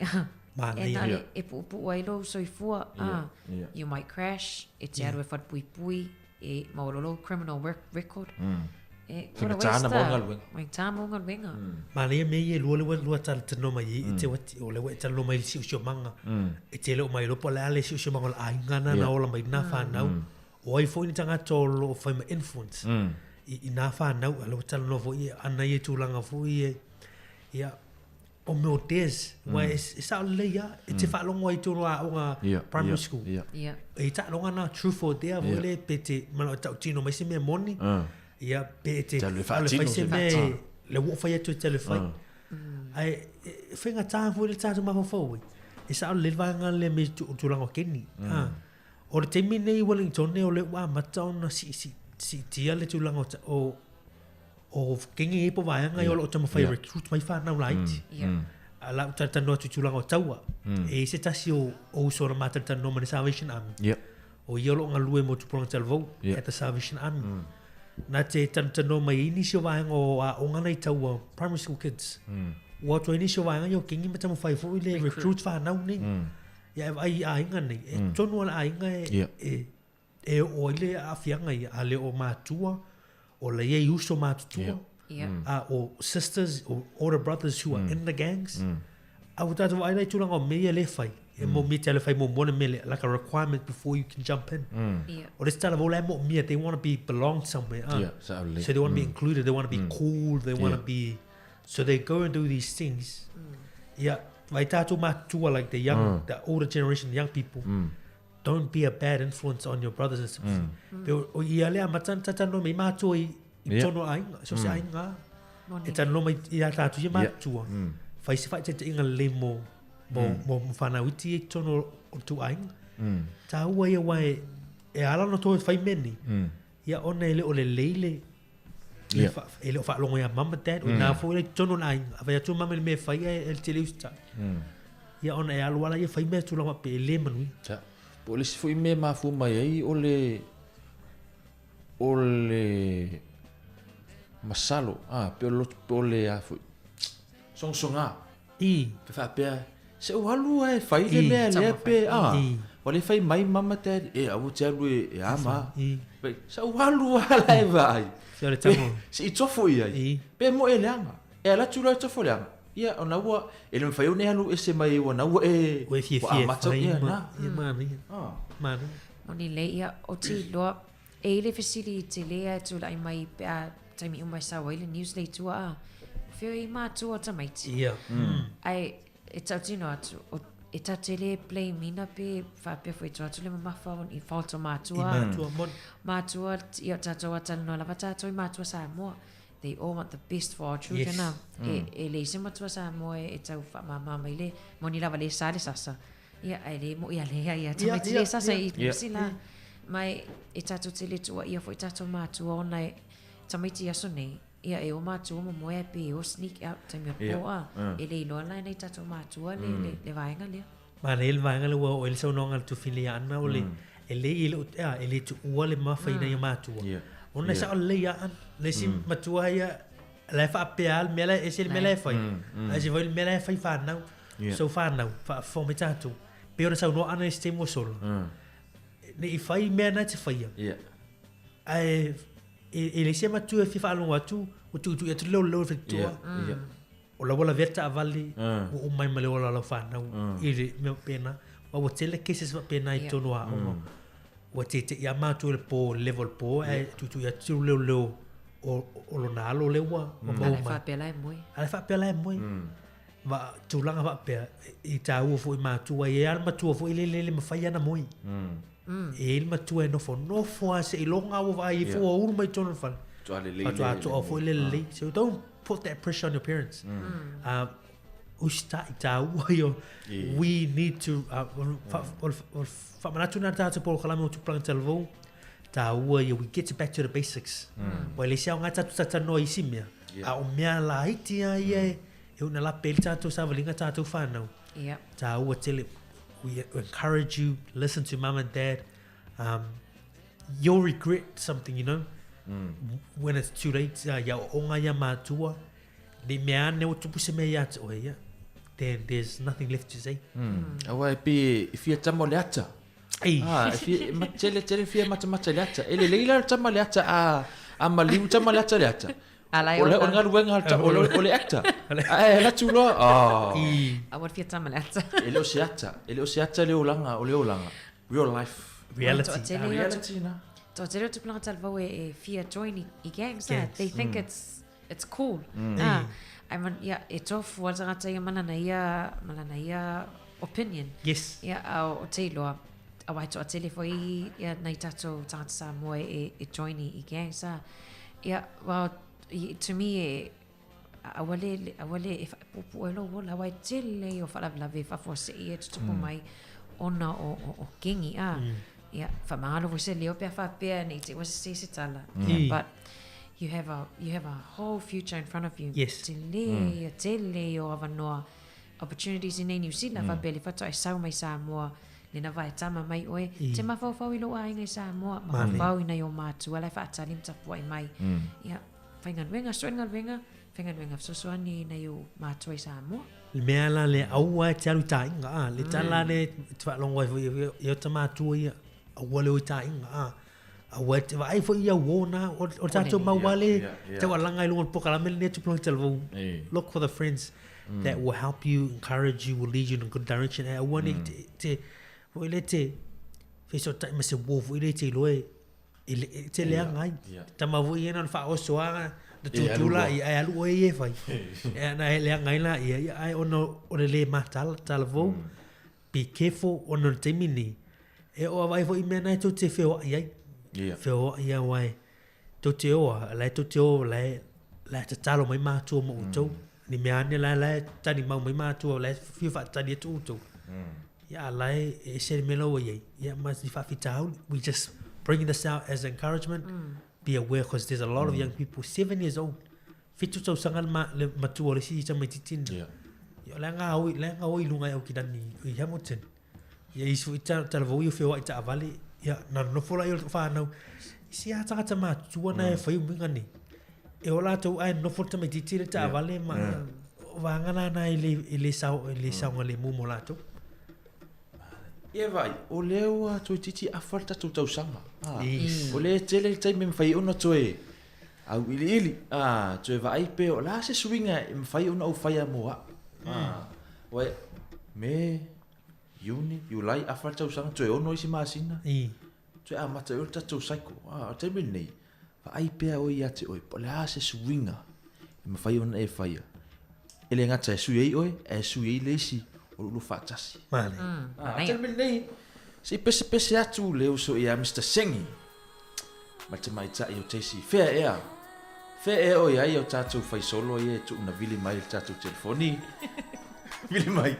Manaia. E na le Yeah. e puupuu ai lou soifua. Yeah, Ah. yeah. You might crash, e te alu e whatapuipui, e maualolo criminal work record. E, what a Faigata waste, na mau ah. galuega. Faigata mau galuega. Manaia mea ia e lua le ua lua talanoa mai ai, e te wati, o le ua e talanoa mai i le siosiomaga. E te le o mai iloa po o le a le siosiomaga o le aiga na na ola mai i nā whanau. O ai foi ni tagata o loo fai ma influence i, i nā whanau, a le ua talanoa foi e ana ia tulaga foi e, ia, o mea o dares, ua e, e sao lelei a, e te faalogo ai tonu aoga Ia, primary ia, school. ia. Ia. E taaloga na truth or dare foi Ia. le pe te mana o tautino mai se mea moni. Ia, pe te Te alu e alu e faatino fai se se mea mea. le ua fai atu e te alu e fai. Ae, e faigata foi le tatou mafaufau ai. E sao lelei le vaega lea me tulaga o keni. Ah. O le taimi nei Wellington o le ua amata ona siitia le tulaga o ta- o o kenge e po vaega ia o loo taumafai Ia. recruit mai whanau laiti. Ia. A lau talatalanoa atu i tulaga o taua. E i se tasi o o uso na matalatalanoa ma le Salvation Army. Ia. O ia o loo galue mo tupulaga talavou Ia. at the Salvation Army. Na te tanutanoa mai ai nisi o vaega o aoga nei taua primary school kids. Ua o atu ai nisi o vaega ia o kengi ma taumafai foi le recruit fanau nei. Ia e vaai i aiga nei, e tonu lava le aiga e, e, e oo ai le aafiaga ia, a le o matua, o la e i ai uso matutua, a o sisters o older brothers who are in the gangs. A ua tatou vaai la i tulaga o mea ia lea e fai, e moomia te alu e fai muamua le mea lea, like a requirement before you can jump in. O le isi talavou la e moomia, they want to be belong somewhere. Ah. Yeah, sao lelei. So they want to be included, they want to be cool, they want to be... So they go and do these things. Ia, vai tātou matutua, like the young, the older generation, the young people, don't be a bad influence on your brothers and sisters. Pe o, o ia lea amata na tatanoa mai mātua i, i tono aiga, so se aiga, e talanoa mai i a tātou ia mātua, whai se whaitaitaiga lelei mo, mo, mo, mo whanau iti i tono o tū aiga. Tāua ia wai, e ala ona tō e whai mea nei, ia ona e le o lelei le, le fa, e le o faalogo ia mama dad, o nā foi le tonu o le aiga, a fai atu mama i le mea e fai ai e le tele usitai. Ia ona e alu ala ia fai mea tulaga faapea e le manuia. Sa, po o le isi foi mea e mafua mai ai o le, o le masalo, a, pe o le loto, pe o le a foi, sogasoga. I. Pe faapea, se ou alu lava e fai le mea lea pe, a, ua le fai mai mama dad, e aua te alu e a ma. Sa ou alu lava la e vaai. Se i tofo i ai. Pe moe e leaga. E ala atu loa e tofo leaga. Ia, ona ua, e le mafai ona e alu ese mai ai ua na ua e, Ua e fiafia e fai ma, ia manaia. Manaia. Moni lelei, ia, o te iloa, e i le fesili i te lea e tulai mai pe a taimi uma e sau ai le news lei tua a, o fea i mātua o tamaiti. Ia. Ai, e tautino atu, o, e ta te le blame ina pe faapea foi atu atu le mamafa o i fault o mātua. I mātua, moni. Mātua, ia tātou a talanoa lava tātou i mātua Samoa. They all want the best for our children. Yes. E, e leai se matua Samoa e, e tau whaamāmā mai le, moni lava le sa le sasa. Ia, ai le mo ia le ia ia tamaiti le sasa i pusi la. Mai e tātou te le tua ia foi tātou mātua ona e tamaiti i aso nei, ia e o mātua mo moe pe e o sneak out taimi o Ia, pō a, e le iloa la e nei tātou mātua le, le, le vaega lea. Manaia le vaega lea ua oo ai le saunoaga a le Tufili ia Ana o le e le i le a e le tuua le mafaina ia matua. Ona e sao lelei ia Ana. Le isi matua ia la e faapea lava le mea la e ese le mea la e fai. Ae ese foi le mea la e fai fanau. So fanau, faafofoga mai tatou. Pei ona saunoa Ana i se taimi ua sola. Ne i fai mea na e te faia. Ae e leai se matua e fia faalogo atu ua tuitui atu le leoleo i le faletoa. O la ua lavea le taavale, ua uma ai ma le ola o lau fanau i le mea faapena. Aua ua tele cases faapena i totonu o aoga. Ua tete'i lava matou i le po, le level o le po ae tuitui atu le leoleo o lona alo lea ua maua A la e mai. faapea la e moe. A la e faapea la e moe. Ma tulaga faapea, i taua foi i matua, e i ai lava le matua foi lele e le mafai lava ona moe. E i ai le matua e nofonofo lava seiloga ua vaai ifo ua ulu mai i totonu o le fale. Faatoa atoa foi le lelei. So don't put that pressure on your parents. Usitai taua ia. We need to, o le faamanatu lena tatou polokalame o Tupulaga Talavou, taua ia, we get back to the basics. Ua e leai se aoga tatou talatalanoa i isi mea, a o mea laiti lava ia e una lape ai le tatou savaliga tatou fanau. Taua tele. We encourage you, listen to mum and dad. You'll regret something, you know, when it's too late. Ia aoaoga ia matua, ne i mea ane ua tupu se mea ia te oe, ia, then there's nothing left to say. Aua e pei e fia tama o le ata. Ei. Ah, e fia, e ma, tele, tele fia matamata i le ata. E lelei la le tama le ata a, a maliu tama le ata le ata. A la e O le, ola. o le galuega a le tama, o le, o le actor. Ae alu atu loa, ah. Aua le fia tama le ata. E le o se ata, e le o se ata le olaga, o le olaga. Real life. Reality. Toatele o Reality na. Toatele o tupulaga talavou e, e fia join i, i gangs, ah. Gangs. They think it's, it's cool. Ah, ai man, ia, e tofu a le tagata ia ma lana ia, ma lana ia opinion. Yes. Ia, a o te iloa, aua he toatele foi ia nai tatou tagata Samoa e, e join i, i gangs, ah. Ia, well, i, to me e, aua le, aua le e faapuupuu ai lou ola, aua e tele ia o faalavelave e faafuasei e tutupu mai ona o, o, o kengi, ah. Ia, faamagalo foi se leo pe a faapea nei te ua sese se tala. Ia, but you have a, you have a whole future in front of you. Yes. Tele ia, tele ia o avanoa opportunities i nei New Zealand, faapea le faatoa e sau mai Samoa. Lena vae tama mai oe, te mafaufau i lou aiga i Samoa, mafaufau i nai o matua la e faatali ma tapuai mai. Ia, faigaluega, sue le galuega, faigaluega fesoasoani i nai o matua i Samoa. Le mea la le aua e te alu i taaiga a, le tala le te faalogo ai foi i ota matua ia, aua le o i taaiga a. Aua e te vaai foi i au uō na, o le tatou mau lava le taualaga i luga o le polokalame lenei a Tupulaga Talavou. Look for the friends that will help you, encourage you, will lead you in a good direction. Ae aua ne i te, foi lea te fesootai ma se uō foi lea e te iloa e te leaga ai. Tama foi ia na ona faaoso lava na tūtū laia ae alu oe ia e fai. Na e leaga ai laia, ia ae ona o le lē mataala, talavou, be careful ona o le taimi lenei, e oo lava ai foi i mea na e tou te feoai ai. Feoai aua e tou te o lava, la e tou te o la e, la e tatalo mai matua mo outou. Ni mea ane la la e talimau mai matua la e fia faatali atu outou. Ia a la e ese le mea la ua i ai. Ia ma ni faafitauli. We just bring this out as encouragement. Be aware because there's a lot of young people, 7 years old, 7 tausaga le, ma, le matua o le isi tamaitiiti lena. Ia, o le aga oi, le aga oi i luga e Aukilani i Hamilton. Ia isi foi talavou ia feoai taavale, ia na nonofo laia o le whanau. I se aha tagata matutua na e whai umiga nei. E o latou ae nonofo le tamaitiiti le taavale ma o vaega la na e le, e le sao, e le saogalemu mo latou. Ia vaai, o lea ua toeitiiti afa le tatou tausaga. Yes. O lea e tele le taimi e mafai ai ona toe auiliili, toe vaai pe o le a se suiga e mafai ona ou faia mo au. Aua Me, Iuni, Iulai, afa le tausaga, toe 6 isi masina. Toe amata ai le tatou cycle. O le taimi lenei, vaai pea oe ia te oe, po o le a se suiga e mafai ona e faia. E le gata e sui ai oe, ae sui ai le isi o lo o faatasi. Male. O le taimi lenei, se i pesepese atu le uso ia Mister Sengi ma le tamaitai o Tesi. Fea ea? Fea ea o i ai o tatou faisolo ia e tuuna vili mai i le tatou telefoni? Vili mai.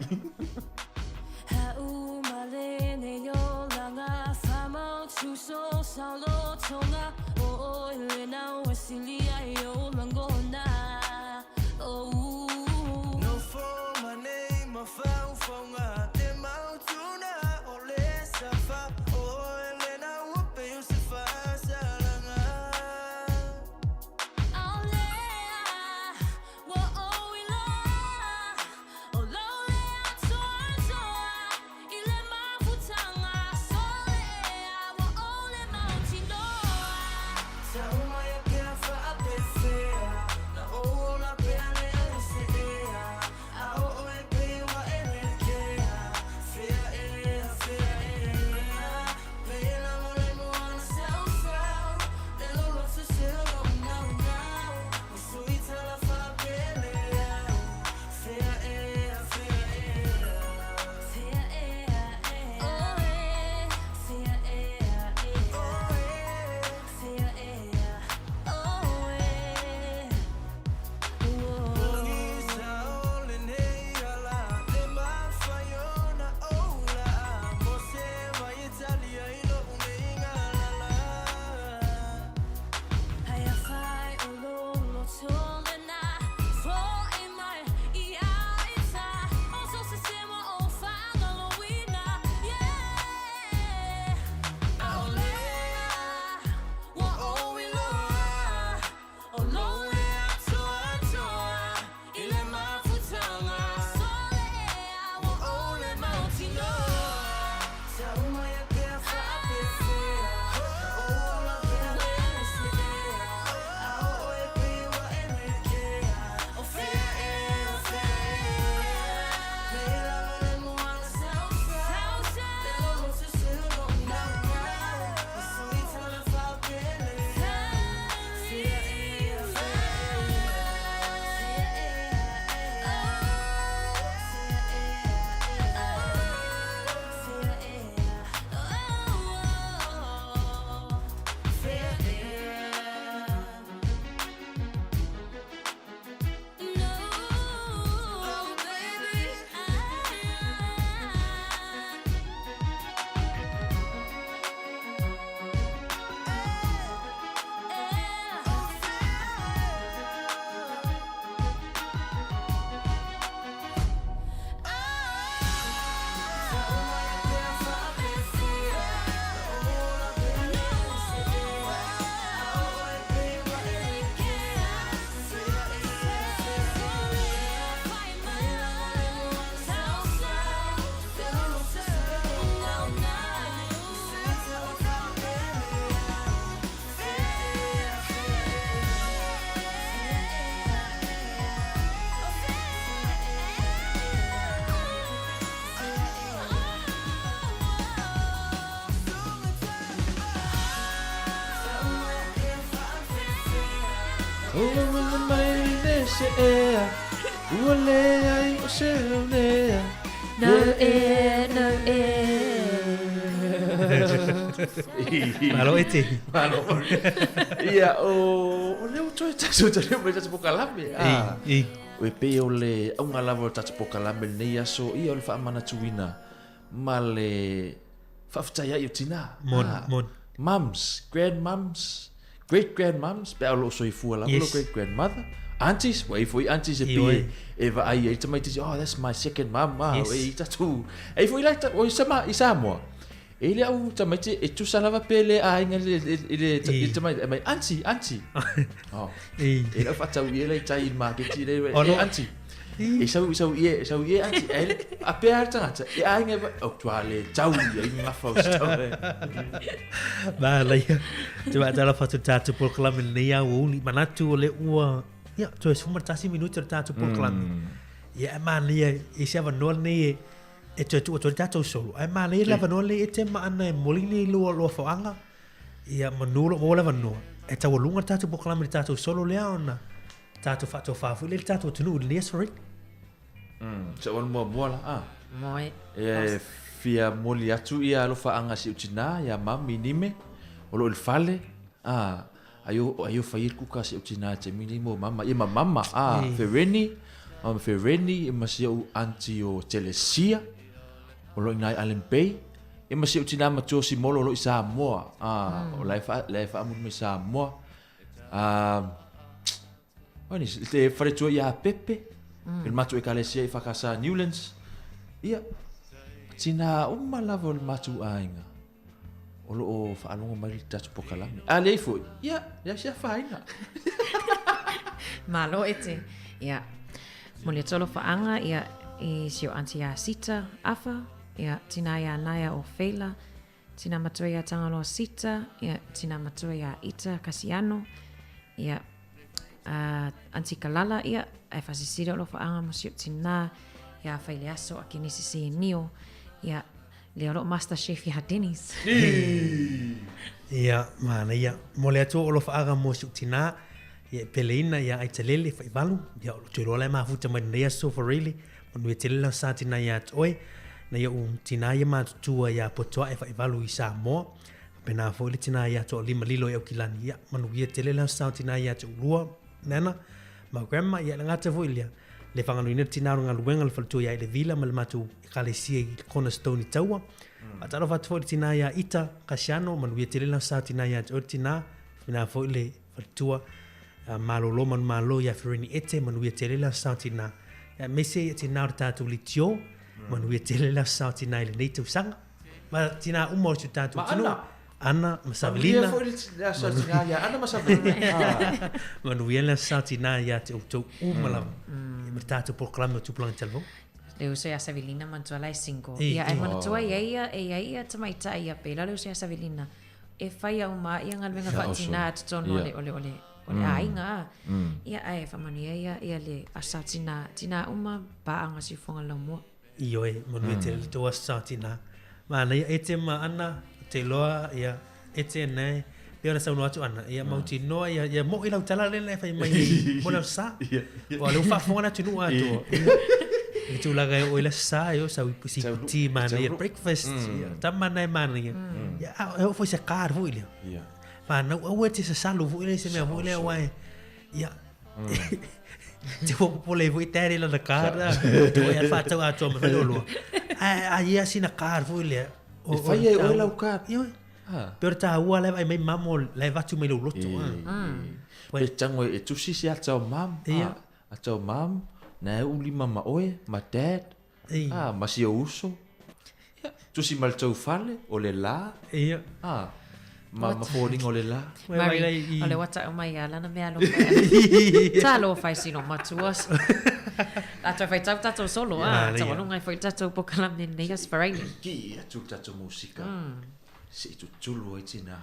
Ua mai le seʻea, ua leai o se aulea. No air, no air. Malo e te. Malo. Ia, o, o lea ua toe tatou tali mai tatou pokalame. Ah. I, i. O e pei o le auga lava o le tatou pokalame lenei aso, ia o le faamanatuina ma le faafetai ai o tinā. Moni, Ah, moni. Mums, grandmums, great grandmums, pe a o loo soifua lava Yes. lo great grandmother. Aunties, ua i foi aunties e Ioe. pi e vaai ai tamaiti, oh, that's my second mum, ah, Yes. e i tatou. E i foi la, o i sama, i Samoa. E le au tamaiti e tusa lava pe le aiga i le, i le, i le tamaiti, e mai, auntie, auntie. Oh. I. E lau whaatau i e lei tai i maketi le, Oh, e no. auntie. E sau, sau i e, sau i e auntie. E, a pea le tangata, e aiga e, o tua le tau i e ngawha o se tau e. Ma laia. Te wa tala fatu tātou polokalame nei au uli. Manatu o le ua. Ia, toe 11 minuti o le tātou polokalame. Ia, e manaia i se avanoa lenei e e toe tuu atu ai le tātou solo. Ae manaia le avanoa lenei e te maana e moli nei lua lua whaanga. Ia, manu lo maua le avanoa. E taualuga le tātou polokalame i le tātou solo lea ona tātou faatofā foi lea i le tātou atunuu i lenei aso right? Sa wan mua mua la, ah. Moe. E fia moli atu ia alofaʻaga si ou tinā iā mami nime o loo i le fale a aio aio fai ai le kuka a si ou tinā i taimi nei mo mama ia ma mama a Fereni mama Fereni ia ma si ou aunty o Telesia o loo iina i Island Bay ia ma si ou tinā matua o Simolo o loo i Samoa a o la e faa la e faamuli mai Samoa a Ai nisi, le faletua iā Pepe, mm. i le matou ekalesia i Whakasa Newlands. Ia, tinā uma lava o le matou aiga. O loo faalogo mai le tatou pokalame. A leai foi, ia, leai se afaina. Malo e te. Ia. Moli atu alofaaga ia i si o aunty ia Sita Afa, ia tinā ia Naia o Feila, tinā matua ia Tangaloa Sita, ia tinā matua ia Ita Kasiano, ia uh, Aunty Kalala, ia, ae faasisili alofaaga mo si o tinā, ia Faileaso a Kenesi Sienio, ia, lea o loo master chef ia Dennis. Ia, manaia. Mo le atua o alofaaga mo si ou tinā, ia e peleina ia Aitalele Faivalu, ia o lou iloa la e mafuta mai lenei aso Farele, manuia tele lau sa tinā ia te oe, na ia ou tinā ia matutua ia Potoae Faivalu i Samoa, faapena foi le tinā ia Toalima Lilo i Aukilani, ia manuia tele lau sa tinā ia te ulua, Nana, ma grandma, ia le gata foi lea, le faagaloina le tinā o le galuega le faletua ia Elevila ma le matou ekalesia i Cornerstone i Taua. Faatalofa atu foi i le tinā ia Ita Kasiano, manuia tele lau sa tinā ia te oe le tinā, faapena foi le faletua malolo manumalo ia Fereni Ete, manuia tele lau sa tinā. Aemaise ia tinā o le tatou litio, manuia tele lau sa tinā i lenei tausaga. Ma tinā uma o si o tatou Ma atunuu. Ana. Ana ma Savelina. Manuia foi le aso tinā ia Ana ma Savelina. Manuia le aso tinā ia te outou uma lava. Ia ma le tatou polokalame o Tupulaga Talavou. Le uso ia Savelina manatua la e single. I, Ia, e i. manatua ia ia, e ia ia tamaitai ia pela le uso ia Savelina. E fai au ma ia galuega Ia, faatinā oso. totonu o Ia. le, o le, o le, o le aiga a. Ia, ae faamanuia ia, ia le aso tinā, tinā uma, paaga siufoga laumua. Ioe, manuia tele le tou aso sa tinā. Manaia, e te ma Ana, te iloa, ia, e te nei, pei ona saunoa atu Ana, ia mautinoa, ia, ia mo'i lau tala lea na e fai mai nei mo lau sa. Ua o lea ua faafofoga le atunuu atoa. Ia, i le tulaga e oo i le aso sa, ia o sau i siputi manaia, breakfast, ia, tama na e manaia. Ia, a e oo foi se card foi lea. Ia. Whanau, aua e te sasalo foi lea se mea foi lea, aua e, ia, te ua popole foi tare lana card, a, te ua e whātau atoa ma whai A, a ia sina card foi lea. E fai ai oe lau card. Ia, Ah. Pe o le tāua lai vaai mai mamo, lai vatu mai lou loto. E, Pe tango e tusi se ata o mam. Ia. Ah, ata o mam, na e ulima ma oe, ma dad, Ia. ah, ma si o uso. Ia, tusi ma le tau fale, o le la. Ia. Ah, ma, ma fōlinga o le la. Mari, o le wata o mai ia lana mea alofa e. Talofa i sino matua. Tatou whai tau tatou solo, ah. Ia, Tau ia. alunga i whai tatou pokalame nei as Farele. Ki atu le tatou musika. Se i tutulu ai tinā.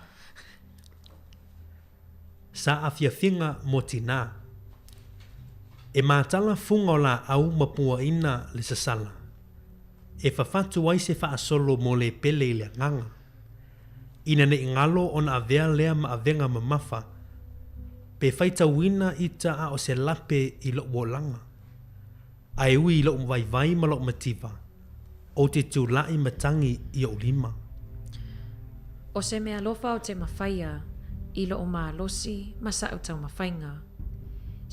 Sa afiafiga mo tinā. E matala fuga o laau ma puaina le sasala. E fafatu ai se faasolo mo le pele i le agaga. Ina nei galo ona avea lea ma avega mamafa. Pe faitauina ita a o se lape i loʻu olaga. Ae ui i loʻu vaivai ma loʻu mativa, ou te tulaʻi ma tagi i oʻu lima. ʻO se mea alofa ou te mafaia i loʻu malosi ma saʻu taumafaiga.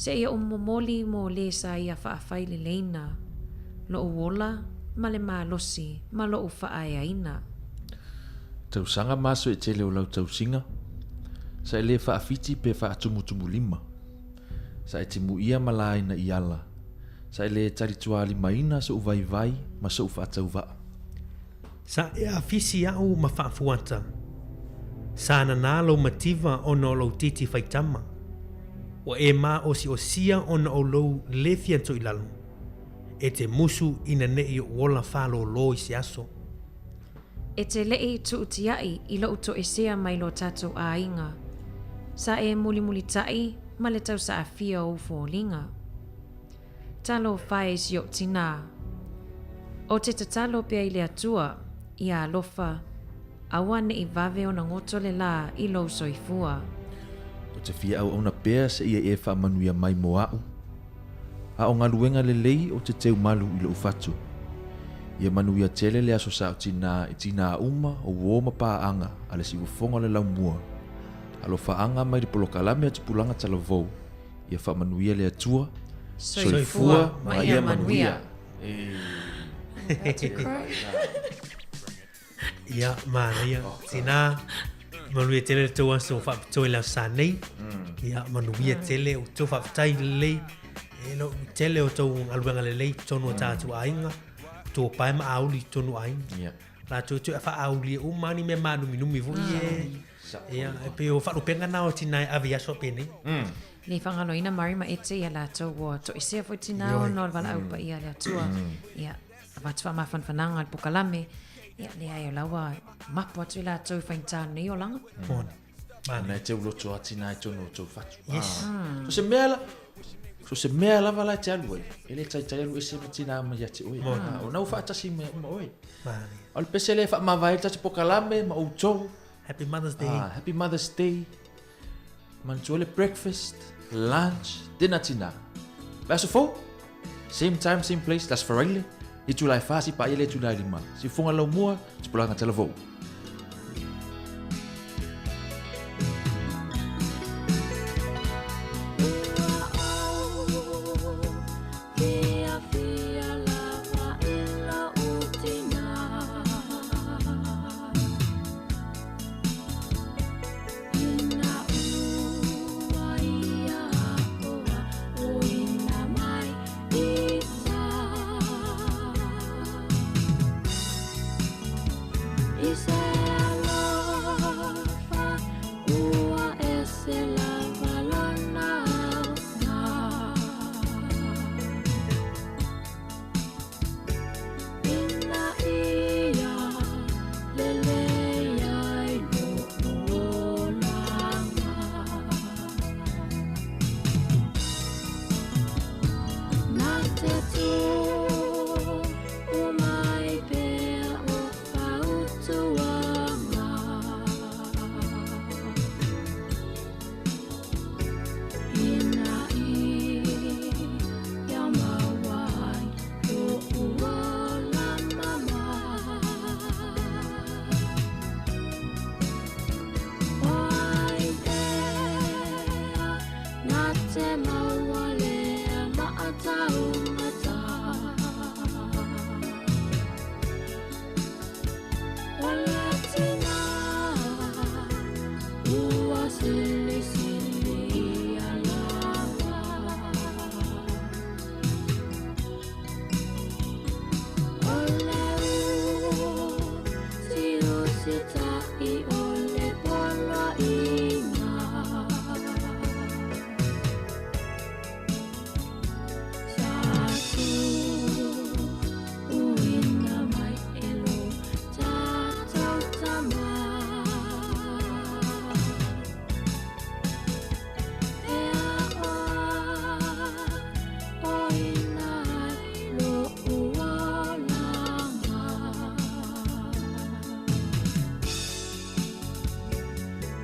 Seia oʻu momoli mo lē sa ia faafaileleina loʻu ola ma le malosi ma loʻu faaeaina. Tausaga ma aso e tele o lau tausiga, sa e lē faafiti pe faatumutumulima, sa e timuia ma laina i ala, sa e lē talituālimaina soʻu vaivai ma soʻu faatauvaa. Sa e afisi aʻu ma faafuata. Sa nanā lou mativa ona o lou titi faitama. Ua e māʻosiʻosia ona o lou lē fia toʻilalo. E te musu ina neʻi oʻu ola fālōlō i se aso. E te leʻi tuʻutiaʻi i loʻu toʻesea mai lo tatou ʻāiga. Sa e mulimulitaʻi ma le tausaʻafia o ou foliga. Talofa e si oʻu tinā. O te tatalo pea i le Atua, ia alofa, auaneʻi vave ona goto le lā i lou soifua. O te fia auauna pea seia e faamanuia mai mo aʻu, a o galuega lelei o te teu malu i loʻu fatu. Ia manuia tele le aso sa o tinā i tinā uma o uō ma pāʻaga a le siufofoga o le laumua. Alofaaga mai le polokalame a Tupulaga Talavou. Ia faamanuia le Atua. Soifua ma ia manuia. Ia, manaia. Tinā, manuia tele le tou aso faapitoa i le aso sa nei. Ia, manuia tele, o tou faafetai lelei. E lo tele o tou galuega lelei i totonu o tatou aiga. Tou pae ma auli i totonu o aiga. Ia. Latou toe faaaulia uma ni mea mānuminumi foi e. Ia, e pei o faalupega na o tinā e ave i aso penei. Le faagaloina Mari ma Ete ia latou ua toesea foi tinā ona o le valaau paia a le Atua. Ia, avatu faamafanafanaga i le pokalame. Ia, leai o la ua mapo atu i latou i faigata o lenei olaga. Ona e teu loto a tinā i tonu o tou fatu. Yes. So se mea la, so se mea lava la e te alu ai, e le taitai alu ese ma tinā mai ia te oe. O na ua faatasi mai uma oe. O le pese lea e faamavae ai le tatou pokalame ma outou. Happy Mother's Day. Happy Mother's Day. Manatua le breakfast, lunch, dinner tina. Vaiaso fou, same time, same place, le Aso Faraile, itula e fa si paia le itula e lima. Siufoga laumua, tupulaga talavou.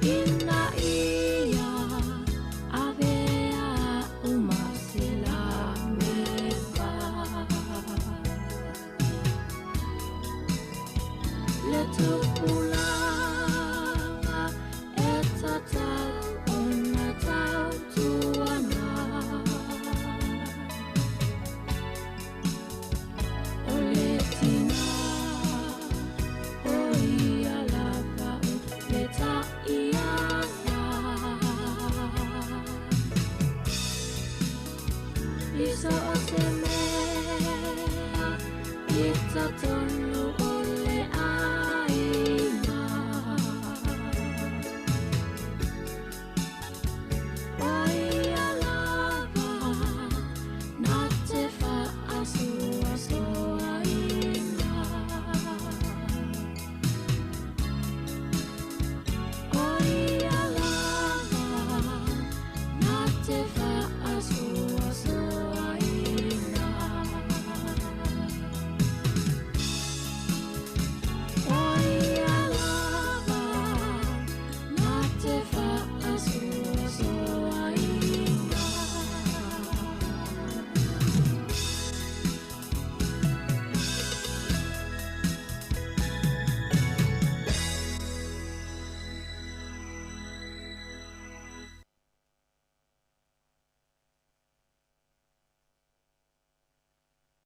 In